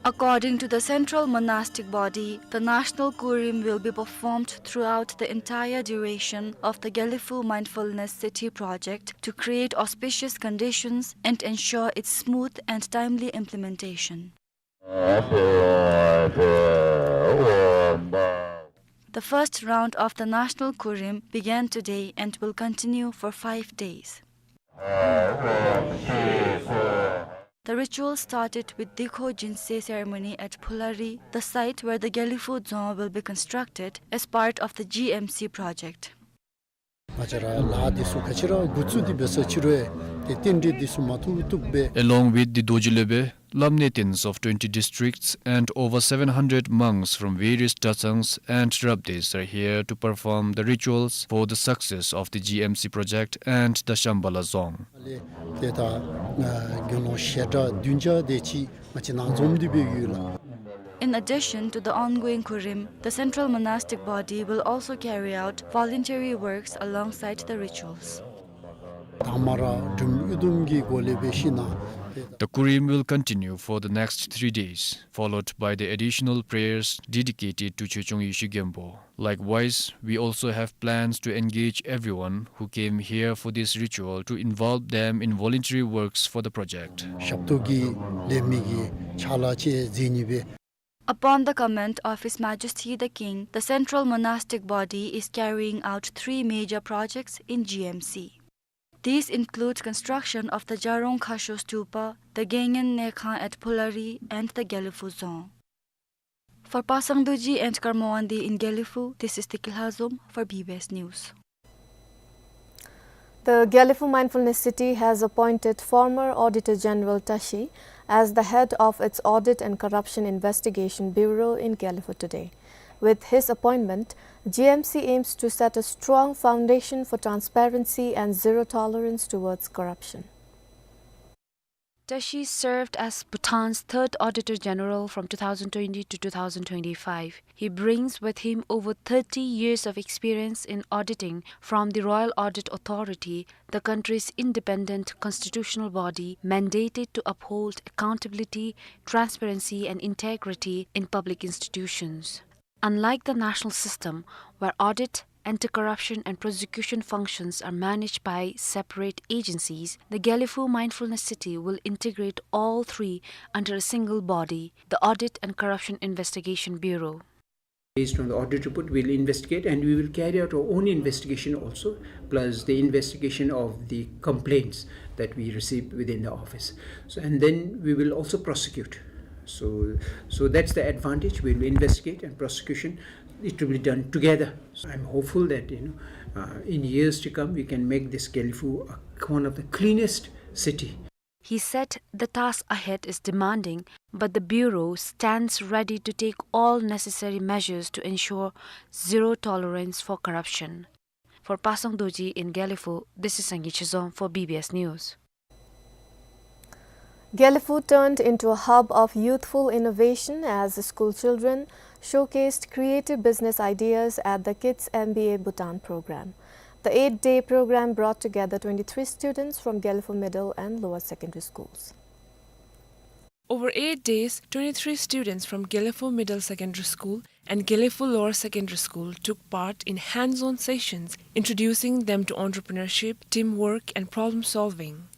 According to the Central Monastic Body, the National Kurim will be performed throughout the entire duration of the Gelephu Mindfulness City project to create auspicious conditions and ensure its smooth and timely implementation. The first round of the National Kurim began today and will continue for five days. The ritual started with Dikho Jinse ceremony at Phulari, the site where the Gelephu Dzong will be constructed as part of the G M C project. ང་བཅས་ར་ལཱ་འདི་ཚུ་ག་ཅི་ར་འགོ་བཙུགས་ཏེ་འབད་ས་ཅི་རུང་ཏེ་རྟེན་འབྲེལ་འདི་ཚུ་མ་ཐུབ་ཐུབ་སྦེ། Along with the Dorji Lebe, Lamne Tens of twenty districts and over seven hundred monks from various Dratsangs and Rabdes are here to perform the rituals for the success of the G M C project and the Shambala Dzong. ལས་ཏེ་ད་ཨ་དགེ་སློང་ཞལ་གྲངས་བདུན་བརྒྱ་དེ་ཅིག་ང་བཅས་ནང་འཛོམས་ཏེ་སྦེ་ཡོད་ལགས། In addition to the ongoing Kurim, the Central Monastic Body will also carry out voluntary works alongside the rituals. དང་པ་ར་སྒྲུབ་ཡིག་འདོན་གྱི་སྒོ་ལས་འབད་ཞིནམ་ལས། The Kurim will continue for the next three days, followed by the additional prayers dedicated to Choechong Yeshe Genpo. Likewise, we also have plans to engage everyone who came here for this ritual to involve them in voluntary works for the project. ཞབས་ཏོག་གི་ལས་མི་གི་ཕྱག་ལཱ་ཅིག་མཛད་ནི་སྦེ། Upon the command of His Majesty the King, the Central Monastic Body is carrying out three major projects in G M C. These include construction of the Jarong Khasho Stupa, the Gengen Nekhan at Phulari, and the Gelephu Dzong. For Pasang Dorji and Karma Wangdi in Gelephu, this is Tiki Lhazom for B B S News. The Gelephu Mindfulness City has appointed former Auditor General Tashi as the head of its Audit and Corruption Investigation Bureau in Gelephu today. With his appointment, G M C aims to set a strong foundation for transparency and zero tolerance towards corruption. Tashi served as Bhutan's third Auditor General from two thousand twenty to two thousand twenty-five. He brings with him over thirty years of experience in auditing from the Royal Audit Authority, the country's independent constitutional body mandated to uphold accountability, transparency, and integrity in public institutions. Unlike the national system, where audit, anti-corruption, and prosecution functions are managed by separate agencies, the Gelephu Mindfulness City will integrate all three under a single body, the Audit and Corruption Investigation Bureau. Based on the audit report, we'll investigate and we will carry out our own investigation also, plus the investigation of the complaints that we receive within the office. So, and then we will also prosecute. So, so that's the advantage. We'll investigate and prosecution, it will be done together. So I'm hopeful that, you know, uh, in years to come, we can make this Gelephu a, one of the cleanest city. He said the task ahead is demanding, but the Bureau stands ready to take all necessary measures to ensure zero tolerance for corruption. For Pasang Dorji in Gelephu, this is Sangay Chezom for B B S News. Gelephu turned into a hub of youthful innovation as the school children showcased creative business ideas at the Kids M B A Bhutan program. The eight-day program brought together twenty-three students from Gelephu Middle and Lower Secondary Schools. Over eight days, twenty-three students from Gelephu Middle Secondary School and Gelephu Lower Secondary School took part in hands-on sessions, introducing them to entrepreneurship, teamwork, and problem solving.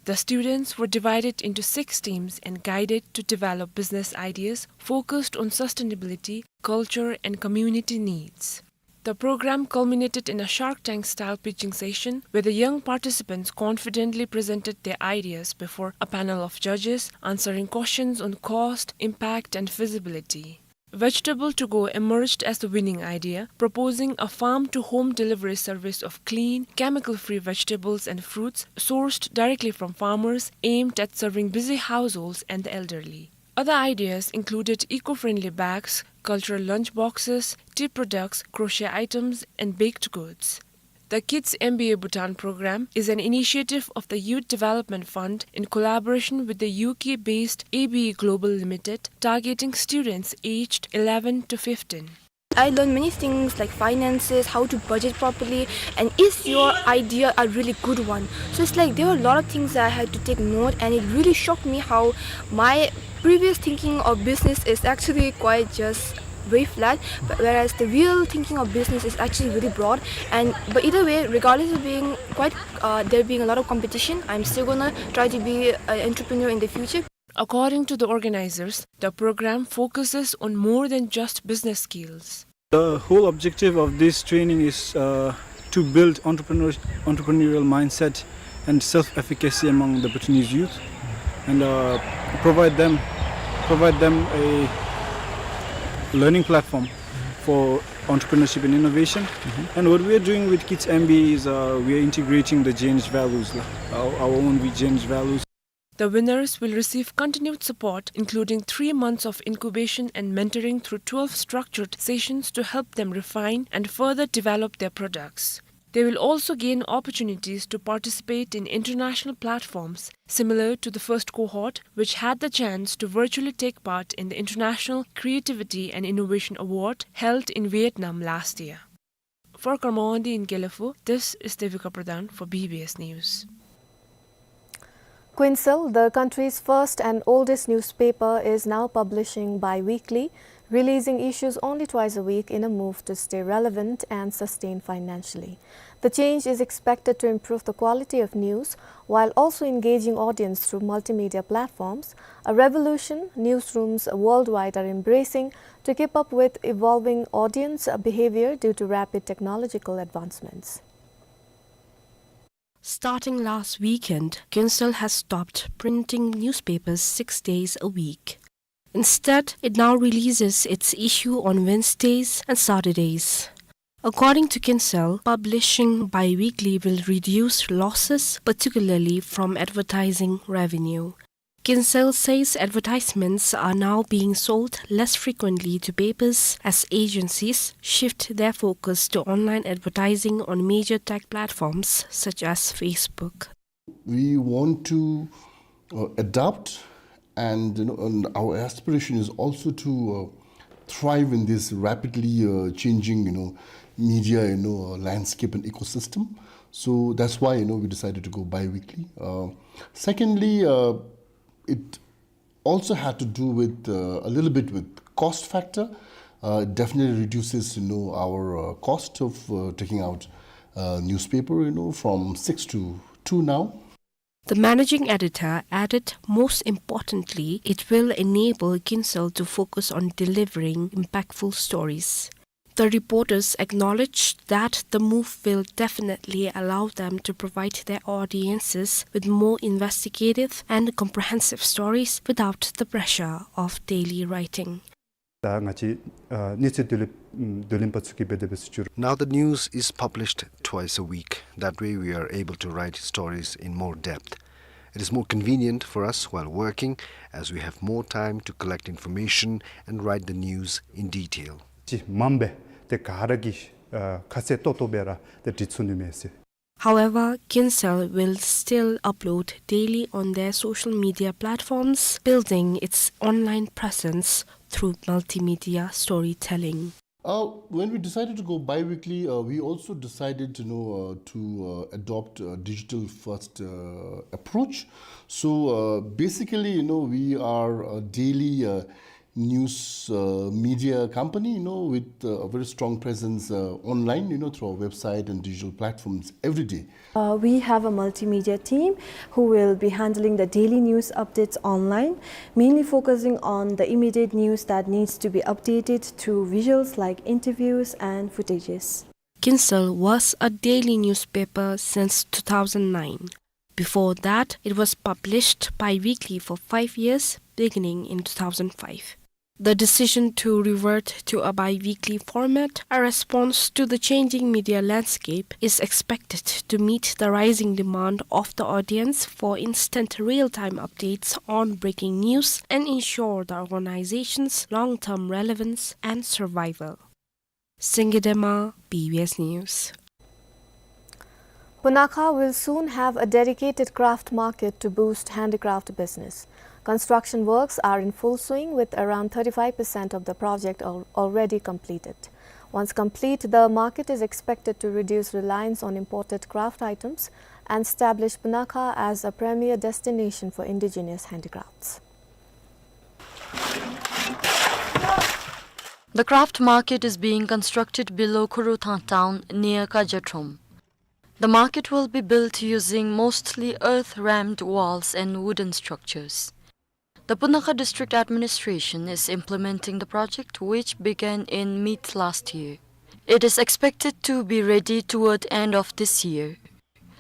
The students were divided into six teams and guided to develop business ideas focused on sustainability, culture, and community needs. The program culminated in a Shark Tank-style pitching session where the young participants confidently presented their ideas before a panel of judges, answering questions on cost, impact, and feasibility. Vegetable to Go emerged as the winning idea, proposing a farm-to-home delivery service of clean, chemical-free vegetables and fruits sourced directly from farmers, aimed at serving busy households and the elderly. Other ideas included eco-friendly bags, cultural lunch boxes, tea products, crochet items, and baked goods. The Kids M B A Bhutan program is an initiative of the Youth Development Fund in collaboration with the U K-based A B E Global Limited, targeting students aged eleven to fifteen. I learned many things like finances, how to budget properly, and is your idea a really good one? So it's like there were a lot of things that I had to take note, and it really shocked me how my previous thinking of business is actually quite just very flat, but whereas the real thinking of business is actually really broad. And but either way, regardless of being quite uh, there being a lot of competition, I'm still gonna try to be an entrepreneur in the future. According to the organizers, the program focuses on more than just business skills. The whole objective of this training is, uh, to build entrepreneur-, entrepreneurial mindset and self-efficacy among the Bhutanese youth, and, uh, provide them, provide them a learning platform for entrepreneurship and innovation. Mm-hmm. And what we are doing with Kids M B A is, uh, we are integrating the Jainist values, la, our, our own Jainist values. The winners will receive continued support, including three months of incubation and mentoring through twelve structured sessions to help them refine and further develop their products. They will also gain opportunities to participate in international platforms similar to the first cohort, which had the chance to virtually take part in the International Creativity and Innovation Award held in Vietnam last year. For Karma Wangdi in Gelephu, this is Devika Pradhan for B B S News. Quincil, the country's first and oldest newspaper, is now publishing bi-weekly, releasing issues only twice a week in a move to stay relevant and sustain financially. The change is expected to improve the quality of news while also engaging audience through multimedia platforms, a revolution newsrooms worldwide are embracing to keep up with evolving audience behavior due to rapid technological advancements. Starting last weekend, Quincil has stopped printing newspapers six days a week. Instead, it now releases its issue on Wednesdays and Saturdays. According to Quincil, publishing bi-weekly will reduce losses, particularly from advertising revenue. Kinsale says advertisements are now being sold less frequently to papers as agencies shift their focus to online advertising on major tech platforms such as Facebook. We want to, uh, adapt, and, you know, and our aspiration is also to, uh, thrive in this rapidly, uh, changing, you know, media, you know, uh, landscape and ecosystem. So that's why, you know, we decided to go bi-weekly. Uh, secondly, uh, it also had to do with, uh, a little bit with cost factor. Uh, it definitely reduces, you know, our, uh, cost of, uh, taking out, uh, newspaper, you know, from six to two now. The managing editor added, most importantly, it will enable Kinsale to focus on delivering impactful stories. The reporters acknowledged that the move will definitely allow them to provide their audiences with more investigative and comprehensive stories without the pressure of daily writing. ད་ང་བཅས་ཨ་གནས་ཚུལ་བསྡུ་ལེན་ཨམ་བསྡུ་ལེན་པ་ཚུ་གིས་འབད་དེ་འབད་ཟེར་ཞུ། Now the news is published twice a week. That way we are able to write stories in more depth. It is more convenient for us while working, as we have more time to collect information and write the news in detail. ཅིག་མངམ་སྦེ་ཏེ་ག་ར་གིས་ཨ་ཁ་གསལ་ཏོག་ཏོ་སྦེ་ར་ཏེ་འབྲི་ཚུགས་ནི་མས་ཟེར། However, Kinsale will still upload daily on their social media platforms, building its online presence through multimedia storytelling. Uh, when we decided to go bi-weekly, uh, we also decided, you know, uh, to, uh, adopt a digital-first, uh, approach. So, uh, basically, you know, we are a daily, uh, news, uh, media company, you know, with, uh, a very strong presence, uh, online, you know, through our website and digital platforms every day. Uh, we have a multimedia team who will be handling the daily news updates online, mainly focusing on the immediate news that needs to be updated through visuals like interviews and footages. Kinsale was a daily newspaper since two thousand nine. Before that, it was published bi-weekly for five years, beginning in two thousand five. The decision to revert to a bi-weekly format, a response to the changing media landscape, is expected to meet the rising demand of the audience for instant real-time updates on breaking news and ensure the organization's long-term relevance and survival. Sengye Dema, B B S News. Punakha will soon have a dedicated craft market to boost handicraft business. Construction works are in full swing, with around thirty-five percent of the project al-, already completed. Once complete, the market is expected to reduce reliance on imported craft items and establish Punakha as a premier destination for indigenous handicrafts. The craft market is being constructed below Khuruthang town near Kajatrom. The market will be built using mostly earth-rammed walls and wooden structures. The Punakha District Administration is implementing the project, which began in mid last year. It is expected to be ready toward end of this year.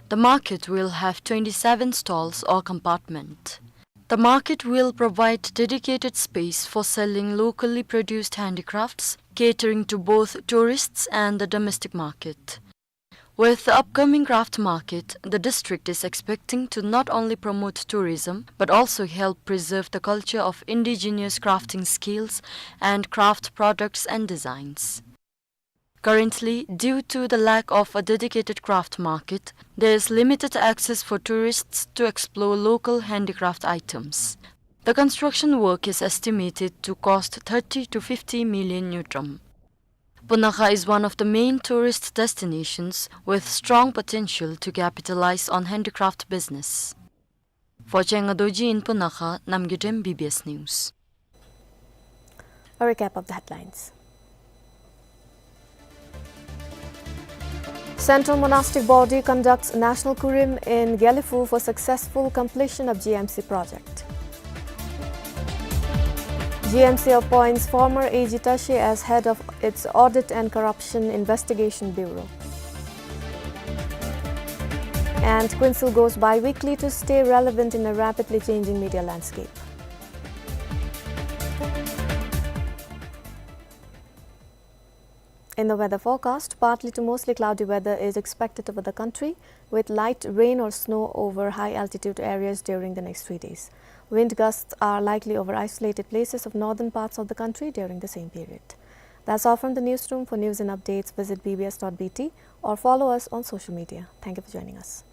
The market will have twenty-seven stalls or compartment. The market will provide dedicated space for selling locally produced handicrafts, catering to both tourists and the domestic market. With the upcoming craft market, the district is expecting to not only promote tourism, but also help preserve the culture of indigenous crafting skills and craft products and designs. Currently, due to the lack of a dedicated craft market, there is limited access for tourists to explore local handicraft items. The construction work is estimated to cost thirty to fifty million ngultrum. Punakha is one of the main tourist destinations with strong potential to capitalize on handicraft business. For Chenga Dorji in Punakha, Namgay Dem, B B S News. A recap of the headlines. Central Monastic Body conducts National Kurim in Gelephu for successful completion of G M C project. G M C appoints former A G Tashi as head of its Audit and Corruption Investigation Bureau. And Kinsale goes bi-weekly to stay relevant in a rapidly changing media landscape. In the weather forecast, partly to mostly cloudy weather is expected over the country, with light rain or snow over high altitude areas during the next three days. Wind gusts are likely over isolated places of northern parts of the country during the same period. That's all from the newsroom. For news and updates, visit B B S dot B T or follow us on social media. Thank you for joining us.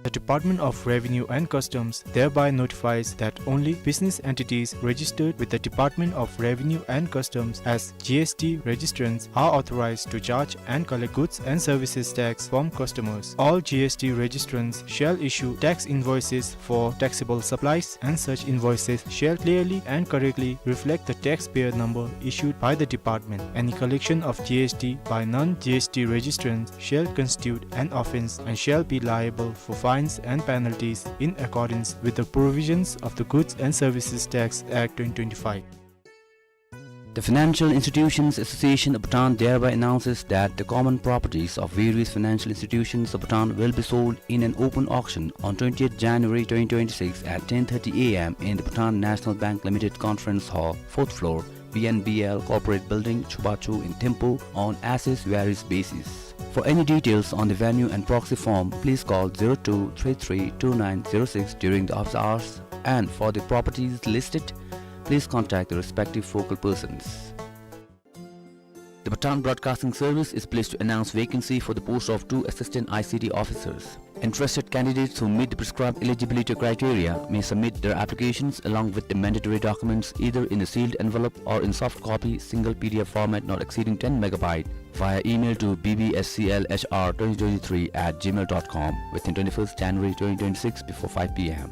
The Department of Revenue and Customs thereby notifies that only business entities registered with the Department of Revenue and Customs as G S T registrants are authorized to charge and collect goods and services tax from customers. All G S T registrants shall issue tax invoices for taxable supplies, and such invoices shall clearly and correctly reflect the taxpayer number issued by the department. Any collection of G S T by non-G S T registrants shall constitute an offence and shall be liable for fines and penalties in accordance with the provisions of the Goods and Services Tax Act twenty twenty-five. The Financial Institutions Association of Bhutan thereby announces that the common properties of various financial institutions of Bhutan will be sold in an open auction on twentieth January twenty twenty-six at ten thirty A M in the Bhutan National Bank Limited Conference Hall, fourth floor, B N B L Corporate Building, Chubachu in Thimphu on as is varies basis. For any details on the venue and proxy form, please call zero two three three two nine zero six during the office hours, and for the properties listed, please contact the respective focal persons. The Bhutan Broadcasting Service is pleased to announce vacancy for the post of two assistant I C T officers. Interested candidates who meet the prescribed eligibility criteria may submit their applications along with the mandatory documents either in a sealed envelope or in soft copy, single P D F format not exceeding ten megabyte, via email to B B S C L H R twenty twenty-three at gmail dot com within twenty-first January twenty twenty-six before five P M.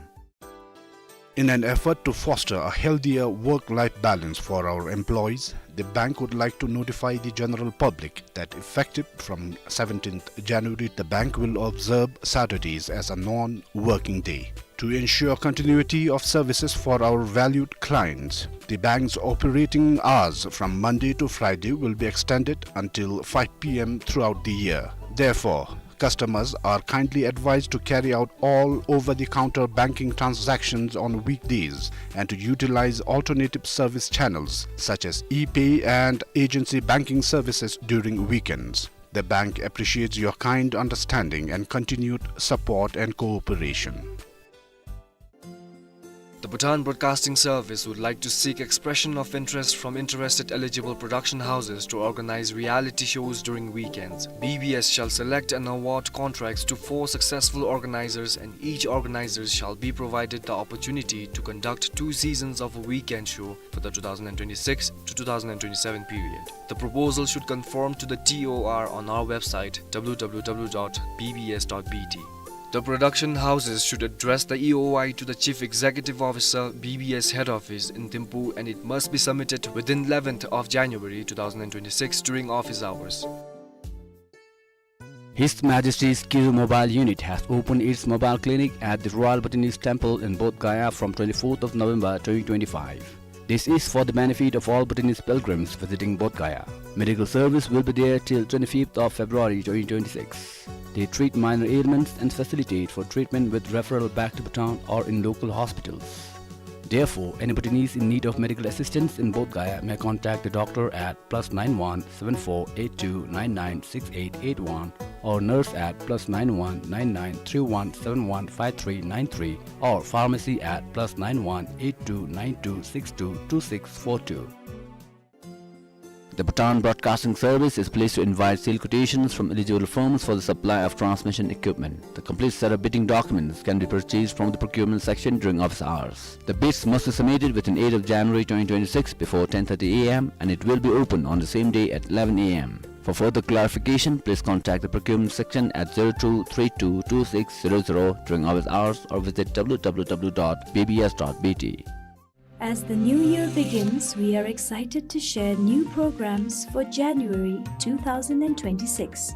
In an effort to foster a healthier work-life balance for our employees, the bank would like to notify the general public that effective from seventeenth January, the bank will observe Saturdays as a non-working day. To ensure continuity of services for our valued clients, the bank's operating hours from Monday to Friday will be extended until five P M throughout the year. Therefore, customers are kindly advised to carry out all over-the-counter banking transactions on weekdays and to utilize alternative service channels such as e-pay and agency banking services during weekends. The bank appreciates your kind understanding and continued support and cooperation. The Bhutan Broadcasting Service would like to seek expression of interest from interested eligible production houses to organize reality shows during weekends. B B S shall select and award contracts to four successful organizers, and each organizer shall be provided the opportunity to conduct two seasons of a weekend show for the two thousand and twenty-six to two thousand and twenty-seven period. The proposal should conform to the T O R on our website, W W W dot B B S dot B T. The production houses should address the E O I to the Chief Executive Officer, B B S Head Office in Thimphu, and it must be submitted within eleventh of January two thousand and twenty-six during office hours. His Majesty's Kiru Mobile Unit has opened its mobile clinic at the Royal Bhutanese Temple in Bodh Gaya from twenty-fourth of November twenty twenty-five. This is for the benefit of all Bhutanese pilgrims visiting Bodh Gaya. Medical service will be there till twenty-fifth of February twenty twenty-six. They treat minor ailments and facilitate for treatment with referral back to Bhutan or in local hospitals. Therefore, any Bhutanese in need of medical assistance in Bodh Gaya may contact the doctor at plus nine one seven four eight two nine nine six eight eight one or nurse at plus nine one nine nine three one seven one five three nine three or pharmacy at plus nine one eight two nine two six two two six four two. The Bhutan Broadcasting Service is pleased to invite sale quotations from eligible firms for the supply of transmission equipment. The complete set of bidding documents can be purchased from the procurement section during office hours. The bids must be submitted within eighth of January twenty twenty-six before ten thirty A M and it will be open on the same day at eleven A M. For further clarification, please contact the procurement section at zero two three two two six zero zero during office hours or visit W W W dot B B S dot B T. As the new year begins, we are excited to share new programs for January two thousand and twenty-six.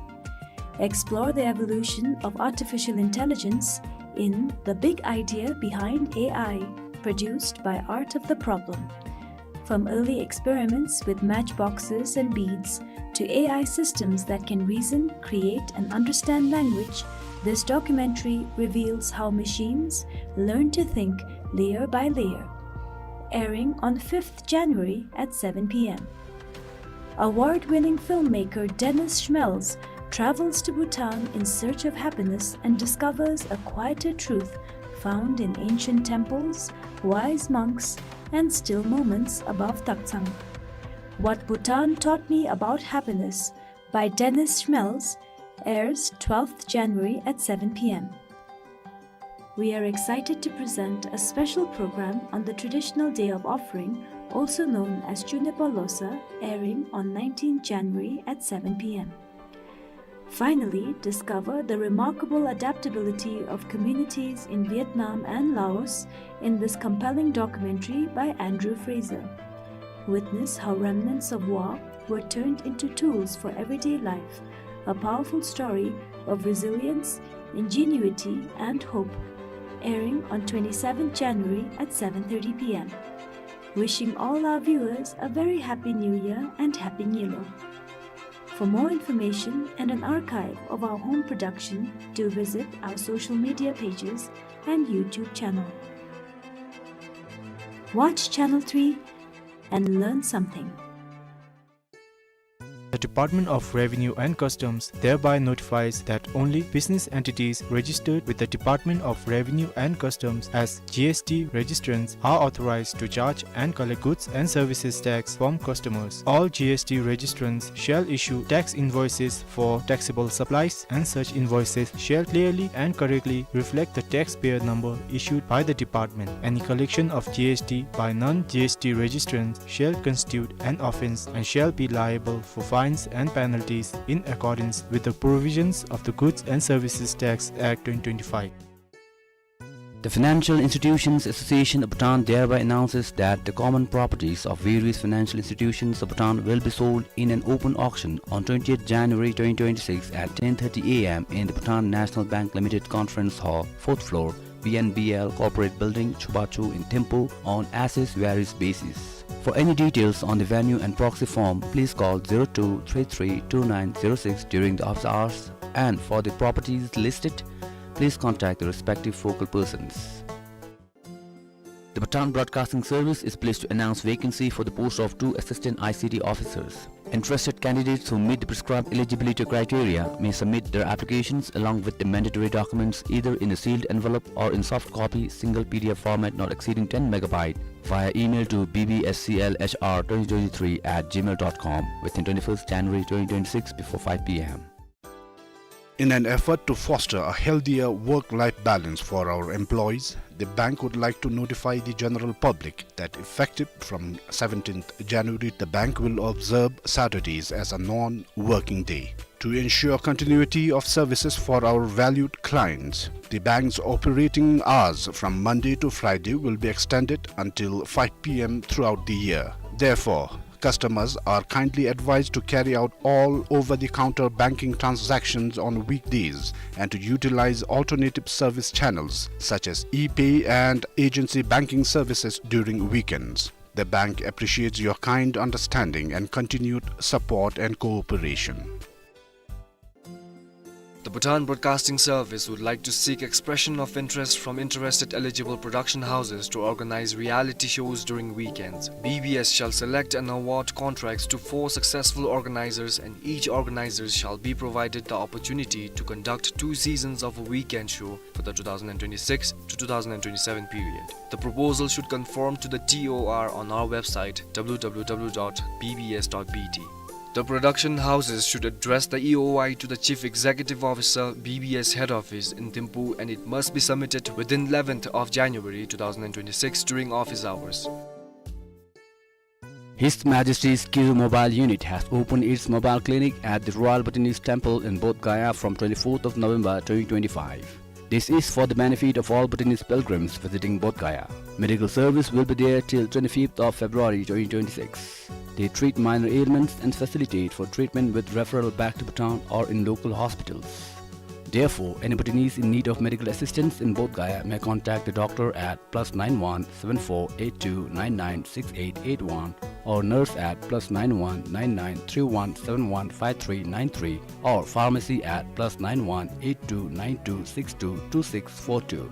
Explore the evolution of artificial intelligence in The Big Idea Behind A I, produced by Art of the Problem. From early experiments with matchboxes and beads to A I systems that can reason, create, and understand language, this documentary reveals how machines learn to think layer by layer. Airing on fifth January at seven P M. Award-winning filmmaker Dennis Schmelz travels to Bhutan in search of happiness and discovers a quieter truth found in ancient temples, wise monks, and still moments above Taktsang. What Bhutan Taught Me About Happiness by Dennis Schmelz airs twelfth January at seven P M. We are excited to present a special program on the traditional day of offering, also known as Chunepa Losa, airing on nineteenth January at seven P M. Finally, discover the remarkable adaptability of communities in Vietnam and Laos in this compelling documentary by Andrew Fraser. Witness how remnants of war were turned into tools for everyday life, a powerful story of resilience, ingenuity, and hope. Airing on twenty-seventh January at seven thirty P M. Wishing all our viewers a very happy New Year and Happy Nyilo. For more information and an archive of our home production, do visit our social media pages and YouTube channel. Watch Channel three and learn something. The Department of Revenue and Customs thereby notifies that only business entities registered with the Department of Revenue and Customs as G S T registrants are authorized to charge and collect goods and services tax from customers. All G S T registrants shall issue tax invoices for taxable supplies, and such invoices shall clearly and correctly reflect the taxpayer number issued by the department. Any collection of G S T by non-G S T registrants shall constitute an offense and shall be liable for fines and penalties in accordance with the provisions of the Goods and Services Tax Act twenty twenty-five. The Financial Institutions Association of Bhutan thereby announces that the common properties of various financial institutions of Bhutan will be sold in an open auction on twentieth January twenty twenty-six at ten thirty A M in the Bhutan National Bank Limited Conference Hall, fourth floor, B N B L Corporate Building, Chubachu in Thimphu on as is varies basis. For any details on the venue and proxy form, please call zero two three three two nine zero six during the office hours, and for the properties listed, please contact the respective focal persons. The Bhutan Broadcasting Service is pleased to announce vacancy for the post of two assistant I C T officers. Interested candidates who meet the prescribed eligibility criteria may submit their applications along with the mandatory documents either in a sealed envelope or in soft copy, single P D F format not exceeding ten megabyte, via email to B B S C L H R twenty twenty-three at gmail dot com within twenty-first January twenty twenty-six before five P M. In an effort to foster a healthier work-life balance for our employees, the bank would like to notify the general public that effective from seventeenth January, the bank will observe Saturdays as a non-working day. To ensure continuity of services for our valued clients, the bank's operating hours from Monday to Friday will be extended until five P M throughout the year. Therefore, customers are kindly advised to carry out all over-the-counter banking transactions on weekdays and to utilize alternative service channels such as e-pay and agency banking services during weekends. The bank appreciates your kind understanding and continued support and cooperation. Bhutan Broadcasting Service would like to seek expression of interest from interested eligible production houses to organize reality shows during weekends. B B S shall select and award contracts to four successful organizers, and each organizer shall be provided the opportunity to conduct two seasons of a weekend show for the two thousand twenty-six to two thousand twenty-seven period. The proposal should conform to the T O R on our website, w w w dot b b s dot b t. The production houses should address the E O I to the Chief Executive Officer, B B S Head Office in Thimphu, and it must be submitted within eleventh of January two thousand twenty-six during office hours. His Majesty's Kizu Mobile Unit has opened its mobile clinic at the Royal Bhutanese Temple in Bodh Gaya from twenty-fourth of November twenty twenty-five. This is for the benefit of all Bhutanese pilgrims visiting Bodh Gaya. Medical service will be there till twenty-fifth of February twenty twenty-six. They treat minor ailments and facilitate for treatment with referral back to Bhutan or in local hospitals. Therefore, any Bhutanese in need of medical assistance in Bodh Gaya may contact the doctor at plus nine one seven four eight two nine nine six eight eight one or nurse at plus nine one nine nine three one seven one five three nine three or pharmacy at plus nine one eight two nine two six two two six four two.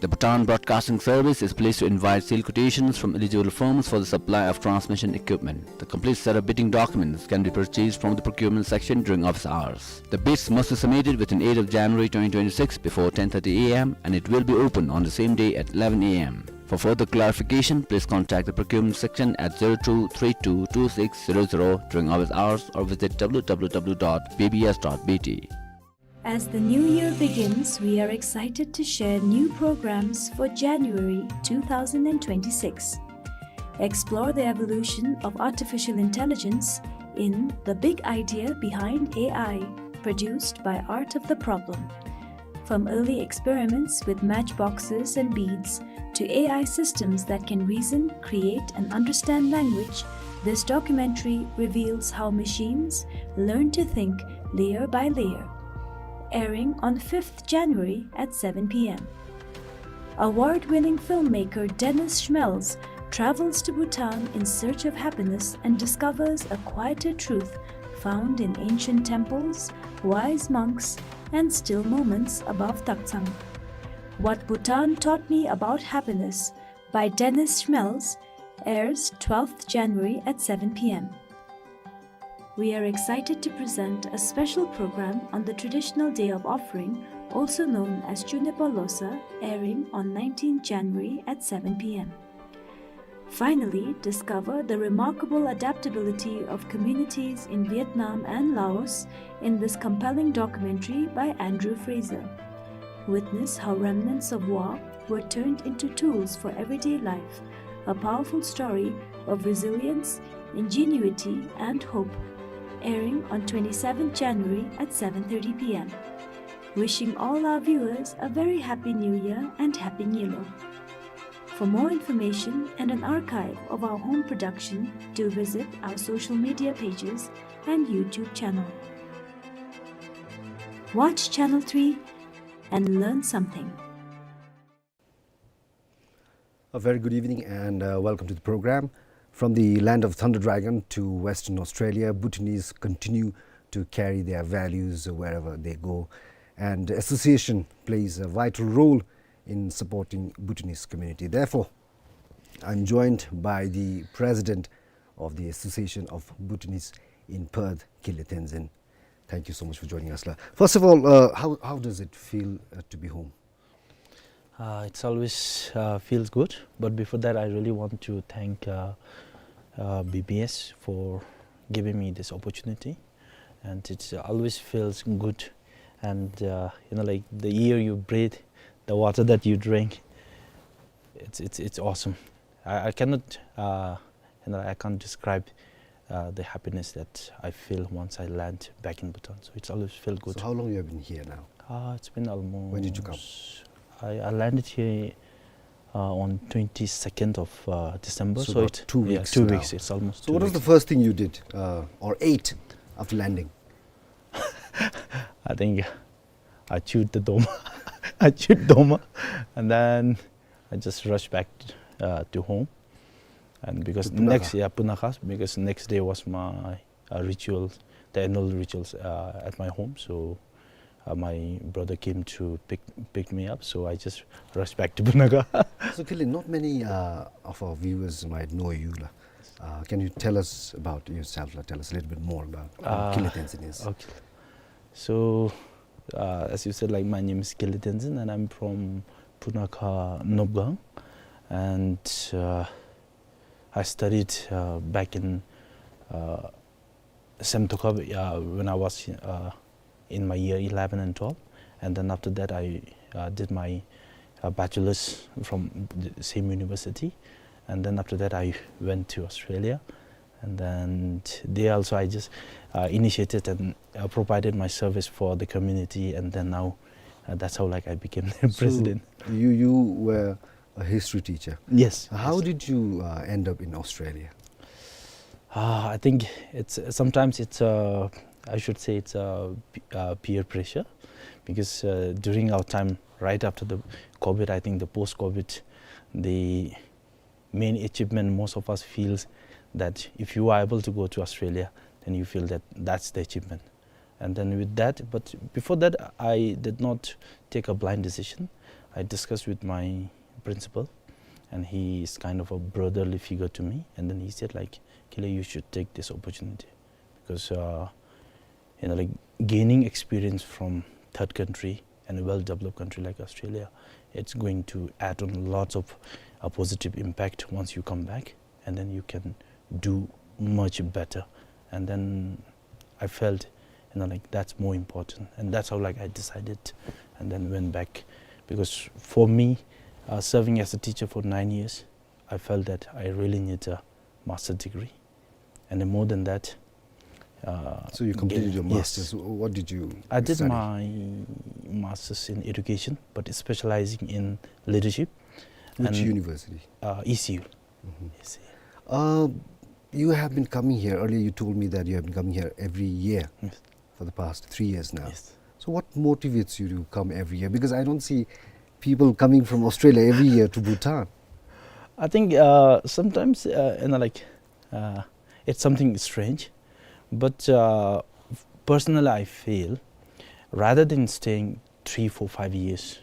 The Bhutan Broadcasting Service is pleased to invite sale quotations from eligible firms for the supply of transmission equipment. The complete set of bidding documents can be purchased from the procurement section during office hours. The bids must be submitted within eighth of January twenty twenty-six before ten thirty a m and it will be open on the same day at eleven a m. For further clarification, please contact the procurement section at zero two three two two six zero zero during office hours or visit w w w dot b b s dot b t. As the new year begins, we are excited to share new programs for January two thousand twenty-six. Explore the evolution of artificial intelligence in The Big Idea Behind A I, produced by Art of the Problem. From early experiments with matchboxes and beads to A I systems that can reason, create, and understand language, this documentary reveals how machines learn to think layer by layer. Airing on fifth January at seven p m. Award-winning filmmaker Dennis Schmelz travels to Bhutan in search of happiness and discovers a quieter truth found in ancient temples, wise monks, and still moments above Taktsang. What Bhutan Taught Me About Happiness by Dennis Schmelz airs twelfth January at seven p m. We are excited to present a special program on the traditional day of offering, also known as Chunepa Losa, airing on nineteenth January at seven p m. Finally, discover the remarkable adaptability of communities in Vietnam and Laos in this compelling documentary by Andrew Fraser. Witness how remnants of war were turned into tools for everyday life, a powerful story of resilience, ingenuity, and hope. Airing on twenty-seventh January at seven thirty p m. Wishing all our viewers a very happy New Year and Happy Nyilo. For more information and an archive of our home production, do visit our social media pages and YouTube channel. Watch Channel three and learn something. A very good evening and, uh, welcome to the program. From the land of Thunder Dragon to Western Australia, Bhutanese continue to carry their values wherever they go. And association plays a vital role in supporting Bhutanese community. Therefore, I'm joined by the president of the Association of Bhutanese in Perth, Kinley Tenzin. Thank you so much for joining us, la. First of all, uh, how, how does it feel, uh, to be home? Uh, it's always, uh, feels good, but before that, I really want to thank, uh, uh, B B S for giving me this opportunity, and it always feels good, and, uh, you know, like, the air you breathe, the water that you drink, it's, it's, it's awesome. I, I cannot, uh, you know, I can't describe, uh, the happiness that I feel once I land back in Bhutan. So it's always feel good. So how long you have been here now? Uh, it's been almost... When did you come? I, I landed here, uh, on twenty-second of, uh, December. So So about it, two yeah, weeks two now. Weeks. It's almost So two what was weeks. The first thing you did, uh, or ate after landing? I think I chewed the doma. I chewed doma, and then I just rushed back, uh, to home. And because To Punakha. Next, yeah, Punakha, because next day was my, uh, ritual, the annual rituals, uh, at my home. So, uh, my brother came to pick, pick me up. So I just rushed back to Punakha. So, Kinley, not many, uh, of our viewers might know you, la. Uh, can you tell us about yourself, la? Tell us a little bit more about who, uh, Kinley Tenzin is. Okay. So, uh, as you said, like, my name is Kinley Tenzin, and I'm from Punakha Nopgang. And, uh, I studied, uh, back in, uh, Semtokab, uh, when I was, uh, in my year eleven and twelve. And then after that, I, uh, did my, uh, bachelor's from the same university. And then after that, I went to Australia. And then there also, I just, uh, initiated and, uh, provided my service for the community. And then now, uh, that's how, like, I became the president. So you, you were a history teacher. Yes, yes. How did you, uh, end up in Australia? Uh, I think it's, sometimes it's, uh, I should say it's, uh, p-, uh, peer pressure, because, uh, during our time, right after the COVID, I think the post-COVID, the main achievement most of us feels that if you are able to go to Australia, then you feel that that's the achievement. And then with that, but before that, I did not take a blind decision. I discussed with my principal, and he is kind of a brotherly figure to me. And then he said, like, "Kinley, you should take this opportunity." Because, uh, you know, like, gaining experience from third country and a well-developed country like Australia, it's going to add on lots of, uh, positive impact once you come back, and then you can do much better. And then I felt, you know, like, that's more important, and that's how, like, I decided and then went back. Because for me, uh, serving as a teacher for nine years, I felt that I really need a master's degree. And then more than that, uh, So you completed your master's. Yes. Wh-, what did you study? I did my master's in education, but specializing in leadership. Which university? Uh, E C U. Mm-hmm. E C U. Uh, you have been coming here. Earlier you told me that you have been coming here every year. Yes. For the past three years now. Yes. So what motivates you to come every year? Because I don't see people coming from Australia every year to Bhutan. I think, uh, sometimes, uh, you know, like, uh, it's something strange. But, uh, personally, I feel rather than staying three, four, five years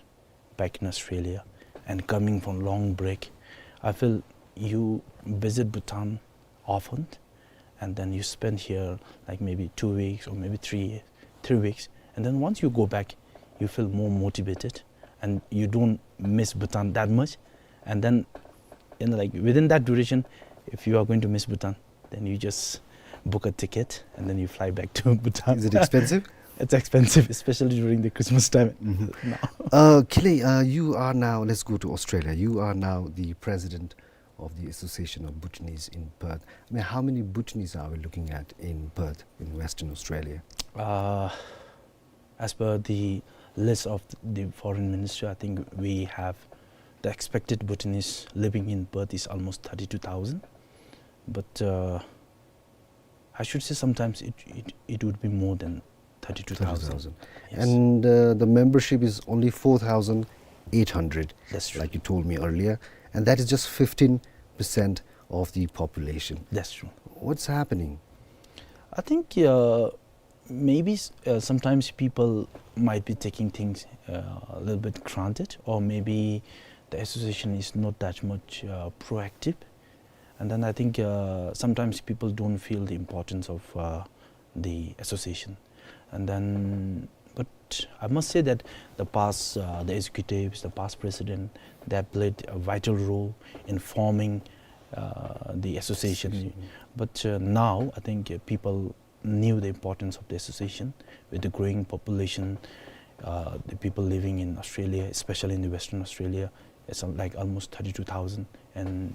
back in Australia and coming from long break, I feel you visit Bhutan often, and then you spend here, like, maybe two weeks or maybe three, three weeks, and then once you go back, you feel more motivated, and you don't miss Bhutan that much. And then, you know, like, within that duration, if you are going to miss Bhutan, then you just book a ticket and then you fly back to Bhutan. Is it expensive? It's expensive, especially during the Christmas time. Mm-hmm. No. Uh, Kinley, uh, you are now, let's go to Australia. You are now the president of the Association of Bhutanese in Perth. I mean, how many Bhutanese are we looking at in Perth, in Western Australia? Uh, as per the list of the foreign ministry, I think we have the expected Bhutanese living in Perth is almost thirty-two thousand. But, uh, I should say sometimes it, it, it would be more than thirty-two thousand. Thirty-two thousand. Yes. And, uh, the membership is only four thousand eight hundred, that's true, like you told me earlier, and that is just fifteen percent of the population. That's true. What's happening? I think, uh, maybe s-, uh, sometimes people might be taking things, uh, a little bit granted, or maybe the association is not that much, uh, proactive. And then I think, uh, sometimes people don't feel the importance of, uh, the association. And then, but I must say that the past, uh, the executives, the past president, they have played a vital role in forming, uh, the association. Association. But, uh, now I think, uh, people knew the importance of the association. With the growing population, uh, the people living in Australia, especially in the Western Australia, it's, uh, like, almost thirty-two thousand, and,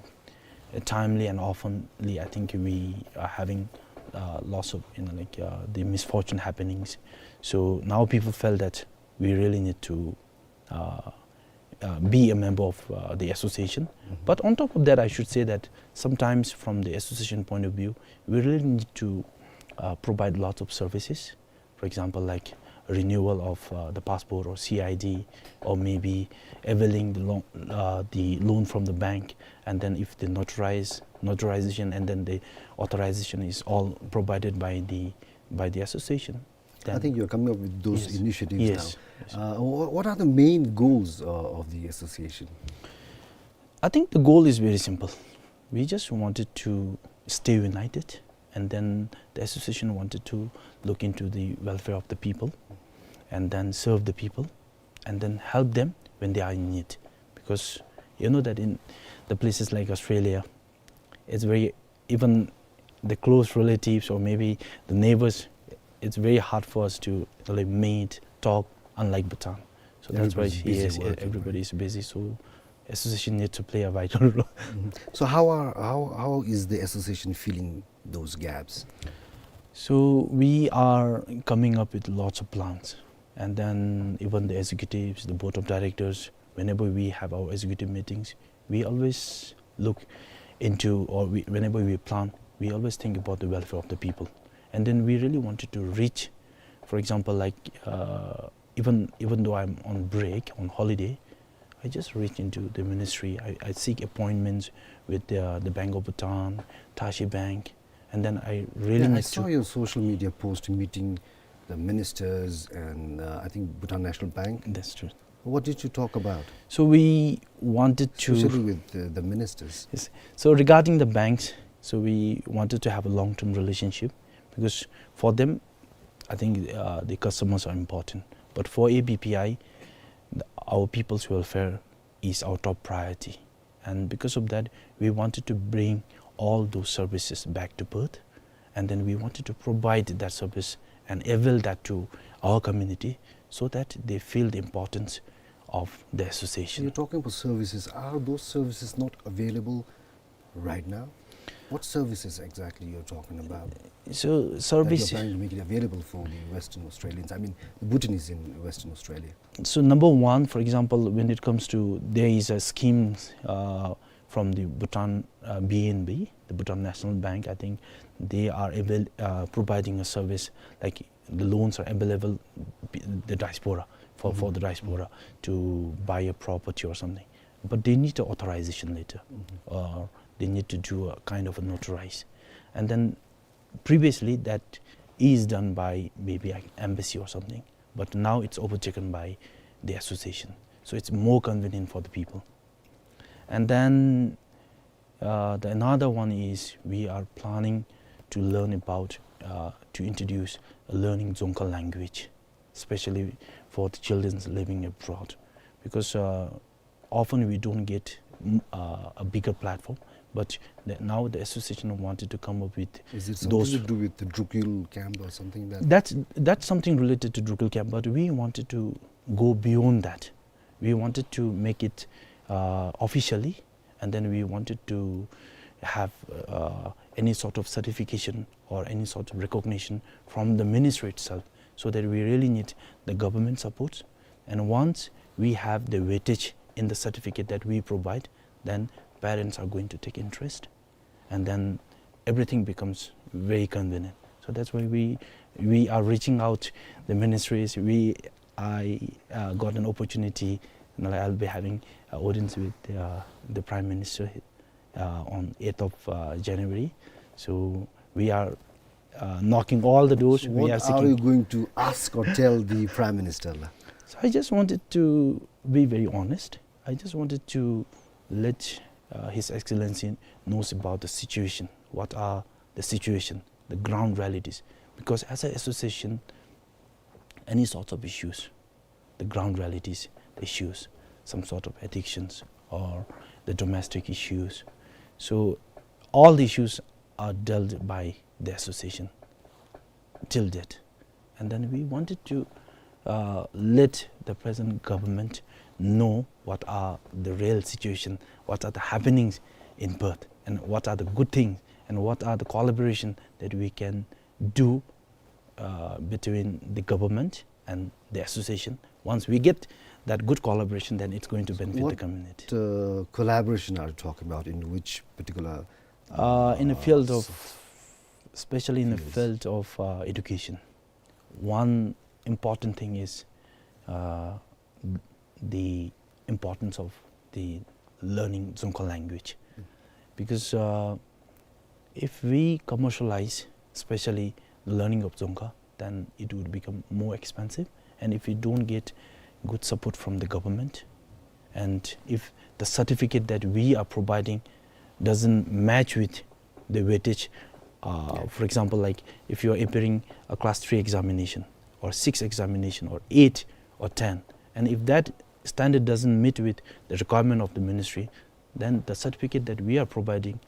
uh, timely and oftenly, I think we are having, uh, loss of, you know, like, uh, the misfortune happenings. So now people felt that we really need to, uh, uh, be a member of, uh, the association. Mm-hmm. But on top of that, I should say that sometimes from the association point of view, we really need to, uh, provide lots of services. For example, like, renewal of, uh, the passport or C I D, or maybe availing the loan, uh, the loan from the bank, and then if the notarize, notarization, and then the authorization is all provided by the by the association. I think you're coming up with those Yes. initiatives Yes. now. Uh, wha- what are the main goals uh, of the association? I think the goal is very simple. We just wanted to stay united, and then the association wanted to look into the welfare of the people, and then serve the people, and then help them when they are in need. Because you know that in the places like Australia, it's very, even the close relatives or maybe the neighbors, it's very hard for us to, like, meet, talk, unlike Bhutan. So that's why Everybody's busy yes, e- working, everybody is busy. So association need to play a vital role. Mhm. So how are how how is the association filling those gaps? So we are coming up with lots of plans, and then even the executives, the board of directors, whenever we have our executive meetings, we always look into, or we, whenever we plan, we always think about the welfare of the people. And then we really wanted to reach, for example, like, uh, even even though I'm on break, on holiday, I just reach into the ministry. I, I seek appointments with the, the Bank of Bhutan, Tashi Bank, and then I really Yeah, I need saw to. Your social media post meeting the ministers and uh, I think Bhutan National Bank. That's true. What did you talk about? So we wanted to. Especially with the, the ministers. Yes. So regarding the banks, so we wanted to have a long-term relationship, because for them, I think, uh, the customers are important. But for A B P I, the, our people's welfare is our top priority. And because of that, we wanted to bring all those services back to Perth. And then we wanted to provide that service and avail that to our community so that they feel the importance of the So association. You're talking about services. Are those services not available right now? What services exactly you're talking about? So That service. You're planning to make it available for the Western Australians. I mean, the Bhutanese in Western Australia. So number one, for example, when it comes to, there is a scheme uh, from the Bhutan uh, B N B, the Bhutan National Bank. I think they are avail- uh, providing a service, like, the loans are available b- the diaspora for, for the diaspora to buy a property or something, but they need an authorization letter, or they need to do a kind of a notarize, and then previously that is done by maybe an embassy or something, but now it's overtaken by the association, so it's more convenient for the people. And then uh, the another one is we are planning to learn about uh, to introduce a learning Dzongkha language, especially for the children living abroad, because uh, often we don't get mm, uh, a bigger platform. But the, now the association wanted to come up with Is it something those. To do with the Drukyul camp or something that? That's that's something related to Drukyul camp, but we wanted to go beyond that. We wanted to make it uh, officially, and then we wanted to have uh, any sort of certification or any sort of recognition from the ministry itself, so that we really need the government support. And once we have the weightage in the certificate that we provide, then parents are going to take interest, and then everything becomes very convenient. So that's why we we are reaching out the ministries. We I uh, got an opportunity, and I'll be having an audience with uh, the Prime Minister uh, on eighth of uh, January. So we are uh, knocking all the doors. So We what are are seeking. You going to ask or tell the Prime Minister? La? So I just wanted to be very honest. I just wanted to let uh, His Excellency knows about the situation. What are the situation, the ground realities? Because as an association, any sorts of issues, the ground realities, the issues, some sort of addictions or the domestic issues. So all the issues are dealt by the association till date. And then we wanted to uh, let the present government know what are the real situation, what are the happenings in Perth, and what are the good things, and what are the collaboration that we can do uh, between the government and the association. Once we get that good collaboration, then it's going to benefit What the community. Uh, collaboration are you talking about in which particular? Uh, in the field of, s- especially in the fields. Field of uh, education, one important thing is uh, the importance of the learning Dzongkha language, because uh, if we commercialize, especially the learning of Dzongkha, then it would become more expensive. And if we don't get good support from the government, and if the certificate that we are providing doesn't match with the weightage, uh, for example, like, if you are appearing a class three examination, or six examination, or eight, or ten, and if that standard doesn't meet with the requirement of the ministry, then the certificate that we are providing,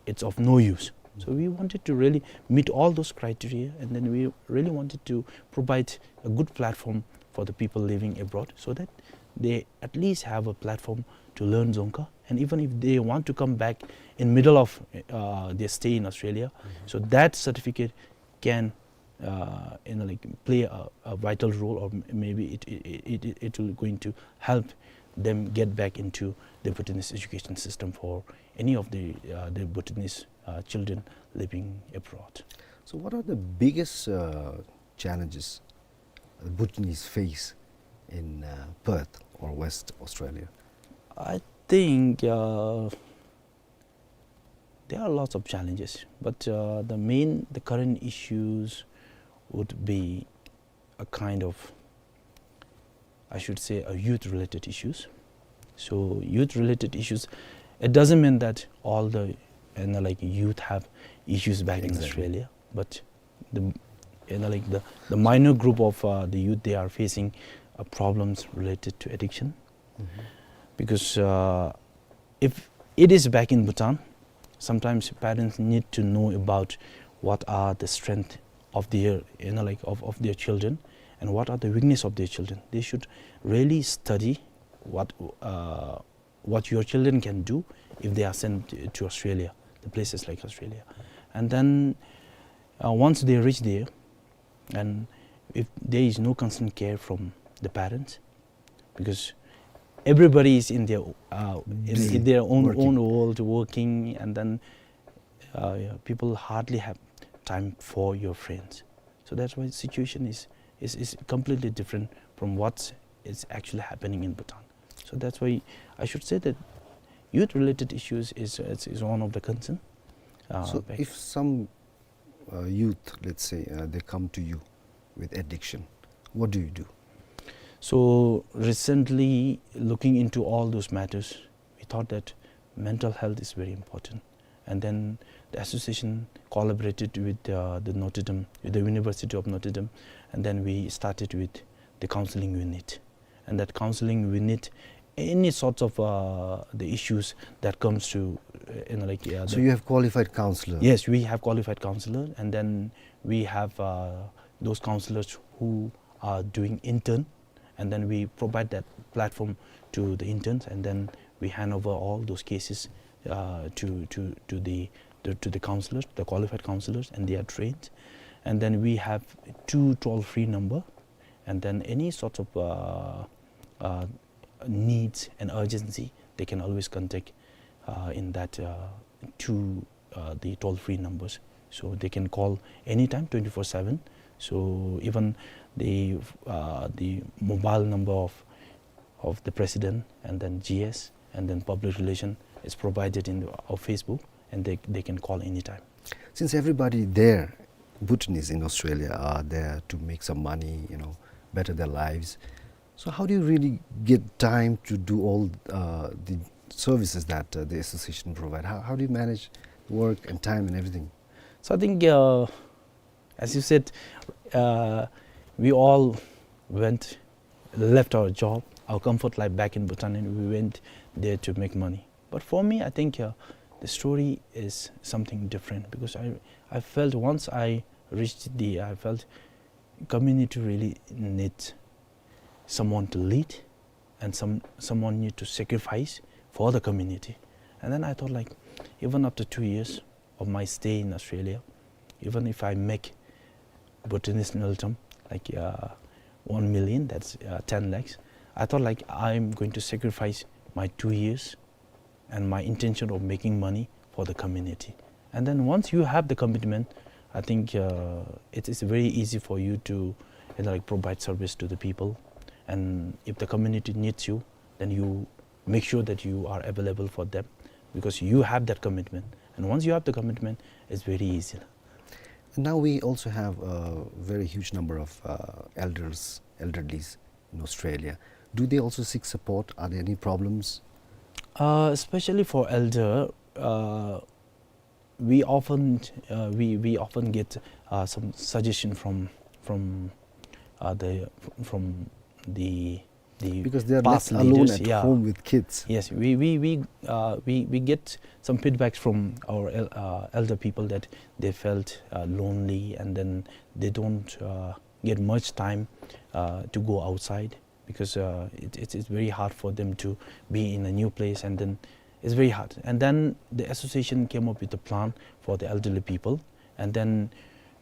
it's of no use. So we wanted to really meet all those criteria, and then we really wanted to provide a good platform for the people living abroad, so that they at least have a platform to learn Dzongkha. And even if they want to come back in middle of, uh, their stay in Australia, so that certificate can, uh, you know, like, play a, a vital role, or m-, maybe it, it, it, it will going to help them get back into the Bhutanese education system for any of the, uh, the Bhutanese, uh, children living abroad. So what are the biggest, uh, challenges Bhutanese face in, uh, Perth or West Australia? I think, uh, there are lots of challenges, but, uh, the main, the current issues would be a kind of, I should say, a youth-related issues. So youth-related issues, it doesn't mean that all the, you know, like, youth have issues back in Australia, but the, you know, like, the, the minor group of, uh, the youth, they are facing, uh, problems related to addiction. Because, uh, if it is back in Bhutan, sometimes parents need to know about what are the strength of their, you know, like, of, of their children, and what are the weakness of their children. They should really study what, uh, what your children can do if they are sent to Australia, the places like Australia. And then, uh, once they reach there, and if there is no constant care from the parents, because everybody is in their, uh, in, in their own, own world, working, and then, uh, yeah, people hardly have time for your friends. So that's why the situation is, is, is completely different from what is actually happening in Bhutan. So that's why I should say that youth-related issues is, is, is one of the concern. Uh, so if some, uh, youth, let's say, uh, they come to you with addiction, what do you do? So recently, looking into all those matters, we thought that mental health is very important. And then the association collaborated with, uh, the Notre Dame, with the University of Notre Dame, and then we started with the counseling unit. And that counseling unit, any sorts of, uh, the issues that comes to, uh, you know, like, uh, so you have qualified counselor? Yes, we have qualified counselor, and then we have, uh, those counselors who are doing intern, and then we provide that platform to the interns, and then we hand over all those cases, uh, to, to, to the, to, to the counselors, the qualified counselors, and they are trained. And then we have two toll-free number, and then any sort of, uh, uh, needs and urgency, they can always contact, uh, in that, uh, two, uh, the toll-free numbers. So they can call anytime, twenty-four seven. So even the, uh, the mobile number of, of the president, and then G S, and then public relation is provided in our Facebook, and they, they can call anytime. Since everybody there, Bhutanese in Australia, are there to make some money, you know, better their lives, so how do you really get time to do all, uh, the services that, uh, the association provide? How, how do you manage work and time and everything? So I think, uh, as you said, uh, we all went, left our job, our comfort life back in Bhutan, and we went there to make money. But for me, I think, uh, the story is something different, because I, I felt once I reached the, I felt community really needs someone to lead, and some, someone need to sacrifice for the community. And then I thought, like, even after two years of my stay in Australia, even if I make Bhutanese ngultrum, like, uh, one million, that's, uh, ten lakhs, I thought, like, I'm going to sacrifice my two years and my intention of making money for the community. And then once you have the commitment, I think, uh, it is very easy for you to, you know, like, provide service to the people. And if the community needs you, then you make sure that you are available for them, because you have that commitment. And once you have the commitment, it's very easy. Now we also have a very huge number of, uh, elders, elderlies in Australia. Do they also seek support? Are there any problems? Uh, especially for elder, uh, we often, uh, we, we often get, uh, some suggestion from, from, uh, the, from the, the Because they are past left alone leaders, at yeah. home with kids. Yes, we, we, we, uh, we, we get some feedbacks from our el-, uh, elder people that they felt, uh, lonely, and then they don't, uh, get much time, uh, to go outside because, uh, it, it's, it's very hard for them to be in a new place, and then it's very hard. And then the association came up with a plan for the elderly people, and then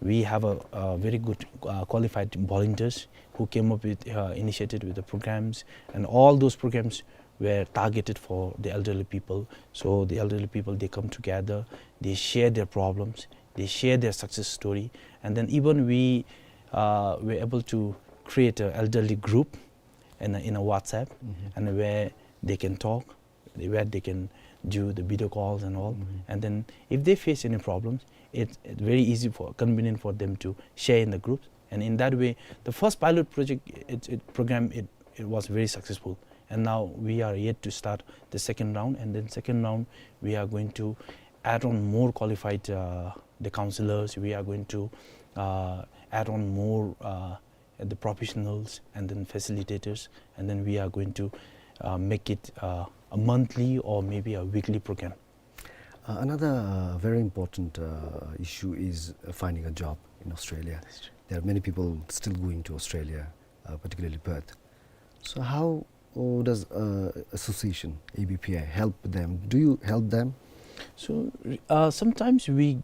we have a, a very good, uh, qualified volunteers who came up with, uh, initiated with the programs, and all those programs were targeted for the elderly people. So the elderly people, they come together, they share their problems, they share their success story, and then even we, uh, were able to create an elderly group in a, in a WhatsApp, Mm-hmm. and where they can talk, where they can do the video calls and all. Mm-hmm. And then if they face any problems, it's, it's very easy for, convenient for them to share in the groups. And in that way, the first pilot project, it, it program, it, it was very successful. And now we are yet to start the second round. And then second round, we are going to add on more qualified, uh, the counselors. We are going to, uh, add on more, uh, the professionals and then facilitators. And then we are going to, uh, make it, uh, a monthly or maybe a weekly program. Uh, another, uh, very important, uh, issue is, uh, finding a job in Australia. That's true. There are many people still going to Australia, uh, particularly Perth. So how, uh, does, uh, association A B P I help them? Do you help them? So, uh, sometimes we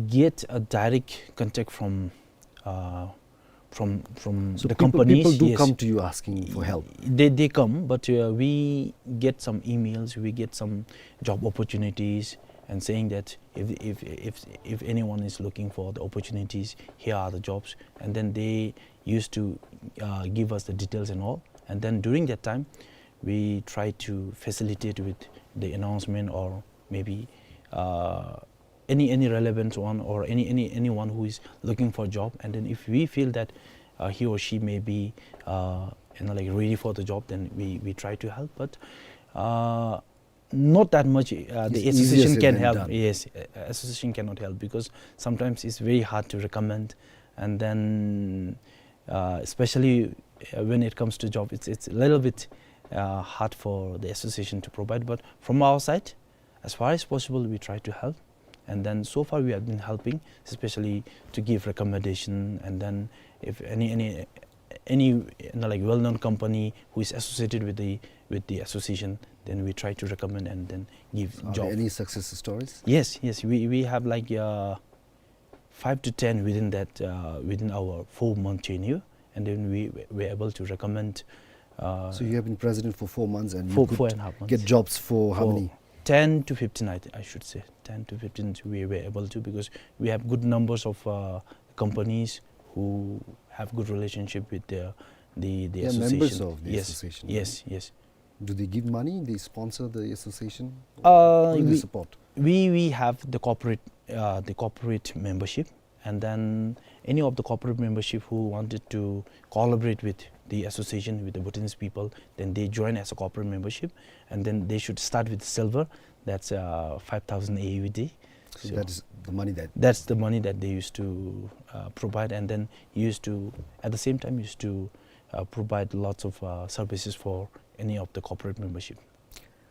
get a direct contact from, uh, from, from So the people, companies, people do yes. come to you asking for help? They, they come, but, uh, we get some emails, we get some job opportunities, and saying that if, if, if, if anyone is looking for the opportunities, here are the jobs. And then they used to, uh, give us the details and all. And then during that time, we try to facilitate with the announcement or maybe, uh, any, any relevant one or any, any, anyone who is looking for a job. And then if we feel that, uh, he or she may be, uh, you know, like, ready for the job, then we, we try to help. But, uh, not that much, uh, the It's easier association said can than help. done. Yes, uh, association cannot help because sometimes it's very hard to recommend. And then, uh, especially, uh, when it comes to job, it's, it's a little bit, uh, hard for the association to provide. But from our side, as far as possible, we try to help. And then so far we have been helping, especially to give recommendation. And then if any, any, any, you know, like, well-known company who is associated with the, with the association, then we try to recommend and then give So are job. there any success stories? Yes, yes. We, we have, like, uh, five to ten within that, uh, within our four-month tenure, and then we, we were able to recommend, uh, So you have been president for four months and you four, could four and a half months. get jobs for how For many? ten to fifteen, I th-, I should say. Ten to fifteen we were able to, because we have good numbers of, uh, companies who have good relationship with the, the, the They are association. members of the Yes, association, yes, right? yes. Do they give money? They sponsor the association? Uh, Who do they we, support? we, we have the corporate, uh, the corporate membership, and then any of the corporate membership who wanted to collaborate with the association, with the Bhutanese people, then they join as a corporate membership, and then they should start with silver. That's, uh, five thousand A U D. So So that is the money that that's the money that they used to, uh, provide, and then used to, at the same time, used to, uh, provide lots of, uh, services for any of the corporate membership.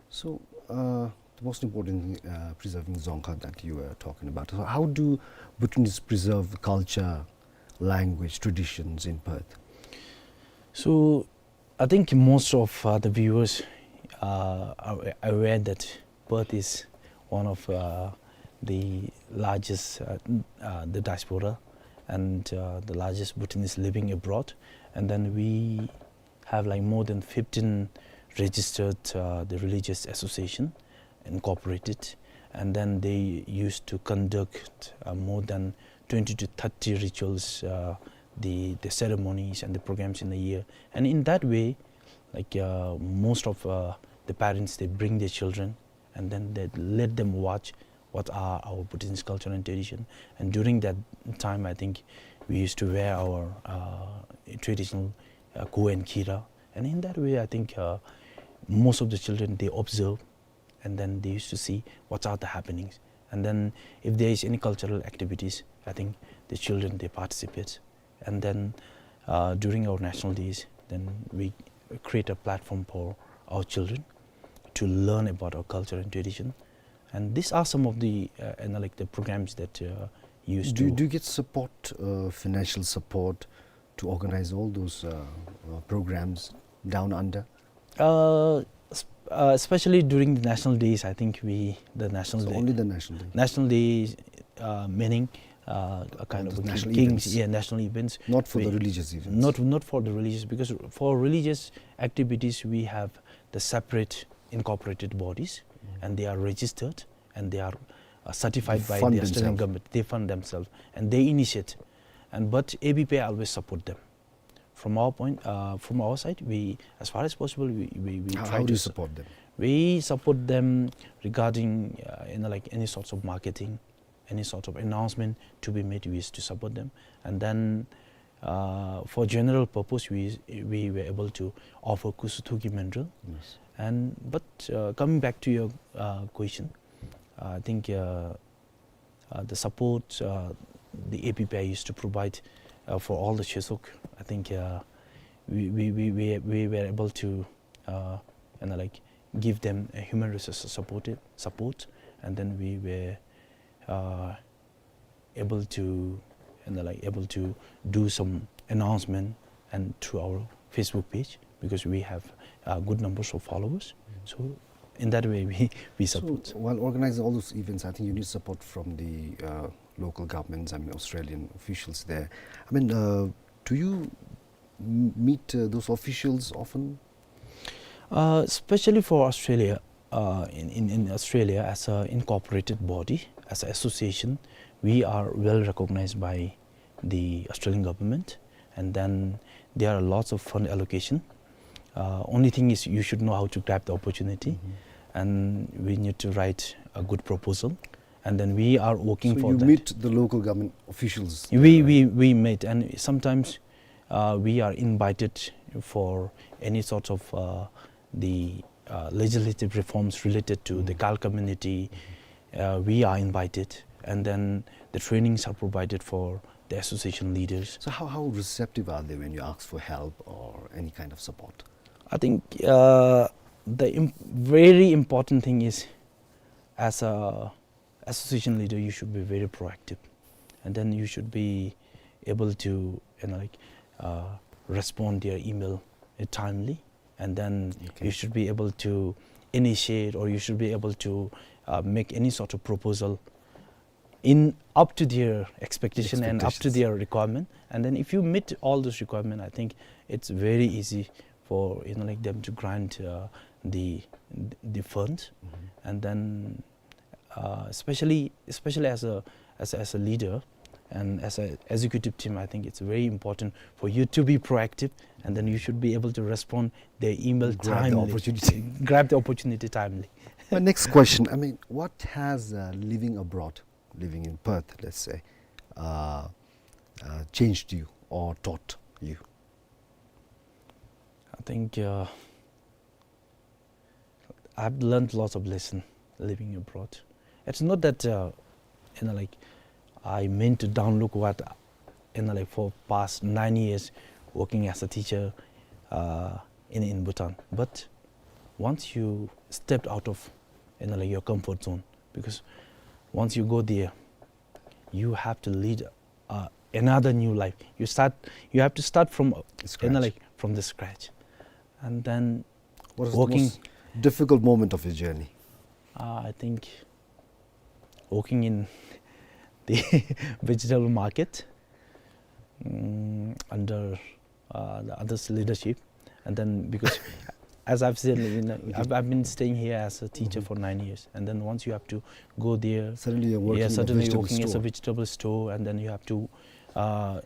So, uh, the most important thing, uh, preserving Dzongkha that you were talking about. So how do Bhutanese preserve culture, language, traditions in Perth? So, I think most of, uh, the viewers, uh, are aware that Perth is one of, uh, the largest, uh, n-, uh, the diaspora and, uh, the largest Bhutanese living abroad. And then we have, like, more than fifteen registered, uh, the religious association incorporated, and then they used to conduct, uh, more than twenty to thirty rituals, uh, the, the ceremonies and the programs in a year. And in that way, like, uh, most of, uh, the parents, they bring their children and then they let them watch what are our Bhutanese culture and tradition. And during that time, I think we used to wear our, uh, traditional, uh, kho and kira. And in that way, I think, uh, most of the children, they observe, and then they used to see what are the happenings. And then if there is any cultural activities, I think the children, they participate. And then, uh, during our national days, then we create a platform for our children to learn about our culture and tradition. And these are some of the, uh, and, like, the programs that, uh, used Do, to do you get support, uh, financial support to organize all those, uh, uh, programs down under? Uh, s-, uh, especially during the national days, I think we, the national So day, only the national day? national days, uh, meaning, uh, a kind All of the a national king-, kings, events. yeah, national events. Not for the We, religious events? not, not for the religious, because for religious activities, we have the separate incorporated bodies, Mm. and they are registered, and they are, uh, certified They by fund the Australian themselves. government. They fund themselves, and they initiate. And, but A B P I always support them. From our point, uh, from our side, we, as far as possible, we, we, we How, try how to do you su-, support them? we support them regarding, uh, you know, like, any sorts of marketing, any sort of announcement to be made, we used to support them. And then, uh, for general purpose, we, we were able to offer Khusu Thuki Mindrang. Yes. And, but, uh, coming back to your, uh, question, uh, I think, uh, uh, the support, uh, the A P P I used to provide, uh, for all the Chesok. I think, uh, we, we, we, we, we were able to, uh, you know, like, give them a human resource support, support, and then we were, uh, able to, you know, like, able to do some announcement and through our Facebook page, because we have, uh, good numbers of followers. Mm. So in that way, we, we So, support. while organizing all those events, I think you need support from the, uh, local governments, I mean, Australian officials there. I mean, uh, do you m-, meet, uh, those officials often? Uh, especially for Australia, uh, in, in, in Australia, as an incorporated body, as an association, we are well recognized by the Australian government, and then there are lots of fund allocation. Uh, only thing is, you should know how to grab the opportunity, Mm-hmm. and we need to write a good proposal, and then we are working So for you that. meet the local government officials, We, uh, we, we meet, and sometimes, uh, we are invited for any sort of, uh, the, uh, legislative reforms related to the Mm. Kal community. Mm-hmm. Uh, we are invited, and then the trainings are provided for the association leaders. So how, how receptive are they when you ask for help or any kind of support? I think, uh, the im-, very important thing is, as a association leader, you should be very proactive, and then you should be able to, you know, like, uh, respond their email, uh, timely, and then Okay. you should be able to initiate, or you should be able to, uh, make any sort of proposal in up to their expectation and up to Expectations. their requirement. And then if you meet all those requirements, I think it's very easy for, you know, like, them to grant, uh, the, the fund. Mm-hmm. And then, uh, especially, especially as a, as a, as a leader and as a executive team, I think it's very important for you to be proactive, and then you should be able to respond their email Grab the timely. opportunity. Grab the opportunity timely. My next question, I mean, what has, uh, living abroad, living in Perth, let's say, uh, uh, changed you or taught you? I think, uh, I've learned lots of lesson living abroad. It's not that, uh, you know, like, I meant to downlook what, you know, like, for past nine years working as a teacher, uh, in, in Bhutan. But once you stepped out of, you know, like, your comfort zone, because once you go there, you have to lead, uh, another new life. You start, you have to start from, uh, you know, Scratch. like, from the scratch. And then What was the working most difficult moment of your journey? Uh, I think working in the vegetable market, mm, under, uh, the others' leadership. And then because, as I've said, you know, I've, I've been staying here as a teacher Mm-hmm. for nine years. And then once you have to go there, Suddenly you're working yeah, in a suddenly vegetable working as a store. vegetable store, and then you have to, uh,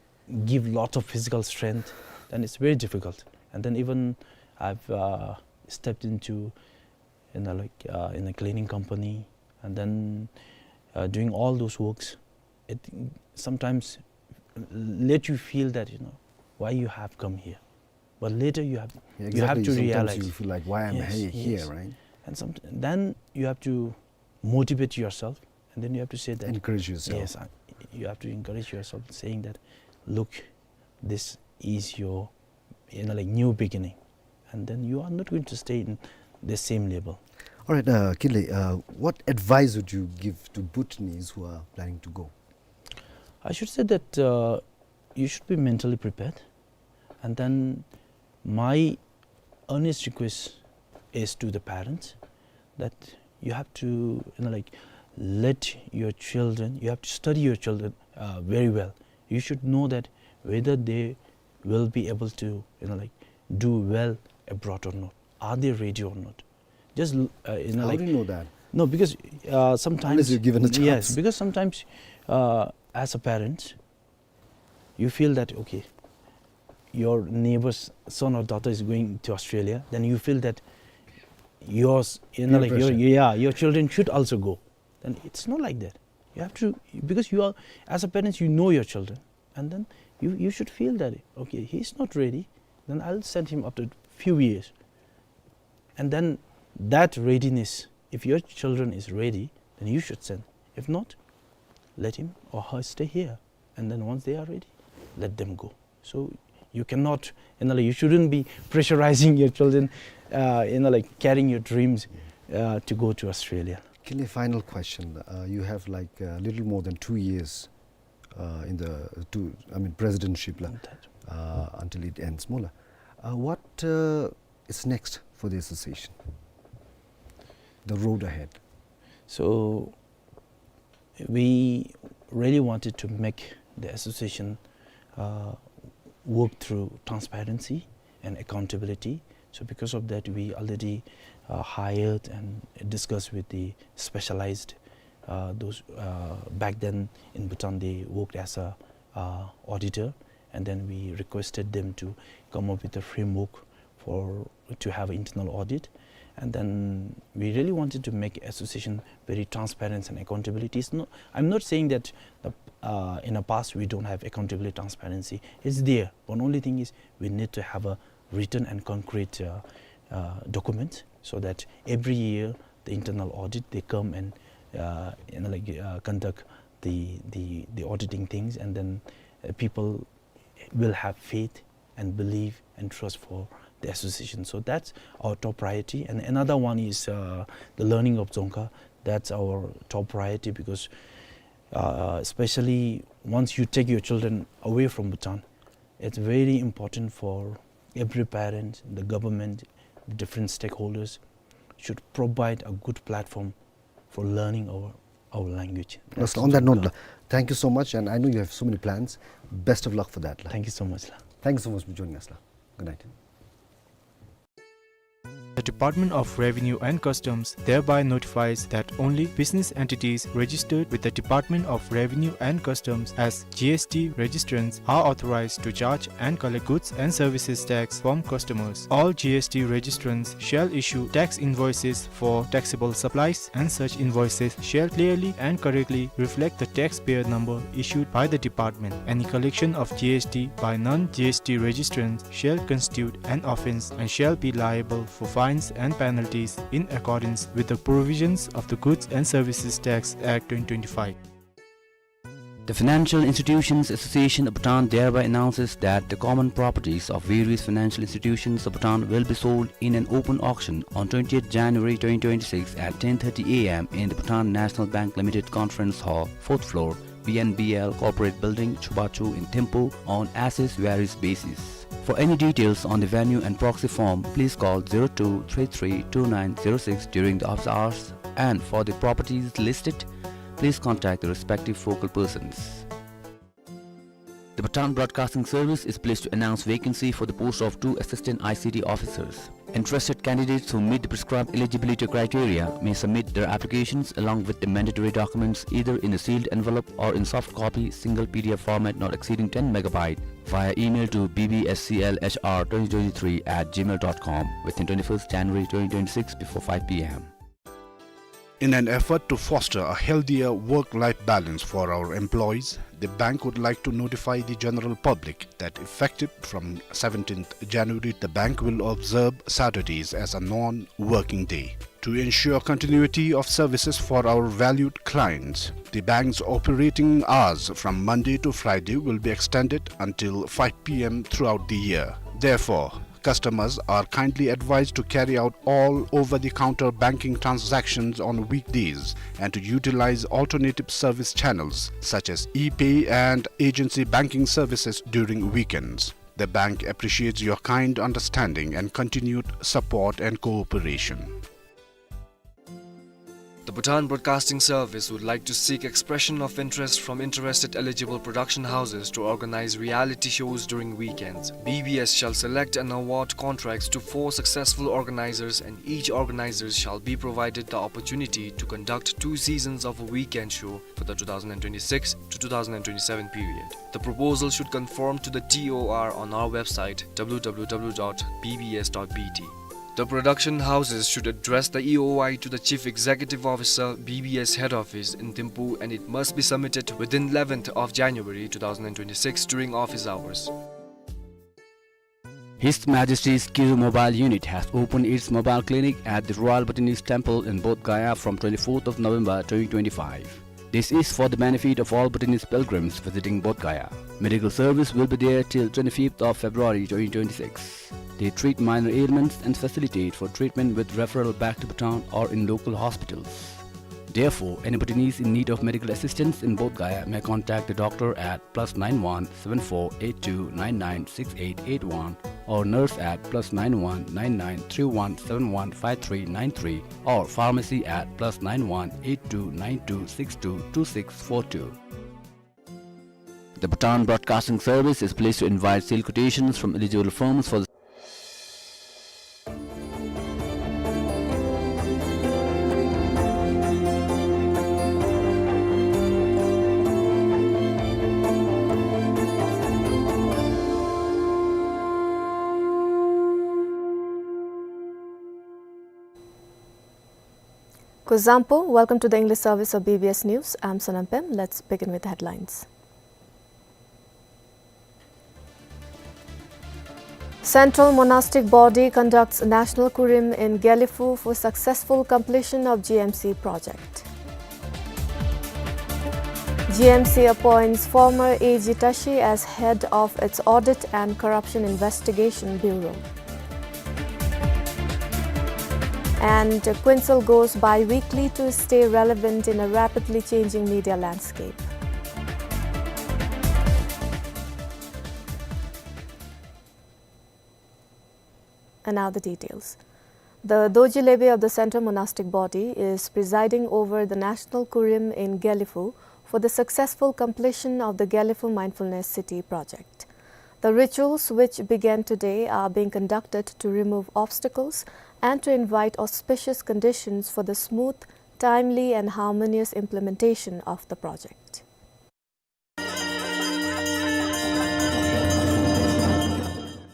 give lot of physical strength, then it's very difficult. And then even I've, uh, stepped into, you know, like, uh, in a cleaning company, and then uh, doing all those works, it sometimes let you feel that, you know, why you have come here. But later you have, yeah, you have, exactly, to sometimes realize. You feel like, "Why am I, yes, here, yes, right?" And some, then you have to motivate yourself, and then you have to say that, encourage yourself. Yes, I, you have to encourage yourself, saying that, "Look, this is your, you know, like, new beginning," and then you are not going to stay in the same level. All right, uh, Kinley, uh, what advice would you give to Bhutanese who are planning to go? I should say that, uh, you should be mentally prepared. And then my earnest request is to the parents that you have to, you know, like, let your children, you have to study your children, uh, very well. You should know that whether they will be able to, you know, like, do well abroad or not. Are they ready or not? Just, uh, you know, like, how do you know that? No, because, uh, sometimes, unless you're given a chance. Yes, because sometimes, uh, as a parent, you feel that, okay, your neighbor's son or daughter is going to Australia, then you feel that yours, you know, peer pressure, like, your, yeah, your children should also go. Then it's not like that. You have to, because you are, as a parents, you know your children, and then you, you should feel that, okay, he's not ready, then I'll send him after few years. And then that readiness, if your children is ready, then you should send. If not, let him or her stay here. And then once they are ready, let them go. So you cannot, you know, like, you shouldn't be pressurizing your children, uh, you know, like, carrying your dreams, uh, to go to Australia. Kinley, final question. Uh, you have, like, a little more than two years, uh, in the, uh, two, I mean, presidentship la, uh, until it ends, mo la. Uh, what, uh, is next for the association? The road ahead. So we really wanted to make the association, uh, work through transparency and accountability. So because of that, we already, uh, hired and discussed with the specialized, uh, those, uh, back then in Bhutan, they worked as a, uh, auditor. And then we requested them to come up with a framework for, to have internal audit. And then we really wanted to make association very transparent and accountability. It's not, I'm not saying that the, uh, in the past we don't have accountability, transparency. It's there. But only thing is we need to have a written and concrete, uh, uh, document, so that every year the internal audit, they come and, uh, you know, like, uh, conduct the, the, the auditing things, and then, uh, people will have faith and belief and trust for the association. So that's our top priority. And another one is, uh, the learning of Dzongkha. That's our top priority because, uh, especially once you take your children away from Bhutan, it's very important for every parent, the government, the different stakeholders should provide a good platform for learning our, our language. That's on that note, la, thank you so much, and I know you have so many plans. Best of luck for that, la. Thank you so much, la. Thank you so much for joining us, la. Good night. The Department of Revenue and Customs thereby notifies that only business entities registered with the Department of Revenue and Customs as G S T registrants are authorized to charge and collect goods and services tax from customers. All G S T registrants shall issue tax invoices for taxable supplies, and such invoices shall clearly and correctly reflect the taxpayer number issued by the department. Any collection of G S T by non-G S T registrants shall constitute an offense and shall be liable for fines and penalties in accordance with the provisions of the Goods and Services Tax Act twenty twenty-five. The Financial Institutions Association of Bhutan thereby announces that the common properties of various financial institutions of Bhutan will be sold in an open auction on twentieth January twenty twenty-six at ten thirty A M in the Bhutan National Bank Limited Conference Hall, fourth floor, B N B L Corporate Building, Chubachu in Thimphu on as is various basis. For any details on the venue and proxy form, please call zero two three three two nine zero six during the office hours, and for the properties listed, please contact the respective focal persons. The Bhutan Broadcasting Service is pleased to announce vacancy for the post of two assistant I C T officers. Interested candidates who meet the prescribed eligibility criteria may submit their applications along with the mandatory documents either in a sealed envelope or in soft copy, single P D F format not exceeding ten megabyte, via email to B B S C L H R twenty twenty-three at gmail dot com within twenty-first January twenty twenty-six before five P M. In an effort to foster a healthier work-life balance for our employees, the bank would like to notify the general public that effective from seventeenth January, the bank will observe Saturdays as a non-working day. To ensure continuity of services for our valued clients, the bank's operating hours from Monday to Friday will be extended until five P M throughout the year. Therefore, customers are kindly advised to carry out all over-the-counter banking transactions on weekdays and to utilize alternative service channels such as e-pay and agency banking services during weekends. The bank appreciates your kind understanding and continued support and cooperation. The Bhutan Broadcasting Service would like to seek expression of interest from interested eligible production houses to organize reality shows during weekends. B B S shall select and award contracts to four successful organizers, and each organizer shall be provided the opportunity to conduct two seasons of a weekend show for the two thousand and twenty-six to two thousand and twenty-seven period. The proposal should conform to the T O R on our website, W W W dot B B S dot B T. The production houses should address the E O I to the Chief Executive Officer, B B S Head Office in Thimphu, and it must be submitted within eleventh of January two thousand and twenty-six during office hours. His Majesty's Kiru Mobile Unit has opened its mobile clinic at the Royal Bhutanese Temple in Bodh Gaya from twenty-fourth of November twenty twenty-five. This is for the benefit of all Bhutanese pilgrims visiting Bodh Gaya. Medical service will be there till twenty-fifth of February twenty twenty-six. They treat minor ailments and facilitate for treatment with referral back to Bhutan or in local hospitals. Therefore, any Bhutanese in need of medical assistance in Bodh Gaya may contact the doctor at plus nine one seven four eight two nine nine six eight eight one or nurse at plus nine one nine nine three one seven one five three nine three or pharmacy at plus nine one eight two nine two six two two six four two. The Bhutan Broadcasting Service is pleased to invite sale quotations from eligible firms for the Kuzuzangpo, welcome to the English service of B B S News. I'm Sonam Pem. Let's begin with the headlines. Central Monastic Body conducts National Kurim in Gelephu for successful completion of G M C project. G M C appoints former A G Tashi as head of its Audit and Corruption Investigation Bureau. And Quincil goes bi-weekly to stay relevant in a rapidly changing media landscape. And now the details. The Dorji Lebe of the Central Monastic Body is presiding over the National Kurim in Gelephu for the successful completion of the Gelephu Mindfulness City project. The rituals, which began today, are being conducted to remove obstacles and to invite auspicious conditions for the smooth, timely and harmonious implementation of the project.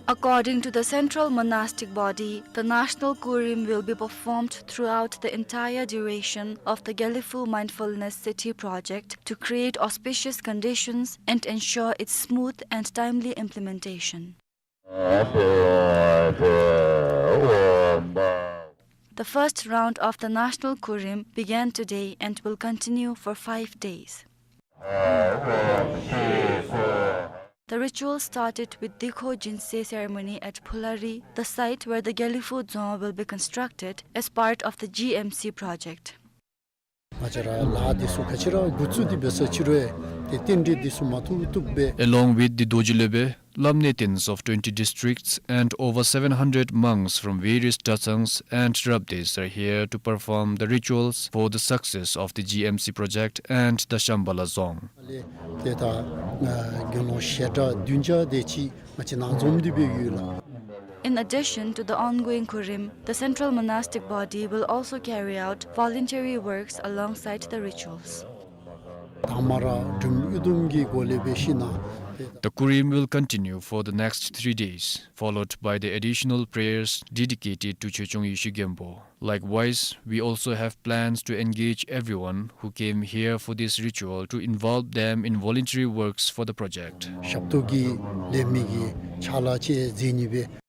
According to the Central Monastic Body, the National Kurim will be performed throughout the entire duration of the Gelephu Mindfulness City project to create auspicious conditions and ensure its smooth and timely implementation. The first round of the National Kurim began today and will continue for five days. The ritual started with Dikho Jinse ceremony at Phulari, the site where the Gelephu Dzong will be constructed as part of the G M C project. ང་བཅས་ར་ལཱ་འདི་ཚུ་ག་ཅི་ར་འགོ་བཙུགས་ཏེ་འབད་ས་ཅིག་རུང་ཏེ་རྟེན་འབྲེལ་འདི་ཚུ་མ་ཐུབ་ཐུབ་སྦེ། Along with the Dorji Lebe, lamne tens of twenty districts and over seven hundred monks from various satsang and rabdhis are here to perform the rituals for the success of the G M C project and the Shambala Dzong. ལས་ཏེ་ད་ཨ་དགེ་སློང་ཞལ་གྲངས་བདུན་བརྒྱ་དེ་ཅིག་ང་བཅས་ནང་འཛོམས་ཏེ་སྦེ་ཡོད་ལགས། In addition to the ongoing Kurim, the Central Monastic Body will also carry out voluntary works alongside the rituals. དང་མ་ར་འབྲུམ་དབུས་གཏུམ་གྱི་སྒོ་ལས་འབད་ཞིན་ན་ The Kurim will continue for the next three days, followed by the additional prayers dedicated to Choechong Yeshe Genpo. Likewise, we also have plans to engage everyone who came here for this ritual to involve them in voluntary works for the project. ཞབས་ཏོག་གི་ལས་མི་གི་ཕྱག་ལཱ་ཅིག་མཛད་ནི་སྦེ།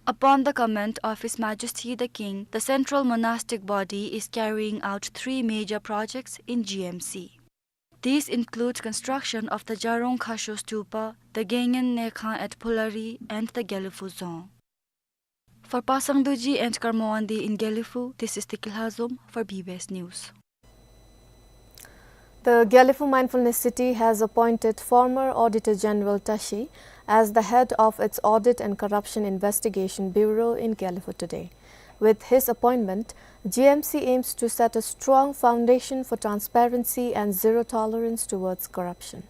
Upon the command of His Majesty the King, the Central Monastic Body is carrying out three major projects in G M C. These include construction of the Jarong Khasho Stupa, the Gengen Nekhang at Phulari, and the Gelephu Dzong. For Pasang Dorji and Karma Wangdi in Gelephu, this is Tikilha Zom for B B S News. The Gelephu Mindfulness City has appointed former Auditor General Tashi as the head of its Audit and Corruption Investigation Bureau in Gelephu today. With his appointment, G M C aims to set a strong foundation for transparency and zero tolerance towards corruption.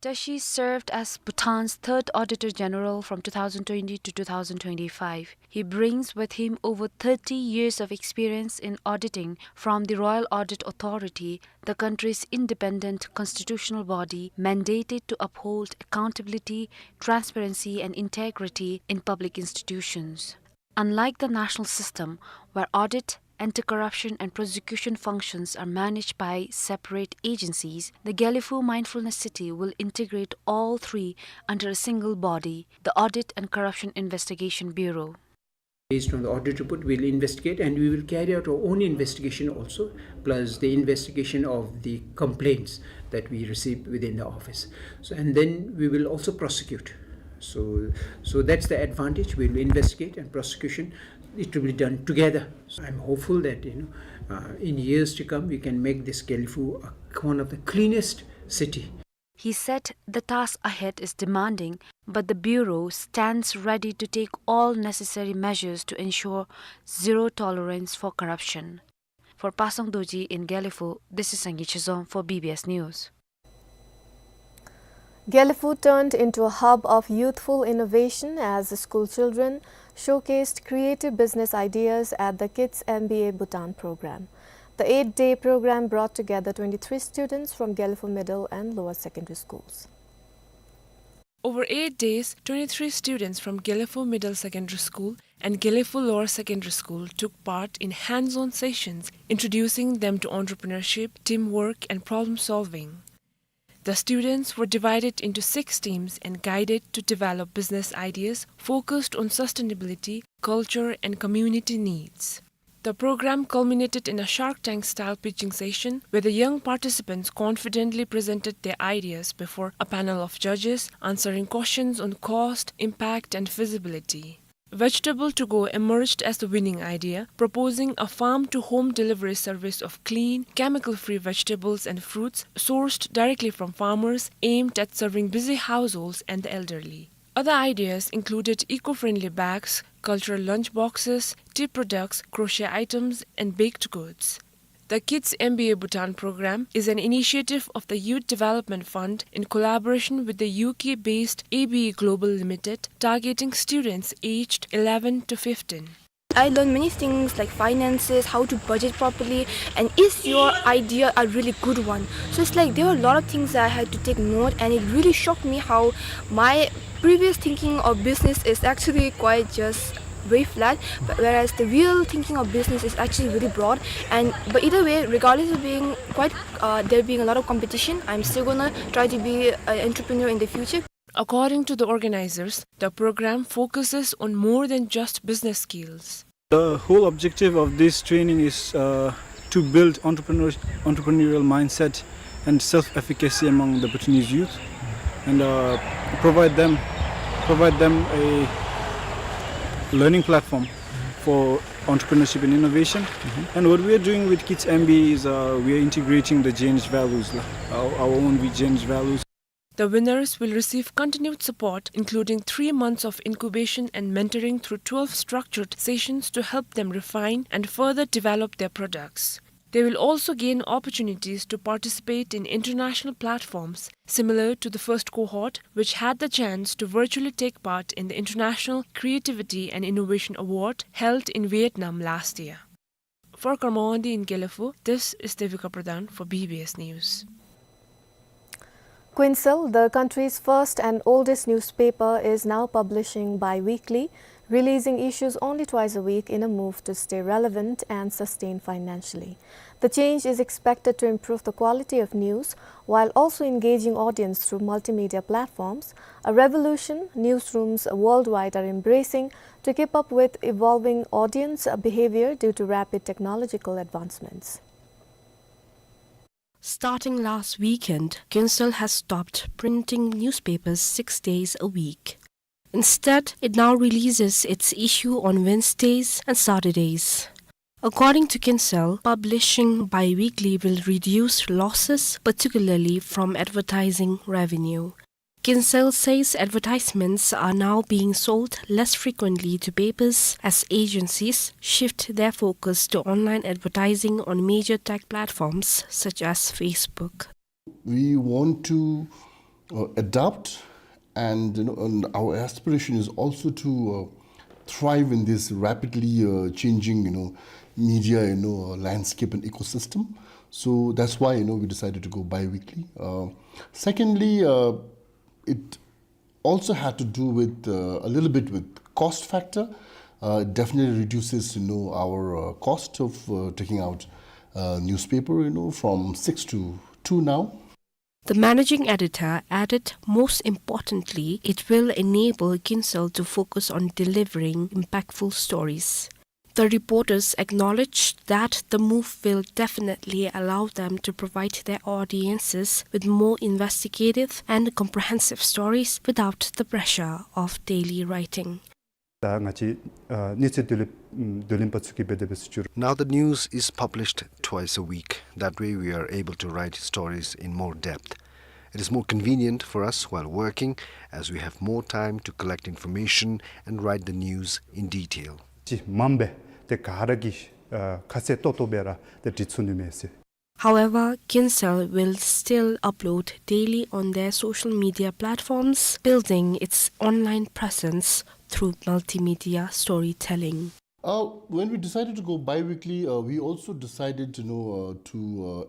Tashi served as Bhutan's third Auditor General from two thousand twenty to two thousand twenty-five. He brings with him over thirty years of experience in auditing from the Royal Audit Authority, the country's independent constitutional body mandated to uphold accountability, transparency, and integrity in public institutions. Unlike the national system, where audit, anti-corruption, and prosecution functions are managed by separate agencies, the Gelephu Mindfulness City will integrate all three under a single body, the Audit and Corruption Investigation Bureau. Based on the audit report, we'll investigate and we will carry out our own investigation also, plus the investigation of the complaints that we receive within the office. So, and then we will also prosecute. So, so that's the advantage. We'll investigate and prosecution, it will be done together. So I'm hopeful that, you know, uh, in years to come, we can make this Gelephu a, one of the cleanest city. He said the task ahead is demanding, but the Bureau stands ready to take all necessary measures to ensure zero tolerance for corruption. For Pasang Dorji in Gelephu, this is Sangay Chezom for B B S News. Gelephu turned into a hub of youthful innovation as the school children showcased creative business ideas at the Kids M B A Bhutan program. The eight-day program brought together twenty-three students from Gelephu Middle and Lower Secondary Schools. Over eight days, twenty-three students from Gelephu Middle Secondary School and Gelephu Lower Secondary School took part in hands-on sessions, introducing them to entrepreneurship, teamwork, and problem solving. The students were divided into six teams and guided to develop business ideas focused on sustainability, culture, and community needs. The program culminated in a Shark Tank-style pitching session where the young participants confidently presented their ideas before a panel of judges, answering questions on cost, impact, and feasibility. Vegetable to Go emerged as the winning idea, proposing a farm-to-home delivery service of clean, chemical-free vegetables and fruits sourced directly from farmers, aimed at serving busy households and the elderly. Other ideas included eco-friendly bags, cultural lunch boxes, tea products, crochet items, and baked goods. The Kids M B A Bhutan program is an initiative of the Youth Development Fund in collaboration with the U K-based A B E Global Limited, targeting students aged eleven to fifteen. I learned many things like finances, how to budget properly, and is your idea a really good one. So it's like there were a lot of things that I had to take note, and it really shocked me how my previous thinking of business is actually quite just very flat, but whereas the real thinking of business is actually really broad. And but either way, regardless of being quite uh, there being a lot of competition, I'm still gonna try to be an entrepreneur in the future. According to the organizers, the program focuses on more than just business skills. The whole objective of this training is uh, to build entrepreneur, entrepreneurial mindset and self-efficacy among the Bhutanese youth, and uh, provide them provide them a learning platform for entrepreneurship and innovation. And what we are doing with Kids M B A is uh, we are integrating the Jainist values, la, our, our own Jainist values. The winners will receive continued support, including three months of incubation and mentoring through twelve structured sessions to help them refine and further develop their products. They will also gain opportunities to participate in international platforms, similar to the first cohort, which had the chance to virtually take part in the International Creativity and Innovation Award held in Vietnam last year. For Karma Wangdi in Gelephu, this is Devika Pradhan for B B S News. Quincil, the country's first and oldest newspaper, is now publishing bi-weekly, releasing issues only twice a week in a move to stay relevant and sustain financially. The change is expected to improve the quality of news while also engaging audience through multimedia platforms, a revolution newsrooms worldwide are embracing to keep up with evolving audience behavior due to rapid technological advancements. Starting last weekend, Quincil has stopped printing newspapers six days a week. Instead, it now releases its issue on Wednesdays and Saturdays. According to Quincil, publishing bi-weekly will reduce losses, particularly from advertising revenue. Quincil says advertisements are now being sold less frequently to papers as agencies shift their focus to online advertising on major tech platforms such as Facebook. We want to, uh, adapt, and, you know, and our aspiration is also to, uh, thrive in this rapidly, uh, changing, you know, media, you know, uh, landscape and ecosystem. So that's why, you know, we decided to go bi-weekly. Uh, secondly, uh, it also had to do with, uh, a little bit with cost factor. Uh, it definitely reduces, you know, our, uh, cost of, uh, taking out, uh, newspaper, you know, from six to two now. The managing editor added, most importantly, it will enable Quincil to focus on delivering impactful stories. The reporters acknowledged that the move will definitely allow them to provide their audiences with more investigative and comprehensive stories without the pressure of daily writing. ད་ང་བཅས་ཨ་གནས་ཚུལ་བསྡུ་ལེན་ཨམ་བསྡུ་ལེན་པ་ཚུ་གིས་འབད་དེ་འབད་ཟེར་ཞུ། Now the news is published twice a week. That way we are able to write stories in more depth. It is more convenient for us while working, as we have more time to collect information and write the news in detail. ཅིག་མངམ་སྦེ་ཏེ་ག་ར་གིས་ཨ་ཁ་གསལ་ཏོག་ཏོ་སྦེ་ར་ཏེ་འབྲི་ཚུགས་ནི་མས་ཟེར། However, Quincil will still upload daily on their social media platforms, building its online presence through multimedia storytelling. Uh, when we decided to go bi-weekly, uh, we also decided, you know, uh, to,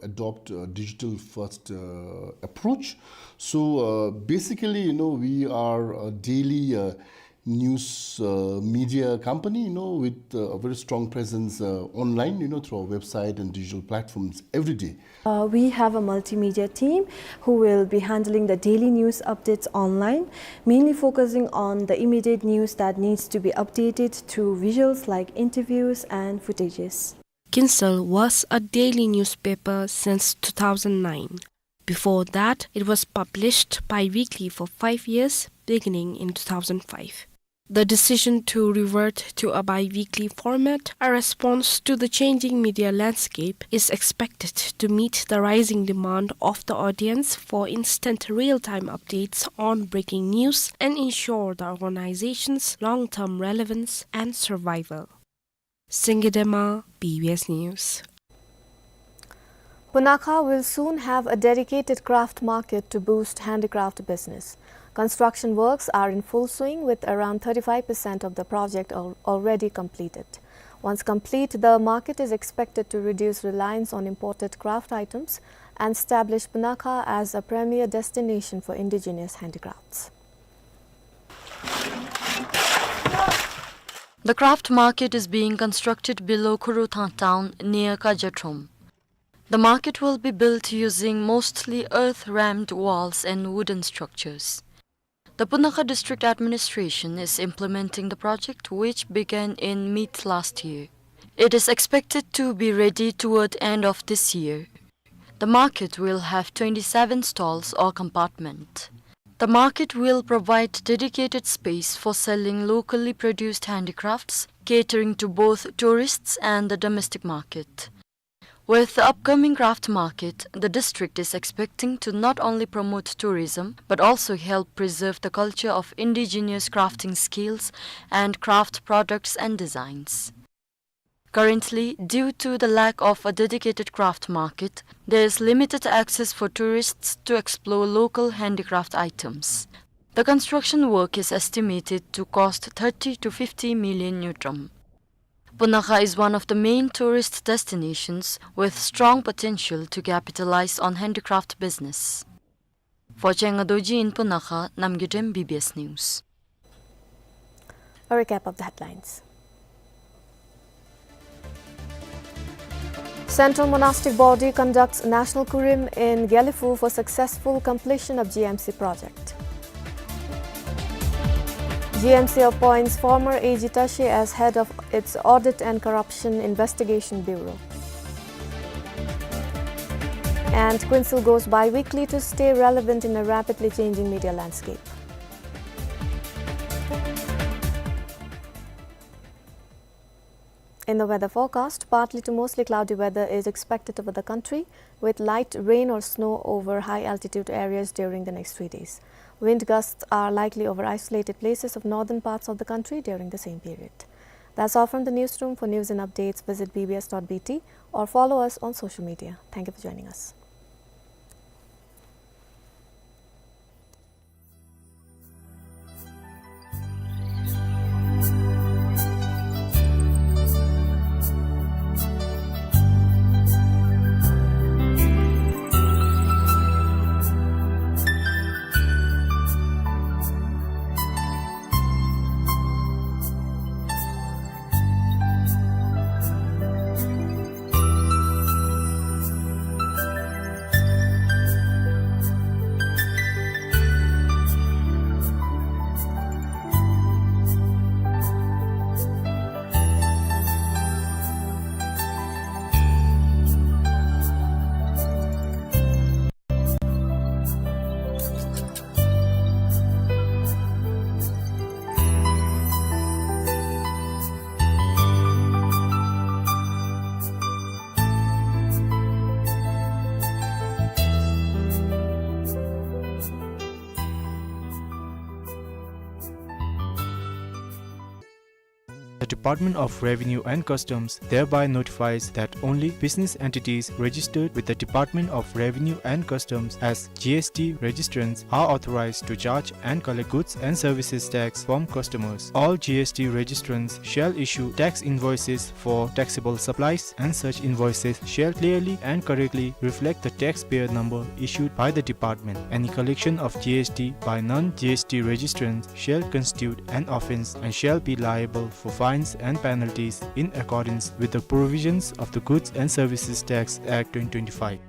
uh, adopt a digital-first, uh, approach. So, uh, basically, you know, we are a daily, uh, news, uh, media company, you know, with, uh, a very strong presence, uh, online, you know, through our website and digital platforms every day. Uh, we have a multimedia team who will be handling the daily news updates online, mainly focusing on the immediate news that needs to be updated through visuals like interviews and footages. Quincil was a daily newspaper since two thousand nine. Before that, it was published bi-weekly for five years, beginning in two thousand five. The decision to revert to a bi-weekly format, a response to the changing media landscape, is expected to meet the rising demand of the audience for instant real-time updates on breaking news and ensure the organization's long-term relevance and survival. Singye Dema, B B S News. Punakha will soon have a dedicated craft market to boost handicraft business. Construction works are in full swing, with around thirty-five percent of the project al-, already completed. Once complete, the market is expected to reduce reliance on imported craft items and establish Punakha as a premier destination for indigenous handicrafts. The craft market is being constructed below Khuruthang town near Kajatrom. The market will be built using mostly earth-rammed walls and wooden structures. The Punakha District Administration is implementing the project, which began in mid last year. It is expected to be ready toward end of this year. The market will have twenty-seven stalls or compartment. The market will provide dedicated space for selling locally produced handicrafts, catering to both tourists and the domestic market. With the upcoming craft market, the district is expecting to not only promote tourism, but also help preserve the culture of indigenous crafting skills and craft products and designs. Currently, due to the lack of a dedicated craft market, there is limited access for tourists to explore local handicraft items. The construction work is estimated to cost thirty to fifty million ngultrum. Punakha is one of the main tourist destinations with strong potential to capitalize on handicraft business. ཕོ་ཆེ་ང་རྡོ་རྗེ་ཨིན་པོ་ནང་ཁ་གནམ་གྱི་ཊེམ་བི་བི་ཨེསི་ནིའུསི། A recap of the headlines. Central Monastic Body conducts National Kurim in Gelephu for successful completion of G M C project. G M C appoints former A G Tashi as head of its Audit and Corruption Investigation Bureau. And Quinsel goes bi-weekly to stay relevant in a rapidly changing media landscape. In the weather forecast, partly to mostly cloudy weather is expected over the country, with light rain or snow over high altitude areas during the next three days. Wind gusts are likely over isolated places of northern parts of the country during the same period. That's all from the newsroom. For news and updates, visit B B S dot B T or follow us on social media. Thank you for joining us. The Department of Revenue and Customs thereby notifies that only business entities registered with the Department of Revenue and Customs as G S T registrants are authorized to charge and collect goods and services tax from customers. All G S T registrants shall issue tax invoices for taxable supplies, and such invoices shall clearly and correctly reflect the taxpayer number issued by the department. Any collection of G S T by non-G S T registrants shall constitute an offence and shall be liable for fines and penalties in accordance with the provisions of the Goods and Services Tax Act twenty twenty-five.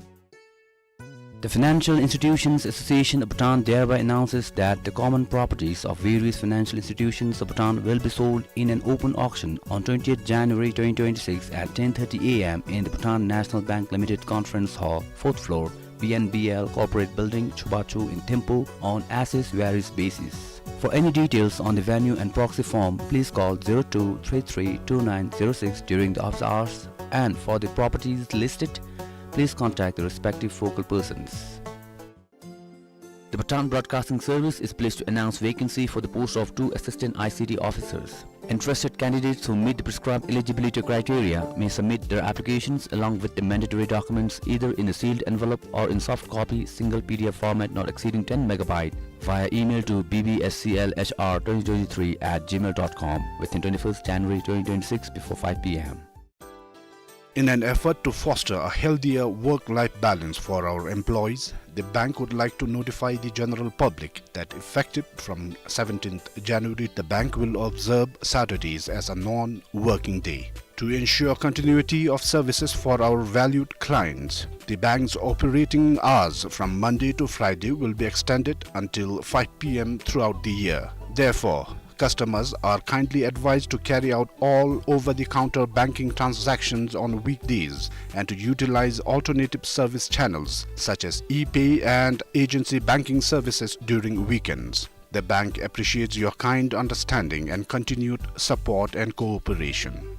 The Financial Institutions Association of Bhutan thereby announces that the common properties of various financial institutions of Bhutan will be sold in an open auction on twentieth January twenty twenty-six at ten thirty A M in the Bhutan National Bank Limited Conference Hall, fourth floor, B N B L Corporate Building, Chubachu in Thimphu on as is various basis. For any details on the venue and proxy form, please call zero two three three two nine zero six during the office hours, and for the properties listed, please contact the respective focal persons. The Bhutan Broadcasting Service is pleased to announce vacancy for the post of two assistant I C T officers. Interested candidates who meet the prescribed eligibility criteria may submit their applications along with the mandatory documents either in a sealed envelope or in soft copy, single P D F format not exceeding ten megabyte, via email to B B S C L H R twenty twenty-three at gmail dot com within twenty-first January twenty twenty-six before five P M. In an effort to foster a healthier work-life balance for our employees, the bank would like to notify the general public that effective from seventeenth January, the bank will observe Saturdays as a non-working day. To ensure continuity of services for our valued clients, the bank's operating hours from Monday to Friday will be extended until five P M throughout the year. Therefore, customers are kindly advised to carry out all over-the-counter banking transactions on weekdays and to utilize alternative service channels such as e-pay and agency banking services during weekends. The bank appreciates your kind understanding and continued support and cooperation.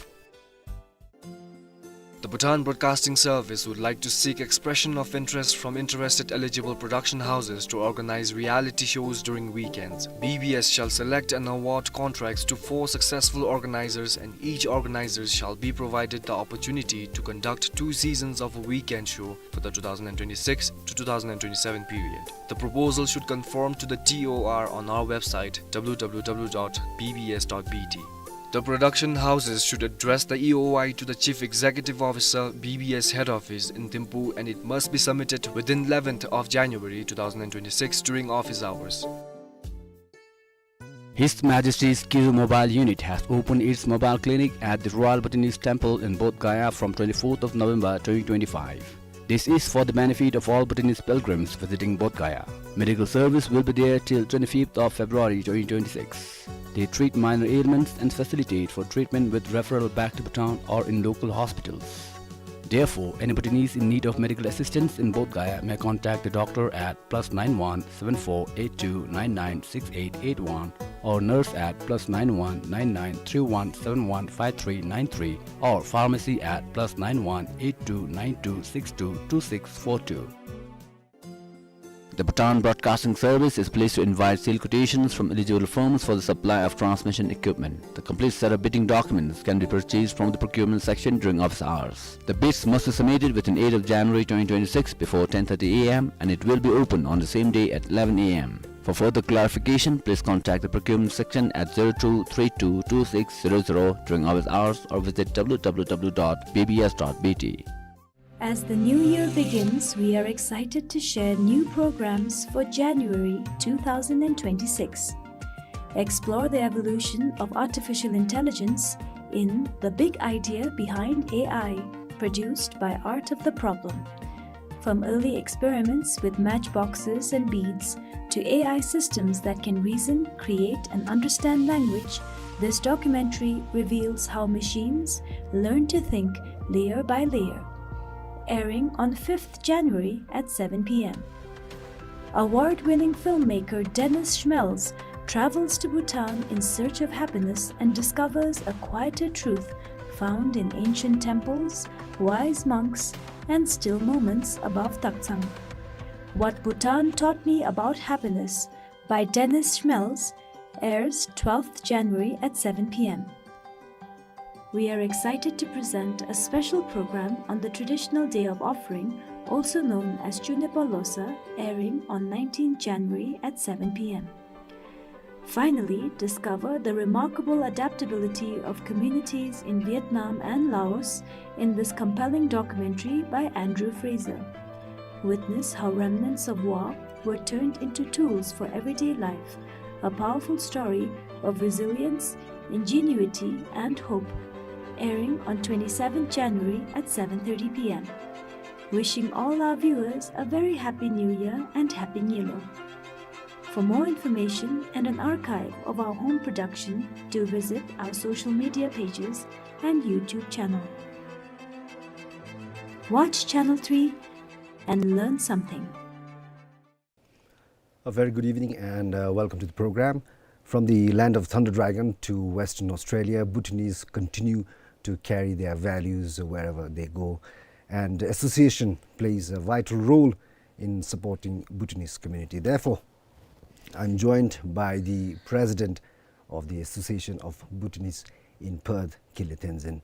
The Bhutan Broadcasting Service would like to seek expression of interest from interested eligible production houses to organize reality shows during weekends. B B S shall select and award contracts to four successful organizers, and each organizer shall be provided the opportunity to conduct two seasons of a weekend show for the two thousand and twenty-six to two thousand and twenty-seven period. The proposal should conform to the T O R on our website, W W W dot B B S dot B T. The production houses should address the E O I to the Chief Executive Officer, B B S Head Office in Thimphu, and it must be submitted within eleventh of January two thousand and twenty-six during office hours. His Majesty's Kizu Mobile Unit has opened its mobile clinic at the Royal Bhutanese Temple in Bodh Gaya from twenty-fourth of November twenty twenty-five. This is for the benefit of all Bhutanese pilgrims visiting Bodh Gaya. Medical service will be there till twenty-fifth of February twenty twenty-six. They treat minor ailments and facilitate for treatment with referral back to Bhutan or in local hospitals. Therefore, any Bhutanese in need of medical assistance in Bodh Gaya may contact the doctor at plus nine one seven four eight two nine nine six eight eight one or nurse at plus nine one nine nine three one seven one five three nine three or pharmacy at plus nine one eight two nine two six two two six four two. The Bhutan Broadcasting Service is pleased to invite sale quotations from eligible firms for the supply of transmission equipment. The complete set of bidding documents can be purchased from the procurement section during office hours. The bids must be submitted within eighth of January twenty twenty-six before ten thirty A M, and it will be open on the same day at eleven A M. For further clarification, please contact the procurement section at zero two three two two six zero zero during office hours or visit W W W dot B B S dot B T. As the new year begins, we are excited to share new programs for January two thousand and twenty-six. Explore the evolution of artificial intelligence in The Big Idea Behind A I, produced by Art of the Problem. From early experiments with matchboxes and beads to A I systems that can reason, create, and understand language, this documentary reveals how machines learn to think layer by layer. Airing on fifth January at seven P M. Award-winning filmmaker Dennis Schmelz travels to Bhutan in search of happiness and discovers a quieter truth found in ancient temples, wise monks, and still moments above Taktsang. What Bhutan Taught Me About Happiness by Dennis Schmelz airs twelfth January at seven P M. We are excited to present a special program on the traditional Day of Offering, also known as Chunepa Losa, airing on nineteenth January at seven P M. Finally, discover the remarkable adaptability of communities in Vietnam and Laos in this compelling documentary by Andrew Fraser. Witness how remnants of war were turned into tools for everyday life, a powerful story of resilience, ingenuity, and hope. Airing on twenty-seventh January at seven thirty P M. Wishing all our viewers a very happy New Year and Happy Nyilo. For more information and an archive of our home production, do visit our social media pages and YouTube channel. Watch Channel three and learn something. A very good evening and, uh, welcome to the program. From the land of Thunder Dragon to Western Australia, Bhutanese continue to carry their values wherever they go. And association plays a vital role in supporting Bhutanese community. Therefore, I'm joined by the president of the Association of Bhutanese in Perth, Kinley Tenzin.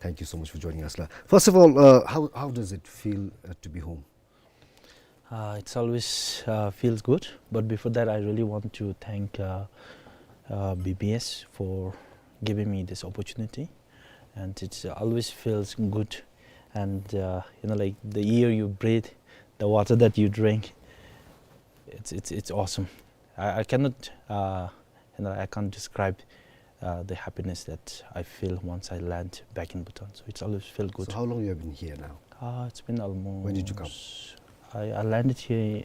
Thank you so much for joining us, la. First of all, uh, how, how does it feel, uh, to be home? Uh, it's always, uh, feels good, but before that, I really want to thank, uh, uh, B B S for giving me this opportunity, and it always feels good, and, uh, you know, like, the air you breathe, the water that you drink, it's, it's, it's awesome. I, I cannot, uh, you know, I can't describe, uh, the happiness that I feel once I land back in Bhutan. So it's always felt good. So how long you have been here now? Uh, it's been almost When did you come? I, I landed here,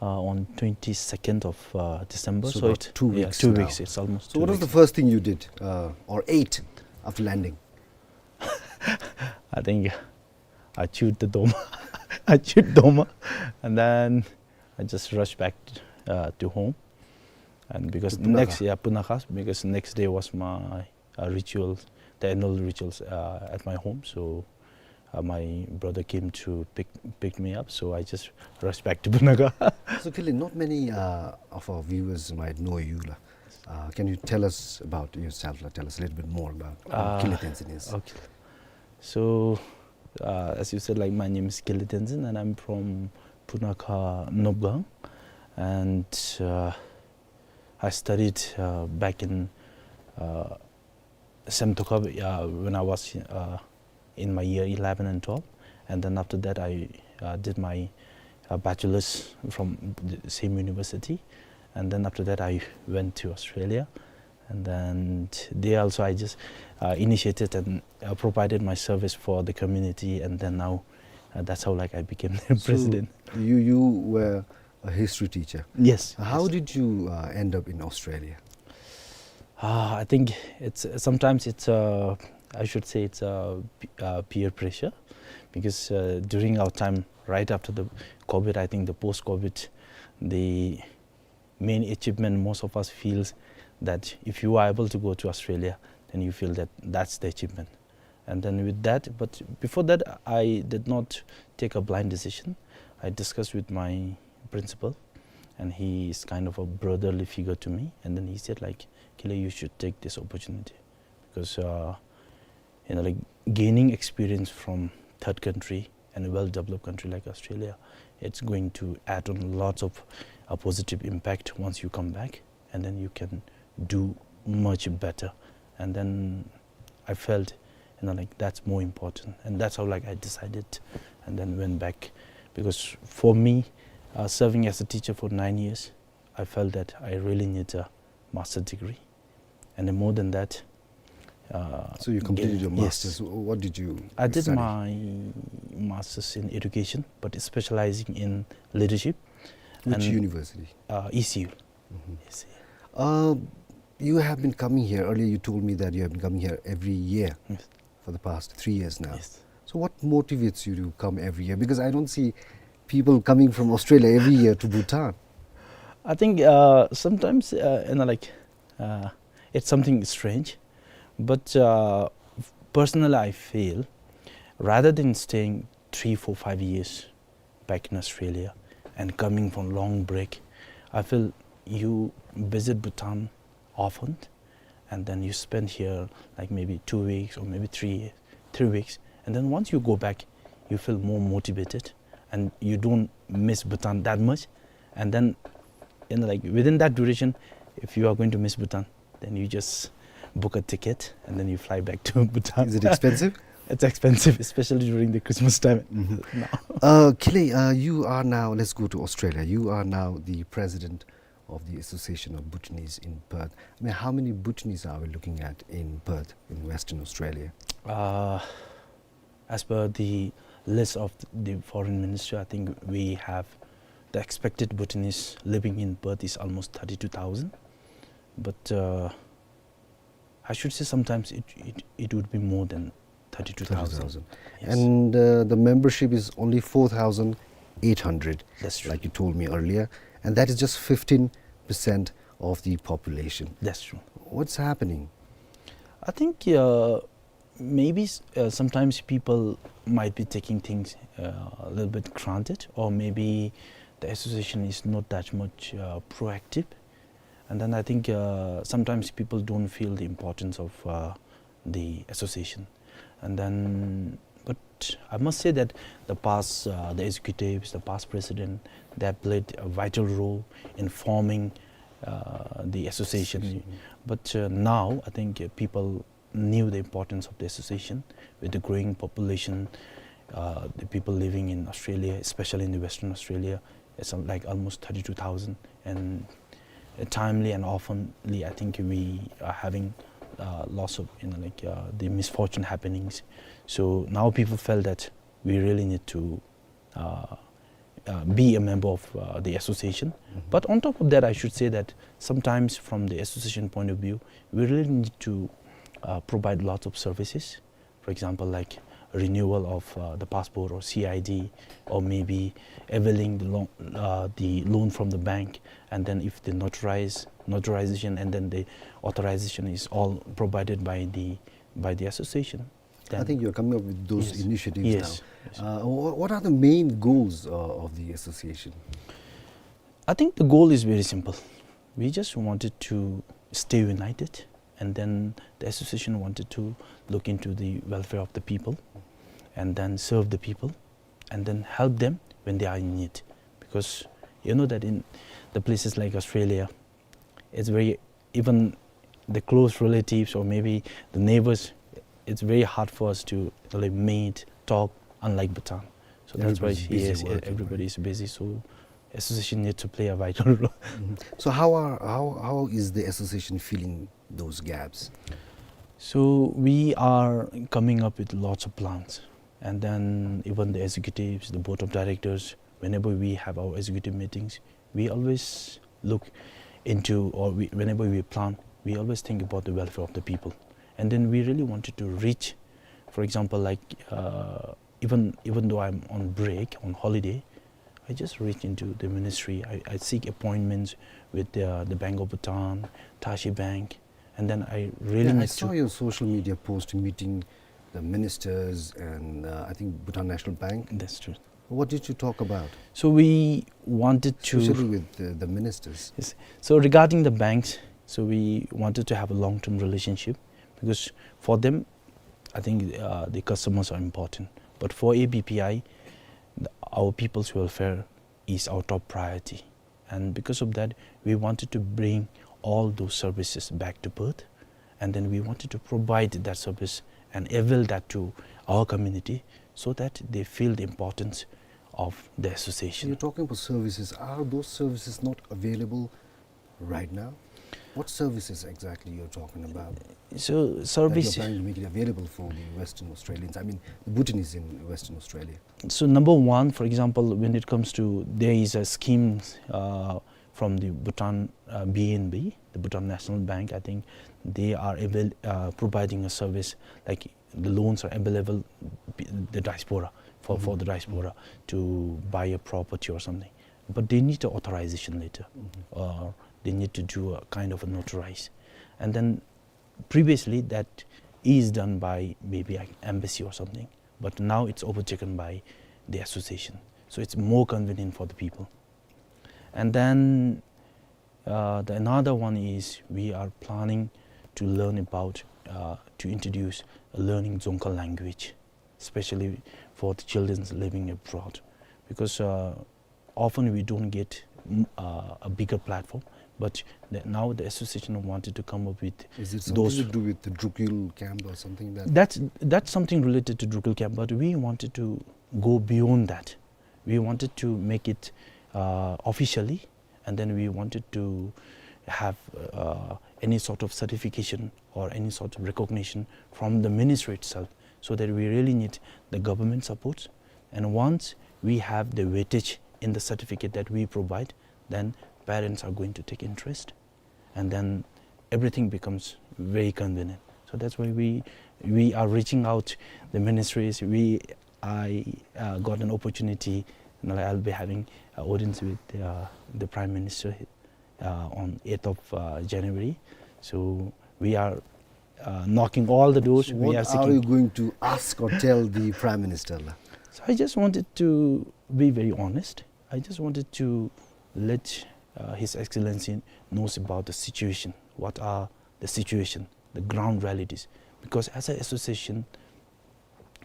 uh, on twenty-second of, uh, December. So So about it, two yeah, weeks two now. weeks. It's almost So two what was weeks. the first thing you did, uh, or ate after landing? I think I chewed the doma. I chewed doma, and then I just rushed back, uh, to home. And because To Punakha? next, yeah, Punakha, because next day was my, uh, ritual, the annual rituals, uh, at my home. So, uh, my brother came to pick, pick me up. So I just rushed back to Punakha. So, Kinley, not many, uh, of our viewers might know you, la. Uh, can you tell us about yourself, la? Tell us a little bit more about who Uh, Kinley Tenzin is. okay. So, uh, as you said, like, my name is Kinley Tenzin, and I'm from Punakha Nopgang, and, uh, I studied, uh, back in, uh, Semtokha, uh, when I was, uh, in my year eleven and twelve, and then after that I, uh, did my, uh, bachelor's from the same university, and then after that I went to Australia, and then there also I just, uh, initiated and, uh, provided my service for the community, and then now, uh, that's how, like, I became the So, president. You, you were a history teacher. Yes, How yes. did you, uh, end up in Australia? Uh, I think it's, sometimes it's, uh, I should say it's, uh, p-, uh, peer pressure, because, uh, during our time, right after the COVID, I think the post-COVID, the main achievement most of us feels that if you are able to go to Australia, then you feel that that's the achievement. And then with that, but before that, I did not take a blind decision. I discussed with my principal, and he is kind of a brotherly figure to me. And then he said, like, "Kile, you should take this opportunity." Because, uh, you know, like, gaining experience from third country and a well-developed country like Australia, it's going to add on lots of, uh, positive impact once you come back, and then you can do much better. And then I felt, you know, like, that's more important, and that's how, like, I decided and then went back. Because for me, uh, serving as a teacher for nine years, I felt that I really need a master degree. And then more than that, uh, So you completed gain- your yes. master's. Wh-, what did you I did study? my master's in education, but specializing in leadership. Which And, university? uh, E C U. Mm-hmm. E C U. Uh, you have been coming here. Earlier you told me that you have been coming here every year Yes. for the past three years now. Yes. So what motivates you to come every year? Because I don't see people coming from Australia every year to Bhutan. I think, uh, sometimes, uh, you know, like, uh, it's something strange, but, uh, personally, I feel rather than staying three, four, five years back in Australia and coming for long break, I feel you visit Bhutan often, and then you spend here, like, maybe two weeks or maybe three, three weeks, and then once you go back, you feel more motivated, and you don't miss Bhutan that much. And then, you know, like, within that duration, if you are going to miss Bhutan, then you just book a ticket and then you fly back to Bhutan. Is it expensive? It's expensive, especially during the Christmas time. Mm-hmm. No. Uh, Kile, uh, you are now, let's go to Australia. You are now the president of the Association of Bhutanese in Perth. I mean, how many Bhutanese are we looking at in Perth, in Western Australia? Uh, as per the list of the foreign ministry, I think we have the expected Bhutanese living in Perth is almost thirty-two thousand. But, uh, I should say sometimes it, it, it would be more than thirty-two thousand. Thirty-two thousand. Yes. And, uh, the membership is only four thousand eight hundred, That's true. like you told me earlier, and that is just fifteen percent of the population. That's true. What's happening? I think, uh, maybe s-, uh, sometimes people might be taking things, uh, a little bit granted, or maybe the association is not that much, uh, proactive. And then I think, uh, sometimes people don't feel the importance of, uh, the association. And then, but I must say that the past, uh, the executives, the past president, they have played a vital role in forming, uh, the association. Association. But, uh, now I think, uh, people knew the importance of the association. With the growing population, uh, the people living in Australia, especially in the Western Australia, it's, uh, like, almost thirty-two thousand, and, uh, timely and oftenly, I think we are having, uh, lots of, you know, like, uh, the misfortune happenings. So now people felt that we really need to, uh, uh, be a member of, uh, the association. Mm-hmm. But on top of that, I should say that sometimes from the association point of view, we really need to, uh, provide lots of services. For example, like renewal of, uh, the passport or C I D, or maybe availing the loan, uh, the loan from the bank, and then if the notarize, notarization, and then the authorization is all provided by the, by the association. I Then think you're coming up with those Yes. initiatives Yes. now. Yes. Uh, wha-, what are the main goals, uh, of the association? I think the goal is very simple. We just wanted to stay united, and then the association wanted to look into the welfare of the people, and then serve the people, and then help them when they are in need. Because you know that in the places like Australia, it's very, even the close relatives or maybe the neighbors, it's very hard for us to, like, meet, talk, unlike Bhutan. So that's why, everybody's busy, yes, working, everybody is busy. So association need to play a vital role. So how are, how, how is the association filling those gaps? So we are coming up with lots of plans, and then even the executives, the board of directors, whenever we have our executive meetings, we always look into, or we, whenever we plan, we always think about the welfare of the people. And then we really wanted to reach, for example, like, uh, even, even though I'm on break, on holiday, I just reach into the ministry. I, I seek appointments with the, the Bank of Bhutan, Tashi Bank, and then I really, yeah, I saw your social media post meeting the ministers and, uh, I think Bhutan National Bank. That's true. What did you talk about? So we wanted to, especially with the, the ministers. Yes. So regarding the banks, so we wanted to have a long-term relationship because for them, I think, uh, the customers are important. But for A B P I, the, our people's welfare is our top priority. And because of that, we wanted to bring all those services back to Perth. And then we wanted to provide that service and avail that to our community so that they feel the importance of the association. You're talking about services. Are those services not available right now? What services exactly you're talking about that you're planning to make it available for the Western Australians? I mean, the Bhutanese in Western Australia. So number one, for example, when it comes to, there is a scheme, uh, from the Bhutan, uh, B N B, the Bhutan National Bank, I think they are avail-, uh, providing a service, like, the loans are available b-, the diaspora, for, for the diaspora to buy a property or something. But they need an authorization letter, or they need to do a kind of a notarize. And then previously that is done by maybe an embassy or something, but now it's overtaken by the association. So it's more convenient for the people. And then, uh, the another one is we are planning to learn about, uh, to introduce a learning Dzongkha language, especially for the children living abroad, because, uh, often we don't get, mm, uh, a bigger platform. But the, now the association wanted to come up with those. Is it something to do with the Drukyul camp or something that? That's, that's something related to Drukyul camp, but we wanted to go beyond that. We wanted to make it, uh, officially, and then we wanted to have, uh, any sort of certification or any sort of recognition from the ministry itself, so that we really need the government support. And once we have the weightage in the certificate that we provide, then parents are going to take interest, and then everything becomes very convenient. So that's why we, we are reaching out the ministries. We, I, uh, got an opportunity, and I'll be having an audience with, uh, the Prime Minister, uh, on eighth of, uh, January. So we are, uh, knocking all the doors. So what are you going to ask or tell the Prime Minister, la? So I just wanted to be very honest. I just wanted to let, uh, His Excellency knows about the situation. What are the situation, the ground realities? Because as an association,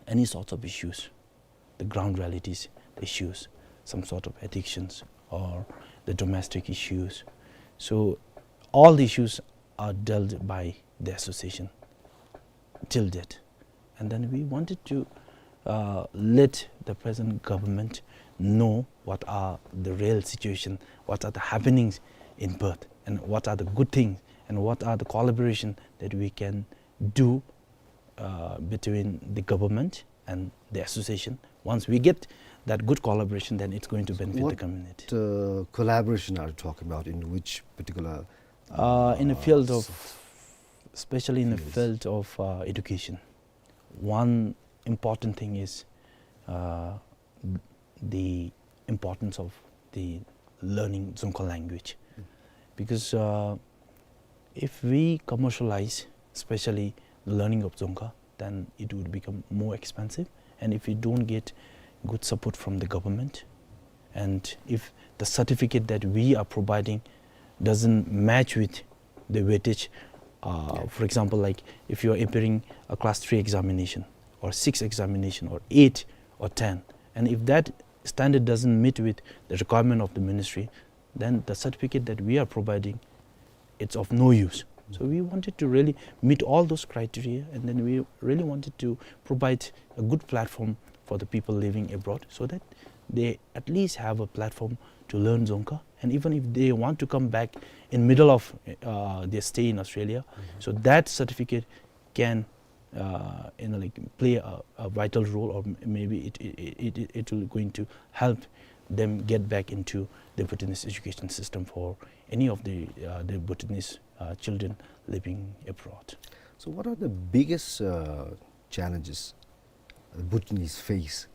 any sorts of issues, the ground realities, the issues, some sort of addictions or the domestic issues. So all the issues are dealt by the association till date. And then we wanted to, uh, let the present government know what are the real situation, what are the happenings in Perth, and what are the good things, and what are the collaboration that we can do, uh, between the government and the association. Once we get that good collaboration, then it's going to benefit the community. What, uh, collaboration are you talking about? In which particular, uh, in the field of, especially in the field of, uh, education? One important thing is, uh, the importance of the learning Dzongkha language. Because, uh, if we commercialize, especially the learning of Dzongkha, then it would become more expensive. And if we don't get good support from the government, and if the certificate that we are providing doesn't match with the weightage, uh, for example, like, if you are appearing a class three examination, or six examination, or eight or ten, and if that standard doesn't meet with the requirement of the ministry, then the certificate that we are providing, it's of no use. So we wanted to really meet all those criteria, and then we really wanted to provide a good platform for the people living abroad so that they at least have a platform to learn Dzongkha. And even if they want to come back in middle of uh, their stay in Australia, so that certificate can uh, you know, like, play a, a vital role, or m- maybe it, it, it, it, it will going to help them get back into the Bhutanese education system for any of the, uh, the Bhutanese uh, children living abroad. So, what are the biggest uh, challenges Bhutanese face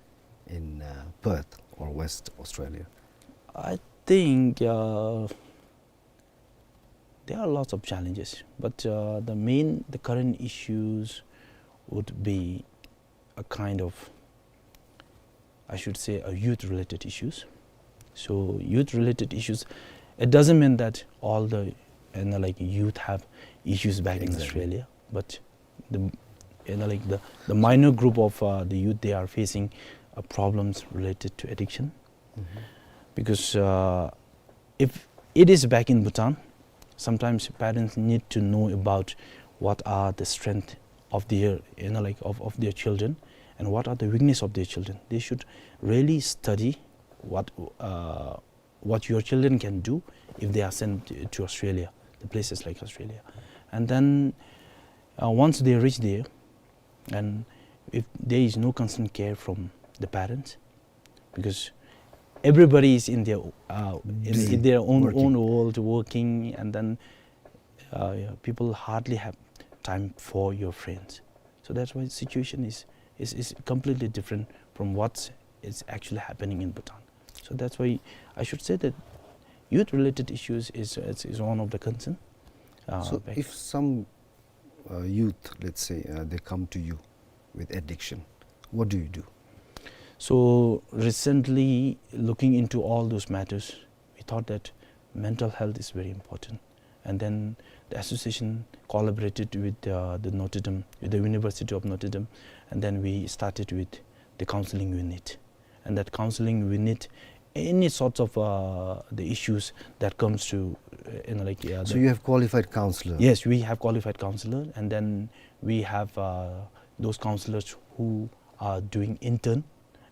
in uh, Perth or West Australia? I think uh, there are lots of challenges, but uh, the main, the current issues would be a kind of, I should say, a youth-related issues. So youth-related issues, it doesn't mean that all the, you know, like, youth have issues back in Exactly. Australia, but the, you know, like, the, the minor group of uh, the youth, they are facing uh, problems related to addiction, because uh, if it is back in Bhutan, sometimes parents need to know about what are the strength of their, you know, like, of, of their children, and what are the weakness of their children. They should really study what uh, what your children can do if they are sent to Australia, the places like Australia. And then uh, once they reach there, and if there is no constant care from the parents, because everybody is in their uh, in, Busy in their own working. own world working, and then uh, yeah, people hardly have time for your friends. So that's why the situation is, is, is completely different from what is actually happening in Bhutan. So that's why I should say that youth-related issues is, is, is one of the concern. Uh, So, back- if some uh, youth, let's say, uh, they come to you with addiction, what do you do? So recently, looking into all those matters, we thought that mental health is very important. And then the association collaborated with uh, the Notre Dame, with the University of Notre Dame, and then we started with the counseling unit. And that counseling unit, any sorts of uh, the issues that comes to, uh, you know, like, uh, So the- you have qualified counselor. Yes, we have qualified counselor, and then we have uh, those counselors who are doing intern,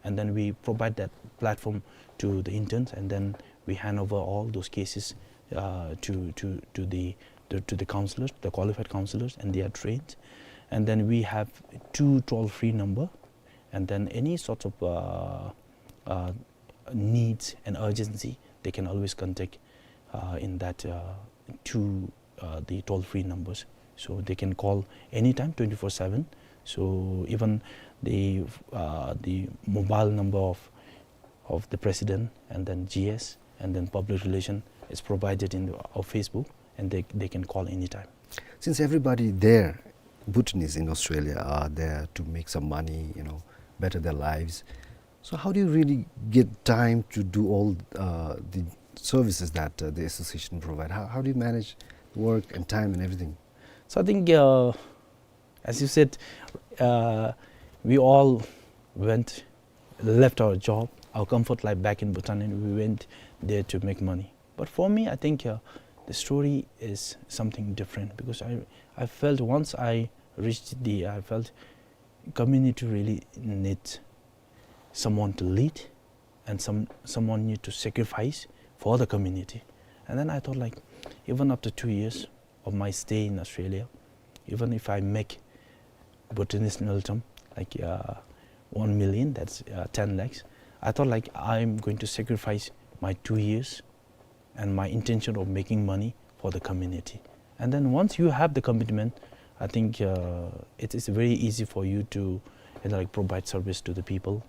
and then we provide that platform to the interns, and then we hand over all those cases uh, to, to, to the to, to the counselors, the qualified counselors, and they are trained. And then we have two toll-free number, and then any sort of uh, uh, needs and urgency, they can always contact uh, in that uh, two uh, the toll-free numbers. So they can call anytime, twenty-four seven. So even the uh, the mobile number of of the president, and then G S, and then public relation is provided in the, our Facebook, and they, they can call anytime. Since everybody there, Bhutanese in Australia, are there to make some money, you know, better their lives. So how do you really get time to do all uh, the services that uh, the association provide? How, how do you manage work and time and everything? So I think, uh, as you said, uh, we all went, left our job, our comfort life back in Bhutan, and we went there to make money. But for me, I think uh, the story is something different, because I, I felt once I reached the, I felt community really need someone to lead, and some someone need to sacrifice for the community. And then I thought, like, even after two years of my stay in Australia, even if I make Bhutanese ngultrum, like uh, one million, that's uh, ten lakhs, I thought, like, I'm going to sacrifice my two years and my intention of making money for the community. And then once you have the commitment, I think uh, it is very easy for you to, you know, like, provide service to the people.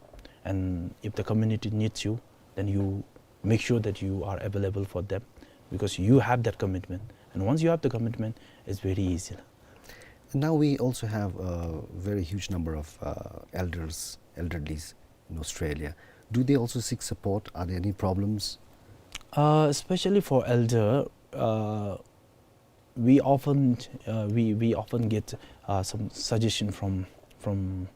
And if the community needs you, then you make sure that you are available for them, because you have that commitment. And once you have the commitment, it's very easy. And now we also have a very huge number of uh, elders, elderlies in Australia. Do they also seek support? Are there any problems? Uh, especially for elder, uh, we often uh, we, we often get uh, some suggestion from from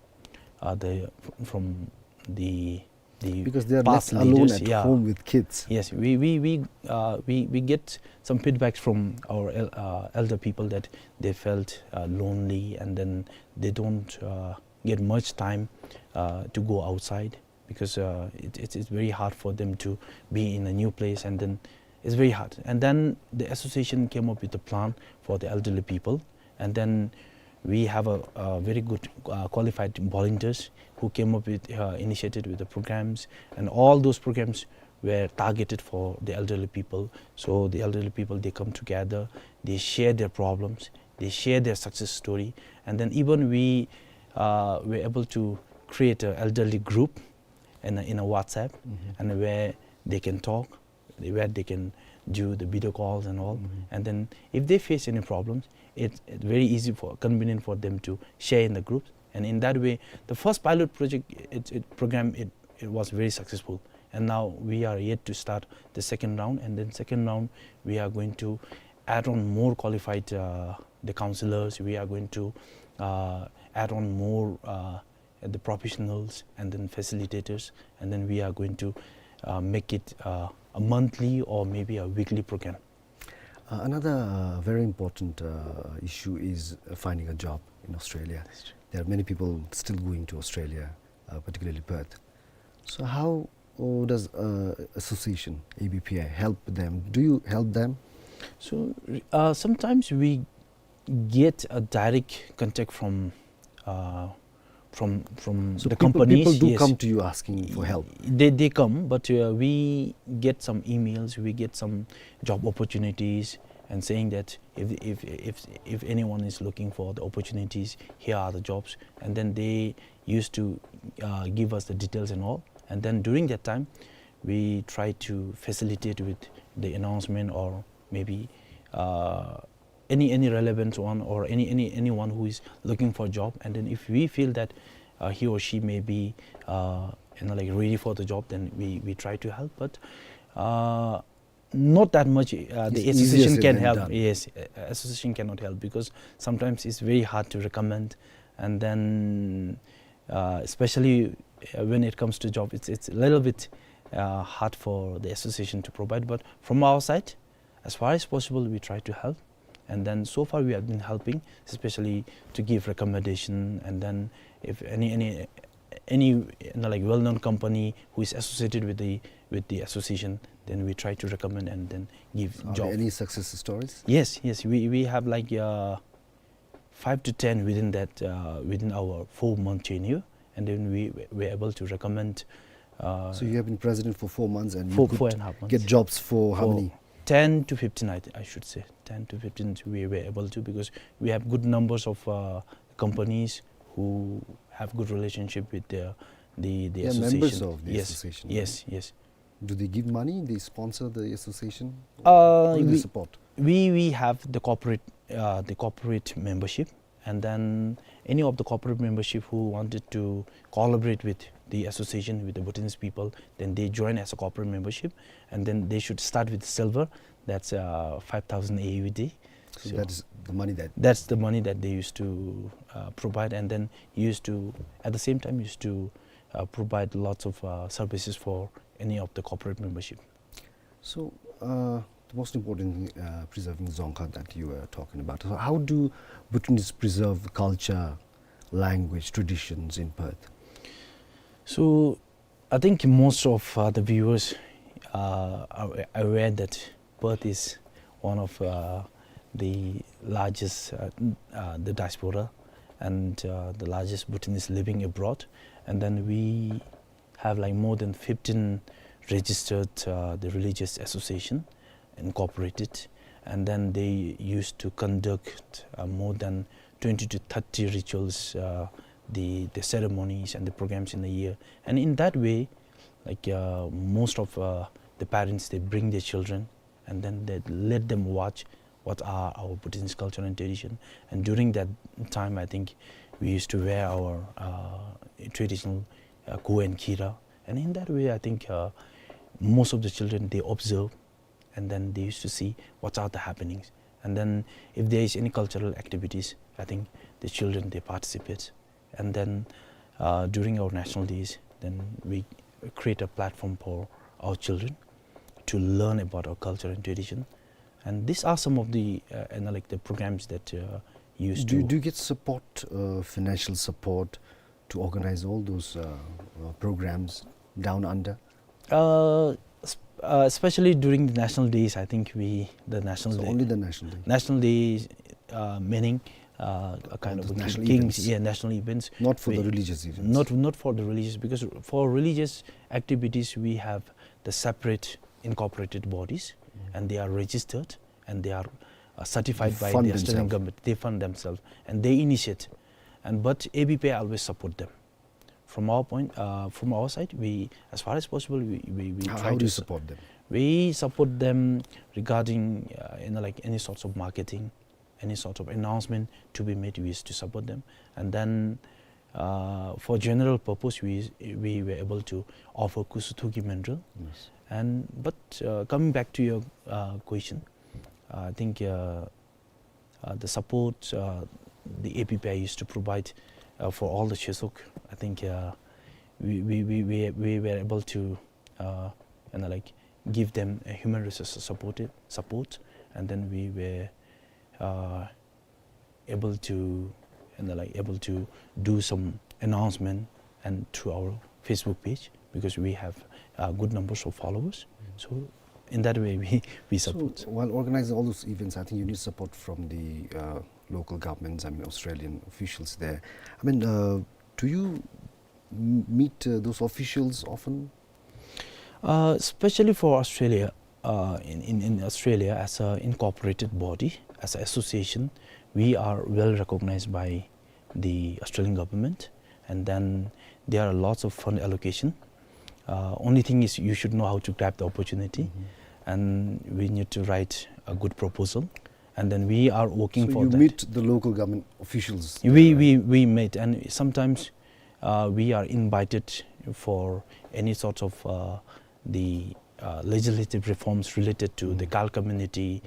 uh, the from the the Because they are past left alone leaders, at yeah. home with kids. Yes, we, we, we, uh, we, we get some feedbacks from our el-, uh, elder people that they felt, uh, lonely, and then they don't, uh, get much time, uh, to go outside because, uh, it, it's, it's very hard for them to be in a new place, and then it's very hard. And then the association came up with a plan for the elderly people, and then we have a, a very good, uh, qualified volunteers who came up with, uh, initiated with the programs, and all those programs were targeted for the elderly people. So the elderly people, they come together, they share their problems, they share their success story, and then even we, uh, were able to create an elderly group in a, in a WhatsApp, Mhm. and where they can talk, where they can do the video calls and all. Mhm. And then if they face any problems, it's, it's very easy for, convenient for them to share in the groups. And in that way, the first pilot project, it, it program, it, it was very successful. And now we are yet to start the second round. And then second round, we are going to add on more qualified, uh, the counselors. We are going to, uh, add on more, uh, the professionals and then facilitators, and then we are going to, uh, make it, uh, a monthly or maybe a weekly program. Uh, another, uh, very important, uh, issue is, uh, finding a job in Australia. That's true. There are many people still going to Australia, uh, particularly Perth. So how, uh, does, uh, association A B P I help them? Do you help them? So, uh, sometimes we get a direct contact from, uh, from, from So the people, companies, people do yes. come to you asking for help? They, they come, but, uh, we get some emails, we get some job opportunities, and saying that if, if, if, if anyone is looking for the opportunities, here are the jobs. And then they used to, uh, give us the details and all. And then during that time, we try to facilitate with the announcement or maybe, uh, any, any relevant one or any, any, anyone who is looking for a job. And then if we feel that, uh, he or she may be, uh, you know, like, ready for the job, then we, we try to help. But, uh, not that much, uh, the It's easier association said can than help. done. Yes, uh, association cannot help because sometimes it's very hard to recommend. And then, uh, especially, uh, when it comes to job, it's, it's a little bit, uh, hard for the association to provide. But from our side, as far as possible, we try to help. And then so far we have been helping, especially to give recommendation. And then if any, any, any, you know, like, well-known company who is associated with the, with the association, then we try to recommend and then give Are job. there any success stories? Yes, yes. We, we have, like, uh, five to ten within that, uh, within our four-month tenure, and then we, we were able to recommend, uh, So you have been president for four months and you four, could four and a half months. get jobs for how For many? ten to fifteen, I th-, I should say. Ten to fifteen we were able to, because we have good numbers of, uh, companies who have good relationship with the, the, the They are association. members of the Yes, association, yes, right? yes. Do they give money? They sponsor the association? Uh, Who do they we, support? we, we have the corporate, uh, the corporate membership, and then any of the corporate membership who wanted to collaborate with the association, with the Bhutanese people, then they join as a corporate membership, and then they should start with silver. That's, uh, five thousand A U D. So So that is the money that that's the money that they used to, uh, provide, and then used to, at the same time, used to, uh, provide lots of, uh, services for any of the corporate membership. So, uh, the most important thing, uh, preserving Dzongkha that you were talking about. So how do Bhutanese preserve culture, language, traditions in Perth? So, I think most of, uh, the viewers, uh, are aware that Perth is one of, uh, the largest, uh, n-, uh, the diaspora and, uh, the largest Bhutanese living abroad. And then we have, like, more than fifteen registered, uh, the religious association incorporated, and then they used to conduct, uh, more than twenty to thirty rituals, uh, the, the ceremonies and the programs in a year. And in that way, like, uh, most of, uh, the parents, they bring their children and then they let them watch what are our Bhutanese culture and tradition. And during that time, I think we used to wear our, uh, traditional, uh, go and kira. And in that way, I think, uh, most of the children, they observe and then they used to see what are the happenings. And then if there is any cultural activities, I think the children, they participate. And then, uh, during our national days, then we, create a platform for our children to learn about our culture and tradition. And these are some of the, uh, you know, like, the programs that, uh, used Do, to do you get support, uh, financial support to organize all those, uh, uh, programs down under? Uh, s-, uh, especially during the national days, I think we, the national So day, only the national day? national days, uh, meaning, uh, a kind All of the a national king-, kings, events. yeah, national events. Not for the We, religious events? not, not for the religious, because for religious activities we have the separate incorporated bodies, Mm. and they are registered, and they are, uh, certified They by fund the Australian themselves. government. They fund themselves, and they initiate. And, but A B P I always support them. From our point, uh, from our side, we, as far as possible, we, we, we How, try how to do you su-, support them? we support them regarding, uh, you know, like, any sorts of marketing, any sort of announcement to be made, we used to support them. And then, uh, for general purpose, we, we were able to offer Khusu Thukey Mindrall. Yes. And, but, uh, coming back to your, uh, question, uh, I think, uh, uh, the support, uh, the A B P I used to provide, uh, for all the Chesok, I think, uh, we, we, we, we, we were able to, uh, you know, like, give them a human resource support, support, and then we were, uh, able to, you know, like, able to do some announcement and through our Facebook page, because we have, uh, good numbers of followers. Mm. So in that way, we, we So support. while organizing all those events, I think you need support from the, uh, local governments, I mean, Australian officials there. I mean, uh, do you m-, meet, uh, those officials often? Uh, especially for Australia, uh, in, in, in Australia, as an incorporated body, as an association, we are well recognized by the Australian government, and then there are lots of fund allocation. Uh, only thing is you should know how to grab the opportunity, Mm-hmm. and we need to write a good proposal, and then we are working So for you that. meet the local government officials We, there, we, right? we meet, and sometimes, uh, we are invited for any sort of, uh, the, uh, legislative reforms related to the Mm. Kal community.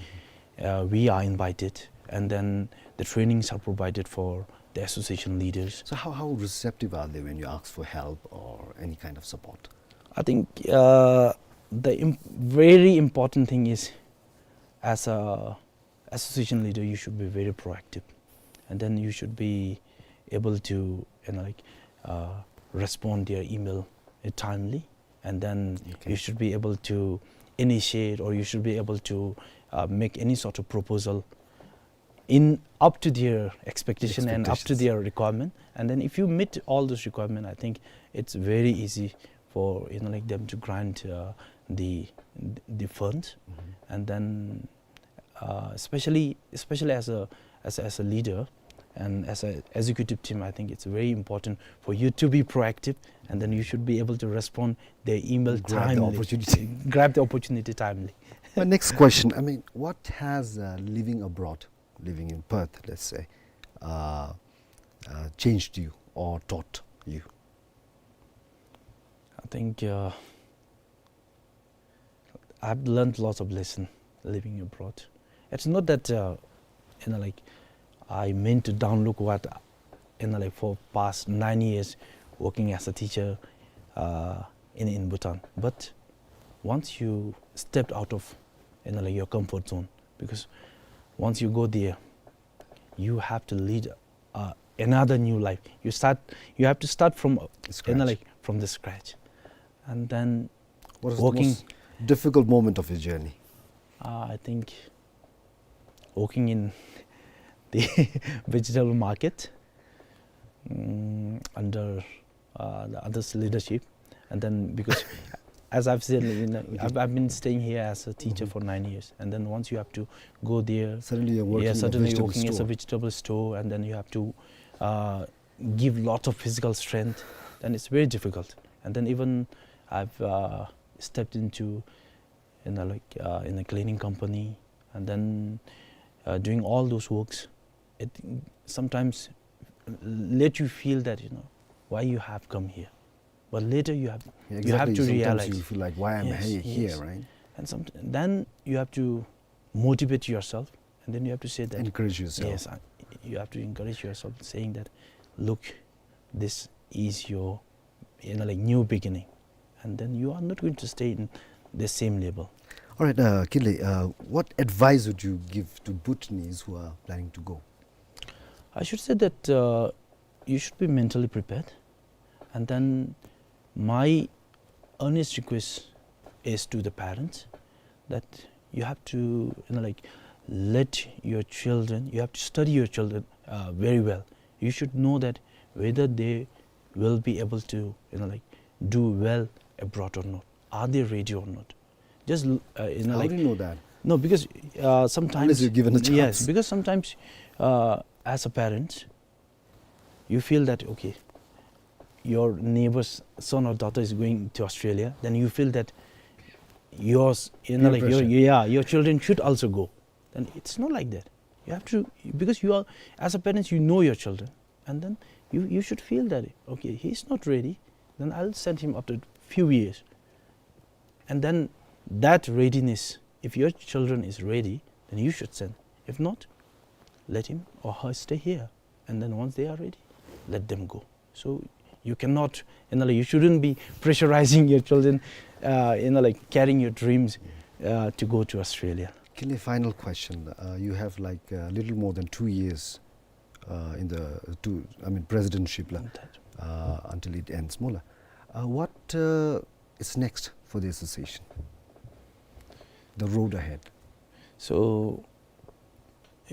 Uh, we are invited, and then the trainings are provided for the association leaders. So how, how receptive are they when you ask for help or any kind of support? I think, uh, the im-, very important thing is, as a association leader, you should be very proactive, and then you should be able to, you know, like, uh, respond their email, uh, timely, and then Okay. you should be able to initiate, or you should be able to, uh, make any sort of proposal in up to their expectation and up to Expectations. their requirement. And then if you meet all those requirements, I think it's very easy for, you know, like, them to grant, uh, the, the funds. Mm-hmm. And then, uh, especially, especially as a, as a, as a leader and as an executive team, I think it's very important for you to be proactive, and then you should be able to respond their email Grab the timely. opportunity. Grab the opportunity timely. My next question, I mean, what has, uh, living abroad, living in Perth, let's say, uh, uh, changed you or taught you? I think, uh, I've learned lots of lesson living abroad. It's not that, uh, you know, like, I meant to downlook what, you know, like, for past nine years working as a teacher, uh, in, in Bhutan. But once you stepped out of, you know, like, your comfort zone, because once you go there, you have to lead, uh, another new life. You start, you have to start from, uh, you know, Scratch. like, from the scratch. And then What was the working most difficult moment of your journey? Uh, I think working in the vegetable market, mm, under, uh, the others' leadership. And then because, as I've said, you know, I've, I've been staying here as a teacher Mm-hmm. for nine years. And then once you have to go there, Suddenly you're working yeah, in a suddenly you're vegetable working as a store. vegetable store, and then you have to, uh, give lot of physical strength, then it's very difficult. And then even I've, uh, stepped into, you know, like, uh, in a cleaning company, and then, uh, doing all those works, it sometimes let you feel that, you know, why you have come here. But later you have, Yeah, you have exactly. to Sometimes realize. you feel like, "Why am I Yes, he-, here," yes. right? And some, then you have to motivate yourself, and then you have to say that Encourage yourself. Yes, uh, you have to encourage yourself, saying that, "Look, this is your, you know, like, new beginning." and then you are not going to stay in the same level. All right, uh, Kinley, uh, what advice would you give to Bhutanese who are planning to go? I should say that, uh, you should be mentally prepared. And then my earnest request is to the parents that you have to, you know, like, let your children, you have to study your children, uh, very well. You should know that whether they will be able to, you know, like, do well abroad or not. Are they ready or not? Just, uh, you know, like, how do you know that? No, because, uh, sometimes, unless you're given a chance. Yes, because sometimes, uh, as a parent, you feel that, okay, your neighbor's son or daughter is going to Australia, then you feel that yours, you know, like, your, yeah, your children should also go. Then it's not like that. You have to, because you are, as a parent, you know your children, and then you, you should feel that, okay, he's not ready, then I'll send him after few years. And then that readiness, if your children is ready, then you should send. If not, let him or her stay here. And then once they are ready, let them go. So you cannot, you know, like, you shouldn't be pressurizing your children, uh, you know, like, carrying your dreams, uh, to go to Australia. Kinley, final question. Uh, you have, like, a little more than two years, uh, in the, uh, two, I mean, presidentship, la, uh, until it ends, mo la. Uh, what, uh, is next for the association? The road ahead. So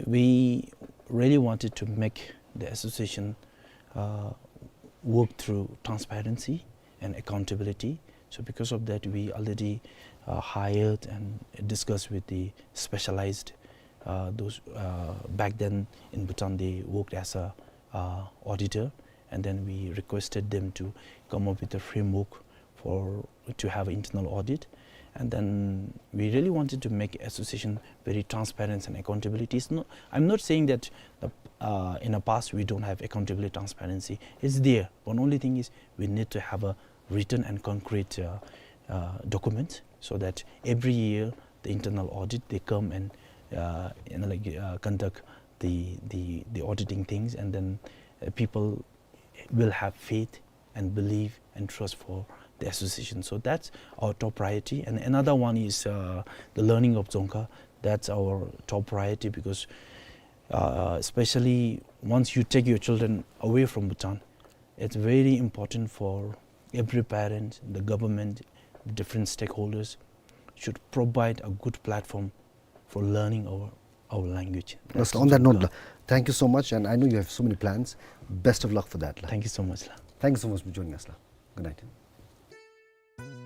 we really wanted to make the association, uh, work through transparency and accountability. So because of that, we already, uh, hired and discussed with the specialized, uh, those, uh, back then in Bhutan, they worked as a, uh, auditor, and then we requested them to come up with a framework for, to have internal audit. And then we really wanted to make association very transparent and accountability. It's not, I'm not saying that the, uh, in the past we don't have accountability, transparency. It's there. But only thing is we need to have a written and concrete, uh, uh, document so that every year the internal audit, they come and, uh, you know, like, uh, conduct the, the, the auditing things, and then, uh, people will have faith and belief and trust for the association. So that's our top priority. And another one is, uh, the learning of Dzongkha. That's our top priority because, uh, especially once you take your children away from Bhutan, it's very important for every parent, the government, different stakeholders should provide a good platform for learning our, our language. That's on that note, la, thank you so much, and I know you have so many plans. Best of luck for that, la. Thank you so much, la. Thank you so much for joining us, la. Good night.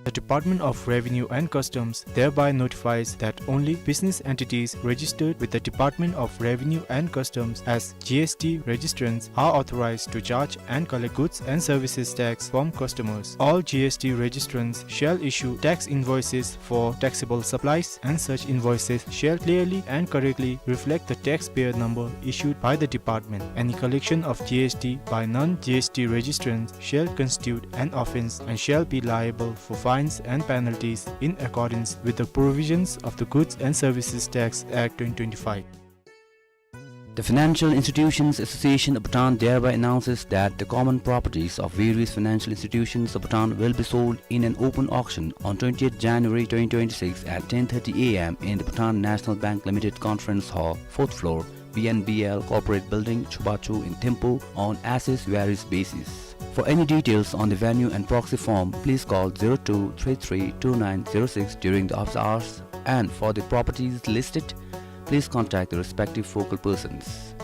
The Department of Revenue and Customs thereby notifies that only business entities registered with the Department of Revenue and Customs as G S T registrants are authorized to charge and collect goods and services tax from customers. All G S T registrants shall issue tax invoices for taxable supplies, and such invoices shall clearly and correctly reflect the taxpayer number issued by the department. Any collection of G S T by non-G S T registrants shall constitute an offense and shall be liable for fines and penalties in accordance with the provisions of the Goods and Services Tax Act twenty twenty-five. The Financial Institutions Association of Bhutan thereby announces that the common properties of various financial institutions of Bhutan will be sold in an open auction on twentieth January twenty twenty-six at ten thirty A M in the Bhutan National Bank Limited Conference Hall, fourth floor, B N B L Corporate Building, Chubachu in Thimphu on as is varies basis. For any details on the venue and proxy form, please call zero two three three two nine zero six during the office hours, and for the properties listed, please contact the respective focal persons.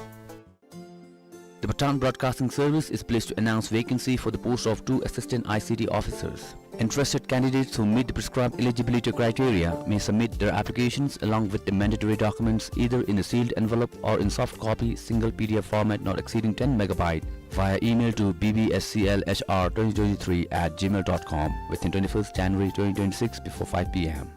The Bhutan Broadcasting Service is pleased to announce vacancy for the post of two assistant I C T officers. Interested candidates who meet the prescribed eligibility criteria may submit their applications along with the mandatory documents either in a sealed envelope or in soft copy, single P D F format not exceeding ten megabyte, via email to B B S C L H R twenty twenty-three at gmail dot com within twenty-first January twenty twenty-six before five P M.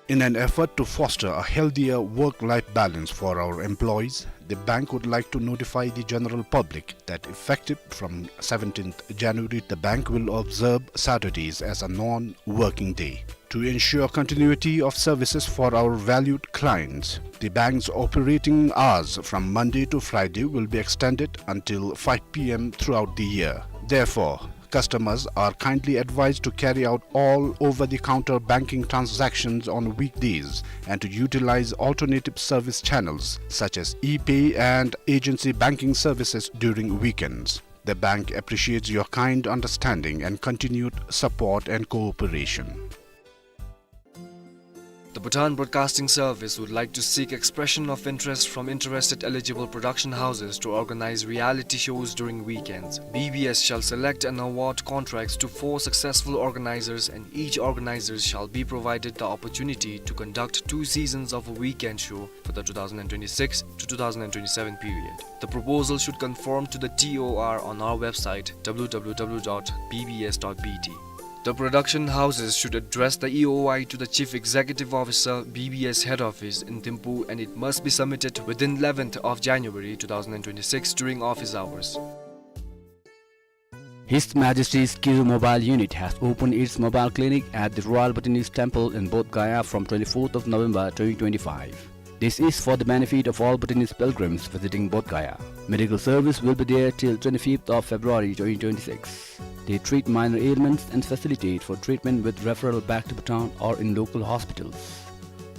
In an effort to foster a healthier work-life balance for our employees, the bank would like to notify the general public that effective from seventeenth January, the bank will observe Saturdays as a non-working day. To ensure continuity of services for our valued clients, the bank's operating hours from Monday to Friday will be extended until five P M throughout the year. Therefore, Customers are kindly advised to carry out all over-the-counter banking transactions on weekdays and to utilize alternative service channels such as e-pay and agency banking services during weekends. The bank appreciates your kind understanding and continued support and cooperation. The Bhutan Broadcasting Service would like to seek expression of interest from interested eligible production houses to organize reality shows during weekends. B B S shall select and award contracts to four successful organizers, and each organizer shall be provided the opportunity to conduct two seasons of a weekend show for the two thousand twenty-six to two thousand twenty-seven period. The proposal should conform to the T O R on our website, W W W dot B B S dot B T. The production houses should address the E O I to the Chief Executive Officer, B B S Head Office in Thimphu, and it must be submitted within eleventh of January two thousand twenty-six during office hours. His Majesty's Kiru Mobile Unit has opened its mobile clinic at the Royal Bhutanese Temple in Bodh Gaya from twenty-fourth of November twenty twenty-five. This is for the benefit of all Bhutanese pilgrims visiting Bodh Gaya. Medical service will be there till twenty-fifth of February twenty twenty-six. They treat minor ailments and facilitate for treatment with referral back to Bhutan or in local hospitals.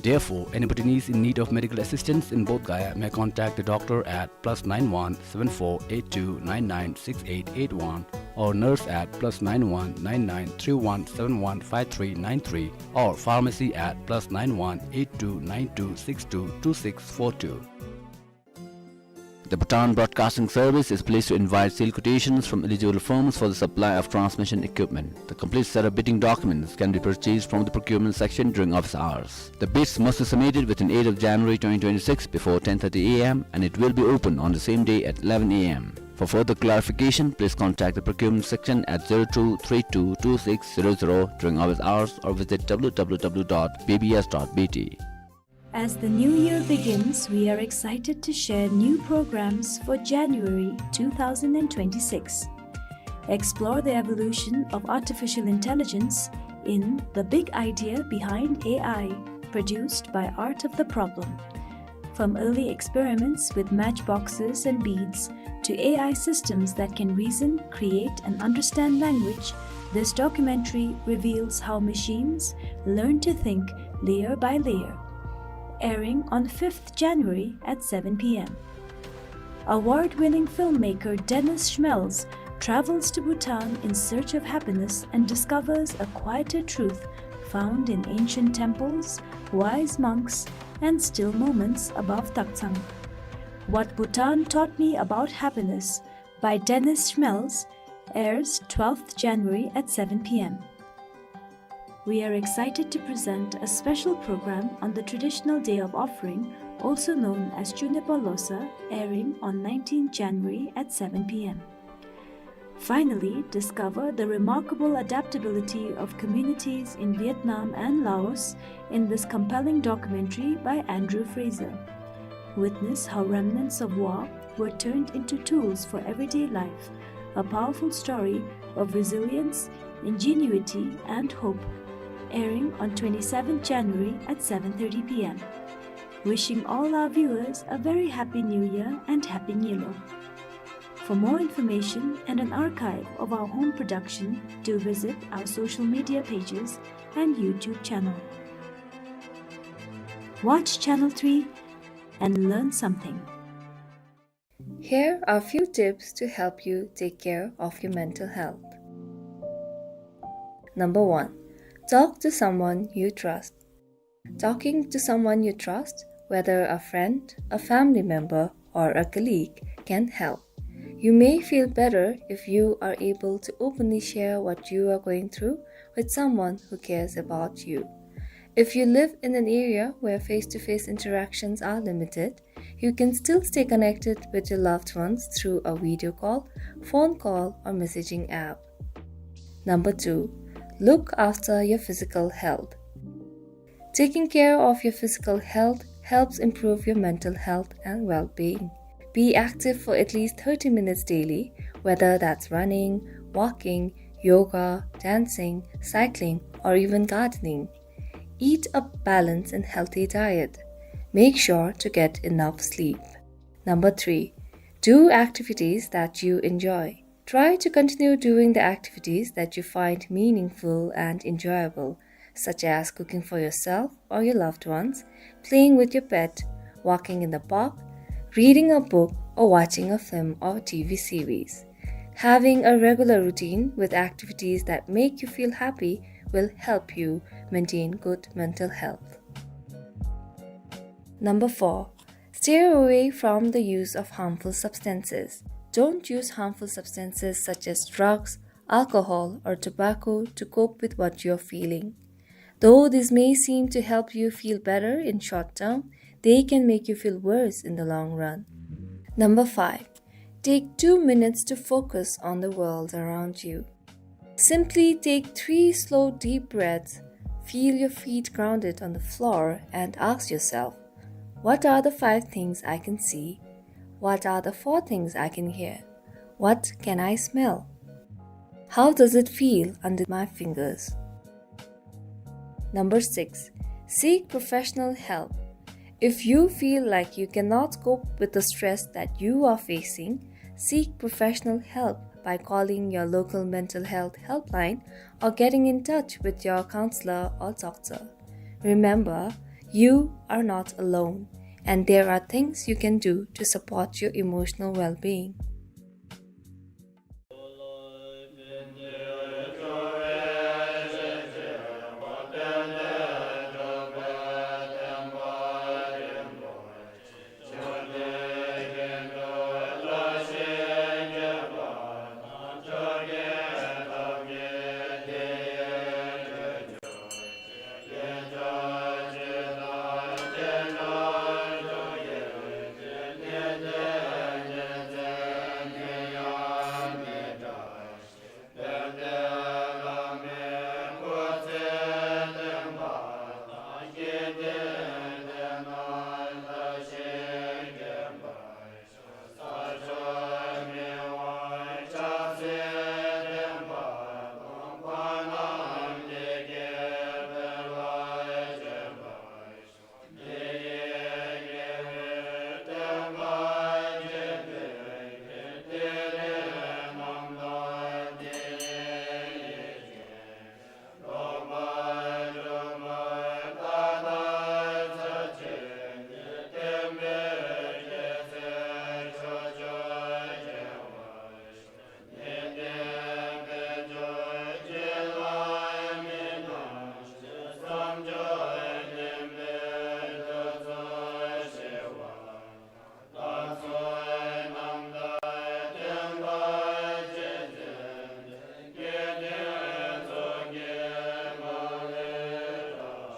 Therefore, any Bhutanese in need of medical assistance in Bodh Gaya may contact the doctor at plus nine one seven four eight two nine nine six eight eight one or nurse at plus nine one nine nine three one seven one five three nine three or pharmacy at plus nine one eight two nine two six two two six four two. The Bhutan Broadcasting Service is pleased to invite sale quotations from eligible firms for the supply of transmission equipment. The complete set of bidding documents can be purchased from the procurement section during office hours. The bids must be submitted within eighth of January twenty twenty-six before ten thirty A M and it will be open on the same day at eleven A M. For further clarification, please contact the procurement section at zero two three two two six zero zero during office hours or visit W W W dot B B S dot B T. As the new year begins, we are excited to share new programs for January two thousand twenty-six. Explore the evolution of artificial intelligence in The Big Idea Behind A I, produced by Art of the Problem. From early experiments with matchboxes and beads to A I systems that can reason, create, and understand language, this documentary reveals how machines learn to think layer by layer. Airing on fifth January at seven P M. Award-winning filmmaker Dennis Schmelz travels to Bhutan in search of happiness and discovers a quieter truth found in ancient temples, wise monks, and still moments above Taktsang. What Bhutan Taught Me About Happiness by Dennis Schmelz airs twelfth January at seven P M. We are excited to present a special program on the traditional day of offering, also known as Chunepa Losa, airing on nineteenth January at seven P M. Finally, discover the remarkable adaptability of communities in Vietnam and Laos in this compelling documentary by Andrew Fraser. Witness how remnants of war were turned into tools for everyday life, a powerful story of resilience, ingenuity, and hope. Airing on twenty-seventh January at seven thirty P M. Wishing all our viewers a very happy New Year and Happy Nyilo. For more information and an archive of our home production, do visit our social media pages and YouTube channel. Watch Channel three and learn something. Here are few tips to help you take care of your mental health. Number one, talk to someone you trust. Talking to someone you trust, whether a friend, a family member, or a colleague, can help. You may feel better if you are able to openly share what you are going through with someone who cares about you. If you live in an area where face-to-face interactions are limited, you can still stay connected with your loved ones through a video call, phone call, or messaging app. Number two, look after your physical health. Taking care of your physical health helps improve your mental health and well-being. Be active for at least thirty minutes daily, whether that's running, walking, yoga, dancing, cycling, or even gardening. Eat a balanced and healthy diet. Make sure to get enough sleep. Number three, do activities that you enjoy. Try to continue doing the activities that you find meaningful and enjoyable, such as cooking for yourself or your loved ones, playing with your pet, walking in the park, reading a book, or watching a film or T V series. Having a regular routine with activities that make you feel happy will help you maintain good mental health. Number four, steer away from the use of harmful substances. Don't use harmful substances such as drugs, alcohol, or tobacco to cope with what you're feeling. Though this may seem to help you feel better in short term, they can make you feel worse in the long run. Number five, take two minutes to focus on the world around you. Simply take three slow, deep breaths, feel your feet grounded on the floor, and ask yourself, "What are the five things I can see? What are the four things I can hear? What can I smell? How does it feel under my fingers?" Number six, seek professional help. If you feel like you cannot cope with the stress that you are facing, seek professional help by calling your local mental health helpline or getting in touch with your counselor or doctor. Remember, you are not alone, and there are things you can do to support your emotional well-being.